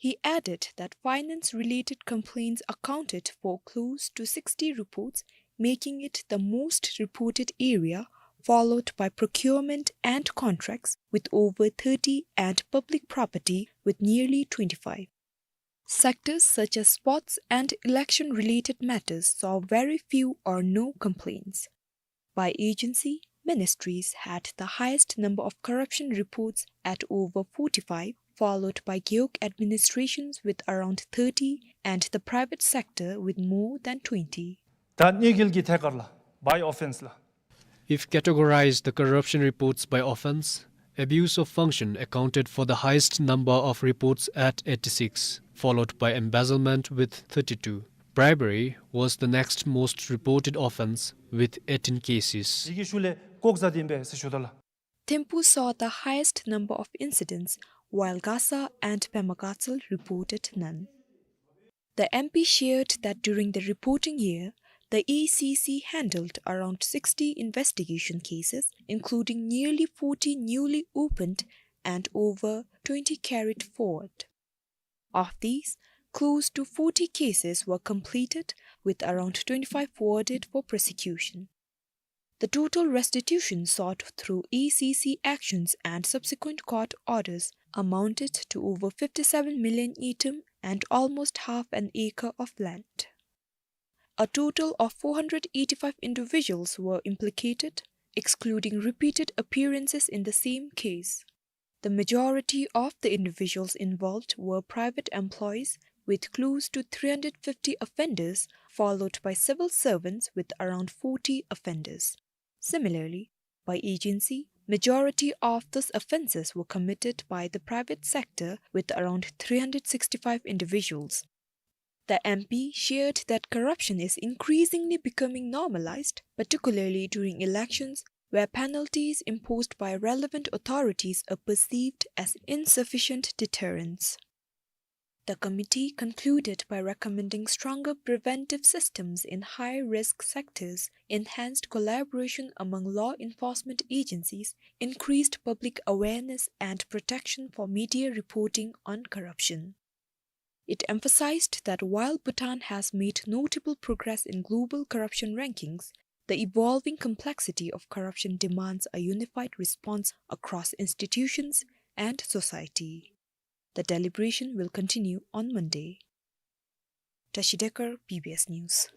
He added that finance-related complaints accounted for close to sixty reports, making it the most reported area, followed by procurement and contracts with over thirty and public property with nearly twenty-five. Sectors such as sports and election-related matters saw very few or no complaints. By agency, ministries had the highest number of corruption reports at over forty-five, followed by gewog administrations with around thirty and the private sector with more than twenty. ད་གནོད་འགེལ་གྱི་ཐད་ཀར་ལགས། By offence ལགས། If categorize the corruption reports by offence, abuse of function accounted for the highest number of reports at eighty-six, followed by embezzlement with thirty-two. Bribery was the next most reported offence with eighteen cases. དེ་གི་ཤུལ་ལས་ལྐོག་ཟ་དེ་ཨིན་པས་ཟེར་ཞུ་དོ་ལགས། Thimphu saw the highest number of incidents, while Gasa and Pema Gatshel reported none. The M P shared that during the reporting year, the A C C handled around sixty investigation cases, including nearly forty newly opened and over twenty carried forward. Of these, close to forty cases were completed, with around twenty-five forwarded for prosecution. The total restitution sought through A C C actions and subsequent court orders amounted to over fifty-seven million ngultrum and almost half an acre of land. A total of four hundred eighty-five individuals were implicated, excluding repeated appearances in the same case. The majority of the individuals involved were private employees, with close to three hundred fifty offenders, followed by civil servants with around forty offenders. Similarly, by agency, majority of these offences were committed by the private sector, with around three hundred sixty-five individuals. The M P shared that corruption is increasingly becoming normalized, particularly during elections, where penalties imposed by relevant authorities are perceived as insufficient deterrents. The committee concluded by recommending stronger preventive systems in high-risk sectors, enhanced collaboration among law enforcement agencies, increased public awareness, and protection for media reporting on corruption. It emphasized that while Bhutan has made notable progress in global corruption rankings, the evolving complexity of corruption demands a unified response across institutions and society. The deliberation will continue on Monday. Tashi Dekar, B B S News.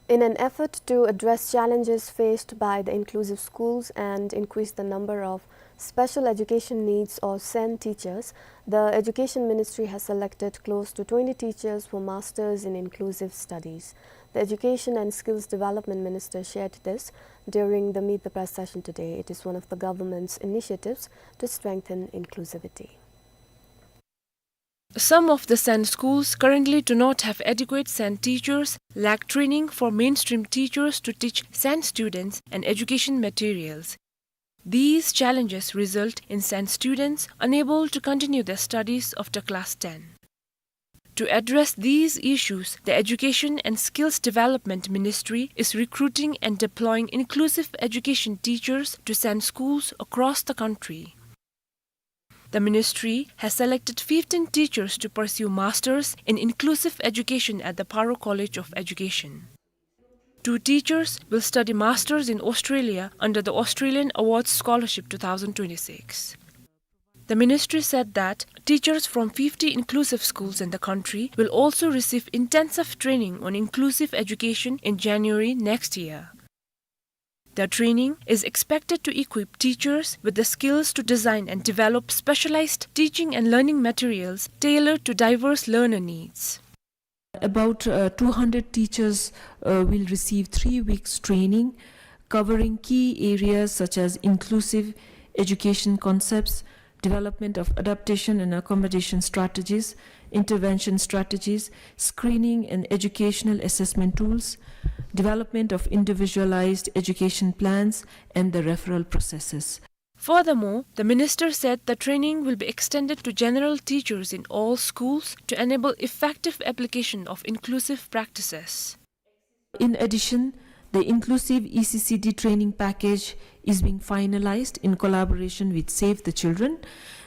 In an effort to address challenges faced by the inclusive schools and increase the number of special education needs or SEN teachers, the Education Ministry has selected close to twenty teachers for Masters in Inclusive Studies. The Education and Skills Development Minister shared this during the Meet the Press session today. It is one of the government's initiatives to strengthen inclusivity. Some of the SEN schools currently do not have adequate SEN teachers, lack training for mainstream teachers to teach SEN students and education materials. These challenges result in SEN students unable to continue their studies after class ten. To address these issues, the Education and Skills Development Ministry is recruiting and deploying inclusive education teachers to SEN schools across the country. The ministry has selected fifteen teachers to pursue masters in inclusive education at the Paro College of Education. Two teachers will study masters in Australia under the Australian Awards Scholarship two thousand twenty-six. The ministry said that teachers from fifty inclusive schools in the country will also receive intensive training on inclusive education in January next year. The training is expected to equip teachers with the skills to design and develop specialized teaching and learning materials tailored to diverse learner needs. About, uh, two hundred teachers, uh, will receive three weeks training covering key areas such as inclusive education concepts, development of adaptation and accommodation strategies, intervention strategies, screening and educational assessment tools, development of individualized education plans, and the referral processes. Furthermore, the minister said the training will be extended to general teachers in all schools to enable effective application of inclusive practices. In addition, the inclusive E C C D training package is being finalized in collaboration with Save the Children.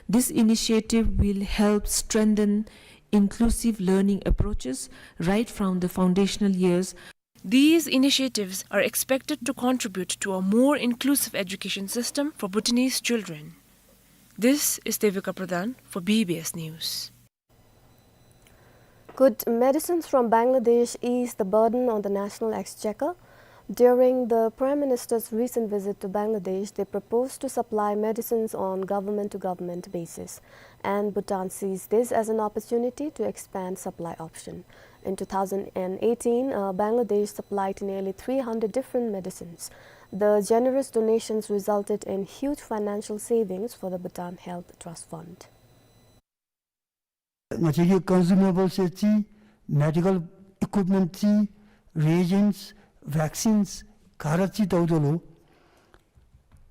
This initiative will help strengthen inclusive learning approaches right from the foundational years. These initiatives are expected to contribute to a more inclusive education system for Bhutanese children. This is Devika Pradhan for B B S News. Could medicines from Bangladesh ease the burden on the national exchequer? During the Prime Minister's recent visit to Bangladesh, they proposed to supply medicines on government-to-government basis, and Bhutan sees this as an opportunity to expand supply option. In two thousand eighteen, uh, Bangladesh supplied nearly three hundred different medicines. The generous donations resulted in huge financial savings for the Bhutan Health Trust Fund. ང་བཅས་ཀྱི་ཀོན་ཟུ་མེ་བཱལ་ཟེར་ཅིག་མེ་ཌི་ཀཱལ་ཨི་ཀུའིཔ་མེནཊ་ཅིག་རི་ཨེ་ཇེནཊསི་བེག་སིནསི་ག་ར་ཅིག་བལྟཝ་ད་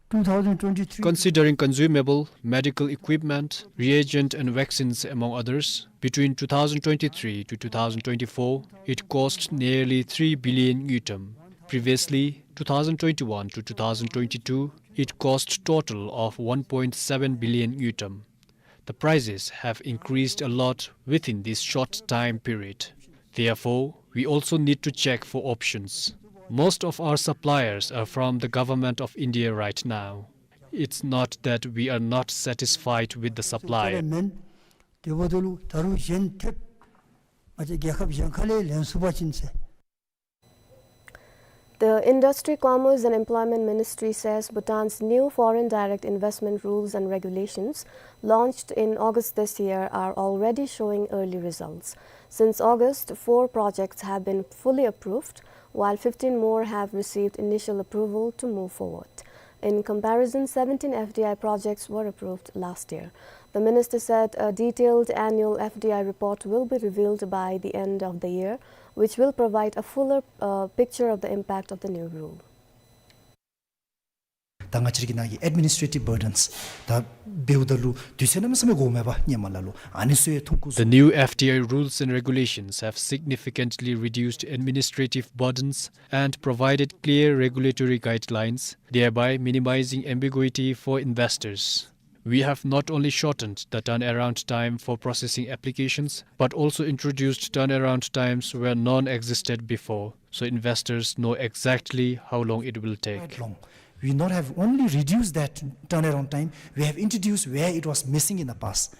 ལུ་two thousand twenty-three. Considering consumable medical equipment, reagent and vaccines, among others, between two thousand twenty-three to two thousand twenty-four, it cost nearly three billion ngultrum. Previously, two thousand twenty-one to two thousand twenty-two, it cost total of one point seven billion ngultrum. The prices have increased a lot within this short time period. Therefore, we also need to check for options. Most of our suppliers are from the Government of India right now. It's not that we are not satisfied with the supply. མེན། དེ་འབདཝ་ད་ལུ་ད་རུང་གཞན་ཐེབས་ང་བཅས་རྒྱལ་ཁབ་གཞན་ཁ་ལས་ལེན་ཚུགས་པ་ཅིན་ཟེར། The Industry, Commerce and Employment Ministry says Bhutan's new foreign direct investment rules and regulations, launched in August this year, are already showing early results. Since August, four projects have been fully approved, while fifteen more have received initial approval to move forward. In comparison, seventeen F D I projects were approved last year. The minister said a detailed annual F D I report will be revealed by the end of the year, which will provide a fuller, uh, picture of the impact of the new rule. ད་ང་བཅས་ཀྱི་ནང་གི་administrative burdens ད་འབདཝ་ད་ལུ་དུས་ཚོད་གནམ་མེད་ས་མེད་འགོརཝ་མས་པ་ཧེ་མ་ལས་ལུ། ཨ་ནི་ཚུ་ཡང་ཐུང་ཀུ་བཟོ། The new F D I rules and regulations have significantly reduced administrative burdens and provided clear regulatory guidelines, thereby minimizing ambiguity for investors. We have not only shortened the turnaround time for processing applications, but also introduced turnaround times where none existed before, so investors know exactly how long it will take. Quite long. We not have only reduced that turnaround time, we have introduced where it was missing in the past.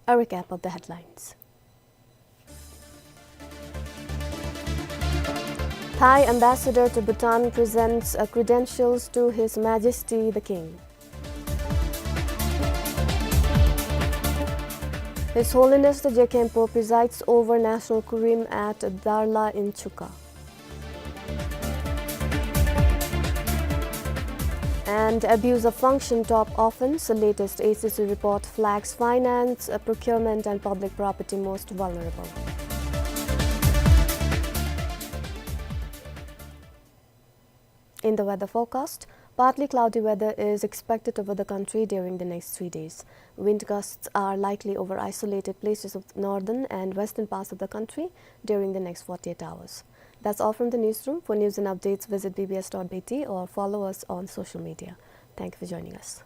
A recap of the headlines. Thai ambassador to Bhutan presents, uh, credentials to His Majesty the King. His Holiness the Je Khenpo presides over National Kurim at Darla in Chuka. And abuse of function top offense, the latest A C C report flags finance, uh, procurement and public property most vulnerable. In the weather forecast, partly cloudy weather is expected over the country during the next three days. Wind gusts are likely over isolated places of northern and western parts of the country during the next forty-eight hours. That's all from the newsroom. For news and updates, visit B B S dot B T or follow us on social media. Thank you for joining us.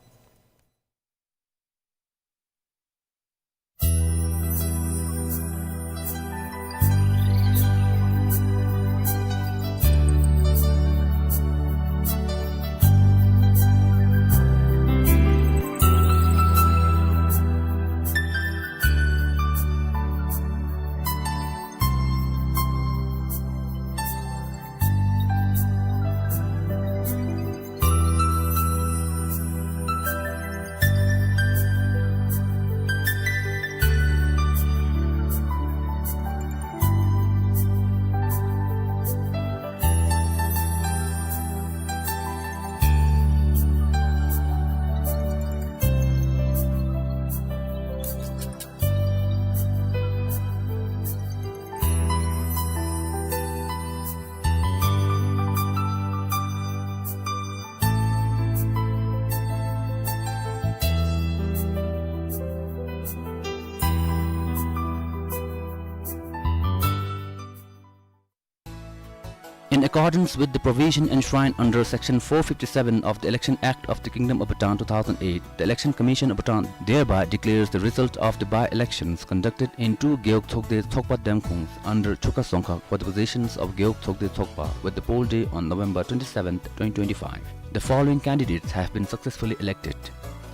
In accordance with the provision enshrined under Section four fifty-seven of the Election Act of the Kingdom of Bhutan two thousand eight, the Election Commission of Bhutan thereby declares the result of the by-elections conducted in two Gewog Tsokde Tsokpa Demkhungs under Chuka Dzongkhag for the positions of Gewog Tsokde Tsokpa with the poll day on November twenty-seventh, twenty twenty-five. The following candidates have been successfully elected.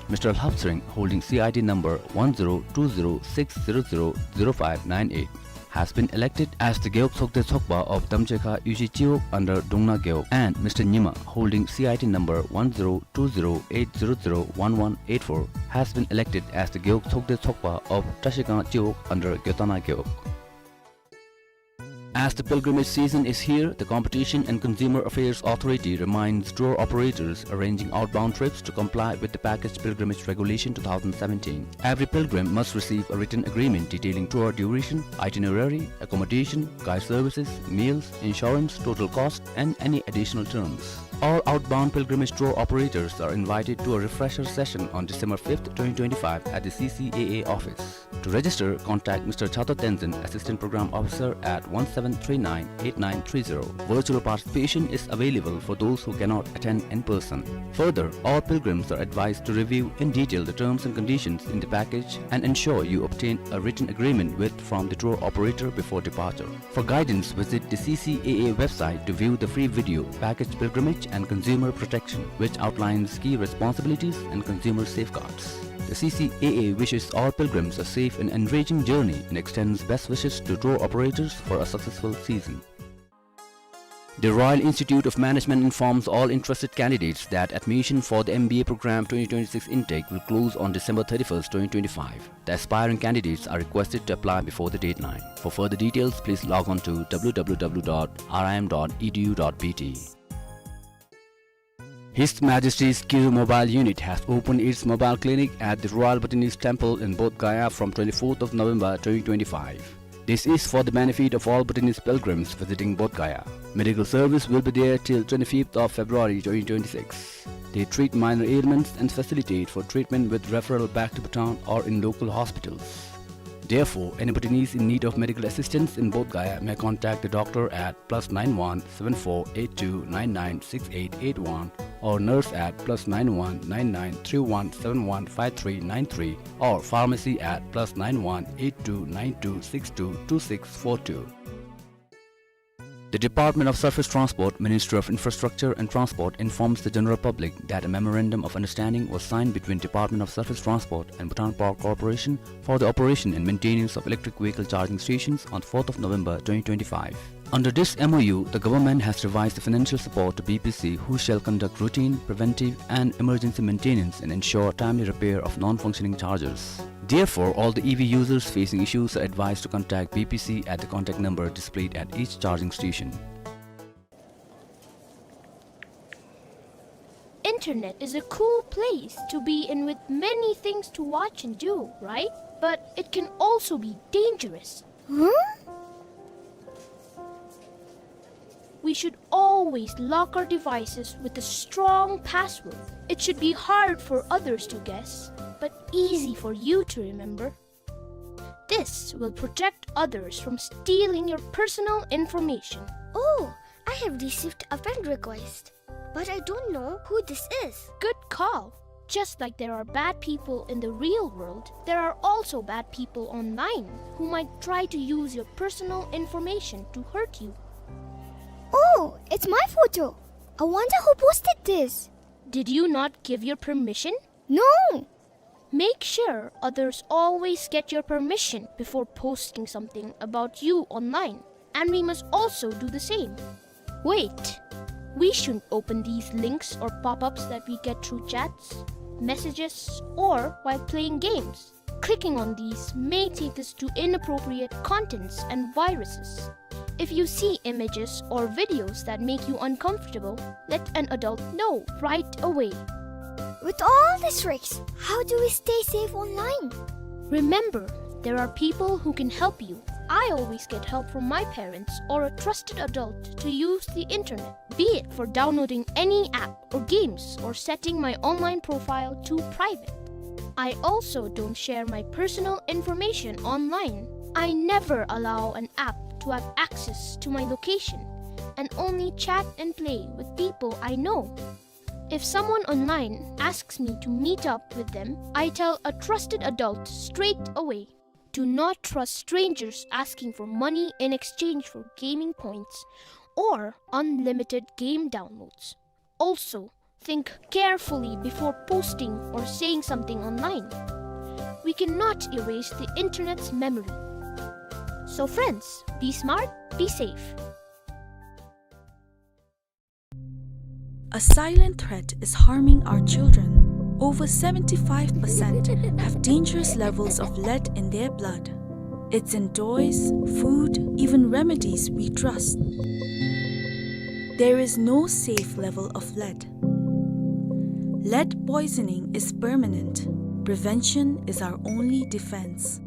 Mister Lhap Tsering, holding C I T number one zero two zero six zero zero zero five nine eight, has been elected as the Gewog Tsokde Tsokpa of Damchekha Yuji Chiwog under Dungna Gewog, and Mister Nyima, holding C I T number one zero two zero eight zero zero one one eight four, has been elected as the Gewog Tsokde Tsokpa of Trashikang Chiwog under Gyotana Gewog. As the pilgrimage season is here, the Competition and Consumer Affairs Authority reminds tour operators arranging outbound trips to comply with the Package Pilgrimage Regulation two thousand seventeen. Every pilgrim must receive a written agreement detailing tour duration, itinerary, accommodation, guide services, meals, insurance, total cost, and any additional terms. All outbound pilgrimage tour operators are invited to a refresher session on December fifth, twenty twenty-five at the C C A A office. To register, contact Mister Chato Tenzin, Assistant Program Officer, at one seven three nine eight nine three zero. Virtual participation is available for those who cannot attend in person. Further, all pilgrims are advised to review in detail the terms and conditions in the package and ensure you obtain a written agreement with from the tour operator before departure. For guidance, visit the C C A A website to view the free video, Package Pilgrimage and Consumer Protection, which outlines key responsibilities and consumer safeguards. The C C A A wishes all pilgrims a safe and enriching journey and extends best wishes to tour operators for a successful season. The Royal Institute of Management informs all interested candidates that admission for the M B A program twenty twenty-six intake will close on December thirty-first, twenty twenty-five. The aspiring candidates are requested to apply before the deadline. For further details, please log on to W W W dot R I M dot E D U dot B T. His Majesty's Kiru Mobile Unit has opened its mobile clinic at the Royal Bhutanese Temple in Bodh Gaya from twenty-fourth of November twenty twenty-five. This is for the benefit of all Bhutanese pilgrims visiting Bodh Gaya. Medical service will be there till twenty-fifth of February twenty twenty-six. They treat minor ailments and facilitate for treatment with referral back to Bhutan or in local hospitals. Therefore, any Bhutanese in need of medical assistance in Bodh Gaya may contact the doctor at plus nine one seven four eight two nine nine six eight eight one or nurse at plus nine one nine nine three one seven one five three nine three or pharmacy at plus nine one eight two nine two six two two six four two. The Department of Surface Transport, Ministry of Infrastructure and Transport informs the general public that a memorandum of understanding was signed between Department of Surface Transport and Bhutan Power Corporation for the operation and maintenance of electric vehicle charging stations on fourth of November twenty twenty-five. Under this M O U, the government has revised the financial support to B P C, who shall conduct routine, preventive, and emergency maintenance and ensure timely repair of non-functioning chargers. Therefore, all the E V users facing issues are advised to contact B P C at the contact number displayed at each charging station. Internet is a cool place to be in with many things to watch and do, right? But it can also be dangerous. Huh? We should always lock our devices with a strong password. It should be hard for others to guess, but easy for you to remember. This will protect others from stealing your personal information. Oh, I have received a friend request, but I don't know who this is. Good call. Just like there are bad people in the real world, there are also bad people online who might try to use your personal information to hurt you. Oh, it's my photo. I wonder who posted this. Did you not give your permission? No. Make sure others always get your permission before posting something about you online, and we must also do the same. Wait, we shouldn't open these links or pop-ups that we get through chats, messages, or while playing games. Clicking on these may take us to inappropriate contents and viruses. If you see images or videos that make you uncomfortable, let an adult know right away. With all these risks, how do we stay safe online? Remember, there are people who can help you. I always get help from my parents or a trusted adult to use the internet, be it for downloading any app or games or setting my online profile to private. I also don't share my personal information online. I never allow an app to have access to my location and only chat and play with people I know. If someone online asks me to meet up with them, I tell a trusted adult straight away. Do not trust strangers asking for money in exchange for gaming points or unlimited game downloads. Also, think carefully before posting or saying something online. We cannot erase the internet's memory. So friends, be smart, be safe. A silent threat is harming our children. Over seventy-five percent have dangerous levels of lead in their blood. It's in toys, food, even remedies we trust. There is no safe level of lead. Lead poisoning is permanent. Prevention is our only defense.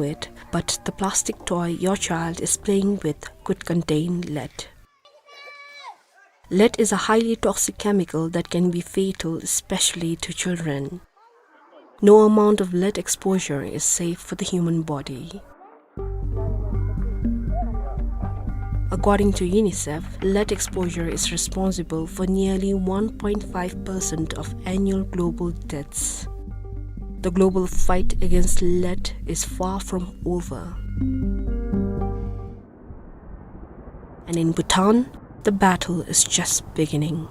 it, but the plastic toy your child is playing with could contain lead. Lead is a highly toxic chemical that can be fatal, especially to children. No amount of lead exposure is safe for the human body. According to UNICEF, lead exposure is responsible for nearly one point five percent of annual global deaths. The global fight against lead is far from over. And in Bhutan, the battle is just beginning.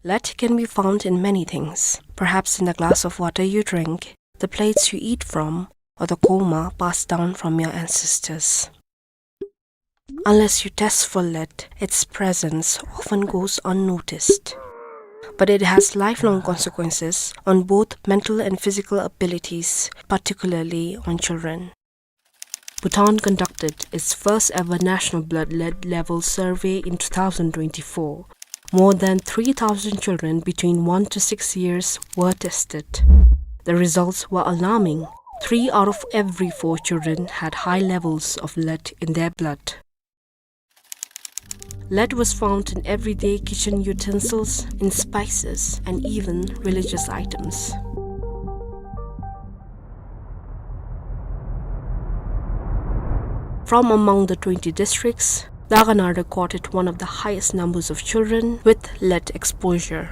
Lead can be found in many things, perhaps in the glass of water you drink, the plates you eat from, or the korma passed down from your ancestors. Unless you test for lead, its presence often goes unnoticed. But it has lifelong consequences on both mental and physical abilities, particularly on children. Bhutan conducted its first ever national blood lead level survey in two thousand twenty-four. More than three thousand children between one to six years were tested. The results were alarming. Three out of every four children had high levels of lead in their blood. Lead was found in everyday kitchen utensils, in spices, and even religious items. From among the twenty districts, Dagana recorded one of the highest numbers of children with lead exposure.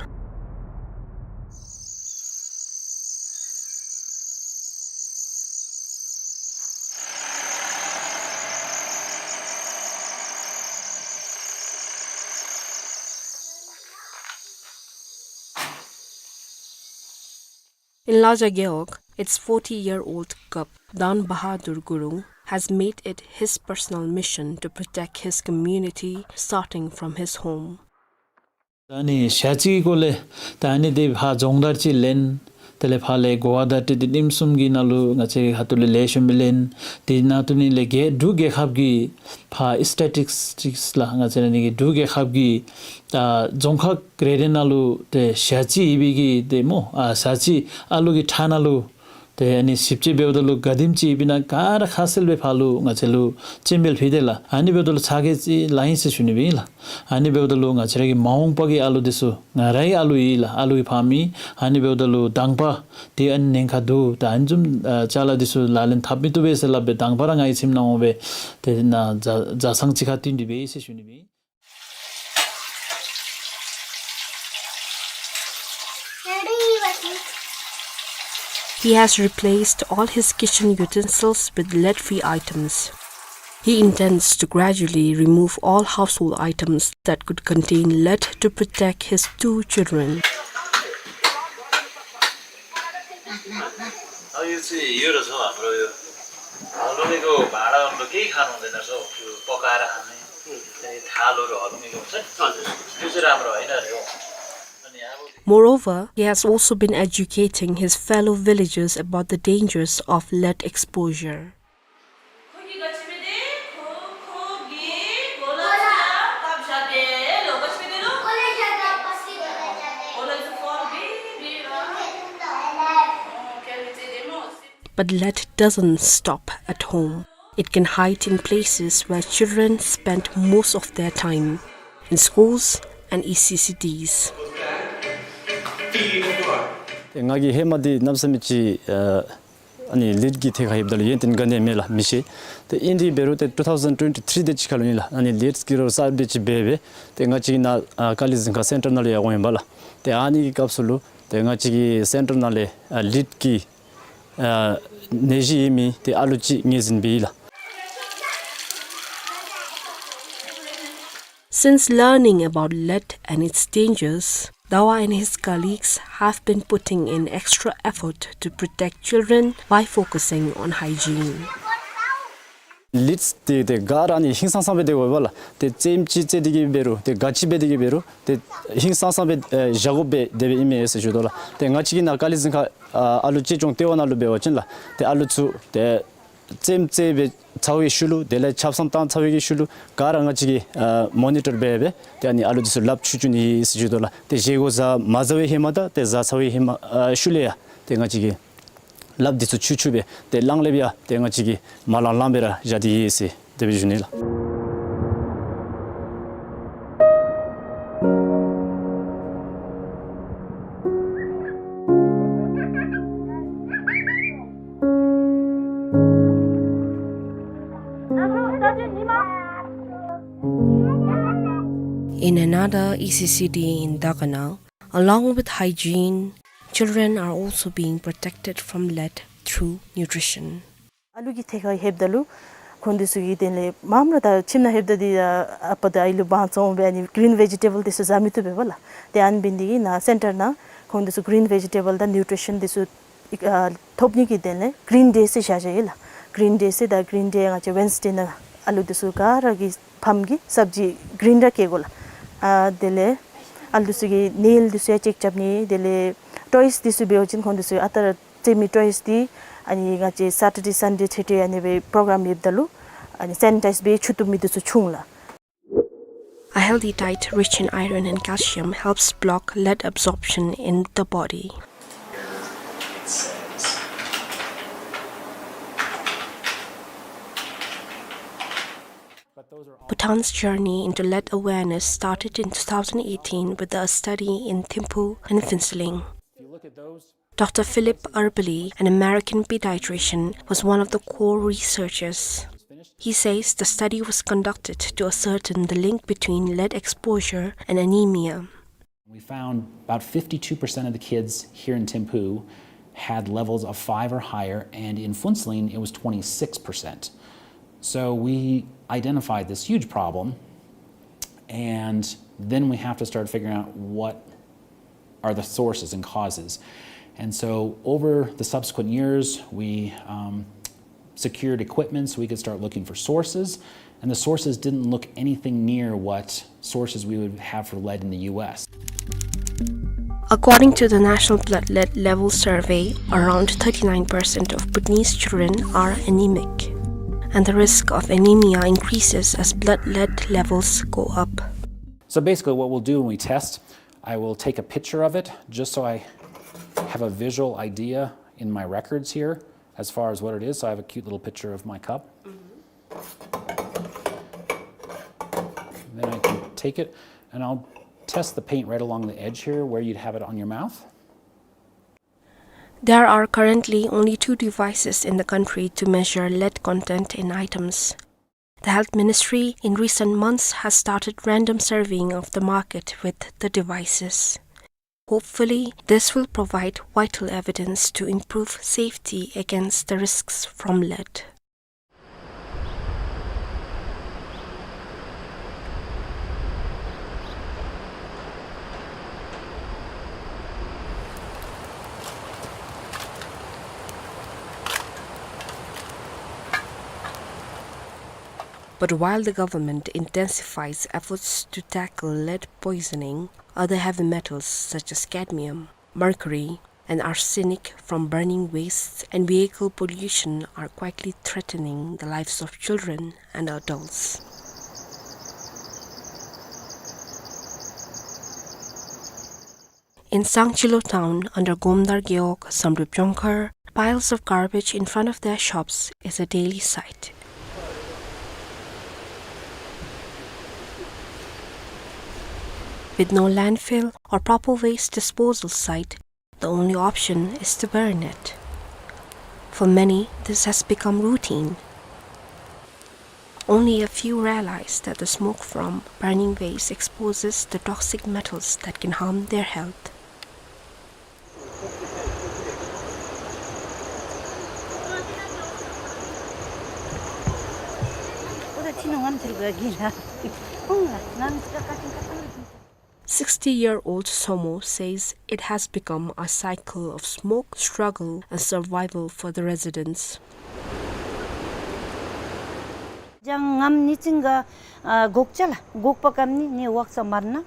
In Laja Gewog, its forty-year-old cub, Dan Bahadur Gurung, has made it his personal mission to protect his community, starting from his home. ད་ནི་ཞ་རྩི་སྐོར་ལས་ད་ནི་དེ་ཕར་རྫོང་བདག་ཅིག་ལེན། དེ་ལས་ཕར་ལས་འགོ་བ་བདག་ཏེ་དེ་ཉིནམ་གསུམ་གྱི་ནང་ལུ་ང་བཅས་ཁ་ཐུག་ལས་ལེགས་ཤོམ་སྦེ་ལེན། དེ་ནང་དུ་ནི་ལས་རྒེད་འབྲུག་རྒེད་ཁབ་ཀྱི་ཕར་སི་ཊེ་ཊིག་སི་ལགས། ང་བཅས་ར་ནི་གི་འབྲུག་རྒེད་ཁབ་ཀྱི་ཨ་རྫོང་ཁག་རེ་རེ་ནང་ལུ་ཏེ་ཞ་རྩི་ཡོད་པའི་གི་ཏེ་སྨོ་ཨ་ཞ་རྩི་ཨ་ལུ་གི་ཁྲག་ནང་ལུ་ཏེ་ཨ་ནི་ཞིབ་དཔྱད་འབདཝ་ད་ལུ་ག་དེམ་ཅིག་ཡོདཔ་ཨིན་ན་ག་ར་ཁ་གསལ་སྦེ་ཕར་ལུ་ང་བཅས་ལུ་ཅེམ་བེལ་ཕུལ་དེས་ལགས། ཨ་ནི་འབདཝ་ད་ལུ་ཚ་གྱང་ཅིག་ལང་ཡི་ཟེར་ཞུ་ནི་སྦེ་ཨིན་ལགས། ཨ་ནི་འབདཝ་ད་ལུ་ང་བཅས་ར་གི་མ་འོངས་པ་གི་ཨ་ལུ་འདི་ཚུ་ང་རའི་ཨ་ལུ་ཨིན་ལགས། ཨ་ལུ་གི་ཕ་མ་ཨིན། ཨ་ནི་འབདཝ་ད་ལུ་དང་པ་ཏེ་ཨ་ནི་ཉེན་ཁ་འདུག། ད་ཨ་ནི་བཟུམ་ཨ་ཅ་ལ་འདི་ཚུ་ལག་ལེན་འཐབ་མི་བཏུབ་པས་ཟེར་སླབ་སྦེ་དང་པ་ར་ང་གི་ཁྱིམ་ནང་འོང་སྦེ་ཏེ་ནཱ་བཟའ་བཟའ་ཚང་གཅིག་ཁར་བསྟུན་ཏེ་སྦེ་ཨིན་ཟེར་ཞུ་ནི་སྦེ་ཨིན། He has replaced all his kitchen utensils with lead-free items. He intends to gradually remove all household items that could contain lead to protect his two children. अँ, यो चाहिँ यो रहेछ हौ हाम्रो यो हलुङ्गेको भाँडाहरू केही खानु हुँदैन रहेछ हौ, त्यो पकाएर खाने। अनि थालहरू हलुङ्गेको हुन्छ नि, त्यो चाहिँ राम्रो होइन अरे हौ। अनि अब Moreover, he has also been educating his fellow villagers about the dangers of lead exposure. But lead doesn't stop at home. It can hide in places where children spend most of their time, in schools and E C C Ds. ཏེ་ང་གིས་ཧེ་མ་འདི་གནམ་མེད་ས་མེད་ཅིག་ཨ་ཨ་ནི་ལིཌ་ཀྱི་ཐད་ཁར་ཡོདཔ་ད་ལུ་ཡོན་ཏན་ག་ནི་ཡང་མེད་ལགས། མི་ཤེས། ཏེ་ཨིན་དེ་འབད་རུང་ཏེ་ཊུ་ཐའུ་ཟེན་ཊུ་ཊི་ཐིརི་དེ་ཅིག་ཁར་ལུ་ཨིན་ལགས། ཨ་ནི་ལིཌ་ཀྱི་རོགས་གསརཔ་དེ་ཅིག་འབད་སྦེ་ཏེ་ང་བཅས་ཀྱི་ནཱ་ཨ་ཀ་ལི་གཟིམ་ཁང་སེན་ཊར་ནང་ལུ་ཡར་འོང་ཡི་པ་ལགས། ཏེ་ཨ་ནི་གི་སྐབས་སུ་ལུ་ཏེ་ང་བཅས་ཀྱི་སེན་ཊར་ནང་ལས་ཨ་ལིཌ་ཀྱི་ཨ་ནད་གཞི་ཡོད་མི་ཏེ་ཨ་ལུ་ཅིག་ངོས་འཛིན་འབད་ཡི་ལགས། Since learning about lead and its dangers, Dawa and his colleagues have been putting in extra effort to protect children by focusing on hygiene. ལིཌ་དེ་ཏེ་ག་ར་ནི་ཧིང་སངས་སངས་སྦེ་སྡོད་དགོ་པས་ལགས། ཏེ་རྩེདམོ་ཅིག་རྩེ་སྟེ་གི་འབད་རུང་ཏེ་ག་ཅི་འབད་དེ་གི་འབད་རུང་ཏེ་ཧིང་སངས་སངས་སྦེ་ཨེ་བཞག་དགོ་པས་དེ་སྦེ་ཨིན་མས་ཟེར་ཞུ་དོ་ལགས། ཏེ་ང་བཅས་ཀྱི་ནཱ་ཀ་ལི་གཟིམ་ཁང་ཨ་ཨ་ལུ་གཅེས་སྐྱོང་ལྟེ་བ་ནང་ལུ་འབད་བ་ཅིན་ལགས་ཏེ་ཨ་ལུ་ཚུ་ཏེ་ རྩེདམོ་རྩེ་སྦེ་ཚར་བའི་ཤུལ་ལུ་དེ་ལས་ཆབ་གསང་བཏང་ཚར་བའི་གི་ཤུལ་ལུ་ག་ར་ང་བཅས་ཀྱིས་ཨ་མོ་ནི་ཊར་འབད་སྦེ་ཏེ་ཨ་ནི་ཨ་ལུ་འདི་ཚུ་ལགཔ་འཁྱུ་འཁྱུ་ནི་ཨིན་ཟེར་ཞུ་དོ་ལགས། ཏེ་བཞེས་སྒོ་བཟའ་མ་བཟའ་བའི་ཧེ་མ་དང་ཏེ་བཟའ་ཚར་བའི་ཧེ་མ་ཨ་ཤུལ་ལས་ཡང་ཏེ་ང་བཅས་ཀྱིས་ལགཔ་འདི་ཚུ་འཁྱུ་འཁྱུ་སྦེ་ཏེ་གླང་ལེབ་ཡང་ཏེ་ང་བཅས་ཀྱིས་མ་ལང་ལང་སྦེ་ར་བཞག་སྟེ་ཡོད་ཟེར་དེ་སྦེ་ཞུ་ནི་ལགས། In another E C C D in Dakhina, along with hygiene, children are also being protected from lead through nutrition. ཨ་ལུ་གི་ཐད་ཁར་ལྷོདཔ་ད་ལུ་ཁོང་འདི་ཚུ་གིས་དེ་ལས་མངམ་ར་ད་ཁྱིམ་ནང་ལྷོདཔ་ད་འདི་ཨ་པ་དང་ཨའི་ལུ་དབང་བཙོང་སྦེ་ཨ་ནི་གི་རིན་ཝེ་ཇི་ཊེ་བཱལ་འདི་ཚུ་བཟའ་མི་བཏུབ་པས་པ་ལགས། ཏེ་ཨ་ནི་འབད་ནི་འདི་གིས་ནཱ་སེན་ཊར་ནང་ཁོང་འདི་ཚུ་གི་རིན་ཝེ་ཇི་ཊེ་བཱལ་དང་ནིའུ་ཊི་རི་ཤཱན་འདི་ཚུ་ཨ་ཐོབ་ནི་གི་དོན་ལས་གི་རིན་ཌེ་ཟེར་བཞག་བཞགཔ་ཨིན་ལགས། གི་རིན་ཌེ་ཟེར་ད་གི་རིན་ཌེ་ང་བཅས་ཝེན་སི་ཌེ་ནང་ཨ་ལུ་འདི་ཚུ་ག་ར་གི་ཕམ་གིས་སབ་ཇི་གི་རིན་ར་བཀལ་དགོ་ལགས། ཨ་དེ་ལས་ཨ་ལུ་འདི་ཚུ་གི་ནེལ་འདི་ཚུ་ཡང་ཅེཀ་རྐྱབ་ནི། དེ་ལས་ཊོའིས་འདི་ཚུ་འབད་བ་ཅིན་ཁོང་འདི་ཚུ་ཨ་རྟག་ར་རྩེད་མི་ཊོའིས་འདི་ཨ་ནི་ང་བཅས་སེ་ཊར་ཌེ་སན་ཌེ་ཐེ་ཐེ་ཨ་ནི་སྦེ་པོ་རོ་གྲམ་ཡོདཔ་ད་ལུ་ཨ་ནི་སེ་ནི་ཊའིཛ་འབད་འཁྱུ་བཏུབ་མི་འདི་ཚུ་བྱུང་ལགས། A healthy diet rich in iron and calcium helps block lead absorption in the body. Bhutan's journey into lead awareness started in two thousand eighteen with a study in Thimphu and Phuentsholing. Doctor Philip Eberle, an American pediatrician, was one of the core researchers. He says the study was conducted to ascertain the link between lead exposure and anemia. We found about fifty-two percent of the kids here in Thimphu had levels of five or higher, and in Phuentsholing it was twenty-six percent. So we identified this huge problem, and then we have to start figuring out what are the sources and causes. And so over the subsequent years, we, um, secured equipment so we could start looking for sources, and the sources didn't look anything near what sources we would have for lead in the U S. According to the National Blood Lead Level Survey, around thirty-nine percent of Bhutanese children are anemic, and the risk of anemia increases as blood lead levels go up. So basically what we'll do when we test, I will take a picture of it just so I have a visual idea in my records here as far as what it is. So I have a cute little picture of my cup. Then I can take it and I'll test the paint right along the edge here where you'd have it on your mouth. There are currently only two devices in the country to measure lead content in items. The Health Ministry in recent months has started random surveying of the market with the devices. Hopefully, this will provide vital evidence to improve safety against the risks from lead. But while the government intensifies efforts to tackle lead poisoning, other heavy metals such as cadmium, mercury, and arsenic from burning wastes and vehicle pollution are quietly threatening the lives of children and adults. In Sangchilo town under Gomdar Gewog, Samdrup Jongkhar, piles of garbage in front of their shops is a daily sight. With no landfill or proper waste disposal site, the only option is to burn it. For many, this has become routine. Only a few realize that the smoke from burning waste exposes the toxic metals that can harm their health. Sixty-year-old Somo says it has become a cycle of smoke, struggle, and survival for the residents. ཅང་ངམ་ནི་ཅིང་ག་ཨ་གོག་ཅ་ལ་གོག་པ་ཀམ་ནི་ནི་ཝག་ཙ་མར་ན་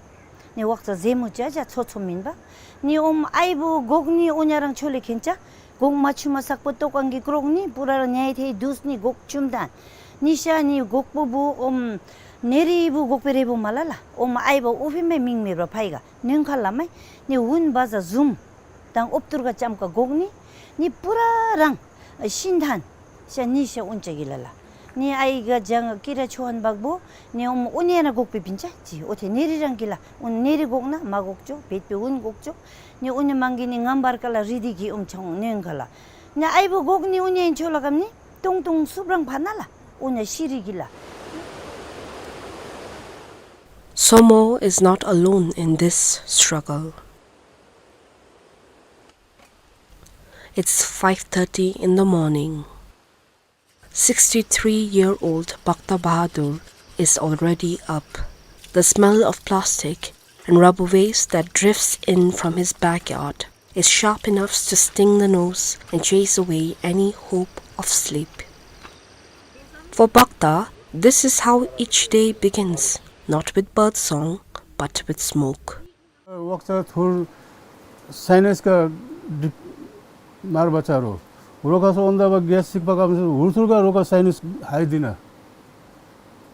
ནི་ཝག་ཙ་ཟེ་མུ་ཅ་ཅ་ཚོ་ཚོ་མིན་པ། ནི་ཨོམ་ཨའི་བུ་གོག་ནི་ཨོ་ཉ་རང་ཆོ་ལེ་ཁེན་ཅ། གོག་མ་ཆུང་མ་སག་པོ་ཏོག་ཨང་གི་ཀྲོག་ནི་པུ་ར་ར་ཉའི་ཐེ་དུས་ནི་གོག་ཆུམ་ད། ནི་ཤ་ནི་གོག་པོ་བུ་ཨོམ་ནེ་རི་བུ་གོག་པེ་རེ་བུ་མ་ལ་ལ་ཨོམ་ཨའི་བ་ཨུ་ཕི་མེ་མིང་མེ་བ་ཕའི་ག་ནོན་ཁ་ལ་མེ་ནི་ཝུན་བ་ཟ་ཟུམ་དང་ཨོབ་ཏུར་ག་ཅམ་ཀ་གོག་ནི་ནི་པུ་ར་རང་ཤིན་ཐན་ཤ་ནི་ཤ་ཨུན་ཅ་གི་ལ་ལ། ནི་ཨའི་ག་ཇང་ཀི་ར་ཆོ་ཧན་བག་བུ་ནི་ཨོམ་ཨུ་ནེ་ན་གོག་པེ་པིན་ཅ་ཅི་ཨོ་ཐེ་ནེ་རི་རང་གི་ལ་ཨུན་ནེ་རི་གོག་ན་མ་གོག་ཅོ་བེད་པེ་ཨུན་གོག་ཅོ། ནི་ཨུ་ནེ་མང་གི་ནི་ངམ་བར་ཀ་ལ་རི་དི་གི་ཨོམ་ཆང་ནོན་ཁ་ལ། ནི་ཨའི་བུ་གོག་ནི་ཨུ་ནེ་ཆོ་ལ་གམ་ནི་ཏུང་ཏུང་སུབ་རང་ཕ་ན་ལ་ཨུ་ནེ་ཤི་རི་གི་ལ། Somo is not alone in this struggle. It's five thirty in the morning. Sixty-three-year-old Bhakta Bahadur is already up. The smell of plastic and rubber waste that drifts in from his backyard is sharp enough to sting the nose and chase away any hope of sleep. For Bhakta, this is how each day begins, not with bird song, but with smoke. वक्सा थुर साइनस का डि-, मार बचा रो। रोका सो ओंदा बा गैस सिक पका में से हुर थुर का रोका साइनस हाई दिना।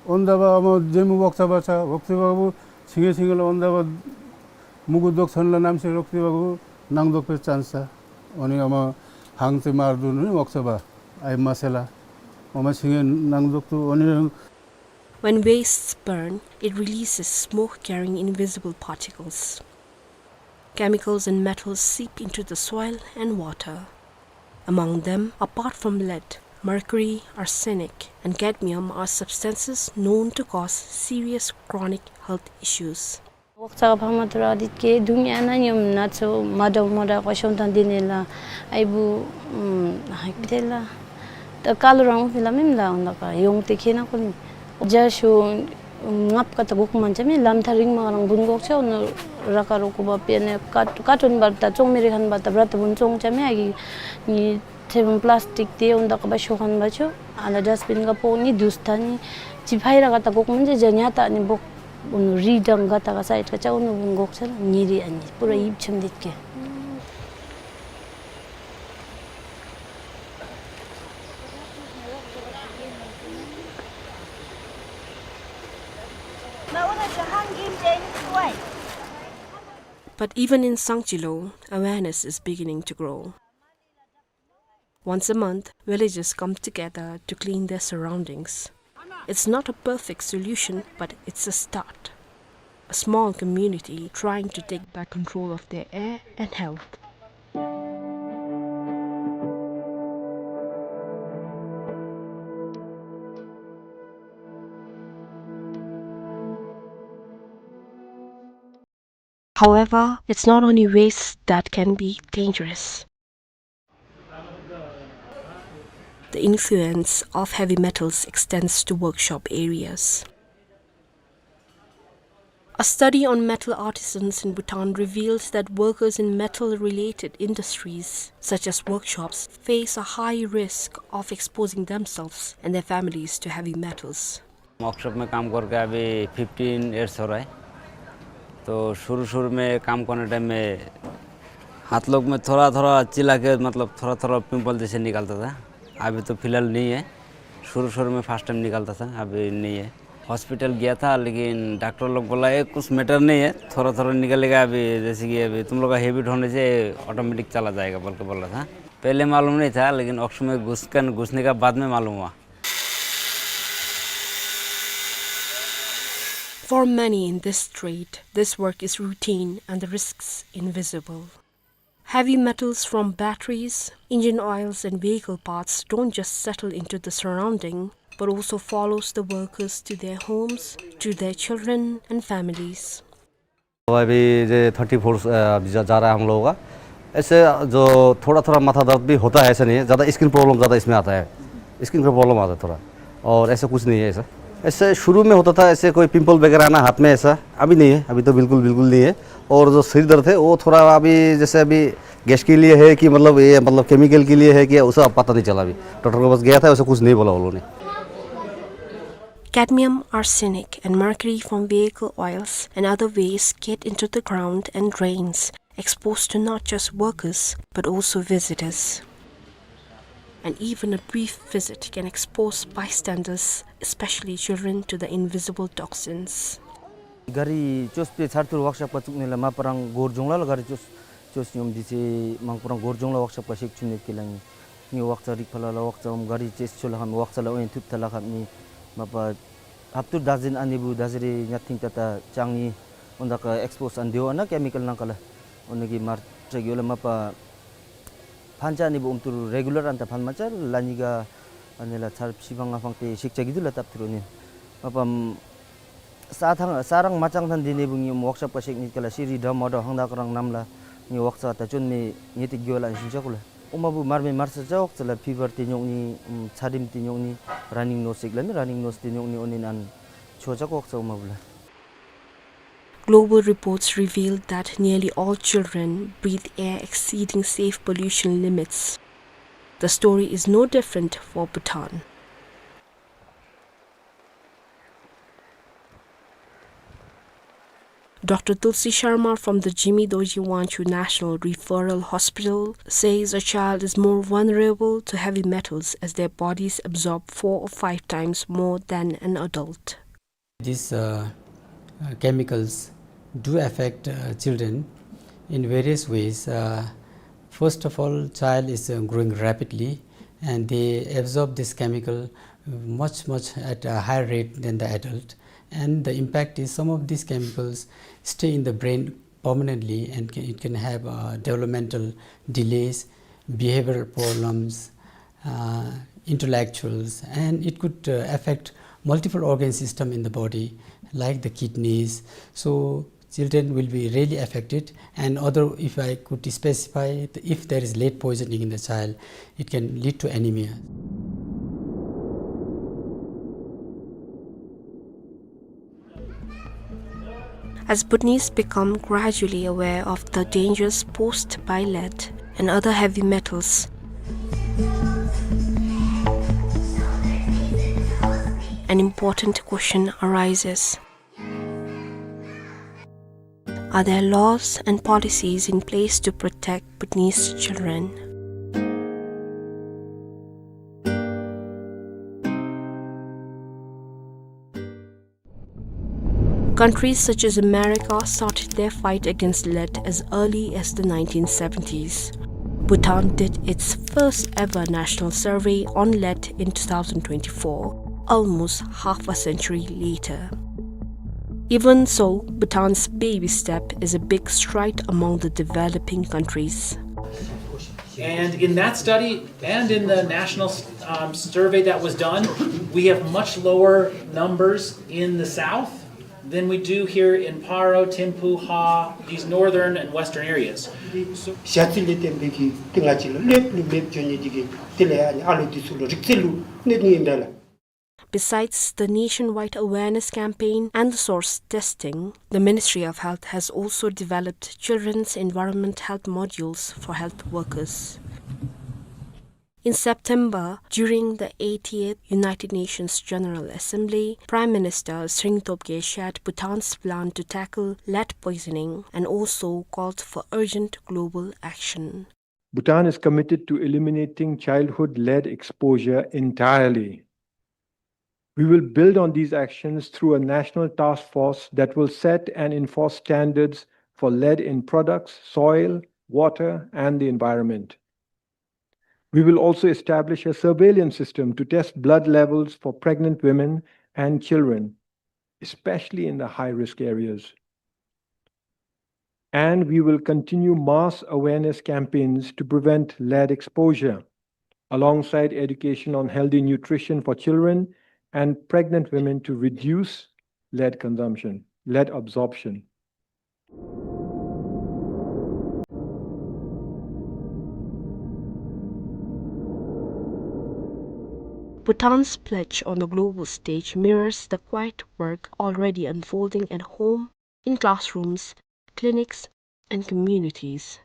ओंदा बा अमा जेमु वक्सा बचा, वक्सा बा बु छिंगे छिंगे ला ओंदा बा मुगु दोक सन ला नाम से रोकते बा बु नांग दोक पे चांस सा। ओनी अमा हांग ते मार दु नी वक्सा बा। आई मसेला। अमा छिंगे नांग दोक तु ओनी When wastes burn, it releases smoke carrying invisible particles. Chemicals and metals seep into the soil and water. Among them, apart from lead, mercury, arsenic, and cadmium are substances known to cause serious chronic health issues. वक्सा का फामा तुरा दित के दुनिया ना नियम ना चो माडा माडा का शोंता दिने ला। आई बु, उम, हाई बिते ला। त कालो रंग फिला मिम ला उन्दा का योंग ते खेना कोनी। जा शो, उम, ngap ka ta gok mancha mi lam tharing ma rang bun gok cha, ono raka roko ba pe ne kat-, katon bar ta chong meri khan bar ta brat bun chong cha mi agi ni Thebung plastic te unda kaba shokan bacho. Ala dustbin ka poni dustani. Chiphai ra kata gok manje janya ta ni bok unu ridang kata ka side ka cha unu bung gok cha niri ani. Pura ip chum dit ke. But even in Sangchilo, awareness is beginning to grow. Once a month, villagers come together to clean their surroundings. It's not a perfect solution, but it's a start. A small community trying to take back control of their air and health. However, it's not only waste that can be dangerous. The influence of heavy metals extends to workshop areas. A study on metal artisans in Bhutan reveals that workers in metal-related industries, such as workshops, face a high risk of exposing themselves and their families to heavy metals. Workshop में काम करके अभी fifteen years हो रहा है। तो शुरू-शुरू में काम करने टाइम में हाथ लोग में थोड़ा-थोड़ा चिल्ला के, मतलब, थोड़ा-थोड़ा पिंपल जैसे निकलता था। अभी तो फिलहाल नहीं है, शुरू-शुरू में फर्स्ट टाइम निकलता था, अभी नहीं है। हॉस्पिटल गया था, लेकिन डॉक्टर लोग बोला, "ये कुछ मैटर नहीं है, थोड़ा-थोड़ा निकलेगा, अभी जैसे कि अभी तुम लोग का हैबिट होने से ऑटोमेटिक चला जाएगा," बोल के बोला था। पहले मालूम नहीं था, लेकिन वर्कशॉप में घुस कर, घुसने का बाद में मालूम हुआ। For many in this trade, this work is routine and the risks invisible. Heavy metals from batteries, engine oils and vehicle parts don't just settle into the surrounding, but also follows the workers to their homes, to their children and families. तो अभी ये thirty four, अ, अभी जा, जा रहा है हम लोगों का। ऐसे जो थोड़ा-थोड़ा माथा दर्द भी होता है, ऐसा नहीं है। ज़्यादा स्किन प्रॉब्लम ज़्यादा इसमें आता है, स्किन का प्रॉब्लम आता है थोड़ा, और ऐसा कुछ नहीं है ऐसा। ऐसे शुरू में होता था, ऐसे कोई पिंपल वगैरह आना हाथ में, ऐसा अभी नहीं है, अभी तो बिल्कुल, बिल्कुल नहीं है। और जो सिर दर्द है, वो थोड़ा अभी, जैसे अभी गैस के लिए है कि, मतलब, ये, मतलब, केमिकल के लिए है कि, उसे पता नहीं चला अभी। डॉक्टर के पास गया था, उसे कुछ नहीं बोला उन्होंने। Cadmium, arsenic, and mercury from vehicle oils and other waste get into the ground and drains, exposed to not just workers, but also visitors. And even a brief visit can expose bystanders, especially children, to the invisible toxins. གཱ་རི་བཅོས་པའི་ཚར་ཐུར་ཝརཀ་ཤོབ་ཁར་བཙུགས་ནི་ལགས། མ་པ་རང་སྒོར་ལྗོངས་ལ་ལགས་གཱ་རི་བཅོས་བཅོས་ཉོམ་འདི་ཚེ་མང་པོ་རང་སྒོར་ལྗོངས་ལ་ཝརཀ་ཤོབ་ཁར་ཤེག་བཅུག་ནི་དེ་ལགས། ངེ་ངེ་ཝརཀ་ཚར་རིག་ཕར་ལ་ལགས་ཝརཀ་ཚར་འོང་གཱ་རི་ཅེས་ཆོ་ལགས་ཧམ་ཝརཀ་ཚར་ལགས་འོང་ཐུབ་ཐ་ལགས་ཧམ་ནི་མ་པ་ཧབ་ཏུ་ཟླཝ་གཟན་ཨ་ནི་བུ་ཟླཝ་གཟན་རེ་ཉ་ཐིང་ཏ་ཏ་ཅང་ནི་འོ་ད་ག་ཨེགསི་པོ་ཟ་ཨན་དེ་བ་ན་ཀེ་མི་ཀལ་ནང་ཀ་ལགས། འོ་ནི་གི་མར་ཏྲེག་ཡོད་ལགས། མ་པ་ཕན་ཆ་ནི་བུ་ཨུམ་ཏུར་རེ་གུ་ལར་ཨན་ཏ་ཕན་མ་ཆ་ལགས། ལ་ནི་ག་ཨ་ནི་ལགས་ཚར་ཕྱི་ཕང་ང་ཕང་ཏེ་ཤེག་ཆ་གི་དུ་ལགས་སྟབས་ཐུར་འོ་ནི་མ་པ་ས་ཐང་ས་རང་མ་ཅང་ཐང་འདི་ནི་བུ་ངེ་ཝརཀ་ཤོབ་ཁར་ཤེག་ནི་ཀ་ལགས་ཤི་རི་འདྲ་མ་འདྲ་ཧང་ད་ག་རང་ནམ་ལགས་ངེ་ཝརཀ་ཚར་ད་ཅོན་མེ་ངེ་ཏེ་གི་བ་ལགས་ཨན་ཤིན་ཆ་ཀུ་ལགས། ཨོ་མ་བུ་མར་མེ་མར་ས་ཅ་ཝརཀ་ཚར་ལགས་ཕི་བར་ཏེ་ཉོག་ནི་ཚ་རིམ་ཏེ་ཉོག་ནི་ར་ནིང་ནོ་སི་ཟེར་ལགས་ནི་ར་ནིང་ནོ་སི་ཏེ་ཉོག་ནི་འོ་ནི་ཨན་ཆོ་ཅ་ཝརཀ་ཚར་ཨོ་མ་བུ་ལགས། Global reports reveal that nearly all children breathe air exceeding safe pollution limits. The story is no different for Bhutan. Doctor Tulsi Sharma from the Jigme Dorji Wangchuk National Referral Hospital says a child is more vulnerable to heavy metals as their bodies absorb four or five times more than an adult. These uh, uh, chemicals do affect uh, children in various ways. Uh, first of all, child is uh, growing rapidly and they absorb this chemical much, much at a higher rate than the adult. And the impact is some of these chemicals stay in the brain permanently and can, it can have uh, developmental delays, behavioral problems, uh, intellectuals, and it could uh, affect multiple organ system in the body, like the kidneys. So children will be really affected, and other, if I could specify, if there is lead poisoning in the child, it can lead to anemia. As Bhutanese become gradually aware of the dangers posed by lead and other heavy metals, an important question arises. Are there laws and policies in place to protect Bhutanese children? Countries such as America started their fight against lead as early as the nineteen seventies. Bhutan did its first ever national survey on lead in two thousand twenty-four, almost half a century later. Even so, Bhutan's baby step is a big stride among the developing countries. And in that study and in the national um, survey that was done, we have much lower numbers in the south than we do here in Paro, Thimphu, Ha, these northern and western areas. ཞ་ཚི་ལས་བརྟེན་པའི་གི་ཏེ་ང་བཅས་ལུ་ལེབ་ལུ་ལེབ་འགྱོ་ནི་འདི་གིས་དེ་ལས་ཨ་ནི་ཨ་ལོ་འདི་ཚུ་ལུ་རིག་རྩལ་ལུ་གནོད་ནི་ཨིན་པས་ལགས། Besides the nationwide awareness campaign and the source testing, the Ministry of Health has also developed children's environment health modules for health workers. In September, during the eightieth United Nations General Assembly, Prime Minister Tshering Tobgay shared Bhutan's plan to tackle lead poisoning and also called for urgent global action. Bhutan is committed to eliminating childhood lead exposure entirely. We will build on these actions through a national task force that will set and enforce standards for lead in products, soil, water, and the environment. We will also establish a surveillance system to test blood levels for pregnant women and children, especially in the high-risk areas. And we will continue mass awareness campaigns to prevent lead exposure, alongside education on healthy nutrition for children and pregnant women to reduce lead consumption, lead absorption. Bhutan's pledge on the global stage mirrors the quiet work already unfolding at home, in classrooms, clinics, and communities.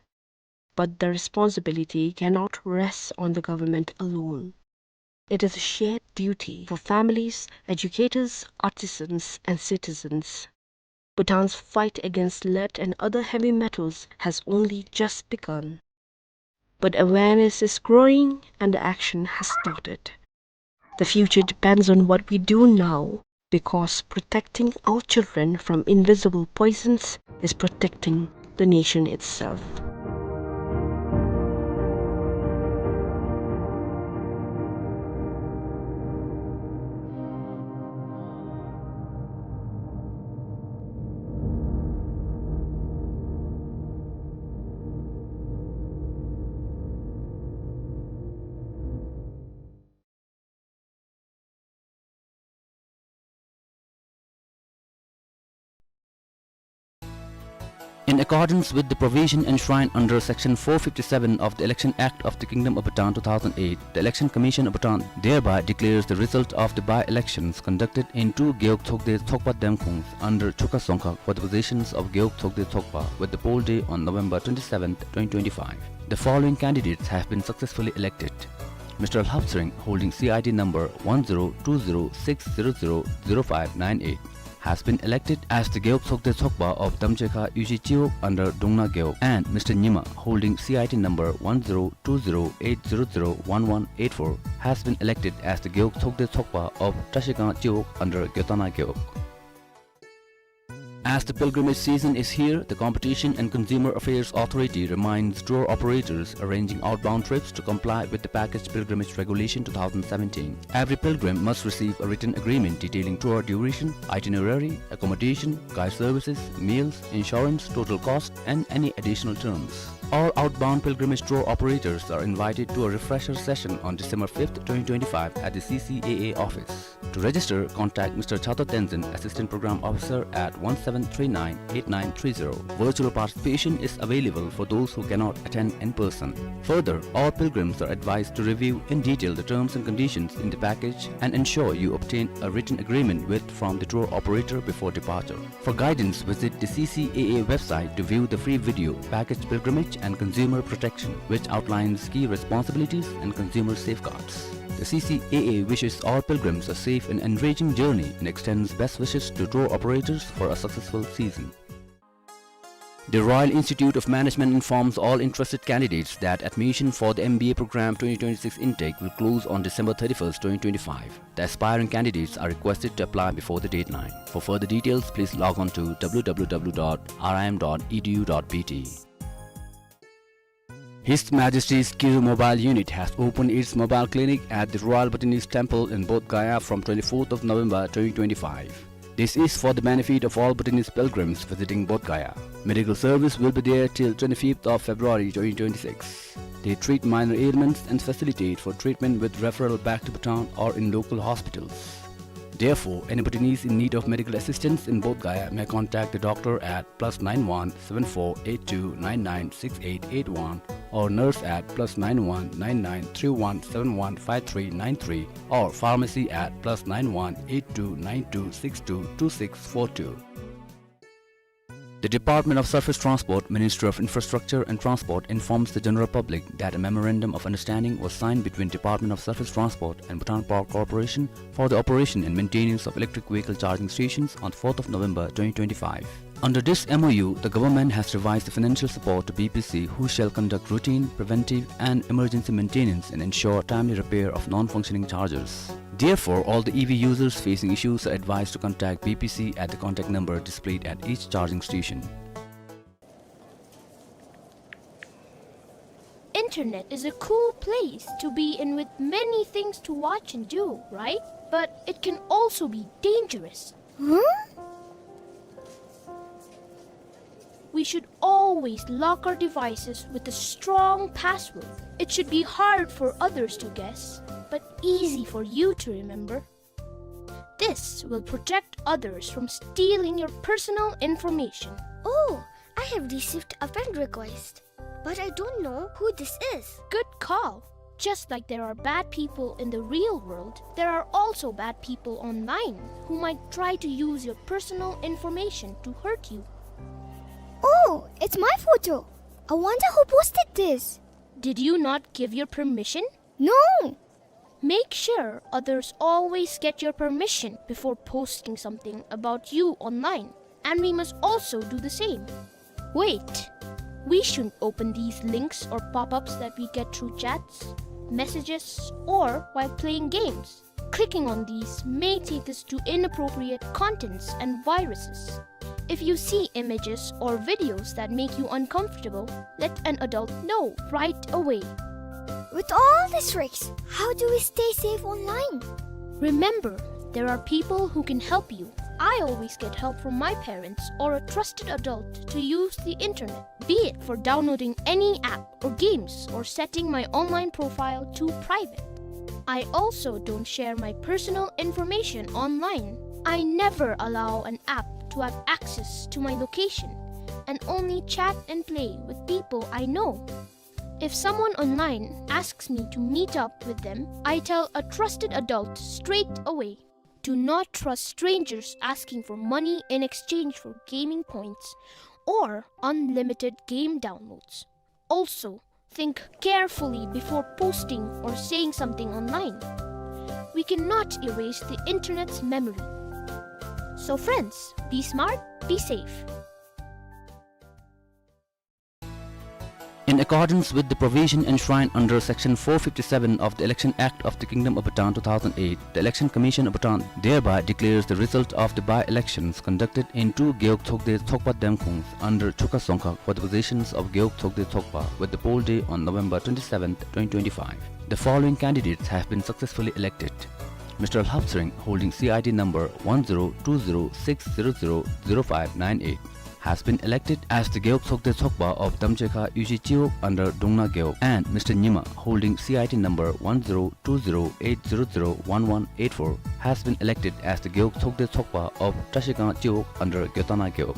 But the responsibility cannot rest on the government alone. It is a shared duty for families, educators, artisans, and citizens. Bhutan's fight against lead and other heavy metals has only just begun. but awareness is growing and the action has started. The future depends on what we do now, because protecting our children from invisible poisons is protecting the nation itself. In accordance with the provision enshrined under Section four fifty-seven of the Election Act of the Kingdom of Bhutan two thousand eight, the Election Commission of Bhutan thereby declares the result of the by-elections conducted in two Gewog Tsokde Tsokpa Demkhongs under Chukha Tsongkhag for the positions of Gewog Tsokde Tsokpa with the poll day on November twenty-seventh, twenty twenty-five. The following candidates have been successfully elected. Mister Lhap Tshering, holding C I T number one zero two zero six zero zero zero five nine eight, has been elected as the Gewog Tsokde Tsokpa of Damchekha Yuji Chiwog under Dungna Gewog, and Mister Nyima, holding C I T number one zero two zero eight zero zero one one eight four, has been elected as the Gewog Tsokde Tsokpa of Trashikang Chiwog under Gyotana Gewog. As the pilgrimage season is here, the Competition and Consumer Affairs Authority reminds tour operators arranging outbound trips to comply with the Package Pilgrimage Regulation two thousand seventeen. Every pilgrim must receive a written agreement detailing tour duration, itinerary, accommodation, guide services, meals, insurance, total cost, and any additional terms. All outbound pilgrimage tour operators are invited to a refresher session on December fifth, twenty twenty-five at the C C A A office. To register, contact Mister Chato Tenzin, Assistant Program Officer, at one seven three nine eight nine three zero. Virtual participation is available for those who cannot attend in person. Further, all pilgrims are advised to review in detail the terms and conditions in the package and ensure you obtain a written agreement with from the tour operator before departure. For guidance, visit the C C A A website to view the free video, Package Pilgrimage and Consumer Protection, which outlines key responsibilities and consumer safeguards. The C C A A wishes all pilgrims a safe and enriching journey and extends best wishes to tour operators for a successful season. The Royal Institute of Management informs all interested candidates that admission for the M B A program twenty twenty-six intake will close on December thirty-first, twenty twenty-five. The aspiring candidates are requested to apply before the deadline. For further details, please log on to W W W dot R I M dot E D U dot B T. His Majesty's Kiru Mobile Unit has opened its mobile clinic at the Royal Bhutanese Temple in Bodh Gaya from twenty-fourth of November twenty twenty-five. This is for the benefit of all Bhutanese pilgrims visiting Bodh Gaya. Medical service will be there till twenty-fifth of February twenty twenty-six. They treat minor ailments and facilitate for treatment with referral back to Bhutan or in local hospitals. Therefore, any Bhutanese in need of medical assistance in Bodh Gaya may contact the doctor at plus nine one seven four eight two nine nine six eight eight one or nurse at plus nine one nine nine three one seven one five three nine three or pharmacy at plus nine one eight two nine two six two two six four two. The Department of Surface Transport, Ministry of Infrastructure and Transport informs the general public that a memorandum of understanding was signed between Department of Surface Transport and Bhutan Power Corporation for the operation and maintenance of electric vehicle charging stations on fourth of November twenty twenty-five. Under this M O U, the government has revised the financial support to B P C, who shall conduct routine, preventive and emergency maintenance and ensure timely repair of non-functioning chargers. Therefore, all the E V users facing issues are advised to contact B P C at the contact number displayed at each charging station. Internet is a cool place to be in with many things to watch and do, right? But it can also be dangerous. Huh? We should always lock our devices with a strong password. It should be hard for others to guess, but easy for you to remember. This will protect others from stealing your personal information. Oh, I have received a friend request, but I don't know who this is. Good call. Just like there are bad people in the real world, there are also bad people online who might try to use your personal information to hurt you. Oh, it's my photo. I wonder who posted this. Did you not give your permission? No! Make sure others always get your permission before posting something about you online. And we must also do the same. Wait, We shouldn't open these links or pop-ups that we get through chats, messages, or while playing games. Clicking on these may take us to inappropriate contents and viruses. If you see images or videos that make you uncomfortable, let an adult know right away. With all these risks, how do we stay safe online? Remember, there are people who can help you. I always get help from my parents or a trusted adult to use the internet, be it for downloading any app or games or setting my online profile to private. I also don't share my personal information online. I never allow an app to have access to my location and only chat and play with people I know. If someone online asks me to meet up with them, I tell a trusted adult straight away. Do not trust strangers asking for money in exchange for gaming points or unlimited game downloads. Also, think carefully before posting or saying something online. We cannot erase the internet's memory. So friends, be smart, be safe. In accordance with the provision enshrined under Section four fifty-seven of the Election Act of the Kingdom of Bhutan two thousand eight, the Election Commission of Bhutan thereby declares the result of the by-elections conducted in two Gewog Tsokde Tsokpa Demkhongs under Chukha Dzongkhag for the positions of Gewog Tsokde Tsokpa with the poll day on November twenty-seventh, twenty twenty-five. The following candidates have been successfully elected. Mister Lhap Tshering, holding C I D number one zero two zero six zero zero zero five nine eight, has been elected as the Gewog Tsokde Tsokpa of Damchekha Yuji Chiwog under Dungna Gewog, and Mister Nyima, holding C I D number one zero two zero eight zero zero one one eight four, has been elected as the Gewog Tsokde Tsokpa of Trashikang Chiwog under Gyotana Gewog.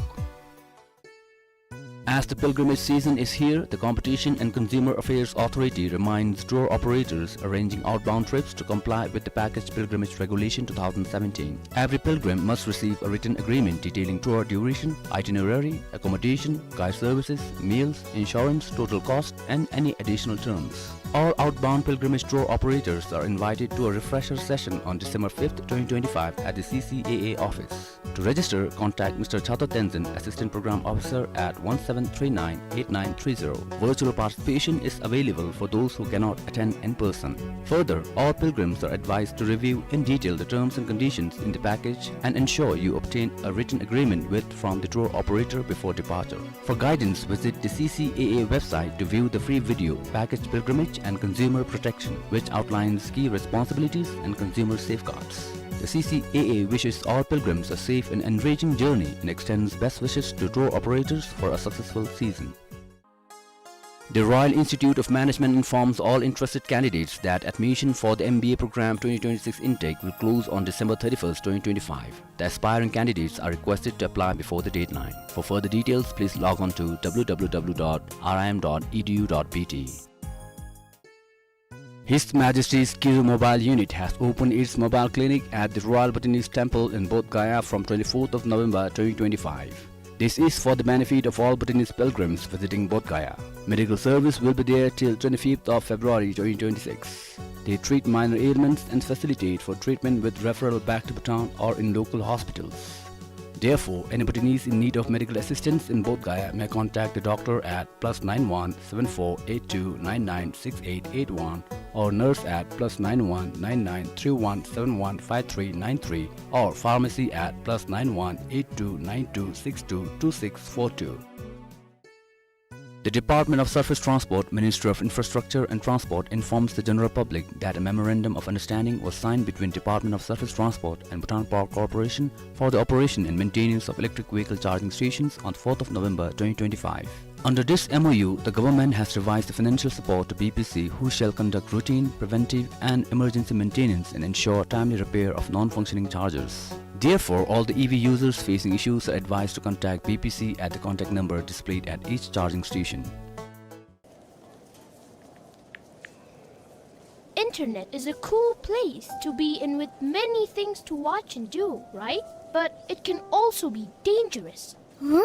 As the pilgrimage season is here, the Competition and Consumer Affairs Authority reminds tour operators arranging outbound trips to comply with the Package Pilgrimage Regulation two thousand seventeen. Every pilgrim must receive a written agreement detailing tour duration, itinerary, accommodation, guide services, meals, insurance, total cost, and any additional terms. All outbound pilgrimage tour operators are invited to a refresher session on December fifth, twenty twenty-five at the C C A A office. To register, contact Mister Chato Tenzin, Assistant Program Officer, at one seven three nine eight nine three zero. Virtual participation is available for those who cannot attend in person. Further, all pilgrims are advised to review in detail the terms and conditions in the package and ensure you obtain a written agreement with from the tour operator before departure. For guidance, visit the C C A A website to view the free video, Package Pilgrimage and Consumer Protection, which outlines key responsibilities and consumer safeguards. The C C A A wishes all pilgrims a safe and enriching journey and extends best wishes to tour operators for a successful season. The Royal Institute of Management informs all interested candidates that admission for the M B A program twenty twenty-six intake will close on December thirty-first, twenty twenty-five. The aspiring candidates are requested to apply before the deadline. For further details, please log on to W W W dot R I M dot E D U dot B T. His Majesty's Kiru Mobile Unit has opened its mobile clinic at the Royal Bhutanese Temple in Bodh Gaya from twenty-fourth of November twenty twenty-five. This is for the benefit of all Bhutanese pilgrims visiting Bodh Gaya. Medical service will be there till twenty-fifth of February twenty twenty-six. They treat minor ailments and facilitate for treatment with referral back to Bhutan or in local hospitals. Therefore, any Bhutanese in need of medical assistance in Bodh Gaya may contact the doctor at plus nine one seven four eight two nine nine six eight eight one or nurse at plus nine one nine nine three one seven one five three nine three or pharmacy at plus nine one eight two nine two six two two six four two. The Department of Surface Transport, Ministry of Infrastructure and Transport informs the general public that a memorandum of understanding was signed between Department of Surface Transport and Bhutan Power Corporation for the operation and maintenance of electric vehicle charging stations on fourth of November twenty twenty-five. Under this M O U, the government has revised the financial support to B P C, who shall conduct routine, preventive and emergency maintenance and ensure timely repair of non-functioning chargers. Therefore, all the E V users facing issues are advised to contact B P C at the contact number displayed at each charging station. Internet is a cool place to be in with many things to watch and do, right? But it can also be dangerous. Huh?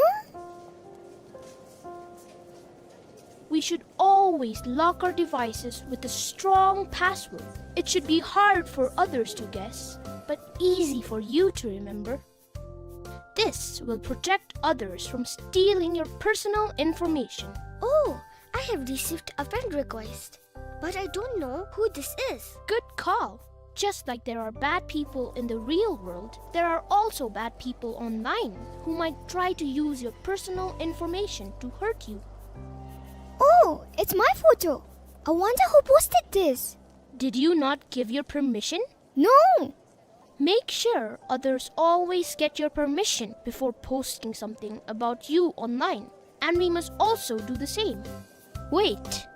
We should always lock our devices with a strong password. It should be hard for others to guess, but easy for you to remember. This will protect others from stealing your personal information. Oh, I have received a friend request, but I don't know who this is. Good call. Just like there are bad people in the real world, there are also bad people online who might try to use your personal information to hurt you. Oh, it's my photo. I wonder who posted this. Did you not give your permission? No. Make sure others always get your permission before posting something about you online, and we must also do the same. Wait,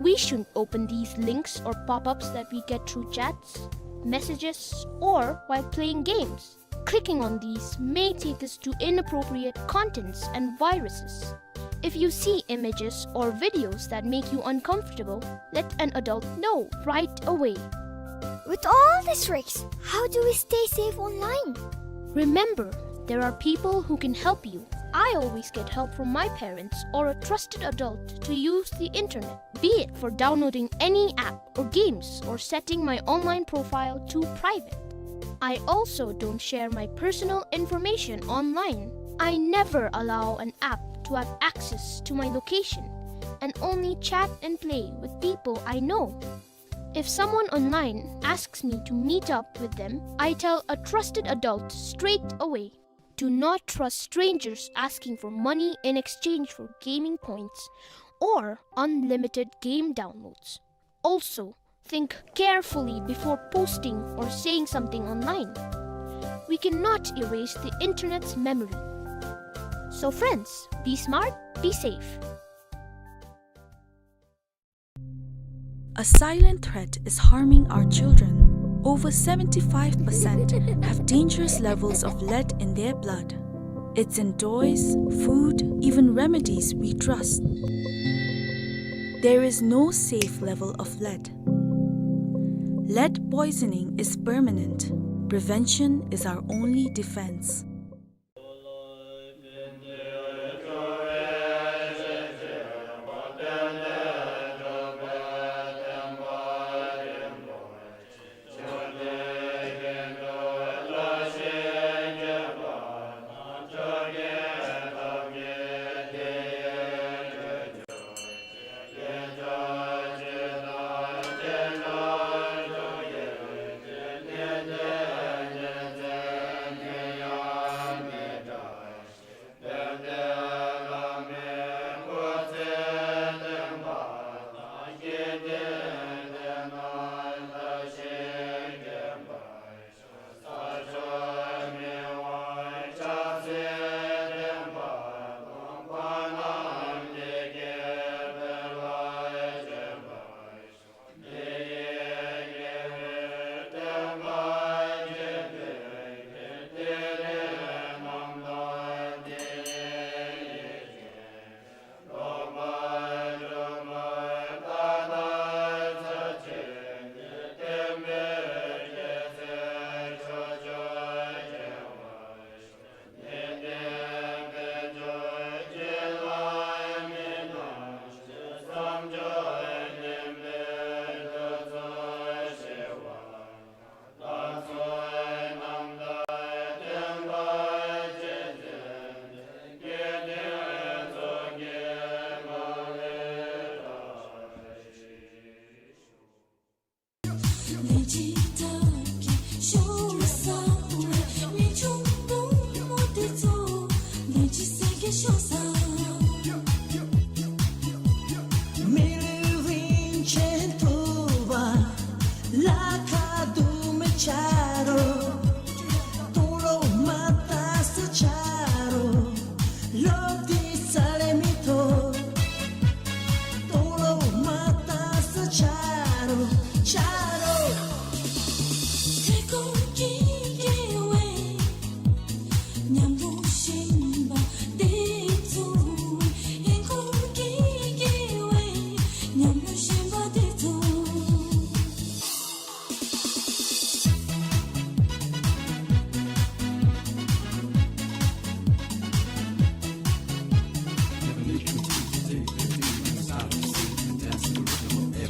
we shouldn't open these links or pop-ups that we get through chats, messages, or while playing games. Clicking on these may take us to inappropriate contents and viruses. If you see images or videos that make you uncomfortable, let an adult know right away. With all these risks, how do we stay safe online? Remember, there are people who can help you. I always get help from my parents or a trusted adult to use the internet, be it for downloading any app or games or setting my online profile to private. I also don't share my personal information online. I never allow an app to have access to my location and only chat and play with people I know. If someone online asks me to meet up with them, I tell a trusted adult straight away. Do not trust strangers asking for money in exchange for gaming points or unlimited game downloads. Also, think carefully before posting or saying something online. We cannot erase the internet's memory. So friends, be smart, be safe. A silent threat is harming our children. Over seventy-five percent have dangerous levels of lead in their blood. It's in toys, food, even remedies we trust. There is no safe level of lead. Lead poisoning is permanent. Prevention is our only defense.